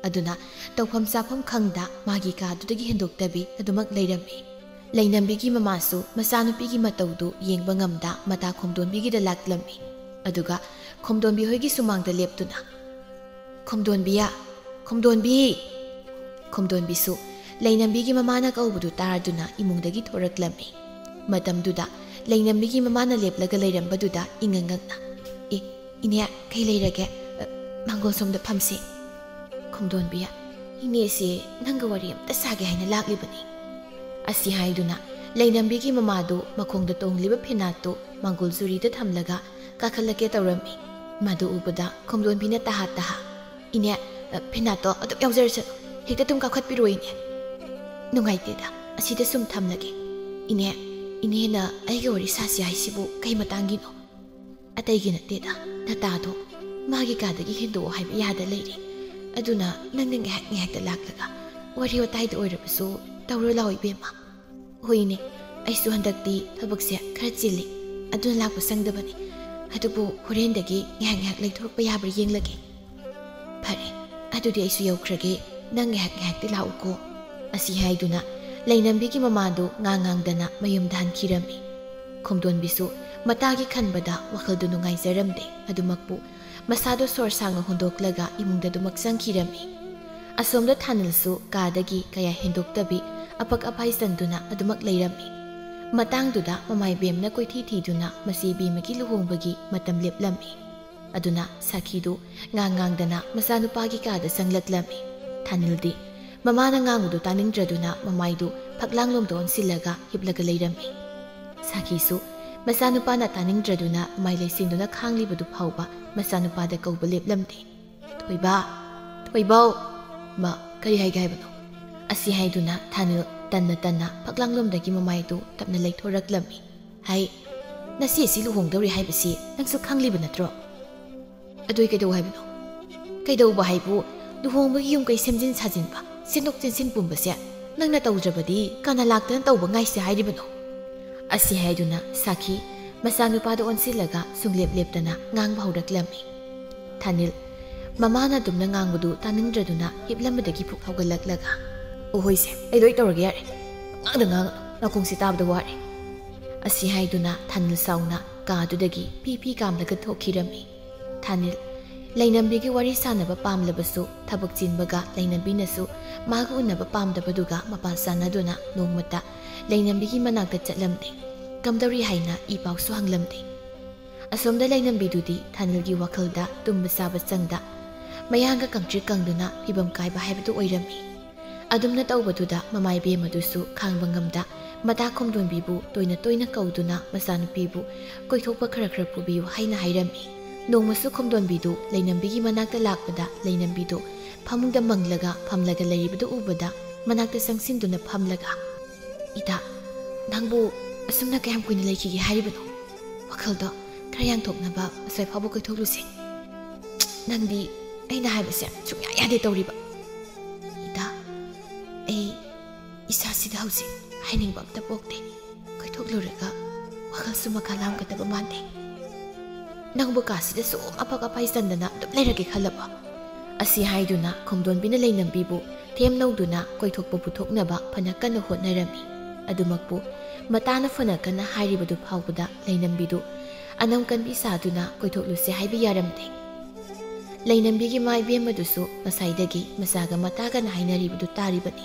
ꯑꯗꯨꯅ ꯇꯧꯐꯝ ꯆꯥꯐꯝ ꯈꯪꯗ ꯃꯥꯒꯤ ꯀꯥꯗꯨꯗꯒꯤ ꯍꯦꯟꯗꯣꯛꯇꯕꯤ ꯑꯗꯨꯃꯛ ꯂꯩꯔꯝꯃꯤ꯫ ꯂꯩꯅꯝꯕꯤꯒꯤ ꯃꯃꯥꯁꯨ ꯃꯆꯥꯅꯨꯄꯤꯒꯤ ꯃꯇꯧꯗꯨ ꯌꯦꯡꯕ ꯉꯝꯗ ꯃꯇꯥ ꯈꯣꯝꯗꯣꯟꯕꯤꯒꯤꯗ ꯂꯥꯛꯂꯝꯃꯤ꯫ ꯑꯗꯨꯒ ꯈꯣꯝꯗꯣꯟꯕꯤ ꯍꯣꯏꯒꯤ ꯁꯨꯃꯥꯡꯗ ꯂꯦꯞꯇꯨꯅ, "ꯈꯣꯝꯗꯣꯟꯕꯤ, ꯈꯣꯝꯗꯣꯟꯕꯤ!" ꯈꯣꯝꯗꯣꯟꯕꯤꯁꯨ ꯂꯩꯅꯝꯕꯤꯒꯤ ꯃꯃꯥꯅ ꯀꯧꯕꯗꯨ ꯇꯥꯔꯗꯨꯅ ꯏꯃꯨꯡꯗꯒꯤ ꯊꯣꯔꯛꯂꯝꯃꯤ꯫ ꯃꯇꯝꯗꯨꯗ ꯂꯩꯅꯝꯕꯤꯒꯤ ꯃꯃꯥꯅ ꯂꯦꯞꯂꯒ ꯂꯩꯔꯝꯕꯗꯨꯗ ꯏꯉꯛ ꯉꯛꯅ, "ꯑꯦ, ꯏꯅꯦ, ꯀꯩ ꯂꯩꯔꯒꯦ? ꯑ, ꯃꯥꯡꯒꯣꯜ ꯁꯣꯝꯗ ꯐꯝꯁꯤ꯫" ꯈꯣꯡꯗꯣꯟꯕꯤ, "ꯏꯅꯦꯁꯦ ꯅꯪꯒ ꯋꯥꯔꯤ ꯑꯝꯇ ꯁꯥꯒꯦ ꯍꯥꯏꯅ ꯂꯥꯛꯂꯤꯕꯅꯤ꯫" ꯑꯁꯤ ꯍꯥꯏꯗꯨꯅ ꯂꯩꯅꯝꯕꯤꯒꯤ ꯃꯃꯥꯗꯨ ꯃꯈꯣꯡꯗ ꯇꯣꯡꯂꯤꯕ ꯐꯤꯅꯥꯠꯇꯨ ꯃꯥꯡꯒꯣꯜ ꯆꯨꯔꯤꯗ ꯊꯝꯂꯒ ꯀꯥꯈꯠꯂꯛꯀꯦ ꯇꯧꯔꯝꯃꯤ꯫ ꯃꯗꯨ ꯎꯕꯗ ꯈꯣꯡꯗꯣꯟꯕꯤꯅ ꯇꯍꯥ ꯇꯍꯥ, "ꯏꯅꯦ, ꯑ, ꯐꯤꯅꯥꯠꯇꯣ ꯑꯗꯨꯝ ꯌꯥꯎꯖꯔꯁꯅꯨ꯫ ꯍꯦꯛꯇ ꯑꯗꯨꯝ ꯀꯥꯈꯠꯄꯤꯔꯣ, ꯏꯅꯦ꯫" "ꯅꯨꯡꯉꯥꯏꯇꯦꯗ, ꯑꯁꯤꯗ ꯁꯨꯝ ꯊꯝꯂꯒꯦ꯫ ꯏꯅꯦ, ꯏꯅꯦꯅ ꯑꯩꯒ ꯋꯥꯔꯤ ꯁꯥꯁꯤ ꯍꯥꯏꯁꯤꯕꯨ ꯀꯩ ꯃꯇꯥꯡꯒꯤꯅꯣ?" "ꯑꯇꯩꯒꯤ ꯅꯠꯇꯦꯗ, ꯅꯇꯥꯗꯣ ꯃꯥꯒꯤ ꯀꯥꯗꯒꯤ ꯍꯦꯟꯗꯣꯛꯑꯣ ꯍꯥꯏꯕ ꯌꯥꯗ ꯂꯩꯔꯦ꯫ ꯑꯗꯨꯅ ꯅꯪꯅ ꯉꯥꯏꯍꯥꯛ ꯉꯥꯏꯍꯥꯛꯇ ꯂꯥꯛꯂꯒ ꯋꯥꯔꯤ ꯋꯥꯇꯥꯏꯗ ꯑꯣꯏꯔꯕꯁꯨ ꯇꯧꯔꯣ ꯂꯥꯛꯑꯣ, ꯏꯕꯦꯝꯃ꯫" "ꯍꯣꯏꯅꯦ, ꯑꯩꯁꯨ ꯍꯟꯗꯛꯇꯤ ꯊꯕꯛꯁꯦ ꯈꯔ ꯆꯤꯜꯂꯤ, ꯑꯗꯨꯅ ꯂꯥꯛꯄ ꯁꯪꯗꯕꯅꯤ꯫ ꯑꯗꯨꯕꯨ ꯍꯣꯔꯦꯟꯗꯒꯤ ꯉꯥꯏꯍꯥꯛ ꯉꯥꯏꯍꯥꯛ ꯂꯩꯊꯣꯔꯛꯄ ꯌꯥꯕ꯭ꯔꯥ ꯌꯦꯡꯂꯒꯦ꯫" "ꯐꯔꯦ, ꯑꯗꯨꯗꯤ ꯑꯩꯁꯨ ꯌꯧꯈ꯭ꯔꯒꯦ, ꯅꯪ ꯉꯥꯏꯍꯥꯛ ꯉꯥꯏꯍꯥꯛꯇꯤ ꯂꯥꯛꯎꯀꯣ꯫" ꯑꯁꯤ ꯍꯥꯏꯗꯨꯅ ꯂꯩꯅꯝꯕꯤꯒꯤ ꯃꯃꯥꯗꯨ ꯉꯥꯡ ꯉꯥꯡꯗꯅ ꯃꯌꯨꯝꯗ ꯍꯟꯈꯤꯔꯝꯃꯤ꯫ ꯈꯣꯡꯗꯣꯟꯕꯤꯁꯨ ꯃꯇꯥꯒꯤ ꯈꯟꯕꯗ ꯋꯥꯈꯜꯗꯨ ꯅꯨꯡꯉꯥꯏꯖꯔꯝꯗꯦ꯫ ꯑꯗꯨꯃꯛꯄꯨ ꯃꯁꯥꯗꯣ ꯁꯣꯔ ꯁꯥꯡꯅ ꯍꯣꯟꯗꯣꯛꯂꯒ ꯏꯃꯨꯡꯗ ꯑꯗꯨꯃꯛ ꯆꯪꯈꯤꯔꯝꯃꯤ꯫ ꯑꯁꯣꯝꯗ ꯊꯥꯅꯤꯜꯁꯨ ꯀꯥꯗꯒꯤ ꯀꯌꯥ ꯍꯦꯟꯗꯣꯛꯇꯕꯤ ꯑꯄꯛ ꯑꯄꯥꯏ ꯆꯟꯗꯨꯅ ꯑꯗꯨꯃꯛ ꯂꯩꯔꯝꯃꯤ꯫ ꯃꯇꯥꯡꯗꯨꯗ ꯃꯃꯥꯏꯕꯦꯝꯅ ꯀꯣꯏꯊꯤ ꯊꯤꯗꯨꯅ ꯃꯆꯦ ꯕꯦꯝꯃꯒꯤ ꯂꯨꯍꯣꯡꯕꯒꯤ ꯃꯇꯝ ꯂꯦꯞꯂꯝꯃꯤ꯫ ꯑꯗꯨꯅ ꯁꯥꯈꯤꯗꯨ ꯉꯥꯡ ꯉꯥꯡꯗꯅ ꯃꯆꯥꯅꯨꯄꯥꯒꯤ ꯀꯥꯗ ꯆꯪꯂꯛꯂꯝꯃꯤ꯫ ꯊꯥꯅꯤꯜꯗꯤ ꯃꯃꯥꯅ ꯉꯥꯡꯕꯗꯨ ꯇꯥꯅꯤꯡꯗ꯭ꯔꯗꯨꯅ ꯃꯃꯥꯏꯗꯨ ꯐꯛꯂꯥꯡꯂꯣꯝꯗ ꯑꯣꯟꯁꯤꯜꯂꯒ ꯍꯤꯞꯂꯒ ꯂꯩꯔꯝꯃꯤ꯫ ꯁꯥꯈꯤꯁꯨ ꯃꯆꯥꯅꯨꯄꯥꯅ ꯇꯥꯅꯤꯡꯗ꯭ꯔꯗꯨꯅ ꯃꯃꯥꯏ ꯂꯩꯁꯤꯡꯗꯨꯅ ꯈꯥꯡꯂꯤꯕꯗꯨ ꯐꯥꯎꯕ ꯃꯆꯥꯅꯨꯄꯥꯗ ꯀꯧꯕ ꯂꯦꯞꯂꯝꯗꯦ꯫ "ꯊꯣꯏꯕ, ꯊꯣꯏꯕꯧ!" "ꯃꯥ, ꯀꯔꯤ ꯍꯥꯏꯒꯦ ꯍꯥꯏꯕꯅꯣ?" ꯑꯁꯤ ꯍꯥꯏꯗꯨꯅ ꯊꯥꯅꯤꯜ ꯇꯟꯅ ꯇꯟꯅ ꯐꯛꯂꯥꯡꯂꯣꯝꯗꯒꯤ ꯃꯃꯥꯏꯗꯨ ꯇꯞꯅ ꯂꯩꯊꯣꯔꯛꯂꯝꯃꯤ꯫ "ꯍꯥꯏ, ꯅꯆꯦꯁꯤ ꯂꯨꯍꯣꯡꯗꯧꯔꯦ ꯍꯥꯏꯕꯁꯤ ꯅꯪꯁꯨ ꯈꯪꯂꯤꯕ ꯅꯠꯇ꯭ꯔꯣ?" "ꯑꯗꯨ ꯑꯩ ꯀꯩꯗꯧ ꯍꯥꯏꯕꯅꯣ?" "ꯀꯩꯗꯧꯕ ꯍꯥꯏꯕꯨ, ꯂꯨꯍꯣꯡꯕꯒꯤ ꯌꯨꯝ ꯀꯩ ꯁꯦꯝꯖꯤꯟ ꯁꯥꯖꯤꯟꯕ, ꯁꯤꯟꯗꯣꯛ ꯁꯤꯟꯖꯤꯟ ꯄꯨꯝꯕꯁꯦ ꯅꯪꯅ ꯇꯧꯗ꯭ꯔꯕꯗꯤ ꯀꯅꯥ ꯂꯥꯛꯇꯅ ꯇꯧꯕ ꯉꯥꯏꯁꯦ ꯍꯥꯏꯔꯤꯕꯅꯣ?" ꯑꯁꯤ ꯍꯥꯏꯗꯨꯅ ꯁꯥꯈꯤ ꯃꯆꯥꯅꯨꯄꯥꯗ ꯑꯣꯟꯁꯤꯜꯂꯒ ꯁꯨꯡꯂꯦꯞ ꯂꯦꯞꯇꯅ ꯉꯥꯡꯕ ꯍꯧꯔꯛꯂꯝꯃꯤ꯫ ꯊꯥꯅꯤꯜ ꯃꯃꯥꯅ ꯑꯗꯨꯝꯅ ꯉꯥꯡꯕꯗꯨ ꯇꯥꯅꯤꯡꯗ꯭ꯔꯗꯨꯅ ꯍꯤꯞꯂꯝꯕꯗꯒꯤ ꯐꯨꯛ ꯍꯧꯒꯠꯂꯛꯂꯒ, "ꯑꯣ ꯍꯣꯏꯁꯦ, ꯑꯩ ꯂꯣꯏ ꯇꯧꯔꯒꯦ, ꯌꯥꯔꯦ꯫ ꯉꯥꯡꯗ ꯉꯥꯡꯉꯅꯨ, ꯅꯥꯀꯣꯡꯁꯤ ꯇꯥꯕꯗ ꯋꯥꯔꯦ꯫" ꯑꯁꯤ ꯍꯥꯏꯗꯨꯅ ꯊꯥꯅꯤꯜ ꯁꯥꯎꯅ ꯀꯥꯗꯨꯗꯒꯤ ꯐꯤ ꯐꯤ ꯀꯥꯝꯂꯒ ꯊꯣꯛꯈꯤꯔꯝꯃꯤ꯫ ꯊꯥꯅꯤꯜ ꯂꯩꯅꯝꯕꯤꯒꯤ ꯋꯥꯔꯤ ꯁꯥꯟꯅꯕ ꯄꯥꯝꯂꯕꯁꯨ, ꯊꯕꯛ ꯆꯤꯟꯕꯒ ꯂꯩꯅꯝꯕꯤꯅꯁꯨ ꯃꯥꯒ ꯎꯅꯕ ꯄꯥꯝꯗꯕꯗꯨꯒ ꯃꯄꯥ ꯆꯥꯟꯅꯗꯨꯅ ꯅꯣꯡꯃꯇ ꯂꯩꯅꯝꯕꯤꯒꯤ ꯃꯅꯥꯛꯇ ꯆꯠꯂꯝꯗꯦ꯫ ꯀꯝꯗꯧꯔꯤ ꯍꯥꯏꯅ ꯏ ꯄꯥꯎꯁꯨ ꯍꯪꯂꯝꯗꯦ꯫ ꯑꯁꯣꯝꯗ ꯂꯩꯅꯝꯕꯤꯗꯨꯗꯤ ꯊꯥꯅꯤꯜꯒꯤ ꯋꯥꯈꯜꯗ ꯇꯨꯝꯕ ꯆꯥꯕ ꯆꯪꯗ, ꯃꯌꯥꯡꯒ ꯀꯪꯇ꯭ꯔꯤꯛ ꯀꯪꯗꯨꯅ ꯐꯤꯕꯝ ꯀꯥꯏꯕ ꯍꯥꯏꯕꯗꯨ ꯑꯣꯏꯔꯝꯃꯤ꯫ ꯑꯗꯨꯝꯅ ꯇꯧꯕꯗꯨꯗ ꯃꯃꯥ ꯏꯕꯦꯝꯃꯗꯨꯁꯨ ꯈꯥꯡꯕ ꯉꯝꯗ ꯃꯇꯥ ꯈꯣꯝꯗꯣꯟꯕꯤꯕꯨ ꯇꯣꯏꯅ ꯇꯣꯏꯅ ꯀꯧꯗꯨꯅ ꯃꯆꯥꯅꯨꯄꯤꯕꯨ ꯀꯣꯏꯊꯣꯛꯄ ꯈꯔ ꯈꯔ ꯄꯨꯕꯤꯌꯨ ꯍꯥꯏꯅ ꯍꯥꯏꯔꯝꯃꯤ꯫ ꯅꯣꯡꯃꯁꯨ ꯈꯣꯝꯗꯣꯟꯕꯤꯗꯨ ꯂꯩꯅꯝꯕꯤꯒꯤ ꯃꯅꯥꯛꯇ ꯂꯥꯛꯄꯗ ꯂꯩꯅꯝꯕꯤꯗꯨ ꯐꯃꯨꯡꯗ ꯃꯪꯂꯒ ꯐꯝꯂꯒ ꯂꯩꯔꯤꯕꯗꯨ ꯎꯕꯗ ꯃꯅꯥꯛꯇ ꯆꯪꯁꯤꯟꯗꯨꯅ ꯐꯝꯂꯒ, "ꯏꯇꯥ, ꯅꯪꯕꯨ ꯑꯁꯨꯝꯅ ꯀꯌꯥꯝ ꯀꯨꯏꯅ ꯂꯩꯈꯤꯒꯦ ꯍꯥꯏꯔꯤꯕꯅꯣ? ꯋꯥꯈꯜꯗꯣ ꯈꯔ ꯌꯥꯡꯊꯣꯛꯅꯕ ꯑꯁ꯭ꯋꯥꯏ ꯐꯥꯎꯕ ꯀꯣꯏꯊꯣꯛꯂꯨꯁꯦ꯫ ꯅꯪꯗꯤ ꯑꯩꯅ ꯍꯥꯏꯕꯁꯦ ꯁꯨꯡꯌꯥ ꯌꯥꯗꯦ ꯇꯧꯔꯤꯕ꯫" "ꯏꯇꯥ, ꯑꯩ ꯏꯁꯥꯁꯤꯗ ꯍꯧꯖꯤꯛ ꯍꯥꯏꯅꯤꯡꯕ ꯑꯝꯇ ꯄꯣꯛꯇꯦ꯫ ꯀꯣꯏꯊꯣꯛꯂꯨꯔꯒ ꯋꯥꯈꯜꯁꯨ ꯃꯈꯥ ꯂꯥꯝꯒꯗꯕ ꯃꯥꯟꯗꯦ꯫ ꯅꯪꯕꯨ ꯀꯥꯁꯤꯗ ꯁꯨꯝ ꯑꯄꯛ ꯑꯄꯥꯏ ꯆꯟꯗꯅ ꯑꯗꯨꯝ ꯂꯩꯔꯒꯦ ꯈꯜꯂꯕꯣ?" ꯑꯁꯤ ꯍꯥꯏꯗꯨꯅ ꯈꯣꯝꯗꯣꯟꯕꯤꯅ ꯂꯩꯅꯝꯕꯤꯕꯨ ꯊꯦꯝ ꯅꯧꯗꯨꯅ ꯀꯣꯏꯊꯣꯛꯄ ꯄꯨꯊꯣꯛꯅꯕ ꯐꯅ ꯀꯟꯅ ꯍꯣꯠꯅꯔꯝꯃꯤ꯫ ꯑꯗꯨꯃꯛꯄꯨ ꯃꯇꯥꯅ ꯐꯅ ꯀꯟꯅ ꯍꯥꯏꯔꯤꯕꯗꯨ ꯐꯥꯎꯕꯗ ꯂꯩꯅꯝꯕꯤꯗꯨ ꯑꯅꯝ ꯀꯟꯕꯤ ꯁꯥꯗꯨꯅ ꯀꯣꯏꯊꯣꯛꯂꯨꯁꯦ ꯍꯥꯏꯕ ꯌꯥꯔꯝꯗꯦ꯫ ꯂꯩꯅꯝꯕꯤꯒꯤ ꯃꯥ ꯏꯕꯦꯝꯃꯗꯨꯁꯨ ꯉꯁꯥꯏꯗꯒꯤ ꯃꯆꯥꯒ ꯃꯇꯥꯒꯅ ꯍꯥꯏꯅꯔꯤꯕꯗꯨ ꯇꯥꯔꯤꯕꯅꯤ꯫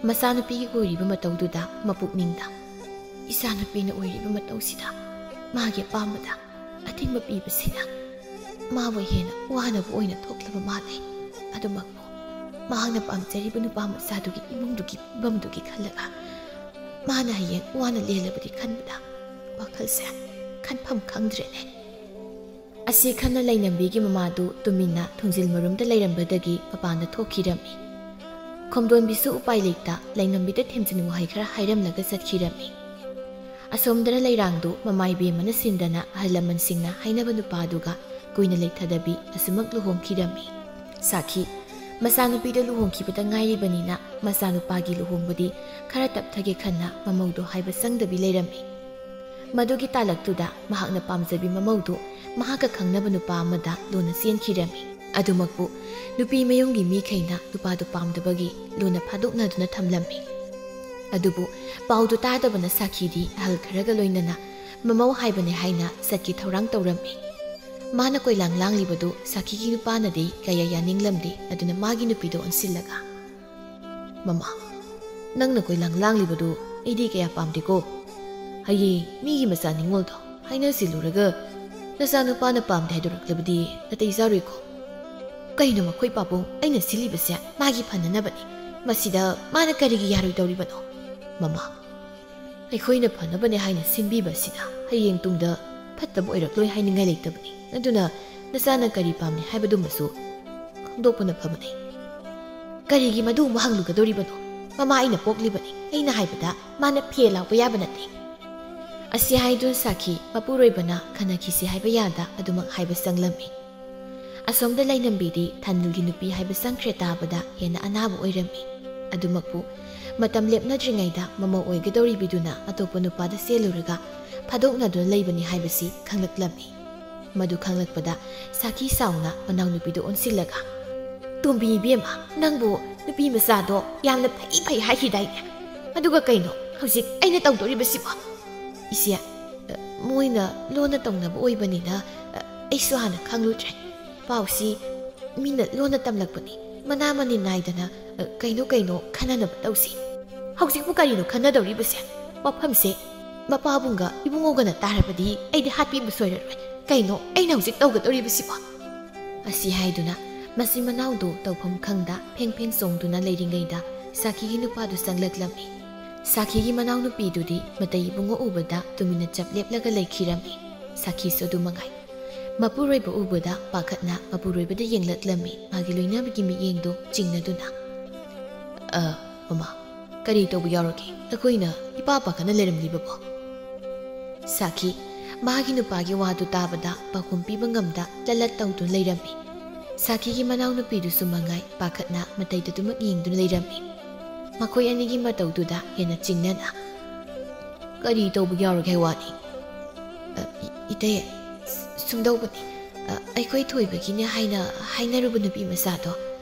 ꯃꯆꯥꯅꯨꯄꯤꯒꯤ ꯑꯣꯏꯔꯤꯕ ꯃꯇꯧꯗꯨꯗ ꯃꯄꯨꯛꯅꯤꯡꯗ, "ꯏꯆꯥꯅꯨꯄꯤꯅ ꯑꯣꯏꯔꯤꯕ ꯃꯇꯧꯁꯤꯗ ꯃꯥꯒꯤ ꯑꯄꯥꯝꯕꯗ ꯑꯊꯤꯡꯕ ꯄꯤꯕꯁꯤꯅ ꯃꯥꯕꯨ ꯍꯦꯟꯅ ꯋꯥꯅꯕ ꯑꯣꯏꯅ ꯊꯣꯛꯂꯕ ꯃꯥꯜꯂꯦ꯫ ꯑꯗꯨꯃꯛꯄꯨ ꯃꯍꯥꯛꯅ ꯄꯥꯝꯖꯔꯤꯕ ꯅꯨꯄꯥ ꯃꯆꯥꯗꯨꯒꯤ ꯏꯃꯨꯡꯗꯨꯒꯤ ꯐꯤꯕꯝꯗꯨꯒꯤ ꯈꯜꯂꯒ ꯃꯥꯅ ꯍꯌꯦꯡ ꯋꯥꯅ ꯂꯦꯜꯂꯕꯗꯤ ꯈꯟꯕꯗ ꯋꯥꯈꯜꯁꯦ ꯈꯟꯐꯝ ꯈꯪꯗ꯭ꯔꯦꯅꯦ꯫" ꯑꯁꯤ ꯈꯟꯅ ꯂꯩꯅꯝꯕꯤꯒꯤ ꯃꯃꯥꯗꯨ ꯇꯨꯃꯤꯟꯅ ꯊꯣꯡꯖꯤꯜ ꯃꯔꯨꯝꯗ ꯂꯩꯔꯝꯕꯗꯒꯤ ꯃꯄꯥꯟꯗ ꯊꯣꯛꯈꯤꯔꯝꯃꯤ꯫ ꯈꯣꯝꯗꯣꯟꯕꯤꯁꯨ ꯎꯄꯥꯏ ꯂꯩꯇ ꯂꯩꯅꯝꯕꯤꯗ ꯊꯦꯝꯖꯤꯟ ꯋꯥꯍꯩ ꯈꯔ ꯍꯥꯏꯔꯝꯂꯒ ꯆꯠꯈꯤꯔꯝꯃꯤ꯫ ꯑꯁꯣꯝꯗꯅ ꯂꯩꯔꯥꯡꯗꯨ ꯃꯃꯥ ꯏꯕꯦꯝꯃꯅ ꯁꯤꯟꯗꯅ ꯑꯍꯜ ꯂꯃꯟꯁꯤꯡꯅ ꯍꯥꯏꯅꯕ ꯅꯨꯄꯥꯗꯨꯒ ꯀꯨꯏꯅ ꯂꯩꯊꯗꯕꯤ ꯑꯁꯨꯃꯛ ꯂꯨꯍꯣꯡꯈꯤꯔꯝꯃꯤ꯫ ꯁꯥꯈꯤ, ꯃꯆꯥꯅꯨꯄꯤꯗꯣ ꯂꯨꯍꯣꯡꯈꯤꯕꯇ ꯉꯥꯏꯔꯤꯕꯅꯤꯅ ꯃꯆꯥꯅꯨꯄꯥꯒꯤ ꯂꯨꯍꯣꯡꯕꯗꯤ ꯈꯔ ꯇꯞꯊꯒꯦ ꯈꯟꯅ ꯃꯃꯧꯗꯣ ꯍꯥꯏꯕ ꯆꯪꯗꯕꯤ ꯂꯩꯔꯝꯃꯤ꯫ ꯃꯗꯨꯒꯤ ꯇꯥꯂꯛꯇꯨꯗ ꯃꯍꯥꯛꯅ ꯄꯥꯝꯖꯕꯤ ꯃꯃꯧꯗꯨ ꯃꯍꯥꯛꯀ ꯈꯪꯅꯕ ꯅꯨꯄꯥ ꯑꯃꯗ ꯂꯣꯟꯅ ꯆꯦꯟꯈꯤꯔꯝꯃꯤ꯫ ꯑꯗꯨꯃꯛꯄꯨ ꯅꯨꯄꯤ ꯃꯌꯨꯝꯒꯤ ꯃꯤꯈꯩꯅ ꯅꯨꯄꯥꯗꯨ ꯄꯥꯝꯗꯕꯒꯤ ꯂꯣꯟꯅ ꯐꯥꯗꯣꯛꯅꯗꯨꯅ ꯊꯝꯂꯝꯃꯤ꯫ ꯑꯗꯨꯕꯨ ꯄꯥꯎꯗꯨ ꯇꯥꯗꯕꯅ ꯁꯥꯈꯤꯗꯤ ꯑꯍꯜ ꯈꯔꯒ ꯂꯣꯏꯅꯅ ꯃꯃꯧ ꯍꯥꯏꯕꯅꯤ ꯍꯥꯏꯅ ꯆꯠꯀꯤ ꯊꯧꯔꯥꯡ ꯇꯧꯔꯝꯃꯤ꯫ ꯃꯥꯅ ꯀꯣꯏꯂꯥꯡ ꯂꯥꯡꯂꯤꯕꯗꯨ ꯁꯥꯈꯤꯒꯤ ꯅꯨꯄꯥꯅꯗꯤ ꯀꯌꯥ ꯌꯥꯅꯤꯡꯂꯝꯗꯦ꯫ ꯑꯗꯨꯅ ꯃꯥꯒꯤ ꯅꯨꯄꯤꯗ ꯑꯣꯟꯁꯤꯜꯂꯒ, "ꯃꯃꯥ, ꯅꯪꯅ ꯀꯣꯏꯂꯥꯡ ꯂꯥꯡꯂꯤꯕꯗꯨ ꯑꯩꯗꯤ ꯀꯌꯥ ꯄꯥꯝꯗꯦꯀꯣ꯫ ꯑꯩ ꯃꯤꯒꯤ ꯃꯆꯥ ꯅꯤꯉꯣꯜꯗꯣ ꯍꯥꯏꯅ ꯁꯤꯜꯂꯨꯔꯒ ꯅꯆꯥꯅꯨꯄꯥꯅ ꯄꯥꯝꯗꯦ ꯍꯥꯏꯗꯣꯔꯛꯂꯕꯗꯤ ꯅꯥꯇꯩ ꯆꯥꯔꯣꯏꯀꯣ꯫ ꯀꯩꯅꯣ ꯃꯈꯣꯏ ꯄꯥꯕꯨꯡ ꯑꯩꯅ ꯁꯤꯜꯂꯤꯕꯁꯦ ꯃꯥꯒꯤ ꯐꯅꯅꯕꯅꯤ꯫ ꯃꯁꯤꯗ ꯃꯥꯅ ꯀꯔꯤꯒꯤ ꯌꯥꯔꯣꯏꯗꯧꯔꯤꯕꯅꯣ? ꯃꯃꯥ, ꯑꯩꯈꯣꯏꯅ ꯐꯅꯕꯅꯦ ꯍꯥꯏꯅ ꯁꯤꯟꯕꯤꯕ ꯑꯁꯤꯅ ꯍꯌꯦꯡ ꯇꯨꯡꯗ ꯐꯠꯇꯕ ꯑꯣꯏꯔꯛꯂꯣꯏ ꯍꯥꯏꯅꯤꯡꯉꯥꯏ ꯂꯩꯇꯕꯅꯤ꯫ ꯑꯗꯨꯅ ꯅꯆꯥꯅ ꯀꯔꯤ ꯄꯥꯝꯃꯤ ꯍꯥꯏꯕꯗꯨꯃꯁꯨ ꯈꯪꯗꯣꯛꯄꯅ ꯐꯕꯅꯤ꯫ ꯀꯔꯤꯒꯤ ꯃꯗꯨ ꯑꯃꯨꯛ ꯍꯪꯂꯨꯒꯗꯧꯔꯤꯕꯅꯣ? ꯃꯃꯥ ꯑꯩꯅ ꯄꯣꯛꯂꯤꯕꯅꯤ꯫ ꯑꯩꯅ ꯍꯥꯏꯕꯗ ꯃꯥꯅ ꯐꯦ ꯂꯥꯎꯕ ꯌꯥꯕ ꯅꯠꯇꯦ꯫ ꯑꯁꯤ ꯍꯥꯏꯗꯨꯅ ꯁꯥꯈꯤ ꯃꯄꯨꯔꯣꯏꯕꯅ ꯈꯟꯅꯈꯤꯁꯤ ꯍꯥꯏꯕ ꯌꯥꯗ ꯑꯗꯨꯃꯛ ꯍꯥꯏꯕ ꯆꯪꯂꯝꯃꯤ꯫ ꯑꯁꯣꯝꯗ ꯂꯩꯅꯝꯕꯤꯗꯤ ꯊꯥꯅꯤꯜꯒꯤ ꯅꯨꯄꯤ ꯍꯥꯏꯕ ꯆꯪꯈ꯭ꯔꯦ ꯇꯥꯕꯗ ꯍꯦꯟꯅ ꯑꯅꯥꯕ ꯑꯣꯏꯔꯝꯃꯤ꯫ ꯑꯗꯨꯃꯛꯄꯨ ꯃꯇꯝ ꯂꯦꯞꯅꯗ꯭ꯔꯤꯉꯩꯗ ꯃꯃꯧ ꯑꯣꯏꯒꯗꯧꯔꯤꯕꯤꯗꯨꯅ ꯑꯇꯣꯞꯄ ꯅꯨꯄꯥꯗ ꯆꯦꯜꯂꯨꯔꯒ ꯐꯥꯗꯣꯛꯅꯗꯨꯅ ꯂꯩꯕꯅꯤ ꯍꯥꯏꯕꯁꯤ ꯈꯪꯂꯛꯂꯝꯃꯤ꯫ ꯃꯗꯨ ꯈꯪꯂꯛꯄꯗ ꯁꯥꯈꯤ ꯁꯥꯎꯅ ꯃꯅꯥꯎꯅꯨꯄꯤꯗ ꯑꯣꯟꯁꯤꯜꯂꯒ, "ꯇꯣꯝꯕꯤ ꯏꯕꯦꯝꯃ, ꯅꯪꯕꯨ ꯅꯨꯄꯤ ꯃꯆꯥꯗꯣ ꯌꯥꯝꯅ ꯐꯩ ꯐꯩ ꯍꯥꯏꯈꯤꯗꯥꯏꯅꯦ? ꯑꯗꯨꯒ ꯀꯩꯅꯣ ꯍꯧꯖꯤꯛ ꯑꯩꯅ ꯇꯧꯗꯣꯔꯤꯕꯁꯤꯕꯣ?" "ꯏꯆꯦ, ꯑ, ꯃꯣꯏꯅ ꯂꯣꯟꯅ ꯇꯧꯅꯕ ꯑꯣꯏꯕꯅꯤꯅ, ꯑ, ꯑꯩꯁꯨ ꯍꯥꯟꯅ ꯈꯪꯂꯨꯗ꯭ꯔꯦ꯫ ꯄꯥꯎꯁꯤ ꯃꯤꯅ ꯂꯣꯟꯅ ꯇꯝꯂꯛꯄꯅꯤ꯫ ꯃꯅꯥ ꯃꯅꯤꯟ ꯅꯥꯏꯗꯅ, ꯑ, ꯀꯩꯅꯣ ꯀꯩꯅꯣ ꯈꯟꯅꯅꯕ ꯇꯧꯁꯤ꯫ ꯍꯧꯖꯤꯛꯄꯨ ꯀꯔꯤꯅꯣ ꯈꯟꯅꯗꯧꯔꯤꯕꯁꯦ? ꯋꯥꯐꯝꯁꯦ ꯃꯄꯥꯕꯨꯡꯒ ꯏꯕꯨꯡꯉꯣꯒꯅ ꯇꯥꯔꯕꯗꯤ ꯑꯩꯗꯤ ꯍꯥꯠꯄꯤꯕ ꯁꯣꯏꯔꯔꯣꯏ꯫ ꯀꯩꯅꯣ ꯑꯩꯅ ꯍꯧꯖꯤꯛ ꯇꯧꯒꯗꯧꯔꯤꯕꯁꯤꯕꯣ?" ꯑꯁꯤ ꯍꯥꯏꯗꯨꯅ ꯃꯆꯤꯟ ꯃꯅꯥꯎꯗꯨ ꯇꯧꯐꯝ ꯈꯪꯗ ꯐꯦꯡ ꯐꯦꯡ ꯆꯣꯡꯗꯨꯅ ꯂꯩꯔꯤꯉꯩꯗ ꯁꯥꯈꯤꯒꯤ ꯅꯨꯄꯥꯗꯨ ꯆꯪꯂꯛꯂꯝꯃꯤ꯫ ꯁꯥꯈꯤꯒꯤ ꯃꯅꯥꯎꯅꯨꯄꯤꯗꯨꯗꯤ ꯃꯇꯩ ꯏꯕꯨꯡꯉꯣ ꯎꯕꯗ ꯇꯨꯃꯤꯟꯅ ꯆꯞ ꯂꯦꯞꯂꯒ ꯂꯩꯈꯤꯔꯝꯃꯤ꯫ ꯁꯥꯈꯤꯁꯨ ꯑꯗꯨ ꯃꯉꯥꯏ꯫ ꯃꯄꯨꯔꯣꯏꯕ ꯎꯕꯗ ꯄꯥꯈꯠꯅ ꯃꯄꯨꯔꯣꯏꯕꯗ ꯌꯦꯡꯂꯛꯂꯝꯃꯤ, ꯃꯥꯒꯤ ꯂꯣꯏꯅꯕꯒꯤ ꯃꯤꯠꯌꯦꯡꯗꯨ ꯆꯤꯡꯅꯗꯨꯅ꯫ "ꯑ, ꯃꯃꯥ, ꯀꯔꯤ ꯇꯧꯕ ꯌꯥꯎꯔꯒꯦ? ꯑꯩꯈꯣꯏꯅ ꯏꯄꯥ ꯄꯥꯈꯠꯅ ꯂꯩꯔꯝꯂꯤꯕꯕꯣ?" ꯁꯥꯈꯤ ꯃꯥꯒꯤ ꯅꯨꯄꯥꯒꯤ ꯋꯥꯗꯨ ꯇꯥꯕꯗ ꯄꯥꯎꯈꯨꯝ ꯄꯤꯕ ꯉꯝꯗ ꯂꯠꯂꯠ ꯇꯧꯗꯨꯅ ꯂꯩꯔꯝꯃꯤ꯫ ꯁꯥꯈꯤꯒꯤ ꯃꯅꯥꯎꯅꯨꯄꯤꯗꯨꯁꯨ ꯃꯉꯥꯏ ꯄꯥꯈꯠꯅ ꯃꯇꯩꯗꯨꯗꯨꯃꯛ ꯌꯦꯡꯗꯨꯅ ꯂꯩꯔꯝꯃꯤ꯫ ꯃꯈꯣꯏ ꯑꯅꯤꯒꯤ ꯃꯇꯧꯗꯨꯗ ꯍꯦꯟꯅ ꯆꯤꯡꯅꯅ, "ꯀꯔꯤ ꯇꯧꯕ ꯌꯥꯎꯔꯒꯦ ꯍꯥꯏ ꯋꯥꯅꯤ?" "ꯑ, ꯏ-, ꯏꯇꯩ, ꯁ-, ꯁꯨꯝꯗꯧꯕꯅꯤ꯫ ꯑ, ꯑꯩꯈꯣꯏ ꯊꯣꯏꯕꯒꯤꯅꯦ ꯍꯥꯏꯅ ꯍꯥꯏꯅꯔꯨꯕ ꯅꯨꯄꯤ ꯃꯆꯥꯗꯣ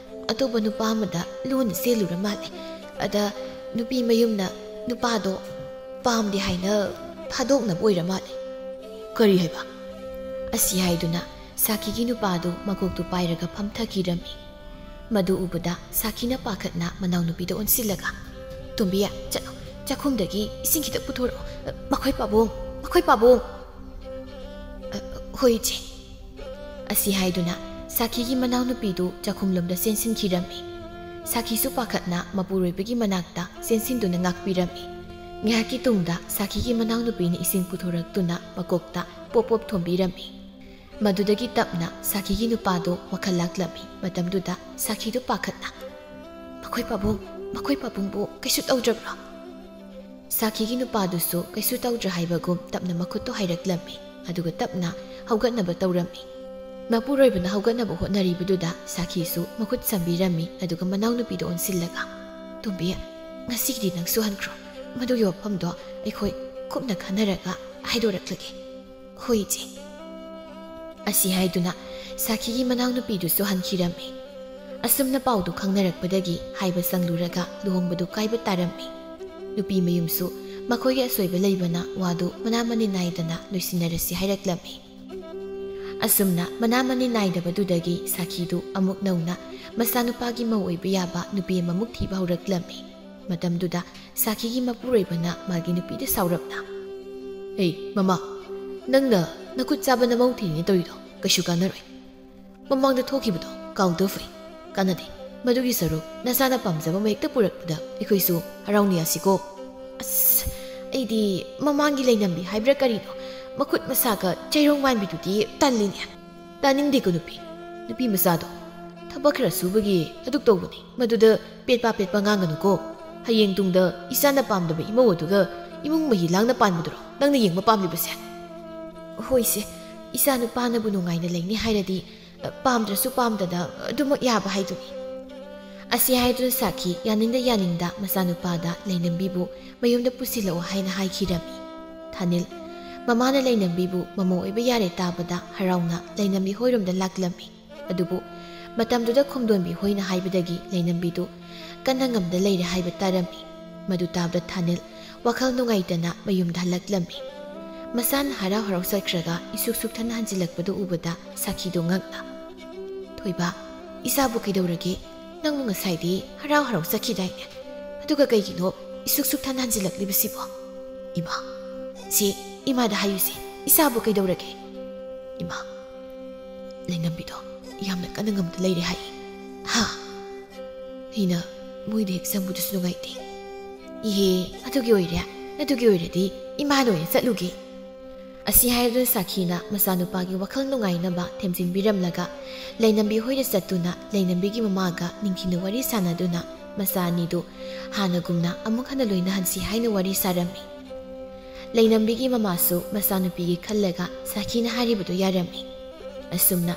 ꯑꯇꯣꯞꯄ ꯅꯨꯄꯥ ꯑꯃꯗ ꯂꯣꯟꯅ ꯆꯦꯜꯂꯨꯔ ꯃꯥꯜꯂꯦ꯫ ꯑꯗ ꯅꯨꯄꯤ ꯃꯌꯨꯝꯅ ꯅꯨꯄꯥꯗꯣ ꯄꯥꯝꯗꯦ ꯍꯥꯏꯅ ꯊꯥꯗꯣꯛꯅꯕ ꯑꯣꯏꯔ ꯃꯥꯜꯂꯦ꯫" "ꯀꯔꯤ ꯍꯥꯏꯕ?" ꯑꯁꯤ ꯍꯥꯏꯗꯨꯅ ꯁꯥꯈꯤꯒꯤ ꯅꯨꯄꯥꯗꯨ ꯃꯀꯣꯛꯇꯨ ꯄꯥꯏꯔꯒ ꯐꯝꯊꯈꯤꯔꯝꯃꯤ꯫ ꯃꯗꯨ ꯎꯕꯗ ꯁꯥꯈꯤꯅ ꯄꯥꯈꯠꯅ ꯃꯅꯥꯎꯅꯨꯄꯤꯗ ꯑꯣꯟꯁꯤꯜꯂꯒ, "ꯇꯣꯝꯕꯤ, ꯆꯠꯂꯣ, ꯆꯥꯛꯈꯨꯝꯗꯒꯤ ꯏꯁꯤꯡ ꯈꯤꯇ ꯄꯨꯊꯣꯔꯛꯑꯣ, "ꯃꯈꯣꯏ ꯄꯥꯕꯨꯡ, ꯃꯈꯣꯏ ꯄꯥꯕꯨꯡ!" "ꯑ, ꯍꯣꯏ, ꯏꯆꯦ꯫" ꯑꯁꯤ ꯍꯥꯏꯗꯨꯅ ꯁꯥꯈꯤꯒꯤ ꯃꯅꯥꯎꯅꯨꯄꯤꯗꯨ ꯆꯥꯛꯈꯨꯝꯂꯣꯝꯗ ꯆꯦꯟꯁꯤꯟꯈꯤꯔꯝꯃꯤ꯫ ꯁꯥꯈꯤꯁꯨ ꯄꯥꯈꯠꯅ ꯃꯄꯨꯔꯣꯏꯕꯒꯤ ꯃꯅꯥꯛꯇ ꯆꯦꯟꯁꯤꯟꯗꯨꯅ ꯉꯥꯛꯄꯤꯔꯝꯃꯤ꯫ ꯉꯥꯏꯍꯥꯛꯀꯤ ꯇꯨꯡꯗ ꯁꯥꯈꯤꯒꯤ ꯃꯅꯥꯎꯅꯨꯄꯤꯅ ꯏꯁꯤꯡ ꯄꯨꯊꯣꯔꯛꯇꯨꯅ ꯃꯀꯣꯛꯇ ꯄꯣꯞ ꯄꯣꯞ ꯊꯣꯝꯕꯤꯔꯝꯃꯤ꯫ ꯃꯗꯨꯗꯒꯤ ꯇꯞꯅ ꯁꯥꯈꯤꯒꯤ ꯅꯨꯄꯥꯗꯨ ꯋꯥꯈꯜ ꯂꯥꯛꯂꯝꯃꯤ꯫ ꯃꯇꯝꯗꯨꯗ ꯁꯥꯈꯤꯗꯨ ꯄꯥꯈꯠꯅ, "ꯃꯈꯣꯏ ꯄꯥꯕꯨꯡ, ꯃꯈꯣꯏ ꯄꯥꯕꯨꯡꯕꯨ ꯀꯩꯁꯨ ꯇꯧꯗ꯭ꯔꯕ꯭ꯔꯣ?" ꯁꯥꯈꯤꯒꯤ ꯅꯨꯄꯥꯗꯨꯁꯨ ꯀꯩꯁꯨ ꯇꯧꯗ꯭ꯔꯦ ꯍꯥꯏꯕꯒꯨꯝ ꯇꯞꯅ ꯃꯈꯨꯠꯇꯨ ꯍꯥꯏꯔꯛꯂꯝꯃꯤ, ꯑꯗꯨꯒ ꯇꯞꯅ ꯍꯧꯒꯠꯅꯕ ꯇꯧꯔꯝꯃꯤ꯫ ꯃꯄꯨꯔꯣꯏꯕꯅ ꯍꯧꯒꯠꯅꯕ ꯍꯣꯠꯅꯔꯤꯕꯗꯨꯗ ꯁꯥꯈꯤꯁꯨ ꯃꯈꯨꯠ ꯁꯝꯕꯤꯔꯝꯃꯤ, ꯑꯗꯨꯒ ꯃꯅꯥꯎꯅꯨꯄꯤꯗ ꯑꯣꯟꯁꯤꯜꯂꯒ, "ꯇꯣꯝꯕꯤ, ꯉꯁꯤꯒꯤꯗꯤ ꯅꯪꯁꯨ ꯍꯟꯈ꯭ꯔꯣ꯫ ꯃꯗꯨꯒꯤ ꯋꯥꯐꯝꯗꯣ ꯑꯩꯈꯣꯏ ꯀꯨꯞꯅ ꯈꯟꯅꯔꯒ ꯍꯥꯏꯗꯣꯔꯛꯂꯒꯦ꯫" "ꯍꯣꯏ, ꯏꯆꯦ꯫" ꯑꯁꯤ ꯍꯥꯏꯗꯨꯅ ꯁꯥꯈꯤꯒꯤ ꯃꯅꯥꯎꯅꯨꯄꯤꯗꯨꯁꯨ ꯍꯟꯈꯤꯔꯝꯃꯤ꯫ ꯑꯁꯨꯝꯅ ꯄꯥꯎꯗꯨ ꯈꯪꯅꯔꯛꯄꯗꯒꯤ ꯍꯥꯏꯕ ꯁꯪꯂꯨꯔꯒ ꯂꯨꯍꯣꯡꯕꯗꯨ ꯀꯥꯏꯕ ꯇꯥꯔꯝꯃꯤ꯫ ꯅꯨꯄꯤ ꯃꯌꯨꯝꯁꯨ ꯃꯈꯣꯏꯒꯤ ꯑꯁꯣꯏꯕ ꯂꯩꯕꯅ ꯋꯥꯗꯨ ꯃꯅꯥ ꯃꯅꯤꯟ ꯅꯥꯏꯗꯅ ꯂꯣꯏꯁꯤꯟꯅꯔꯁꯤ ꯍꯥꯏꯔꯛꯂꯝꯃꯤ꯫ ꯑꯁꯨꯝꯅ ꯃꯅꯥ ꯃꯅꯤꯟ ꯅꯥꯏꯗꯕꯗꯨꯗꯒꯤ ꯁꯥꯈꯤꯗꯨ ꯑꯃꯨꯛ ꯅꯧꯅ ꯃꯆꯥꯅꯨꯄꯥꯒꯤ ꯃꯧ ꯑꯣꯏꯕ ꯌꯥꯕ ꯅꯨꯄꯤ ꯑꯃꯃꯨꯛ ꯊꯤꯕ ꯍꯧꯔꯛꯂꯝꯃꯤ꯫ ꯃꯇꯝꯗꯨꯗ ꯁꯥꯈꯤꯒꯤ ꯃꯄꯨꯔꯣꯏꯕꯅ ꯃꯥꯒꯤ ꯅꯨꯄꯤꯗ ꯁꯥꯎꯔꯞꯅ, "ꯍꯦ, ꯃꯃꯥ, ꯅꯪꯅ ꯅꯈꯨꯠ ꯆꯥꯕ ꯅꯃꯧ ꯊꯤꯔꯤꯅꯦ ꯇꯧꯔꯤꯗꯣ ꯀꯩꯁꯨ ꯀꯥꯟꯅꯔꯣꯏ꯫ ꯃꯃꯥꯡꯗ ꯊꯣꯛꯈꯤꯕꯗꯣ ꯀꯥꯎꯗꯕ ꯐꯩ꯫ ꯀꯥꯟꯅꯗꯦ꯫ ꯃꯗꯨꯒꯤ ꯁꯔꯨꯛ ꯅꯆꯥꯅ ꯄꯥꯝꯖꯕ ꯑꯃ ꯍꯦꯛꯇ ꯄꯨꯔꯛꯄꯗ ꯑꯩꯈꯣꯏꯁꯨ ꯍꯔꯥꯎꯅ ꯌꯥꯁꯤꯀꯣ?" "ꯑꯁ, ꯑꯩꯗꯤ ꯃꯃꯥꯡꯒꯤ ꯂꯩꯅꯝꯕꯤ ꯍꯥꯏꯕ꯭ꯔꯥ ꯀꯔꯤꯅꯣ, ꯃꯈꯨꯠ ꯃꯁꯥꯒ ꯆꯩꯔꯣꯡ ꯃꯥꯟꯕꯤꯗꯨꯗꯤ ꯇꯜꯂꯤꯅꯦ꯫ ꯇꯥꯅꯤꯡꯗꯦꯀꯣ ꯅꯨꯄꯤ꯫ ꯅꯨꯄꯤ ꯃꯆꯥꯗꯣ ꯊꯕꯛ ꯈꯔ ꯁꯨꯕꯒꯤ ꯑꯗꯨꯛ ꯇꯧꯕꯅꯤ꯫ ꯃꯗꯨꯗ ꯄꯦꯠꯄ ꯄꯦꯠꯄ ꯉꯥꯡꯒꯅꯨꯀꯣ꯫ ꯍꯌꯦꯡ ꯇꯨꯡꯗ ꯏꯆꯥꯅ ꯄꯥꯝꯗꯕ ꯏꯃꯧ ꯑꯗꯨꯒ ꯏꯃꯨꯡ ꯃꯍꯤ ꯂꯥꯡꯅ ꯄꯥꯟꯕꯗꯨꯔꯣ ꯅꯪꯅ ꯌꯦꯡꯕ ꯄꯥꯝꯂꯤꯕꯁꯦ?" "ꯍꯣꯏꯁꯦ, ꯏꯆꯥ ꯅꯨꯄꯥꯅꯕꯨ ꯅꯨꯡꯉꯥꯏꯅ ꯂꯩꯅꯤ ꯍꯥꯏꯔꯗꯤ, ꯄꯥꯝꯗ꯭ꯔꯁꯨ ꯄꯥꯝꯗꯅ ꯑꯗꯨꯃꯛ ꯌꯥꯕ ꯍꯥꯏꯗꯨꯅꯤ꯫" ꯑꯁꯤ ꯍꯥꯏꯗꯨꯅ ꯁꯥꯈꯤ ꯌꯥꯅꯤꯡꯗ ꯌꯥꯅꯤꯡꯗ ꯃꯆꯥꯅꯨꯄꯥꯗ ꯂꯩꯅꯝꯕꯤꯕꯨ ꯃꯌꯨꯝꯗ ꯄꯨꯁꯤꯜꯂꯛꯑꯣ ꯍꯥꯏꯅ ꯍꯥꯏꯈꯤꯔꯝꯃꯤ꯫ ꯊꯥꯅꯤꯜ, ꯃꯃꯥꯅ ꯂꯩꯅꯝꯕꯤꯕꯨ ꯃꯃꯧ ꯑꯣꯏꯕ ꯌꯥꯔꯦ ꯇꯥꯕꯗ ꯍꯔꯥꯎꯅ ꯂꯩꯅꯝꯕꯤ ꯍꯣꯏꯔꯣꯝꯗ ꯂꯥꯛꯂꯝꯃꯤ꯫ ꯑꯗꯨꯕꯨ ꯃꯇꯝꯗꯨꯗ ꯈꯣꯝꯗꯣꯟꯕꯤ ꯍꯣꯏꯅ ꯍꯥꯏꯕꯗꯒꯤ ꯂꯩꯅꯝꯕꯤꯗꯨ ꯀꯟꯅ ꯉꯝꯗ ꯂꯩꯔꯦ ꯍꯥꯏꯕ ꯇꯥꯔꯝꯃꯤ꯫ ꯃꯗꯨ ꯇꯥꯕꯗ ꯊꯥꯅꯤꯜ ꯋꯥꯈꯜ ꯅꯨꯡꯉꯥꯏꯇꯅ ꯃꯌꯨꯝꯗ ꯍꯜꯂꯛꯂꯝꯃꯤ꯫ ꯃꯆꯥꯅ ꯍꯔꯥꯎ ꯍꯔꯥꯎ ꯆꯠꯈ꯭ꯔꯒ ꯏꯁꯨꯛ ꯁꯨꯛꯊꯅ ꯍꯟꯖꯤꯜꯂꯛꯄꯗꯨ ꯎꯕꯗ ꯁꯥꯈꯤꯗꯨ ꯉꯛꯅ, "ꯊꯣꯏꯕ, ꯏꯆꯥꯕꯨ ꯀꯩꯗꯧꯔꯒꯦ? ꯅꯪꯕꯨ ꯉꯁꯥꯏꯗꯤ ꯍꯔꯥꯎ ꯍꯔꯥꯎ ꯆꯠꯈꯤꯗꯥꯏꯅꯦ? ꯑꯗꯨꯒ ꯀꯩꯒꯤꯅꯣ ꯏꯁꯨꯛ ꯁꯨꯛꯊꯅ ꯍꯟꯖꯤꯜꯂꯛꯂꯤꯕꯁꯤꯕꯣ?" "ꯏꯃꯥ, ꯁꯤ, ꯏꯃꯥꯗ ꯍꯥꯏꯌꯨꯁꯦ, ꯏꯁꯥꯕꯨ ꯀꯩꯗꯧꯔꯒꯦ? ꯏꯃꯥ, ꯂꯩꯅꯝꯕꯤꯗꯣ ꯌꯥꯝꯅ ꯀꯟꯅ ꯉꯝꯗ ꯂꯩꯔꯦ ꯍꯥꯏ꯫ ꯍꯥ? ꯑꯩꯅ ꯃꯣꯏꯗ ꯍꯦꯛ ꯆꯪꯕꯗꯨꯁꯨ ꯅꯨꯡꯉꯥꯏꯇꯦ꯫ ꯏꯍꯦ, ꯑꯗꯨꯒꯤ ꯑꯣꯏꯔꯦ? ꯑꯗꯨꯒꯤ ꯑꯣꯏꯔꯗꯤ ꯏꯃꯥꯗ ꯑꯣꯏꯅ ꯆꯠꯂꯨꯒꯦ꯫ ꯑꯁꯤ ꯍꯥꯏꯗꯨꯅ ꯁꯥꯈꯤꯅ ꯃꯆꯥꯅꯨꯄꯥꯒꯤ ꯋꯥꯈꯜ ꯅꯨꯡꯉꯥꯏꯅꯕ ꯊꯦꯝꯖꯤꯟꯕꯤꯔꯝꯂꯒ ꯂꯩꯅꯝꯕꯤ ꯍꯣꯏꯗ ꯆꯠꯇꯨꯅ ꯂꯩꯅꯝꯕꯤꯒꯤ ꯃꯃꯥꯒ ꯅꯤꯡꯊꯤꯅ ꯋꯥꯔꯤ ꯁꯥꯟꯅꯗꯨꯅ ꯃꯆꯥ ꯑꯅꯤꯗꯨ ꯍꯥꯟꯅꯒꯨꯝꯅ ꯑꯃꯨꯛ ꯍꯟꯅ ꯂꯣꯏꯅꯍꯟꯁꯤ ꯍꯥꯏꯅ ꯋꯥꯔꯤ ꯁꯥꯔꯝꯃꯤ꯫ ꯂꯩꯅꯝꯕꯤꯒꯤ ꯃꯃꯥꯁꯨ ꯃꯆꯥꯅꯨꯄꯤꯒꯤ ꯈꯜꯂꯒ ꯁꯥꯈꯤꯅ ꯍꯥꯏꯔꯤꯕꯗꯨ ꯌꯥꯔꯝꯃꯤ꯫ ꯑꯁꯨꯝꯅ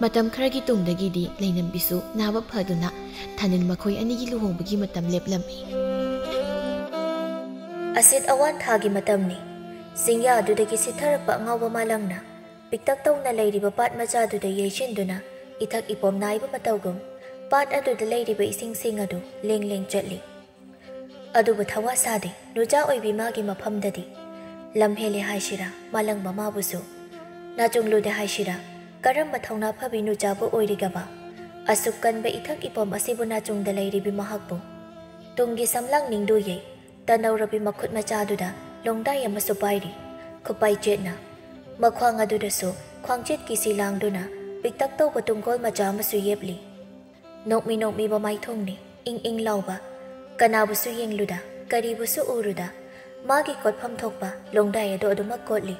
ꯃꯇꯝ ꯈꯔꯒꯤ ꯇꯨꯡꯗꯒꯤꯗꯤ ꯂꯩꯅꯝꯕꯤꯁꯨ ꯅꯥꯕ ꯐꯗꯨꯅ ꯊꯥꯅꯤꯜ ꯃꯈꯣꯏ ꯑꯅꯤꯒꯤ ꯂꯨꯍꯣꯡꯕꯒꯤ ꯃꯇꯝ ꯂꯦꯞꯂꯝꯃꯤ꯫ ꯑꯁꯤꯠ ꯑꯋꯥꯟ ꯊꯥꯒꯤ ꯃꯇꯝꯅꯤ꯫ ꯆꯤꯡꯌꯥ ꯑꯗꯨꯗꯒꯤ ꯁꯤꯠꯊꯔꯛꯄ ꯑꯉꯥꯎꯕ ꯃꯥꯂꯪꯅ ꯄꯤꯛꯇꯛ ꯇꯧꯅ ꯂꯩꯔꯤꯕ ꯄꯥꯠ ꯃꯆꯥꯗꯨꯗ ꯌꯩꯁꯤꯟꯗꯨꯅ ꯏꯊꯛ ꯏꯄꯣꯝ ꯅꯥꯏꯕ ꯃꯇꯧꯒꯨꯝ ꯄꯥꯠ ꯑꯗꯨꯗ ꯂꯩꯔꯤꯕ ꯏꯁꯤꯡꯁꯤꯡ ꯑꯗꯨ ꯂꯦꯡ ꯂꯦꯡ ꯆꯠꯂꯤ꯫ ꯑꯗꯨꯕꯨ ꯊꯋꯥ ꯁꯥꯗꯦ, ꯅꯨꯆꯥ ꯑꯣꯏꯕꯤ ꯃꯥꯒꯤ ꯃꯐꯝꯗꯗꯤ ꯂꯝ ꯍꯦꯜꯂꯦ ꯍꯥꯏꯁꯤꯔꯥ, ꯃꯥꯂꯪꯕ ꯃꯥꯕꯨꯁꯨ ꯅꯥꯆꯨꯡꯂꯨꯗꯦ ꯍꯥꯏꯁꯤꯔꯥ, ꯀꯔꯝꯕ ꯊꯧꯅꯥ ꯐꯕꯤ ꯅꯨꯆꯥꯕꯨ ꯑꯣꯏꯔꯤꯒꯕ? ꯑꯁꯨꯛ ꯀꯟꯕ ꯏꯊꯛ ꯏꯄꯣꯝ ꯑꯁꯤꯕꯨ ꯅꯥꯆꯨꯡꯗ ꯂꯩꯔꯤꯕꯤ ꯃꯍꯥꯛꯄꯨ꯫ ꯇꯨꯡꯒꯤ ꯁꯝꯂꯥꯡ ꯅꯤꯡꯗꯨ ꯌꯩ ꯇꯅꯧꯔꯕꯤ ꯃꯈꯨꯠ ꯃꯆꯥꯗꯨꯗ ꯂꯣꯡꯗꯥꯏ ꯑꯃꯁꯨ ꯄꯥꯏꯔꯤ, ꯈꯨꯄꯥꯏ ꯆꯦꯠꯅ꯫ ꯃꯈ꯭ꯋꯥꯡ ꯑꯗꯨꯗꯁꯨ ꯈ꯭ꯋꯥꯡꯆꯦꯠꯀꯤ ꯁꯤ ꯂꯥꯡꯗꯨꯅ ꯄꯤꯛꯇꯛ ꯇꯧꯕ ꯇꯨꯡꯒꯣꯜ ꯃꯆꯥ ꯑꯃꯁꯨ ꯌꯦꯞꯂꯤ꯫ ꯅꯣꯛꯃꯤ ꯅꯣꯛꯃꯤꯕ ꯃꯥꯏꯊꯣꯡꯅꯤ, ꯏꯪ ꯏꯪ ꯂꯥꯎꯕ꯫ ꯀꯅꯥꯕꯨꯁꯨ ꯌꯦꯡꯂꯨꯗ, ꯀꯔꯤꯕꯨꯁꯨ ꯎꯔꯨꯗ, ꯃꯥꯒꯤ ꯀꯣꯠꯐꯝ ꯊꯣꯛꯄ ꯂꯣꯡꯗꯥꯏ ꯑꯗꯨ ꯑꯗꯨꯃꯛ ꯀꯣꯠꯂꯤ꯫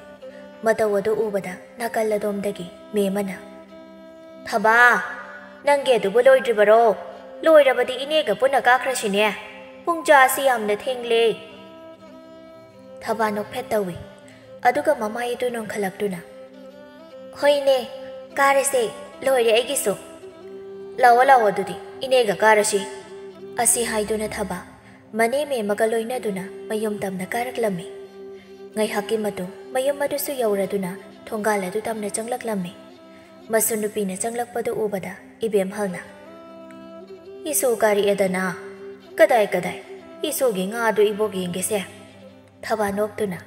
ꯃꯇꯧ ꯑꯗꯨ ꯎꯕꯗ ꯅꯥꯀꯜ ꯑꯗꯣꯝꯗꯒꯤ ꯃꯦꯝ ꯑꯃꯅ, "ꯊꯕꯥ, ꯅꯪꯒꯤ ꯑꯗꯨꯕꯨ ꯂꯣꯏꯗ꯭ꯔꯤꯕꯔꯣ? ꯂꯣꯏꯔꯕꯗꯤ ꯏꯅꯦꯒ ꯄꯨꯟꯅ ꯀꯥꯈ꯭ꯔꯁꯤꯅꯦ꯫ ꯄꯨꯡ ꯆꯥꯁꯤ ꯌꯥꯝꯅ ꯊꯦꯡꯂꯦ꯫" ꯊꯕꯥ ꯅꯣꯛꯐꯦꯠ ꯇꯧꯏ꯫ ꯑꯗꯨꯒ ꯃꯃꯥꯏ ꯑꯗꯨ ꯅꯣꯟꯈꯠꯂꯛꯇꯨꯅ, "ꯍꯣꯏꯅꯦ, ꯀꯥꯔꯁꯦ, ꯂꯣꯏꯔꯦ ꯑꯩꯒꯤꯁꯨ꯫ ꯂꯥꯛꯑꯣ, ꯂꯥꯛꯑꯣ ꯑꯗꯨꯗꯤ, ꯏꯅꯦꯒ ꯀꯥꯔꯁꯤ꯫" ꯑꯁꯤ ꯍꯥꯏꯗꯨꯅ ꯊꯕꯥ ꯃꯅꯦ ꯃꯦꯝꯃꯒ ꯂꯣꯏꯅꯗꯨꯅ ꯃꯌꯨꯝ ꯇꯝꯅ ꯀꯥꯔꯛꯂꯝꯃꯤ꯫ ꯉꯥꯏꯍꯥꯛꯀꯤ ꯃꯇꯨꯡ ꯃꯌꯨꯝ ꯑꯗꯨꯁꯨ ꯌꯧꯔꯗꯨꯅ ꯊꯣꯡꯒꯥꯜ ꯑꯗꯨ ꯇꯝꯅ ꯆꯪꯂꯛꯂꯝꯃꯤ꯫ ꯃꯁꯨ ꯅꯨꯄꯤꯅ ꯆꯪꯂꯛꯄꯗꯨ ꯎꯕꯗ ꯏꯕꯦꯝꯍꯜꯅ, "ꯏꯁꯨ ꯀꯥꯔꯛꯑꯦꯗꯅ, ꯀꯗꯥꯏ ꯀꯗꯥꯏ, ꯏꯁꯨꯒꯤ ꯉꯥꯗꯨ ꯏꯕꯣꯛ ꯌꯦꯡꯒꯦꯁꯦ꯫" ꯊꯕꯥ ꯅꯣꯛꯇꯨꯅ,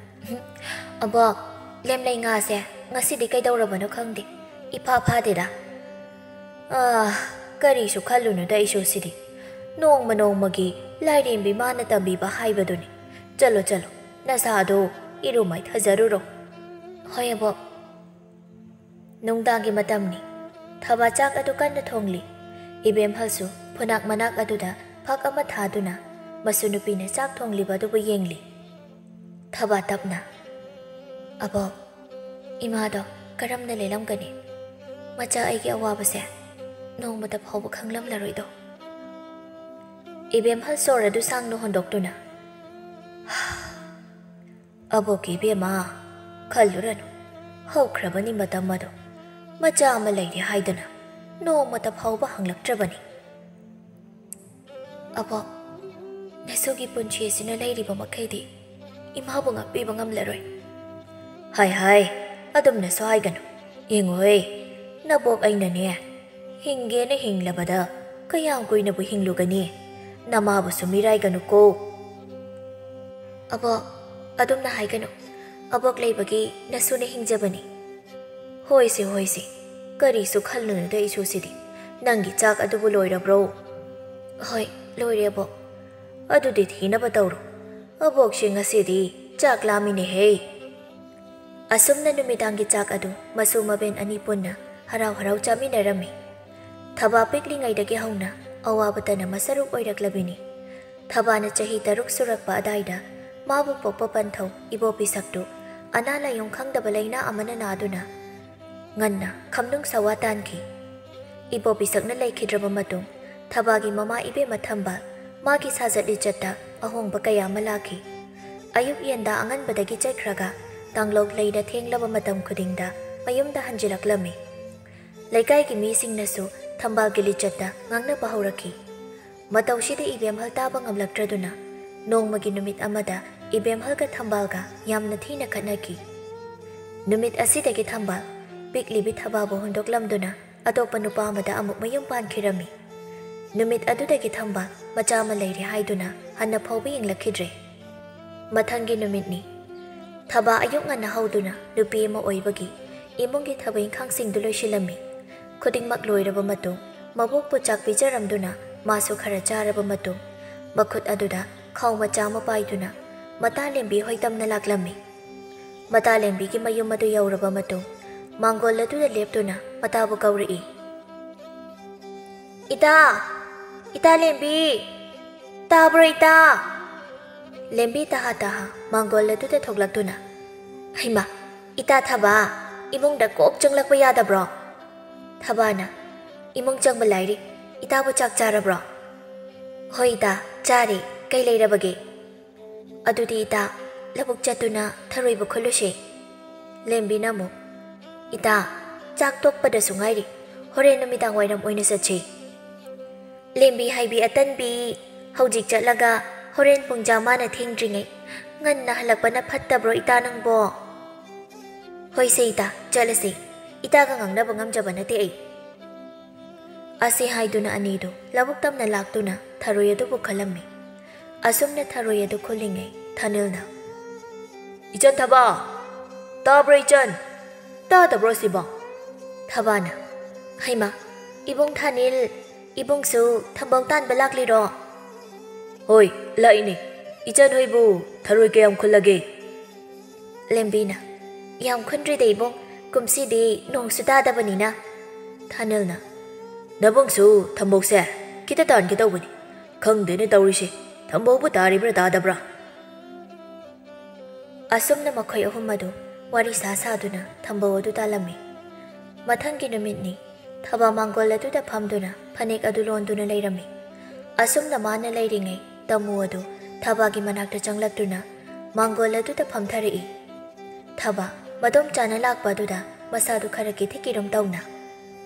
"ꯑꯕꯣꯛ, ꯂꯦꯝꯂꯩ ꯉꯥꯁꯦ ꯉꯁꯤꯗꯤ ꯀꯩꯗꯧꯔꯕꯅꯣ ꯈꯪꯗꯦ, ꯏꯐꯥ ꯐꯥꯗꯦꯗ꯫" "ꯑꯥ, ꯀꯔꯤꯁꯨ ꯈꯜꯂꯨꯅꯨꯗ ꯏꯁꯨꯁꯤꯗꯤ, ꯅꯣꯡꯃ ꯅꯣꯡꯃꯒꯤ ꯂꯥꯏꯔꯦꯝꯕꯤ ꯃꯥꯅ ꯇꯝꯕꯤꯕ ꯍꯥꯏꯕꯗꯨꯅꯤ꯫ ꯆꯠꯂꯣ ꯆꯠꯂꯣ, ꯅꯁꯥꯗꯣ ꯏꯔꯨ ꯃꯥꯏꯊꯖꯔꯨꯔꯣ꯫ ꯍꯣꯏ ꯑꯕꯣꯛ꯫ ꯅꯨꯡꯗꯥꯡꯒꯤ ꯃꯇꯝꯅꯤ꯫ ꯊꯕꯥ ꯆꯥꯛ ꯑꯗꯨ ꯀꯟꯅ ꯊꯣꯡꯂꯤ꯫ ꯏꯕꯦꯝꯍꯜꯁꯨ ꯐꯨꯅꯥꯛ ꯃꯅꯥꯛ ꯑꯗꯨꯗ ꯐꯛ ꯑꯃ ꯊꯥꯗꯨꯅ ꯃꯁꯨ ꯅꯨꯄꯤꯅ ꯆꯥꯛ ꯊꯣꯡꯂꯤꯕ ꯑꯗꯨꯕꯨ ꯌꯦꯡꯂꯤ꯫ ꯊꯕꯥ ꯇꯞꯅ, "ꯑꯕꯣꯛ, ꯏꯃꯥꯗꯣ ꯀꯔꯝꯅ ꯂꯦꯜꯂꯝꯒꯅꯤ? ꯃꯆꯥ ꯑꯩꯒꯤ ꯑꯋꯥꯕꯁꯦ ꯅꯣꯡꯃꯇ ꯐꯥꯎꯕ ꯈꯪꯂꯝꯂꯔꯣꯏꯗꯣ꯫" ꯏꯕꯦꯝꯍꯜ ꯁꯣꯔ ꯑꯗꯨ ꯁꯥꯡꯅ ꯍꯣꯟꯗꯣꯛꯇꯨꯅ, "ꯑꯕꯣꯛꯀꯤ ꯏꯕꯦꯝꯃ, ꯈꯜꯂꯨꯔꯅꯨ꯫ ꯍꯧꯈ꯭ꯔꯕꯅꯤ ꯃꯇꯝ ꯑꯗꯣ꯫ ꯃꯆꯥ ꯑꯃ ꯂꯩꯔꯦ ꯍꯥꯏꯗꯅ ꯅꯣꯡꯃꯇ ꯐꯥꯎꯕ ꯍꯪꯂꯛꯇ꯭ꯔꯕꯅꯤ꯫" "ꯑꯕꯣꯛ, ꯅꯁꯨꯒꯤ ꯄꯨꯟꯁꯤ ꯑꯁꯤꯅ ꯂꯩꯔꯤꯕ ꯃꯈꯩꯗꯤ ꯏꯃꯥꯕꯨ ꯉꯥꯛꯄꯤꯕ ꯉꯝꯂꯔꯣꯏ꯫" "ꯍꯥꯏ ꯍꯥꯏ, ꯑꯗꯨꯝꯅꯁꯨ ꯍꯥꯏꯒꯅꯨ꯫ ꯌꯦꯡꯉꯨꯍꯦ, ꯅꯕꯣꯛ ꯑꯩꯅꯅꯦ, ꯍꯤꯡꯒꯦꯅ ꯍꯤꯡꯂꯕꯗ ꯀꯌꯥꯝ ꯀꯨꯏꯅꯕꯨ ꯍꯤꯡꯂꯨꯒꯅꯤ? ꯅꯃꯥꯕꯨꯁꯨ ꯃꯤꯔꯥꯏꯒꯅꯨꯀꯣ꯫" "ꯑꯕꯣꯛ, ꯑꯗꯨꯝꯅ ꯍꯥꯏꯒꯅꯨ꯫ ꯑꯕꯣꯛ ꯂꯩꯕꯒꯤ ꯅꯁꯨꯅ ꯍꯤꯡꯖꯕꯅꯤ꯫" "ꯍꯣꯏꯁꯦ, ꯍꯣꯏꯁꯦ, ꯀꯔꯤꯁꯨ ꯈꯜꯂꯨꯅꯨꯗ ꯏꯁꯨꯁꯤꯗꯤ꯫ ꯅꯪꯒꯤ ꯆꯥꯛ ꯑꯗꯨꯕꯨ ꯂꯣꯏꯔꯕ꯭ꯔꯣ?" "ꯍꯣꯏ, ꯂꯣꯏꯔꯦ ꯑꯕꯣꯛ꯫" "ꯑꯗꯨꯗꯤ ꯊꯤꯅꯕ ꯇꯧꯔꯣ꯫ ꯑꯕꯣꯛꯁꯦ ꯉꯁꯤꯗꯤ ꯆꯥꯛ ꯂꯥꯝꯃꯤꯅꯦꯍꯦ꯫" ꯑꯁꯨꯝꯅ ꯅꯨꯃꯤꯗꯥꯡꯒꯤ ꯆꯥꯛ ꯑꯗꯨ ꯃꯁꯨ ꯃꯕꯦꯟ ꯑꯅꯤ ꯄꯨꯟꯅ ꯍꯔꯥꯎ ꯍꯔꯥꯎ ꯆꯥꯃꯤꯟꯅꯔꯝꯃꯤ꯫ ꯊꯕꯥ ꯄꯤꯛꯂꯤꯉꯩꯗꯒꯤ ꯍꯧꯅ ꯑꯋꯥꯕꯇꯅ ꯃꯁꯔꯨꯛ ꯑꯣꯏꯔꯛꯂꯕꯤꯅꯤ꯫ ꯊꯕꯥꯅ ꯆꯍꯤ ꯇꯔꯨꯛ ꯁꯨꯔꯛꯄ ꯑꯗꯥꯏꯗ ꯃꯥꯕꯨ ꯄꯣꯛꯄ ꯄꯟꯊꯧ ꯏꯕꯣ ꯄꯤꯁꯛꯇꯨ ꯑꯅꯥ ꯂꯥꯏꯌꯣꯡ ꯈꯪꯗꯕ ꯂꯩꯅꯥ ꯑꯃꯅ ꯅꯥꯗꯨꯅ ꯉꯟꯅ ꯈꯝꯅꯨꯡ ꯁꯋꯥ ꯇꯥꯟꯈꯤ꯫ ꯏꯕꯣ ꯄꯤꯁꯛꯅ ꯂꯩꯈꯤꯗ꯭ꯔꯕ ꯃꯇꯨꯡ, ꯊꯕꯥꯒꯤ ꯃꯃꯥ ꯏꯕꯦꯝꯃ ꯊꯝꯕꯥꯜ ꯃꯥꯒꯤ ꯁꯥꯖꯠ ꯂꯤꯆꯠꯇ ꯑꯍꯣꯡꯕ ꯀꯌꯥ ꯑꯃ ꯂꯥꯛꯈꯤ꯫ ꯑꯌꯨꯛ ꯌꯦꯟꯗꯥ ꯑꯉꯟꯕꯗꯒꯤ ꯆꯠꯈ꯭ꯔꯒ ꯇꯥꯡꯂꯧ ꯂꯩꯅ ꯊꯦꯡꯂꯕ ꯃꯇꯝ ꯈꯨꯗꯤꯡꯗ ꯃꯌꯨꯝꯗ ꯍꯟꯖꯤꯜꯂꯛꯂꯝꯃꯤ꯫ ꯂꯩꯀꯥꯏꯒꯤ ꯃꯤꯁꯤꯡꯅꯁꯨ ꯊꯝꯕꯥꯜꯒꯤ ꯂꯤꯆꯠꯇ ꯉꯥꯡꯅꯕ ꯍꯧꯔꯛꯈꯤ꯫ ꯃꯇꯧꯁꯤꯗ ꯏꯕꯦꯝꯍꯜ ꯇꯥꯕ ꯉꯝꯂꯛꯇ꯭ꯔꯗꯨꯅ ꯅꯣꯡꯃꯒꯤ ꯅꯨꯃꯤꯠ ꯑꯃꯗ ꯏꯕꯦꯝꯍꯜꯒ ꯊꯝꯕꯥꯜꯒ ꯌꯥꯝꯅ ꯊꯤꯅ ꯈꯠꯅꯈꯤ꯫ ꯅꯨꯃꯤꯠ ꯑꯁꯤꯗꯒꯤ ꯊꯝꯕꯥꯜ ꯄꯤꯛꯂꯤꯕꯤ ꯊꯕꯥꯕꯨ ꯍꯨꯟꯗꯣꯛꯂꯝꯗꯨꯅ ꯑꯇꯣꯞꯄ ꯅꯨꯄꯥ ꯑꯃꯗ ꯑꯃꯨꯛ ꯃꯌꯨꯝ ꯄꯥꯟꯈꯤꯔꯝꯃꯤ꯫ ꯅꯨꯃꯤꯠ ꯑꯗꯨꯗꯒꯤ ꯊꯝꯕꯥꯜ ꯃꯆꯥ ꯑꯃ ꯂꯩꯔꯦ ꯍꯥꯏꯗꯨꯅ ꯍꯟꯅ ꯐꯥꯎꯕ ꯌꯦꯡꯂꯛꯈꯤꯗ꯭ꯔꯦ꯫ ꯃꯊꯪꯒꯤ ꯅꯨꯃꯤꯠꯅꯤ꯫ ꯊꯕꯥ ꯑꯌꯨꯛ ꯉꯟꯅ ꯍꯧꯗꯨꯅ ꯅꯨꯄꯤ ꯑꯃ ꯑꯣꯏꯕꯒꯤ ꯏꯃꯨꯡꯒꯤ ꯊꯕꯛ ꯏꯪꯈꯥꯡꯁꯤꯡꯗꯨ ꯂꯣꯏꯁꯤꯜꯂꯝꯃꯤ꯫ ꯈꯨꯗꯤꯡꯃꯛ ꯂꯣꯏꯔꯕ ꯃꯇꯨꯡ, ꯃꯕꯣꯛꯄꯨ ꯆꯥꯛ ꯄꯤꯖꯔꯝꯗꯨꯅ ꯃꯥꯁꯨ ꯈꯔ ꯆꯥꯔꯕ ꯃꯇꯨꯡ, ꯃꯈꯨꯠ ꯑꯗꯨꯗ ꯈꯥꯎ ꯃꯆꯥ ꯑꯃ ꯄꯥꯏꯗꯨꯅ ꯃꯇꯥ ꯂꯦꯝꯕꯤ ꯍꯣꯏ ꯇꯝꯅ ꯂꯥꯛꯂꯝꯃꯤ꯫ ꯃꯇꯥ ꯂꯦꯝꯕꯤꯒꯤ ꯃꯌꯨꯝ ꯑꯗꯨ ꯌꯧꯔꯕ ꯃꯇꯨꯡ, ꯃꯥꯡꯒꯣꯜ ꯑꯗꯨꯗ ꯂꯦꯞꯇꯨꯅ ꯃꯇꯥꯕꯨ ꯀꯧꯔꯛꯏ꯫ "ꯏꯇꯥ! ꯏꯇꯥ ꯂꯦꯝꯕꯤ! ꯇꯥꯕ꯭ꯔꯣ ꯏꯇꯥ?" ꯂꯦꯝꯕꯤ ꯇꯍꯥ ꯇꯍꯥ ꯃꯥꯡꯒꯣꯜ ꯑꯗꯨꯗ ꯊꯣꯛꯂꯛꯇꯨꯅ, "ꯍꯩꯃꯥ! ꯏꯇꯥ ꯊꯕꯥ, ꯏꯃꯨꯡꯗ ꯀꯣꯛ ꯆꯪꯂꯛꯄ ꯌꯥꯗꯕ꯭ꯔꯣ?" ꯊꯕꯥꯅ, "ꯏꯃꯨꯡ ꯆꯪꯕ ꯂꯥꯏꯔꯤ꯫ ꯏꯇꯥꯕꯨ ꯆꯥꯛ ꯆꯥꯔꯕ꯭ꯔꯣ?" "ꯍꯣꯏ ꯏꯇꯥ, ꯆꯥꯔꯦ꯫ ꯀꯩ ꯂꯩꯔꯕꯒꯦ?" "ꯑꯗꯨꯗꯤ ꯏꯇꯥ, ꯂꯧꯕꯨꯛ ꯆꯠꯇꯨꯅ ꯊꯔꯣꯏꯕꯨ ꯈꯨꯜꯂꯨꯁꯦ꯫" ꯂꯦꯝꯕꯤꯅ ꯑꯃꯨꯛ, "ꯏꯇꯥ, ꯆꯥꯛ ꯇꯣꯛꯄꯗꯁꯨ ꯉꯥꯏꯔꯤ꯫ ꯍꯣꯔꯦꯟ ꯅꯨꯃꯤꯗꯥꯡ ꯋꯥꯏꯔꯝ ꯑꯣꯏꯅ ꯆꯠꯁꯤ꯫" ꯂꯦꯝꯕꯤ ꯍꯥꯏꯕꯤ ꯑꯇꯟꯕꯤ, ꯍꯧꯖꯤꯛ ꯆꯠꯂꯒ ꯍꯣꯔꯦꯟ ꯄꯨꯡ ꯖꯥꯃꯥꯅ ꯊꯦꯡꯗ꯭ꯔꯤꯉꯩ ꯉꯟꯅ ꯍꯜꯂꯛꯄꯅ ꯐꯠꯇꯕ꯭ꯔꯣ ꯏꯇꯥ ꯅꯪꯕꯣ? "ꯍꯣꯏꯁꯦ ꯏꯇꯥ, ꯆꯠꯂꯁꯤ꯫ ꯏꯇꯥꯒ ꯉꯥꯡꯅꯕ ꯉꯝꯖꯕ ꯅꯠꯇꯦ ꯑꯩ꯫" ꯑꯁꯤ ꯍꯥꯏꯗꯨꯅ ꯑꯅꯤꯗꯨ ꯂꯧꯕꯨꯛ ꯇꯝꯅ ꯂꯥꯛꯇꯨꯅ ꯊꯔꯣꯏ ꯑꯗꯨꯕꯨ ꯈꯜꯂꯝꯃꯤ꯫ ꯑꯁꯨꯝꯅ ꯊꯔꯣꯏ ꯑꯗꯨ ꯈꯨꯜꯂꯤꯉꯩ ꯊꯥꯅꯤꯜꯅ, "ꯏꯆꯟ ꯊꯕꯥ! ꯇꯥꯕ꯭ꯔꯣ ꯏꯆꯟ? ꯇꯥꯗꯕ꯭ꯔꯣ ꯁꯤꯕꯣ?" ꯊꯕꯥꯅ, "ꯍꯩꯃꯥ, ꯏꯕꯨꯡ ꯊꯥꯅꯤꯜ, ꯏꯕꯨꯡꯁꯨ ꯊꯝꯕꯧ ꯇꯥꯟꯕ ꯂꯥꯛꯂꯤꯔꯣ?" "ꯍꯣꯏ, ꯂꯥꯛꯏꯅꯦ꯫ ꯏꯆꯟ ꯍꯣꯏꯕꯨ ꯊꯔꯣꯏ ꯀꯌꯥꯝ ꯈꯨꯜꯂꯒꯦ?" ꯂꯦꯝꯕꯤꯅ, "ꯌꯥꯝ ꯈꯨꯟꯗ꯭ꯔꯤꯗ ꯏꯕꯨꯡ, ꯀꯨꯝꯁꯤꯗꯤ ꯅꯣꯡꯁꯨ ꯇꯥꯗꯕꯅꯤꯅ꯫" ꯊꯥꯅꯤꯜꯅ, "ꯅꯕꯨꯡꯁꯨ ꯊꯝꯕꯧꯁꯦ ꯈꯤꯇ ꯇꯥꯟꯒꯦ ꯇꯧꯕꯅꯤ꯫ ꯈꯪꯗꯦꯅꯦ ꯇꯧꯔꯤꯁꯦ, ꯊꯝꯕꯧꯕꯨ ꯇꯥꯔꯤꯕ꯭ꯔꯥ ꯇꯥꯗꯕ꯭ꯔꯥ?" ꯑꯁꯨꯝꯅ ꯃꯈꯣꯏ ꯑꯍꯨꯝ ꯑꯗꯨ ꯋꯥꯔꯤ ꯁꯥ ꯁꯥꯗꯨꯅ ꯊꯝꯕꯧ ꯑꯗꯨ ꯇꯥꯜꯂꯝꯃꯤ꯫ ꯃꯊꯪꯒꯤ ꯅꯨꯃꯤꯠꯅꯤ꯫ ꯊꯕꯥ ꯃꯥꯡꯒꯣꯜ ꯑꯗꯨꯗ ꯐꯝꯗꯨꯅ ꯐꯅꯦꯛ ꯑꯗꯨ ꯂꯣꯟꯗꯨꯅ ꯂꯩꯔꯝꯃꯤ꯫ ꯑꯁꯨꯝꯅ ꯃꯥꯅ ꯂꯩꯔꯤꯉꯩ ꯇꯃꯨ ꯑꯗꯨ ꯊꯕꯥꯒꯤ ꯃꯅꯥꯛꯇ ꯆꯪꯂꯛꯇꯨꯅ ꯃꯥꯡꯒꯣꯜ ꯑꯗꯨꯗ ꯐꯝꯊꯔꯛꯏ꯫ ꯊꯕꯥ ꯃꯗꯣꯝꯆꯥꯅ ꯂꯥꯛꯄ ꯑꯗꯨꯗ ꯃꯁꯥꯗꯨ ꯈꯔ ꯀꯤꯊꯤ ꯀꯤꯔꯨꯝ ꯇꯧꯅ,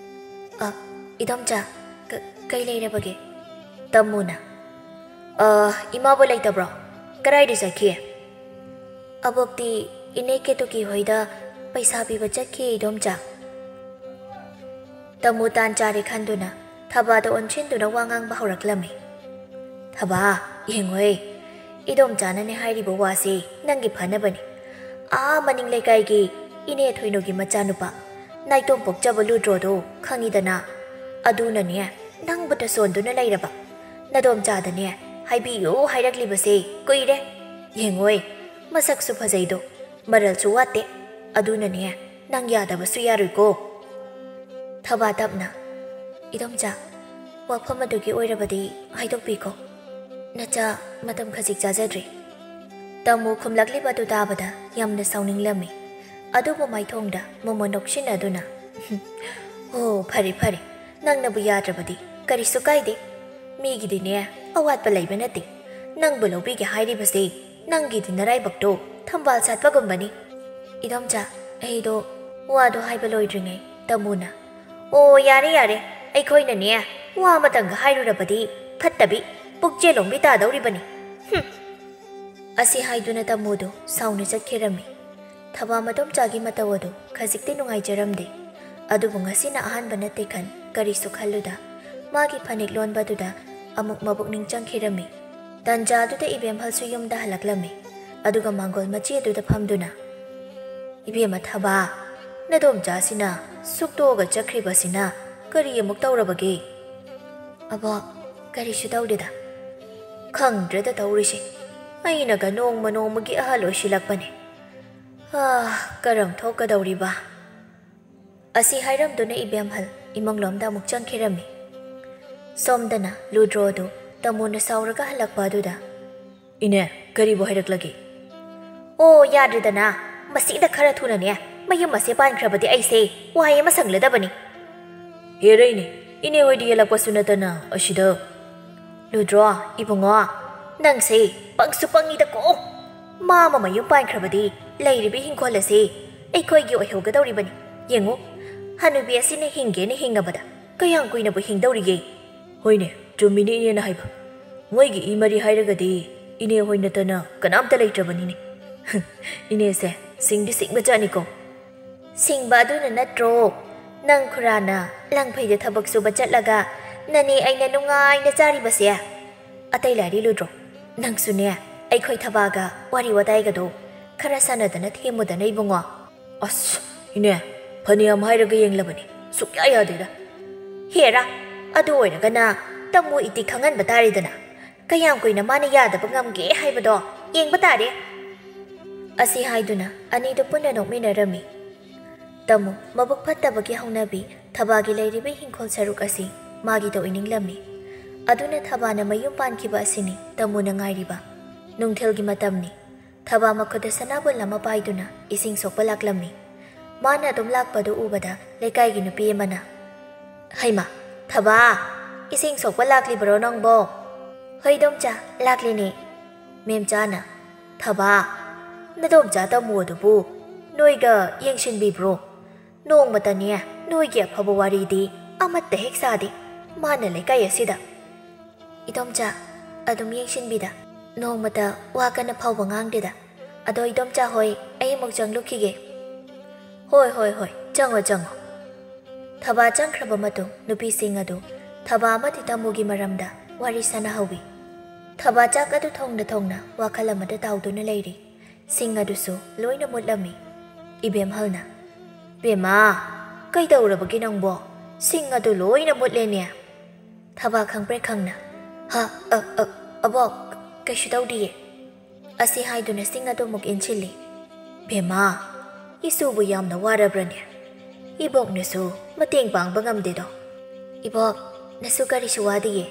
"ꯑ, ꯏꯗꯣꯝꯆꯥ, ꯀ-, ꯀꯩ ꯂꯩꯔꯕꯒꯦ?" ꯇꯃꯨꯅ, "ꯑ, ꯏꯃꯥꯕꯨ ꯂꯩꯇꯕ꯭ꯔꯣ? ꯀꯗꯥꯏꯗ ꯆꯠꯈꯤ?" "ꯑꯕꯣꯛꯇꯤ ꯏꯅꯦ ꯀꯦꯇꯨꯀꯤ ꯍꯣꯏꯗ ꯄꯩꯁꯥ ꯄꯤꯕ ꯆꯠꯈꯤ, ꯏꯗꯣꯝꯆꯥ꯫" ꯇꯃꯨ ꯇꯥꯟ ꯆꯥꯔꯦ ꯈꯟꯗꯨꯅ ꯊꯕꯥꯗ ꯑꯣꯟꯁꯤꯟꯗꯨꯅ ꯋꯥ ꯉꯥꯡꯕ ꯍꯧꯔꯛꯂꯝꯃꯤ꯫ "ꯊꯕꯥ, ꯌꯦꯡꯉꯣꯍꯦ, ꯏꯗꯣꯝꯆꯥꯅꯅꯦ ꯍꯥꯏꯔꯤꯕ ꯋꯥꯁꯤ ꯅꯪꯒꯤ ꯐꯅꯕꯅꯤ꯫ ꯑꯥ ꯃꯅꯤꯡ ꯂꯩꯀꯥꯏꯒꯤ ꯏꯅꯦ ꯊꯣꯏꯅꯨꯒꯤ ꯃꯆꯥꯅꯨꯄꯥ ꯅꯥꯏꯇꯣꯝ ꯄꯣꯛꯆꯕ ꯂꯨꯗ꯭ꯔꯣꯗꯣ ꯈꯪꯉꯤꯗꯅ? ꯑꯗꯨꯅꯅꯦ ꯅꯪꯕꯨ ꯇꯁꯣꯟꯗꯨꯅ ꯂꯩꯔꯕ꯫ ꯅꯗꯣꯝꯆꯥꯗꯅꯦ ꯍꯥꯏꯕꯤꯌꯨ ꯍꯥꯏꯔꯛꯂꯤꯕꯁꯦ ꯀꯨꯏꯔꯦ꯫ ꯌꯦꯡꯉꯣꯏ, ꯃꯁꯛꯁꯨ ꯐꯖꯩꯗꯣ꯫ ꯃꯔꯜꯁꯨ ꯋꯥꯠꯇꯦ꯫ ꯑꯗꯨꯅꯅꯦ, ꯅꯪ ꯌꯥꯗꯕꯁꯨ ꯌꯥꯔꯣꯏꯀꯣ꯫ ꯊꯕꯥ ꯇꯞꯅ, "ꯏꯗꯣꯝꯆꯥ, ꯋꯥꯐꯝ ꯑꯗꯨꯒꯤ ꯑꯣꯏꯔꯕꯗꯤ ꯍꯥꯏꯗꯣꯛꯄꯤꯈꯣ꯫ ꯅꯆꯥ ꯃꯇꯝ ꯈꯖꯤꯛ ꯆꯥꯖꯗ꯭ꯔꯤ꯫" ꯇꯥꯃꯣ ꯈꯨꯝꯂꯛꯂꯤꯕ ꯑꯗꯨ ꯇꯥꯕꯗ ꯌꯥꯝꯅ ꯁꯥꯎꯅꯤꯡꯂꯝꯃꯤ꯫ ꯑꯗꯨꯕꯨ ꯃꯥꯏꯊꯣꯡꯗ ꯃꯣꯃꯣꯟ ꯅꯣꯛꯁꯤꯟꯅꯗꯨꯅ, "ꯑꯣ, ꯐꯔꯦ, ꯐꯔꯦ, ꯅꯪꯅꯕꯨ ꯌꯥꯗ꯭ꯔꯕꯗꯤ ꯀꯔꯤꯁꯨ ꯀꯥꯏꯗꯦ꯫ ꯃꯤꯒꯤꯗꯤꯅꯦ, ꯑꯋꯥꯠꯄ ꯂꯩꯕ ꯅꯠꯇꯦ꯫ ꯅꯪꯕꯨ ꯂꯧꯕꯤꯒꯦ ꯍꯥꯏꯔꯤꯕꯁꯦ ꯅꯪꯒꯤꯗꯤ ꯅꯔꯥꯏꯕꯛꯇꯣ ꯊꯝꯕꯥꯜ ꯁꯥꯠꯄꯒꯨꯝꯕꯅꯤ꯫" "ꯏꯗꯣꯝꯆꯥ, ꯑꯩꯗꯣ ꯋꯥꯗꯣ ꯍꯥꯏꯕ ꯂꯣꯏꯗ꯭ꯔꯤꯉꯩ ꯇꯥꯃꯣꯅ, 'ꯑꯣ, ꯌꯥꯔꯦ, ꯌꯥꯔꯦ, ꯑꯩꯈꯣꯏꯅꯅꯦ ꯋꯥ ꯑꯃꯇꯪꯒ ꯍꯥꯏꯔꯨꯔꯕꯗꯤ ꯐꯠꯇꯕꯤ, ꯄꯨꯛꯆꯦꯜ ꯂꯣꯝꯕꯤ ꯇꯥꯗꯧꯔꯤꯕꯅꯤ꯫ ꯍꯨꯝ!" ꯑꯁꯤ ꯍꯥꯏꯗꯨꯅ ꯇꯥꯃꯣꯗꯨ ꯁꯥꯎꯅ ꯆꯠꯈꯤꯔꯝꯃꯤ꯫ ꯊꯕꯥ ꯃꯗꯣꯝꯆꯥꯒꯤ ꯃꯇꯧ ꯑꯗꯨ ꯈꯖꯤꯛꯇꯤ ꯅꯨꯡꯉꯥꯏꯖꯔꯝꯗꯦ꯫ ꯑꯗꯨꯕꯨ ꯉꯁꯤꯅ ꯑꯍꯥꯟꯕ ꯅꯠꯇꯦ ꯈꯟ ꯀꯔꯤꯁꯨ ꯈꯜꯂꯨꯗ ꯃꯥꯒꯤ ꯐꯅꯦꯛ ꯂꯣꯟꯕꯗꯨꯗ ꯑꯃꯨꯛ ꯃꯕꯨꯛꯅꯤꯡ ꯆꯪꯈꯤꯔꯝꯃꯤ꯫ ꯇꯟꯖꯥꯗꯨꯗ ꯏꯕꯦꯝꯍꯜꯁꯨ ꯌꯨꯝꯗ ꯍꯜꯂꯛꯂꯝꯃꯤ꯫ ꯑꯗꯨꯒ ꯃꯥꯡꯒꯣꯜ ꯃꯆꯤ ꯑꯗꯨꯗ ꯐꯝꯗꯨꯅ, "ꯏꯕꯦꯝꯃ ꯊꯕꯥ, ꯅꯗꯣꯝꯆꯥꯁꯤꯅ ꯁꯨꯛꯇꯣꯛꯑꯒ ꯆꯠꯈ꯭ꯔꯤꯕꯁꯤꯅ ꯀꯔꯤ ꯑꯃꯨꯛ ꯇꯧꯔꯕꯒꯦ?" "ꯑꯕꯣ, ꯀꯔꯤꯁꯨ ꯇꯧꯗꯦꯗ꯫" "ꯈꯪꯗ꯭ꯔꯦꯗ ꯇꯧꯔꯤꯁꯦ꯫ ꯑꯩꯅꯒ ꯅꯣꯡꯃ ꯅꯣꯡꯃꯒꯤ ꯑꯍꯜ ꯑꯣꯏꯁꯤꯜꯂꯛꯄꯅꯦ꯫ ꯑꯥ, ꯀꯔꯝ ꯊꯣꯛꯀꯗꯧꯔꯤꯕ?" ꯑꯁꯤ ꯍꯥꯏꯔꯝꯗꯨꯅ ꯏꯕꯦꯝꯍꯜ ꯏꯃꯨꯡꯂꯣꯝꯗ ꯑꯃꯨꯛ ꯆꯪꯈꯤꯔꯝꯃꯤ꯫ ꯁꯣꯝꯗꯅ ꯂꯨꯗ꯭ꯔꯣꯗꯨ ꯇꯥꯃꯣꯅ ꯁꯥꯎꯔꯒ ꯍꯜꯂꯛꯄ ꯑꯗꯨꯗ, "ꯏꯅꯦ, ꯀꯔꯤꯕꯨ ꯍꯥꯏꯔꯛꯂꯒꯦ?" "ꯑꯣ, ꯌꯥꯗ꯭ꯔꯦꯗꯅ꯫ ꯃꯁꯤꯗ ꯈꯔ ꯊꯨꯅꯅꯦ ꯃꯌꯨꯝ ꯑꯁꯦ ꯄꯥꯟꯈ꯭ꯔꯕꯗꯤ ꯑꯩꯁꯦ ꯋꯥꯍꯩ ꯑꯃ ꯁꯪꯂꯗꯕꯅꯤ꯫" "ꯍꯦꯔꯩꯅꯦ, ꯏꯅꯦ ꯍꯣꯏꯗꯤ ꯌꯦꯜꯂꯛꯄꯁꯨ ꯅꯠꯇꯅ ꯑꯁꯤꯗ꯫" "ꯂꯨꯗ꯭ꯔꯣ, ꯏꯕꯨꯡꯉꯣ, ꯅꯪꯁꯦ ꯄꯪꯁꯨ ꯄꯪꯉꯤꯗꯀꯣ꯫ ꯃꯥ ꯑꯃ ꯃꯌꯨꯝ ꯄꯥꯟꯈ꯭ꯔꯕꯗꯤ ꯂꯩꯔꯤꯕ ꯍꯤꯡꯈꯣꯜ ꯑꯁꯤ ꯑꯩꯈꯣꯏꯒꯤ ꯑꯣꯏꯍꯧꯒꯗꯧꯔꯤꯕꯅꯤ꯫ ꯌꯦꯡꯉꯨ, ꯍꯅꯨꯕꯤ ꯑꯁꯤꯅ ꯍꯤꯡꯒꯦꯅ ꯍꯤꯡꯉꯕꯗ ꯀꯌꯥꯝ ꯀꯨꯏꯅꯕꯨ ꯍꯤꯡꯗꯧꯔꯤꯒꯦ?" "ꯍꯣꯏꯅꯦ, ꯆꯨꯝꯃꯤꯅꯦ ꯏꯅꯦꯅ ꯍꯥꯏꯕ꯫ ꯃꯣꯏꯒꯤ ꯏ ꯃꯔꯤ ꯍꯥꯏꯔꯒꯗꯤ ꯏꯅꯦ ꯍꯣꯏ ꯅꯠꯇꯅ ꯀꯅꯥꯝꯇ ꯂꯩꯇ꯭ꯔꯕꯅꯤꯅꯦ꯫" "ꯏꯅꯦꯁꯦ ꯁꯤꯡꯗꯤ ꯁꯤꯡꯕ ꯖꯥꯠꯅꯤꯀꯣ꯫" "ꯁꯤꯡꯕ ꯑꯗꯨꯅ ꯅꯠꯇ꯭ꯔꯣ ꯅꯪ ꯈꯨꯔꯥꯅ ꯂꯪꯐꯩꯗ ꯊꯕꯛ ꯁꯨꯕ ꯆꯠꯂꯒ ꯅꯅꯦ ꯑꯩꯅ ꯅꯨꯡꯉꯥꯏꯅ ꯆꯥꯔꯤꯕꯁꯦ?" "ꯑꯇꯩ ꯂꯥꯏꯔꯤ ꯂꯨꯗ꯭ꯔꯣ, ꯅꯪꯁꯨꯅꯦ ꯑꯩꯈꯣꯏ ꯊꯕꯥꯒ ꯋꯥꯔꯤ ꯋꯥꯇꯥꯏꯒꯗꯣ ꯈꯔ ꯁꯥꯟꯅꯗꯅ ꯊꯦꯝꯃꯨꯗꯅ ꯏꯕꯨꯡꯉꯣ꯫" "ꯑꯁ, ꯏꯅꯦ, ꯐꯅꯌꯥꯝ ꯍꯥꯏꯔꯒ ꯌꯦꯡꯂꯕꯅꯤ, ꯁꯨꯛꯌꯥ ꯌꯥꯗꯦꯗ꯫" "ꯍꯦꯔꯥ, ꯑꯗꯨ ꯑꯣꯏꯔꯒꯅ ꯇꯥꯃꯣ ꯏꯇꯤ ꯈꯪꯍꯟꯕ ꯇꯥꯔꯦꯗꯅ꯫ ꯀꯌꯥꯝ ꯀꯨꯏꯅ ꯃꯥꯅ ꯌꯥꯗꯕ ꯉꯝꯒꯦ ꯍꯥꯏꯕꯗꯣ ꯌꯦꯡꯕ ꯇꯥꯔꯦ꯫" ꯑꯁꯤ ꯍꯥꯏꯗꯨꯅ ꯑꯅꯤꯗꯨ ꯄꯨꯟꯅ ꯅꯣꯛꯃꯤꯟꯅꯔꯝꯃꯤ꯫ ꯇꯥꯃꯣ, ꯃꯕꯨꯛ ꯐꯠꯇꯕꯒꯤ ꯍꯧꯅꯕꯤ ꯊꯕꯥꯒꯤ ꯂꯩꯔꯤꯕ ꯏꯪꯈꯣꯜ ꯁꯔꯨꯛ ꯑꯁꯤ ꯃꯥꯒꯤꯗ ꯑꯣꯏꯅꯤꯡꯂꯝꯃꯤ꯫ ꯑꯗꯨꯅ ꯊꯕꯥꯅ ꯃꯌꯨꯝ ꯄꯥꯟꯈꯤꯕ ꯑꯁꯤꯅꯤ ꯇꯥꯃꯣꯅ ꯉꯥꯏꯔꯤꯕ꯫ ꯅꯨꯡꯊꯤꯜꯒꯤ ꯃꯇꯝꯅꯤ꯫ ꯊꯕꯥ ꯃꯈꯨꯠꯇ ꯁꯅꯥꯕꯨꯜ ꯑꯃ ꯄꯥꯏꯗꯨꯅ ꯏꯁꯤꯡ ꯁꯣꯛꯄ ꯂꯥꯛꯂꯝꯃꯤ꯫ ꯃꯥꯅ ꯑꯗꯨꯝ ꯂꯥꯛꯄꯗꯨ ꯎꯕꯗ ꯂꯩꯀꯥꯏꯒꯤ ꯅꯨꯄꯤ ꯑꯃꯅ, "ꯍꯩꯃꯥ, ꯊꯕꯥ, ꯏꯁꯤꯡ ꯁꯣꯛꯄ ꯂꯥꯛꯂꯤꯕꯔꯣ ꯅꯪꯕꯣ?" "ꯍꯣꯏ ꯏꯗꯣꯝꯆꯥ, ꯂꯥꯛꯂꯤꯅꯦ꯫" ꯃꯦꯝꯆꯥꯅ, "ꯊꯕꯥ, ꯅꯗꯣꯝꯆꯥ ꯇꯥꯃꯣ ꯑꯗꯨꯕꯨ ꯅꯣꯏꯒ ꯌꯦꯡꯁꯤꯟꯕꯤꯕ꯭ꯔꯣ? ꯅꯣꯡꯃꯇꯅꯦ ꯅꯣꯏꯒꯤ ꯑꯐꯕ ꯋꯥꯔꯤꯗꯤ ꯑꯃꯠꯇ ꯍꯦꯛ ꯁꯥꯗꯦ ꯃꯥꯅ ꯂꯩꯀꯥꯏ ꯑꯁꯤꯗ꯫" "ꯏꯗꯣꯝꯆꯥ, ꯑꯗꯨꯝ ꯌꯦꯡꯁꯤꯟꯕꯤꯗ, ꯅꯣꯡꯃꯇ ꯋꯥ ꯀꯟꯅ ꯐꯥꯎꯕ ꯉꯥꯡꯗꯦꯗ꯫ ꯑꯗꯣ ꯏꯗꯣꯝꯆꯥ ꯍꯣꯏ, ꯑꯩ ꯑꯃꯨꯛ ꯆꯪꯂꯨꯈꯤꯒꯦ꯫" "ꯍꯣꯏ, ꯍꯣꯏ, ꯍꯣꯏ, ꯆꯪꯉꯣ, ꯆꯪꯉꯣ꯫" ꯊꯕꯥ ꯆꯪꯈ꯭ꯔꯕ ꯃꯇꯨꯡ ꯅꯨꯄꯤꯁꯤꯡ ꯑꯗꯨ ꯊꯕꯥ ꯑꯃꯗꯤ ꯇꯥꯃꯣꯒꯤ ꯃꯔꯝꯗ ꯋꯥꯔꯤ ꯁꯥꯟꯅꯍꯧꯋꯤ꯫ ꯊꯕꯥ ꯆꯥꯛ ꯑꯗꯨ ꯊꯣꯡꯅ ꯊꯣꯡꯅ ꯋꯥꯈꯜ ꯑꯃꯗ ꯇꯥꯎꯗꯨꯅ ꯂꯩꯔꯤ꯫ ꯁꯤꯡ ꯑꯗꯨꯁꯨ ꯂꯣꯏꯅ ꯃꯨꯠꯂꯝꯃꯤ꯫ ꯏꯕꯦꯝꯍꯜꯅ, "ꯕꯦꯝꯃ, ꯀꯩꯗꯧꯔꯕꯒꯦ ꯅꯪꯕꯣ? ꯁꯤꯡ ꯑꯗꯨ ꯂꯣꯏꯅ ꯃꯨꯠꯂꯦꯅꯦ꯫" ꯊꯕꯥ ꯈꯪꯄ꯭ꯔꯦꯛ ꯈꯪꯅ, "ꯍ, ꯑ, ꯑ, ꯑꯕꯣꯛ, ꯀꯩꯁꯨ ꯇꯧꯗꯤꯌꯦ꯫" ꯑꯁꯤ ꯍꯥꯏꯗꯨꯅ ꯁꯤꯡ ꯑꯗꯨ ꯑꯃꯨꯛ ꯏꯟꯁꯤꯜꯂꯤ꯫ "ꯕꯦꯝꯃ, ꯏꯁꯨꯕꯨ ꯌꯥꯝꯅ ꯋꯥꯔꯕ꯭ꯔꯅꯦ? ꯏꯕꯣꯛꯅꯁꯨ ꯃꯇꯦꯡ ꯄꯥꯡꯕ ꯉꯝꯗꯦꯗꯣ꯫" "ꯏꯕꯣꯛ, ꯅꯁꯨ ꯀꯔꯤꯁꯨ ꯋꯥꯗꯤꯌꯦ꯫"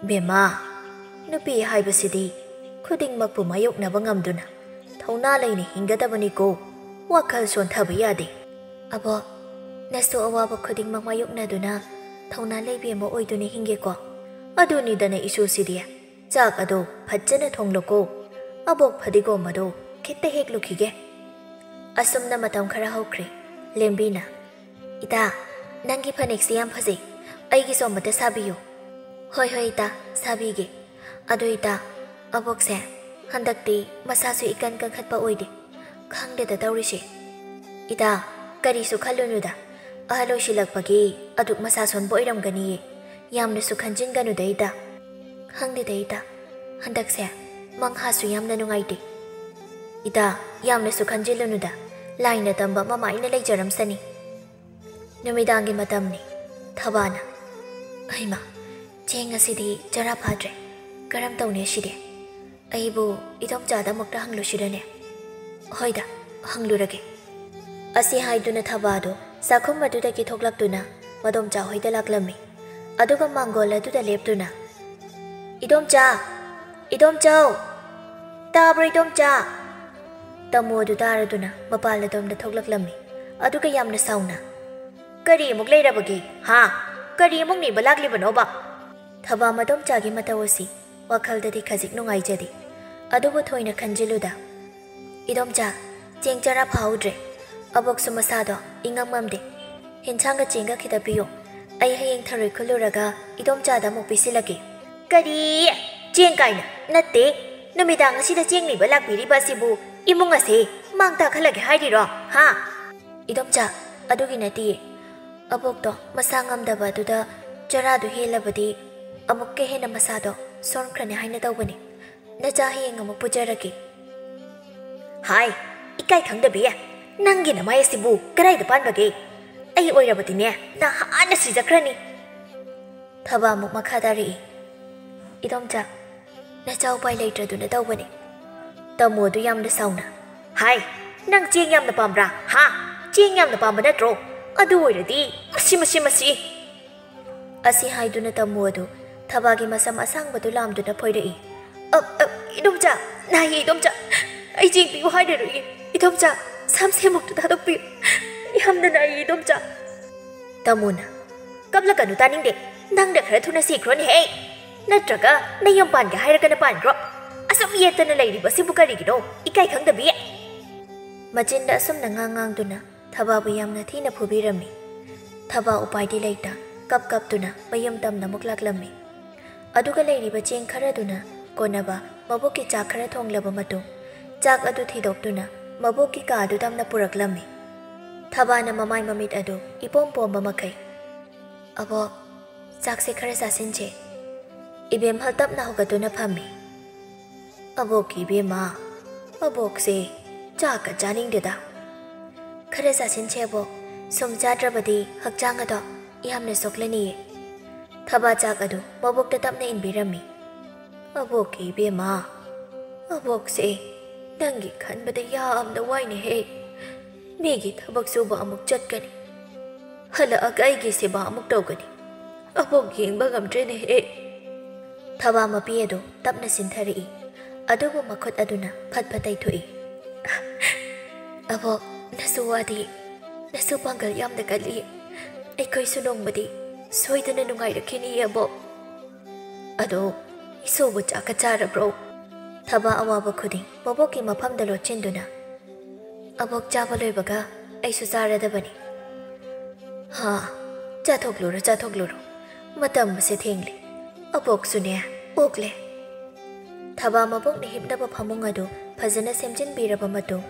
"ꯕꯦꯝꯃ, ꯅꯨꯄꯤ ꯍꯥꯏꯕꯁꯤꯗꯤ ꯈꯨꯗꯤꯡꯃꯛꯄꯨ ꯃꯥꯌꯣꯛꯅꯕ ꯉꯝꯗꯨꯅ ꯊꯧꯅꯥ ꯂꯩꯅ ꯍꯤꯡꯒꯗꯕꯅꯤꯀꯣ꯫ ꯋꯥꯈꯜ ꯁꯣꯟꯊꯕ ꯌꯥꯗꯦ꯫" "ꯑꯕꯣꯛ, ꯅꯁꯨ ꯑꯋꯥꯕ ꯈꯨꯗꯤꯡꯃꯛ ꯃꯥꯌꯣꯛꯅꯗꯨꯅ ꯊꯧꯅꯥ ꯂꯩꯕꯤ ꯑꯃ ꯑꯣꯏꯗꯨꯅ ꯍꯤꯡꯒꯦꯀꯣ꯫" "ꯑꯗꯨꯅꯤꯗꯅ ꯏꯁꯨꯁꯤꯗꯤ꯫ ꯆꯥꯛ ꯑꯗꯣ ꯐꯖꯅ ꯊꯣꯡꯂꯨꯀꯣ꯫ ꯑꯕꯣꯛ ꯐꯗꯤꯒꯣꯝ ꯑꯗꯣ ꯈꯤꯠꯇ ꯍꯦꯛꯂꯨꯈꯤꯒꯦ꯫" ꯑꯁꯨꯝꯅ ꯃꯇꯝ ꯈꯔ ꯍꯧꯈ꯭ꯔꯦ꯫ ꯂꯦꯝꯕꯤꯅ, "ꯏꯇꯥ, ꯅꯪꯒꯤ ꯐꯅꯦꯛꯁꯤ ꯌꯥꯝ ꯐꯖꯩ꯫ ꯑꯩꯒꯤꯁꯨ ꯑꯃꯠꯇ ꯁꯥꯕꯤꯌꯨ꯫" "ꯍꯣꯏ, ꯍꯣꯏ, ꯏꯇꯥ, ꯁꯥꯕꯤꯒꯦ꯫ ꯑꯗꯣ ꯏꯇꯥ, ꯑꯕꯣꯛꯁꯦ ꯍꯟꯗꯛꯇꯤ ꯃꯁꯥꯁꯨ ꯏꯀꯟ ꯀꯟꯈꯠꯄ ꯑꯣꯏꯗꯦ꯫ ꯈꯪꯗꯦꯗ ꯇꯧꯔꯤꯁꯦ꯫" "ꯏꯇꯥ, ꯀꯔꯤꯁꯨ ꯈꯜꯂꯨꯅꯨꯗ꯫ ꯑꯍꯜ ꯑꯣꯏꯁꯤꯜꯂꯛꯄꯒꯤ ꯑꯗꯨꯛ ꯃꯁꯥ ꯁꯣꯟꯕ ꯑꯣꯏꯔꯝꯒꯅꯤꯌꯦ꯫ ꯌꯥꯝꯅꯁꯨ ꯈꯟꯖꯤꯟꯒꯅꯨꯗ ꯏꯇꯥ꯫" "ꯈꯪꯗꯦꯗ ꯏꯇꯥ, ꯍꯟꯗꯛꯁꯦ ꯃꯪꯍꯥꯁꯨ ꯌꯥꯝꯅ ꯅꯨꯡꯉꯥꯏꯇꯦ꯫" "ꯏꯇꯥ, ꯌꯥꯝꯅꯁꯨ ꯈꯟꯖꯤꯜꯂꯨꯅꯨꯗ꯫ ꯂꯥꯏꯅ ꯇꯝꯕ ꯑꯃ ꯃꯥꯏꯅ ꯂꯩꯖꯔꯝꯁꯅꯤ꯫" ꯅꯨꯃꯤꯗꯥꯡꯒꯤ ꯃꯇꯝꯅꯤ꯫ ꯊꯕꯥꯅ, "ꯍꯩꯃꯥ, ꯆꯦꯡ ꯑꯁꯤꯗꯤ ꯆꯔꯥ ꯐꯥꯗ꯭ꯔꯦ꯫ ꯀꯔꯝ ꯇꯧꯅꯤ ꯑꯁꯤꯗꯤ? ꯑꯩꯕꯨ ꯏꯗꯣꯝꯆꯥꯗ ꯑꯃꯨꯛꯇ ꯍꯪꯂꯨꯁꯤꯔꯅꯦ?" "ꯍꯣꯏꯗ, ꯍꯪꯂꯨꯔꯒꯦ꯫" ꯑꯁꯤ ꯍꯥꯏꯗꯨꯅ ꯊꯕꯥꯗꯨ ꯆꯥꯛꯈꯨꯝ ꯑꯗꯨꯗꯒꯤ ꯊꯣꯛꯂꯛꯇꯨꯅ ꯃꯗꯣꯝꯆꯥ ꯍꯣꯏꯗ ꯂꯥꯛꯂꯝꯃꯤ꯫ ꯑꯗꯨꯒ ꯃꯥꯡꯒꯣꯜ ꯑꯗꯨꯗ ꯂꯦꯞꯇꯨꯅ, "ꯏꯗꯣꯝꯆꯥ! ꯏꯗꯣꯝꯆꯥꯎ! ꯇꯥꯕ꯭ꯔꯣ, ꯏꯗꯣꯝꯆꯥ?" ꯇꯥꯃꯣ ꯑꯗꯨ ꯇꯥꯔꯗꯨꯅ ꯃꯄꯥꯜ ꯑꯗꯣꯝꯗ ꯊꯣꯛꯂꯛꯂꯝꯃꯤ꯫ ꯑꯗꯨꯒ ꯌꯥꯝꯅ ꯁꯥꯎꯅ, "ꯀꯔꯤ ꯑꯃꯨꯛ ꯂꯩꯔꯕꯒꯦ, ꯍꯥ? ꯀꯔꯤ ꯑꯃꯨꯛ ꯅꯤꯕ ꯂꯥꯛꯂꯤꯕꯅꯣꯕ?" ꯊꯕꯥ ꯃꯗꯣꯝꯆꯥꯒꯤ ꯃꯇꯧ ꯑꯁꯤ ꯋꯥꯈꯜꯗꯗꯤ ꯈꯖꯤꯛ ꯅꯨꯡꯉꯥꯏꯖꯗꯦ꯫ ꯑꯗꯨꯕꯨ ꯊꯣꯏꯅ ꯈꯟꯖꯤꯜꯂꯨꯗ, "ꯏꯗꯣꯝꯆꯥ, ꯆꯦꯡ ꯆꯔꯥ ꯐꯥꯍꯧꯗ꯭ꯔꯦ꯫ ꯑꯕꯣꯛꯁꯨ ꯃꯁꯥꯗꯣ ꯏꯉꯝ ꯉꯝꯗꯦ꯫ ꯍꯦꯟꯁꯥꯡꯒ ꯆꯦꯡꯒ ꯈꯤꯇ ꯄꯤꯌꯣ꯫ ꯑꯩ ꯍꯌꯦꯡ ꯊꯔꯣꯏ ꯈꯨꯜꯂꯨꯔꯒ ꯏꯗꯣꯝꯆꯥꯗ ꯑꯃꯨꯛ ꯄꯤꯁꯤꯜꯂꯒꯦ꯫" "ꯀꯔꯤ? ꯆꯦꯡ ꯀꯥꯏꯅ? ꯅꯠꯇꯦ꯫ ꯅꯨꯃꯤꯗꯥꯡ ꯑꯁꯤꯗ ꯆꯦꯡ ꯅꯤꯕ ꯂꯥꯛꯄꯤꯔꯤꯕ ꯑꯁꯤꯕꯨ ꯏꯃꯨꯡ ꯑꯁꯦ ꯃꯥꯡ ꯇꯥꯛꯍꯜꯂꯒꯦ ꯍꯥꯏꯔꯤꯔꯣ, ꯍꯥ?" "ꯏꯗꯣꯝꯆꯥ, ꯑꯗꯨꯒꯤ ꯅꯠꯇꯤꯌꯦ꯫ ꯑꯕꯣꯛꯇꯣ ꯃꯁꯥ ꯉꯝꯗꯕ ꯑꯗꯨꯗ ꯆꯔꯥꯗꯨ ꯍꯦꯜꯂꯕꯗꯤ ꯑꯃꯨꯛꯀ ꯍꯦꯟꯅ ꯃꯁꯥꯗꯣ ꯁꯣꯟꯈ꯭ꯔꯅꯤ ꯍꯥꯏꯅ ꯇꯧꯕꯅꯤ꯫ ꯅꯆꯥ ꯍꯌꯦꯡ ꯑꯃꯨꯛ ꯄꯨꯖꯔꯒꯦ꯫" "ꯍꯥꯏ, ꯏꯀꯥꯏ ꯈꯪꯗꯕꯤ, ꯅꯪꯒꯤ ꯅꯃꯥꯏ ꯑꯁꯤꯕꯨ ꯀꯗꯥꯏꯗ ꯄꯥꯟꯕꯒꯦ? ꯑꯩ ꯑꯣꯏꯔꯕꯗꯤꯅꯦ, ꯅꯍꯥꯟꯅ ꯁꯤꯖꯈ꯭ꯔꯅꯤ꯫" ꯊꯕꯥ ꯑꯃꯨꯛ ꯃꯈꯥ ꯇꯥꯔꯛꯏ, "ꯏꯗꯣꯝꯆꯥ, ꯅꯆꯥ ꯎꯄꯥꯏ ꯂꯩꯇ꯭ꯔꯗꯨꯅ ꯇꯧꯕꯅꯤ꯫" ꯇꯥꯃꯣꯗꯨ ꯌꯥꯝꯅ ꯁꯥꯎꯅ, "ꯍꯥꯏ, ꯅꯪ ꯆꯦꯡ ꯌꯥꯝꯅ ꯄꯥꯝꯕ꯭ꯔꯥ, ꯍꯥ? ꯆꯦꯡ ꯌꯥꯝꯅ ꯄꯥꯝꯕ ꯅꯠꯇ꯭ꯔꯣ? ꯑꯗꯨ ꯑꯣꯏꯔꯗꯤ ꯃꯁꯤ, ꯃꯁꯤ, ꯃꯁꯤ!" ꯑꯁꯤ ꯍꯥꯏꯗꯨꯅ ꯇꯥꯃꯣ ꯑꯗꯨ ꯊꯕꯥꯒꯤ ꯃꯁꯝ ꯑꯁꯥꯡꯕꯗꯨ ꯂꯥꯝꯗꯨꯅ ꯐꯣꯏꯔꯛꯏ꯫ "ꯑ, ꯑ, ꯏꯗꯣꯝꯆꯥ, ꯅꯥꯏꯌꯦ ꯏꯗꯣꯝꯆꯥ꯫ ꯑꯩ ꯆꯦꯡ ꯄꯤꯌꯨ ꯍꯥꯏꯔꯔꯣꯏꯌꯦ꯫ ꯏꯗꯣꯝꯆꯥ, ꯁꯝꯁꯦꯃꯨꯛꯇꯨ ꯊꯥꯗꯣꯛꯄꯤꯌꯨ꯫ ꯌꯥꯝꯅ ꯅꯥꯏꯌꯦ ꯏꯗꯣꯝꯆꯥ꯫" ꯇꯥꯃꯣꯅ, "ꯀꯞꯂꯛꯀꯅꯨ, ꯇꯥꯅꯤꯡꯗꯦ꯫ ꯅꯪꯗ ꯈꯔ ꯊꯨꯅ ꯁꯤꯈ꯭ꯔꯣꯅꯦꯍꯦ꯫ ꯅꯠꯇ꯭ꯔꯒ ꯅꯌꯨꯝ ꯄꯥꯟꯒꯦ ꯍꯥꯏꯔꯒꯅ ꯄꯥꯟꯈ꯭ꯔꯣ꯫ ꯑꯁꯨꯛ ꯌꯦꯠꯇꯅ ꯂꯩꯔꯤꯕꯁꯤꯕꯨ ꯀꯔꯤꯒꯤꯅꯣ? ꯏꯀꯥꯏ ꯈꯪꯗꯕꯤ!" ꯃꯆꯤꯟꯗ ꯑꯁꯨꯝꯅ ꯉꯥꯡ ꯉꯥꯡꯗꯨꯅ ꯊꯕꯥꯕꯨ ꯌꯥꯝꯅ ꯊꯤꯅ ꯐꯨꯕꯤꯔꯝꯃꯤ꯫ ꯊꯕꯥ ꯎꯄꯥꯏꯗꯤ ꯂꯩꯇ ꯀꯞ ꯀꯞꯇꯨꯅ ꯃꯌꯨꯝ ꯇꯝꯅ ꯑꯃꯨꯛ ꯂꯥꯛꯂꯝꯃꯤ꯫ ꯑꯗꯨꯒ ꯂꯩꯔꯤꯕ ꯆꯦꯡ ꯈꯔꯗꯨꯅ ꯀꯣꯟꯅꯕ ꯃꯕꯣꯛꯀꯤ ꯆꯥꯛ ꯈꯔ ꯊꯣꯡꯂꯕ ꯃꯇꯨꯡ, ꯆꯥꯛ ꯑꯗꯨ ꯊꯤꯗꯣꯛꯇꯨꯅ ꯃꯕꯣꯛꯀꯤ ꯀꯥ ꯑꯗꯨ ꯇꯝꯅ ꯄꯨꯔꯛꯂꯝꯃꯤ꯫ ꯊꯕꯥꯅ ꯃꯃꯥꯏ ꯃꯃꯤꯠ ꯑꯗꯨ ꯏꯄꯣꯝ ꯄꯣꯝꯕ ꯃꯈꯩ, "ꯑꯕꯣꯛ, ꯆꯥꯛꯁꯦ ꯈꯔ ꯆꯥꯁꯤꯟꯁꯦ꯫" ꯏꯕꯦꯝꯍꯜ ꯇꯞꯅ ꯍꯧꯒꯠꯇꯨꯅ ꯐꯝꯃꯤ꯫ "ꯑꯕꯣꯛꯀꯤ ꯏꯕꯦꯝꯃ, ꯑꯕꯣꯛꯁꯦ ꯆꯥꯛꯀ ꯆꯥꯅꯤꯡꯗꯦꯗ꯫" "ꯈꯔ ꯆꯥꯁꯤꯟꯁꯦ ꯑꯕꯣꯛ, ꯁꯨꯝ ꯆꯥꯗ꯭ꯔꯕꯗꯤ ꯍꯛꯆꯥꯡ ꯑꯗꯣ ꯌꯥꯝꯅ ꯁꯣꯛꯂꯅꯤꯌꯦ꯫" ꯊꯕꯥ ꯆꯥꯛ ꯑꯗꯨ ꯃꯕꯣꯛꯇ ꯇꯞꯅ ꯏꯟꯕꯤꯔꯝꯃꯤ꯫ "ꯑꯕꯣꯛꯀꯤ ꯏꯕꯦꯝꯃ, ꯑꯕꯣꯛꯁꯦ ꯅꯪꯒꯤ ꯈꯟꯕꯗ ꯌꯥꯝꯅ ꯋꯥꯏꯅꯦꯍꯦ꯫ ꯃꯤꯒꯤ ꯊꯕꯛ ꯁꯨꯕ ꯑꯃꯨꯛ ꯆꯠꯀꯅꯤ, ꯍꯜꯂꯛꯑꯒ ꯑꯩꯒꯤ ꯁꯦꯕꯥ ꯑꯃꯨꯛ ꯇꯧꯒꯅꯤ꯫ ꯑꯕꯣꯛ ꯌꯦꯡꯕ ꯉꯝꯗ꯭ꯔꯦꯅꯦꯍꯦ꯫ ꯊꯕꯥ ꯃꯄꯤ ꯑꯗꯨ ꯇꯞꯅ ꯆꯤꯟꯊꯔꯛꯏ, ꯑꯗꯨꯕꯨ ꯃꯈꯨꯠ ꯑꯗꯨꯅ ꯐꯠ ꯐꯠ ꯇꯩꯊꯣꯛꯏ꯫ "ꯑꯕꯣꯛ, ꯅꯁꯨ ꯋꯥꯗꯤ, ꯅꯁꯨ ꯄꯥꯡꯒꯜ ꯌꯥꯝꯅ ꯀꯜꯂꯤ꯫ ꯑꯩꯈꯣꯏꯁꯨ ꯅꯣꯡꯃꯗꯤ ꯁꯣꯏꯗꯅ ꯅꯨꯡꯉꯥꯏꯔꯛꯈꯤꯅꯤ, ꯑꯕꯣꯛ꯫ ꯑꯗꯣ, ꯏꯁꯨꯕꯨ ꯆꯥꯛꯀ ꯆꯥꯔꯕ꯭ꯔꯣ?" ꯊꯕꯥ ꯑꯋꯥꯕ ꯈꯨꯗꯤꯡ ꯃꯕꯣꯛꯀꯤ ꯃꯐꯝꯗ ꯂꯣꯠꯁꯤꯟꯗꯨꯅ, "ꯑꯕꯣꯛ ꯆꯥꯕ ꯂꯣꯏꯕꯒ ꯑꯩꯁꯨ ꯆꯥꯔꯗꯕꯅꯤ꯫" "ꯍꯥ, ꯆꯥꯊꯣꯛꯂꯨꯔꯣ, ꯆꯥꯊꯣꯛꯂꯨꯔꯣ꯫ ꯃꯇꯝ ꯑꯁꯦ ꯊꯦꯡꯂꯦ꯫ ꯑꯕꯣꯛꯁꯨꯅꯦ, ꯑꯣꯛꯂꯦ꯫" ꯊꯕꯥ ꯃꯕꯣꯛꯅ ꯍꯤꯞꯅꯕ ꯐꯃꯨꯡ ꯑꯗꯨ ꯐꯖꯅ ꯁꯦꯝꯖꯤꯟꯕꯤꯔꯕ ꯃꯇꯨꯡ,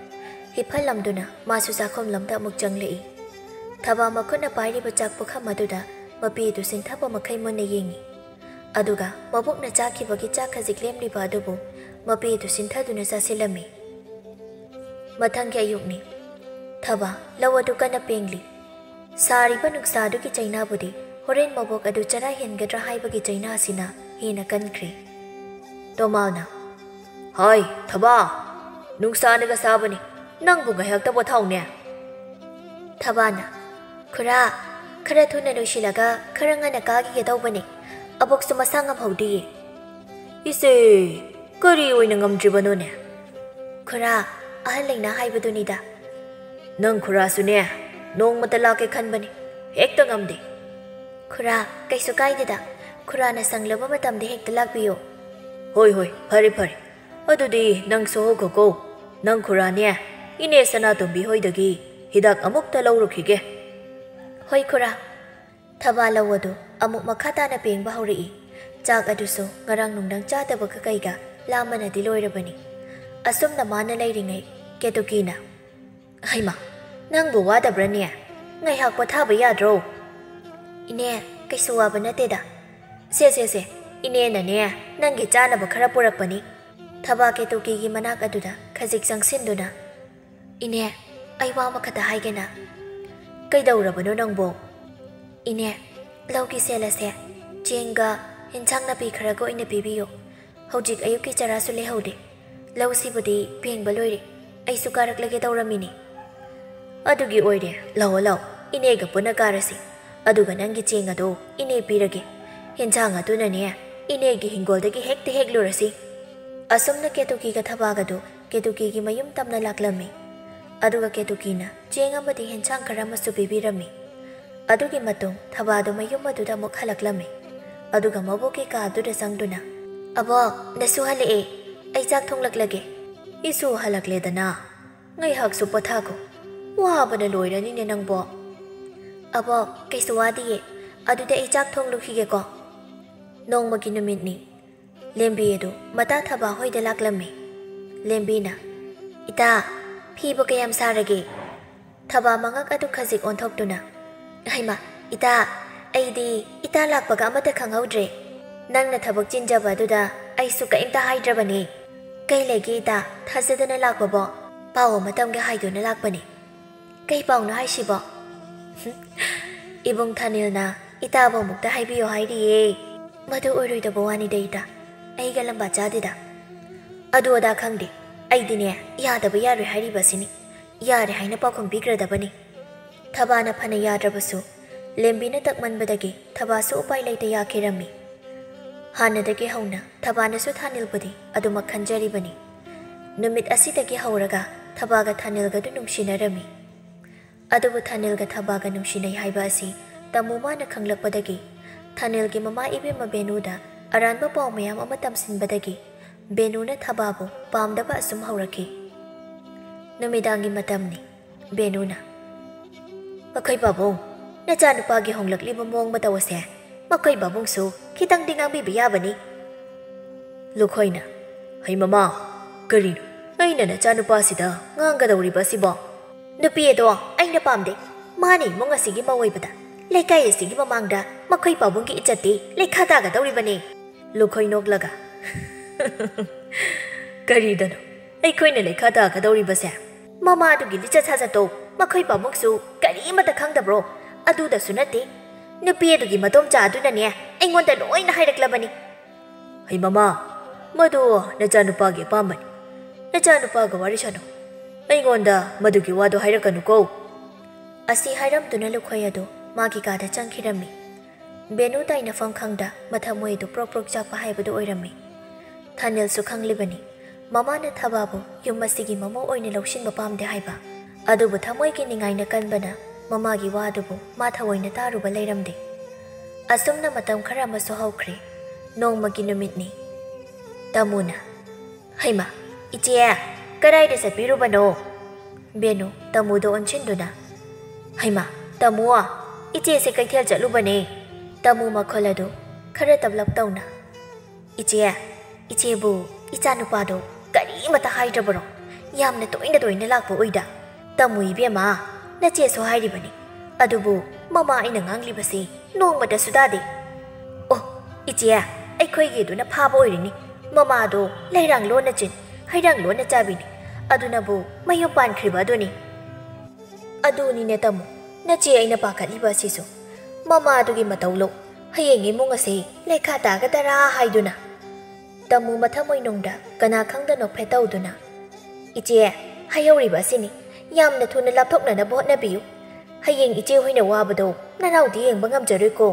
ꯍꯤꯞꯍꯜꯂꯝꯗꯨꯅ ꯃꯥꯁꯨ ꯆꯥꯛꯈꯨꯝꯂꯣꯝꯗ ꯑꯃꯨꯛ ꯆꯪꯂꯛꯏ꯫ ꯊꯕꯥ ꯃꯈꯨꯠꯅ ꯄꯥꯏꯔꯤꯕ ꯆꯥꯛ ꯄꯨꯈꯝ ꯑꯗꯨꯗ ꯃꯄꯤ ꯑꯗꯨ ꯆꯤꯟꯊꯕ ꯃꯈꯩ ꯃꯨꯟꯅ ꯌꯦꯡꯏ꯫ ꯑꯗꯨꯒ ꯃꯕꯣꯛꯅ ꯆꯥꯈꯤꯕꯒꯤ ꯆꯥꯛ ꯈꯖꯤꯛ ꯂꯦꯝꯂꯤꯕ ꯑꯗꯨꯕꯨ ꯃꯄꯤ ꯑꯗꯨ ꯆꯤꯟꯊꯗꯨꯅ ꯆꯥꯁꯤꯜꯂꯝꯃꯤ꯫ ꯃꯊꯪꯒꯤ ꯑꯌꯨꯛꯅꯤ꯫ ꯊꯕꯥ ꯂꯧ ꯑꯗꯨ ꯀꯟꯅ ꯄꯦꯡꯂꯤ꯫ ꯁꯥꯔꯤꯕ ꯅꯨꯡꯁꯥ ꯑꯗꯨꯒꯤ ꯆꯩꯅꯥꯕꯨꯗꯤ ꯍꯣꯔꯦꯟ ꯃꯕꯣꯛ ꯑꯗꯨ ꯆꯔꯥ ꯍꯦꯟꯒꯗ꯭ꯔꯥ ꯍꯥꯏꯕꯒꯤ ꯆꯩꯅꯥ ꯑꯁꯤꯅ ꯍꯦꯟꯅ ꯀꯟꯈ꯭ꯔꯦ꯫ ꯇꯣꯃꯥꯎꯅ, "ꯍꯥꯏ, ꯊꯕꯥ, ꯅꯨꯡꯁꯥꯅꯒ ꯁꯥꯕꯅꯤ, ꯅꯪꯕꯨ ꯉꯥꯏꯍꯥꯛꯇ ꯄꯣꯊꯥꯎꯅꯦ꯫" ꯊꯕꯥꯅ, "ꯈꯨꯔꯥ, ꯈꯔ ꯊꯨꯅ ꯂꯣꯏꯁꯤꯜꯂꯒ ꯈꯔ ꯉꯟꯅ ꯀꯥꯈꯤꯒꯦ ꯇꯧꯕꯅꯦ꯫ ꯑꯕꯣꯛꯁꯨ ꯃꯁꯥ ꯉꯝꯍꯧꯗꯤꯌꯦ꯫" "ꯏꯆꯦ, ꯀꯔꯤ ꯑꯣꯏꯅ ꯉꯝꯗ꯭ꯔꯤꯕꯅꯣꯅꯦ?" "ꯈꯨꯔꯥ, ꯑꯍꯜ ꯂꯩꯅꯥ ꯍꯥꯏꯕꯗꯨꯅꯤꯗ꯫" "ꯅꯪ ꯈꯨꯔꯥꯁꯨꯅꯦ, ꯅꯣꯡꯃꯇ ꯂꯥꯛꯀꯦ ꯈꯟꯕꯅꯤ, ꯍꯦꯛꯇ ꯉꯝꯗꯦ꯫" "ꯈꯨꯔꯥ, ꯀꯩꯁꯨ ꯀꯥꯏꯗꯦꯗ꯫ ꯈꯨꯔꯥꯅ ꯁꯪꯂꯕ ꯃꯇꯝꯗ ꯍꯦꯛꯇ ꯂꯥꯛꯄꯤꯌꯨ꯫" "ꯍꯣꯏ, ꯍꯣꯏ, ꯐꯔꯦ, ꯐꯔꯦ꯫ ꯑꯗꯨꯗꯤ ꯅꯪꯁꯨ ꯍꯧꯈꯣꯀꯣ꯫ ꯅꯪ ꯈꯨꯔꯥꯅꯦ, ꯏꯅꯦ ꯁꯅꯥꯇꯣꯝꯕꯤ ꯍꯣꯏꯗꯒꯤ ꯍꯤꯗꯥꯛ ꯑꯃꯨꯛꯇ ꯂꯧꯔꯨꯈꯤꯒꯦ꯫" "ꯍꯣꯏ, ꯈꯨꯔꯥ꯫" ꯊꯕꯥ ꯂꯧ ꯑꯗꯨ ꯑꯃꯨꯛ ꯃꯈꯥ ꯇꯥꯅ ꯄꯦꯡꯕ ꯍꯧꯔꯛꯏ꯫ ꯆꯥꯛ ꯑꯗꯨꯁꯨ ꯉꯔꯥꯡ ꯅꯨꯡꯗꯥꯡ ꯆꯥꯗꯕꯒ ꯀꯩꯒ ꯂꯥꯝꯕꯅꯗꯤ ꯂꯣꯏꯔꯕꯅꯤ꯫ ꯑꯁꯨꯝꯅ ꯃꯥꯅ ꯂꯩꯔꯤꯉꯩ, ꯀꯦꯇꯨꯀꯤꯅ, "ꯍꯩꯃꯥ, ꯅꯪꯕꯨ ꯋꯥꯗꯕ꯭ꯔꯅꯦ? ꯉꯥꯏꯍꯥꯛ ꯄꯣꯊꯥꯕ ꯌꯥꯗ꯭ꯔꯣ?" "ꯏꯅꯦ, ꯀꯩꯁꯨ ꯋꯥꯕ ꯅꯠꯇꯦꯗ꯫" "ꯁꯦ, ꯁꯦ, ꯁꯦ, ꯏꯅꯦꯅꯅꯦ, ꯅꯪꯒꯤ ꯆꯥꯅꯕ ꯈꯔ ꯄꯨꯔꯛꯄꯅꯤ꯫" ꯊꯕꯥ ꯀꯦꯇꯨꯀꯤꯒꯤ ꯃꯅꯥꯛ ꯑꯗꯨꯗ ꯈꯖꯤꯛ ꯆꯪꯁꯤꯟꯗꯨꯅ, "ꯏꯅꯦ, ꯑꯩ ꯋꯥ ꯑꯃꯈꯛꯇ ꯍꯥꯏꯒꯦꯅ꯫" "ꯀꯩꯗꯧꯔꯕꯅꯣ ꯅꯪꯕꯣ?" "ꯏꯅꯦ, ꯂꯧꯒꯤ ꯁꯦꯜ ꯑꯁꯦ ꯆꯦꯡꯒ ꯏꯟꯁꯥꯡ ꯅꯥꯄꯤ ꯈꯔꯒ ꯑꯣꯏꯅ ꯄꯤꯕꯤꯌꯨ꯫ ꯍꯧꯖꯤꯛ ꯑꯌꯨꯛꯀꯤ ꯆꯔꯥꯁꯨ ꯂꯩꯍꯧꯗꯦ꯫ "ꯂꯧꯁꯤꯕꯨꯗꯤ ꯄꯦꯡꯕ ꯂꯣꯏꯔꯦ, ꯑꯩꯁꯨ ꯀꯥꯔꯛꯂꯒꯦ ꯇꯧꯔꯝꯃꯤꯅꯦ꯫" "ꯑꯗꯨꯒꯤ ꯑꯣꯏꯔꯦ, ꯂꯥꯛꯑꯣ ꯂꯥꯛꯑꯣ, ꯏꯅꯦꯒ ꯄꯨꯟꯅ ꯀꯥꯔꯁꯤ꯫ ꯑꯗꯨꯒ ꯅꯪꯒꯤ ꯆꯦꯡ ꯑꯗꯣ ꯏꯅꯦ ꯄꯤꯔꯒꯦ꯫ ꯍꯦꯟꯁꯥꯡ ꯑꯗꯨꯅꯅꯦ, ꯏꯅꯦꯒꯤ ꯍꯤꯡꯒꯣꯜꯗꯒꯤ ꯍꯦꯛꯇ ꯍꯦꯛꯂꯨꯔꯁꯤ꯫" ꯑꯁꯨꯝꯅ ꯀꯦꯇꯨꯀꯤꯒ ꯊꯕꯥꯒꯗꯨ ꯀꯦꯇꯨꯀꯤꯒꯤ ꯃꯌꯨꯝ ꯇꯝꯅ ꯂꯥꯛꯂꯝꯃꯤ꯫ ꯑꯗꯨꯒ ꯀꯦꯇꯨꯀꯤꯅ ꯆꯦꯡ ꯑꯃꯗꯤ ꯍꯦꯟꯁꯥꯡ ꯈꯔ ꯑꯃꯁꯨ ꯄꯤꯕꯤꯔꯝꯃꯤ꯫ ꯑꯗꯨꯒꯤ ꯃꯇꯨꯡ ꯊꯕꯥꯗꯨ ꯃꯌꯨꯝ ꯑꯗꯨꯗ ꯑꯃꯨꯛ ꯍꯜꯂꯛꯂꯝꯃꯤ꯫ ꯑꯗꯨꯒ ꯃꯕꯣꯛꯀꯤ ꯀꯥ ꯑꯗꯨꯗ ꯆꯪꯗꯨꯅ, "ꯑꯕꯣꯛ, ꯅꯁꯨ ꯍꯜꯂꯛꯑꯦ꯫ ꯑꯩ ꯆꯥꯛ ꯊꯣꯡꯂꯛꯂꯒꯦ꯫" "ꯏꯁꯨ ꯍꯜꯂꯛꯂꯦꯗꯅ, ꯉꯥꯏꯍꯥꯛꯁꯨ ꯄꯣꯊꯥꯈꯣ꯫ ꯋꯥꯕꯅ ꯂꯣꯏꯔꯅꯤꯅꯦ ꯅꯪꯕꯣ꯫" "ꯑꯕꯣꯛ, ꯀꯩꯁꯨ ꯋꯥꯗꯤꯌꯦ꯫ ꯑꯗꯨꯗꯤ ꯑꯩ ꯆꯥꯛ ꯊꯣꯡꯂꯨꯈꯤꯒꯦꯀꯣ꯫" ꯅꯣꯡꯃꯒꯤ ꯅꯨꯃꯤꯠꯅꯤ꯫ ꯂꯦꯝꯕꯤ ꯑꯗꯨ ꯃꯇꯥ ꯊꯕꯥ ꯍꯣꯏꯗ ꯂꯥꯛꯂꯝꯃꯤ꯫ ꯂꯦꯝꯕꯤꯅ, "ꯏꯇꯥ, ꯐꯤꯕꯨ ꯀꯌꯥꯝ ꯁꯥꯔꯒꯦ?" ꯊꯕꯥ ꯃꯉꯛ ꯑꯗꯨ ꯈꯖꯤꯛ ꯑꯣꯟꯊꯣꯛꯇꯨꯅ, "ꯍꯩꯃꯥ, ꯏꯇꯥ, ꯑꯩꯗꯤ ꯏꯇꯥ ꯂꯥꯛꯄꯒ ꯑꯃꯠꯇ ꯈꯪꯍꯧꯗ꯭ꯔꯦ꯫ ꯅꯪꯅ ꯊꯕꯛ ꯆꯤꯟꯖꯕ ꯑꯗꯨꯗ ꯑꯩꯁꯨ ꯀꯔꯤꯝꯇ ꯍꯥꯏꯗ꯭ꯔꯕꯅꯤ꯫ ꯀꯩ ꯂꯩꯒꯦ ꯏꯇꯥ, ꯊꯥꯖꯗꯅ ꯂꯥꯛꯄꯕꯣ? ꯄꯥꯎ ꯑꯃ ꯇꯝꯒꯦ ꯍꯥꯏꯗꯨꯅ ꯂꯥꯛꯄꯅꯤ꯫" "ꯀꯩ ꯄꯥꯎꯅꯣ ꯍꯥꯏꯁꯤꯕꯣ?" "ꯏꯕꯨꯡ ꯊꯥꯅꯤꯜꯅ ꯏꯇꯥꯕꯨ ꯑꯃꯨꯛꯇ ꯍꯥꯏꯕꯤꯌꯣ ꯍꯥꯏꯔꯤꯌꯦ꯫" "ꯃꯗꯨ ꯑꯣꯏꯔꯣꯏꯗꯕ ꯋꯥꯅꯤꯗ ꯏꯇꯥ, ꯑꯩꯒ ꯂꯝꯕꯥ ꯆꯥꯗꯦꯗ꯫ ꯑꯗꯨ ꯑꯗꯥ ꯈꯪꯗꯦ, ꯑꯩꯗꯤꯅꯦ, ꯌꯥꯗꯕ ꯌꯥꯔꯣꯏ ꯍꯥꯏꯔꯤꯕ ꯑꯁꯤꯅꯤ꯫ ꯌꯥꯔꯦ ꯍꯥꯏꯅ ꯄꯥꯎꯈꯨꯝ ꯄꯤꯈ꯭ꯔꯗꯕꯅꯤ꯫" ꯊꯕꯥꯅ ꯐꯅ ꯌꯥꯗ꯭ꯔꯕꯁꯨ, ꯂꯦꯝꯕꯤꯅ ꯇꯛꯃꯟꯕꯗꯒꯤ ꯊꯕꯥꯁꯨ ꯎꯄꯥꯏ ꯂꯩꯇ ꯌꯥꯈꯤꯔꯝꯃꯤ꯫ ꯍꯥꯟꯅꯗꯒꯤ ꯍꯧꯅ ꯊꯕꯥꯅꯁꯨ ꯊꯥꯅꯤꯜꯕꯨꯗꯤ ꯑꯗꯨꯃꯛ ꯈꯟꯖꯔꯤꯕꯅꯤ꯫ ꯅꯨꯃꯤꯠ ꯑꯁꯤꯗꯒꯤ ꯍꯧꯔꯒ ꯊꯕꯥꯒ ꯊꯥꯅꯤꯜꯒꯗꯨ ꯅꯨꯡꯁꯤꯅꯔꯝꯃꯤ꯫ ꯑꯗꯨꯕꯨ ꯊꯥꯅꯤꯜꯒ ꯊꯕꯥꯒ ꯅꯨꯡꯁꯤꯅꯩ ꯍꯥꯏꯕ ꯑꯁꯤ ꯇꯥꯃꯨ ꯃꯥꯅ ꯈꯪꯂꯛꯄꯗꯒꯤ ꯊꯥꯅꯤꯜꯒꯤ ꯃꯃꯥ ꯏꯕꯦꯝꯃ ꯕꯦꯅꯨꯗ ꯑꯔꯥꯟꯕ ꯄꯥꯎ ꯃꯌꯥꯝ ꯑꯃ ꯇꯝꯁꯤꯟꯕꯗꯒꯤ ꯕꯦꯅꯨꯅ ꯊꯕꯥꯕꯨ ꯄꯥꯝꯗꯕ ꯑꯁꯨꯝ ꯍꯧꯔꯛꯈꯤ꯫ ꯅꯨꯃꯤꯗꯥꯡꯒꯤ ꯃꯇꯝꯅꯤ꯫ ꯕꯦꯅꯨꯅ, "ꯃꯈꯣꯏ ꯄꯥꯕꯨꯡ, ꯅꯆꯥꯅꯨꯄꯥꯒꯤ ꯍꯣꯡꯂꯛꯂꯤꯕ ꯃꯑꯣꯡ ꯃꯇꯧ ꯑꯁꯦ ꯃꯈꯣꯏ ꯄꯥꯕꯨꯡꯁꯨ ꯈꯤꯇꯪꯗꯤ ꯉꯥꯡꯕꯤꯕ ꯌꯥꯕꯅꯤ꯫" ꯂꯨꯈꯣꯏꯅ, "ꯍꯩ ꯃꯃꯥ, ꯀꯔꯤꯅꯣ ꯑꯩꯅ ꯅꯆꯥꯅꯨꯄꯥꯁꯤꯗ ꯉꯥꯡꯒꯗꯧꯔꯤꯕ ꯑꯁꯤꯕꯣ? ꯅꯨꯄꯤ ꯑꯗꯣ ꯑꯩꯅ ꯄꯥꯝꯗꯦ꯫ ꯃꯥꯅ ꯏꯃꯨꯡ ꯑꯁꯤꯒꯤ ꯃꯧ ꯑꯣꯏꯕꯗ ꯂꯩꯀꯥꯏ ꯑꯁꯤꯒꯤ ꯃꯃꯥꯡꯗ ꯃꯈꯣꯏ ꯄꯥꯕꯨꯡꯒꯤ ꯏꯖꯠꯇꯤ ꯂꯩꯈꯥ ꯇꯥꯒꯗꯧꯔꯤꯕꯅꯤ꯫" ꯂꯨꯈꯣꯏ ꯅꯣꯛꯂꯒ, "ꯀꯔꯤꯗꯅꯣ ꯑꯩꯈꯣꯏꯅ ꯂꯩꯈꯥ ꯇꯥꯒꯗꯧꯔꯤꯕꯁꯦ? ꯃꯃꯥꯗꯨꯒꯤ ꯂꯤꯆꯠ ꯁꯥꯖꯠꯇꯣ ꯃꯈꯣꯏ ꯄꯥꯕꯨꯡꯁꯨ ꯀꯔꯤꯃꯠꯇ ꯈꯪꯗꯕ꯭ꯔꯣ? ꯑꯗꯨꯗꯁꯨ ꯅꯠꯇꯦ, ꯅꯨꯄꯤ ꯑꯗꯨꯒꯤ ꯃꯗꯣꯝꯆꯥ ꯑꯗꯨꯅꯅꯦ ꯑꯩꯉꯣꯟꯗ ꯂꯣꯏꯅ ꯍꯥꯏꯔꯛꯂꯕꯅꯤ꯫" "ꯍꯩ ꯃꯃꯥ, ꯃꯗꯨ ꯅꯆꯥꯅꯨꯄꯥꯒꯤ ꯑꯄꯥꯝꯕꯅꯤ꯫ "ꯅꯆꯥꯅꯨꯄꯥꯒ ꯋꯥꯔꯤ ꯁꯥꯅꯧ꯫ ꯑꯩꯉꯣꯟꯗ ꯃꯗꯨꯒꯤ ꯋꯥꯗꯣ ꯍꯥꯏꯔꯛꯀꯅꯨꯀꯣ꯫" ꯑꯁꯤ ꯍꯥꯏꯔꯝꯗꯨꯅ ꯂꯨꯈꯣꯏ ꯑꯗꯨ ꯃꯥꯒꯤ ꯀꯥꯗ ꯆꯪꯈꯤꯔꯝꯃꯤ꯫ ꯕꯦꯅꯨ ꯇꯥꯏꯅꯐꯝ ꯈꯪꯗ ꯃꯊꯃꯣꯏ ꯑꯗꯨ ꯄ꯭ꯔꯣꯛ ꯄ꯭ꯔꯣꯛ ꯆꯥꯛꯄ ꯍꯥꯏꯕꯗꯨ ꯑꯣꯏꯔꯝꯃꯤ꯫ ꯊꯥꯅꯤꯜꯁꯨ ꯈꯪꯂꯤꯕꯅꯤ, ꯃꯃꯥꯅ ꯊꯕꯥꯕꯨ ꯌꯨꯝ ꯑꯁꯤꯒꯤ ꯃꯃꯧ ꯑꯣꯏꯅ ꯂꯧꯁꯤꯟꯕ ꯄꯥꯝꯗꯦ ꯍꯥꯏꯕ꯫ ꯑꯗꯨꯕꯨ ꯊꯃꯣꯏꯒꯤ ꯅꯤꯡꯉꯥꯏꯅ ꯀꯟꯕꯅ ꯃꯃꯥꯒꯤ ꯋꯥ ꯑꯗꯨꯕꯨ ꯃꯥ ꯊꯑꯣꯏꯅ ꯇꯥꯔꯨꯕ ꯂꯩꯔꯝꯗꯦ꯫ ꯑꯁꯨꯝꯅ ꯃꯇꯝ ꯈꯔ ꯑꯃꯁꯨ ꯍꯧꯈ꯭ꯔꯦ꯫ ꯅꯣꯡꯃꯒꯤ ꯅꯨꯃꯤꯠꯅꯤ꯫ ꯇꯥꯃꯣꯅ, "ꯍꯩꯃꯥ, ꯏꯆꯦ, ꯀꯗꯥꯏꯗ ꯆꯠꯄꯤꯔꯨꯕꯅꯣ?" ꯕꯦꯅꯨ ꯇꯥꯃꯣꯗ ꯑꯣꯟꯁꯤꯟꯗꯨꯅ, "ꯍꯩꯃꯥ, ꯇꯥꯃꯣ, ꯏꯆꯦꯁꯦ ꯀꯩꯊꯦꯜ ꯆꯠꯂꯨꯕꯅꯦ꯫" ꯇꯥꯃꯣ ꯃꯈꯣꯜ ꯑꯗꯨ ꯈꯔ ꯇꯞꯂꯞ ꯇꯧꯅ, "ꯏꯆꯦ, ꯏꯆꯦꯕꯨ ꯏꯆꯥꯅꯨꯄꯥꯗꯣ ꯀꯔꯤꯃꯇ ꯍꯥꯏꯗ꯭ꯔꯕꯔꯣ? ꯌꯥꯝꯅ ꯇꯣꯏꯅ ꯇꯣꯏꯅ ꯂꯥꯛꯄ ꯑꯣꯏꯗ꯫ ꯇꯥꯃꯣ ꯏꯕꯦꯝꯃ, ꯅꯆꯦꯁꯨ ꯍꯥꯏꯔꯤꯕꯅꯤ꯫ ꯑꯗꯨꯕꯨ ꯃꯃꯥ ꯑꯩꯅ ꯉꯥꯡꯂꯤꯕꯁꯤ ꯅꯣꯡꯃꯇꯁꯨ ꯇꯥꯗꯦ꯫" "ꯑꯣ, ꯏꯆꯦ, ꯑꯩꯈꯣꯏꯒꯤꯗꯨꯅ ꯐꯥꯕ ꯑꯣꯏꯔꯤꯅꯤ꯫ ꯃꯃꯥꯗꯣ ꯂꯩꯔꯥꯡ ꯂꯣꯟꯅ ꯆꯤꯟ, ꯍꯩꯔꯥꯡ ꯂꯣꯟꯅ ꯆꯥꯕꯤꯅꯤ꯫ ꯑꯗꯨꯅꯕꯨ ꯃꯌꯨꯝ ꯄꯥꯟꯈ꯭ꯔꯤꯕ ꯑꯗꯨꯅꯤ꯫" "ꯑꯗꯨꯅꯤꯅꯦ ꯇꯥꯃꯣ, ꯅꯆꯦ ꯑꯩꯅ ꯄꯥꯈꯠꯂꯤꯕ ꯑꯁꯤꯁꯨ꯫ ꯃꯃꯥꯗꯨꯒꯤ ꯃꯇꯧ ꯂꯧ, ꯍꯌꯦꯡ ꯏꯃꯨꯡ ꯑꯁꯤ ꯂꯩꯈꯥ ꯇꯥꯒꯗꯔꯥ ꯍꯥꯏꯗꯨꯅ꯫" ꯇꯥꯃꯣ ꯃꯊꯃꯣꯏꯅꯨꯡꯗ ꯀꯅꯥ ꯈꯪꯗ ꯅꯣꯛꯐꯦꯠ ꯇꯧꯗꯨꯅ, "ꯏꯆꯦ, ꯍꯥꯏꯍꯧꯔꯤꯕ ꯑꯁꯤꯅꯤ, ꯌꯥꯝꯅ ꯊꯨꯅ ꯂꯥꯞꯊꯣꯛꯅꯅꯕ ꯍꯣꯠꯅꯕꯤꯌꯨ꯫ ꯍꯌꯦꯡ ꯏꯆꯦ ꯍꯣꯏꯅ ꯋꯥꯕꯗꯣ ꯅꯅꯥꯎꯗꯤ ꯌꯦꯡꯕ ꯉꯝꯖꯔꯣꯏꯀꯣ꯫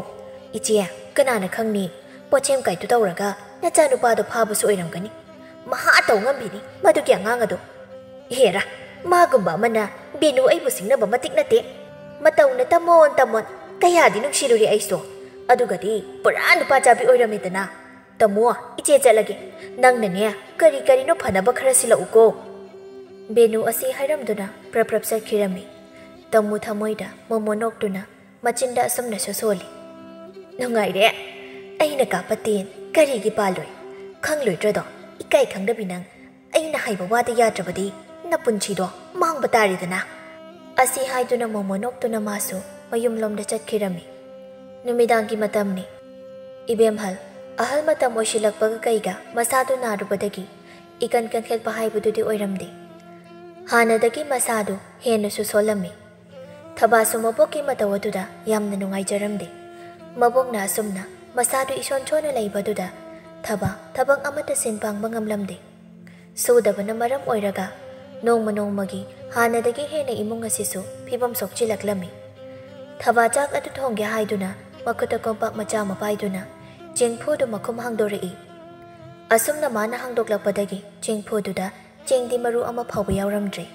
ꯏꯆꯦ, ꯀꯅꯥꯅ ꯈꯪꯅꯤ, ꯄꯣꯠꯁꯦꯝ ꯀꯥꯏꯗꯨ ꯇꯧꯔꯒ ꯅꯆꯥꯅꯨꯄꯥꯗꯣ ꯐꯥꯕꯁꯨ ꯑꯣꯏꯔꯝꯒꯅꯤ꯫ ꯃꯍꯥ ꯇꯧ ꯉꯝꯕꯤꯅꯤ ꯃꯗꯨꯒꯤ ꯑꯉꯥꯡ ꯑꯗꯣ꯫ ꯍꯦꯔꯥ, ꯃꯥꯒꯨꯝꯕ ꯑꯃꯅ ꯕꯦꯅꯨ ꯑꯩꯕꯨ ꯁꯤꯡꯅꯕ ꯃꯇꯤꯛ ꯅꯠꯇꯦ꯫ ꯃꯇꯧꯅ ꯇꯝꯃꯣꯟ ꯇꯝꯃꯣꯟ ꯀꯌꯥꯗꯤ ꯅꯨꯡꯁꯤꯔꯨꯔꯦ ꯑꯩꯁꯨ꯫ ꯑꯗꯨꯒꯗꯤ ꯄꯨꯔꯥ ꯅꯨꯄꯥ ꯆꯥꯕꯤ ꯑꯣꯏꯔꯝꯃꯦꯗꯅ꯫ ꯇꯥꯃꯣ, ꯏꯆꯦ ꯆꯠꯂꯒꯦ꯫ ꯅꯪꯅꯅꯦ, ꯀꯔꯤ ꯀꯔꯤꯅꯣ ꯐꯅꯕ ꯈꯔ ꯁꯤꯜꯂꯛꯎꯀꯣ꯫" ꯕꯦꯅꯨ ꯑꯁꯤ ꯍꯥꯏꯔꯝꯗꯨꯅ ꯄ꯭ꯔꯞ ꯄ꯭ꯔꯞ ꯆꯠꯈꯤꯔꯝꯃꯤ꯫ ꯇꯥꯃꯣ ꯊꯃꯣꯏꯗ ꯃꯣꯃꯣ ꯅꯣꯛꯇꯨꯅ ꯃꯆꯤꯟꯗ ꯑꯁꯨꯝꯅꯁꯨ ꯁꯣꯜꯂꯤ, "ꯅꯨꯡꯉꯥꯏꯔꯦ꯫ ꯑꯩꯅ ꯀꯥꯞꯄ ꯇꯦꯟ ꯀꯔꯤꯒꯤ ꯄꯥꯜꯂꯣꯏ? ꯈꯪꯂꯣꯏꯗ꯭ꯔꯗꯣ? ꯏꯀꯥꯏ ꯈꯪꯗꯕꯤ ꯅꯪ꯫ ꯑꯩꯅ ꯍꯥꯏꯕ ꯋꯥꯗ ꯌꯥꯗ꯭ꯔꯕꯗꯤ ꯅꯄꯨꯟꯁꯤꯗꯣ ꯃꯥꯡꯕ ꯇꯥꯔꯦꯗꯅ꯫" ꯑꯁꯤ ꯍꯥꯏꯗꯨꯅ ꯃꯣꯃꯣ ꯅꯣꯛꯇꯨꯅ ꯃꯥꯁꯨ ꯃꯌꯨꯝꯂꯣꯝꯗ ꯆꯠꯈꯤꯔꯝꯃꯤ꯫ ꯅꯨꯃꯤꯗꯥꯡꯒꯤ ꯃꯇꯝꯅꯤ꯫ ꯏꯕꯦꯝꯍꯜ, ꯑꯍꯜ ꯃꯇꯝ ꯑꯣꯏꯁꯤꯜꯂꯛꯄꯒ ꯀꯩꯒ ꯃꯁꯥꯗꯨ ꯅꯥꯔꯨꯕꯗꯒꯤ ꯏꯀꯟ ꯀꯟꯈꯠꯄ ꯍꯥꯏꯕꯗꯨꯗꯤ ꯑꯣꯏꯔꯝꯗꯦ꯫ ꯍꯥꯟꯅꯗꯒꯤ ꯃꯁꯥꯗꯨ ꯍꯦꯟꯅꯁꯨ ꯁꯣꯜꯂꯝꯃꯤ꯫ ꯊꯕꯥꯁꯨ ꯃꯕꯣꯛꯀꯤ ꯃꯇꯧ ꯑꯗꯨꯗ ꯌꯥꯝꯅ ꯅꯨꯡꯉꯥꯏꯖꯔꯝꯗꯦ꯫ ꯃꯕꯣꯛꯅ ꯑꯁꯨꯝꯅ ꯃꯁꯥꯗꯨ ꯏꯁꯣꯟ ꯁꯣꯟꯅ ꯂꯩꯕꯗꯨꯗ ꯊꯕꯥ ꯊꯕꯛ ꯑꯃꯠꯇ ꯁꯤꯟ ꯄꯥꯡꯕ ꯉꯝꯂꯝꯗꯦ꯫ ꯁꯨꯗꯕꯅ ꯃꯔꯝ ꯑꯣꯏꯔꯒ ꯅꯣꯡꯃ ꯅꯣꯡꯃꯒꯤ ꯍꯥꯟꯅꯗꯒꯤ ꯍꯦꯟꯅ ꯏꯃꯨꯡ ꯑꯁꯤꯁꯨ ꯐꯤꯕꯝ ꯁꯣꯛꯆꯤꯜꯂꯛꯂꯝꯃꯤ꯫ ꯊꯕꯥ ꯆꯥꯛ ꯑꯗꯨ ꯊꯣꯡꯒꯦ ꯍꯥꯏꯗꯨꯅ ꯃꯈꯨꯠꯇ ꯀꯣꯝꯄꯥꯛ ꯃꯆꯥ ꯑꯃ ꯄꯥꯏꯗꯨꯅ ꯆꯦꯡꯐꯨꯗꯨ ꯃꯈꯨꯝ ꯍꯥꯡꯗꯣꯔꯛꯏ꯫ ꯑꯁꯨꯝꯅ ꯃꯥꯅ ꯍꯥꯡꯗꯣꯛꯂꯛꯄꯗꯒꯤ ꯆꯦꯡꯐꯨꯗꯨꯗ ꯆꯦꯡꯗꯤ ꯃꯔꯨ ꯑꯃ ꯐꯥꯎꯕ ꯌꯥꯎꯔꯝꯗ꯭ꯔꯦ꯫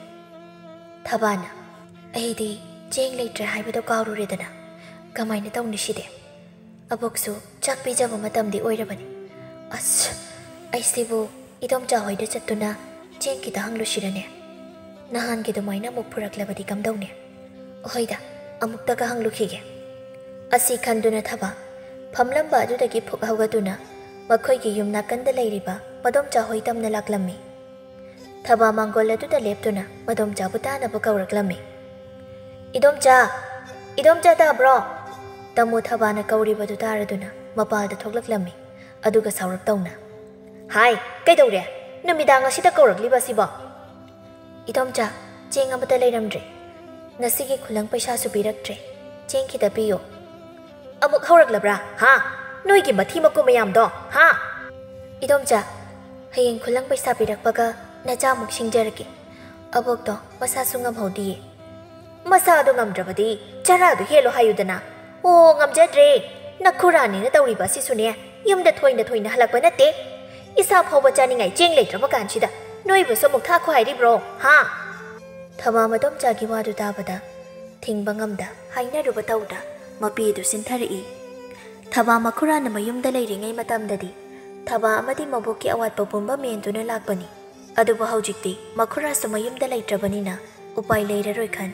ꯊꯕꯥꯅ, "ꯑꯩꯗꯤ ꯆꯦꯡ ꯂꯩꯇ꯭ꯔꯦ ꯍꯥꯏꯕꯗꯣ ꯀꯥꯎꯔꯨꯔꯦꯗꯅ꯫ ꯀꯃꯥꯏꯅ ꯇꯧꯅꯤ ꯁꯤꯗꯤ? ꯑꯕꯣꯛꯁꯨ ꯆꯥꯛ ꯄꯤꯖꯕ ꯃꯇꯝꯗꯤ ꯑꯣꯏꯔꯕꯅꯤ꯫ ꯑꯁ, ꯑꯩꯁꯤꯕꯨ ꯏꯗꯣꯝꯆꯥ ꯍꯣꯏꯗ ꯆꯠꯇꯨꯅ ꯆꯦꯡ ꯈꯤꯇ ꯍꯪꯂꯨꯁꯤꯔꯅꯦ? ꯅꯍꯥꯟꯒꯤ ꯑꯗꯨꯃꯥꯏꯅ ꯑꯃꯨꯛ ꯄꯨꯔꯛꯂꯕꯗꯤ ꯀꯝꯗꯧꯅꯤ? ꯍꯣꯏꯗ, ꯑꯃꯨꯛꯇꯒ ꯍꯪꯂꯨꯈꯤꯒꯦ꯫" ꯑꯁꯤ ꯈꯟꯗꯨꯅ ꯊꯕꯥ ꯐꯝꯂꯝꯕ ꯑꯗꯨꯗꯒꯤ ꯐꯨꯛ ꯍꯧꯒꯠꯇꯨꯅ ꯃꯈꯣꯏꯒꯤ ꯌꯨꯝ ꯅꯥꯀꯟꯗ ꯂꯩꯔꯤꯕ ꯃꯗꯣꯝꯆꯥ ꯍꯣꯏ ꯇꯝꯅ ꯂꯥꯛꯂꯝꯃꯤ꯫ ꯊꯕꯥ ꯃꯥꯡꯒꯣꯜ ꯑꯗꯨꯗ ꯂꯦꯞꯇꯨꯅ ꯃꯗꯣꯝꯆꯥꯕꯨ ꯇꯥꯅꯕ ꯀꯧꯔꯛꯂꯝꯃꯤ꯫ "ꯏꯗꯣꯝꯆꯥ! ꯏꯗꯣꯝꯆꯥ ꯇꯥꯕ꯭ꯔꯣ?" ꯇꯥꯃꯣ ꯊꯕꯥꯅ ꯀꯧꯔꯤꯕꯗꯨ ꯇꯥꯔꯗꯨꯅ ꯃꯄꯥꯜꯗ ꯊꯣꯛꯂꯛꯂꯝꯃꯤ꯫ ꯑꯗꯨꯒ ꯁꯥꯎꯔꯞ ꯇꯧꯅ, "ꯍꯥꯏ, ꯀꯩꯗꯧꯔꯦ? ꯅꯨꯃꯤꯗꯥꯡ ꯑꯁꯤꯗ ꯀꯧꯔꯛꯂꯤꯕ ꯑꯁꯤꯕꯣ?" "ꯏꯗꯣꯝꯆꯥ, ꯆꯦꯡ ꯑꯃꯠꯇ ꯂꯩꯔꯝꯗ꯭ꯔꯦ꯫ ꯉꯁꯤꯒꯤ ꯈꯨꯂꯪ ꯄꯩꯁꯥꯁꯨ ꯄꯤꯔꯛꯇ꯭ꯔꯦ꯫ ꯆꯦꯡ ꯈꯤꯇ ꯄꯤꯌꯣ꯫" "ꯑꯃꯨꯛ ꯍꯧꯔꯛꯂꯕ꯭ꯔꯥ? ꯍꯥ? ꯅꯣꯏꯒꯤ ꯃꯊꯤ ꯃꯀꯨ ꯃꯌꯥꯝꯗꯣ, ꯍꯥ?" "ꯏꯗꯣꯝꯆꯥ, ꯍꯌꯦꯡ ꯈꯨꯂꯪ ꯄꯩꯁꯥ ꯄꯤꯔꯛꯄꯒ ꯅꯆꯥꯃꯨꯛ ꯁꯤꯡꯖꯔꯒꯦ꯫ ꯑꯕꯣꯛꯇꯣ ꯃꯁꯥꯁꯨ ꯉꯝꯍꯧꯗꯤꯌꯦ꯫" "ꯃꯁꯥꯗꯣ ꯉꯝꯗ꯭ꯔꯕꯗꯤ ꯆꯔꯥꯗꯣ ꯍꯦꯜꯂꯣ ꯍꯥꯏꯌꯨꯗꯅ꯫" "ꯑꯣ, ꯉꯝꯖꯗ꯭ꯔꯦ꯫ ꯅꯈꯨꯔꯥꯅꯤꯅ ꯇꯧꯔꯤꯕ ꯑꯁꯤꯁꯨꯅꯦ, ꯌꯨꯝꯗ ꯊꯣꯏꯅ ꯊꯣꯏꯅ ꯍꯜꯂꯛꯄ ꯅꯠꯇꯦ꯫ ꯏꯁꯥ ꯐꯥꯎꯕ ꯆꯥꯅꯤꯡꯉꯥꯏ ꯆꯦꯡ ꯂꯩꯇ꯭ꯔꯕ ꯀꯥꯟꯁꯤꯗ ꯅꯣꯏꯕꯨꯁꯨ ꯑꯃꯨꯛ ꯊꯥꯈꯣ ꯍꯥꯏꯔꯤꯕ꯭ꯔꯣ, ꯍꯥ?" ꯊꯕꯥ ꯃꯗꯣꯝꯆꯥꯒꯤ ꯋꯥꯗꯨ ꯇꯥꯕꯗ ꯊꯤꯡꯕ ꯉꯝꯗ ꯍꯥꯏꯅꯔꯨꯕ ꯇꯧꯗ ꯃꯄꯤ ꯑꯗꯨ ꯁꯤꯟꯊꯔꯛꯏ꯫ ꯊꯕꯥ ꯃꯈꯨꯔꯥꯅ ꯃꯌꯨꯝꯗ ꯂꯩꯔꯤꯉꯩ ꯃꯇꯝꯗꯗꯤ ꯊꯕꯥ ꯑꯃꯗꯤ ꯃꯕꯣꯛꯀꯤ ꯑꯋꯥꯠꯄ ꯄꯨꯝꯕ ꯃꯦꯟꯗꯨꯅ ꯂꯥꯛꯄꯅꯤ꯫ ꯑꯗꯨꯕꯨ ꯍꯧꯖꯤꯛꯇꯤ ꯃꯈꯨꯔꯥꯁꯨ ꯃꯌꯨꯝꯗ ꯂꯩꯇ꯭ꯔꯕꯅꯤꯅ ꯎꯄꯥꯏ ꯂꯩꯔꯔꯣꯏ ꯈꯟ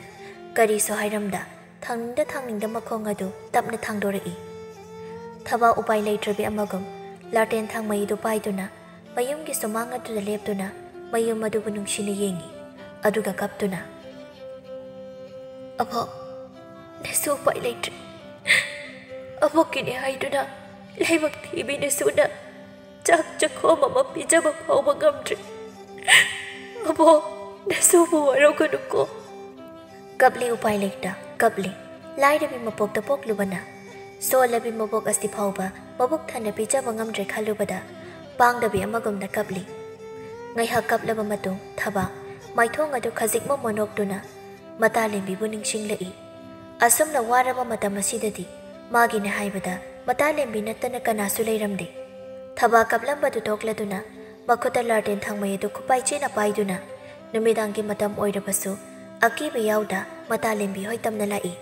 ꯀꯔꯤꯁꯨ ꯍꯥꯏꯔꯝꯗ ꯊꯥꯡꯅꯤꯡꯗ ꯊꯥꯡꯅꯤꯡꯗ ꯃꯈꯣꯡ ꯑꯗꯨ ꯇꯞꯅ ꯊꯥꯡꯗꯣꯔꯛꯏ꯫ ꯊꯕꯥ ꯎꯄꯥꯏ ꯂꯩꯇ꯭ꯔꯕꯤ ꯑꯃꯒꯨꯝ ꯂꯥꯇꯦꯟ ꯊꯥꯡꯃꯩꯗꯨ ꯄꯥꯏꯗꯨꯅ ꯃꯌꯨꯝꯒꯤ ꯁꯨꯃꯥꯡ ꯑꯗꯨꯗ ꯂꯦꯞꯇꯨꯅ ꯃꯌꯨꯝ ꯑꯗꯨꯕꯨ ꯅꯨꯡꯁꯤꯅ ꯌꯦꯡꯏ꯫ ꯑꯗꯨꯒ ꯀꯞꯇꯨꯅ, "ꯑꯕꯣꯛ, ꯅꯁꯨ ꯎꯄꯥꯏ ꯂꯩꯇ꯭ꯔꯦ꯫ ꯑꯕꯣꯛꯀꯤꯅꯦ ꯍꯥꯏꯗꯨꯅ ꯂꯥꯏꯕꯛ ꯊꯤꯕꯤ ꯅꯁꯨꯅ ꯆꯥꯛ ꯆꯈꯣꯝ ꯑꯃ ꯄꯤꯖꯕ ꯐꯥꯎꯕ ꯉꯝꯗ꯭ꯔꯦ꯫ ꯑꯕꯣꯛ, ꯅꯁꯨꯕꯨ ꯋꯥꯔꯧꯒꯅꯨꯀꯣ꯫" ꯀꯞꯂꯤ ꯎꯄꯥꯏ ꯂꯩꯇ ꯀꯞꯂꯤ꯫ ꯂꯥꯏꯔꯕꯤ ꯃꯄꯣꯛꯇ ꯄꯣꯛꯂꯨꯕꯅ ꯁꯣꯜꯂꯕꯤ ꯃꯕꯣꯛ ꯑꯁꯤ ꯐꯥꯎꯕ ꯃꯕꯨꯛ ꯊꯟꯅ ꯄꯤꯖꯕ ꯉꯝꯗ꯭ꯔꯦ ꯈꯜꯂꯨꯕꯗ ꯄꯥꯡꯗꯕꯤ ꯑꯃꯒꯨꯝꯅ ꯀꯞꯂꯤ꯫ ꯉꯥꯏꯍꯥꯛ ꯀꯞꯂꯕ ꯃꯇꯨꯡ ꯊꯕꯥ ꯃꯥꯏꯊꯣꯡ ꯑꯗꯨ ꯈꯖꯤꯛ ꯃꯝꯃ ꯅꯣꯛꯇꯨꯅ ꯃꯇꯥ ꯂꯦꯝꯕꯤꯕꯨ ꯅꯤꯡꯁꯤꯡꯂꯛꯏ꯫ ꯑꯁꯨꯝꯅ ꯋꯥꯔꯕ ꯃꯇꯝ ꯑꯁꯤꯗꯗꯤ ꯃꯥꯒꯤꯅꯦ ꯍꯥꯏꯕꯗ ꯃꯇꯥ ꯂꯦꯝꯕꯤ ꯅꯠꯇꯅ ꯀꯅꯥꯁꯨ ꯂꯩꯔꯝꯗꯦ꯫ ꯊꯕꯥ ꯀꯞꯂꯝꯕꯗꯨ ꯇꯣꯛꯂꯗꯨꯅ ꯃꯈꯨꯠꯇ ꯂꯥꯔꯇꯦꯟ ꯊꯥꯡꯃꯩ ꯑꯗꯨ ꯈꯨꯄꯥꯏ ꯆꯦꯠꯅ ꯄꯥꯏꯗꯨꯅ ꯅꯨꯃꯤꯗꯥꯡꯒꯤ ꯃꯇꯝ ꯑꯣꯏꯔꯕꯁꯨ ꯑꯀꯤꯕ ꯌꯥꯎꯗ ꯃꯇꯥ ꯂꯦꯝꯕꯤ ꯍꯣꯏ ꯇꯝꯅ ꯂꯥꯛꯏ꯫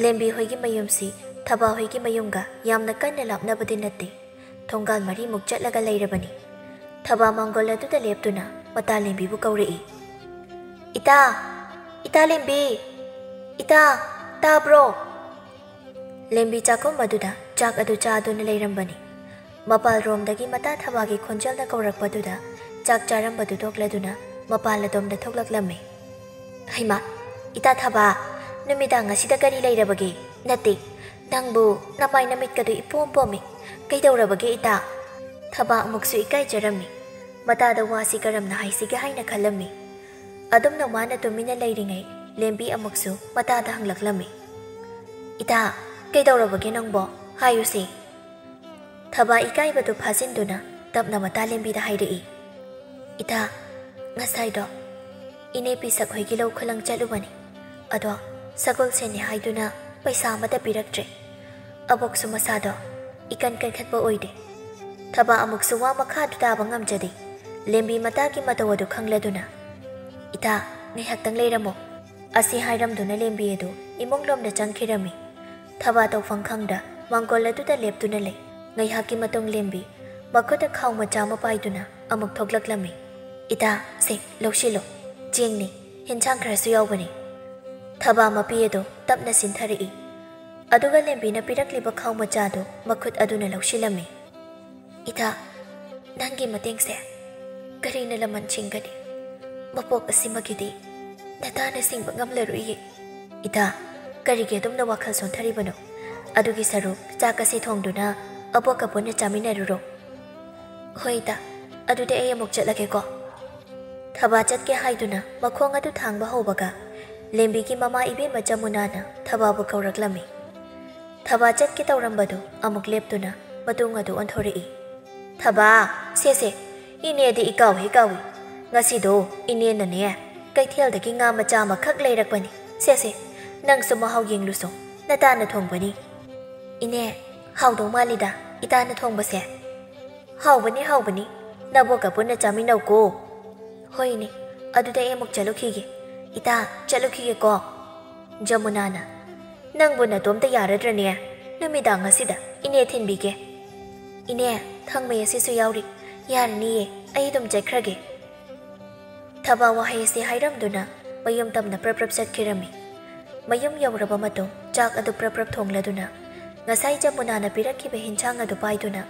ꯂꯦꯝꯕꯤ ꯍꯣꯏꯒꯤ ꯃꯌꯨꯝꯁꯤ ꯊꯕꯥ ꯍꯣꯏꯒꯤ ꯃꯌꯨꯝꯒ ꯌꯥꯝꯅ ꯀꯟꯅ ꯂꯥꯞꯅꯕꯗꯤ ꯅꯠꯇꯦ꯫ ꯊꯣꯡꯒꯥꯜ ꯃꯔꯤꯃꯨꯛ ꯆꯠꯂꯒ ꯂꯩꯔꯕꯅꯤ꯫ ꯊꯕꯥ ꯃꯪꯒꯣꯜ ꯑꯗꯨꯗ ꯂꯦꯞꯇꯨꯅ ꯃꯇꯥ ꯂꯦꯝꯕꯤꯕꯨ ꯀꯧꯔꯛꯏ꯫ "ꯏꯇꯥ! ꯏꯇꯥ ꯂꯦꯝꯕꯤ! ꯏꯇꯥ! ꯇꯥꯕ꯭ꯔꯣ?" ꯂꯦꯝꯕꯤ ꯆꯥꯛꯈꯨꯝ ꯑꯗꯨꯗ ꯆꯥꯛ ꯑꯗꯨ ꯆꯥꯗꯨꯅ ꯂꯩꯔꯝꯕꯅꯤ꯫ ꯃꯄꯥꯜꯔꯣꯝꯗꯒꯤ ꯃꯇꯥ ꯊꯕꯥꯒꯤ ꯈꯣꯟꯖꯦꯜꯅ ꯀꯧꯔꯛꯄꯗꯨꯗ ꯆꯥꯛ ꯆꯥꯔꯝꯕꯗꯨ ꯇꯣꯛꯂꯗꯨꯅ ꯃꯄꯥꯜ ꯑꯗꯣꯝꯗ ꯊꯣꯛꯂꯛꯂꯝꯃꯤ꯫ "ꯍꯩꯃꯥ! ꯏꯇꯥ ꯊꯕꯥ, ꯅꯨꯃꯤꯗꯥꯡ ꯑꯁꯤꯗ ꯀꯔꯤ ꯂꯩꯔꯕꯒꯦ? ꯅꯠꯇꯦ, ꯅꯪꯕꯨ ꯅꯃꯥꯏ ꯅꯃꯤꯠꯀꯗꯨ ꯏꯄꯣꯝ ꯄꯣꯝꯃꯤ꯫ ꯀꯩꯗꯧꯔꯕꯒꯦ ꯏꯇꯥ?" ꯊꯕꯥ ꯑꯃꯨꯛꯁꯨ ꯏꯀꯥꯏꯖꯔꯝꯃꯤ꯫ ꯃꯇꯥꯗ ꯋꯥꯁꯤ ꯀꯔꯝꯅ ꯍꯥꯏꯁꯤꯒꯦ ꯍꯥꯏꯅ ꯈꯜꯂꯝꯃꯤ꯫ ꯑꯗꯨꯝꯅ ꯃꯥꯅ ꯇꯨꯃꯤꯟꯅ ꯂꯩꯔꯤꯉꯩ ꯂꯦꯝꯕꯤ ꯑꯃꯨꯛꯁꯨ ꯃꯇꯥꯗ ꯍꯪꯂꯛꯂꯝꯃꯤ꯫ "ꯏꯇꯥ, ꯀꯩꯗꯧꯔꯕꯒꯦ ꯅꯪꯕꯣ? ꯍꯥꯏꯌꯨꯁꯦ꯫" ꯊꯕꯥ ꯏꯀꯥꯏꯕꯗꯨ ꯐꯥꯖꯤꯟꯗꯨꯅ ꯇꯞꯅ ꯃꯇꯥ ꯂꯦꯝꯕꯤꯗ ꯍꯥꯏꯔꯛꯏ꯫ "ꯏꯇꯥ, ꯉꯁꯥꯏꯗꯣ ꯏꯅꯦ ꯄꯤꯁꯛ ꯍꯣꯏꯒꯤ ꯂꯧ ꯈꯨꯂꯪ ꯆꯠꯂꯨꯕꯅꯤ꯫ ꯑꯗꯣ ꯁꯒꯣꯜꯁꯦꯟꯅꯤ ꯍꯥꯏꯗꯨꯅ ꯄꯩꯁꯥ ꯑꯃꯠꯇ ꯄꯤꯔꯛꯇ꯭ꯔꯦ꯫ ꯑꯕꯣꯛꯁꯨ ꯃꯁꯥꯗꯣ ꯏꯀꯟ ꯀꯟꯈꯠꯄ ꯑꯣꯏꯗꯦ꯫" ꯊꯕꯥ ꯑꯃꯨꯛꯁꯨ ꯋꯥ ꯃꯈꯥ ꯑꯗꯨ ꯇꯥꯕ ꯉꯝꯖꯗꯦ꯫ ꯂꯦꯝꯕꯤ ꯃꯇꯥꯒꯤ ꯃꯇꯧ ꯑꯗꯨ ꯈꯪꯂꯗꯨꯅ, "ꯏꯇꯥ, ꯉꯥꯏꯍꯥꯛꯇꯪ ꯂꯩꯔꯝꯃꯣ꯫" ꯑꯁꯤ ꯍꯥꯏꯔꯝꯗꯨꯅ ꯂꯦꯝꯕꯤ ꯑꯗꯨ ꯏꯃꯨꯡ ꯂꯣꯝꯗ ꯆꯪꯈꯤꯔꯝꯃꯤ꯫ ꯊꯕꯥ ꯇꯧꯐꯝ ꯈꯪꯗ ꯃꯪꯒꯣꯜ ꯑꯗꯨꯗ ꯂꯦꯞꯇꯨꯅ ꯂꯩ꯫ ꯉꯥꯏꯍꯥꯛꯀꯤ ꯃꯇꯨꯡ ꯂꯦꯝꯕꯤ ꯃꯈꯨꯠꯇ ꯈꯥꯎ ꯃꯆꯥ ꯑꯃ ꯄꯥꯏꯗꯨꯅ ꯑꯃꯨꯛ ꯊꯣꯛꯂꯛꯂꯝꯃꯤ꯫ "ꯏꯇꯥ, ꯁꯦ, ꯂꯧꯁꯤꯜꯂꯨ꯫ ꯆꯦꯡꯅꯤ, ꯍꯦꯟꯁꯥꯡ ꯈꯔꯁꯨ ꯌꯥꯎꯕꯅꯤ꯫" ꯊꯕꯥ ꯃꯄꯤ ꯑꯗꯨ ꯇꯞꯅ ꯆꯤꯟꯊꯔꯛꯏ꯫ ꯑꯗꯨꯒ ꯂꯦꯝꯕꯤꯅ ꯄꯤꯔꯛꯂꯤꯕ ꯈꯥꯎ ꯃꯆꯥꯗꯨ ꯃꯈꯨꯠ ꯑꯗꯨꯅ ꯂꯧꯁꯤꯜꯂꯝꯃꯤ꯫ "ꯏꯇꯥ, ꯅꯪꯒꯤ ꯃꯇꯦꯡꯁꯦ ꯀꯔꯤꯅ ꯂꯃꯟ ꯁꯤꯡꯒꯅꯤ? ꯃꯄꯣꯛ ꯑꯁꯤꯃꯒꯤꯗꯤ ꯅꯇꯥꯅ ꯁꯤꯡꯕ ꯉꯝꯂꯔꯣꯏꯌꯦ꯫" "ꯏꯇꯥ, ꯀꯔꯤꯒꯤ ꯑꯗꯨꯝꯅ ꯋꯥꯈꯜ ꯁꯣꯟꯊꯔꯤꯕꯅꯣ? ꯑꯗꯨꯒꯤ ꯁꯔꯨꯛ ꯆꯥꯛ ꯑꯁꯤ ꯊꯣꯡꯗꯨꯅ ꯑꯕꯣꯛꯀ ꯄꯨꯟꯅ ꯆꯥꯃꯤꯟꯅꯔꯨꯔꯣ꯫" "ꯍꯣꯏ ꯏꯇꯥ, ꯑꯗꯨꯗꯤ ꯑꯩ ꯑꯃꯨꯛ ꯆꯠꯂꯒꯦꯀꯣ꯫" ꯊꯕꯥ ꯆꯠꯀꯦ ꯍꯥꯏꯗꯨꯅ ꯃꯈꯣꯡ ꯑꯗꯨ ꯊꯥꯡꯕ ꯍꯧꯕꯒ ꯂꯦꯝꯕꯤꯒꯤ ꯃꯃꯥ ꯏꯕꯦꯝꯃ ꯖꯃꯨꯅꯥꯅ ꯊꯕꯥꯕꯨ ꯀꯧꯔꯛꯂꯝꯃꯤ꯫ ꯊꯕꯥ ꯆꯠꯀꯦ ꯇꯧꯔꯝꯕꯗꯨ ꯑꯃꯨꯛ ꯂꯦꯞꯇꯨꯅ ꯃꯇꯨꯡ ꯑꯗꯨ ꯑꯣꯟꯊꯣꯔꯛꯏ꯫ "ꯊꯕꯥ, ꯁꯦ ꯁꯦ, "ꯏꯅꯦꯗꯤ ꯏꯀꯥꯎ ꯍꯦꯛ ꯀꯥꯎꯏ꯫ ꯉꯁꯤꯗꯣ ꯏꯅꯦꯅꯅꯦ, ꯀꯩꯊꯦꯜꯗꯒꯤ ꯉꯥ ꯃꯆꯥ ꯑꯃꯈꯛ ꯂꯩꯔꯛꯄꯅꯤ꯫ ꯁꯦ, ꯁꯦ, ꯅꯪꯁꯨ ꯃꯍꯥꯎ ꯌꯦꯡꯂꯨꯁꯣ꯫ ꯅꯇꯥꯅ ꯊꯣꯡꯕꯅꯤ꯫" "ꯏꯅꯦ, ꯍꯥꯎꯗꯧ ꯃꯥꯜꯂꯤꯗ, ꯏꯇꯥꯅ ꯊꯣꯡꯕꯁꯦ꯫" "ꯍꯥꯎꯕꯅꯤ, ꯍꯥꯎꯕꯅꯤ꯫ ꯅꯕꯣꯛꯀ ꯄꯨꯟꯅ ꯆꯥꯃꯤꯟꯅꯧꯀꯣ꯫" "ꯍꯣꯏꯅꯦ, ꯑꯗꯨꯗꯤ ꯑꯩ ꯑꯃꯨꯛ ꯆꯠꯂꯨꯈꯤꯒꯦ꯫ ꯏꯇꯥ, ꯆꯠꯂꯨꯈꯤꯒꯦꯀꯣ꯫" ꯖꯃꯨꯅꯥꯅ, "ꯅꯪꯕꯨ ꯅꯇꯣꯝꯇ ꯌꯥꯔꯗ꯭ꯔꯅꯦ? ꯅꯨꯃꯤꯗꯥꯡ ꯑꯁꯤꯗ ꯏꯅꯦ ꯊꯤꯟꯕꯤꯒꯦ꯫" "ꯏꯅꯦ, ꯈꯪꯃꯩ ꯑꯁꯤꯁꯨ ꯌꯥꯎꯔꯤ꯫ ꯌꯥꯔꯅꯤꯌꯦ, ꯑꯩ ꯑꯗꯨꯝ ꯆꯠꯈ꯭ꯔꯒꯦ꯫" ꯊꯕꯥ ꯋꯥꯍꯩ ꯑꯁꯤ ꯍꯥꯏꯔꯝꯗꯨꯅ ꯃꯌꯨꯝ ꯇꯝꯅ ꯄ꯭ꯔꯞ ꯄ꯭ꯔꯞ ꯆꯠꯈꯤꯔꯝꯃꯤ꯫ ꯃꯌꯨꯝ ꯌꯧꯔꯕ ꯃꯇꯨꯡ ꯆꯥꯛ ꯑꯗꯨ ꯄ꯭ꯔꯞ ꯄ꯭ꯔꯞ ꯊꯣꯡꯂꯗꯨꯅ ꯉꯁꯥꯏ ꯖꯃꯨꯅꯥꯅ ꯄꯤꯔꯛꯈꯤꯕ ꯍꯤꯟꯁꯥꯡ ꯑꯗꯨ ꯄꯥꯏꯗꯨꯅ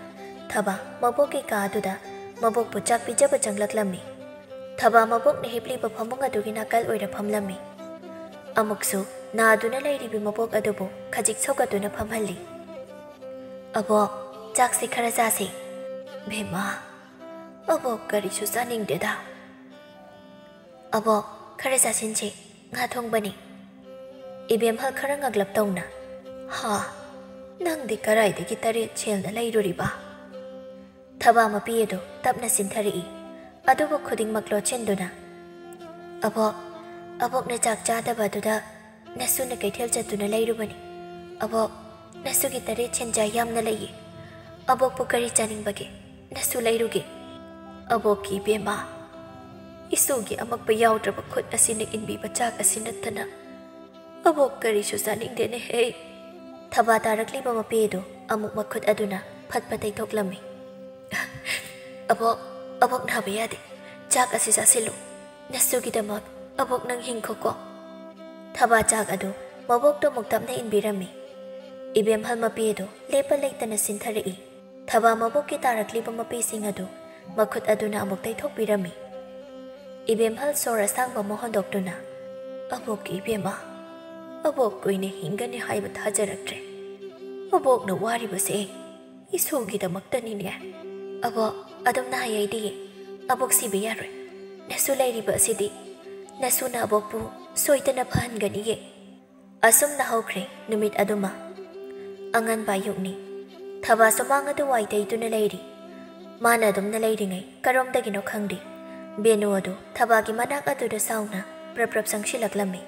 ꯊꯕꯥ ꯃꯕꯣꯛꯀꯤ ꯀꯥ ꯑꯗꯨꯗ ꯃꯕꯣꯛꯄꯨ ꯆꯥꯛ ꯄꯤꯖꯕ ꯆꯪꯂꯛꯂꯝꯃꯤ꯫ ꯊꯕꯥ ꯃꯕꯣꯛꯅ ꯍꯤꯞꯂꯤꯕ ꯐꯃꯨꯡ ꯑꯗꯨꯒꯤ ꯅꯥꯀꯜ ꯑꯣꯏꯔ ꯐꯝꯂꯝꯃꯤ꯫ ꯑꯃꯨꯛꯁꯨ ꯅꯥꯗꯨꯅ ꯂꯩꯔꯤꯕꯤ ꯃꯕꯣꯛ ꯑꯗꯨꯕꯨ ꯈꯖꯤꯛ ꯁꯧꯒꯠꯇꯨꯅ ꯐꯝꯍꯜꯂꯤ꯫ "ꯑꯕꯣꯛ, ꯆꯥꯛꯁꯤ ꯈꯔ ꯆꯥꯁꯤ꯫" "ꯕꯦꯝꯃ, ꯑꯕꯣꯛ ꯀꯔꯤꯁꯨ ꯆꯥꯅꯤꯡꯗꯦꯗ꯫" "ꯑꯕꯣꯛ, ꯈꯔ ꯆꯥꯁꯤꯟꯁꯤ, ꯉꯥ ꯊꯣꯡꯕꯅꯤ꯫" ꯏꯕꯦꯝꯍꯜ ꯈꯔ ꯉꯛꯂꯞ ꯇꯧꯅ, "ꯍꯥ? ꯅꯪꯗꯤ ꯀꯔꯥꯏꯗꯒꯤ ꯇꯔꯦꯠ ꯁꯦꯜꯅ ꯂꯩꯔꯨꯔꯤꯕ?" ꯊꯕꯥ ꯃꯄꯤ ꯑꯗꯨ ꯇꯞꯅ ꯆꯤꯟꯊꯔꯛꯏ, ꯑꯗꯨꯕꯨ ꯈꯨꯗꯤꯡꯃꯛ ꯂꯣꯠꯁꯤꯟꯗꯨꯅ, "ꯑꯕꯣꯛ, ꯑꯕꯣꯛꯅ ꯆꯥꯛ ꯆꯥꯗꯕ ꯑꯗꯨꯗ ꯅꯁꯨꯅ ꯀꯩꯊꯦꯜ ꯆꯠꯇꯨꯅ ꯂꯩꯔꯨꯕꯅꯤ꯫ ꯑꯕꯣꯛ, ꯅꯁꯨꯒꯤ ꯇꯔꯦꯠ ꯁꯦꯟꯖꯥ ꯌꯥꯝꯅ ꯂꯩꯌꯦ꯫ ꯑꯕꯣꯛꯄꯨ ꯀꯔꯤ ꯆꯥꯅꯤꯡꯕꯒꯦ? ꯅꯁꯨ ꯂꯩꯔꯨꯒꯦ꯫" "ꯑꯕꯣꯛꯀꯤ ꯏꯕꯦꯝꯃ, ꯏꯁꯨꯒꯤ ꯑꯃꯛꯄ ꯌꯥꯎꯗ꯭ꯔꯕ ꯈꯨꯠ ꯑꯁꯤꯅ ꯏꯟꯕꯤꯕ ꯆꯥꯛ ꯑꯁꯤ ꯅꯠꯇꯅ ꯑꯕꯣꯛ ꯀꯔꯤꯁꯨ ꯆꯥꯅꯤꯡꯗꯦꯅꯦꯍꯦ꯫" ꯊꯕꯥ ꯇꯥꯔꯛꯂꯤꯕ ꯃꯄꯤ ꯑꯗꯨ ꯑꯃꯨꯛ ꯃꯈꯨꯠ ꯑꯗꯨꯅ ꯐꯠ ꯐꯠ ꯇꯩꯊꯣꯛꯂꯝꯃꯤ꯫ "ꯑꯕꯣꯛ, ꯑꯕꯣꯛ ꯅꯥꯕ ꯌꯥꯗꯦ꯫ ꯆꯥꯛ ꯑꯁꯤ ꯆꯥꯁꯤꯜꯂꯨ꯫ ꯅꯁꯨꯒꯤꯗꯃꯛ ꯑꯕꯣꯛ ꯅꯪ ꯍꯤꯡꯈꯣꯀꯣ꯫" ꯊꯕꯥ ꯆꯥꯛ ꯑꯗꯨ ꯃꯕꯣꯛꯇ ꯑꯃꯨꯛ ꯇꯞꯅ ꯏꯟꯕꯤꯔꯝꯃꯤ꯫ ꯏꯕꯦꯝꯍꯜ ꯃꯄꯤ ꯑꯗꯨ ꯂꯦꯞꯄ ꯂꯩꯇꯅ ꯆꯤꯟꯊꯔꯛꯏ꯫ ꯊꯕꯥ ꯃꯕꯣꯛꯀꯤ ꯇꯥꯔꯛꯂꯤꯕ ꯃꯄꯤꯁꯤꯡ ꯑꯗꯨ ꯃꯈꯨꯠ ꯑꯗꯨꯅ ꯑꯃꯨꯛ ꯇꯩꯊꯣꯛꯄꯤꯔꯝꯃꯤ꯫ ꯏꯕꯦꯝꯍꯜ ꯁꯣꯔ ꯑꯁꯥꯡꯕ ꯑꯃ ꯍꯣꯟꯗꯣꯛꯇꯨꯅ, "ꯑꯕꯣꯛꯀꯤ ꯏꯕꯦꯝꯃ, ꯑꯕꯣꯛ ꯀꯨꯏꯅ ꯍꯤꯡꯒꯅꯤ ꯍꯥꯏꯕ ꯊꯥꯖꯔꯛꯇ꯭ꯔꯦ꯫ ꯑꯕꯣꯛꯅ ꯋꯥꯔꯤꯕꯁꯦ ꯏꯁꯨꯒꯤꯗꯃꯛꯇꯅꯤꯅꯦ꯫ ꯑꯕꯣꯛ, ꯑꯗꯨꯝꯅ ꯍꯥꯏ ꯑꯩꯗꯤ ꯑꯕꯣꯛ ꯁꯤꯕ ꯌꯥꯔꯣꯏ꯫ ꯅꯁꯨ ꯂꯩꯔꯤꯕ ꯑꯁꯤꯗꯤ ꯅꯁꯨꯅ ꯑꯕꯣꯛꯄꯨ ꯁꯣꯏꯗꯅ ꯐꯍꯟꯒꯅꯤꯌꯦ꯫" ꯑꯁꯨꯝꯅ ꯍꯧꯈ꯭ꯔꯦ ꯅꯨꯃꯤꯠ ꯑꯗꯨꯃ꯫ ꯑꯉꯟꯕ ꯑꯌꯨꯛꯅꯤ꯫ ꯊꯕꯥ ꯁꯨꯃꯥꯡ ꯑꯗꯨ ꯋꯥꯏ ꯇꯩꯗꯨꯅ ꯂꯩꯔꯤ꯫ ꯃꯥꯅ ꯑꯗꯨꯝꯅ ꯂꯩꯔꯤꯉꯩ ꯀꯔꯣꯝꯗꯒꯤꯅꯣ ꯈꯪꯗꯦ, ꯕꯦꯅꯨ ꯑꯗꯨ ꯊꯕꯥꯒꯤ ꯃꯅꯥꯛ ꯑꯗꯨꯗ ꯁꯥꯎꯅ ꯄ꯭ꯔꯞ ꯄ꯭ꯔꯞ ꯆꯪꯁꯤꯜꯂꯛꯂꯝꯃꯤ꯫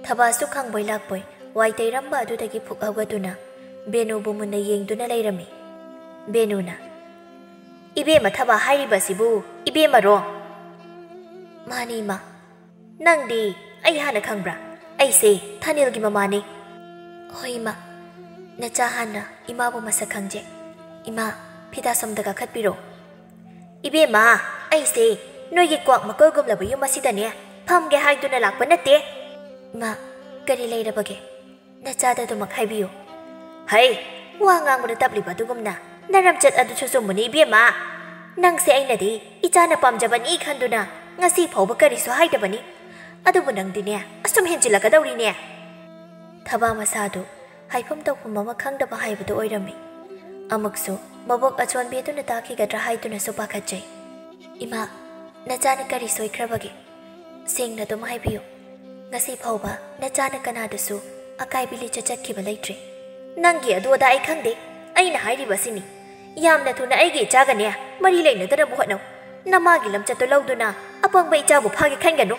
ꯊꯕꯥꯁꯨ ꯈꯪꯕꯣꯏ ꯂꯥꯛꯄꯣꯏ ꯋꯥꯏ ꯇꯩꯔꯝꯕ ꯑꯗꯨꯗꯒꯤ ꯐꯨꯛ ꯍꯧꯒꯠꯇꯨꯅ ꯕꯦꯅꯨꯕꯨ ꯃꯨꯟꯅ ꯌꯦꯡꯗꯨꯅ ꯂꯩꯔꯝꯃꯤ꯫ ꯕꯦꯅꯨꯅ, "ꯏꯕꯦꯝꯃ ꯊꯕꯥ ꯍꯥꯏꯔꯤꯕꯁꯤꯕꯨ ꯏꯕꯦꯝꯃꯔꯣ?" "ꯃꯥꯅꯤ, ꯏꯃꯥ꯫ ꯅꯪꯗꯤ ꯑꯩ ꯍꯥꯟꯅ ꯈꯪꯕ꯭ꯔꯥ? ꯑꯩꯁꯦ ꯊꯥꯅꯤꯜꯒꯤ ꯃꯃꯥꯅꯤ꯫" "ꯍꯣꯏ, ꯏꯃꯥ꯫ ꯅꯆꯥ ꯍꯥꯟꯅ ꯏꯃꯥꯕꯨ ꯃꯁꯛ ꯈꯪꯖꯩ꯫ ꯏꯃꯥ, ꯐꯤꯗꯥ ꯁꯣꯝꯗ ꯀꯥꯈꯠꯄꯤꯔꯣ꯫" "ꯏꯕꯦꯝꯃ, ꯑꯩꯁꯦ ꯅꯣꯏꯒꯤ ꯀ꯭ꯋꯥꯛ ꯃꯀꯣꯜꯒꯨꯝꯂꯕ ꯌꯨꯝ ꯑꯁꯤꯗꯅꯦ ꯐꯝꯒꯦ ꯍꯥꯏꯗꯨꯅ ꯂꯥꯛꯄ ꯅꯠꯇꯦ꯫" "ꯏꯃꯥ, ꯀꯔꯤ ꯂꯩꯔꯕꯒꯦ? ꯅꯆꯥꯗ ꯑꯗꯨꯃꯛ ꯍꯥꯏꯕꯤꯌꯨ꯫" "ꯍꯩ, ꯋꯥ ꯉꯥꯡꯕꯗ ꯇꯞꯂꯤꯕ ꯑꯗꯨꯒꯨꯝꯅ ꯅꯔꯝꯆꯠ ꯑꯗꯨꯁꯨ ꯆꯨꯝꯕꯅꯤ ꯏꯕꯦꯝꯃ꯫ ꯅꯪꯁꯦ ꯑꯩꯅꯗꯤ ꯏꯆꯥꯅ ꯄꯥꯝꯖꯕꯅꯤ ꯈꯟꯗꯨꯅ ꯉꯁꯤ ꯐꯥꯎꯕ ꯀꯔꯤꯁꯨ ꯍꯥꯏꯗꯕꯅꯤ꯫ ꯑꯗꯨꯕꯨ ꯅꯪꯗꯤꯅꯦ, ꯑꯁꯨꯝ ꯍꯦꯟꯖꯤꯜꯂꯛꯀꯗꯧꯔꯤꯅꯦ꯫" ꯊꯕꯥ ꯃꯁꯥꯗꯨ ꯍꯥꯏꯐꯝ ꯇꯧꯐꯝ ꯑꯃ ꯈꯪꯗꯕ ꯍꯥꯏꯕꯗꯨ ꯑꯣꯏꯔꯝꯃꯤ꯫ ꯑꯃꯨꯛꯁꯨ ꯃꯕꯣꯛ ꯑꯆꯣꯟꯕꯤ ꯑꯗꯨꯅ ꯇꯥꯈꯤꯒꯗ꯭ꯔꯥ ꯍꯥꯏꯗꯨꯅꯁꯨ ꯄꯥꯈꯠꯆꯩ꯫ "ꯏꯃꯥ, ꯅꯆꯥꯅ ꯀꯔꯤ ꯁꯣꯏꯈ꯭ꯔꯕꯒꯦ? ꯁꯦꯡꯅ ꯑꯗꯨꯝ ꯍꯥꯏꯕꯤꯌꯨ꯫ ꯉꯁꯤ ꯐꯥꯎꯕ ꯅꯆꯥꯅ ꯀꯅꯥꯗꯁꯨ ꯑꯀꯥꯏꯕꯤ ꯂꯤꯆꯠ ꯆꯠꯈꯤꯕ ꯂꯩꯇ꯭ꯔꯦ꯫" "ꯅꯪꯒꯤ ꯑꯗꯨ ꯑꯗꯥ ꯑꯩ ꯈꯪꯗꯦ꯫ ꯑꯩꯅ ꯍꯥꯏꯔꯤꯕꯁꯤꯅꯤ, ꯌꯥꯝꯅ ꯊꯨꯅ ꯑꯩꯒꯤ ꯏꯆꯥꯒꯅꯦ ꯃꯔꯤ ꯂꯩꯅꯗꯅꯕ ꯍꯣꯠꯅꯧ꯫ ꯅꯃꯥꯒꯤ ꯂꯝꯆꯠꯇꯨ ꯂꯧꯗꯨꯅ ꯑꯄꯪꯕ ꯏꯆꯥꯕꯨ ꯐꯥꯒꯦ ꯈꯟꯒꯅꯨ꯫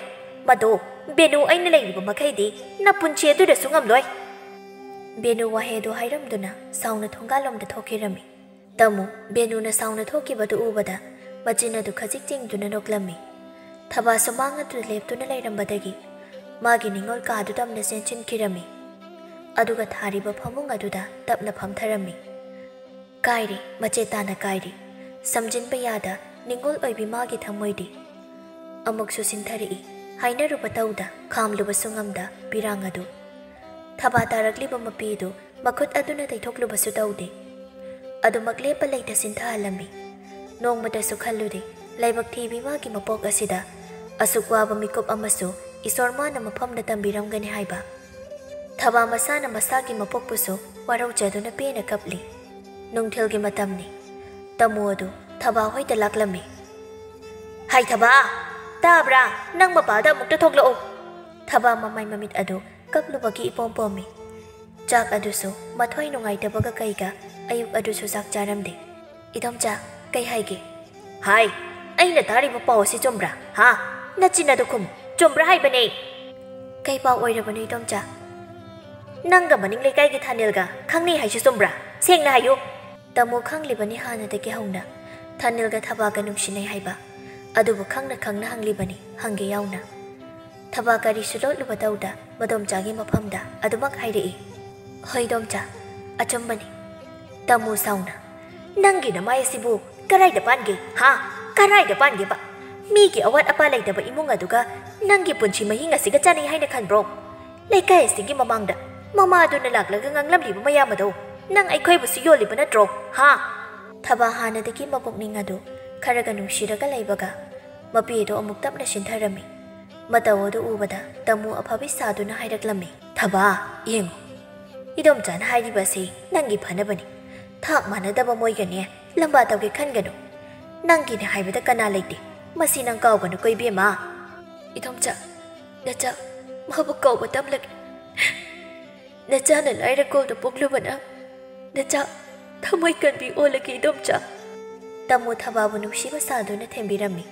ꯃꯗꯣ ꯕꯦꯅꯨ ꯑꯩꯅ ꯂꯩꯔꯤꯕ ꯃꯈꯩꯗꯤ ꯅꯄꯨꯟꯁꯤ ꯑꯗꯨꯗꯁꯨ ꯉꯝꯂꯣꯏ꯫" ꯕꯦꯅꯨ ꯋꯥꯍꯩ ꯑꯗꯨ ꯍꯥꯏꯔꯝꯗꯨꯅ ꯁꯥꯎꯅ ꯊꯣꯡꯒꯥꯜꯂꯣꯝꯗ ꯊꯣꯛꯈꯤꯔꯝꯃꯤ꯫ ꯇꯥꯃꯣ, ꯕꯦꯅꯨꯅ ꯁꯥꯎꯅ ꯊꯣꯛꯈꯤꯕꯗꯨ ꯎꯕꯗ ꯃꯆꯤꯟ ꯑꯗꯨ ꯈꯖꯤꯛ ꯆꯤꯡꯗꯨꯅ ꯅꯣꯛꯂꯝꯃꯤ꯫ ꯊꯕꯥꯁꯨ ꯃꯥꯡ ꯑꯗꯨ ꯂꯦꯞꯇꯨꯅ ꯂꯩꯔꯝꯕꯗꯒꯤ ꯃꯥꯒꯤ ꯅꯤꯡꯉꯣꯜ ꯀꯥꯗꯨ ꯇꯝꯅ ꯆꯦꯟꯁꯤꯟꯈꯤꯔꯝꯃꯤ꯫ ꯑꯗꯨꯒ ꯊꯥꯔꯤꯕ ꯐꯃꯨꯡ ꯑꯗꯨꯗ ꯇꯞꯅ ꯐꯝꯊꯔꯝꯃꯤ꯫ ꯀꯥꯏꯔꯦ, ꯃꯆꯦꯠ ꯇꯥꯅ ꯀꯥꯏꯔꯦ꯫ ꯁꯝꯖꯤꯟꯕ ꯌꯥꯗ ꯅꯤꯡꯉꯣꯜ ꯑꯣꯏꯕꯤ ꯃꯥꯒꯤ ꯊꯃꯣꯏꯗꯤ꯫ ꯑꯃꯨꯛꯁꯨ ꯁꯤꯟꯊꯔꯛꯏ, ꯍꯥꯏꯅꯔꯨꯕ ꯇꯧꯗ, ꯈꯥꯝꯂꯨꯕꯁꯨ ꯉꯝꯗ ꯄꯤꯔꯥꯡ ꯑꯗꯨ꯫ ꯊꯕꯥ ꯇꯥꯔꯛꯂꯤꯕ ꯃꯄꯤꯗꯨ ꯃꯈꯨꯠ ꯑꯗꯨꯅ ꯇꯩꯊꯣꯛꯂꯨꯕꯁꯨ ꯇꯧꯗꯦ꯫ ꯑꯗꯨꯃꯛ ꯂꯦꯞꯄ ꯂꯩꯇ ꯁꯤꯟꯊꯍꯜꯂꯝꯃꯤ꯫ ꯅꯣꯡꯃꯇꯁꯨ ꯈꯜꯂꯨꯗꯦ, ꯂꯥꯏꯕꯛ ꯊꯤꯕꯤ ꯃꯥꯒꯤ ꯃꯄꯣꯛ ꯑꯁꯤꯗ ꯑꯁꯨꯛ ꯋꯥꯕ ꯃꯤꯀꯨꯞ ꯑꯃꯁꯨ ꯏꯁꯣꯔ ꯃꯥꯅ ꯃꯐꯝꯗ ꯇꯝꯕꯤꯔꯝꯒꯅꯤ ꯍꯥꯏꯕ꯫ ꯊꯕꯥ ꯃꯁꯥꯅ ꯃꯁꯥꯒꯤ ꯃꯄꯣꯛꯄꯨꯁꯨ ꯋꯥꯔꯧꯖꯗꯨꯅ ꯄꯦꯟꯅ ꯀꯞꯂꯤ꯫ ꯅꯨꯡꯊꯤꯜꯒꯤ ꯃꯇꯝꯅꯤ꯫ ꯇꯥꯃꯣ ꯑꯗꯨ ꯊꯕꯥ ꯍꯣꯏꯗ ꯂꯥꯛꯂꯝꯃꯤ꯫ "ꯍꯥꯏ ꯊꯕꯥ, ꯇꯥꯕ꯭ꯔꯥ? ꯅꯪ ꯃꯄꯥꯗ ꯑꯃꯨꯛꯇ ꯊꯣꯛꯂꯛꯎ꯫" ꯊꯕꯥ ꯃꯃꯥꯏ ꯃꯃꯤꯠ ꯑꯗꯨ ꯀꯞꯂꯨꯕꯒꯤ ꯏꯄꯣꯝ ꯄꯣꯝꯃꯤ꯫ ꯆꯥꯛ ꯑꯗꯨꯁꯨ ꯃꯊ꯭ꯋꯥꯏ ꯅꯨꯡꯉꯥꯏꯇꯕꯒ ꯀꯩꯒ ꯑꯌꯨꯛ ꯑꯗꯨꯁꯨ ꯆꯥꯛ ꯆꯥꯔꯝꯗꯦ꯫ "ꯏꯗꯣꯝꯆꯥ, "ꯀꯩ ꯍꯥꯏꯒꯦ?" "ꯍꯥꯏ, ꯑꯩꯅ ꯇꯥꯔꯤꯕ ꯄꯥꯎ ꯑꯁꯤ ꯆꯨꯝꯕ꯭ꯔꯥ? ꯍꯥ? ꯅꯆꯤꯟ ꯑꯗꯨ ꯈꯨꯝꯃꯨ꯫ ꯆꯨꯝꯕ꯭ꯔꯥ ꯍꯥꯏꯕꯅꯦ?" "ꯀꯩ ꯄꯥꯎ ꯑꯣꯏꯔꯕꯅꯣ, ꯏꯗꯣꯝꯆꯥ?" "ꯅꯪꯒ ꯃꯅꯤꯡ ꯂꯩꯀꯥꯏꯒꯤ ꯊꯥꯅꯤꯜꯒ ꯈꯪꯅꯩ ꯍꯥꯏꯁꯤ ꯆꯨꯝꯕ꯭ꯔꯥ? ꯁꯦꯡꯅ ꯍꯥꯏꯌꯨ꯫" ꯇꯥꯃꯣ ꯈꯪꯂꯤꯕꯅꯤ ꯍꯥꯟꯅꯗꯒꯤ ꯍꯧꯅ ꯊꯥꯅꯤꯜꯒ ꯊꯕꯥꯒ ꯅꯨꯡꯁꯤꯅꯩ ꯍꯥꯏꯕ꯫ ꯑꯗꯨꯕꯨ ꯈꯪꯅ ꯈꯪꯅ ꯍꯪꯂꯤꯕꯅꯤ, ꯍꯪꯒꯦ ꯌꯥꯎꯅ꯫ ꯊꯕꯥ ꯀꯔꯤꯁꯨ ꯂꯣꯠꯂꯨꯕ ꯇꯧꯗ ꯃꯗꯣꯝꯆꯥꯒꯤ ꯃꯐꯝꯗ ꯑꯗꯨꯃꯛ ꯍꯥꯏꯔꯛꯏ꯫ "ꯍꯣꯏ ꯏꯗꯣꯝꯆꯥ, ꯑꯆꯨꯝꯕꯅꯤ꯫" ꯇꯥꯃꯣ ꯁꯥꯎꯅ, "ꯅꯪꯒꯤ ꯅꯃꯥꯏ ꯑꯁꯤꯕꯨ ꯀꯔꯥꯏꯗ ꯄꯥꯟꯒꯦ? ꯍꯥ? ꯀꯔꯥꯏꯗ ꯄꯥꯟꯒꯦꯕ? ꯃꯤꯒꯤ ꯑꯋꯥꯠ ꯑꯄꯥ ꯂꯩꯇꯕ ꯏꯃꯨꯡ ꯑꯗꯨꯒ ꯅꯪꯒꯤ ꯄꯨꯟꯁꯤ ꯃꯍꯤꯡ ꯑꯁꯤꯒ ꯆꯥꯅꯩ ꯍꯥꯏꯅ ꯈꯟꯕ꯭ꯔꯣ? ꯂꯩꯀꯥꯏ ꯑꯁꯤꯒꯤ ꯃꯃꯥꯡꯗ ꯃꯃꯥꯗꯨꯅ ꯂꯥꯛꯂꯒ ꯉꯥꯡꯂꯝꯂꯤꯕ ꯃꯌꯥꯝ ꯑꯗꯣ ꯅꯪ ꯑꯩꯈꯣꯏꯕꯨꯁꯨ ꯌꯣꯜꯂꯤꯕ ꯅꯠꯇ꯭ꯔꯣ? ꯍꯥ?" ꯊꯕꯥ ꯍꯥꯟꯅꯗꯒꯤ ꯃꯄꯨꯛꯅꯤꯡ ꯑꯗꯨ ꯈꯔꯒ ꯅꯨꯡꯁꯤꯔꯒ ꯂꯩꯕꯒ ꯃꯄꯤ ꯑꯗꯨ ꯑꯃꯨꯛ ꯇꯞꯅ ꯁꯤꯟꯊꯔꯝꯃꯤ꯫ ꯃꯇꯧ ꯑꯗꯨ ꯎꯕꯗ ꯇꯥꯃꯣ ꯑꯐꯕꯤ ꯁꯥꯗꯨꯅ ꯍꯥꯏꯔꯛꯂꯝꯃꯤ, "ꯊꯕꯥ, ꯌꯦꯡꯉꯨ, ꯏꯗꯣꯝꯆꯥꯅ ꯍꯥꯏꯔꯤꯕ ꯑꯁꯤ ꯅꯪꯒꯤ ꯐꯅꯕꯅꯤ꯫ ꯊꯥꯛ ꯃꯥꯟꯅꯗꯕ ꯃꯣꯏꯒꯅꯦ ꯂꯝꯕꯥ ꯇꯧꯒꯦ ꯈꯟꯒꯅꯨ꯫ ꯅꯪꯒꯤꯅꯦ ꯍꯥꯏꯕꯗ ꯀꯅꯥ ꯂꯩꯇꯦ꯫ ꯃꯁꯤ ꯅꯪ ꯀꯥꯎꯒꯅꯨꯀꯣ ꯏꯕꯦꯝꯃ꯫" "ꯏꯗꯣꯝꯆꯥ, ꯅꯆꯥ, ꯃꯍꯥꯛꯄꯨ ꯀꯥꯎꯕ ꯇꯝꯂꯒꯦ꯫ ꯅꯆꯥꯅ ꯂꯥꯏꯔ ꯀꯣꯜꯗ ꯄꯣꯛꯂꯨꯕꯅ ꯅꯆꯥ ꯊꯃꯣꯏ ꯀꯟꯕꯤ ꯑꯣꯜꯂꯒꯦ ꯏꯗꯣꯝꯆꯥ꯫" ꯇꯥꯃꯣ ꯊꯕꯥꯕꯨ ꯅꯨꯡꯁꯤꯕ ꯁꯥꯗꯨꯅ ꯊꯦꯝꯕꯤꯔꯝꯃꯤ꯫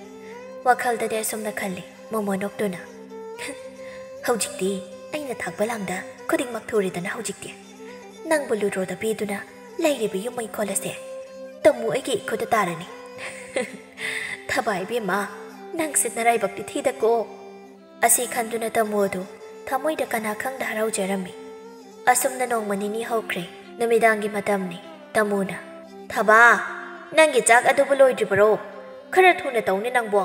ꯋꯥꯈꯜꯗꯗꯤ ꯑꯁꯨꯝꯅ ꯈꯜꯂꯤ, ꯃꯣꯃꯣ ꯅꯣꯛꯇꯨꯅ, "ꯍꯧꯖꯤꯛꯇꯤ ꯑꯩꯅ ꯊꯥꯛꯄ ꯂꯥꯡꯗ ꯈꯨꯗꯤꯡꯃꯛ ꯊꯨꯔꯦꯗꯅ ꯍꯧꯖꯤꯛꯇꯤ꯫ ꯅꯪꯕꯨ ꯂꯨꯗ꯭ꯔꯣꯗ ꯄꯤꯗꯨꯅ ꯂꯩꯔꯤꯕ ꯌꯨꯝ ꯃꯩꯈꯣꯜ ꯑꯁꯦ ꯇꯥꯃꯣ ꯑꯩꯒꯤ ꯏꯈꯨꯠꯇ ꯇꯥꯔꯅꯤ꯫" "ꯊꯕꯥ ꯏꯕꯦꯝꯃ, ꯅꯪꯁꯦ ꯅꯔꯥꯏꯕꯛꯇꯤ ꯊꯤꯗꯀꯣ꯫" ꯑꯁꯤ ꯈꯟꯗꯨꯅ ꯇꯥꯃꯣ ꯑꯗꯨ ꯊꯃꯣꯏꯗ ꯀꯅꯥ ꯈꯪꯗ ꯍꯔꯥꯎꯖꯔꯝꯃꯤ꯫ ꯑꯁꯨꯝꯅ ꯅꯣꯡꯃ ꯅꯤꯅꯤ ꯍꯧꯈ꯭ꯔꯦ꯫ ꯅꯨꯃꯤꯗꯥꯡꯒꯤ ꯃꯇꯝꯅꯤ꯫ ꯇꯥꯃꯣꯅ, "ꯊꯕꯥ, ꯅꯪꯒꯤ ꯆꯥꯛ ꯑꯗꯨꯕꯨ ꯂꯣꯏꯗ꯭ꯔꯤꯕꯔꯣ? ꯈꯔ ꯊꯨꯅ ꯇꯧꯅꯦ ꯅꯪꯕꯣ꯫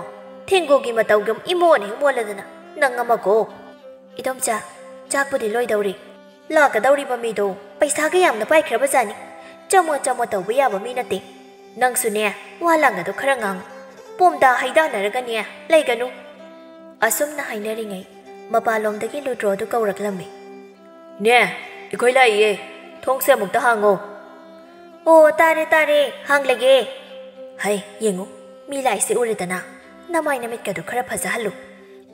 ꯊꯦꯡꯒꯨꯒꯤ ꯃꯇꯧꯒꯨꯝ ꯏꯃꯣꯟ ꯍꯦꯛ ꯃꯣꯜꯂꯗꯅ ꯅꯪ ꯑꯃꯀꯣ꯫" "ꯏꯗꯣꯝꯆꯥ, ꯆꯥꯛꯄꯨꯗꯤ ꯂꯣꯏꯗꯧꯔꯦ꯫ ꯂꯥꯛꯀꯗꯧꯔꯤꯕ ꯃꯤꯗꯣ ꯄꯩꯁꯥꯒ ꯌꯥꯝꯅ ꯄꯥꯏꯈ꯭ꯔꯕꯖꯥꯠꯅꯤ꯫ ꯆꯃꯣ ꯆꯃꯣ ꯇꯧꯕ ꯌꯥꯕ ꯃꯤ ꯅꯠꯇꯦ꯫ ꯅꯪꯁꯨꯅꯦ, ꯋꯥ ꯂꯥꯡꯒꯗꯣ ꯈꯔ ꯉꯥꯡꯉꯨ꯫ ꯄꯣꯝꯗꯥ ꯍꯩꯗꯥꯅꯔꯒꯅꯦ ꯂꯩꯒꯅꯨ꯫" ꯑꯁꯨꯝꯅ ꯍꯥꯏꯅꯔꯤꯉꯩ ꯃꯄꯥꯟꯂꯣꯝꯗꯒꯤ ꯂꯨꯗ꯭ꯔꯣ ꯑꯗꯨ ꯀꯧꯔꯛꯂꯝꯃꯤ꯫ "ꯅꯦ, ꯑꯩꯈꯣꯏ ꯂꯥꯛꯏꯌꯦ꯫ ꯊꯣꯡꯁꯦ ꯑꯃꯨꯛꯇ ꯍꯥꯡꯉꯣ꯫" "ꯑꯣ, ꯇꯥꯔꯦ, ꯇꯥꯔꯦ, ꯍꯥꯡꯂꯒꯦ꯫" "ꯍꯩ, ꯌꯦꯡꯉꯨ, ꯃꯤ ꯂꯥꯛꯏꯁꯦ ꯎꯔꯦꯗꯅ, ꯅꯃꯥꯏ ꯅꯃꯤꯠꯀꯗꯣ ꯈꯔ ꯐꯖꯍꯜꯂꯨ꯫"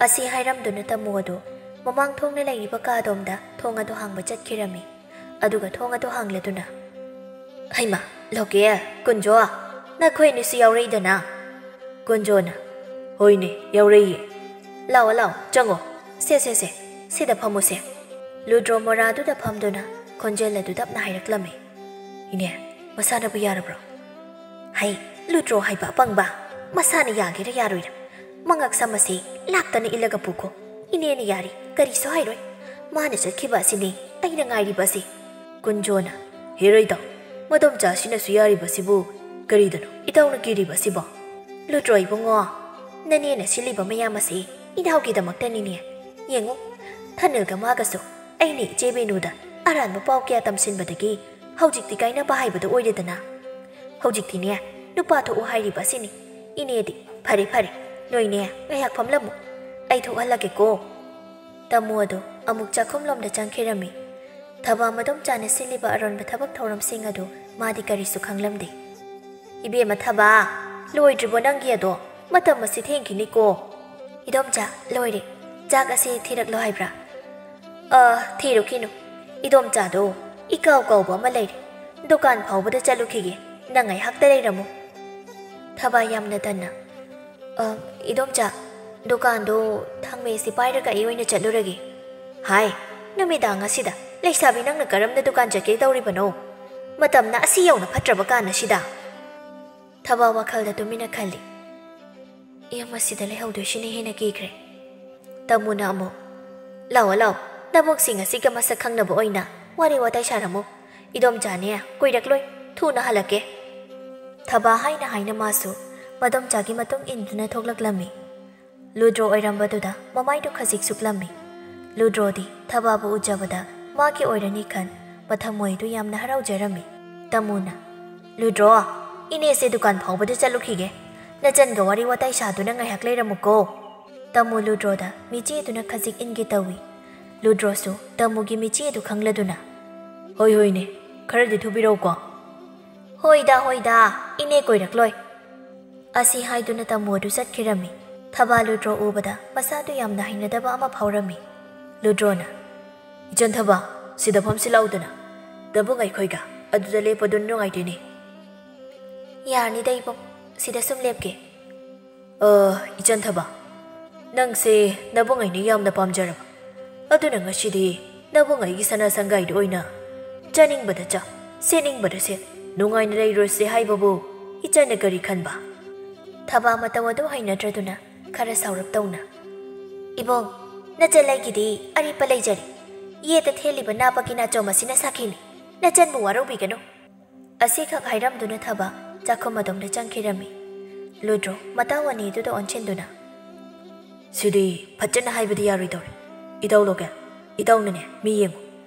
ꯑꯁꯤ ꯍꯥꯏꯔꯝꯗꯨꯅ ꯇꯥꯃꯣ ꯑꯗꯨ ꯃꯃꯥꯡ ꯊꯣꯡꯅ ꯂꯩꯔꯤꯕ ꯀꯥꯗꯣꯝꯗ ꯊꯣꯡ ꯑꯗꯨ ꯍꯥꯡꯕ ꯆꯠꯈꯤꯔꯝꯃꯤ꯫ ꯑꯗꯨꯒ ꯊꯣꯡ ꯑꯗꯨ ꯍꯥꯡꯂꯗꯨꯅ, "ꯍꯩꯃꯥ, ꯂꯣꯀꯦꯜ, ꯀꯨꯟꯖꯣ, ꯅꯈꯣꯏ ꯑꯅꯤꯁꯨ ꯌꯥꯎꯔꯛꯏꯗꯅ?" ꯀꯨꯟꯖꯣꯅ, "ꯍꯣꯏꯅꯦ, ꯌꯥꯎꯔꯛꯏꯌꯦ꯫ ꯂꯥꯛꯑꯣ, ꯂꯥꯛꯑꯣ, ꯆꯪꯉꯣ꯫ ꯁꯦ, ꯁꯦ, ꯁꯦ, ꯁꯤꯗ ꯐꯝꯃꯨꯁꯦ꯫" ꯂꯨꯗ꯭ꯔꯣ ꯃꯣꯔꯥꯗꯨꯗ ꯐꯝꯗꯨꯅ ꯈꯣꯟꯖꯦꯜ ꯑꯗꯨ ꯇꯞꯅ ꯍꯥꯏꯔꯛꯂꯝꯃꯤ꯫ "ꯏꯅꯦ, ꯃꯁꯥꯅꯕꯨ ꯌꯥꯔꯕ꯭ꯔꯣ?" "ꯍꯩ, ꯂꯨꯗ꯭ꯔꯣ ꯍꯥꯏꯕ ꯑꯄꯪꯕ, ꯃꯁꯥꯅ ꯌꯥꯒꯦꯔꯥ ꯌꯥꯔꯣꯏꯔꯥ? ꯃꯉꯛ ꯁꯝ ꯑꯁꯤ ꯂꯥꯛꯇꯅ ꯏꯜꯂꯒ ꯄꯨꯈꯣ꯫ ꯏꯅꯦꯅ ꯌꯥꯔꯤ, ꯀꯔꯤꯁꯨ ꯍꯥꯏꯔꯣꯏ꯫ ꯃꯥꯅ ꯆꯠꯈꯤꯕ ꯑꯁꯤꯅꯤ ꯑꯩꯅ ꯉꯥꯏꯔꯤꯕ ꯑꯁꯤ꯫" ꯀꯨꯟꯖꯣꯅ, "ꯍꯦꯔꯣꯏꯗ, ꯃꯗꯣꯝꯆꯥ ꯑꯁꯤꯅꯁꯨ ꯌꯥꯔꯤꯕꯁꯤꯕꯨ ꯀꯔꯤꯗꯅꯣ ꯏꯇꯥꯎꯅ ꯀꯤꯔꯤꯕꯁꯤꯕꯣ?" "ꯂꯨꯗ꯭ꯔꯣ ꯏꯕꯨꯡꯉꯣ, ꯅꯅꯦꯅ ꯁꯤꯜꯂꯤꯕ ꯃꯌꯥꯝ ꯑꯁꯤ ꯏꯅꯥꯎꯒꯤꯗꯃꯛꯇꯅꯤꯅꯦ꯫ ꯌꯦꯡꯉꯨ, ꯊꯥꯅꯤꯜꯒ ꯃꯥꯒꯁꯨ ꯑꯩꯅ ꯏꯆꯦ ꯕꯦꯅꯨꯗ ꯑꯔꯥꯟꯕ ꯄꯥꯎ ꯀꯌꯥ ꯇꯝꯁꯤꯟꯕꯗꯒꯤ ꯍꯧꯖꯤꯛꯇꯤ ꯀꯥꯏꯅꯕ ꯍꯥꯏꯕꯗꯨ ꯑꯣꯏꯔꯦꯗꯅ꯫ ꯍꯧꯖꯤꯛꯇꯤꯅꯦ, ꯅꯨꯄꯥ ꯊꯣꯛꯎ ꯍꯥꯏꯔꯤꯕ ꯑꯁꯤꯅꯤ꯫ ꯏꯅꯦꯗꯤ, ꯐꯔꯦ, ꯐꯔꯦ, ꯅꯣꯏꯅꯦ ꯉꯥꯏꯍꯥꯛ ꯐꯝꯂꯝꯃꯨ꯫ ꯑꯩ ꯊꯣꯛꯍꯜꯂꯒꯦꯀꯣ꯫" ꯇꯥꯃꯣ ꯑꯗꯨ ꯑꯃꯨꯛ ꯆꯥꯛꯈꯨꯝꯂꯣꯝꯗ ꯆꯪꯈꯤꯔꯝꯃꯤ꯫ ꯊꯕꯥ ꯃꯗꯣꯝꯆꯥꯅ ꯁꯤꯜꯂꯤꯕ ꯑꯔꯣꯟꯕ ꯊꯕꯛ ꯊꯧꯔꯝꯁꯤꯡ ꯑꯗꯨ ꯃꯥꯗꯤ ꯀꯔꯤꯁꯨ ꯈꯪꯂꯝꯗꯦ꯫ "ꯏꯕꯦꯝꯃ ꯊꯕꯥ, ꯂꯣꯏꯗ꯭ꯔꯤꯕꯣ ꯅꯪꯒꯤ ꯑꯗꯣ? ꯃꯇꯝ ꯑꯁꯤ ꯊꯦꯡꯈꯤꯅꯤꯀꯣ꯫" "ꯏꯗꯣꯝꯆꯥ, ꯂꯣꯏꯔꯦ꯫ ꯆꯥꯛ ꯑꯁꯤ ꯊꯤꯔꯛꯂꯣ ꯍꯥꯏꯕ꯭ꯔꯥ?" "ꯑ, ꯊꯤꯔꯨꯈꯤꯅꯨ꯫ ꯏꯗꯣꯝꯆꯥꯗꯣ ꯏꯀꯥꯎ ꯀꯥꯎꯕ ꯑꯃ ꯂꯩꯔꯦ꯫ ꯗꯨꯀꯥꯟ ꯐꯥꯎꯕꯗ ꯆꯠꯂꯨꯈꯤꯒꯦ꯫ ꯅꯪ ꯉꯥꯏꯍꯥꯛꯇ ꯂꯩꯔꯝꯃꯨ꯫" ꯊꯕꯥ ꯌꯥꯝꯅ ꯇꯟꯅ, "ꯑ, ꯏꯗꯣꯝꯆꯥ, ꯗꯨꯀꯥꯟꯗꯣ ꯊꯥꯡꯃꯩꯁꯤ ꯄꯥꯏꯔꯒ ꯑꯩ ꯑꯣꯏꯅ ꯆꯠꯂꯨꯔꯒꯦ꯫" "ꯍꯥꯏ, ꯅꯨꯃꯤꯗꯥꯡ ꯑꯁꯤꯗ ꯂꯩꯁꯥꯕꯤ ꯅꯪꯅ ꯀꯔꯝꯅ ꯗꯨꯀꯥꯟ ꯆꯠꯀꯦ ꯇꯧꯔꯤꯕꯅꯣ? ꯃꯇꯝꯅ ꯑꯁꯤ ꯌꯧꯅ ꯐꯠꯇ꯭ꯔꯕ ꯀꯥꯟ ꯑꯁꯤꯗ?" ꯊꯕꯥ ꯋꯥꯈꯜꯗ ꯇꯨꯃꯤꯟꯅ ꯈꯜꯂꯤ꯫ "ꯏꯌꯥꯝ ꯑꯁꯤꯗ ꯂꯩꯍꯧꯗꯣꯏꯁꯤꯅ ꯍꯦꯟꯅ ꯀꯤꯈ꯭ꯔꯦ꯫" ꯇꯥꯃꯣꯅ ꯑꯃꯨꯛ, "ꯂꯥꯛꯑꯣ, ꯂꯥꯛꯑꯣ, ꯅꯕꯣꯛꯁꯤꯡ ꯑꯁꯤꯒ ꯃꯁꯛ ꯈꯪꯅꯕ ꯑꯣꯏꯅ ꯋꯥꯔꯤ ꯋꯥꯇꯥꯏ ꯁꯥꯔꯝꯃꯨ꯫ ꯏꯗꯣꯝꯆꯥꯅꯦ ꯀꯨꯏꯔꯛꯂꯣꯏ, ꯊꯨꯅ ꯍꯜꯂꯛꯀꯦ꯫" ꯊꯕꯥ ꯍꯥꯏꯅ ꯍꯥꯏꯅ ꯃꯥꯁꯨ ꯃꯗꯣꯝꯆꯥꯒꯤ ꯃꯇꯨꯡ ꯏꯟꯗꯨꯅ ꯊꯣꯛꯂꯛꯂꯝꯃꯤ꯫ ꯂꯨꯗ꯭ꯔꯣ ꯑꯣꯏꯔꯝꯕꯗꯨꯗ ꯃꯃꯥꯏꯗꯨ ꯈꯖꯤꯛ ꯁꯨꯛꯂꯝꯃꯤ꯫ ꯂꯨꯗ꯭ꯔꯣꯗꯤ ꯊꯕꯥꯕꯨ ꯎꯖꯕꯗ ꯃꯥꯒꯤ ꯑꯣꯏꯔꯅꯤ ꯈꯟ ꯃꯊꯃꯣꯏꯗꯨ ꯌꯥꯝꯅ ꯍꯔꯥꯎꯖꯔꯝꯃꯤ꯫ ꯇꯥꯃꯣꯅ, "ꯂꯨꯗ꯭ꯔꯣ, ꯏꯅꯦꯁꯦ ꯗꯨꯀꯥꯟ ꯐꯥꯎꯕꯗ ꯆꯠꯂꯨꯈꯤꯒꯦ꯫ ꯅꯆꯟꯒ ꯋꯥꯔꯤ ꯋꯥꯇꯥꯏ ꯁꯥꯗꯨꯅ ꯉꯥꯏꯍꯥꯛ ꯂꯩꯔꯝꯃꯨꯀꯣ꯫" ꯇꯥꯃꯣ ꯂꯨꯗ꯭ꯔꯣꯗ ꯃꯤꯆꯤ ꯑꯗꯨꯅ ꯈꯖꯤꯛ ꯏꯟꯒꯦ ꯇꯧꯏ꯫ ꯂꯨꯗ꯭ꯔꯣꯁꯨ ꯇꯥꯃꯣꯒꯤ ꯃꯤꯆꯤ ꯑꯗꯨ ꯈꯪꯂꯗꯨꯅ, "ꯍꯣꯏ, ꯍꯣꯏꯅꯦ, ꯈꯔꯗꯤ ꯊꯨꯕꯤꯔꯛꯎꯀꯣ꯫" "ꯍꯣꯏꯗ, ꯍꯣꯏꯗ, ꯏꯅꯦ ꯀꯣꯏꯔꯛꯂꯣꯏ꯫" ꯑꯁꯤ ꯍꯥꯏꯗꯨꯅ ꯇꯥꯃꯣ ꯑꯗꯨ ꯆꯠꯈꯤꯔꯝꯃꯤ꯫ ꯊꯕꯥ ꯂꯨꯗ꯭ꯔꯣ ꯎꯕꯗ ꯃꯁꯥꯗꯨ ꯌꯥꯝꯅ ꯍꯩꯅꯗꯕ ꯑꯃ ꯐꯥꯎꯔꯝꯃꯤ꯫ ꯂꯨꯗ꯭ꯔꯣꯅ, "ꯏꯆꯟ ꯊꯕꯥ, ꯁꯤꯗ ꯐꯝꯁꯤ ꯂꯥꯎꯗꯅ꯫ ꯗꯕꯨꯡ ꯑꯩꯈꯣꯏꯒ ꯑꯗꯨꯗ ꯂꯦꯞꯄꯗꯨꯅ ꯅꯨꯡꯉꯥꯏꯇꯦꯅꯦ꯫" "ꯌꯥꯔꯅꯤꯗ ꯏꯕꯨꯡ, ꯁꯤꯗ ꯁꯨꯝ ꯂꯦꯞꯀꯦ꯫" "ꯑ, ꯏꯆꯟ ꯊꯕ, ꯅꯪꯁꯦ ꯅꯕꯨꯡ ꯑꯩꯅ ꯌꯥꯝꯅ ꯄꯥꯝꯖꯔꯕ꯫ ꯑꯗꯨꯅ ꯉꯁꯤꯗꯤ ꯅꯕꯨꯡ ꯑꯩꯒꯤ ꯁꯅꯥ ꯁꯪꯒꯥꯏꯗ ꯑꯣꯏꯅ ꯆꯥꯅꯤꯡꯕꯗ ꯆꯥ, ꯁꯦꯠꯅꯤꯡꯕꯗ ꯁꯦꯠ, ꯅꯨꯡꯉꯥꯏꯅ ꯂꯩꯔꯨꯔꯁꯦ ꯍꯥꯏꯕꯕꯨ ꯏꯆꯟꯅ ꯀꯔꯤ ꯈꯟꯕ?" ꯊꯕ ꯃꯇꯧ ꯑꯗꯨ ꯍꯩꯅꯗ꯭ꯔꯗꯨꯅ ꯈꯔ ꯁꯥꯎꯔꯞ ꯇꯧꯅ, "ꯏꯕꯨꯡ, ꯅꯆꯜ ꯑꯩꯒꯤꯗꯤ ꯑꯔꯦꯞꯄ ꯂꯩꯖꯔꯦ꯫ ꯌꯦꯠꯇ ꯊꯦꯜꯂꯤꯕ ꯅꯥꯄꯒꯤ ꯅꯥꯆꯣꯝ ꯑꯁꯤꯅ ꯁꯥꯈꯤꯅꯤ꯫ ꯅꯆꯟꯕꯨ ꯋꯥꯔꯧꯕꯤꯒꯅꯨ꯫" ꯑꯁꯤꯈꯛ ꯍꯥꯏꯔꯝꯗꯨꯅ ꯊꯕ ꯆꯥꯛꯈꯨꯝ ꯑꯗꯣꯝꯗ ꯆꯪꯈꯤꯔꯝꯃꯤ꯫ ꯂꯨꯗ꯭ꯔꯣ ꯃꯇꯥꯎ ꯑꯅꯤꯗꯨꯗ ꯑꯣꯟꯁꯤꯟꯗꯨꯅ, "ꯁꯤꯗꯤ ꯐꯖꯅ ꯍꯥꯏꯕꯗꯤ ꯌꯥꯔꯣꯏꯗꯧꯔꯤ꯫ ꯏꯇꯥꯎ ꯂꯣꯀꯦꯜ, ꯏꯇꯥꯎꯅꯅꯦ ꯃꯤ ꯌꯦꯡꯉꯨ,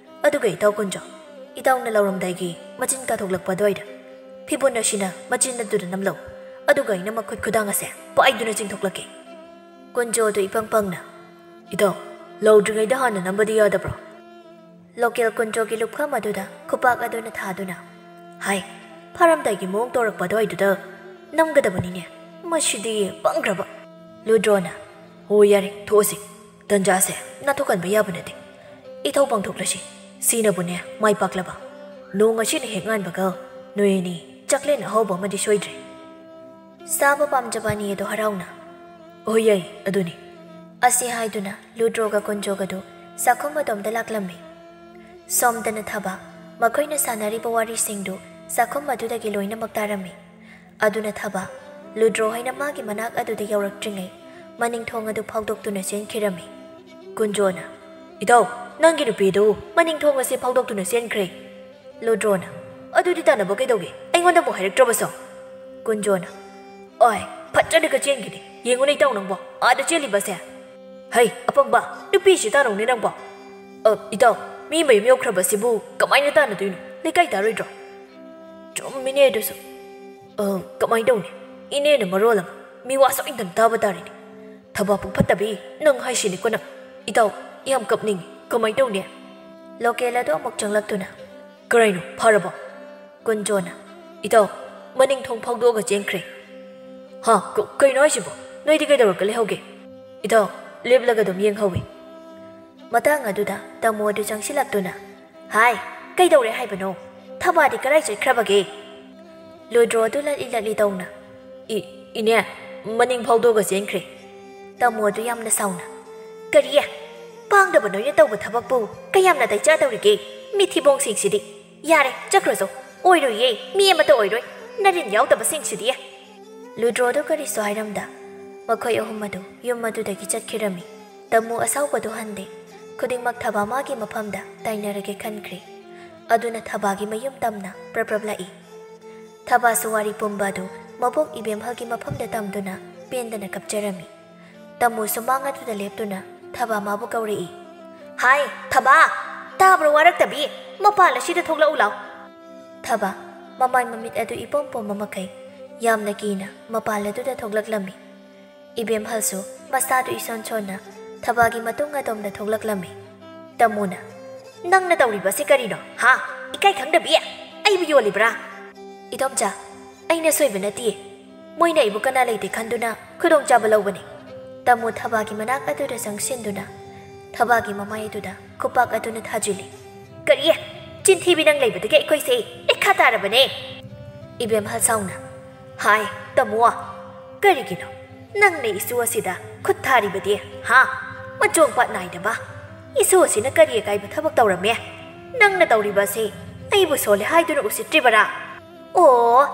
ꯑꯗꯨꯒ ꯏꯇꯥꯎ ꯀꯨꯟꯖꯣ, ꯏꯇꯥꯎꯅ ꯂꯧꯔꯝꯗꯥꯏꯒꯤ ꯃꯆꯤꯟ ꯀꯥꯊꯣꯛꯂꯛꯄ ꯑꯗꯨꯋꯥꯏꯗ ꯐꯤꯕꯨꯟ ꯑꯁꯤꯅ ꯃꯆꯤꯟ ꯑꯗꯨꯗ ꯅꯝꯂꯧ, ꯑꯗꯨꯒ ꯑꯩꯅ ꯃꯈꯨꯠ ꯈꯨꯗꯥꯡ ꯑꯁꯦ ꯄꯥꯏꯗꯨꯅ ꯆꯤꯡꯊꯣꯛꯂꯛꯀꯦ꯫" ꯀꯨꯟꯖꯣ ꯑꯗꯨ ꯏꯄꯪ ꯄꯪꯅ, "ꯏꯇꯥꯎ, ꯂꯧꯗ꯭ꯔꯤꯉꯩꯗ ꯍꯥꯟꯅ ꯅꯝꯕꯗꯤ ꯌꯥꯗꯕ꯭ꯔꯣ?" ꯂꯣꯀꯦꯜ ꯀꯨꯟꯖꯣꯒꯤ ꯂꯨꯞꯈꯝ ꯑꯗꯨꯗ ꯈꯨꯄꯥꯛ ꯑꯗꯨꯅ ꯊꯥꯗꯨꯅ, "ꯍꯥꯏ, ꯐꯥꯔꯝꯗꯥꯏꯒꯤ ꯃꯑꯣꯡ ꯇꯧꯔꯛꯄ ꯑꯗꯨꯋꯥꯏꯗꯨꯗ ꯅꯝꯒꯗꯕꯅꯤꯅꯦ꯫ ꯃꯁꯤꯗꯤ ꯄꯪꯈ꯭ꯔꯕ꯫" ꯂꯨꯗ꯭ꯔꯣꯅ, "ꯍꯣ ꯌꯥꯔꯦ, ꯊꯣꯛꯑꯁꯤ꯫ ꯇꯟꯖꯥꯁꯦ ꯅꯥꯊꯣꯛꯍꯟꯕ ꯌꯥꯕ ꯅꯠꯇꯦ꯫ ꯏꯊꯧ ꯄꯥꯡꯊꯣꯛꯂꯁꯤ꯫ ꯁꯤꯅꯕꯨꯅꯦ ꯃꯥꯏ ꯄꯥꯛꯂꯕ꯫ ꯅꯣꯡ ꯑꯁꯤꯅ ꯍꯦꯛ ꯉꯥꯟꯕꯒ ꯅꯣꯏ ꯑꯅꯤ ꯆꯥꯛꯂꯦꯟ ꯑꯍꯥꯎꯕ ꯑꯃꯗꯤ ꯁꯣꯏꯗ꯭ꯔꯦ꯫" ꯆꯥꯕ ꯄꯥꯝꯖꯕ ꯑꯅꯤ ꯑꯗꯨ ꯍꯔꯥꯎꯅ, "ꯍꯣꯏ ꯌꯥꯏ, ꯑꯗꯨꯅꯤ꯫" ꯑꯁꯤ ꯍꯥꯏꯗꯨꯅ ꯂꯨꯗ꯭ꯔꯣꯒ ꯀꯨꯟꯖꯣꯒꯗꯨ ꯆꯥꯛꯈꯨꯝ ꯑꯗꯣꯝꯗ ꯂꯥꯛꯂꯝꯃꯤ꯫ ꯁꯣꯝꯗꯅ ꯊꯕ ꯃꯈꯣꯏꯅ ꯁꯥꯟꯅꯔꯤꯕ ꯋꯥꯔꯤꯁꯤꯡꯗꯨ ꯆꯥꯛꯈꯨꯝ ꯑꯗꯨꯗꯒꯤ ꯂꯣꯏꯅꯃꯛ ꯇꯥꯔꯝꯃꯤ꯫ ꯑꯗꯨꯅ ꯊꯕ ꯂꯨꯗ꯭ꯔꯣ ꯍꯥꯏꯅ ꯃꯥꯒꯤ ꯃꯅꯥꯛ ꯑꯗꯨꯗ ꯌꯧꯔꯛꯇ꯭ꯔꯤꯉꯩ ꯃꯅꯤꯡ ꯊꯣꯡ ꯑꯗꯨ ꯐꯥꯎꯗꯣꯛꯇꯨꯅ ꯆꯦꯟꯈꯤꯔꯝꯃꯤ꯫ ꯀꯨꯟꯖꯣꯅ, "ꯏꯇꯥꯎ, ꯅꯪꯒꯤ ꯅꯨꯄꯤꯗꯨ ꯃꯅꯤꯡ ꯊꯣꯡ ꯑꯁꯤ ꯐꯥꯎꯗꯣꯛꯇꯨꯅ ꯆꯦꯟꯈ꯭ꯔꯦ꯫" ꯂꯨꯗ꯭ꯔꯣꯅ, "ꯑꯗꯨꯗꯤ ꯇꯥꯟꯅꯕ ꯀꯩꯗꯧꯒꯦ? ꯑꯩꯉꯣꯟꯗ ꯑꯃꯨꯛ ꯍꯥꯏꯔꯛꯇ꯭ꯔꯕꯁꯣ?" ꯀꯨꯟꯖꯣꯅ, "ꯑꯣꯏ, ꯐꯠꯇ꯭ꯔꯒ ꯆꯦꯟꯈꯤꯅꯤ꯫ ꯌꯦꯡꯉꯨꯅꯦ ꯏꯇꯥꯎ ꯅꯪꯕꯣ, ꯑꯥꯗ ꯆꯦꯜꯂꯤꯕꯁꯦ꯫" "ꯍꯩ, ꯑꯄꯪꯕ, ꯅꯨꯄꯤꯁꯤ ꯇꯥꯟꯅꯧꯅꯦ ꯅꯪꯕꯣ꯫ ꯑ, ꯏꯇꯥꯎ, ꯃꯤ ꯃꯌꯨꯝ ꯌꯧꯈ꯭ꯔꯕꯁꯤꯕꯨ ꯀꯃꯥꯏꯅ ꯇꯥꯟꯅꯗꯣꯏꯅꯣ? ꯂꯩꯀꯥꯏ ꯇꯥꯔꯣꯏꯗ꯭ꯔꯣ?" "ꯆꯨꯝꯃꯤꯅꯦ ꯑꯗꯨꯁꯨ꯫ ꯑ, ꯀꯃꯥꯏꯅ ꯇꯧꯅꯤ? ꯏꯅꯦꯅ ꯃꯔꯣꯜ ꯑꯃ ꯃꯤ ꯋꯥ ꯁꯣꯏꯗꯅ ꯇꯥꯕ ꯇꯥꯔꯤꯅꯦ꯫ ꯊꯕꯥꯛꯄꯨ ꯐꯠꯇꯕꯤ, ꯅꯪ ꯍꯥꯏꯁꯤꯅꯤꯀꯣ ꯅꯪ꯫ ꯏꯇꯥꯎ, ꯌꯥꯝ ꯀꯞꯅꯤꯡꯉꯤ꯫ ꯀꯃꯥꯏꯅ ꯇꯧꯅꯤ?" ꯂꯣꯀꯦꯜ ꯑꯗꯨ ꯑꯃꯨꯛ ꯆꯪꯂꯛꯇꯨꯅ, "ꯀꯔꯥꯏꯅꯣ? ꯐꯥꯔꯕꯣ?" ꯀꯨꯟꯖꯣꯅ, "ꯏꯇꯥꯎ, ꯃꯅꯤꯡ ꯊꯣꯡ ꯐꯥꯎꯗꯣꯛꯑꯒ ꯆꯦꯟꯈ꯭ꯔꯦ꯫" "ꯍꯥ? ꯀ-, ꯀꯩꯅꯣ ꯍꯥꯏꯁꯤꯕꯣ? ꯅꯣꯏꯗꯤ ꯀꯩꯗꯧꯔꯒ ꯂꯩꯍꯧꯒꯦ?" "ꯏꯇꯥꯎ, ꯂꯦꯞꯂꯒ ꯑꯗꯨꯝ ꯌꯦꯡꯍꯧꯏ꯫" ꯃꯇꯥꯡ ꯑꯗꯨꯗ ꯇꯥꯃꯣ ꯑꯗꯨ ꯆꯪꯁꯤꯜꯂꯛꯇꯨꯅ, "ꯍꯥꯏ, ꯀꯩꯗꯧꯔꯦ ꯍꯥꯏꯕꯅꯣ? ꯊꯕꯥꯗꯤ ꯀꯔꯥꯏ ꯆꯠꯈ꯭ꯔꯕꯒꯦ?" ꯂꯨꯗ꯭ꯔꯣ ꯑꯗꯨ ꯂꯠꯂꯤ ꯂꯠꯂꯤ ꯇꯧꯅ, "ꯏ, ꯏꯅꯦ, ꯃꯅꯤꯡ ꯐꯥꯎꯗꯣꯛꯑꯒ ꯆꯦꯟꯈ꯭ꯔꯦ"꯫ ꯇꯥꯃꯣ ꯑꯗꯨ ꯌꯥꯝꯅ ꯁꯥꯎꯅ, "ꯀꯔꯤ? ꯄꯥꯡꯗꯕ ꯅꯣꯏꯅ ꯇꯧꯕ ꯊꯕꯛꯄꯨ ꯀꯌꯥꯝ ꯅꯥꯇꯩ ꯆꯥꯗꯧꯔꯤꯒꯦ? ꯃꯤꯊꯤꯕꯣꯡꯁꯤꯡꯁꯤꯗꯤ! ꯌꯥꯔꯦ, ꯆꯠꯈ꯭ꯔꯁꯨ꯫ ꯑꯣꯏꯔꯣꯏꯌꯦ, ꯃꯤ ꯑꯃꯠꯇ ꯑꯣꯏꯔꯣꯏ, ꯅꯔꯤꯟ ꯌꯥꯎꯗꯕꯁꯤꯡꯁꯤꯗꯤ!" ꯂꯨꯗ꯭ꯔꯣꯗꯨ ꯀꯔꯤꯁꯨ ꯍꯥꯏꯔꯝꯗ ꯃꯈꯣꯏ ꯑꯍꯨꯝ ꯑꯗꯨ ꯌꯨꯝ ꯑꯗꯨꯗꯒꯤ ꯆꯠꯈꯤꯔꯝꯃꯤ꯫ ꯇꯥꯃꯣ ꯑꯁꯥꯎꯕꯗꯨ ꯍꯟꯗꯦ꯫ ꯈꯨꯗꯤꯡꯃꯛ ꯊꯕꯥ ꯃꯥꯒꯤ ꯃꯐꯝꯗ ꯇꯥꯏꯅꯔꯒꯦ ꯈꯟꯈ꯭ꯔꯦ꯫ ꯑꯗꯨꯅ ꯊꯕꯥꯒꯤ ꯃꯌꯨꯝ ꯇꯝꯅ ꯄ꯭ꯔꯞ ꯄ꯭ꯔꯞ ꯂꯥꯛꯏ꯫ ꯊꯕꯥꯁꯨ ꯋꯥꯔꯤ ꯄꯨꯝꯕ ꯑꯗꯨ ꯃꯕꯣꯛ ꯏꯕꯦꯝꯍꯜꯒꯤ ꯃꯐꯝꯗ ꯇꯝꯗꯨꯅ ꯄꯦꯟꯗꯅ ꯀꯞꯆꯔꯝꯃꯤ꯫ ꯇꯥꯃꯣ ꯁꯨꯃꯥꯡ ꯑꯗꯨꯗ ꯂꯦꯞꯇꯨꯅ ꯊꯕꯥ ꯃꯥꯕꯨ ꯀꯧꯔꯛꯏ꯫ "ꯍꯥꯏ, ꯊꯕꯥ! ꯇꯥꯕ꯭ꯔꯣ ꯋꯥꯔꯛꯇꯕꯤ? ꯃꯄꯥꯟ ꯑꯁꯤꯗ ꯊꯣꯛꯂꯛꯎ ꯂꯥꯎ!" ꯊꯕꯥ, ꯃꯃꯥꯏ ꯃꯃꯤꯠ ꯑꯗꯨ ꯏꯄꯣꯝ ꯄꯣꯝꯕ ꯃꯈꯩ, ꯌꯥꯝꯅ ꯀꯤꯅ ꯃꯄꯥꯟ ꯑꯗꯨꯗ ꯊꯣꯛꯂꯛꯂꯝꯃꯤ꯫ ꯏꯕꯦꯝꯍꯜꯁꯨ ꯃꯁꯥꯗꯨ ꯏꯁꯣꯟ ꯁꯣꯟꯅ ꯊꯕꯥꯒꯤ ꯃꯇꯨꯡ ꯑꯗꯣꯝꯗ ꯊꯣꯛꯂꯛꯂꯝꯃꯤ꯫ ꯇꯥꯃꯣꯅ, "ꯅꯪꯅ ꯇꯧꯔꯤꯕꯁꯤ ꯀꯔꯤꯅꯣ, ꯍꯥ? ꯏꯀꯥꯏ ꯈꯪꯗꯕꯤ! ꯑꯩꯕꯨ ꯌꯣꯜꯂꯤꯕ꯭ꯔꯥ?" "ꯏꯗꯣꯝꯆꯥ, ꯑꯩꯅ ꯁꯣꯏꯕ ꯅꯠꯇꯤꯌꯦ꯫ ꯃꯣꯏꯅ ꯑꯩꯕꯨ ꯀꯅꯥ ꯂꯩꯇꯦ ꯈꯟꯗꯨꯅ ꯈꯨꯗꯣꯡꯆꯥꯕ ꯂꯧꯕꯅꯤ"꯫ ꯇꯥꯃꯣ ꯊꯕꯥꯒꯤ ꯃꯅꯥꯛ ꯑꯗꯨꯗ ꯆꯪꯁꯤꯟꯗꯨꯅ ꯊꯕꯥꯒꯤ ꯃꯃꯥꯏ ꯑꯗꯨꯗ ꯈꯨꯄꯥꯛ ꯑꯗꯨꯅ ꯊꯥꯖꯤꯜꯂꯤ꯫ "ꯀꯔꯤ? ꯆꯤꯟꯊꯤꯕꯤ, ꯅꯪ ꯂꯩꯕꯗꯒꯤ ꯑꯩꯈꯣꯏꯁꯦ ꯂꯩꯈꯥ ꯇꯥꯔꯕꯅꯦ!" ꯏꯕꯦꯝꯍꯜ ꯁꯥꯎꯅ, "ꯍꯥꯏ, ꯇꯥꯃꯣ, ꯀꯔꯤꯒꯤꯅꯣ ꯅꯪꯅ ꯏꯁꯨ ꯑꯁꯤꯗ ꯈꯨꯠ ꯊꯥꯔꯤꯕꯗꯤ, ꯍꯥ? ꯃꯆꯣꯡ ꯄꯥꯠ ꯅꯥꯏꯗꯕ! ꯏꯁꯨ ꯑꯁꯤꯅ ꯀꯔꯤ ꯑꯀꯥꯏꯕ ꯊꯕꯛ ꯇꯧꯔꯝꯃꯦ? ꯅꯪꯅ ꯇꯧꯔꯤꯕ ꯑꯁꯤ ꯑꯩꯕꯨ ꯁꯣꯜꯂꯦ ꯍꯥꯏꯗꯨꯅ ꯎꯁꯤꯠꯇ꯭ꯔꯤꯕꯔꯥ?" "ꯑꯣ,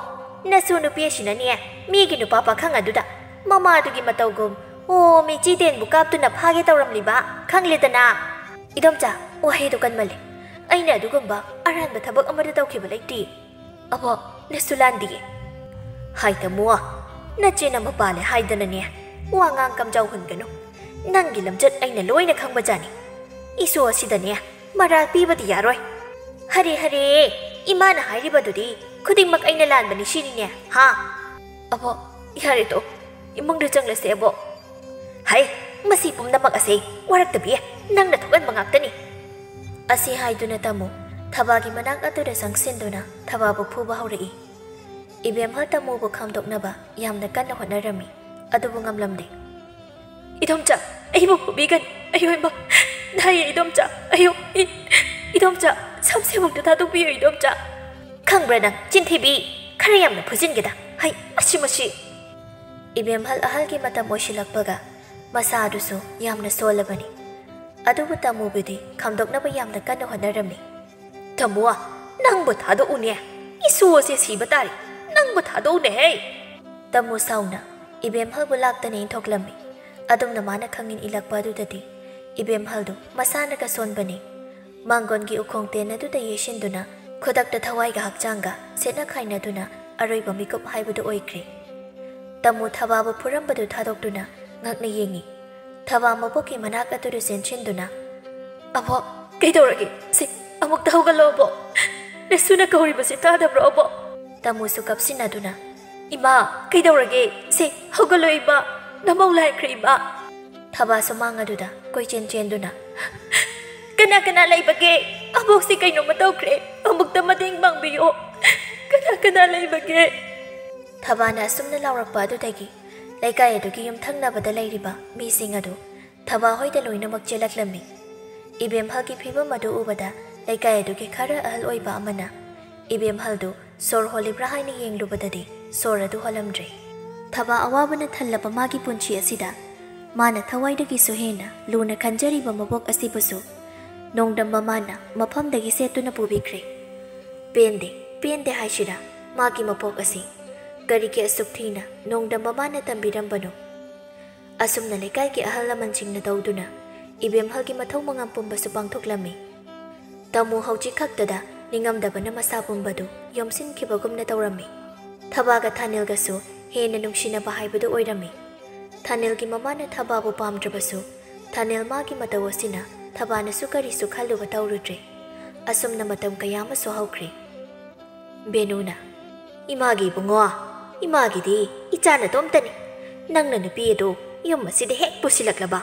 ꯅꯁꯨ ꯅꯨꯄꯤ ꯑꯁꯤꯅꯅꯦ, ꯃꯤꯒꯤ ꯅꯨꯄꯥ ꯄꯥꯈꯪ ꯑꯗꯨꯗ ꯃꯃꯥꯗꯨꯒꯤ ꯃꯇꯧꯒꯨꯝ, ꯑꯣ, ꯃꯤꯆꯤ ꯇꯦꯟꯕꯨ ꯀꯥꯞꯇꯨꯅ ꯐꯥꯒꯦ ꯇꯧꯔꯝꯂꯤꯕ, ꯈꯪꯂꯦꯗꯅ?" "ꯏꯗꯣꯝꯆꯥ, ꯋꯥꯍꯩꯗꯨ ꯀꯟꯃꯜꯂꯦ꯫ ꯑꯩꯅ ꯑꯗꯨꯒꯨꯝꯕ ꯑꯔꯥꯟꯕ ꯊꯕꯛ ꯑꯃꯠꯇ ꯇꯧꯈꯤꯕ ꯂꯩꯇꯦ꯫ ꯑꯕꯣ, ꯅꯁꯨ ꯂꯥꯟꯗꯤꯌꯦ꯫ ꯍꯥꯏ ꯇꯥꯃꯣ, ꯅꯆꯦꯅ ꯃꯄꯥꯜꯂꯦ ꯍꯥꯏꯗꯅꯅꯦ, ꯋꯥ ꯉꯥꯡ ꯀꯝꯖꯥꯎ ꯍꯨꯟꯒꯅꯨ꯫ ꯅꯪꯒꯤ ꯂꯝꯆꯠ ꯑꯩꯅ ꯂꯣꯏꯅ ꯈꯪꯕꯖꯥꯠꯅꯤ꯫ ꯏꯁꯨ ꯑꯁꯤꯗꯅꯦ ꯃꯔꯥꯜ ꯄꯤꯕꯗꯤ ꯌꯥꯔꯣꯏ꯫ ꯍꯔꯦ, ꯍꯔꯦ, ꯏꯃꯥꯅ ꯍꯥꯏꯔꯤꯕꯗꯨꯗꯤ ꯈꯨꯗꯤꯡꯃꯛ ꯑꯩꯅ ꯂꯥꯟꯕꯅꯤ ꯁꯤꯅꯤꯅꯦ, ꯍꯥ?" "ꯑꯕꯣ, ꯌꯥꯔꯦ ꯇꯣ, ꯏꯃꯨꯡꯗ ꯆꯪꯂꯁꯦ ꯑꯕꯣ꯫" "ꯍꯩ, ꯃꯁꯤ ꯄꯨꯝꯅꯃꯛ ꯑꯁꯦ ꯋꯥꯔꯛꯇꯕꯤ, ꯅꯪꯅ ꯊꯣꯛꯍꯟꯕ ꯉꯥꯛꯇꯅꯤ"꯫ ꯑꯁꯤ ꯍꯥꯏꯗꯨꯅ ꯇꯥꯃꯣ ꯊꯕꯥꯒꯤ ꯃꯅꯥꯛ ꯑꯗꯨꯗ ꯆꯪꯁꯤꯟꯗꯨꯅ ꯊꯕꯥꯕꯨ ꯐꯨꯕ ꯍꯧꯔꯛꯏ꯫ ꯏꯕꯦꯝꯍꯜ ꯇꯥꯃꯣꯕꯨ ꯈꯥꯝꯗꯣꯛꯅꯕ ꯌꯥꯝꯅ ꯀꯟꯅ ꯍꯣꯠꯅꯔꯝꯃꯤ, ꯑꯗꯨꯕꯨ ꯉꯝꯂꯝꯗꯦ꯫ "ꯏꯗꯣꯝꯆꯥ, ꯑꯩꯕꯨ ꯐꯨꯕꯤꯒꯅꯨ꯫ ꯑꯌꯣ ꯏꯃꯥ, ꯅꯥꯏꯌꯦ ꯏꯗꯣꯝꯆꯥ꯫ ꯑꯌꯣ, ꯏ-, ꯏꯗꯣꯝꯆꯥ, ꯁꯝꯁꯦꯕꯨꯛꯇ ꯊꯥꯗꯣꯛꯄꯤꯌꯨ ꯏꯗꯣꯝꯆꯥ"꯫ "ꯈꯪꯕ꯭ꯔꯥ ꯅꯪ, ꯆꯤꯟꯊꯤꯕꯤ? ꯈꯔ ꯌꯥꯝꯅ ꯐꯨꯖꯤꯟꯒꯦꯗ꯫ ꯍꯩ, ꯃꯁꯤ, ꯃꯁꯤ!" ꯏꯕꯦꯝꯍꯜ ꯑꯍꯜꯒꯤ ꯃꯇꯝ ꯑꯣꯏꯁꯤꯜꯂꯛꯄꯒ ꯃꯁꯥ ꯑꯗꯨꯁꯨ ꯌꯥꯝꯅ ꯁꯣꯜꯂꯕꯅꯤ꯫ ꯑꯗꯨꯕꯨ ꯇꯥꯃꯨꯕꯨꯗꯤ ꯈꯥꯝꯗꯣꯛꯅꯕ ꯌꯥꯝꯅ ꯀꯟꯅ ꯍꯣꯠꯅꯔꯝꯃꯤ꯫ "ꯇꯥꯃꯣ, ꯅꯪꯕꯨ ꯊꯥꯗꯣꯛꯎꯅꯦ꯫ ꯏꯁꯨ ꯑꯁꯦ ꯁꯤꯕ ꯇꯥꯔꯦ꯫ ꯅꯪꯕꯨ ꯊꯥꯗꯣꯛꯎꯅꯦꯍꯦ!" ꯇꯥꯃꯨ ꯁꯥꯎꯅ ꯏꯕꯦꯝꯍꯜꯕꯨ ꯂꯥꯛꯇꯅ ꯏꯟꯊꯣꯛꯂꯝꯃꯤ꯫ ꯑꯗꯨꯝꯅ ꯃꯥꯅ ꯈꯪꯏꯟ ꯏꯜꯂꯛꯄ ꯑꯗꯨꯗꯗꯤ ꯏꯕꯦꯝꯍꯜꯗꯨ ꯃꯁꯥꯅꯒ ꯁꯣꯟꯕꯅꯤ꯫ ꯃꯥꯡꯒꯣꯟꯒꯤ ꯎꯈꯣꯡ ꯇꯦꯟ ꯑꯗꯨꯗ ꯌꯩꯁꯤꯟꯗꯨꯅ ꯈꯨꯗꯛꯇ ꯊꯋꯥꯏꯒ ꯍꯛꯆꯥꯡꯒ ꯁꯦꯠꯅ ꯈꯥꯏꯅꯗꯨꯅ ꯑꯔꯣꯏꯕ ꯃꯤꯀꯨꯞ ꯍꯥꯏꯕꯗꯨ ꯑꯣꯏꯈ꯭ꯔꯦ꯫ ꯇꯥꯃꯨ ꯊꯕꯥꯕꯨ ꯐꯨꯔꯝꯕꯗꯨ ꯊꯥꯗꯣꯛꯇꯨꯅ ꯉꯛꯅ ꯌꯦꯡꯏ꯫ ꯊꯕꯥ ꯃꯕꯣꯛꯀꯤ ꯃꯅꯥꯛ ꯑꯗꯨꯗ ꯆꯦꯟꯁꯤꯟꯗꯨꯅ, "ꯑꯕꯣꯛ, ꯀꯩꯗꯧꯔꯒꯦ? ꯁꯦ, ꯑꯃꯨꯛꯇ ꯍꯧꯒꯠꯂꯣ, ꯑꯕꯣꯛ꯫ ꯅꯁꯨꯅ ꯀꯧꯔꯤꯕꯁꯦ ꯇꯥꯗꯕ꯭ꯔꯣ, ꯑꯕꯣꯛ?" ꯇꯥꯃꯨꯁꯨ ꯀꯞꯁꯤꯟꯅꯗꯨꯅ, "ꯏꯃꯥ, ꯀꯩꯗꯧꯔꯒꯦ? ꯁꯦ, ꯍꯧꯒꯠꯂꯣ, ꯏꯃꯥ꯫ ꯅꯃꯧ ꯂꯥꯛꯈ꯭ꯔꯦ, ꯏꯃꯥ!" ꯊꯕꯥ ꯁꯨꯃꯥꯡ ꯑꯗꯨꯗ ꯀꯣꯏꯆꯦꯟ ꯆꯦꯟꯗꯨꯅ, "ꯀꯅꯥ ꯀꯅꯥ ꯂꯩꯕꯒꯦ? ꯑꯕꯣꯛꯁꯤ ꯀꯩꯅꯣꯝꯃ ꯇꯧꯈ꯭ꯔꯦ꯫ ꯑꯃꯨꯛꯇ ꯃꯇꯦꯡ ꯄꯥꯡꯕꯤꯌꯣ꯫ ꯀꯅꯥ ꯀꯅꯥ ꯂꯩꯕꯒꯦ?" ꯊꯕꯥꯅ ꯑꯁꯨꯝꯅ ꯂꯥꯎꯔꯛꯄ ꯑꯗꯨꯗꯒꯤ ꯂꯩꯀꯥꯏ ꯑꯗꯨꯒꯤ ꯌꯨꯝꯊꯪꯅꯕꯗ ꯂꯩꯔꯤꯕ ꯃꯤꯁꯤꯡ ꯑꯗꯨ ꯊꯕꯥ ꯍꯣꯏꯗ ꯂꯣꯏꯅꯃꯛ ꯆꯦꯜꯂꯛꯂꯝꯃꯤ꯫ ꯏꯕꯦꯝꯍꯜꯒꯤ ꯐꯤꯕꯝ ꯑꯗꯨ ꯎꯕꯗ ꯂꯩꯀꯥꯏ ꯑꯗꯨꯒꯤ ꯈꯔ ꯑꯍꯜ ꯑꯣꯏꯕ ꯑꯃꯅ ꯏꯕꯦꯝꯍꯜꯗꯨ ꯁꯣꯔ ꯍꯣꯜꯂꯤꯕ꯭ꯔꯥ ꯍꯥꯏꯅ ꯌꯦꯡꯂꯨꯕꯗꯗꯤ ꯁꯣꯔ ꯑꯗꯨ ꯍꯣꯜꯂꯝꯗ꯭ꯔꯦ꯫ ꯊꯕꯥ ꯑꯋꯥꯕꯅ ꯊꯜꯂꯕ ꯃꯥꯒꯤ ꯄꯨꯟꯁꯤ ꯑꯁꯤꯗ ꯃꯥꯅ ꯊꯋꯥꯏꯗꯒꯤꯁꯨ ꯍꯦꯟꯅ ꯂꯨꯅ ꯈꯟꯖꯔꯤꯕ ꯃꯕꯣꯛ ꯑꯁꯤꯕꯨꯁꯨ ꯅꯣꯡꯗꯝꯕ ꯃꯥꯅ ꯃꯐꯝꯗꯒꯤ ꯁꯦꯠꯇꯨꯅ ꯄꯨꯕꯤꯈ꯭ꯔꯦ꯫ ꯄꯦꯟꯗꯦ, ꯄꯦꯟꯗꯦ ꯍꯥꯏꯁꯤꯔꯥ, ꯃꯥꯒꯤ ꯃꯄꯣꯛ ꯑꯁꯤ ꯀꯔꯤꯒꯤ ꯑꯁꯨꯛ ꯊꯤꯅ ꯅꯣꯡꯗꯝꯕ ꯃꯥꯅ ꯇꯝꯕꯤꯔꯝꯕꯅꯣ? ꯑꯁꯨꯝꯅ ꯂꯩꯀꯥꯏꯒꯤ ꯑꯍꯜ ꯂꯃꯟꯁꯤꯡꯅ ꯇꯧꯗꯨꯅ ꯏꯕꯦꯝꯍꯜꯒꯤ ꯃꯊꯧ ꯃꯉꯝ ꯄꯨꯝꯕꯁꯨ ꯄꯥꯡꯊꯣꯛꯂꯝꯃꯤ꯫ ꯇꯥꯃꯨ ꯍꯧꯖꯤꯛ ꯈꯛꯇꯗ ꯅꯤꯡꯉꯝꯗꯕꯅ ꯃꯁꯥ ꯄꯨꯝꯕꯗꯨ ꯌꯣꯝꯁꯤꯟꯈꯤꯕꯒꯨꯝꯅ ꯇꯧꯔꯝꯃꯤ꯫ ꯊꯕꯥꯒ ꯊꯥꯅꯤꯜꯒꯁꯨ ꯍꯦꯟꯅ ꯅꯨꯡꯁꯤꯅꯕ ꯍꯥꯏꯕꯗꯨ ꯑꯣꯏꯔꯝꯃꯤ꯫ ꯊꯥꯅꯤꯜꯒꯤ ꯃꯃꯥꯅ ꯊꯕꯥꯕꯨ ꯄꯥꯝꯗ꯭ꯔꯕꯁꯨ ꯊꯥꯅꯤꯜ ꯃꯥꯒꯤ ꯃꯇꯧ ꯑꯁꯤꯅ ꯊꯕꯥꯅꯁꯨ ꯀꯔꯤꯁꯨ ꯈꯜꯂꯨꯕ ꯇꯧꯔꯨꯗ꯭ꯔꯦ꯫ ꯑꯁꯨꯝꯅ ꯃꯇꯝ ꯀꯌꯥ ꯑꯃꯁꯨ ꯍꯧꯈ꯭ꯔꯦ꯫ ꯕꯦꯅꯨꯅ, "ꯏꯃꯥꯒꯤ ꯏꯕꯨꯡꯉꯣ, ꯏꯃꯥꯒꯤꯗꯤ ꯏꯆꯥ ꯅꯇꯣꯝꯇꯅꯤ꯫ ꯅꯪꯅ ꯅꯨꯄꯤ ꯑꯗꯨ ꯌꯨꯝ ꯑꯁꯤꯗ ꯍꯦꯛ ꯄꯨꯁꯤꯜꯂꯛꯂꯕ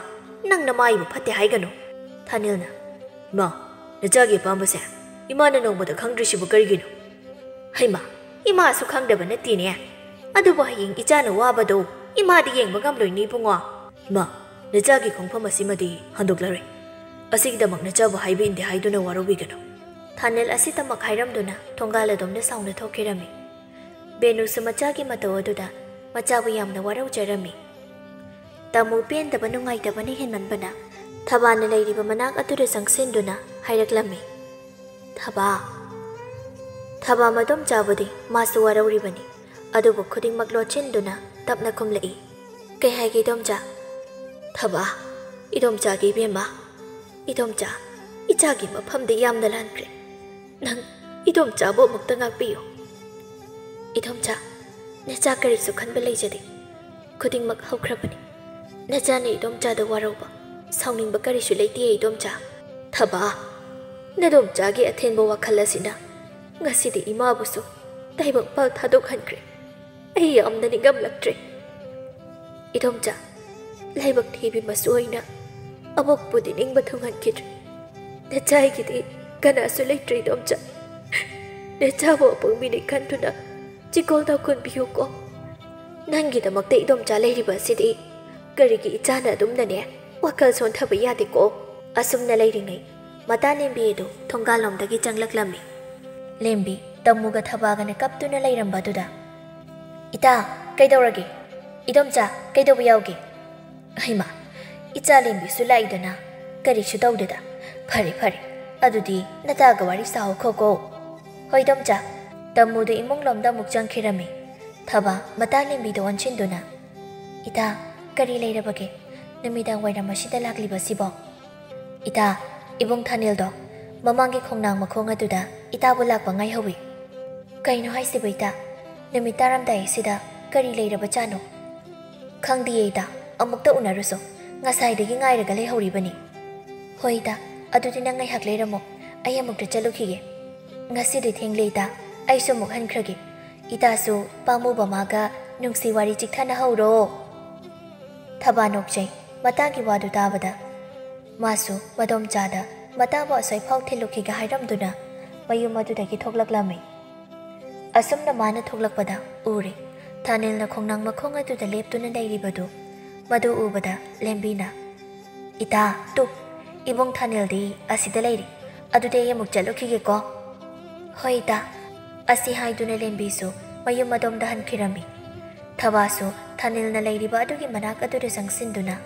ꯅꯪ ꯅꯃꯥꯏꯕꯨ ꯐꯠꯇꯦ ꯍꯥꯏꯒꯅꯨ?" ꯊꯥꯅꯤꯜꯅ, "ꯏꯃꯥ, ꯅꯆꯥꯒꯤ ꯑꯄꯥꯝꯕꯁꯦ ꯏꯃꯥꯅ ꯅꯣꯡꯃꯗ ꯈꯪꯗ꯭ꯔꯤꯁꯤꯕꯨ ꯀꯔꯤꯒꯤꯅꯣ?" "ꯍꯩꯃꯥ, ꯏꯃꯥꯁꯨ ꯈꯪꯗꯕ ꯅꯠꯇꯦꯅꯦ꯫ ꯑꯗꯨꯕꯨ ꯍꯌꯦꯡ ꯏꯆꯥꯅ ꯋꯥꯕꯗꯣ ꯏꯃꯥꯗꯤ ꯌꯦꯡꯕ ꯉꯝꯂꯣꯏꯅꯦ ꯏꯕꯨꯡꯉꯣ꯫ ꯏꯃꯥ, ꯅꯆꯥꯒꯤ ꯈꯣꯡꯐꯝ ꯑꯁꯤꯃꯗꯤ ꯍꯟꯗꯣꯛꯂꯔꯣꯏ꯫ ꯑꯁꯤꯒꯤꯗꯃꯛ ꯅꯆꯥꯕꯨ ꯍꯥꯏꯕ ꯏꯟꯗꯦ ꯍꯥꯏꯗꯨꯅ ꯋꯥꯔꯧꯕꯤꯒꯅꯨ꯫" ꯊꯥꯅꯤꯜ ꯑꯁꯤꯇꯃꯛ ꯍꯥꯏꯔꯝꯗꯨꯅ ꯊꯣꯡꯒꯥꯜ ꯑꯗꯣꯝꯗ ꯁꯥꯎꯅ ꯊꯣꯛꯈꯤꯔꯝꯃꯤ꯫ ꯕꯦꯅꯨꯁꯨ ꯃꯆꯥꯒꯤ ꯃꯇꯧ ꯑꯗꯨꯗ ꯃꯆꯥꯕꯨ ꯌꯥꯝꯅ ꯋꯥꯔꯧꯖꯔꯝꯃꯤ꯫ ꯇꯥꯃꯨ ꯄꯦꯟꯗꯕ ꯅꯨꯡꯉꯥꯏꯇꯕꯅ ꯍꯦꯟꯃꯟꯕꯅ ꯊꯕꯥꯅ ꯂꯩꯔꯤꯕ ꯃꯅꯥꯛ ꯑꯗꯨꯗ ꯆꯪꯁꯤꯟꯗꯨꯅ ꯍꯥꯏꯔꯛꯂꯝꯃꯤ, "ꯊꯕꯥ!" ꯊꯕꯥ ꯃꯗꯣꯝꯆꯥꯕꯨꯗꯤ ꯃꯥꯁꯨ ꯋꯥꯔꯧꯔꯤꯕꯅꯤ, ꯑꯗꯨꯕꯨ ꯈꯨꯗꯤꯡꯃꯛ ꯂꯣꯠꯁꯤꯟꯗꯨꯅ ꯇꯞꯅ ꯈꯨꯝꯂꯛꯏ, "ꯀꯩ ꯍꯥꯏꯒꯦ ꯏꯗꯣꯝꯆꯥ?" "ꯊꯕꯥ, ꯏꯗꯣꯝꯆꯥꯒꯤ ꯏꯕꯦꯝꯃ, ꯏꯗꯣꯝꯆꯥ, ꯏꯆꯥꯒꯤ ꯃꯐꯝꯗ ꯌꯥꯝꯅ ꯂꯥꯟꯈ꯭ꯔꯦ꯫ ꯅꯪ ꯏꯗꯣꯝꯆꯥꯕꯨ ꯑꯃꯨꯛꯇ ꯉꯥꯛꯄꯤꯌꯨ꯫ ꯏꯗꯣꯝꯆꯥ, ꯅꯆꯥ ꯀꯔꯤꯁꯨ ꯈꯟꯕ ꯂꯩꯖꯗꯦ꯫ ꯈꯨꯗꯤꯡꯃꯛ ꯍꯧꯈ꯭ꯔꯕꯅꯤ꯫ ꯅꯆꯥꯅ ꯏꯗꯣꯝꯆꯥꯗ ꯋꯥꯔꯧꯕ, ꯁꯥꯎꯅꯤꯡꯕ ꯀꯔꯤꯁꯨ ꯂꯩꯇꯦ ꯏꯗꯣꯝꯆꯥ꯫ ꯊꯕꯥ, ꯅꯗꯣꯝꯆꯥꯒꯤ ꯑꯊꯦꯟꯕ ꯋꯥꯈꯜ ꯑꯁꯤꯅ ꯉꯁꯤꯗꯤ ꯏꯃꯥꯕꯨꯁꯨ ꯇꯥꯏꯕꯪꯄꯥꯜ ꯊꯥꯗꯣꯛꯍꯟꯈ꯭ꯔꯦ꯫ ꯑꯩ ꯌꯥꯝꯅ ꯅꯤꯡꯉꯝꯂꯛꯇ꯭ꯔꯦ꯫ ꯏꯗꯣꯝꯆꯥ, ꯂꯥꯏꯕꯛ ꯊꯤꯕꯤ ꯃꯆꯨ ꯑꯣꯏꯅ ꯑꯕꯣꯛꯄꯨꯗꯤ ꯅꯤꯡꯕ ꯊꯨꯡꯍꯟꯈꯤꯗ꯭ꯔꯦ꯫ ꯅꯆꯥꯒꯤꯗꯤ ꯀꯅꯥꯁꯨ ꯂꯩꯇ꯭ꯔꯦ ꯏꯗꯣꯝꯆꯥ꯫ ꯅꯆꯥꯕꯨ ꯑꯄꯪꯕꯤꯅꯤ ꯈꯟꯗꯨꯅ ꯆꯤꯀꯣꯜ ꯇꯥꯎꯀꯨꯟꯕꯤꯌꯨꯀꯣ꯫ ꯅꯪꯒꯤꯗꯃꯛꯇ ꯏꯗꯣꯝꯆꯥ ꯂꯩꯔꯤꯕ ꯑꯁꯤꯗꯤ ꯀꯔꯤꯒꯤ ꯏꯆꯥꯅ ꯑꯗꯨꯝꯅꯅꯦ ꯋꯥꯈꯜ ꯁꯣꯟꯊꯕ ꯌꯥꯗꯦꯀꯣ?" ꯑꯁꯨꯝꯅ ꯂꯩꯔꯤꯉꯩ ꯃꯇꯥꯂꯦꯝꯕꯤ ꯑꯗꯨ ꯊꯣꯡꯒꯥꯜꯂꯣꯝꯗꯒꯤ ꯆꯪꯂꯛꯂꯝꯃꯤ꯫ ꯂꯦꯝꯕꯤ ꯇꯝꯃꯨꯒ ꯊꯕꯥꯒꯅ ꯀꯞꯇꯨꯅ ꯂꯩꯔꯝꯕ ꯑꯗꯨꯗ, "ꯏꯇꯥ, ꯀꯩꯗꯧꯔꯒꯦ? ꯏꯗꯣꯝꯆꯥ, ꯀꯩꯗꯧꯕ ꯌꯥꯎꯒꯦ?" "ꯍꯩꯃꯥ, ꯏꯆꯥ ꯂꯦꯝꯕꯤꯁꯨ ꯂꯥꯛꯏꯗꯅ, ꯀꯔꯤꯁꯨ ꯇꯧꯗꯦꯗ꯫ ꯐꯔꯦ, ꯐꯔꯦ, ꯑꯗꯨꯗꯤ ꯅꯇꯥꯒ ꯋꯥꯔꯤ ꯁꯥꯍꯧꯈꯣꯀꯣ꯫" "ꯍꯣꯏ ꯏꯗꯣꯝꯆꯥ꯫" ꯇꯝꯃꯨꯗꯨ ꯏꯃꯨꯡꯂꯣꯝꯗ ꯑꯃꯨꯛ ꯆꯪꯈꯤꯔꯝꯃꯤ꯫ ꯊꯕꯥ ꯃꯇꯥꯂꯦꯝꯕꯤꯗ ꯑꯣꯟꯁꯤꯟꯗꯨꯅ, "ꯏꯇꯥ, ꯀꯔꯤ ꯂꯩꯔꯕꯒꯦ? ꯅꯨꯃꯤꯗꯥꯡ ꯋꯥꯏꯔꯝ ꯑꯁꯤꯗ ꯂꯥꯛꯂꯤꯕꯁꯤꯕꯣ?" "ꯏꯇꯥ, ꯏꯕꯨꯡ ꯊꯥꯅꯤꯜꯗꯣ ꯃꯃꯥꯡꯒꯤ ꯈꯣꯡꯅꯥꯡ ꯃꯈꯣꯡ ꯑꯗꯨꯗ ꯏꯇꯥꯕꯨ ꯂꯥꯛꯄ ꯉꯥꯏꯍꯧꯋꯤ꯫" "ꯀꯩꯅꯣ ꯍꯥꯏꯁꯤꯕꯣ ꯏꯇꯥ? ꯅꯨꯃꯤꯠ ꯇꯥꯔꯝꯗꯥꯏ ꯑꯁꯤꯗ ꯀꯔꯤ ꯂꯩꯔꯕꯖꯥꯠꯅꯣ?" "ꯈꯪꯗꯤꯌꯦ ꯏꯇꯥ, ꯑꯃꯨꯛꯇ ꯎꯅꯔꯨꯁꯣ꯫ ꯉꯁꯥꯏꯗꯒꯤ ꯉꯥꯏꯔꯒ ꯂꯩꯍꯧꯔꯤꯕꯅꯤ꯫" "ꯍꯣꯏ ꯏꯇꯥ, ꯑꯗꯨꯗꯤ ꯅꯪ ꯉꯥꯏꯍꯥꯛ ꯂꯩꯔꯝꯃꯣ, ꯑꯩ ꯑꯃꯨꯛꯇ ꯆꯠꯂꯨꯈꯤꯒꯦ꯫ ꯉꯁꯤꯗꯤ ꯊꯦꯡꯂꯦ ꯏꯇꯥ, ꯑꯩꯁꯨ ꯑꯃꯨꯛ ꯍꯟꯈ꯭ꯔꯒꯦ꯫ ꯏꯇꯥꯁꯨ ꯄꯥꯝꯃꯨꯕ ꯃꯥꯒ ꯅꯨꯡꯁꯤ ꯋꯥꯔꯤ ꯆꯤꯛꯊꯅ ꯍꯧꯔꯣ꯫" ꯊꯕꯥ ꯅꯣꯛꯆꯩ꯫ ꯃꯇꯥꯒꯤ ꯋꯥꯗꯨ ꯇꯥꯕꯗ ꯃꯥꯁꯨ ꯃꯗꯣꯝꯆꯥꯗ ꯃꯇꯥꯕꯨ ꯑꯁꯣꯏꯐꯥꯎ ꯊꯤꯜꯂꯨꯈꯤꯒꯦ ꯍꯥꯏꯔꯝꯗꯨꯅ ꯃꯌꯨꯝ ꯑꯗꯨꯗꯒꯤ ꯊꯣꯛꯂꯛꯂꯝꯃꯤ꯫ ꯑꯁꯨꯝꯅ ꯃꯥꯅ ꯊꯣꯛꯂꯛꯄꯗ ꯎꯔꯦ, ꯊꯥꯅꯤꯜꯅ ꯈꯣꯡꯅꯥꯡ ꯃꯈꯣꯡ ꯑꯗꯨꯗ ꯂꯦꯞꯇꯨꯅ ꯂꯩꯔꯤꯕꯗꯨ꯫ ꯃꯗꯨ ꯎꯕꯗ ꯂꯦꯝꯕꯤꯅ, "ꯏꯇꯥ, ꯇꯨ, ꯏꯕꯨꯡ ꯊꯥꯅꯤꯜꯗꯤ ꯑꯁꯤꯗ ꯂꯩꯔꯤ꯫ ꯑꯗꯨꯗꯤ ꯑꯩ ꯑꯃꯨꯛ ꯆꯠꯂꯨꯈꯤꯒꯦꯀꯣ꯫" "ꯍꯣꯏ ꯏꯇꯥ꯫" ꯑꯁꯤ ꯍꯥꯏꯗꯨꯅ ꯂꯦꯝꯕꯤꯁꯨ ꯃꯌꯨꯝ ꯑꯗꯣꯝꯗ ꯍꯟꯈꯤꯔꯝꯃꯤ꯫ ꯊꯕꯥꯁꯨ ꯊꯥꯅꯤꯜꯅ ꯂꯩꯔꯤꯕ ꯑꯗꯨꯒꯤ ꯃꯅꯥꯛ ꯑꯗꯨꯗ ꯆꯪꯁꯤꯟꯗꯨꯅ,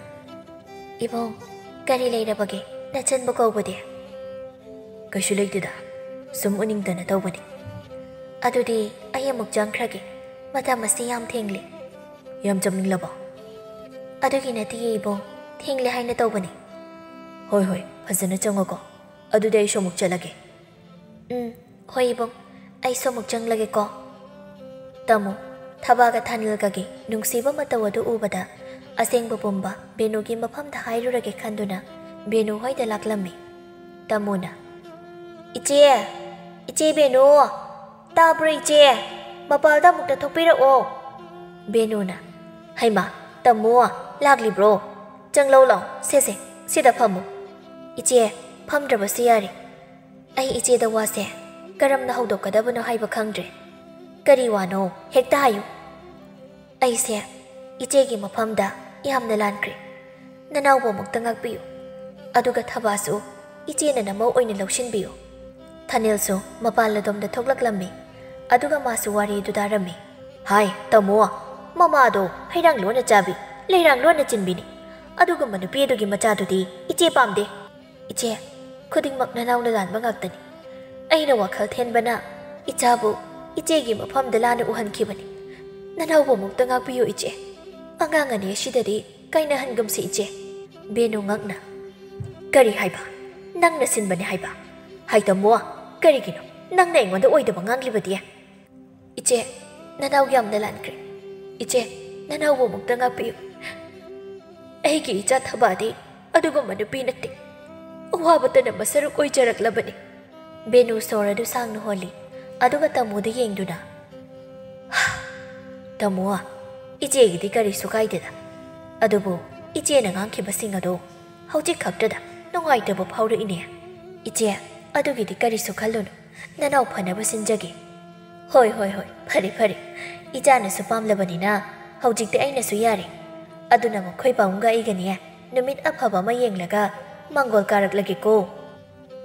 "ꯏꯕꯨꯡ, ꯀꯔꯤ ꯂꯩꯔꯕꯒꯦ? ꯅꯆꯟꯕꯨ ꯀꯧꯕꯗꯤ?" "ꯀꯩꯁꯨ ꯂꯩꯇꯦꯗ, ꯁꯨꯝ ꯎꯅꯤꯡꯗꯅ ꯇꯧꯕꯅꯤ꯫" "ꯑꯗꯨꯗꯤ ꯑꯩ ꯑꯃꯨꯛ ꯆꯪꯈ꯭ꯔꯒꯦ, ꯃꯇꯝ ꯑꯁꯤ ꯌꯥꯝ ꯊꯦꯡꯂꯦ꯫" "ꯌꯥꯝ ꯆꯪꯅꯤꯡꯂꯕꯣ?" "ꯑꯗꯨꯒꯤ ꯅꯠꯇꯤꯌꯦ ꯏꯕꯨꯡ, ꯊꯦꯡꯂꯦ ꯍꯥꯏꯅ ꯇꯧꯕꯅꯤ꯫" "ꯍꯣꯏ ꯍꯣꯏ, ꯐꯖꯅ ꯆꯪꯉꯣꯀꯣ, ꯑꯗꯨꯗꯤ ꯑꯩꯁꯨ ꯑꯃꯨꯛ ꯆꯠꯂꯒꯦ꯫" "ꯎꯝ, ꯍꯣꯏ ꯏꯕꯨꯡ, ꯑꯩꯁꯨ ꯑꯃꯨꯛ ꯆꯪꯂꯒꯦꯀꯣ꯫" ꯇꯥꯃꯣ, ꯊꯕꯥꯒ ꯊꯥꯅꯤꯜꯒꯒꯤ ꯅꯨꯡꯁꯤꯕ ꯃꯇꯧ ꯑꯗꯨ ꯎꯕꯗ ꯑꯁꯦꯡꯕ ꯄꯨꯝꯕ ꯕꯦꯅꯨꯒꯤ ꯃꯐꯝꯗ ꯍꯥꯏꯔꯨꯔꯒꯦ ꯈꯟꯗꯨꯅ ꯕꯦꯅꯨ ꯍꯣꯏꯗ ꯂꯥꯛꯂꯝꯃꯤ꯫ ꯇꯥꯃꯣꯅ, "ꯏꯆꯦ, ꯏꯆꯦ ꯕꯦꯅꯨ, ꯇꯥꯕ꯭ꯔꯣ ꯏꯆꯦ? ꯃꯄꯥꯜꯗ ꯑꯃꯨꯛꯇ ꯊꯣꯛꯄꯤꯔꯛꯑꯣ꯫" ꯕꯦꯅꯨꯅ, "ꯍꯩꯃꯥ, ꯇꯥꯃꯣ ꯂꯥꯛꯂꯤꯕ꯭ꯔꯣ? ꯆꯪꯂꯧ ꯂꯥꯎ, ꯁꯦ ꯁꯦ, ꯁꯤꯗ ꯐꯝꯃꯨ꯫" "ꯏꯆꯦ, ꯐꯝꯗ꯭ꯔꯕꯁꯨ ꯌꯥꯔꯦ꯫ ꯑꯩ ꯏꯆꯦꯗ ꯋꯥꯁꯦ ꯀꯔꯝꯅ ꯍꯧꯗꯣꯛꯀꯗꯕꯅꯣ ꯍꯥꯏꯕ ꯈꯪꯗ꯭ꯔꯦ꯫" "ꯀꯔꯤ ꯋꯥꯅꯣ? ꯍꯦꯛꯇ ꯍꯥꯏꯌꯨ꯫" "ꯑꯩꯁꯦ ꯏꯆꯦꯒꯤ ꯃꯐꯝꯗ ꯌꯥꯝꯅ ꯂꯥꯟꯈ꯭ꯔꯦ꯫ ꯅꯅꯥꯎꯕꯨ ꯑꯃꯨꯛꯇ ꯉꯥꯛꯄꯤꯌꯨ꯫ ꯑꯗꯨꯒ ꯊꯕꯥꯁꯨ ꯏꯆꯦꯅ ꯅꯃꯧ ꯑꯣꯏꯅ ꯂꯧꯁꯤꯟꯕꯤꯌꯨ꯫" ꯊꯥꯅꯤꯜꯁꯨ ꯃꯄꯥꯟ ꯂꯗꯣꯝꯗ ꯊꯣꯛꯂꯛꯂꯝꯃꯤ꯫ ꯑꯗꯨꯒ ꯃꯥꯁꯨ ꯋꯥꯔꯤꯗꯨ ꯇꯥꯔꯝꯃꯤ꯫ "ꯍꯥꯏ, ꯇꯥꯃꯣ, ꯃꯃꯥꯗꯣ ꯍꯩꯔꯥꯡ ꯂꯣꯟꯅ ꯆꯥꯕꯤ, ꯂꯩꯔꯥꯡ ꯂꯣꯟꯅ ꯆꯤꯟꯕꯤꯅꯤ꯫ ꯑꯗꯨꯒꯨꯝꯕ ꯅꯨꯄꯤ ꯑꯗꯨꯒꯤ ꯃꯆꯥꯗꯨꯗꯤ ꯏꯆꯦ ꯄꯥꯝꯗꯦ꯫" "ꯏꯆꯦ, ꯈꯨꯗꯤꯡꯃꯛ ꯅꯅꯥꯎꯅ ꯂꯥꯟꯕ ꯉꯥꯛꯇꯅꯤ꯫ ꯑꯩꯅ ꯋꯥꯈꯜ ꯊꯦꯟꯕꯅ ꯏꯆꯥꯕꯨ ꯏꯆꯦꯒꯤ ꯃꯐꯝꯗ ꯂꯥꯟꯅ ꯎꯍꯟꯈꯤꯕꯅꯤ꯫ ꯅꯅꯥꯎꯕꯨ ꯑꯃꯨꯛꯇ ꯉꯥꯛꯄꯤꯌꯨ ꯏꯆꯦ꯫ ꯑꯉꯥꯡ ꯑꯅꯤ ꯑꯁꯤꯗꯗꯤ ꯀꯥꯏꯅꯍꯟꯒꯨꯝꯁꯤ ꯏꯆꯦ꯫" ꯕꯦꯅꯨ ꯉꯛꯅ, "ꯀꯔꯤ ꯍꯥꯏꯕ? ꯅꯪꯅ ꯁꯤꯟꯕꯅꯤ ꯍꯥꯏꯕ? ꯍꯥꯏ ꯇꯥꯃꯣ, ꯀꯔꯤꯒꯤꯅꯣ ꯅꯪꯅ ꯑꯩꯉꯣꯟꯗ ꯑꯣꯏꯗꯕ ꯉꯥꯡꯂꯤꯕꯗꯤ?" "ꯏꯆꯦ, ꯅꯅꯥꯎ ꯌꯥꯝꯅ ꯂꯥꯟꯈ꯭ꯔꯦ꯫ ꯏꯆꯦ, ꯅꯅꯥꯎꯕꯨ ꯑꯃꯨꯛꯇ ꯉꯥꯛꯄꯤꯌꯨ꯫ ꯑꯩꯒꯤ ꯏꯆꯥ ꯊꯕꯥꯗꯤ ꯑꯗꯨꯒꯨꯝꯕ ꯅꯨꯄꯤ ꯅꯠꯇꯦ꯫ ꯑꯋꯥꯕꯇꯅ ꯃꯁꯔꯨꯛ ꯑꯣꯏꯖꯔꯛꯂꯕꯅꯤ꯫" ꯕꯦꯅꯨ ꯁꯣꯔ ꯑꯗꯨ ꯁꯥꯡꯅ ꯍꯣꯜꯂꯤ, ꯑꯗꯨꯒ ꯇꯥꯃꯣꯗ ꯌꯦꯡꯗꯨꯅ, "ꯇꯥꯃꯣ, ꯏꯆꯦꯒꯤꯗꯤ ꯀꯔꯤꯁꯨ ꯀꯥꯏꯗꯦꯗ꯫ ꯑꯗꯨꯕꯨ ꯏꯆꯦꯅ ꯉꯥꯡꯈꯤꯕꯁꯤꯡ ꯑꯗꯣ ꯍꯧꯖꯤꯛ ꯈꯛꯇꯗ ꯅꯨꯡꯉꯥꯏꯇꯕ ꯐꯥꯎꯔꯛꯏꯅꯦ꯫ ꯏꯆꯦ, ꯑꯗꯨꯒꯤꯗꯤ ꯀꯔꯤꯁꯨ ꯈꯜꯂꯨꯅꯨ꯫ ꯅꯅꯥꯎ ꯐꯅꯕ ꯁꯤꯟꯖꯒꯦ꯫" "ꯍꯣꯏ, ꯍꯣꯏ, ꯍꯣꯏ, ꯐꯔꯦ, ꯐꯔꯦ꯫ ꯏꯆꯥꯅꯁꯨ ꯄꯥꯝꯂꯕꯅꯤꯅ ꯍꯧꯖꯤꯛꯇꯤ ꯑꯩꯅꯁꯨ ꯌꯥꯔꯦ꯫ ꯑꯗꯨꯅ ꯃꯈꯣꯏ ꯄꯥꯕꯨꯡꯒ ꯑꯩꯒꯅꯦ ꯅꯨꯃꯤꯠ ꯑꯐꯕ ꯑꯃ ꯌꯦꯡꯂꯒ ꯃꯥꯡꯒꯣꯜ ꯀꯥꯔꯛꯂꯒꯦꯀꯣ꯫"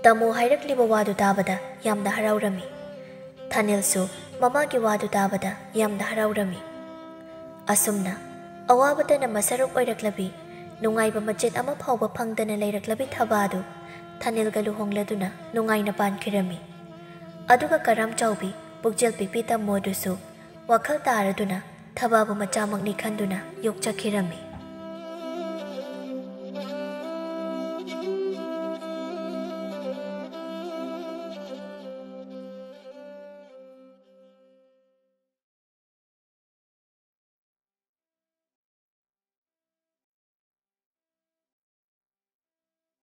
ꯇꯥꯃꯣ ꯍꯥꯏꯔꯛꯂꯤꯕ ꯋꯥꯗꯨ ꯇꯥꯕꯗ ꯌꯥꯝꯅ ꯍꯔꯥꯎꯔꯝꯃꯤ꯫ ꯊꯥꯅꯤꯜꯁꯨ ꯃꯃꯥꯒꯤ ꯋꯥꯗꯨ ꯇꯥꯕꯗ ꯌꯥꯝꯅ ꯍꯔꯥꯎꯔꯝꯃꯤ꯫ ꯑꯁꯨꯝꯅ ꯑꯋꯥꯕꯗꯅ ꯃꯁꯔꯨꯛ ꯑꯣꯏꯔꯛꯂꯕꯤ, ꯅꯨꯡꯉꯥꯏꯕ ꯃꯆꯦꯠ ꯑꯃ ꯐꯥꯎꯕ ꯐꯪꯗꯅ ꯂꯩꯔꯛꯂꯕꯤ ꯊꯕꯥꯗꯨ ꯊꯥꯅꯤꯜꯒ ꯂꯨꯍꯣꯡꯂꯗꯨꯅ ꯅꯨꯡꯉꯥꯏꯅ ꯄꯥꯟꯈꯤꯔꯝꯃꯤ꯫ ꯑꯗꯨꯒ ꯀꯔꯥꯝ ꯆꯥꯎꯕꯤ ꯄꯨꯛꯆꯦꯜ ꯄꯤꯛꯄꯤ ꯇꯝꯃꯣꯗꯨꯁꯨ ꯋꯥꯈꯜ ꯇꯥꯔꯗꯨꯅ ꯊꯕꯥꯕꯨ ꯃꯆꯥꯃꯛꯅꯤ ꯈꯟꯗꯨꯅ ꯌꯣꯛꯆꯈꯤꯔꯝꯃꯤ꯫